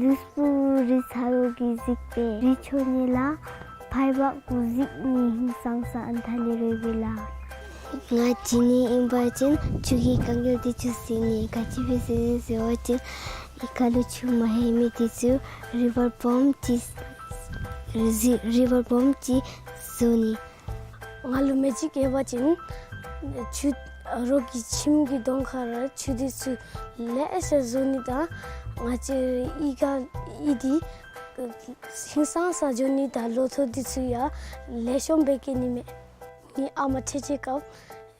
ལུས་པོ་རི་ཚ་བོ་གིས་གཟིགས་པས་རི་ཆོ་ནི་ལགས་ཕར་བ་གུ་གཟིགས་ནི་ཧིང་སངས་ས་ཨན་ཐ་ལེ་རོལ་པས་ལགས། ང་བྱོན་ནི་ཨིན་པ་ཅིན་ཆུ་གི་དཀའ་ངལ་འདི་ཚུ་སེལ་ནི། ག་ཅི་སྦེ་སེལ་ནི་ཟེར་བ་ཅིན་ཨི་ཁ་ལུ་ཆུ་མ་ལྷོད་མི་འདི་ཚུ་རི་བར་སྦོམ་ཅིག་རི་རི་བར་སྦོམ་ཅིག་བཟོ་ནི། ང་ལུ་མེ་ཅིག་ཡོད་པ་ཅིན་ཆུ་རོགས་ཀྱི་ཁྱིམ་གྱི་གདོང་ཁར་ཆུ་འདི་ཚུ་ལེ་ཤ་བཟོ་ནི་དང་ང་བཅས་ཨི་ཁ་ཨི་འདི་ཧིང་སངས་ས་འགྱོ་ནི་དང་ལོ་ཐོག་འདི་ཚུ་ཡང་ལེགས་ཤོམ་སྦེ་སྐྱེ་ནི་མས། ངེའི་ཨ་མ་འཕྲལ་ཅིག་སྐབས་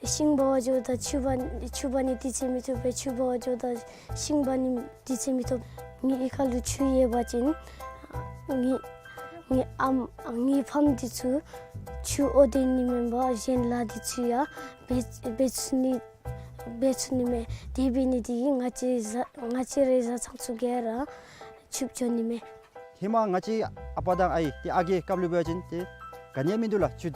ཤིང་འབག་པར་འགྱོཝ་ད་ཆུ་འབག་ཆུ་འབག་ནི་དུས་ཚོད་མི་ཐོབ་པས། ཆུ་འབག་པར་འགྱོཝ་ད་ཤིང་འབག་ནི་དུས་ཚོད་མི་ཐོབ། ངེའི་ཨི་ཁ་ལུ་ཆུ་ཡོད་པ་ཅིན་ངེའི་ངེའི་ཨམ་ངེའི་ཕམ་འདི་ཚུ་ཆུ་འོ་དེ་ནི་མེན་པར་གཞན་ལཱ་འདི་ཚུ་ཡང་འབད་འབད་ཚུགས་ནི་འབད་ཚུགས་ནི་མས། དེ་འབད་ནི་འདི་གིས་ང་བཅས་བཟའ་ང་བཅས་རའི་བཟའ་ཚང་ཚུ་ག་ར་ཕྱུགཔོ་འགྱོ་ནི་མས། ཧེ་མ་ང་བཅས་ཨ་པ་དང་ཨའི་ཏེ་ཨ་རྒས་སྐབས་ལུ་འབད་བ་ཅིན་ཏེ་ག་ནི་ཡང་མིན་འདུག་ལགས། ཆུ་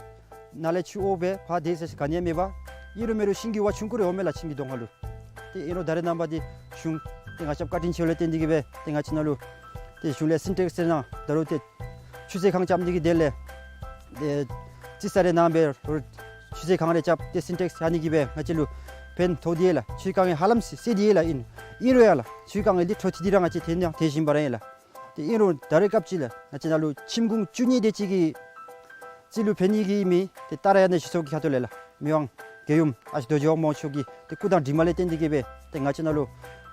ནང་ལས་ཆུ་འོ་སྦེ་ཕར་དེ་ཟེར་ག་ནི་ཡང་མེད་པར་ཨིན་རུང་མེན་རུང་ཤིང་གི་བ་ཆུང་ཀུ་རེ་འོངམ་མས་ལགས་ཁྱིམ་གྱི་གདོང་ཁ་ལུ། ཏེ་ཨིན་རུང་ད་རེས་ནངས་པ་འདི་གཞུང་ཏེ་ང་བཅས་བཀའ་དྲིན་ཆེ་བ་ལས་བརྟེན་ཏེ་གིས་སྦེ་ཏེ་ང་བཅས་ནང་ལུ་ཏེ་གཞུང་ལས་སིན་ཊེགསི་ཟེར་ནང་ད་རུང་ཏེ་ཆུ་ཚོད་ཁང་རྐྱབ་ནི་གི་དོན་ལས་ཏེ་རྩིས་ས་རེ་གནང་སྦེ་ཆུ་ཚོད་ཁང་རེ་རྐྱབ་སྟེ་སིན་ཊེགསི་ཨ་ནི་གིས་སྦེ་ང་བཅས་ལུ་ཕན་ཐོགས་དེས་ལགས། ཆུའི་དཀའ་ངལ་ཧ་ལམ་སེལ་དེས་ལགས། ཨིན་ཨིན་རུང་ཡང་ལགས་ཆུའི་དཀའ་ངལ་འདི་འཕྲོ་མཐུད་དེ་ར་ང་བཅས་ཐོན་ནི་ཡང་ཐོན་བཞིན་པ་ར་ཨིན་ལགས། ཏེ་ཨིན་རུང་ད་རེས་སྐབས་ཅིག་ལགས་ང་བཅས་ནང་ལུ་ཁྱིམ་གུང་བཅུ་གཉིས་དེ་ཅིག་གིས་རྩིས་ལུ་ཕན་ནི་གི་མི་འདི་ཏཱ་ར་ཡ་ན་སྤྱི་ཚོགས་ཀྱི་ཁ་ཐུག་ལས་ལགས་མི་དབང་རྒྱལ་ཡུམ་ཨ་ཞེ་རྡོ་རྗེ་དབང་མོ་མཆོག་གི་ཏེ་སྐུ་དང་གྲིབ་མ་ལས་བརྟེན་ཏེ་གིས་སྦེ་ཏེ་ང་བཅས་ནང་ལུ་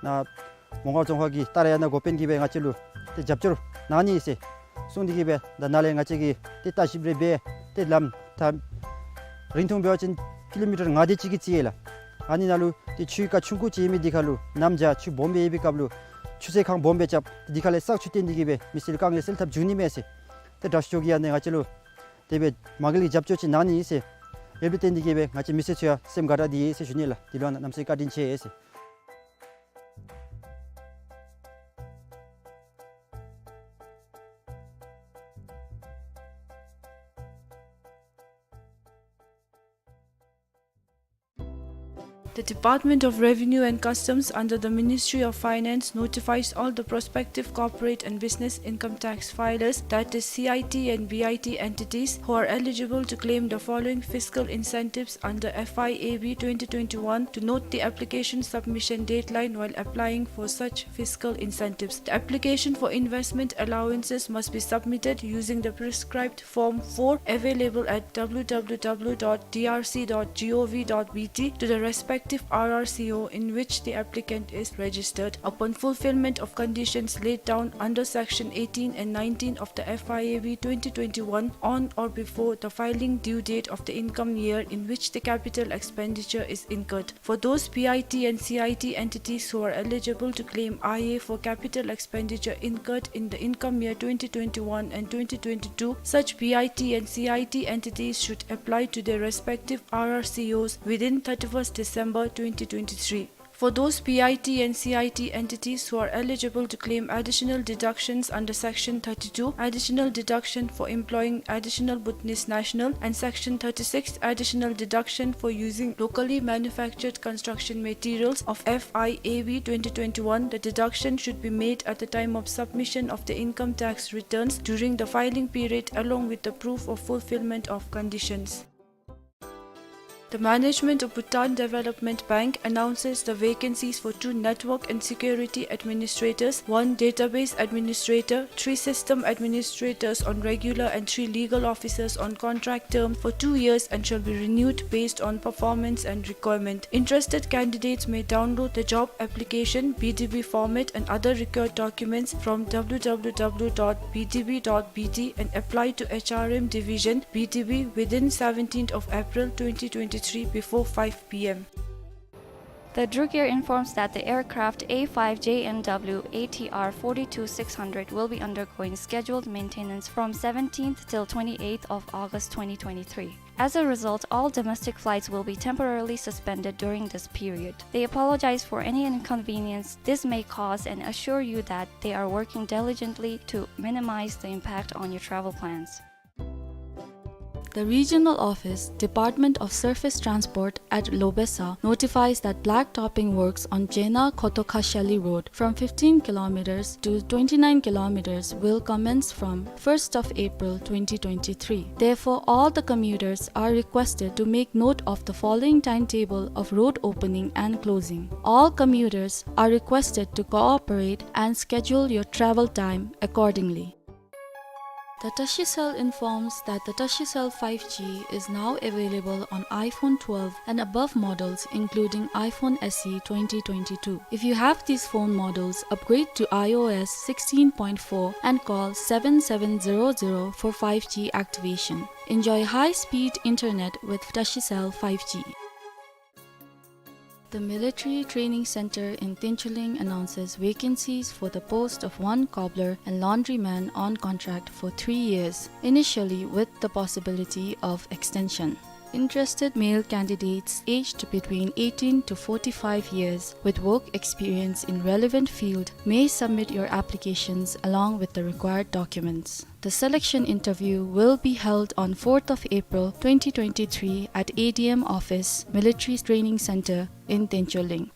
ནཱ་མོང་སྒར་རྫོང་ཁག་གི་ཏཱ་ར་ཡ་ན་འགོ་དཔོན་གྱིས་སྦེ་ང་བཅས་ལུ་ཏེ་རྒྱབ་སྐྱོར་གནང་ནི་ཟེར་གསུངས་ཏེ་གིས་སྦེ་ད་ནཱ་ལས་ང་བཅས་ཀྱིས་ཏེ་ལྟ་ཞིབ་རེ་འབད་ཏེ་ལམ་ད་རིང་ཐུང་འབད་བ་ཅིན་ཀི་ལོ་མི་ཊར་ལྔ་དེ་ཅིག་གི་རྩིས་ཡོད་ལགས། ཨ་ནི་ནང་ལུ་ཏེ་ཆུ་ཁ་ཆུང་ཀུ་ཅིག་ཨིན་མི་འདི་ཁ་ལུ་གནམ་བྱཱར་ཆུ་སྦོམ་སྦེ་ཡོད་པའི་སྐབས་ལུ་ཆུ་ཚོད་ཁང་སྦོམ་སྦེ་རྐྱབ་འདི་ཁ་ལས་བསགས་ཆུ་བཏོན་ཏེ་གིས་སྦེ་མི་སེར་ལུ་དཀའ་ངལ་སེལ་ཐབས་འབྱུང་ནི་མས་ཟེར་ཏེ་དྲག་ཤོས་ཀྱིས་ཨ་ནི་ང་བཅས་ལུ་དེ་སྦེ་མ་དངུལ་གྱི་རྒྱབ་སྐྱོར་ཅིག་གནང་ནི་ཟེར་ཡོདཔ་ལས་བརྟེན་ཏེ་གིས་སྦེ་ང་བཅས་མི་སེར་ཚུ་ཡང་སེམས་དགའ་དྲགས་ཏེ་ཡོད་ཟེར་ཞུ་ནི་ལགས། འདི་ལུ་ཡང་གནམ་མེད་ས་མེད་བཀའ་དྲིན་ཆེ་ཟེར། The Department of Revenue and Customs under the Ministry of Finance notifies all the prospective corporate and business income tax filers, that is C I T and B I T entities, who are eligible to claim the following fiscal incentives under F I A B twenty twenty-one to note the application submission deadline while applying for such fiscal incentives. The application for investment allowances must be submitted using the prescribed Form four, available at W W W dot D R C dot G O V dot B T, to the respective R R C O in which the applicant is registered. Upon fulfillment of conditions laid down under Section eighteen and nineteen of the F I A B twenty twenty-one, on or before the filing due date of the income year in which the capital expenditure is incurred. For those B I T and C I T entities who are eligible to claim I A for capital expenditure incurred in the income year twenty twenty-one and twenty twenty-two, such B I T and C I T entities should apply to their respective R R C Os within thirty-first December twenty twenty-three. For those P I T and C I T entities who are eligible to claim additional deductions under Section thirty-two, additional deduction for employing additional Bhutanese national, and Section thirty-six, additional deduction for using locally manufactured construction materials of F I A B twenty twenty-one, the deduction should be made at the time of submission of the income tax returns during the filing period, along with the proof of fulfillment of conditions. The management of Bhutan Development Bank announces the vacancies for two network and security administrators, one database administrator, three system administrators on regular and three legal officers on contract term for two years and shall be renewed based on performance and requirement. Interested candidates may download the job application, B D B format and other required documents from W W W dot B D B dot B T and apply to H R M Division, B D B within seventeenth of April twenty twenty-three before five P M. The Druk Air informs that the aircraft A five J N W A T R forty-two six hundred will be undergoing scheduled maintenance from seventeenth till twenty-eighth of August twenty twenty-three. As a result, all domestic flights will be temporarily suspended during this period. They apologize for any inconvenience this may cause and assure you that they are working diligently to minimize the impact on your travel plans. The Regional Office, Department of Surface Transport at Lobesa notifies that blacktopping works on Jena Khotokhashali Road from fifteen kilometers to twenty-nine kilometers will commence from first of April twenty twenty-three. Therefore, all the commuters are requested to make note of the following timetable of road opening and closing. All commuters are requested to cooperate and schedule your travel time accordingly. The Tashicell informs that the Tashicell five G is now available on iPhone twelve and above models, including iPhone S E twenty twenty-two. If you have these phone models, upgrade to I O S sixteen point four and call seven seven zero zero for five G activation. Enjoy high-speed internet with Tashicell five G. The Military Training Center in Tinchuling announces vacancies for the post of one cobbler and laundryman on contract for three years, initially with the possibility of extension. Interested male candidates aged between eighteen to forty-five years with work experience in relevant field may submit your applications along with the required documents. The selection interview will be held on fourth of April twenty twenty-three at A D M office, Military Training Center in Tinchuling.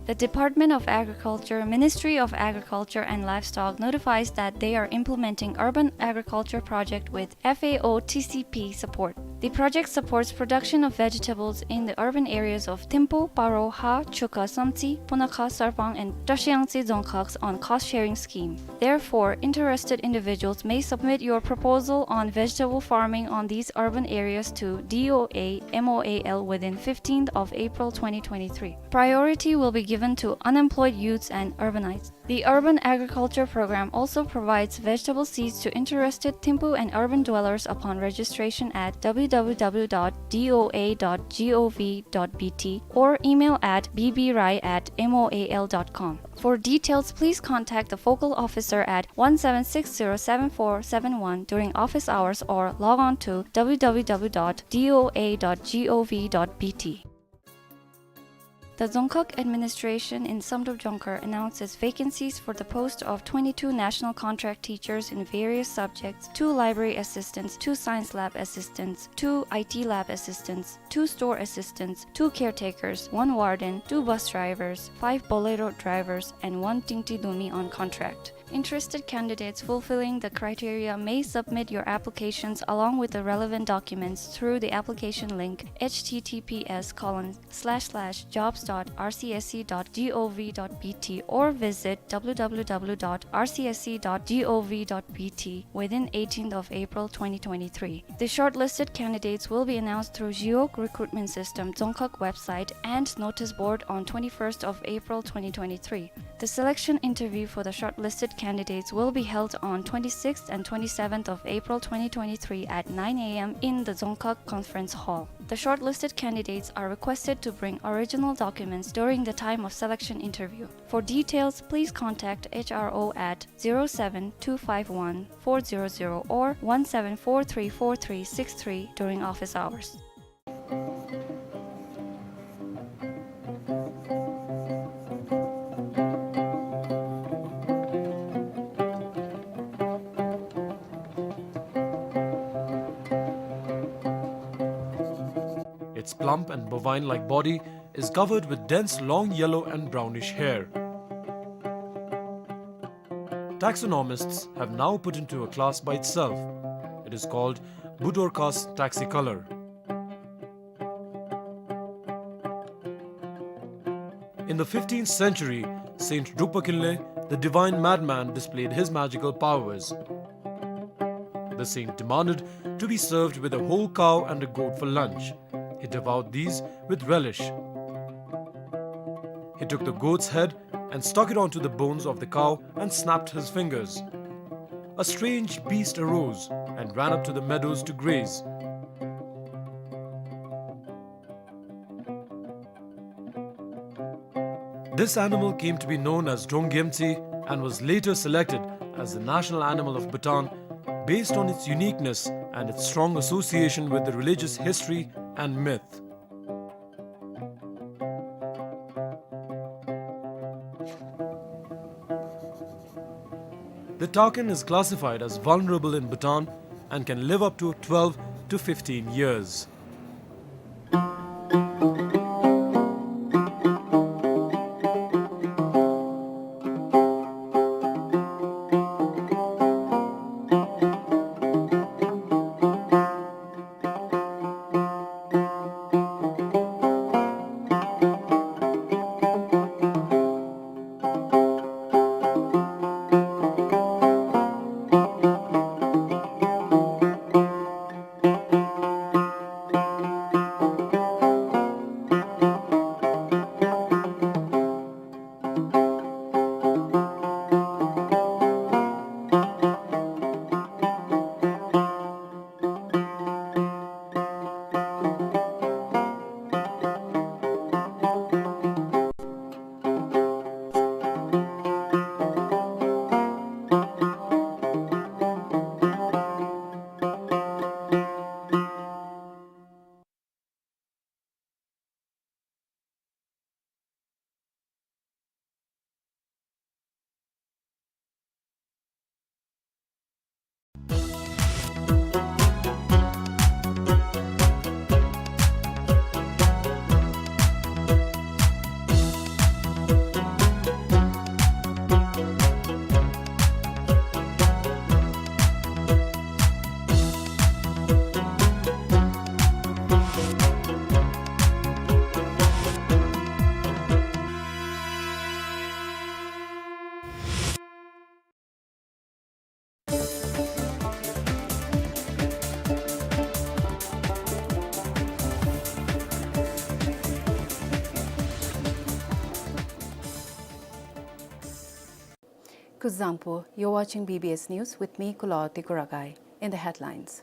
The Department of Agriculture, Ministry of Agriculture and Livestock notifies that they are implementing urban agriculture project with F A O T C P support. The project supports production of vegetables in the urban areas of Thimphu, Paro, Ha, Chuka, Samtse, Punakha, Sarpang, and Trashiyangtse Dzongkhags on cost-sharing scheme. Therefore, interested individuals may submit your proposal on vegetable farming on these urban areas to D O A M O A L within fifteenth of April twenty twenty-three. Priority will be given to unemployed youths and urbanites. The urban agriculture program also provides vegetable seeds to interested Thimphu and urban dwellers upon registration at W W W dot D O A dot gov dot B T or email at B B Rai at M O A L dot com. For details, please contact the focal officer at one seven six zero seven four seven one during office hours or log on to W W W dot D O A dot gov dot B T. The Dzongkhag Administration in Samdrup Jongkhar announces vacancies for the post of twenty-two national contract teachers in various subjects, two library assistants, two science lab assistants, two I T lab assistants, two store assistants, two caretakers, one warden, two bus drivers, five Bolero drivers, and one Tingti Dumi on contract. Interested candidates fulfilling the criteria may submit your applications along with the relevant documents through the application link, H T T P S colon slash slash jobs dot R C S C dot gov dot B T, or visit W W W dot R C S C dot gov dot B T within eighteenth of April twenty twenty-three. The shortlisted candidates will be announced through Jiok Recruitment System Dzongkhag website and notice board on twenty-first of April twenty twenty-three. The selection interview for the shortlisted candidates will be held on twenty-sixth and twenty-seventh of April twenty twenty-three at nine A M in the Dzongkhag Conference Hall. The shortlisted candidates are requested to bring original documents during the time of selection interview. For details, please contact H R O at zero seven two five one four zero zero or one seven four three four three six three during office hours. Its plump and bovine-like body is covered with dense long yellow and brownish hair. Taxonomists have now put into a class by itself. It is called Budorcas taxicolor. In the fifteenth century, Saint Drukpa Kinley, the divine madman, displayed his magical powers. The saint demanded to be served with a whole cow and a goat for lunch. He devoured these with relish. He took the goat's head and stuck it onto the bones of the cow and snapped his fingers. A strange beast arose and ran up to the meadows to graze. This animal came to be known as Drong Gyemtse and was later selected as the national animal of Bhutan based on its uniqueness and its strong association with the religious history and myth. The takin is classified as vulnerable in Bhutan and can live up to twelve to fifteen years. Kuzuzangpo, you're watching B B S News with me, Kulawarti Kuragai. In the headlines.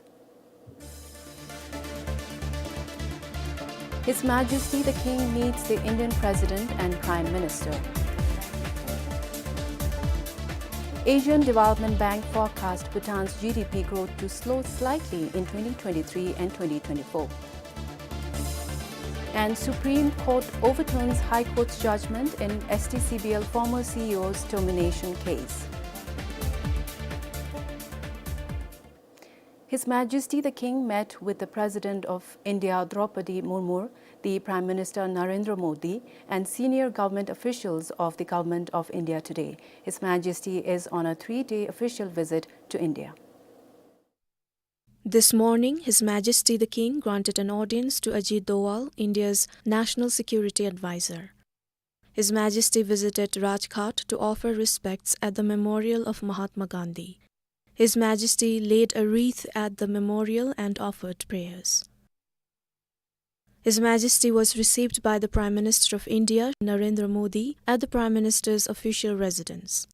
His Majesty the King meets the Indian President and Prime Minister. Asian Development Bank forecast Bhutan's G D P growth to slow slightly in twenty twenty-three and twenty twenty-four. And Supreme Court overturns High Court's judgment in S T C B L former C E O's termination case. His Majesty the King met with the President of India, Draupadi Murmu, the Prime Minister Narendra Modi, and senior government officials of the Government of India today. His Majesty is on a three-day official visit to India. This morning, His Majesty the King granted an audience to Ajit Doval, India's National Security Advisor. His Majesty visited Rajghat to offer respects at the memorial of Mahatma Gandhi. His Majesty laid a wreath at the memorial and offered prayers. His Majesty was received by the Prime Minister of India, Narendra Modi, at the Prime Minister's official residence.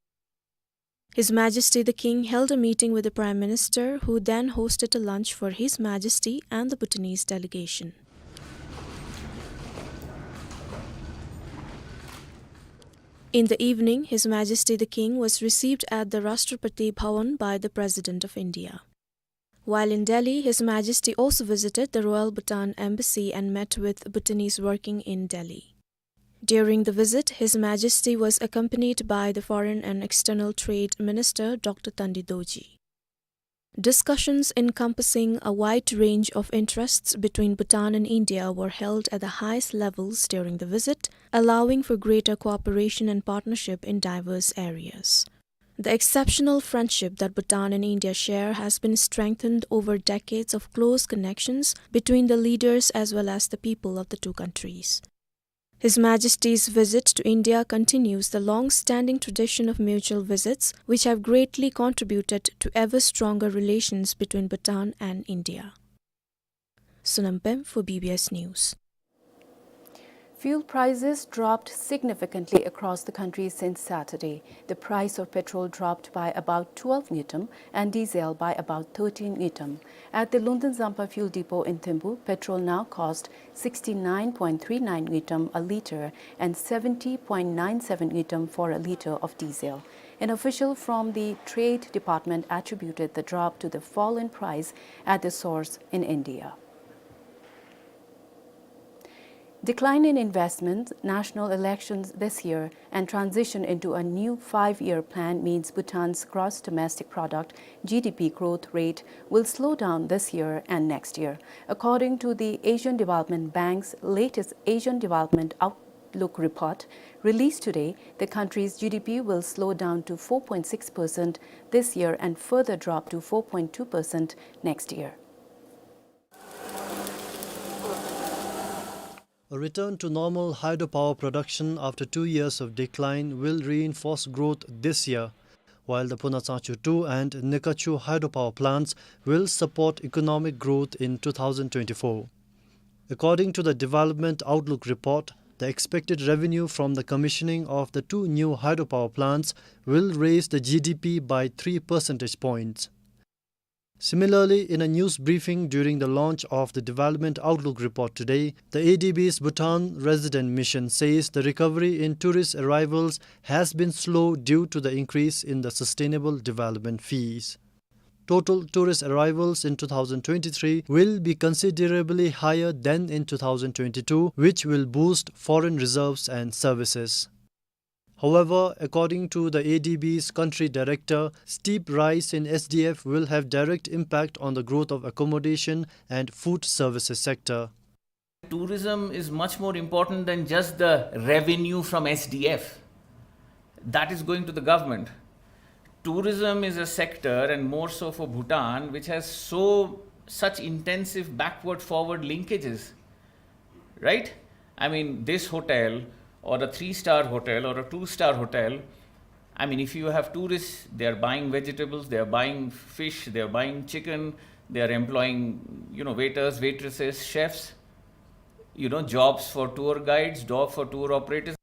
His Majesty the King held a meeting with the Prime Minister, who then hosted a lunch for His Majesty and the Bhutanese delegation. In the evening, His Majesty the King was received at the Rashtrapati Bhavan by the President of India. While in Delhi, His Majesty also visited the Royal Bhutan Embassy and met with Bhutanese working in Delhi. During the visit, His Majesty was accompanied by the Foreign and External Trade Minister, Doctor Tandi Dorji. Discussions encompassing a wide range of interests between Bhutan and India were held at the highest levels during the visit, allowing for greater cooperation and partnership in diverse areas. The exceptional friendship that Bhutan and India share has been strengthened over decades of close connections between the leaders as well as the people of the two countries. His Majesty's visit to India continues the long-standing tradition of mutual visits, which have greatly contributed to ever stronger relations between Bhutan and India. Sonam Pem for B B S News. Fuel prices dropped significantly across the country since Saturday. The price of petrol dropped by about twelve ngultrum and diesel by about thirteen ngultrum. At the Lunden Zampa fuel depot in Thimphu, petrol now costs sixty-nine point three nine ngultrum a litre and seventy point nine seven ngultrum for a litre of diesel. An official from the Trade Department attributed the drop to the fall in price at the source in India. Decline in investment, national elections this year, and transition into a new five-year plan means Bhutan's gross domestic product, G D P, growth rate will slow down this year and next year. According to the Asian Development Bank's latest Asian Development Outlook report, released today, the country's G D P will slow down to four point six percent this year and further drop to four point two percent next year. A return to normal hydropower production after two years of decline will reinforce growth this year, while the Phunatsangchu two and Nekachu hydropower plants will support economic growth in two thousand twenty-four. According to the Development Outlook report, the expected revenue from the commissioning of the two new hydropower plants will raise the G D P by three percentage points. Similarly, in a news briefing during the launch of the Development Outlook report today, the A D B's Bhutan Resident Mission says the recovery in tourist arrivals has been slow due to the increase in the sustainable development fees. Total tourist arrivals in two thousand twenty-three will be considerably higher than in two thousand twenty-two, which will boost foreign reserves and services. However, according to the A D B's country director, steep rise in S D F will have direct impact on the growth of accommodation and food services sector. Tourism is much more important than just the revenue from S D F. That is going to the government. Tourism is a sector, and more so for Bhutan, which has so, such intensive backward forward linkages, right? I mean, this hotel or a three-star hotel or a two-star hotel, I mean, if you have tourists, they are buying vegetables, they are buying fish, they are buying chicken, they are employing, you know, waiters, waitresses, chefs, you know, jobs for tour guides, job for tour operators.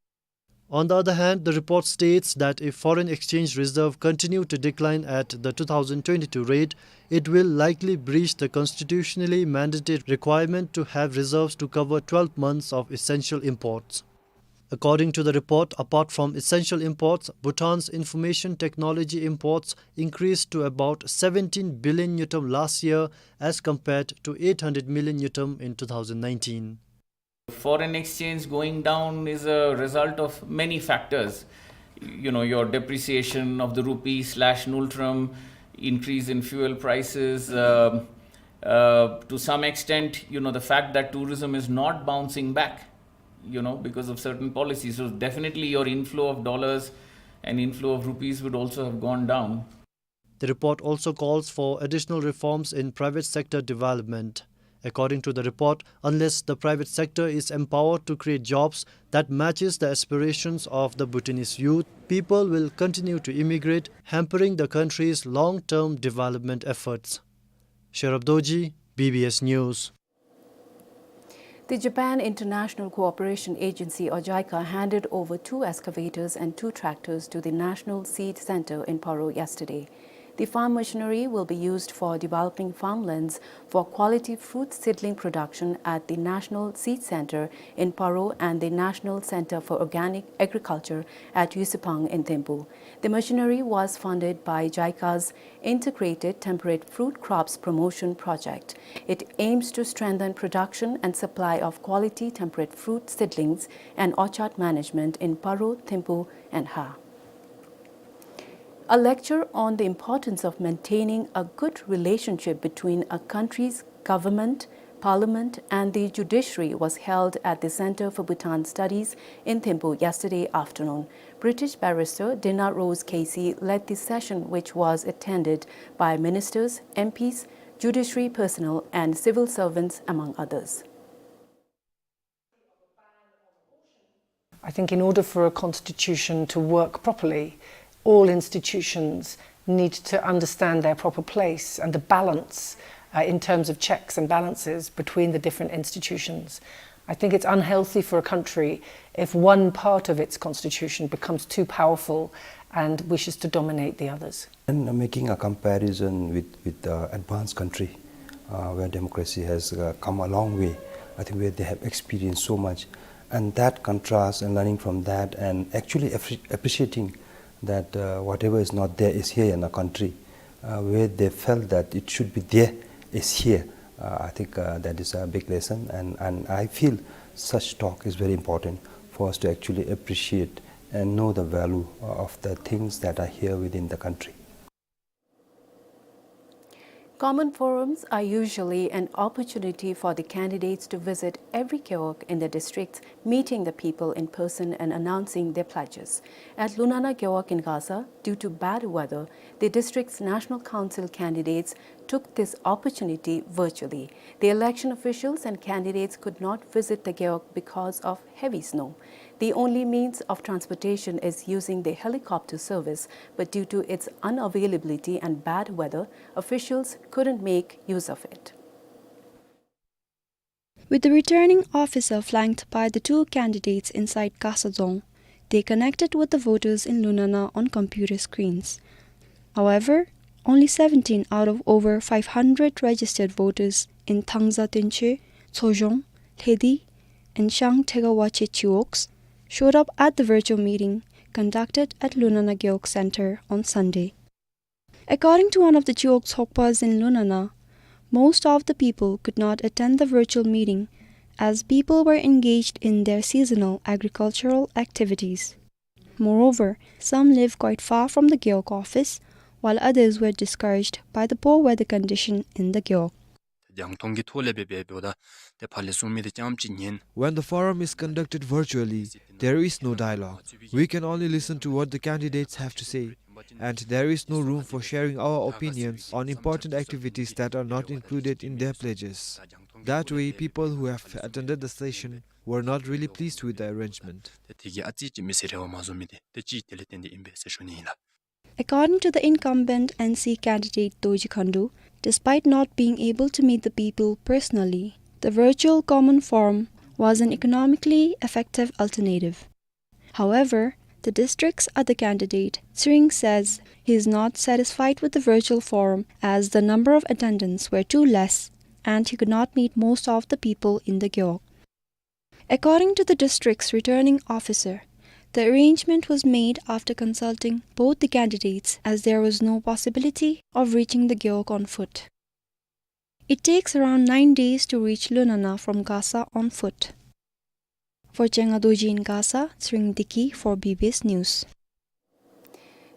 On the other hand, the report states that if foreign exchange reserve continue to decline at the two thousand twenty-two rate, it will likely breach the constitutionally mandated requirement to have reserves to cover twelve months of essential imports. According to the report, apart from essential imports, Bhutan's information technology imports increased to about seventeen billion ngultrum last year as compared to eight hundred million ngultrum in two thousand nineteen. Foreign exchange going down is a result of many factors. You know, your depreciation of the rupee / ngultrum, increase in fuel prices, uh, uh, to some extent, you know, the fact that tourism is not bouncing back, you know, because of certain policies. So definitely your inflow of dollars and inflow of rupees would also have gone down. The report also calls for additional reforms in private sector development. According to the report, unless the private sector is empowered to create jobs that matches the aspirations of the Bhutanese youth, people will continue to immigrate, hampering the country's long-term development efforts. Sherab Dorji, B B S News. The Japan International Cooperation Agency, or JICA, handed over two excavators and two tractors to the National Seed Center in Paro yesterday. The farm machinery will be used for developing farmlands for quality fruit seedling production at the National Seed Center in Paro and the National Center for Organic Agriculture at Yusupang in Thimphu. The machinery was funded by JICA's Integrated Temperate Fruit Crops Promotion Project. It aims to strengthen production and supply of quality temperate fruit seedlings and orchard management in Paro, Thimphu, and Ha. A lecture on the importance of maintaining a good relationship between a country's government, parliament, and the judiciary was held at the Center for Bhutan Studies in Thimphu yesterday afternoon. British barrister Dena Rose Casey led the session, which was attended by ministers, M Ps, judiciary personnel, and civil servants, among others. I think in order for a constitution to work properly, all institutions need to understand their proper place and the balance, uh, in terms of checks and balances between the different institutions. I think it's unhealthy for a country if one part of its constitution becomes too powerful and wishes to dominate the others. And making a comparison with, with the advanced country, uh, where democracy has, uh, come a long way, I think where they have experienced so much, and that contrast and learning from that and actually appre-, appreciating that, uh, whatever is not there is here in a country, uh, where they felt that it should be there is here. Uh, I think, uh, that is a big lesson, and, and I feel such talk is very important for us to actually appreciate and know the value of the things that are here within the country. Common forums are usually an opportunity for the candidates to visit every gewog in the districts, meeting the people in person and announcing their pledges. At Lunana Gewog in Gasa, due to bad weather, the district's National Council candidates took this opportunity virtually. The election officials and candidates could not visit the gewog because of heavy snow. The only means of transportation is using the helicopter service, but due to its unavailability and bad weather, officials couldn't make use of it. With the returning officer flanked by the two candidates inside Gasa Dzong, they connected with the voters in Lunana on computer screens. However, only seventeen out of over five hundred registered voters in Thangza Tenche, Tsozhong, Lhedi, and Shang Thega Wache Chiwogs showed up at the virtual meeting conducted at Lunana Gewog Center on Sunday. According to one of the Chiwog Tsokpas in Lunana, most of the people could not attend the virtual meeting as people were engaged in their seasonal agricultural activities. Moreover, some live quite far from the Gewog office, while others were discouraged by the poor weather condition in the Gewog. རྒྱང་མཐོང་གི་ཐོག་ལས་འབད་འབདཝ་ད་ཏེ་ཕར་ལས་གསུང་མི་དེ་རྐྱངམ་ཅིག་ཉན། When the forum is conducted virtually, there is no dialogue. We can only listen to what the candidates have to say, and there is no room for sharing our opinions on important activities that are not included in their pledges. That way, people who have attended the session were not really pleased with the arrangement. ཏེ་དེ་གིས་ཨ་ཙི་ཅིག་མི་སེར་རེ་བ་མ་བཟུང་མི་དེ་ཏེ་ཅིག་དེ་ལས་བརྟེན་ཏེ་ཨིན་པས་ཟེར་ཞུ་ནི་ཨིན་ལགས། According to the incumbent N C candidate Dorji Khandu, despite not being able to meet the people personally, the virtual common forum was an economically effective alternative. However, the district's other candidate, Tsering, says he is not satisfied with the virtual forum as the number of attendants were too less and he could not meet most of the people in the Gewog. According to the district's returning officer, the arrangement was made after consulting both the candidates as there was no possibility of reaching the Gewog on foot. It takes around nine days to reach Lunana from Gasa on foot. For Chenga Dorji in Gasa, Tsering Diki for B B S News.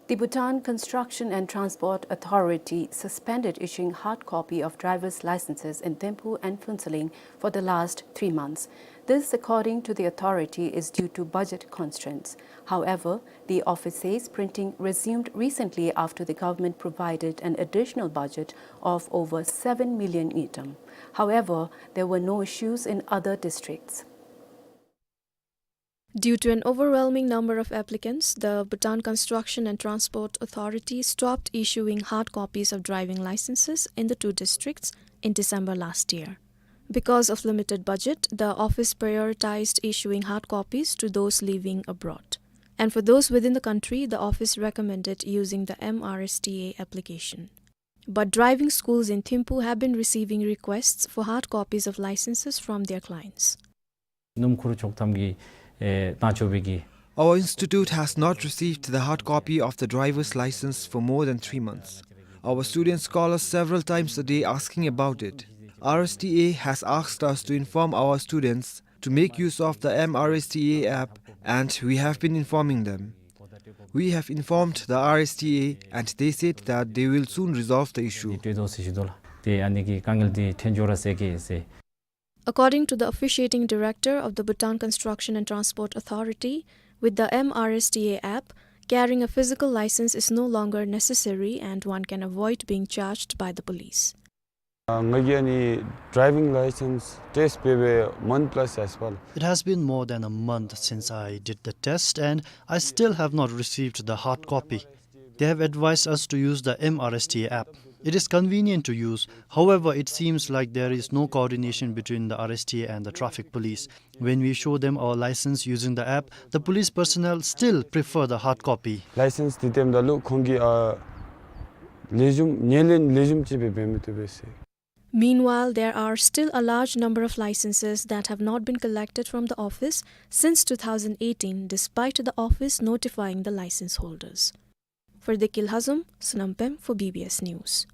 The Bhutan Construction and Transport Authority suspended issuing hard copy of driver's licenses in Thimphu and Phuentsholing for the last three months. This, according to the authority, is due to budget constraints. However, the office says printing resumed recently after the government provided an additional budget of over seven million ngultrum. However, there were no issues in other districts. Due to an overwhelming number of applicants, the Bhutan Construction and Transport Authority stopped issuing hard copies of driving licenses in the two districts in December last year. Because of limited budget, the office prioritized issuing hard copies to those living abroad. And for those within the country, the office recommended using the M R S T A application. But driving schools in Thimphu have been receiving requests for hard copies of licenses from their clients. སྣུམ་འཁོར་ཆོག་ཐམ་གྱི་ཨེ་ནང་ཆོག་པའི་གི། Our institute has not received the hard copy of the driver's license for more than three months. Our students call us several times a day asking about it. R S T A has asked us to inform our students to make use of the M R S T A app, and we have been informing them. We have informed the R S T A and they said that they will soon resolve the issue. འདི་གྲོས་བསྡུར་ཟེར་ཞུ་དོ་ལགས། ཏེ་ཨ་ནི་གི་དཀའ་ངལ་འདི་ཐོན་འགྱོ་ར་ཟེར་གི་ཟེར། According to the officiating director of the Bhutan Construction and Transport Authority, with the M R S T A app, carrying a physical license is no longer necessary and one can avoid being charged by the police. ང་གིས་ཨ་ནི་driving license test འབད་བའི་month plus as well. It has been more than a month since I did the test and I still have not received the hard copy. They have advised us to use the M R S T A app. It is convenient to use. However, it seems like there is no coordination between the R S T A and the traffic police. When we show them our license using the app, the police personnel still prefer the hard copy. License འདི་སྟོནམ་ད་ལུ་ཁོང་གིས་ཨ་ལེགས་ཤོམ་ཉེར་ལེན་ལེགས་ཤོམ་ཅིག་སྦེ་འབད་མི་བཏུབ་པས་ཟེར། Meanwhile, there are still a large number of licenses that have not been collected from the office since two thousand eighteen, despite the office notifying the license holders. Ferdek Yilhazum, Sonam Pem for B B S News.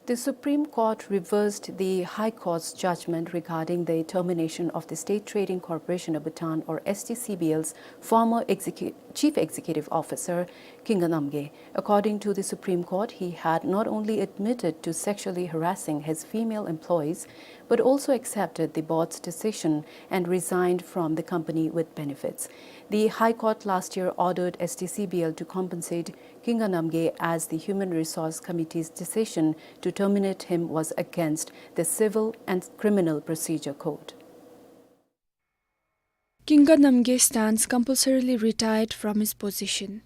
The Supreme Court reversed the High Court's judgment regarding the termination of the State Trading Corporation of Bhutan, or S T C B L's, former execu-, Chief Executive Officer Kinga Namgay. According to the Supreme Court, he had not only admitted to sexually harassing his female employees, but also accepted the board's decision and resigned from the company with benefits. The High Court last year ordered S T C B L to compensate Kinga Namgay, as the Human Resource Committee's decision to terminate him was against the Civil and Criminal Procedure Code. Kinga Namgay stands compulsorily retired from his position.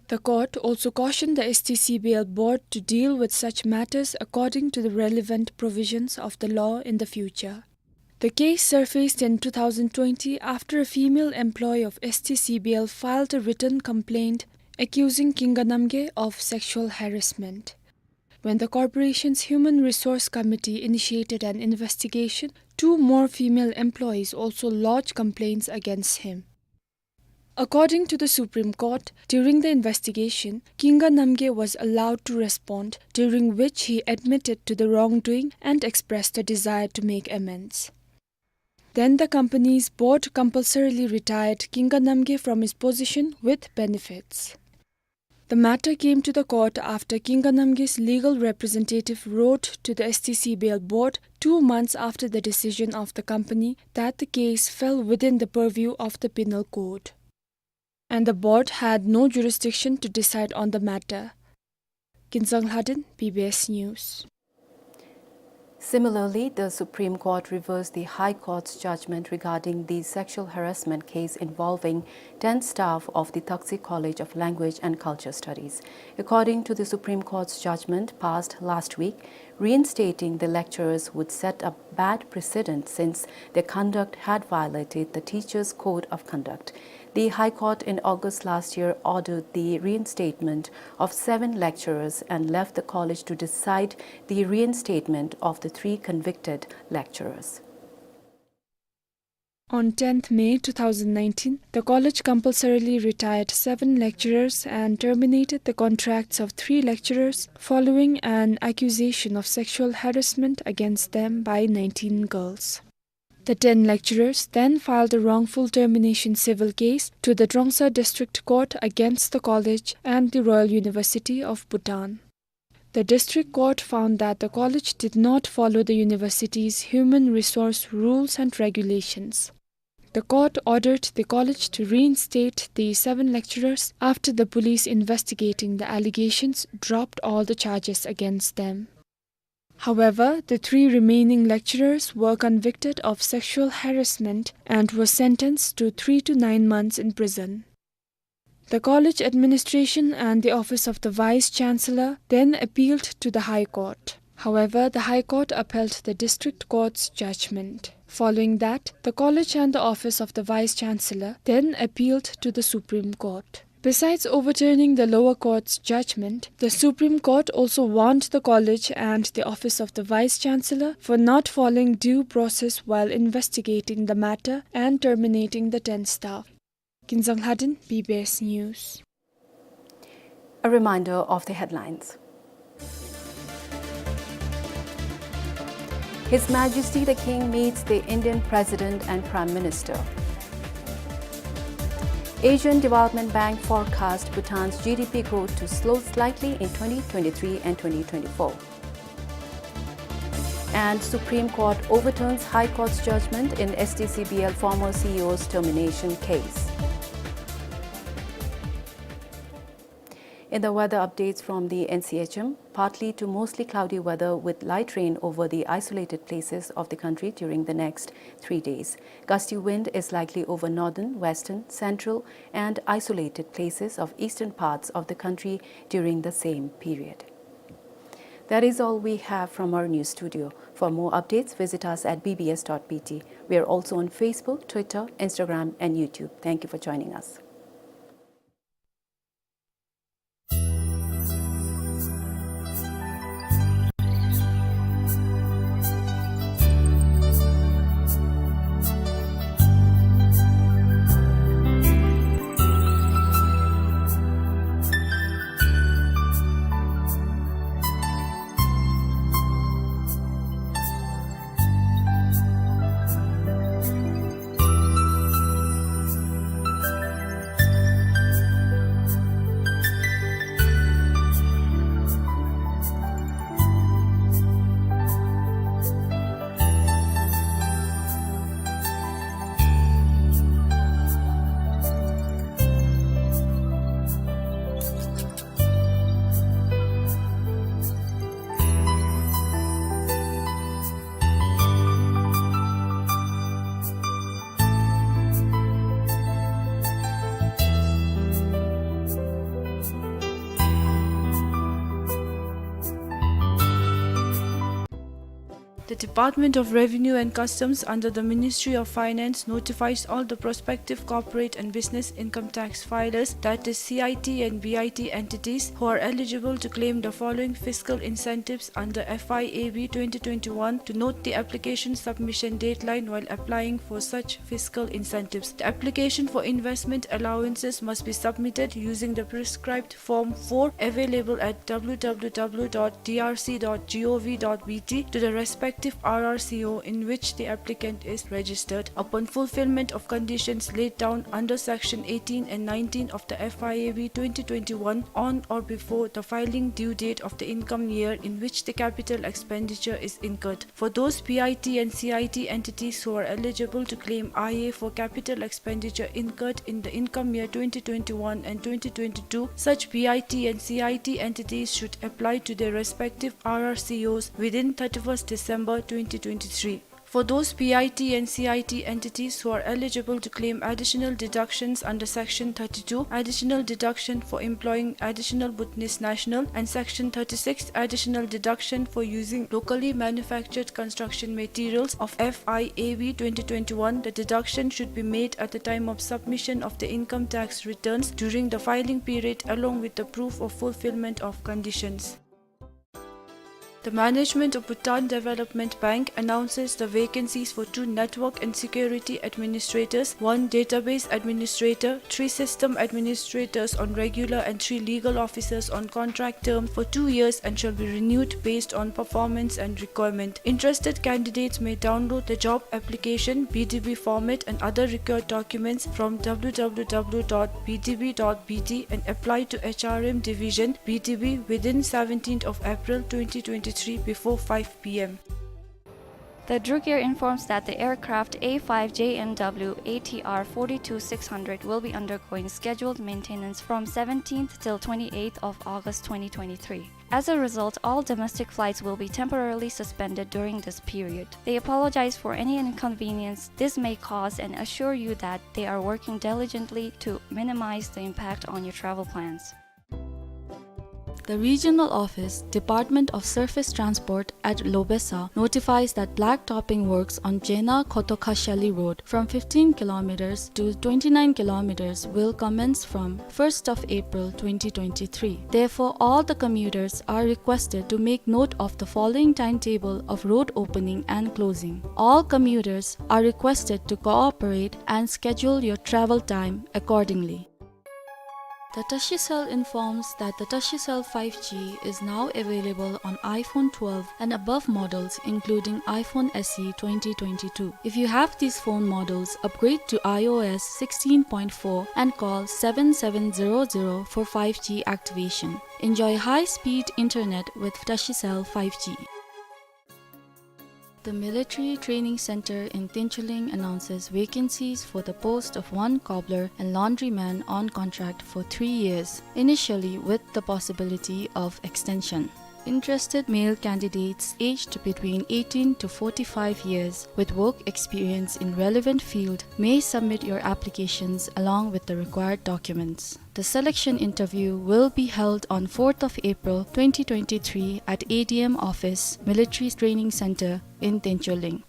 The court also cautioned the S T C B L board to deal with such matters according to the relevant provisions of the law in the future. The case surfaced in two thousand twenty after a female employee of S T C B L filed a written complaint accusing Kinga Namgay of sexual harassment. When the corporation's Human Resource Committee initiated an investigation, two more female employees also lodged complaints against him. According to the Supreme Court, during the investigation, Kinga Namgay was allowed to respond, during which he admitted to the wrongdoing and expressed a desire to make amends. Then the company's board compulsorily retired Kinga Namgay from his position with benefits. The matter came to the court after Kinga Namgay's legal representative wrote to the S T C B L board two months after the decision of the company that the case fell within the purview of the penal code. And the board had no jurisdiction to decide on the matter. Kinzang Lhaden, B B S News. Similarly, the Supreme Court reversed the High Court's judgment regarding the sexual harassment case involving ten staff of the Thaktse College of Language and Culture Studies. According to the Supreme Court's judgment passed last week, reinstating the lecturers would set a bad precedent since their conduct had violated the Teachers' Code of Conduct. The High Court in August last year ordered the reinstatement of seven lecturers and left the college to decide the reinstatement of the three convicted lecturers. On tenth May two thousand nineteen, the college compulsorily retired seven lecturers and terminated the contracts of three lecturers following an accusation of sexual harassment against them by nineteen girls. The ten lecturers then filed a wrongful termination civil case to the Trongsa District Court against the college and the Royal University of Bhutan. The district court found that the college did not follow the university's human resource rules and regulations. The court ordered the college to reinstate the seven lecturers after the police investigating the allegations dropped all the charges against them. However, the three remaining lecturers were convicted of sexual harassment and were sentenced to three to nine months in prison. The college administration and the office of the vice chancellor then appealed to the High Court. However, the High Court upheld the district court's judgment. Following that, the college and the office of the vice chancellor then appealed to the Supreme Court. Besides overturning the lower court's judgment, the Supreme Court also warned the college and the office of the vice chancellor for not following due process while investigating the matter and terminating the ten staff. Kinzang Lhaden, B B S News. A reminder of the headlines. His Majesty the King meets the Indian President and Prime Minister. Asian Development Bank forecast Bhutan's G D P growth to slow slightly in twenty twenty-three and twenty twenty-four. And Supreme Court overturns High Court's judgment in S T C B L former C E O's termination case. In the weather updates from the N C H M, partly to mostly cloudy weather with light rain over the isolated places of the country during the next three days. Gusty wind is likely over northern, western, central, and isolated places of eastern parts of the country during the same period. That is all we have from our news studio. For more updates, visit us at B B S dot B T. We are also on Facebook, Twitter, Instagram, and YouTube. Thank you for joining us. The Department of Revenue and Customs under the Ministry of Finance notifies all the prospective corporate and business income tax filers, that is C I T and B I T entities, who are eligible to claim the following fiscal incentives under F I A B twenty twenty-one to note the application submission deadline while applying for such fiscal incentives. The application for investment allowances must be submitted using the prescribed Form four, available at W W W dot D R C dot gov dot B T, to the respective R R C O in which the applicant is registered. Upon fulfillment of conditions laid down under Section eighteen and nineteen of the F I A B twenty twenty-one, on or before the filing due date of the income year in which the capital expenditure is incurred, for those B I T and C I T entities who are eligible to claim I A for capital expenditure incurred in the income year twenty twenty-one and twenty twenty-two, such B I T and C I T entities should apply to their respective R R C Os within thirty-first December twenty twenty-three. For those B I T and C I T entities who are eligible to claim additional deductions under Section thirty-two, additional deduction for employing additional Bhutanese national, and Section thirty-six, additional deduction for using locally manufactured construction materials of F I A B twenty twenty-one, the deduction should be made at the time of submission of the income tax returns during the filing period along with the proof of fulfillment of conditions. The management of Bhutan Development Bank announces the vacancies for two network and security administrators, one database administrator, three system administrators on regular and three legal officers on contract term for two years and shall be renewed based on performance and requirement. Interested candidates may download the job application, B D B format and other required documents from W W W dot B D B dot B T and apply to H R M Division, B D B, within seventeenth of April twenty twenty-three before five P M. The Druk Air informs that the aircraft A five J N W A T R forty-two six hundred will be undergoing scheduled maintenance from seventeenth till twenty-eighth of August twenty twenty-three. As a result, all domestic flights will be temporarily suspended during this period. They apologize for any inconvenience this may cause and assure you that they are working diligently to minimize the impact on your travel plans. The Regional Office, Department of Surface Transport at Lobesa notifies that black topping works on Jena Khotokhashali Road from fifteen kilometers to twenty-nine kilometers will commence from first of April twenty twenty-three. Therefore, all the commuters are requested to make note of the following timetable of road opening and closing. All commuters are requested to cooperate and schedule your travel time accordingly. The Tashicell informs that the Tashicell five G is now available on iPhone twelve and above models, including iPhone S E twenty twenty-two. If you have these phone models, upgrade to iOS sixteen point four and call seven seven zero zero for five G activation. Enjoy high-speed internet with Tashicell five G. The Military Training Center in Tinchuling announces vacancies for the post of one cobbler and laundryman on contract for three years, initially with the possibility of extension. Interested male candidates aged between eighteen to forty-five years with work experience in relevant field may submit your applications along with the required documents. The selection interview will be held on fourth of April twenty twenty-three at A D M office, Military Training Center in Tinchuling.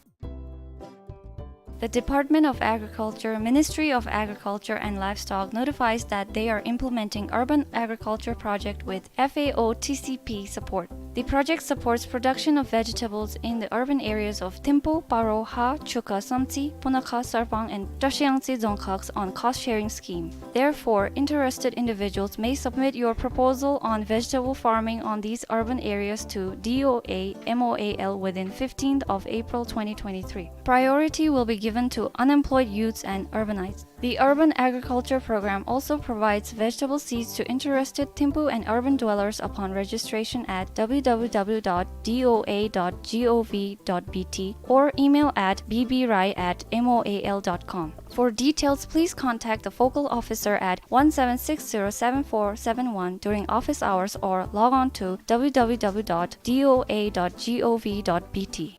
The Department of Agriculture, Ministry of Agriculture and Livestock notifies that they are implementing urban agriculture project with F A O T C P support. The project supports production of vegetables in the urban areas of Thimphu, Paro, Ha, Chukha, Samtse, Punakha, Sarpang, and Trashiyangtse Dzongkhags on cost-sharing scheme. Therefore, interested individuals may submit your proposal on vegetable farming on these urban areas to D O A M O A L within fifteenth of April twenty twenty-three. Priority will be given to unemployed youths and urbanites. The Urban Agriculture Program also provides vegetable seeds to interested Thimphu and urban dwellers upon registration at W W W dot D O A dot G O V dot B T or email at B B Rai at M O A L dot com. For details, please contact the focal officer at one seven six zero seven four seven one during office hours or log on to W W W dot D O A dot G O V dot B T.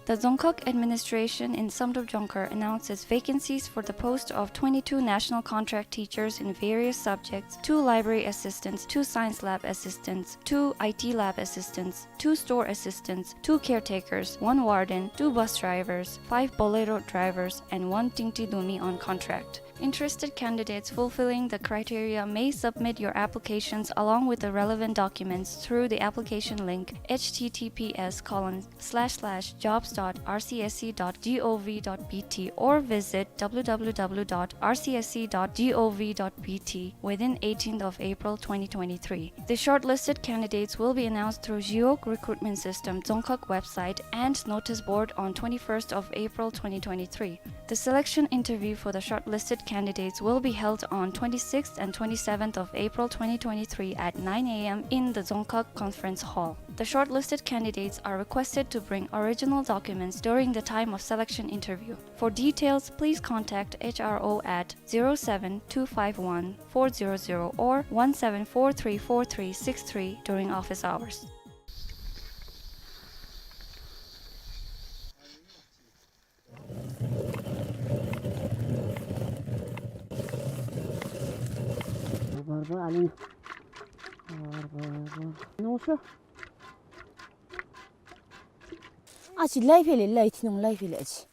The Dzongkhag administration in Samdrup Jongkhar announces vacancies for the post of twenty-two national contract teachers in various subjects, two library assistants, two science lab assistants, two I T lab assistants, two store assistants, two caretakers, one warden, two bus drivers, five Bolero drivers, and one Tingti Dumi on contract. Interested candidates fulfilling the criteria may submit your applications along with the relevant documents through the application link, H T T P S colon slash slash jobs dot R C S C dot G O V dot B T, or visit W W W dot R C S C dot G O V dot B T within eighteenth of April twenty twenty-three. The shortlisted candidates will be announced through Jiok Recruitment System Dzongkhag website and notice board on twenty-first of April twenty twenty-three. The selection interview for the shortlisted candidates will be held on twenty-sixth and twenty-seventh of April twenty twenty-three at nine A M in the Dzongkhag Conference Hall. The shortlisted candidates are requested to bring original documents during the time of selection interview. For details, please contact H R O at zero seven two five one four zero zero or one seven four three four three six three during office hours. ཨ་ཅི་ལའི་ཕི་ལེ་ལའི་ཐི་ནོང་ལའི་ཕི་ལེ་ཨ་ཅི།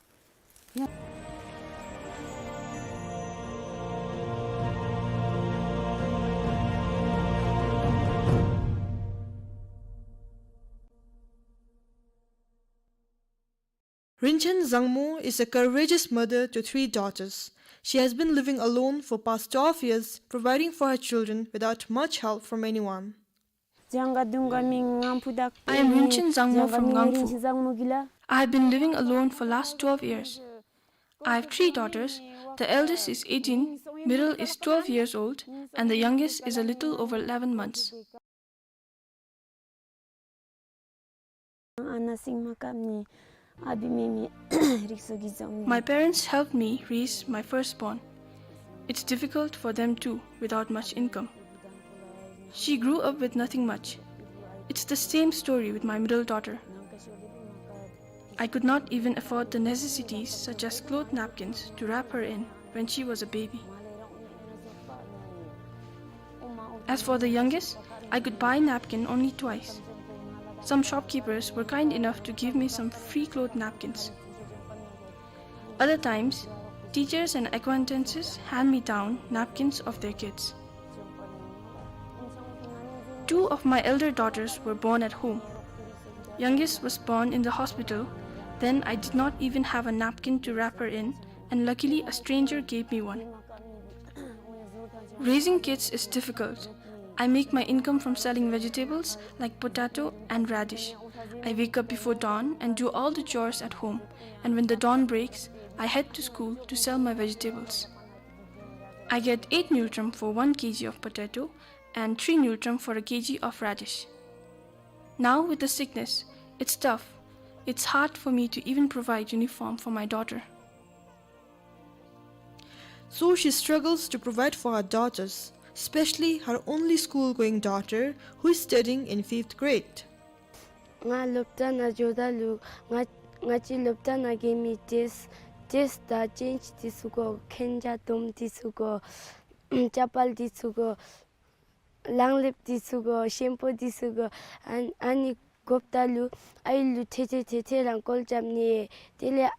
Rinchen Zangmo is a courageous mother to three daughters. She has been living alone for past twelve years, providing for her children without much help from anyone. I am Rinchen Zangmo from Ngangphu. I have been living alone for last twelve years. I have three daughters. The eldest is eighteen, middle is twelve years old, and the youngest is a little over eleven months. My parents helped me raise my firstborn. It's difficult for them too, without much income. She grew up with nothing much. It's the same story with my middle daughter. I could not even afford the necessities such as cloth napkins to wrap her in when she was a baby. As for the youngest, I could buy napkin only twice. Some shopkeepers were kind enough to give me some free cloth napkins. Other times, teachers and acquaintances hand me down napkins of their kids. Two of my elder daughters were born at home. Youngest was born in the hospital, then I did not even have a napkin to wrap her in, and luckily a stranger gave me one. Raising kids is difficult. I make my income from selling vegetables like potato and radish. I wake up before dawn and do all the chores at home, and when the dawn breaks, I head to school to sell my vegetables. I get eight ngultrum for one K G of potato and three ngultrum for a K G of radish. Now, with the sickness, it's tough. It's hard for me to even provide uniform for my daughter. So she struggles to provide for her daughters, especially her only school-going daughter, who is studying in fifth grade. ང་སློབ་གྲྭ་ནང་འགྱོཝ་ད་ལུ་ང་ང་བཅས་སློབ་གྲྭ་ནང་གི་མི་ཌེ་སི་ཌེ་སི་དང་ཅེནཇ་འདི་ཚུ་དགོ། གན་རྒྱ་དོམ་འདི་ཚུ་དགོ། ཅ་པཱལ་འདི་ཚུ་དགོ། ལང་ལེབ་འདི་ཚུ་དགོ། ཤེམ་པུ་འདི་ཚུ་དགོ། ཨ་ཨ་ནི་དགོཔ་ད་ལུ་ཨའི་ལུ་ཐེ་ཐེ་ཐེ་ཐེ་རང་བཀོལ་རྐྱབ་ནི། དེ་ལས་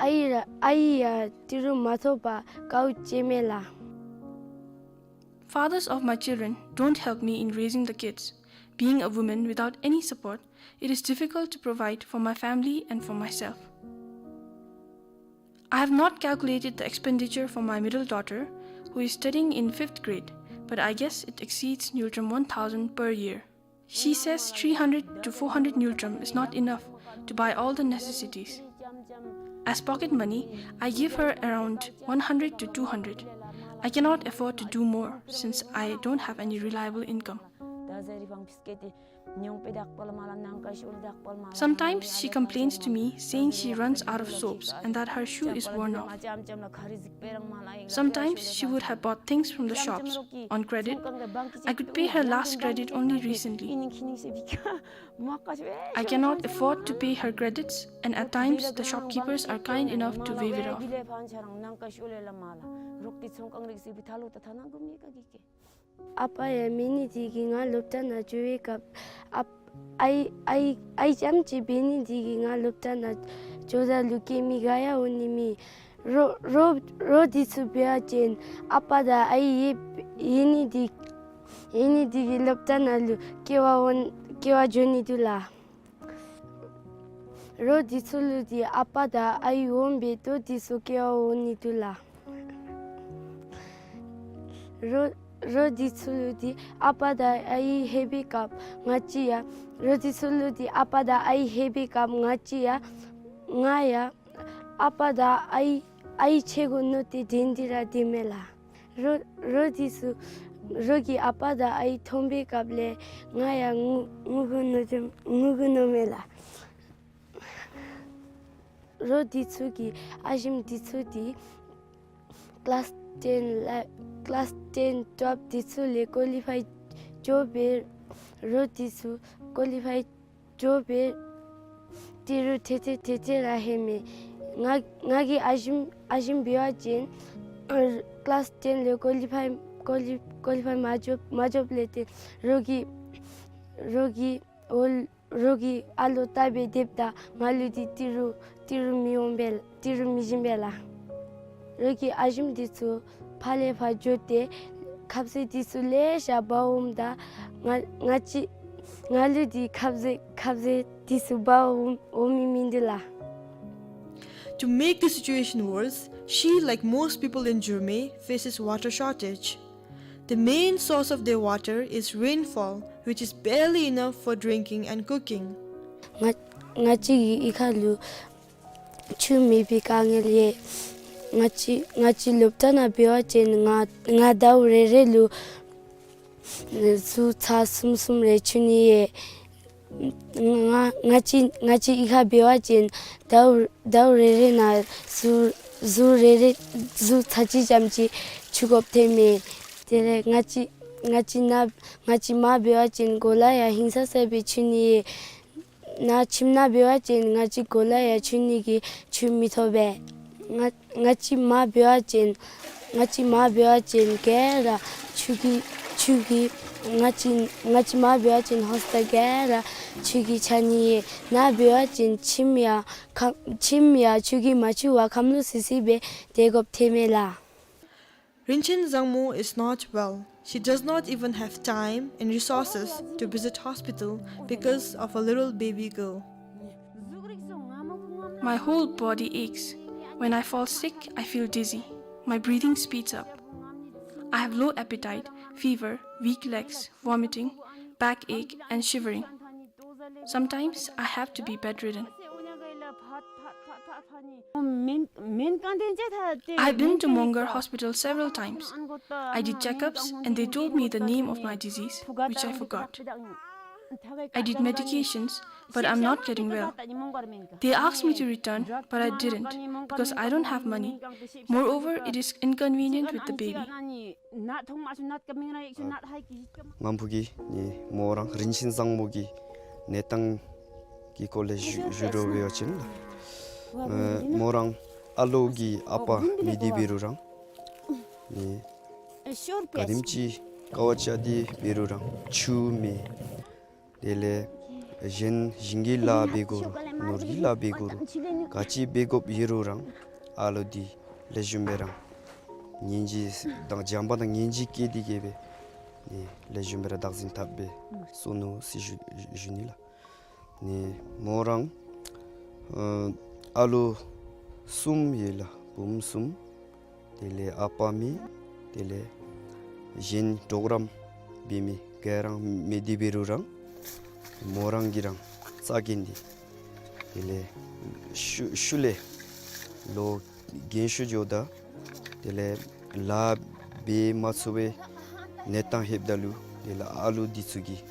ཨའི་ར་ཨའི་ཡང་ཏི་རུ་མ་ཐོབ་པར་དཀའཝ་སྤྱད་མས་ལགས། Fathers of my children don't help me in raising the kids. Being a woman without any support, it is difficult to provide for my family and for myself. I have not calculated the expenditure for my middle daughter, who is studying in fifth grade, but I guess it exceeds ngultrum one thousand per year. She says three hundred to four hundred ngultrum is not enough to buy all the necessities. As pocket money, I give her around one hundred to two hundred. I cannot afford to do more since I don't have any reliable income. Sometimes she complains to me, saying she runs out of soaps and that her shoe is worn off. Sometimes she would have bought things from the shops on credit. I could pay her last credit only recently. I cannot afford to pay her credits, and at times the shopkeepers are kind enough to waive it off. ཨ་པ་ཡང་མེད་ནི་དེ་གིས་ང་སློབ་གྲྭ་ནང་འགྱོ་བའི་སྐབས་ཨ་ཨའི་ཨའི་ཨའི་རྐྱངམ་གཅིག་འབད་ནི་དེ་གིས་ང་སློབ་གྲྭ་ནང་འགྱོཝ་ད་ལུ་སྐྱེལ་མི་ག་ཡང་འོང་ནི་མེད། རོགས་རོགས་རོགས་འདི་ཚུ་འབད་བ་ཅིན་ཨ་པ་དང་ཨའི་ཡོད་ཡོད་ནི་དེ་ཡོད་ནི་དེ་གིས་སློབ་གྲྭ་ནང་ལུ་སྐྱེལ་བར་འོང་སྐྱེལ་བར་འགྱོ་ནི་འདུག་ལགས། རོགས་འདི་ཚུ་ལུ་དེ་ཨ་པ་དང་ཨའི་འོང་པས། ལྟོ་འདི་ཚུ་སྐྱེལ་བར་འོང་ནི་འདུག་ལགས། རོགས་རོགས་འདི་ཚུ་ལུ་དེ་ཨ་པ་དང་ཨའི་ལྷོད་པའི་སྐབས་ང་བཅས་ཡང་རོགས་འདི་ཚུ་ལུ་དེ་ཨ་པ་དང་ཨའི་ལྷོད་པའི་སྐབས་ང་བཅས་ཡང་ང་ཡང་ཨ་པ་དང་ཨའི་ཨའི་ཆེ་གོ་མནོ་སྟེ་དྲན་ཏེ་ར་སྡོད་མས་ལགས། རོགས་རོགས་འདི་ཚུ་རོགས་ཀྱིས་ཨ་པ་དང་ཨའི་མཐོང་པའི་སྐབས་ལས་ང་ཡང་ངུ་ངུ་གུ་མནོ་ངུ་གུ་མནོ་མས་ལགས། རོགས་འདི་ཚུ་གི་ཨ་ཞིམ་འདི་ཚུ་དེ་ཀི་ལཱསི་ཊེན་ལ་ཀི་ལཱསི་ཊེན་ཊུ་ཝེལབ་འདི་ཚུ་ལས་ཀོ་ལི་ཕའི་འགྱོ་སྦེ་རོགས་འདི་ཚུ་ཀོ་ལི་ཕའི་འགྱོ་སྦེ་ཏི་རུ་ཐེ་ཐེ་ཐེ་ཐེ་ར་ལྷོད་མས། ང་ང་གིས་ཨ་ཞིམ་ཨ་ཞིམ་འབད་བ་ཅིན་ཀི་ལཱསི་ཊེན་ལས་ཀོ་ལི་ཕའི་ཀོ་ལི་ཀོ་ལི་ཕའི་མ་འགྱོ་མ་འགྱོཝ་ལས་ཏེ་རོགས་ཀྱིས་རོགས་ཀྱིས་འོ་རོགས་ཀྱིས་ཨ་ལོ་བལྟ་སྦེ་སྡོདཔ་ད་ང་ལུ་དེ་ཏི་རུ་ཏི་རུ་མི་འོང་པས་ཏི་རུ་མི་བྱིན་པས་ལགས། རོགས་ཀྱི་ཨ་ཞིམ་འདི་ཚུ་ཕར་ལས་ཕར་འགྱོ་སྟེ་ཁ་ཟས་འདི་ཚུ་ལེ་ཤ་འབག་འོངམ་ད་ང་ང་བཅས་ང་ལུ་དེ་ཁ་ཟས་ཁ་ཟས་འདི་ཚུ་འབག་འོང་འོང་མི་མིན་འདུག་ལགས། To make the situation worse, she, like most people in Jurme, faces water shortage. The main source of their water is rainfall, which is barely enough for drinking and cooking. ང་ང་བཅས་ཀྱི་གཡུས་ཁ་ལུ་ཆུ་མེད་པའི་དཀའ་ངལ་ཡོད། ང་བཅས་ང་བཅས་སློབ་གྲྭ་ནང་འབད་བ་ཅིན་ང་ང་ཟླཝ་རེ་རེ་ལུ་ཟུར་ཚར་གསུམ་གསུམ་རེ་འཁྱུ་ནི་ཡོད། ང་ང་བཅས་ང་བཅས་གཡུས་ཁར་འབད་བ་ཅིན་ཟླཝ་ཟླཝ་རེ་རེ་ནང་ཟུར་ཟུར་རེ་རེ་ཟུར་ཚར་གཅིག་ཙམ་ཅིག་འཁྱུ་དགོཔ་ཐོནམ་མས། དེ་ལས་ང་བཅས་ང་བཅས་ནཱ་ང་བཅས་མར་འབད་བ་ཅིན་གོ་ལ་ཡང་ཧིང་སངས་ས་སྦེ་འཁྱུ་ནི་ཡོད། ནཱ་ཁྱིམ་ནང་འབད་བ་ཅིན་ང་བཅས་གོ་ལ་ཡང་འཁྱུ་ནི་གི་ཆུ་མི་ཐོབ་པས། ང་ང་བཅས་མར་འབད་བ་ཅིན་ང་བཅས་མར་འབད་བ་ཅིན་ག་ར་ཆུ་གིས་ཆུ་གིས་ང་བཅས་ང་བཅས་མར་འབད་བ་ཅིན་ཧོསྟེལ་ག་ར་ཆུ་གིས་ཆགས་ནི་ཡོད། ནཱ་འབད་བ་ཅིན་ཁྱིམ་ཡང་ཁ་ཁྱིམ་ཡང་ཆུ་གིས་མ་འཁྱུ་བར་ཁམས་ལུ་སི་སི་སྦེ་སྡོད་དགོཔ་ཐོནམ་མས་ལགས། Rinchen Zangmo is not well. She does not even have time and resources to visit hospital because of a little baby girl. My whole body aches. When I fall sick, I feel dizzy. My breathing speeds up. I have low appetite, fever, weak legs, vomiting, backache, and shivering. Sometimes I have to be bedridden. I've been to Mongar Hospital several times. I did checkups and they told me the name of my disease, which I forgot. I did medications, but I'm not getting well. They asked me to return, but I didn't because I don't have money. Moreover, it is inconvenient with the baby. ང་ཕུ་གི་ནི་མོ་རང་རིན་ཆེན་བཟང་མོ་གི་གནས་སྟངས་ཀྱི་སྐོར་ལས་ཞུ་ཞུ་རོགས་འབད་བ་ཅིན་ལགས། ཨ་མོ་རང་ཨ་ལོ་གི་ཨ་པ་མེད་དེ་འབད་རུང་རང་ནི་ག་དེམ་ཅིག་དཀའ་བ་སྤྱད་དེ་འབད་རུང་རང་ཆུ་མེད། དེ་ལས་གཞན་ཞིང་གི་ལཱ་འབད་དགོ་རུང་ནོར་གྱི་ལཱ་འབད་དགོ་རུང་ག་ཅི་འབད་དགོཔ་ཡོད་རུང་རང་ཨ་ལོ་འདི་ལེགས་ཤོམ་སྦེ་རང་ཉན་གཅིག་དང་བྱམས་པ་དང་ཉན་གཅིག་སྐྱེས་ཏེ་གིས་སྦེ་ནི་ལེགས་ཤོམ་སྦེ་ར་བདག་འཛིན་འཐབ་སྦེ་གསོ་ནུག་ཟེར་ཞུ་ཞུ་ནི་ལགས། ནི་མོ་རང་ཨ་ཨ་ལོ་གསུམ་ཡོད་ལགས། བུམོ་གསུམ། དེ་ལས་ཨ་པ་མེད། དེ་ལས་གཞན་གྲོགས་རམ་འབད་མི་ག་ར་མེད་དེ་འབད་རུང་རང་མོ་རང་གིས་རང་རྩ་འགེངས་ཏེ་དེ་ལས་ཤུལ་ཤུལ་ལས་ལོ་རྒན་ཤོས་འགྱོཝ་ད་དེ་ལས་ལཱ་འབད་མ་ཚུགས་པའི་གནས་སྟངས་ལྷོདཔ་ད་ལུ་དེ་ལས་ཨ་ལོ་འདི་ཚུ་གིས་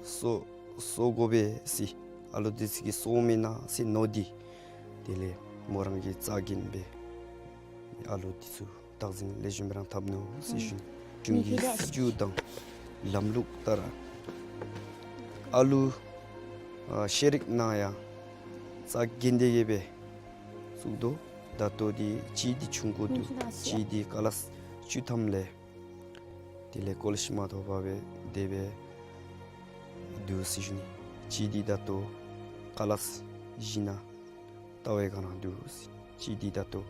གསོ་གསོ་དགོ་པས་ཟེར་ཨ་ལོ་འདི་ཚུ་གིས་གསོཝ་མེན་ན་ཟེར་མནོ་སྟེ་དེ་ལས་མོ་རང་གིས་རྩ་འགེངས་སྦེ་ཨ་ལོ་འདི་ཚུ་བདག་འཛིན་ལེགས་ཤོམ་སྦེ་རང་འཐབ་ནུག་ཟེར་ཞུ་ནི། གཞུང་གི་སྲིད་བྱུས་དང་ལམ་ལུགས་ལྟར་ཨ་ལོ་ཨ་ཤེས་རིག་ནང་ཡང་རྩ་འགེངས་ཏེ་གིས་སྦེ་བཙུགས་དོ། ད་ལྟོ་འདི་གཅིག་འདི་ཆུང་ཀུ་འདུག། གཅིག་འདི་ཀ་ལཱསི་བཅུ་ཐམ་ལས་དེ་ལས་ཀོ་ལེཇ་མ་ཐོབ་པར་སྦེ་དེ་སྦེ་འདུག་ཟེར་ཞུ་ནི། གཅིག་འདི་ད་ལྟོ་ཀ་ལཱསི་བཞི་ནང་ལྟ་བའི་སྒང་ནང་འདུག་ཟེར། གཅིག་འདི་ད་ལྟོ་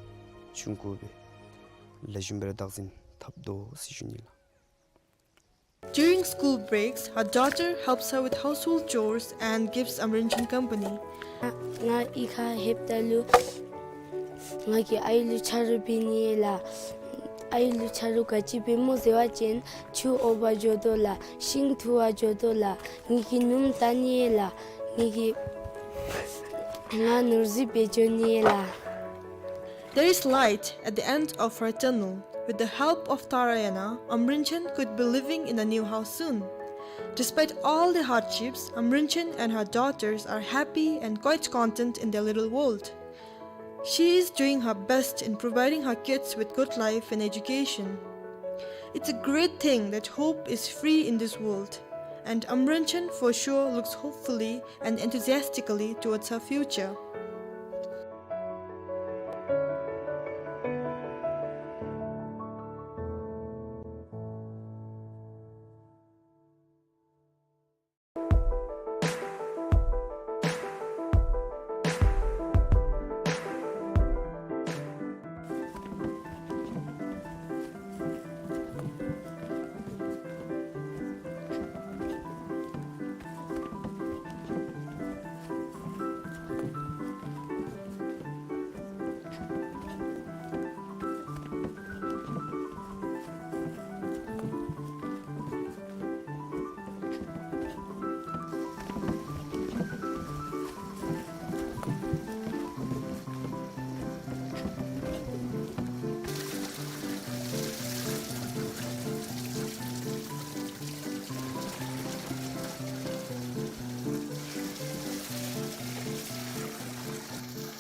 ཆུང་ཀུ་སྦེ་ལེགས་ཤོམ་སྦེ་ར་བདག་འཛིན་འཐབ་དོ་ཟེར་ཞུ་ནི་ལགས། During school breaks, her daughter helps her with household chores and gives Amrinchen company. ང་ང་གཡུས་ཁར་ལྷོདཔ་ད་ལུ་ང་གིས་ཨའི་ལུ་ཆ་རོགས་འབད་ནི་ལགས། ཨའི་ལུ་ཆ་རོགས་ག་ཅི་འབད་སྨོ་ཟེར་བ་ཅིན་ཆུ་འོ་བར་འགྱོ་དོ་ལགས། ཤིང་འཐུ་བར་འགྱོ་དོ་ལགས། ངེ་གི་སྣུམ་བཏང་ནི་ལགས། ངེ་གི་ང་ནོར་རྫི་འབད་འགྱོ་ནི་ལགས། There is light at the end of her tunnel. With the help of Tarayana, Amrinchen could be living in a new house soon. Despite all the hardships, Amrinchen and her daughters are happy and quite content in their little world. She is doing her best in providing her kids with good life and education. It's a great thing that hope is free in this world, and Amrinchen for sure looks hopefully and enthusiastically towards her future.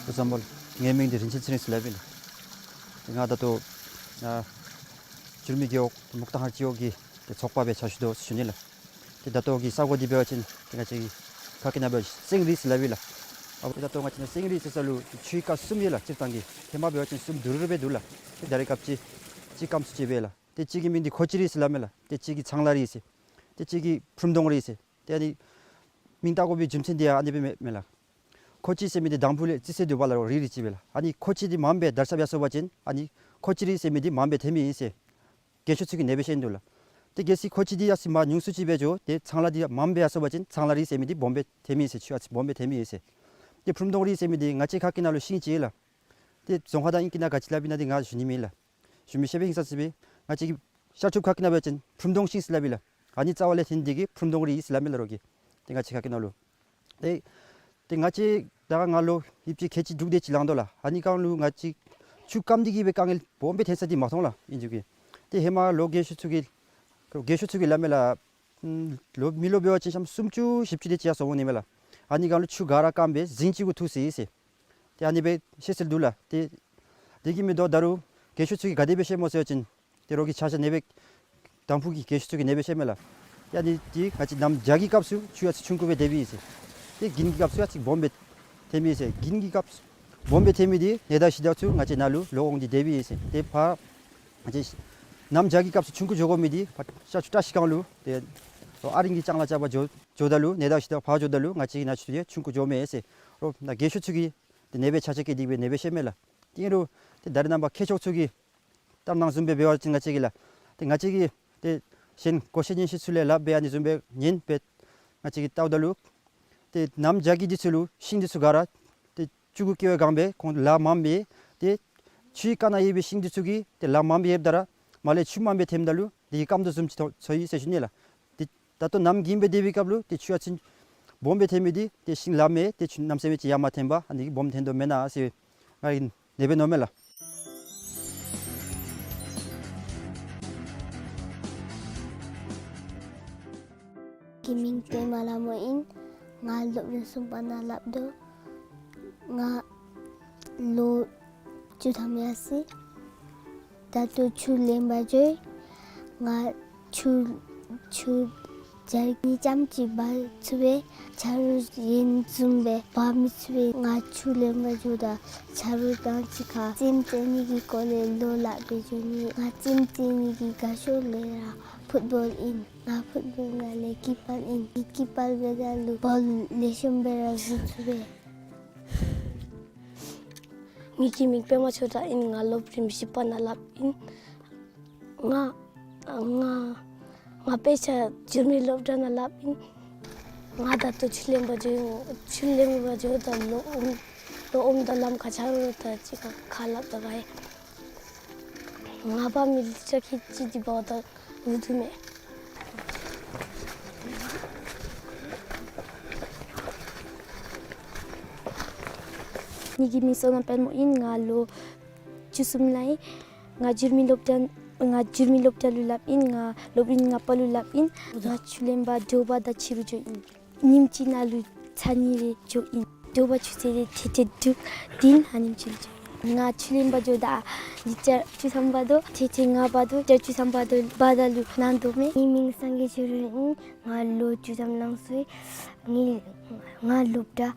ཨ་ཟམ་བྷོ་ལོ། ངེའི་མིང་འདི་རིན་ཆེན་ཚེ་རིང་ཟེར་སླབ་ཨིན་ལགས། ཏེ་ང་ད་ལྟོ་ཨ་འགྱུར་མེད་རྒེད་འོག་ཏེ་མུག་ཏ་ཧར་སྤྱི་འོག་གི་ཏེ་ཚོགས་པ་སྦེ་ཕྱག་ཞུ་དོ་ཟེར་ཞུ་ནི་ལགས། ཏེ་ད་ལྟོ་གི་ས་གོ་འདི་འབད་བ་ཅིན་ཏེ་ང་བཅས་ཀྱི་ཁ་སྐད་ནང་འབད་བ་ཅིན་སེང་རི་ཟེར་སླབ་ཨིན་ལགས། ཨ་ཏེ་ད་ལྟོ་ང་བཅས་ནཱ་སེང་རི་ཟེར་ས་ལུ་ཆུའི་རྐ་གསུམ་ཡོད་ལགས། སྤྱིར་བཏང་གི་ཧེ་མ་འབད་བ་ཅིན་གསུམ་དུམ་གྲ་རེ་སྦེ་འདུག་ལགས། ཏེ་ད་རེས་སྐབས་ཅིག་ཅིག་སྐམ་སུ་ཅིག་སྦེ་ལགས། ཏེ་གཅིག་གི་མིང་འདི་ཁོ་ཅི་རི་ཟེར་སླབ་མས་ལགས། ཏེ་གཅིག་གི་ཚང་ལ་རི་ཟེར། ཏེ་གཅིག་གི་ཕུརམ་དོང་རི་ཟེར། ཏེ་ཨ་ནི་མིང་བཏགས་དགོ་པའི་རྒྱུ་མཚན་འདི་ཡང་ཨ་ནི་སྦེ་མས་མས་ལགས། ཁོ་ཅི་ཟེར་མི་འདི་དང་ཕུ་ལས་རྩི་ས་འདུག་པ་ལགས། རི་རི་ཅིག་སྦེ་ལགས། ཨ་ནི་ཁོ་ཅི་འདི་མངམ་སྦེ་དར་ཁྱབ་ཡར་སོང་པ་ཅིན་ཨ་ནི་ཁོ་ཅི་རི་ཟེར་མི་འདི་མངམ་སྦེ་ཐོན་མི་ཨིན་ཟེར་རྒན་ཤོས་ཚུ་གིས་ཨ་ནེ་སྦེ་བཤད་དོ་ལགས། ཏེ་གལ་སྲིད་ཁོ་ཅི་འདི་ཡར་སོང་མར་ཉུང་སུ་ཅིག་སྦེ་འགྱོ་སྟེ་ཚང་ལ་འདི་མངམ་སྦེ་ཡར་སོང་པ་ཅིན་ཚང་ལ་རི་ཟེར་མི་འདི་སྦོམ་སྦེ་ཐོན་མི་ཨིན་ཟེར། ཆུ་ཨ་ཙི་སྦོམ་སྦེ་ཐོན་མི་ཨིན་ཟེར། ཏེ་ཕུརམ་དོང་རི་ཟེར་མི་འདི་ང་བཅས་ཁ་སྐད་ནང་ལུ་ཤིང་ཅིག་ལགས། ཏེ་རྫོང་ཁ་དང་ཨིང་སྐད་ནང་ག་ཅི་སླབ་ཨིན་ན་འདི་ང་ཞུ་ནི་མེད་ལགས། ཞུ་མི་ཤེས་པས། ཧིང་སངས་ས་སྦེ་ང་བཅས་ཀྱི་ ཤར་ཕྱོགས་ཁ་གི་ནང་འབད་བ་ཅིན་ཕུརམ་གདོང་ཤིང་ཟེར་སླབ་ཨིན་ལགས། ཨ་ནི་རྩ་བ་ལས་ཐོན་ཏེ་གིས་ཕུརམ་གདོང་རི་ཟེར་སླབ་ཨིན་ལགས་རོགས་ཀྱིས། ཏེ་ང་བཅས་ཁ་གི་ནང་ལུ། ཏེ་ཏེ་ང་བཅས་ད་ང་ལོ་ཡོདཔ་ཅིག་ཁལ་གཅིག་དྲུག་དེ་ཅིག་ལང་དོ་ལགས། ཨ་ནི་སྒང་ལུ་ང་བཅས་ཆུ་སྐམ་སྟེ་གིས་སྦེ་དཀའ་ངལ་སྦོམ་སྦེ་ཐོན་ས་འདི་མ་མཐོང་ལགས་ཨིན་ཅིག་གི། ཏེ་ཧེ་མ་ལོ་རྒས་ཤོས་ཚུ་གིས་རྒས་ཤོས་ཚུ་གིས་སླབ་མས་ལགས། ཨམ་ལོ་མི་ལོ་འབད་བ་ཅིན་ཤམ་སུམ་ཅུ་བཞི་བཅུ་དེ་ཅིག་ཡང་སོང་འོང་ནི་མས་ལགས། ཨ་ནི་སྒང་ལུ་ཆུ་ག་ར་སྐམ་སྦེ་རྫིང་ཅིག་གུ་ཐུག་སོ་ཡི་ཟེར། ཏེ་ཨ་ནི་སྦེ་བཤད་སྲོལ་འདུག་ལགས། ཏེ་དེ་གིས་མི་དོ་ད་རུང་རྒས་ཤོས་ཚུ་གིས་ག་དེ་སྦེ་བཤད་སྨོ་ཟེར་བ་ཅིན་ཏེ་རོགས་ཀྱིས་ཆ་ཤས་ཨ་ནེ་སྦེ་དང་ཕུ་གི་རྒས་ཤོས་ཚུ་གིས་ཨ་ནེ་སྦེ་བཤད་མས་ལགས། ཡ་ནི་ཏེ་ང་བཅས་གནམ་བྱཱར་གྱི་སྐབས་སུ་ཆུ་ཡང་ཅིག་ཆུང་ཀུ་སྦེ་སྡོདཔ་ཨིན་ཟེར། ཏེ་དགུན་གྱི་སྐབས་སུ་ཡང་ཅིག་སྦོམ་སྦེ་ཐོནམ་ཨིན་ཟེར། དགུན་གྱི་སྐབས་སུ་སྦོམ་སྦེ་ཐོན་མི་འདི་ནད་དང་ཤི་དྭགས་ཚུ་ང་བཅས་ནཱ་ལུ་ལོག་འོང་སྟེ་སྡོདཔ་ཨིན་ཟེར། ཏེ་ཕར་ང་བཅས་གནམ་བྱཱར་གྱི་སྐབས་སུ་ཆུང་ཀུ་འགྱོ་དགོ་མི་འདི་ཕར་ཤར་ཕྱོགས་བཀྲ་ཤིས་སྒང་ལུ་ཏེ་ཨ་རིང་གི་ལྕང་ལཱ་རྐྱབ་པར་འགྱོ་འགྱོཝ་ད་ལུ་ནད་དང་ཤི་དྭགས་ཕར་འགྱོཝ་ད་ལུ་ང་བཅས་ཀྱི་ནཱ་ཆུ་ཡང་ཆུང་ཀུ་འགྱོཝ་མས་ཟེར། རོགས་ནཱ་རྒས་ཤོས་ཚུ་གིས་ཏེ་ཨ་ནེ་སྦེ་ཆ་ཤས་བཀལ་ཏེ་སྦེ་ཨ་ནེ་སྦེ་བཤད་མས་ལགས། ཏེ་ཨིན་རུང་ཏེ་ད་རེས་ནངས་པ་མཁས་མཆོག་ཚུ་གི་གཏམ་ནང་བཟུམ་སྦེ་འབད་བ་ཅིན་ང་བཅས་ཀྱིས་ལགས། ཏེ་ང་བཅས་ཀྱིས་ཏེ་གཞན་གོ་ཤེས་ཉན་ཤེས་ཚུ་ལས་སླབ་སྦེ་ཨ་ནི་བཟུམ་སྦེ་ཉན་སྦེ་ང་བཅས་ཀྱིས་བལྟཝ་ད་ལུ་ཏེ་གནམ་བྱཱར་གྱི་དུས་ཚོད་ལུ་ཤིང་འདི་ཚུ་ག་ར་ཏེ་ཆུ་གུ་སྐྱེ་བའི་སྒང་སྦེ་ཁོང་ལཱ་མངམ་སྦེ་ཏེ་ཆུའི་ཀ་ནང་ཡོད་པའི་ཤིང་འདི་ཚུ་གིས་ཏེ་ལཱ་མངམ་སྦེ་ཡོདཔ་ད་ར་མར་ལས་ཆུ་མངམ་སྦེ་ཐོནམ་ད་ལུ་དེ་གིས་སྐམ་དོ་བཟུམ་ཅིག་ཚོར་ཚོར་ཡི་ཟེར་ཞུ་ནི་ལགས། ཏེ་ད་ལྟོ་གནམ་དགུན་སྦེ་སྡོད་པའི་སྐབས་ལུ་ཏེ་ཆུ་ཡང་ཅིག་སྦོམ་སྦེ་ཐོན་མི་འདི་ཏེ་ཤིང་ལཱ་མེད་ཏེ་ཆུ་གནམ་མེད་ས་མེད་ཅིག་ཡར་མར་ཐོནམ་ཨ་ནི་གིས་སྦོམ་ཐོན་དོ་མེན་ན་ཟེར་ང་གིས་ཨ་ནེ་སྦེ་མནོཝ་མས་ལགས། ངེའི་མིང་པདྨ་ལྷ་མོ་ཨིན། ང་སློབ་གྲྭ་གསུམ་པ་ནང་སླབ་དོ། ང་ལོ་བཅུ་ཐམ་ཡར་སོ་ཡི། ད་ལྟོ་ཆུ་ལེན་པར་འགྱོ་ཡི། ང་ཆུ་ཆུ་བྱཱར་གྱི་ཙམ་ཅིག་འབག་ཚུགས་པས། ཆ་རོགས་གཞན་བཟུམ་སྦེ་འབག་མི་ཚུགས་པས། ང་ཆུ་ལེན་པར་འགྱོཝ་ད་ཆ་རོགས་དང་གཅིག་ཁར་རྩེདམོ་རྩེ་ནི་གི་སྐོར་ལས་བློ་སླབ་སྦེ་འགྱོ་ནི། ང་རྩེདམོ་རྩེ་ནི་གི་དགའ་ཤོས་ལས་ར་ཕུཊ་བཱོལ་ཨིན། ང་ཕུཊ་བཱོལ་ནང་ལས་ཀི་པར་ཨིན། ཀི་པར་འབདཝ་ད་ལུ་བཱོལ་ལེགས་ཤོམ་སྦེ་ར་བཟུང་ཚུགས་པས། ངེའི་མིང་པདྨ་ཆོས་གྲགས་ཨིན། ང་སློབ་རིམ་བཞི་པ་ནང་སླབ་ཨིན། ང་ང་ང་དཔེ་ཆ་འགྱུར་མེད་སློབ་གྲྭ་ནང་སླབ་ཨིན། ང་ད་ལྟོ་ཆུ་ལེན་པར་འགྱོ་ཡི། ཆུ་ལེན་པར་འགྱོཝ་ད་ལུ་ཨོམ་ལུ་ཨོམ་དང་ལམ་ཁར་ཆ་རོགས་དང་གཅིག་ཁར་ཁ་སླབ་ད་འབག་ཡི། ང་འབག་མི་ལེ་ཤ་ཁལ་གཅིག་ཅིག་འབག་ད་འུ་སྡུག་མས། ངེའི་མིང་བསོད་ནམས་དཔལ་མོ་ཨིན། ང་ལོ་བཅུ་གསུམ་ལང་ཡི། ང་འགྱུར་མེད་སློབ་གྲྭ་ང་འགྱུར་མེད་སློབ་གྲྭ་ལུ་སླབ་ཨིན། ང་སློབ་རིམ་ལྔ་པ་ལུ་སླབ་ཨིན། ང་ཆུ་ལེན་པར་དྲོ་པ་དང་ཕྱི་རུ་འགྱོཝ་ཨིན། ཉིནམ་གཅིག་ནང་ལུ་ཚར་གཉིས་རེ་འགྱོཝ་ཨིན། དྲོ་པ་ཆུ་ཚོད་ཐེངས་དྲུག་བདུན་ཨ་ནེམ་ཅིག་ལུ་འགྱོཝ་ཨིན། ང་ཆུ་ལེན་པར་འགྱོཝ་ད་ལེགས་སྦྱར་བཅུ་ཐམ་འབག་དོ། ཐེངས་ལྔ་འབག་དོ། ལེགས་སྦྱར་བཅུ་ཐམ་འབག་དོ་འབག་ད་ལུ་ནང་དོ་མས། ངེའི་མིང་སངས་རྒྱས་ཆོས་སྒྲོན་ཨིན། ང་ལོ་བཅུ་ཐམ་ལང་སོ་ཡི། ངེའི་ང་སློབ་གྲྭ་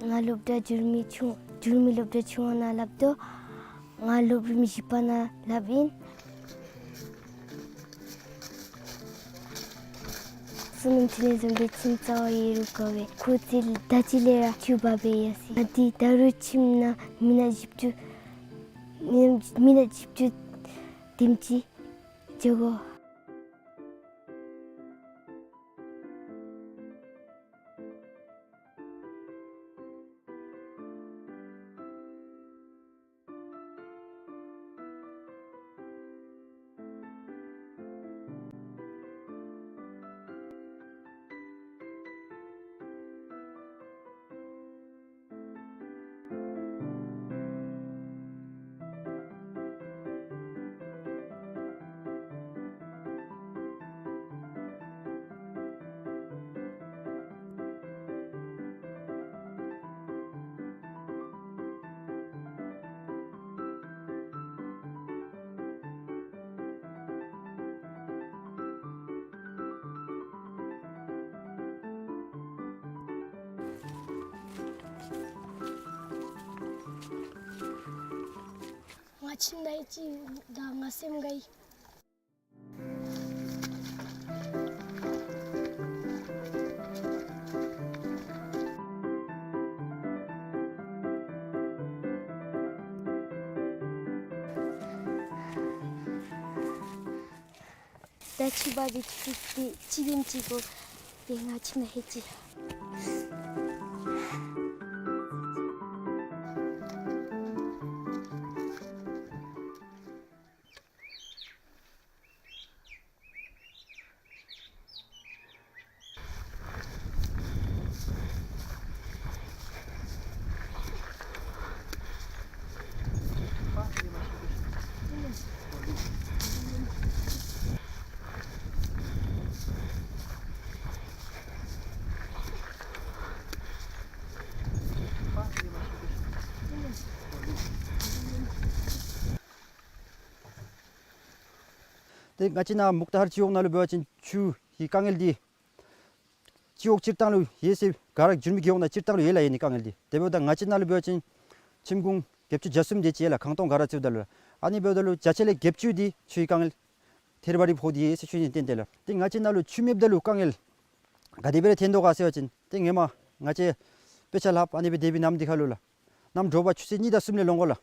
ང་སློབ་གྲྭ་འགྱུར་མེད་ཆུང་འགྱུར་མེད་སློབ་གྲྭ་ཆུང་བ་ནང་སླབ་དོ། ང་སློབ་རིམ་བཞི་པ་ནང་སླབ་ཨིན། བསོད་ནམས་འཕྲིན་ལས་འཛོམས་པའི་ཁྱིམ་རྩ་བ་ཡོད་རུང་དགའ་བས། ཁོ་ཚེ་ད་ཅི་ལས་ར་ཆུ་འབག་སྦེ་ཡར་སོ་ཡི། ང་འདི་ད་རུང་ཁྱིམ་ནང་མི་ནག་བཞི་བཅུ་མི་ནག་མི་ནག་བཞི་བཅུ་དེམ་ཅིག་འགྱོ་དགོ། ང་ཁྱིམ་ནང་ཡོད་ཅི། ད་ང་སེམས་དགའ་ཡི། ད་ཆུ་འབག་སྟེ་ཆུ་ཏེ་ཅི་དེམ་ཅིག་འགོར་ཏེ་ང་ཁྱིམ་ནང་ལྷོད་ཅི། ཏེ་ང་བཅས་ནཱ་མུག་ཏ་ཧར་སྤྱི་འོག་ནང་ལུ་འབད་བ་ཅིན་ཆུ་གི་དཀའ་ངལ་འདི་སྤྱི་འོག་སྤྱིར་བཏང་ལུ་ཡོད་ཟེར། ག་ར་འགྱུར་མེད་ཀྱི་འོག་ནང་སྤྱིར་བཏང་ལུ་ཡོད་ལགས། ཨ་ནི་དཀའ་ངལ་འདི་དེ་འབདཝ་ད་ང་བཅས་ནཱ་ལུ་འབད་བ་ཅིན་ཁྱིམ་ཁུང་བརྒྱད་ཅུ་གྱ་གསུམ་དེ་ཅིག་ཡོད་ལགས། ཁང་སྟོང་ག་ར་རྩིཝ་ད་ལུ། ཨ་ནི་འབདཝ་ད་ལུ་བརྒྱ་ཆ་ལས་བརྒྱད་ཅུ་འདི་ཆུའི་དཀའ་ངལ་ཐེར་བ་རེ་ཕོག་སྟེ་ཡོད་ཟེར་ཞུ་ནི། ཏན་ཏན་ལགས། ཏེ་ང་བཅས་ནཱ་ལུ་ཆུ་མེདཔ་ད་ལུ་དཀའ་ངལ་ག་དེ་སྦེ་ར་ཐོན་དོ་ག་ཟེར་བ་ཅིན་ཏེ་ཧེ་མ་ང་བཅས་དཔེ་ཆ་ལྷབ་ཨ་ནི་སྦེ་དེ་སྦེ་ནམ་འདི་ཁར་ལུ་ལགས། ནམ་དྲོ་པ་ཆུ་ཚོད་གཉིས་དང་གསུམ་ལས་ལོང་དགོ་ལགས།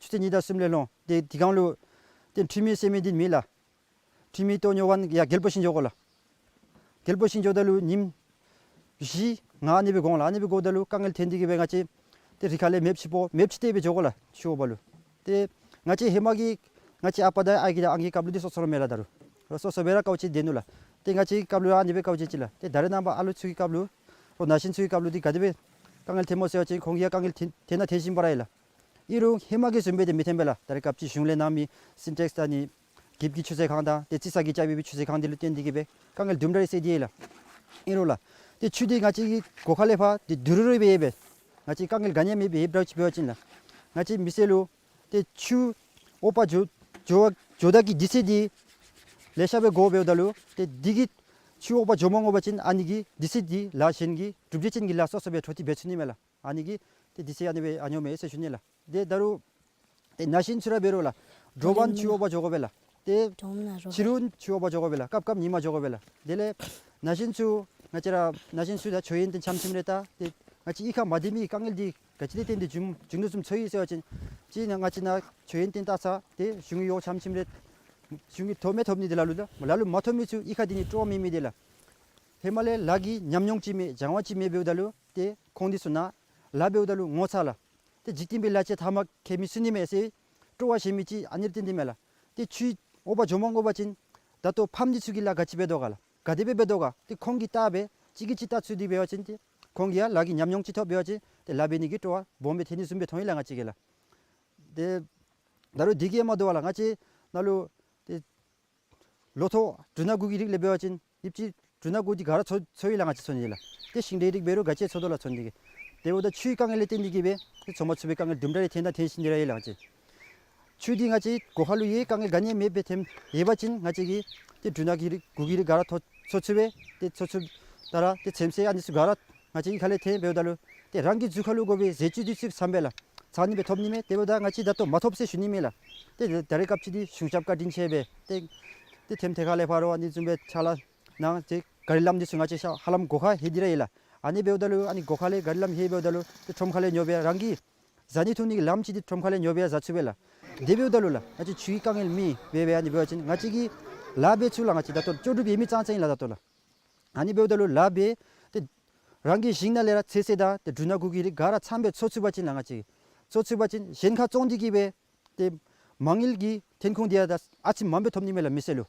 ཆུ་ཚོད་གཉིས་དང་གསུམ་ལས་ལོང་། ཏེ་དེ་སྒང་ལུ་ཏེ་ཁྲུས་མེད་ཟེར་མི་འདི་མེད་ལགས། ཁྲུས་མེད་ལྟོ་ཉོ་བར་ཡར་རྒྱལ་པོ་ཞིང་འགྱོ་དགོ་ལགས། རྒྱལ་པོ་ཞིང་འགྱོཝ་ད་ལུ་ཉིནམ་བཞི་ལྔ་ཨ་ནི་སྦེ་འགོར་འོང་ལགས། ཨ་ནི་སྦེ་འགོརཝ་ད་ལུ་དཀའ་ངལ་ཐོན་ཏེ་གིས་སྦེ་ང་བཅས་ཏེ་རི་ཁ་ལས་མེདཔ་ཅིག་སྤོ་མེདཔ་ཅིག་སྟེར་སྦེ་འགྱོ་དགོ་ལགས། ཆུ་འོག་པ་ལུ། ཏེ་ང་བཅས་ཧེ་མ་གི་ང་བཅས་ཨ་པ་དང་ཨའི་གི་དང་ཨང་གི་སྐབས་ལུ་འདི་སོ་སོ་ར་མེད་ལགས། ད་རུང་ར་སོ་སོ་སྦེ་ར་དཀའཝ་སྤྱད་དེ་ནུག་ལགས། ཏེ་ང་བཅས་སྐབས་ལུ་ཨ་ནི་སྦེ་དཀའཝ་སྤྱད་ཅི་ལགས། ཏེ་ད་རེས་ནངས་པ་ཨ་ལུ་ཚུ་གི་སྐབས་ལུ་རོགས་ན་གཞོན་ཚུ་གི་སྐབས་ལུ་འདི་ག་དེ་སྦེ་དཀའ་ངལ་ཐོནམ་སྨོ་ཟེར་བ་ཅིན་ཁོང་གིས་ཡང་དཀའ་ངལ་ཐོན་ཐོན་ན་ཐོན་བཞིན་པ་ར་ཡོད་ལགས། ཨིན་རུང་ཧེ་མ་གི་བཟུམ་སྦེ་འདི་མི་ཐོན་པས་ལགས། ད་རེས་སྐབས་ཅིག་གཞུང་ལས་གནང་མི་སིན་ཊེགསི་ད་ནི་འགྱིབ་ཀྱི་ཆུ་ཟོས་ཁང་དང་ཏེ་རྩི་ས་གི་ཅ་བི་སྦེ་ཆུ་ཟོས་ཁང་འདི་ལུ་བརྟེན་ཏེ་གིས་སྦེ་དཀའ་ངལ་དུམ་གྲ་རེ་སེལ་ཏེ་ཡོད་ལགས། ཨིན་རུང་ལགས་ཏེ་ཆུ་འདི་ང་བཅས་ཀྱི་སྒོ་ཁ་ལས་ཕར་འདི་དུད་འགྲོ་རེ་སྦེ་ཡོད་པས། ང་བཅས་དཀའ་ངལ་ག་ནི་ཡང་མེདཔ་སྦེ་ཡོདཔ་འདྲཝ་ཅིག་འབད་བ་ཅིན་ལགས། ང་བཅས་མི་སེར་ལུ་ཏེ་ཆུ་འོག་པ་འགྱོ་འགྱོ་འགྱོཝ་ད་གི་དུས་ཚོད་འདི་ལེ་ཤ་སྦེ་འགོར་འབདཝ་ད་ལུ་ཏེ་འདི་གིས་ཆུ་འོག་པ་འགྱོ་མ་འོང་པ་ཅིན་ཨ་ནི་གི་དུས་ཚོད་འདི་ལཱ་གཞན་གྱི་གྲུབ་འབྲས་ཅན་གྱི་ལཱ་སོ་སོ་སྦེ་འཕྲོ་མཐུད་འབད་ཚུགས་ནི་མས་ལགས། ཨ་ནི་གི་ཏེ་དུས་ཚོད་ཨ་ནི་སྦེ་ཨ་ནི་སྦེ་ཨིན་ཟེར་ཞུ་ནི་ལགས། ཏེ་ད་རུང་ཏེ་ན་གཞོན་ཚུ་ར་འབད་རུང་ལགས་དྲོ་པ་ཆུ་འོག་པ་འགྱོ་དགོ་པས་ལགས། ཏེ་ཕྱི་རུ་ཆུ་འོག་པ་འགྱོ་དགོ་པས་ལགས། སྐབས་སྐབས་ཉིན་མ་འགྱོ་དགོ་པས་ལགས། དེ་ལས་ན་གཞོན་ཚུ་ང་བཅས་ར་ན་གཞོན་ཚུ་ད་ཆོས་ཡོན་ཏན་ཙམ་ཙམ་རེ་ད་ཏེ་ང་བཅས་གཡུས་ཁར་མ་སྡོད་མི་དཀའ་ངལ་འདི་ག་ཅི་ལས་བརྟེན་ཏེ་བྱུང་བྱུང་དོ་བཟུམ་ཚོར་ཡི་ཟེར་བ་ཅིན་ཅིག་ནང་ང་བཅས་ནཱ་ཆོས་ཡོན་ཏན་ལྟ་ས་ཏེ་གཞུང་གི་གཡོག་ཙམ་ཙམ་རེ་གཞུང་གིས་ཐོབ་མི་ཐོབ་ནི་འདི་ལ་ལུ་ད་ལ་ལུ་མ་ཐོབ་མི་ཚུ་གཡུས་ཁར་སྡོད་ནི་སྤྲོ་བ་མེད་མི་འདི་ལགས། ཧེ་མ་ལས་ལཱ་གི་ཉམས་མྱོང་ཅིག་མེད་སྦྱང་བ་ཅིག་མེད་འབདཝ་ད་ལུ་ཏེ་ཁོང་འདི་ཚུ་ནཱ་ལཱ་འབདཝ་ད་ལུ་ངོ་ཚ་ལགས། ཏེ་འཇིག་རྟེན་པའི་ལཱ་ཅིག་ཐ་མ་ཁེ་མི་ཚུགས་ནི་མས་ཟེར་སྤྲོ་བ་ཞན་མི་ཅིག་ཨ་ནི་ར་བརྟེན་ཏེ་མས་ལགས། ཏེ་ཆུ་འོག་པ་འགྱོ་མ་འོང་པ་ཅིན་ད་ལྟོ་ཕམ་འདི་ཚུ་གིས་ལཱ་ག་ཅི་འབད་དོ་ག་ལགས། ག་དེ་སྦེ་འབད་དོ་ག། ཏེ་ཁོང་གིས་བལྟ་སྦེ་གཅིག་གིས་གཅིག་བལྟ་ཚུགས་ཏེ་འབད་བ་ཅིན་ཏེ་ཁོང་གིས་ཡང་ལཱ་གི་ཉམས་མྱོང་ཅིག་ཐོབ་འབད་བ་ཅིན་ཏེ་ལཱ་འབད་ནི་གི་སྤྲོ་བ་སྦོམ་སྦེ་ཐོན་ནི་བཟུམ་སྦེ་མཐོང་ཡི་ལགས་ང་བཅས་ཀྱིས་ལགས། ཏེ་ད་རུང་འདི་གིས་མ་དོ་བར་ལགས་ང་བཅས་ནཱ་ལུ་ཏེ་ལོ་ཐོག་འབྲུ་སྣ་དགུ་གི་རིགས་ལས་འབད་བ་ཅིན་ཡོདཔ་ཅིག་འབྲུ་སྣ་དགུ་འདི་ག་ར་འཚོ་འཚོ་ཡི་ལགས་ང་བཅས་འཚོ་ནི་ལགས། ཏེ་ཤིང་འབྲས་རིགས་འབད་རུང་ག་ཅི་འཚོ་དོ་ལགས་འཚོ་ནི་འདི་གིས། དེ་འབདཝ་ད་ཆུའི་དཀའ་ངལ་ལས་བརྟེན་ཏེ་གིས་སྦེ་ཏེ་འཚོ་མ་ཚུགས་པའི་དཀའ་ངལ་དུམ་གྲ་རེ་ཐོན་དང་ཐོན་བཞིན་ཏེ་ར་ཡོད་ལགས་ང་བཅས། ཆུ་འདི་ང་བཅས་སྒོ་ཁ་ལུ་ཡོད་དཀའ་ངལ་ག་ནི་ཡང་མེདཔ་སྦེ་ཐོན་ཡོད་པ་ཅིན་ང་བཅས་ཀྱིས་ཏེ་འབྲུ་སྣ་གི་རིགས་དགུ་གི་རིགས་ག་ར་འཚོ་འཚོ་ཚུགས་པས། ཏེ་འཚོ་ཚུགསཔ་ད་ར་ཏེ་ཚོད་བསྲེ་ཨ་ནི་ཚུ་ག་ར་ང་བཅས་ཀྱི་ཁ་ལས་ཐོན་འབདཝ་ད་ལུ་ཏེ་རང་གི་གཟུགས་ཁར་ལུ་དགོ་པའི་ཟས་བཅུད་འདི་ཚུ་ཚངམ་སྦེ་ལགས། ཚང་ནི་སྦེ་ཐོབ་ནི་མས། དེ་འབདཝ་ད་ང་བཅས་ད་ལྟོ་མ་ཐོབ་ཟེར་ཞུ་ནི་མེད་ལགས། ཏེ་ད་རེས་སྐབས་ཅིག་འདི་གཞུང་ཞབས་བཀའ་དྲིན་ཆེ་སྦེ་ཏེ་ཏེ་ཐེམ་ཐེ་ཁ་ལས་ཕར་རོགས་ཨ་ནི་བཟུམ་སྦེ་ཕྱག་ལཱ་གནང་སྟེ་གཱ་རི་ལམ་འདི་ཚུ་ང་བཅས་ཤ་ཧ་ལམ་སྒོ་ཁར་ལྷོད་དེ་ར་ཡོད་ལགས། ཨ་ནི་འབདཝ་ད་ལུ་ཨ་ནི་སྒོ་ཁ་ལས་གཱ་རི་ལམ་ལྷོད་འབདཝ་ད་ལུ་ཏེ་ཁྲོམ་ཁ་ལས་ཉོ་སྦེ་རང་གིས་བཟའ་ནི་འཐུང་ནི་གི་ལམ་ཅིག་འདི་ཁྲོམ་ཁ་ལས་ཉོ་སྦེ་བཟའ་ཚུགས་པས་ལགས། དེ་འབདཝ་ད་ལུ་ལགས་ང་བཅས་ཆུའི་དཀའ་ངལ་མེད་པས་སྦེ་ཨ་ནི་འབད་བ་ཅིན་ང་བཅས་ཀྱིས་ལཱ་འབད་ཚུགས་ལགས། ང་བཅས་ད་ལྟོ་ལྕོགས་གྲུབ་ཡོད་མི་ཙང་ཙང་ཨིན་ལགས་ད་ལྟོ་ལགས། ཨ་ནི་འབདཝ་ད་ལུ་ལཱ་འབད་ཏེ་རང་གི་ཞིང་ནང་ལས་ར་ཚོད་བསྲེ་དང་ཏེ་འབྲུ་སྣ་དགུ་གི་རིགས་ག་ར་ཚངམ་སྦེ་འཚོ་ཚུགས་པ་ཅིན་ལགས་ང་བཅས་ཀྱིས་འཚོ་ཚུགས་པ་ཅིན་གཞན་ཁར་བཙོང་སྟེ་གིས་སྦེ་ཏེ་མ་དངུལ་གྱི་ཐོན་ཁུངས་འདི་ཡང་ད་ཨ་ཙི་མངམ་སྦེ་ཐོབ་ནི་མས་ལགས་མི་སེར་ལུ།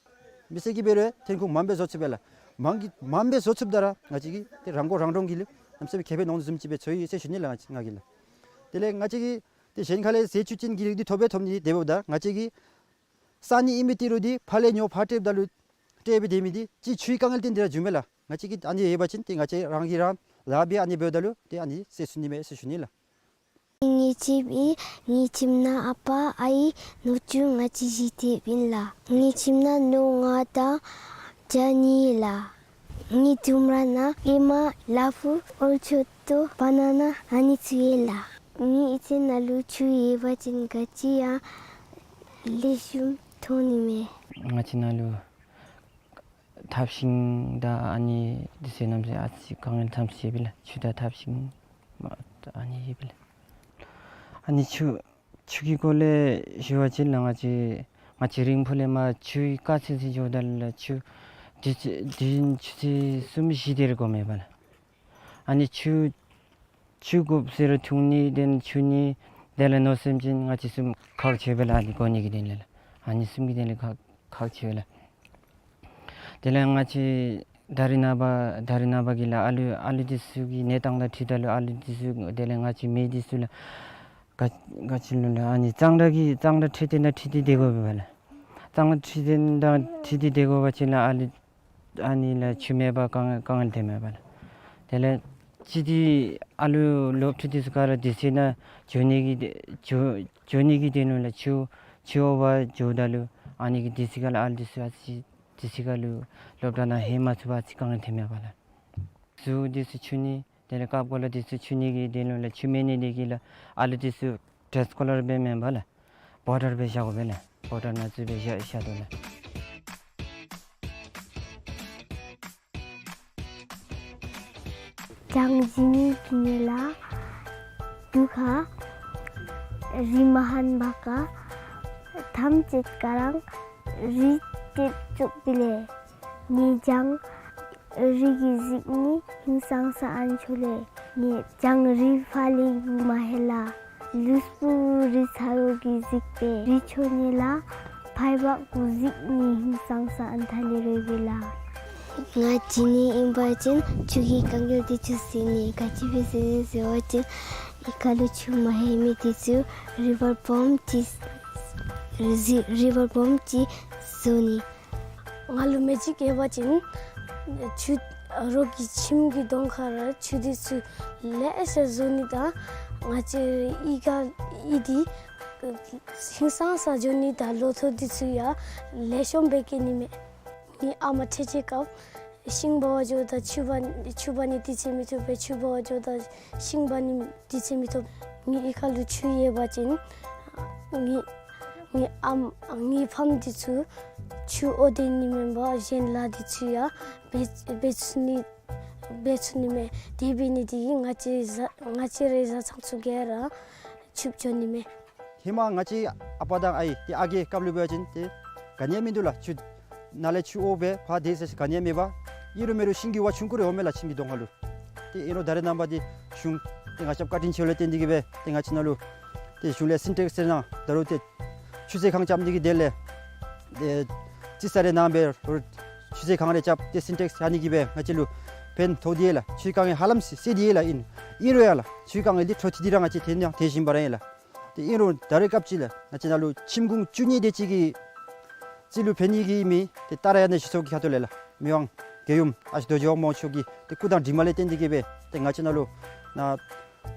མི་སེར་གྱིས་འབད་རུང་ཐོན་ཁུངས་མངམ་སྦེ་བཟོ་ཚུགས་པས་ལགས། མང་གི་མངམ་སྦེ་བཟོ་ཚུགསཔ་ད་ར་ང་བཅས་ཀྱིས་ཏེ་རང་མགོ་རང་འདྲོངས་ཀྱི་ལུ་གནམ་མེད་ས་མེད་ཁེ་ཕན་ལོངས་བཟུམ་ཅིག་སྦེ་འཚོལ་ཡི་ཟེར་ཞུ་ནི་ལགས་ང་བཅས་ང་གིས་ལགས། དེ་ལས་ང་བཅས་ཀྱིས་ཏེ་གཞན་ཁ་ལས་ཟས་བཅུད་ཅན་གྱི་རིགས་འདི་ཐོབ་སྦེ་ཐོབ་ནི་དེ་འབདཝ་ད་ང་བཅས་ཀྱིས་བསག་ནི་ཨིན་མི་ཏི་རུ་འདི་ཕར་ལས་ཉོ་ཕར་སྤྲོདཔ་ད་ལུ་སྤྲོད་སྦེ་སྡོད་མི་འདི་ཅིག་ཆུའི་དཀའ་ངལ་ལས་བརྟེན་ཏེ་ར་བྱུངམ་མས་ལགས། ང་བཅས་ཀྱིས་ཨ་ནི་ཡོད་པ་ཅིན་ཏེ་ང་བཅས་རང་གིས་རང་ལཱ་འབད་ཨ་ནི་འབདཝ་ད་ལུ་ཏེ་ཨ་ནི་སེལ་ཚུགས་ནི་མས་ཟེར་ཞུ་ནི་ལགས། ངེའི་ཁྱིམ་ཨིན། ངེའི་ཁྱིམ་ནང་ཨ་པ་ཨའི་ནུ་གཅུང་ང་བཅས་བཞི་སྡོདཔ་ཨིན་ལགས། ངེའི་ཁྱིམ་ནང་ནོར་ལྔ་དང་བྱ་གཉིས་ལགས། ངེའི་ལྕམ་ར་ནང་ཨེ་མ་ལ་ཕུག་ཨོལ་ཆོད་ཏོ་བ་ན་ན་ཨ་ནི་ཚུ་ཡོད་ལགས། ངེའི་ཨི་ཙི་ནང་ལུ་ཆུ་ཡོད་པ་ཅིན་ག་ཅི་ཡང་ལེགས་ཤོམ་ཐོན་ནི་མས། ང་བཅས་ནང་ལུ་ཐབ་ཤིང་དང་ཨ་ནི་འདི་ཚུ་གནམ་མེད་ས་མེད་ཨ་ཙི་དཀའ་ངལ་ཙམ་ཅིག་ཡོད་པས་ལགས། ཆུ་དང་ཐབ་ཤིང་མ་ཨ་ནི་ཡོད་པས་ལགས། ཨ་ནི་ཆུ་ཆུ་གི་སྐོར་ལས་ཞུ་བ་ཅིན་ལགས་ང་བཅས་ང་བཅས་རིང་ཕུ་ལས་མར་ཆུ་དཀའ་ཚེགས་ཅིག་འགྱོཝ་ད་ལུ་ཆུ་དུས་ཚོད་དུས་ཡུན་ཆུ་ཚོད་གསུམ་བཞི་དེ་རེ་འགོརཝ་མས་པ་ལགས། ཨ་ནི་ཆུ་ཆུ་དགོཔ་ཟེར་རུང་འཐུང་ནི་དེ་ལས་ཆུ་ནི་དེ་ལས་མནོ་བསམ་ཅིན་ང་བཅས་གསུམ་ཁག་ཆེ་བས་ལགས། ཨ་ནི་དགོ་ནི་གི་དོན་ལས་ལགས། ཨ་ནི་གསུམ་གྱི་དོན་ལས་ཁག་ཁག་ཆེ་བས་ལགས། དེ་ལས་ང་བཅས་ད་རེས་ནངས་པ་ད་རེས་ནངས་པ་གི་ལགས་ཨ་ལུ་ཨ་ལུ་འདི་ཚུ་གི་གནས་སྟངས་དང་འཁྲིལཝ་ད་ལུ་ཨ་ལུ་འདི་ཚུ་དེ་ལས་ང་བཅས་མི་འདི་ཚུ་ལགས་ག་ག་ཅི་ལོ་ལགས། ཨ་ནི་གཙང་སྦྲ་གི་གཙང་སྦྲ་འཕྲོད་བསྟེན་དང་འཁྲིལ་ཏེ་སྡོད་དགོ་པས་པ་ལགས། གཙང་སྦྲ་འཕྲོད་བསྟེན་དང་འཁྲིལ་ཏེ་སྡོད་དགོ་པ་ཅིན་ལགས་ཨ་ལུ་ཨ་ནི་ལགས་ཆུ་མེད་པར་དཀའ་དཀའ་ངལ་ཐོནམ་མས་པ་ལགས། དེ་ལས་ཅི་སྟེ་ཨ་ལུ་སློབ་ཕྲུག་འདི་ཚུ་ག་ར་དུས་ཚོད་ནང་འགྱོ་ནི་གི་འགྱོ་འགྱོ་ནི་གི་དོན་ལུ་ལགས་ཆུ་ཆུ་འོག་པར་འགྱོཝ་ད་ལུ་ ཨ་ནི་གིས་དུས་ཅི་ཁ་ལུ་ཨ་ལུ་འདི་ཚུ་ཨ་ཙི་དུས་ཅི་ཁ་ལུ་སློབ་གྲྭ་ནང་ལྷོད་མ་ཚུགས་པར་ཨ་ཙི་དཀའ་ངལ་ཐོནམ་མས་པ་ལགས། གཟུགས་འདི་ཚུ་འཁྱུ་ནི་དེ་ལས་རྐབ་གུ་ལུ་འདི་ཚུ་འཁྱུ་ནི་གི་དེ་ལས་ལགས་ཆུ་མེད་ནི་འདི་གིས་ལགས་ཨ་ལུ་འདི་ཚུ་ཌེ་རེསི་ཀོ་ལར་སྦེ་མེན་པར་ལགས་བོ་ཊར་སྦེ་བཞག་དགོ་པས་ལགས། བོ་ཊར་ནང་བཙུགས་སྦེ་བཞག་བཞག་དོ་ལགས། གྱང་བཞེངས་ནི་གི་ནི་ལགས་འདི་ཁར་རི་མ་ཧན་པ་ཁར་ཐམས་ཅད་ཁ་ར་རི་སྟེགས་བཙུགས་པས་ལགས། ནི་གྱང་རི་གིས་གཟིགས་ནི་ཧིང་སངས་ས་ཨན་ཆོ་ལགས། ནི་གྱང་རི་ཕར་ལས་འབུ་མ་ཧེ་ལགས། ལུས་པོ་རི་ཚ་བོ་གིས་གཟིགས་པས། རི་ཆོ་ནི་ལགས་ཕར་བ་གུ་གཟིགས་ནི་ཧིང་སངས་ས་ཨན་ཐ་ལས་རོལ་པས་ལགས། ང་ཇི་ནི་ཨིན་པ་ཅིན་ཆུ་གི་དཀའ་ངལ་འདི་ཚུ་སེལ་ནི། ག་ཅི་སྦེ་སེལ་ནི་ཟེར་བ་ཅིན་ཨི་ཁ་ལུ་ཆུ་མ་ལྷོད་མི་འདི་ཚུ་རི་བར་བོམ་ཅིག་རི་རི་བར་བོམ་ཅིག་བཟོ་ནི། ང་ལུ་མེ་ཇིག་ཡོད་པ་ཅིན་ཆུ་རོགས་ཀྱི་ཁྱིམ་གྱི་གདོང་ཁར་ཆུ་འདི་ཚུ་ལེ་ཤ་བཟོ་ནི་དང་ང་བཅས་ཨི་ཁ་ཨི་འདི་ཧིང་སངས་ས་འགྱོ་ནི་དང་ལོ་ཐོག་འདི་ཚུ་ཡང་ལེགས་ཤོམ་སྦེ་སྐྱེ་ནི་མས། ངེའི་ཨ་མ་ཐེ་ཅེ་སྐབས་ཤིང་འབག་པར་འགྱོཝ་ད་ཆུ་འབག་ཆུ་འབག་ནི་དུས་ཚོད་མི་ཐོབ་པས། ཆུ་འབག་པར་འགྱོཝ་ད་ཤིང་འབག་ནི་དུས་ཚོད་མི་ཐོབ། ངེའི་ཨི་ཁ་ལུ་ཆུ་ཡོད་པ་ཅིན་ངེའི་ངེའི་ཨམ་ངེའི་ཕམ་འདི་ཚུ་ཆུ་འོ་དེ་ནི་མེན་པར་གཞན་ལཱ་འདི་ཚུ་ཡང་འབད་འབད་ཚུགས་ནི་འབད་ཚུགས་ནི་མས། དེ་འབད་ནི་དེ་གིས་ང་བཅས་བཟའ་ང་བཅས་རའི་བཟའ་ཚང་ཚུ་ག་ར་ཕྱུགཔོ་འགྱོ་ནི་མས། ཧེ་མ་ང་བཅས་ཨ་པ་དང་ཨའི་ཏེ་ཨ་རྒས་སྐབས་ལུ་འབད་བ་ཅིན་ཏེ་ག་ནི་ཡང་མིན་འདུག་ལགས། ཆུ་ནཱ་ལས་ཆུ་འོ་སྦེ་ཕར་དེ་ཟེར་ག་ནི་ཡང་མེད་པ། ཨིན་རུང་མེན་རུང་ཤིང་གི་ཝ་ཆུང་ཀུ་རེ་འོངམ་མས་ལགས་ཁྱིམ་གྱི་གདོང་ཁ་ལུ། ཏེ་ཨིན་རུང་ད་རེས་ནངས་པ་འདི་གཞུང་ཏེ་ང་བཅས་བཀའ་དྲིན་ཆེ་ལུ་བརྟེན་ཏེ་གིས་སྦེ་ཏེ་ང་བཅས་ནང་ལུ་ཏེ་གཞུང་ལས་སིན་ཊེགསི་ཟེར་ནང་ད་རུང་ཏེ་ཆུ་ཚོད་ཁང་རྐྱབ་ནི་གི་དོན་ལས་ཏེ་རྩིས་ས་རེ་གནང་སྦེ་ཆུ་ཚོད་ཁང་རེ་རྐྱབ་སྟེ་སིན་ཊེགསི་ཨ་ནི་གིས་སྦེ་ང་བཅས་ལུ་ཕན་ཐོགས་ཏེ་ཡོད་ལགས། ཆུའི་དཀའ་ངལ་ཧ་ལམ་སེལ་སེལ་ཏེ་ཡོད་ལགས། ཨིན་ཨིན་རུང་ཡང་ལགས་ཆུའི་དཀའ་ངལ་འདི་འཕྲོ་མཐུད་དེ་ར་ང་བཅས་ཏེ་ནི་ཡང་ཏེ་བཞིན་པ་ར་ཨིན་ལགས། ཏེ་ཨིན་རུང་ད་རེས་སྐབས་ཅིག་ལགས་ང་བཅས་ནང་ལུ་ཁྱིམ་གུང་བཅུ་གཉིས་དེ་ཅིག་གིས་རྩིས་ལུ་ཕན་ནི་གི་མི་ཏེ་ཏཱ་ར་ཡ་ན་ཞུ་ཚོགས་ཀྱི་ཁ་ཐུག་ལས་ལགས་མི་དབང་རྒྱལ་ཡུམ་ཨ་ཞེ་རྡོ་རྗེ་དབང་མོ་མཆོག་གི་ཏེ་སྐུ་དང་གྲིབ་མ་ལས་བརྟེན་ཏེ་གིས་སྦེ་ཏེ་ང་བཅས་ནང་ལུ་ནཱ་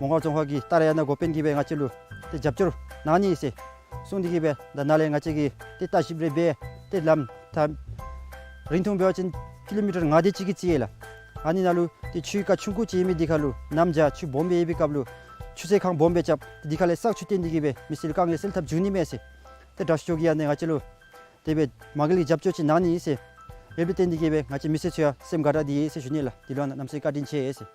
མོང་སྒར་རྫོང་ཁག་གི་ཏཱ་ར་ཡ་ན་འགོ་དཔོན་གྱིས་སྦེ་ང་བཅས་ལུ་ཏེ་རྒྱབ་སྐྱོར་གནང་ནི་ཟེར་གསུངས་ཏེ་གིས་སྦེ་ད་ནཱ་ལས་ང་བཅས་ཀྱིས་ཏེ་ལྟ་ཞིབ་རེ་འབད་ཏེ་ལམ་ད་རིང་ཐུང་འབད་བ་ཅིན་ཀི་ལོ་མི་ཊར་ལྔ་དེ་ཅིག་གི་རྩིས་ཡོད་ལགས། ཨ་ནི་ནང་ལུ་ཏེ་ཆུའི་རྐ་ཆུང་ཀུ་ཅིག་ཡོད་མི་འདི་ཁ་ལུ་གནམ་བྱཱར་ཆུ་སྦོམ་སྦེ་ཡོད་པའི་སྐབས་ལུ་ཆུ་ཚོད་ཁང་སྦོམ་སྦེ་རྐྱབ་འདི་ཁ་ལས་བསགས་ཆུ་བཏོན་ཏེ་གིས་སྦེ་མི་སེར་དཀའ་ངལ་སེལ་ཐབས་བྱུང་ནི་མས་ཟེར་ཏེ་དྲག་ཤོས་མཆོག་གིས་ཨ་ནི་ང་བཅས་ལུ་དེ་སྦེ་མ་དགེ་ལེགས་རྒྱབ་སྐྱོར་ཅིག་གནང་ནི་ཟེར་ཡོདཔ་ལས་བརྟེན་ཏེ་གིས་སྦེ་ང་བཅས་མི་སེར་ཚུ་ཡང་སེམས་དགའ་དྲགས་ཏེ་ཡོད་ཟེར་ཞུ་ནི་ལགས། དེ་ལུ་གནམ་མེད་ས་མེད་བཀའ་དྲིན་ཆེ་ཟེར།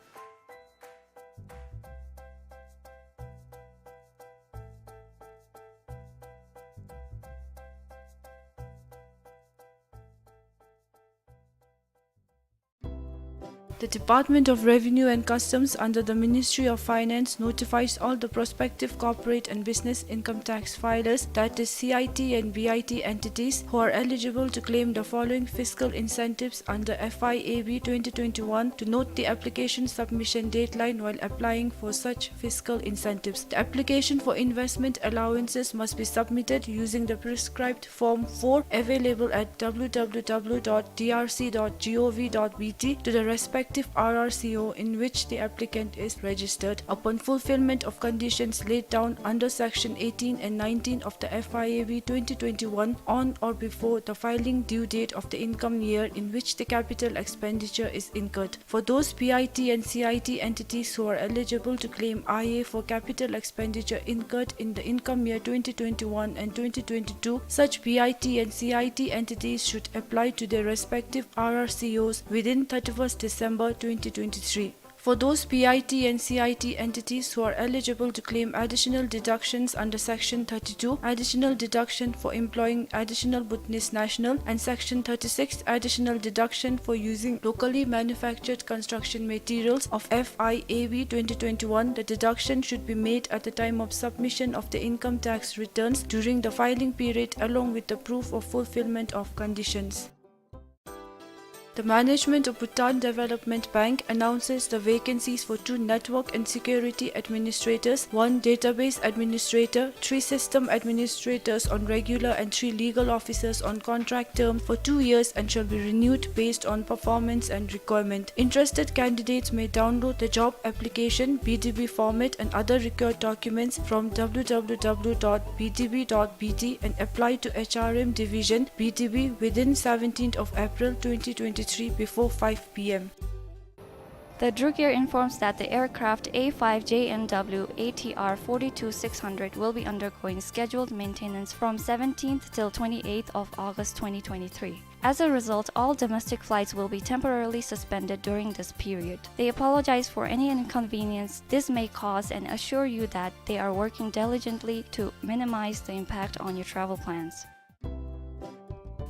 The Department of Revenue and Customs under the Ministry of Finance notifies all the prospective corporate and business income tax filers, that is C I T and B I T entities, who are eligible to claim the following fiscal incentives under F I A B twenty twenty-one to note the application submission deadline while applying for such fiscal incentives. The application for investment allowances must be submitted using the prescribed Form four available at W W W dot D R C dot G O V dot B T to the respective R R C O in which the applicant is registered. Upon fulfillment of conditions laid down under Section eighteen and nineteen of the F I A B twenty twenty-one, on or before the filing due date of the income year in which the capital expenditure is incurred. For those B I T and C I T entities who are eligible to claim I A for capital expenditure incurred in the income year twenty twenty-one and twenty twenty-two, such B I T and C I T entities should apply to their respective R R C Os within thirty-first December twenty twenty-three. For those B I T and C I T entities who are eligible to claim additional deductions under Section thirty-two, additional deduction for employing additional Bhutanese national, and Section thirty-six, additional deduction for using locally manufactured construction materials of F I A B twenty twenty-one, the deduction should be made at the time of submission of the income tax returns during the filing period along with the proof of fulfillment of conditions. The management of Bhutan Development Bank announces the vacancies for two network and security administrators, one database administrator, three system administrators on regular and three legal officers on contract term for two years and shall be renewed based on performance and requirement. Interested candidates may download the job application, B D B format and other required documents from W W W dot B D B dot B T and apply to H R M division, B D B, within seventeenth of April twenty twenty-three before five P M. The Druk Air informs that the aircraft A five J M W A T R forty-two six hundred will be undergoing scheduled maintenance from seventeenth till twenty-eighth of August twenty twenty-three. As a result, all domestic flights will be temporarily suspended during this period. They apologize for any inconvenience this may cause and assure you that they are working diligently to minimize the impact on your travel plans.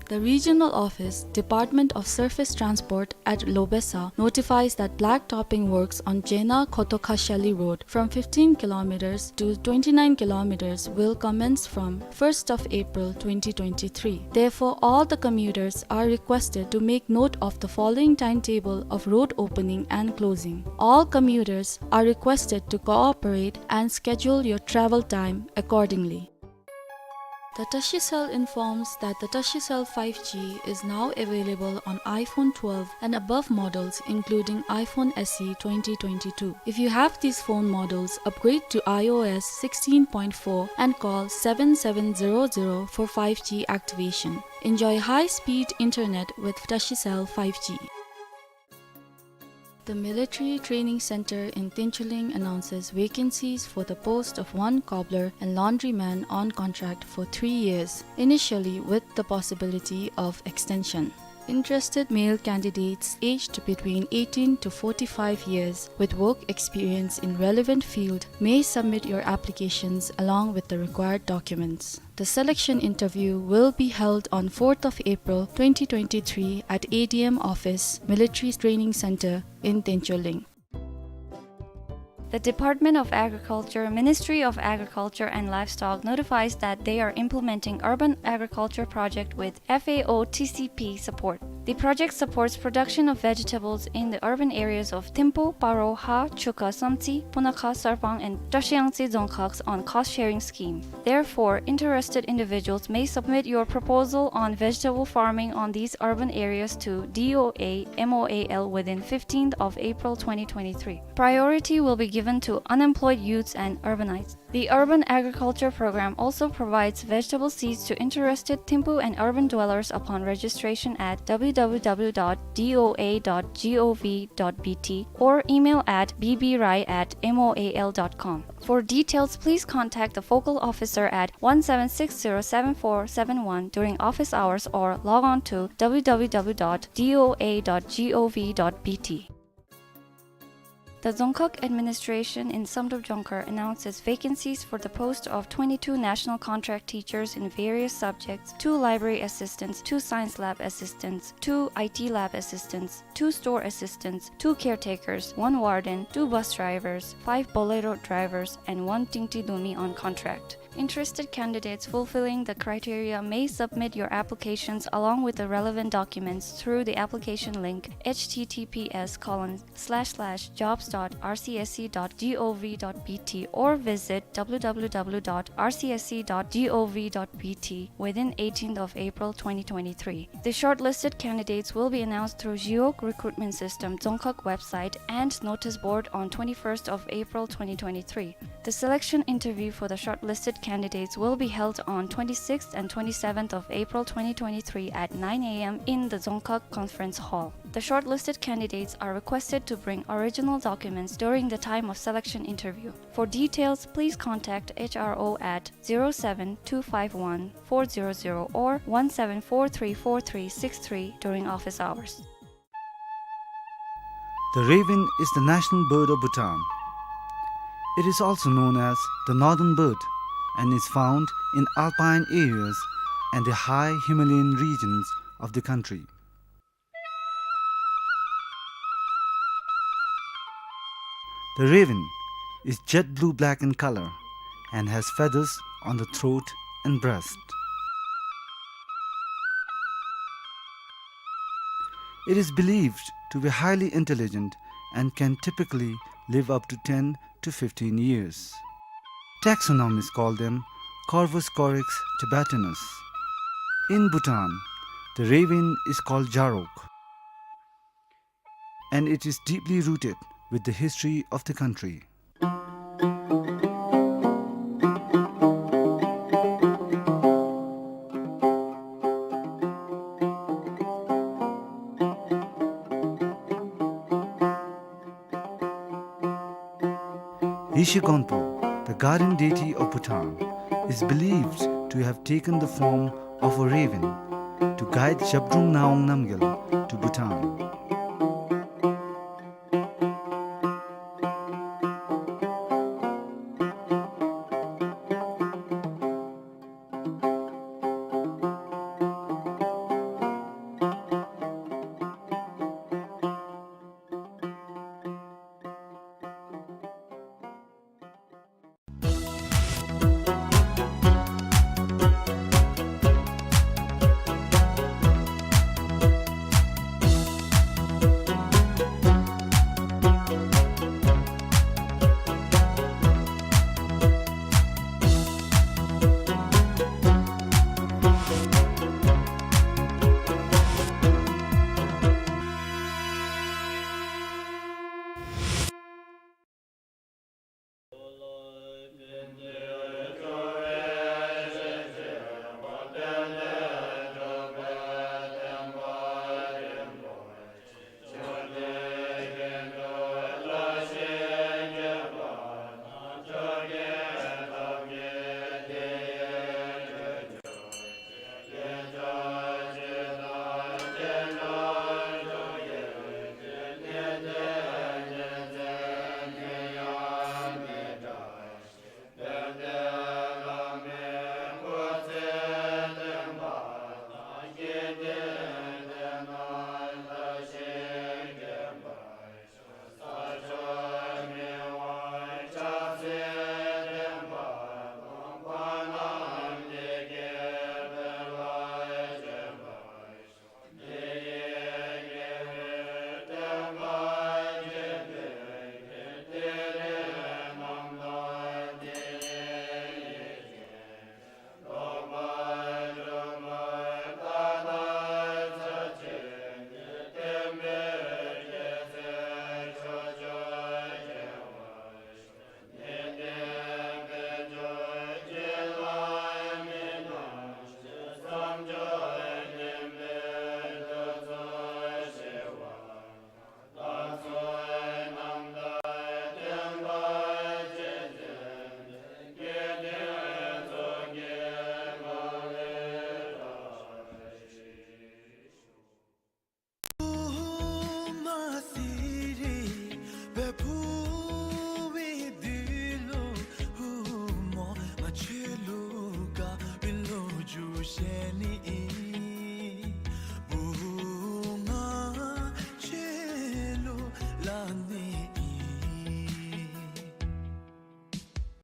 The Regional Office, Department of Surface Transport at Lobesa notifies that black topping works on Jena Khotokhashali Road from fifteen kilometers to twenty-nine kilometers will commence from first of April twenty twenty-three. Therefore, all the commuters are requested to make note of the following timetable of road opening and closing. All commuters are requested to cooperate and schedule your travel time accordingly. The Tashicell informs that the Tashicell five G is now available on iPhone twelve and above models, including iPhone S E twenty twenty-two. If you have these phone models, upgrade to I O S sixteen point four and call seven seven zero zero for five G activation. Enjoy high-speed internet with Tashicell five G. The Military Training Center in Tinchuling announces vacancies for the post of one cobbler and laundryman on contract for three years, initially with the possibility of extension. Interested male candidates aged between eighteen to forty-five years with work experience in relevant field may submit your applications along with the required documents. The selection interview will be held on fourth of April twenty twenty-three at A D M office, Military Training Center in Tinchuling. The Department of Agriculture, Ministry of Agriculture and Livestock notifies that they are implementing urban agriculture project with F A O T C P support. The project supports production of vegetables in the urban areas of Thimphu, Paro, Ha, Chukha, Samtse, Punakha, Sarpang, and Trashiyangtse Dzongkhag on cost-sharing scheme. Therefore, interested individuals may submit your proposal on vegetable farming on these urban areas to D O A M O A L within fifteenth of April twenty twenty-three. Priority will be given to unemployed youths and urbanites. The Urban Agriculture Program also provides vegetable seeds to interested Thimphu and urban dwellers upon registration at W W W dot D O A dot gov dot B T or email at B B Rai at M O A L dot com. For details, please contact the focal officer at one seven six zero seven four seven one during office hours or log on to W W W dot D O A dot gov dot B T. The Dzongkhag administration in Samdrup Jongkhar announces vacancies for the post of twenty-two national contract teachers in various subjects, two library assistants, two science lab assistants, two I T lab assistants, two store assistants, two caretakers, one warden, two bus drivers, five Bolero drivers, and one Tingti Dumi on contract. Interested candidates fulfilling the criteria may submit your applications along with the relevant documents through the application link, H T T P S colon slash slash jobs dot R C S C dot G O V dot B T, or visit W W W dot R C S C dot G O V dot B T within eighteenth of April twenty twenty-three. The shortlisted candidates will be announced through Jiok Recruitment System Dzongkhag website and notice board on twenty-first of April twenty twenty-three. The selection interview for the shortlisted candidates will be held on twenty-sixth and twenty-seventh of April twenty twenty-three at nine A M in the Dzongkhag Conference Hall. The shortlisted candidates are requested to bring original documents during the time of selection interview. For details, please contact H R O at zero seven two five one four zero zero or one seven four three four three six three during office hours. The raven is the national bird of Bhutan. It is also known as the northern bird and is found in alpine areas and the high Himalayan regions of the country. The raven is jet blue-black in color and has feathers on the throat and breast. It is believed to be highly intelligent and can typically live up to ten to fifteen years. Taxonomists call them Corvus corax tibetanus. In Bhutan, the raven is called Jarok, and it is deeply rooted with the history of the country. Yeshe Gonpo, the guardian deity of Bhutan, is believed to have taken the form of a raven to guide Zhabdrung Ngawang Namgyal to Bhutan.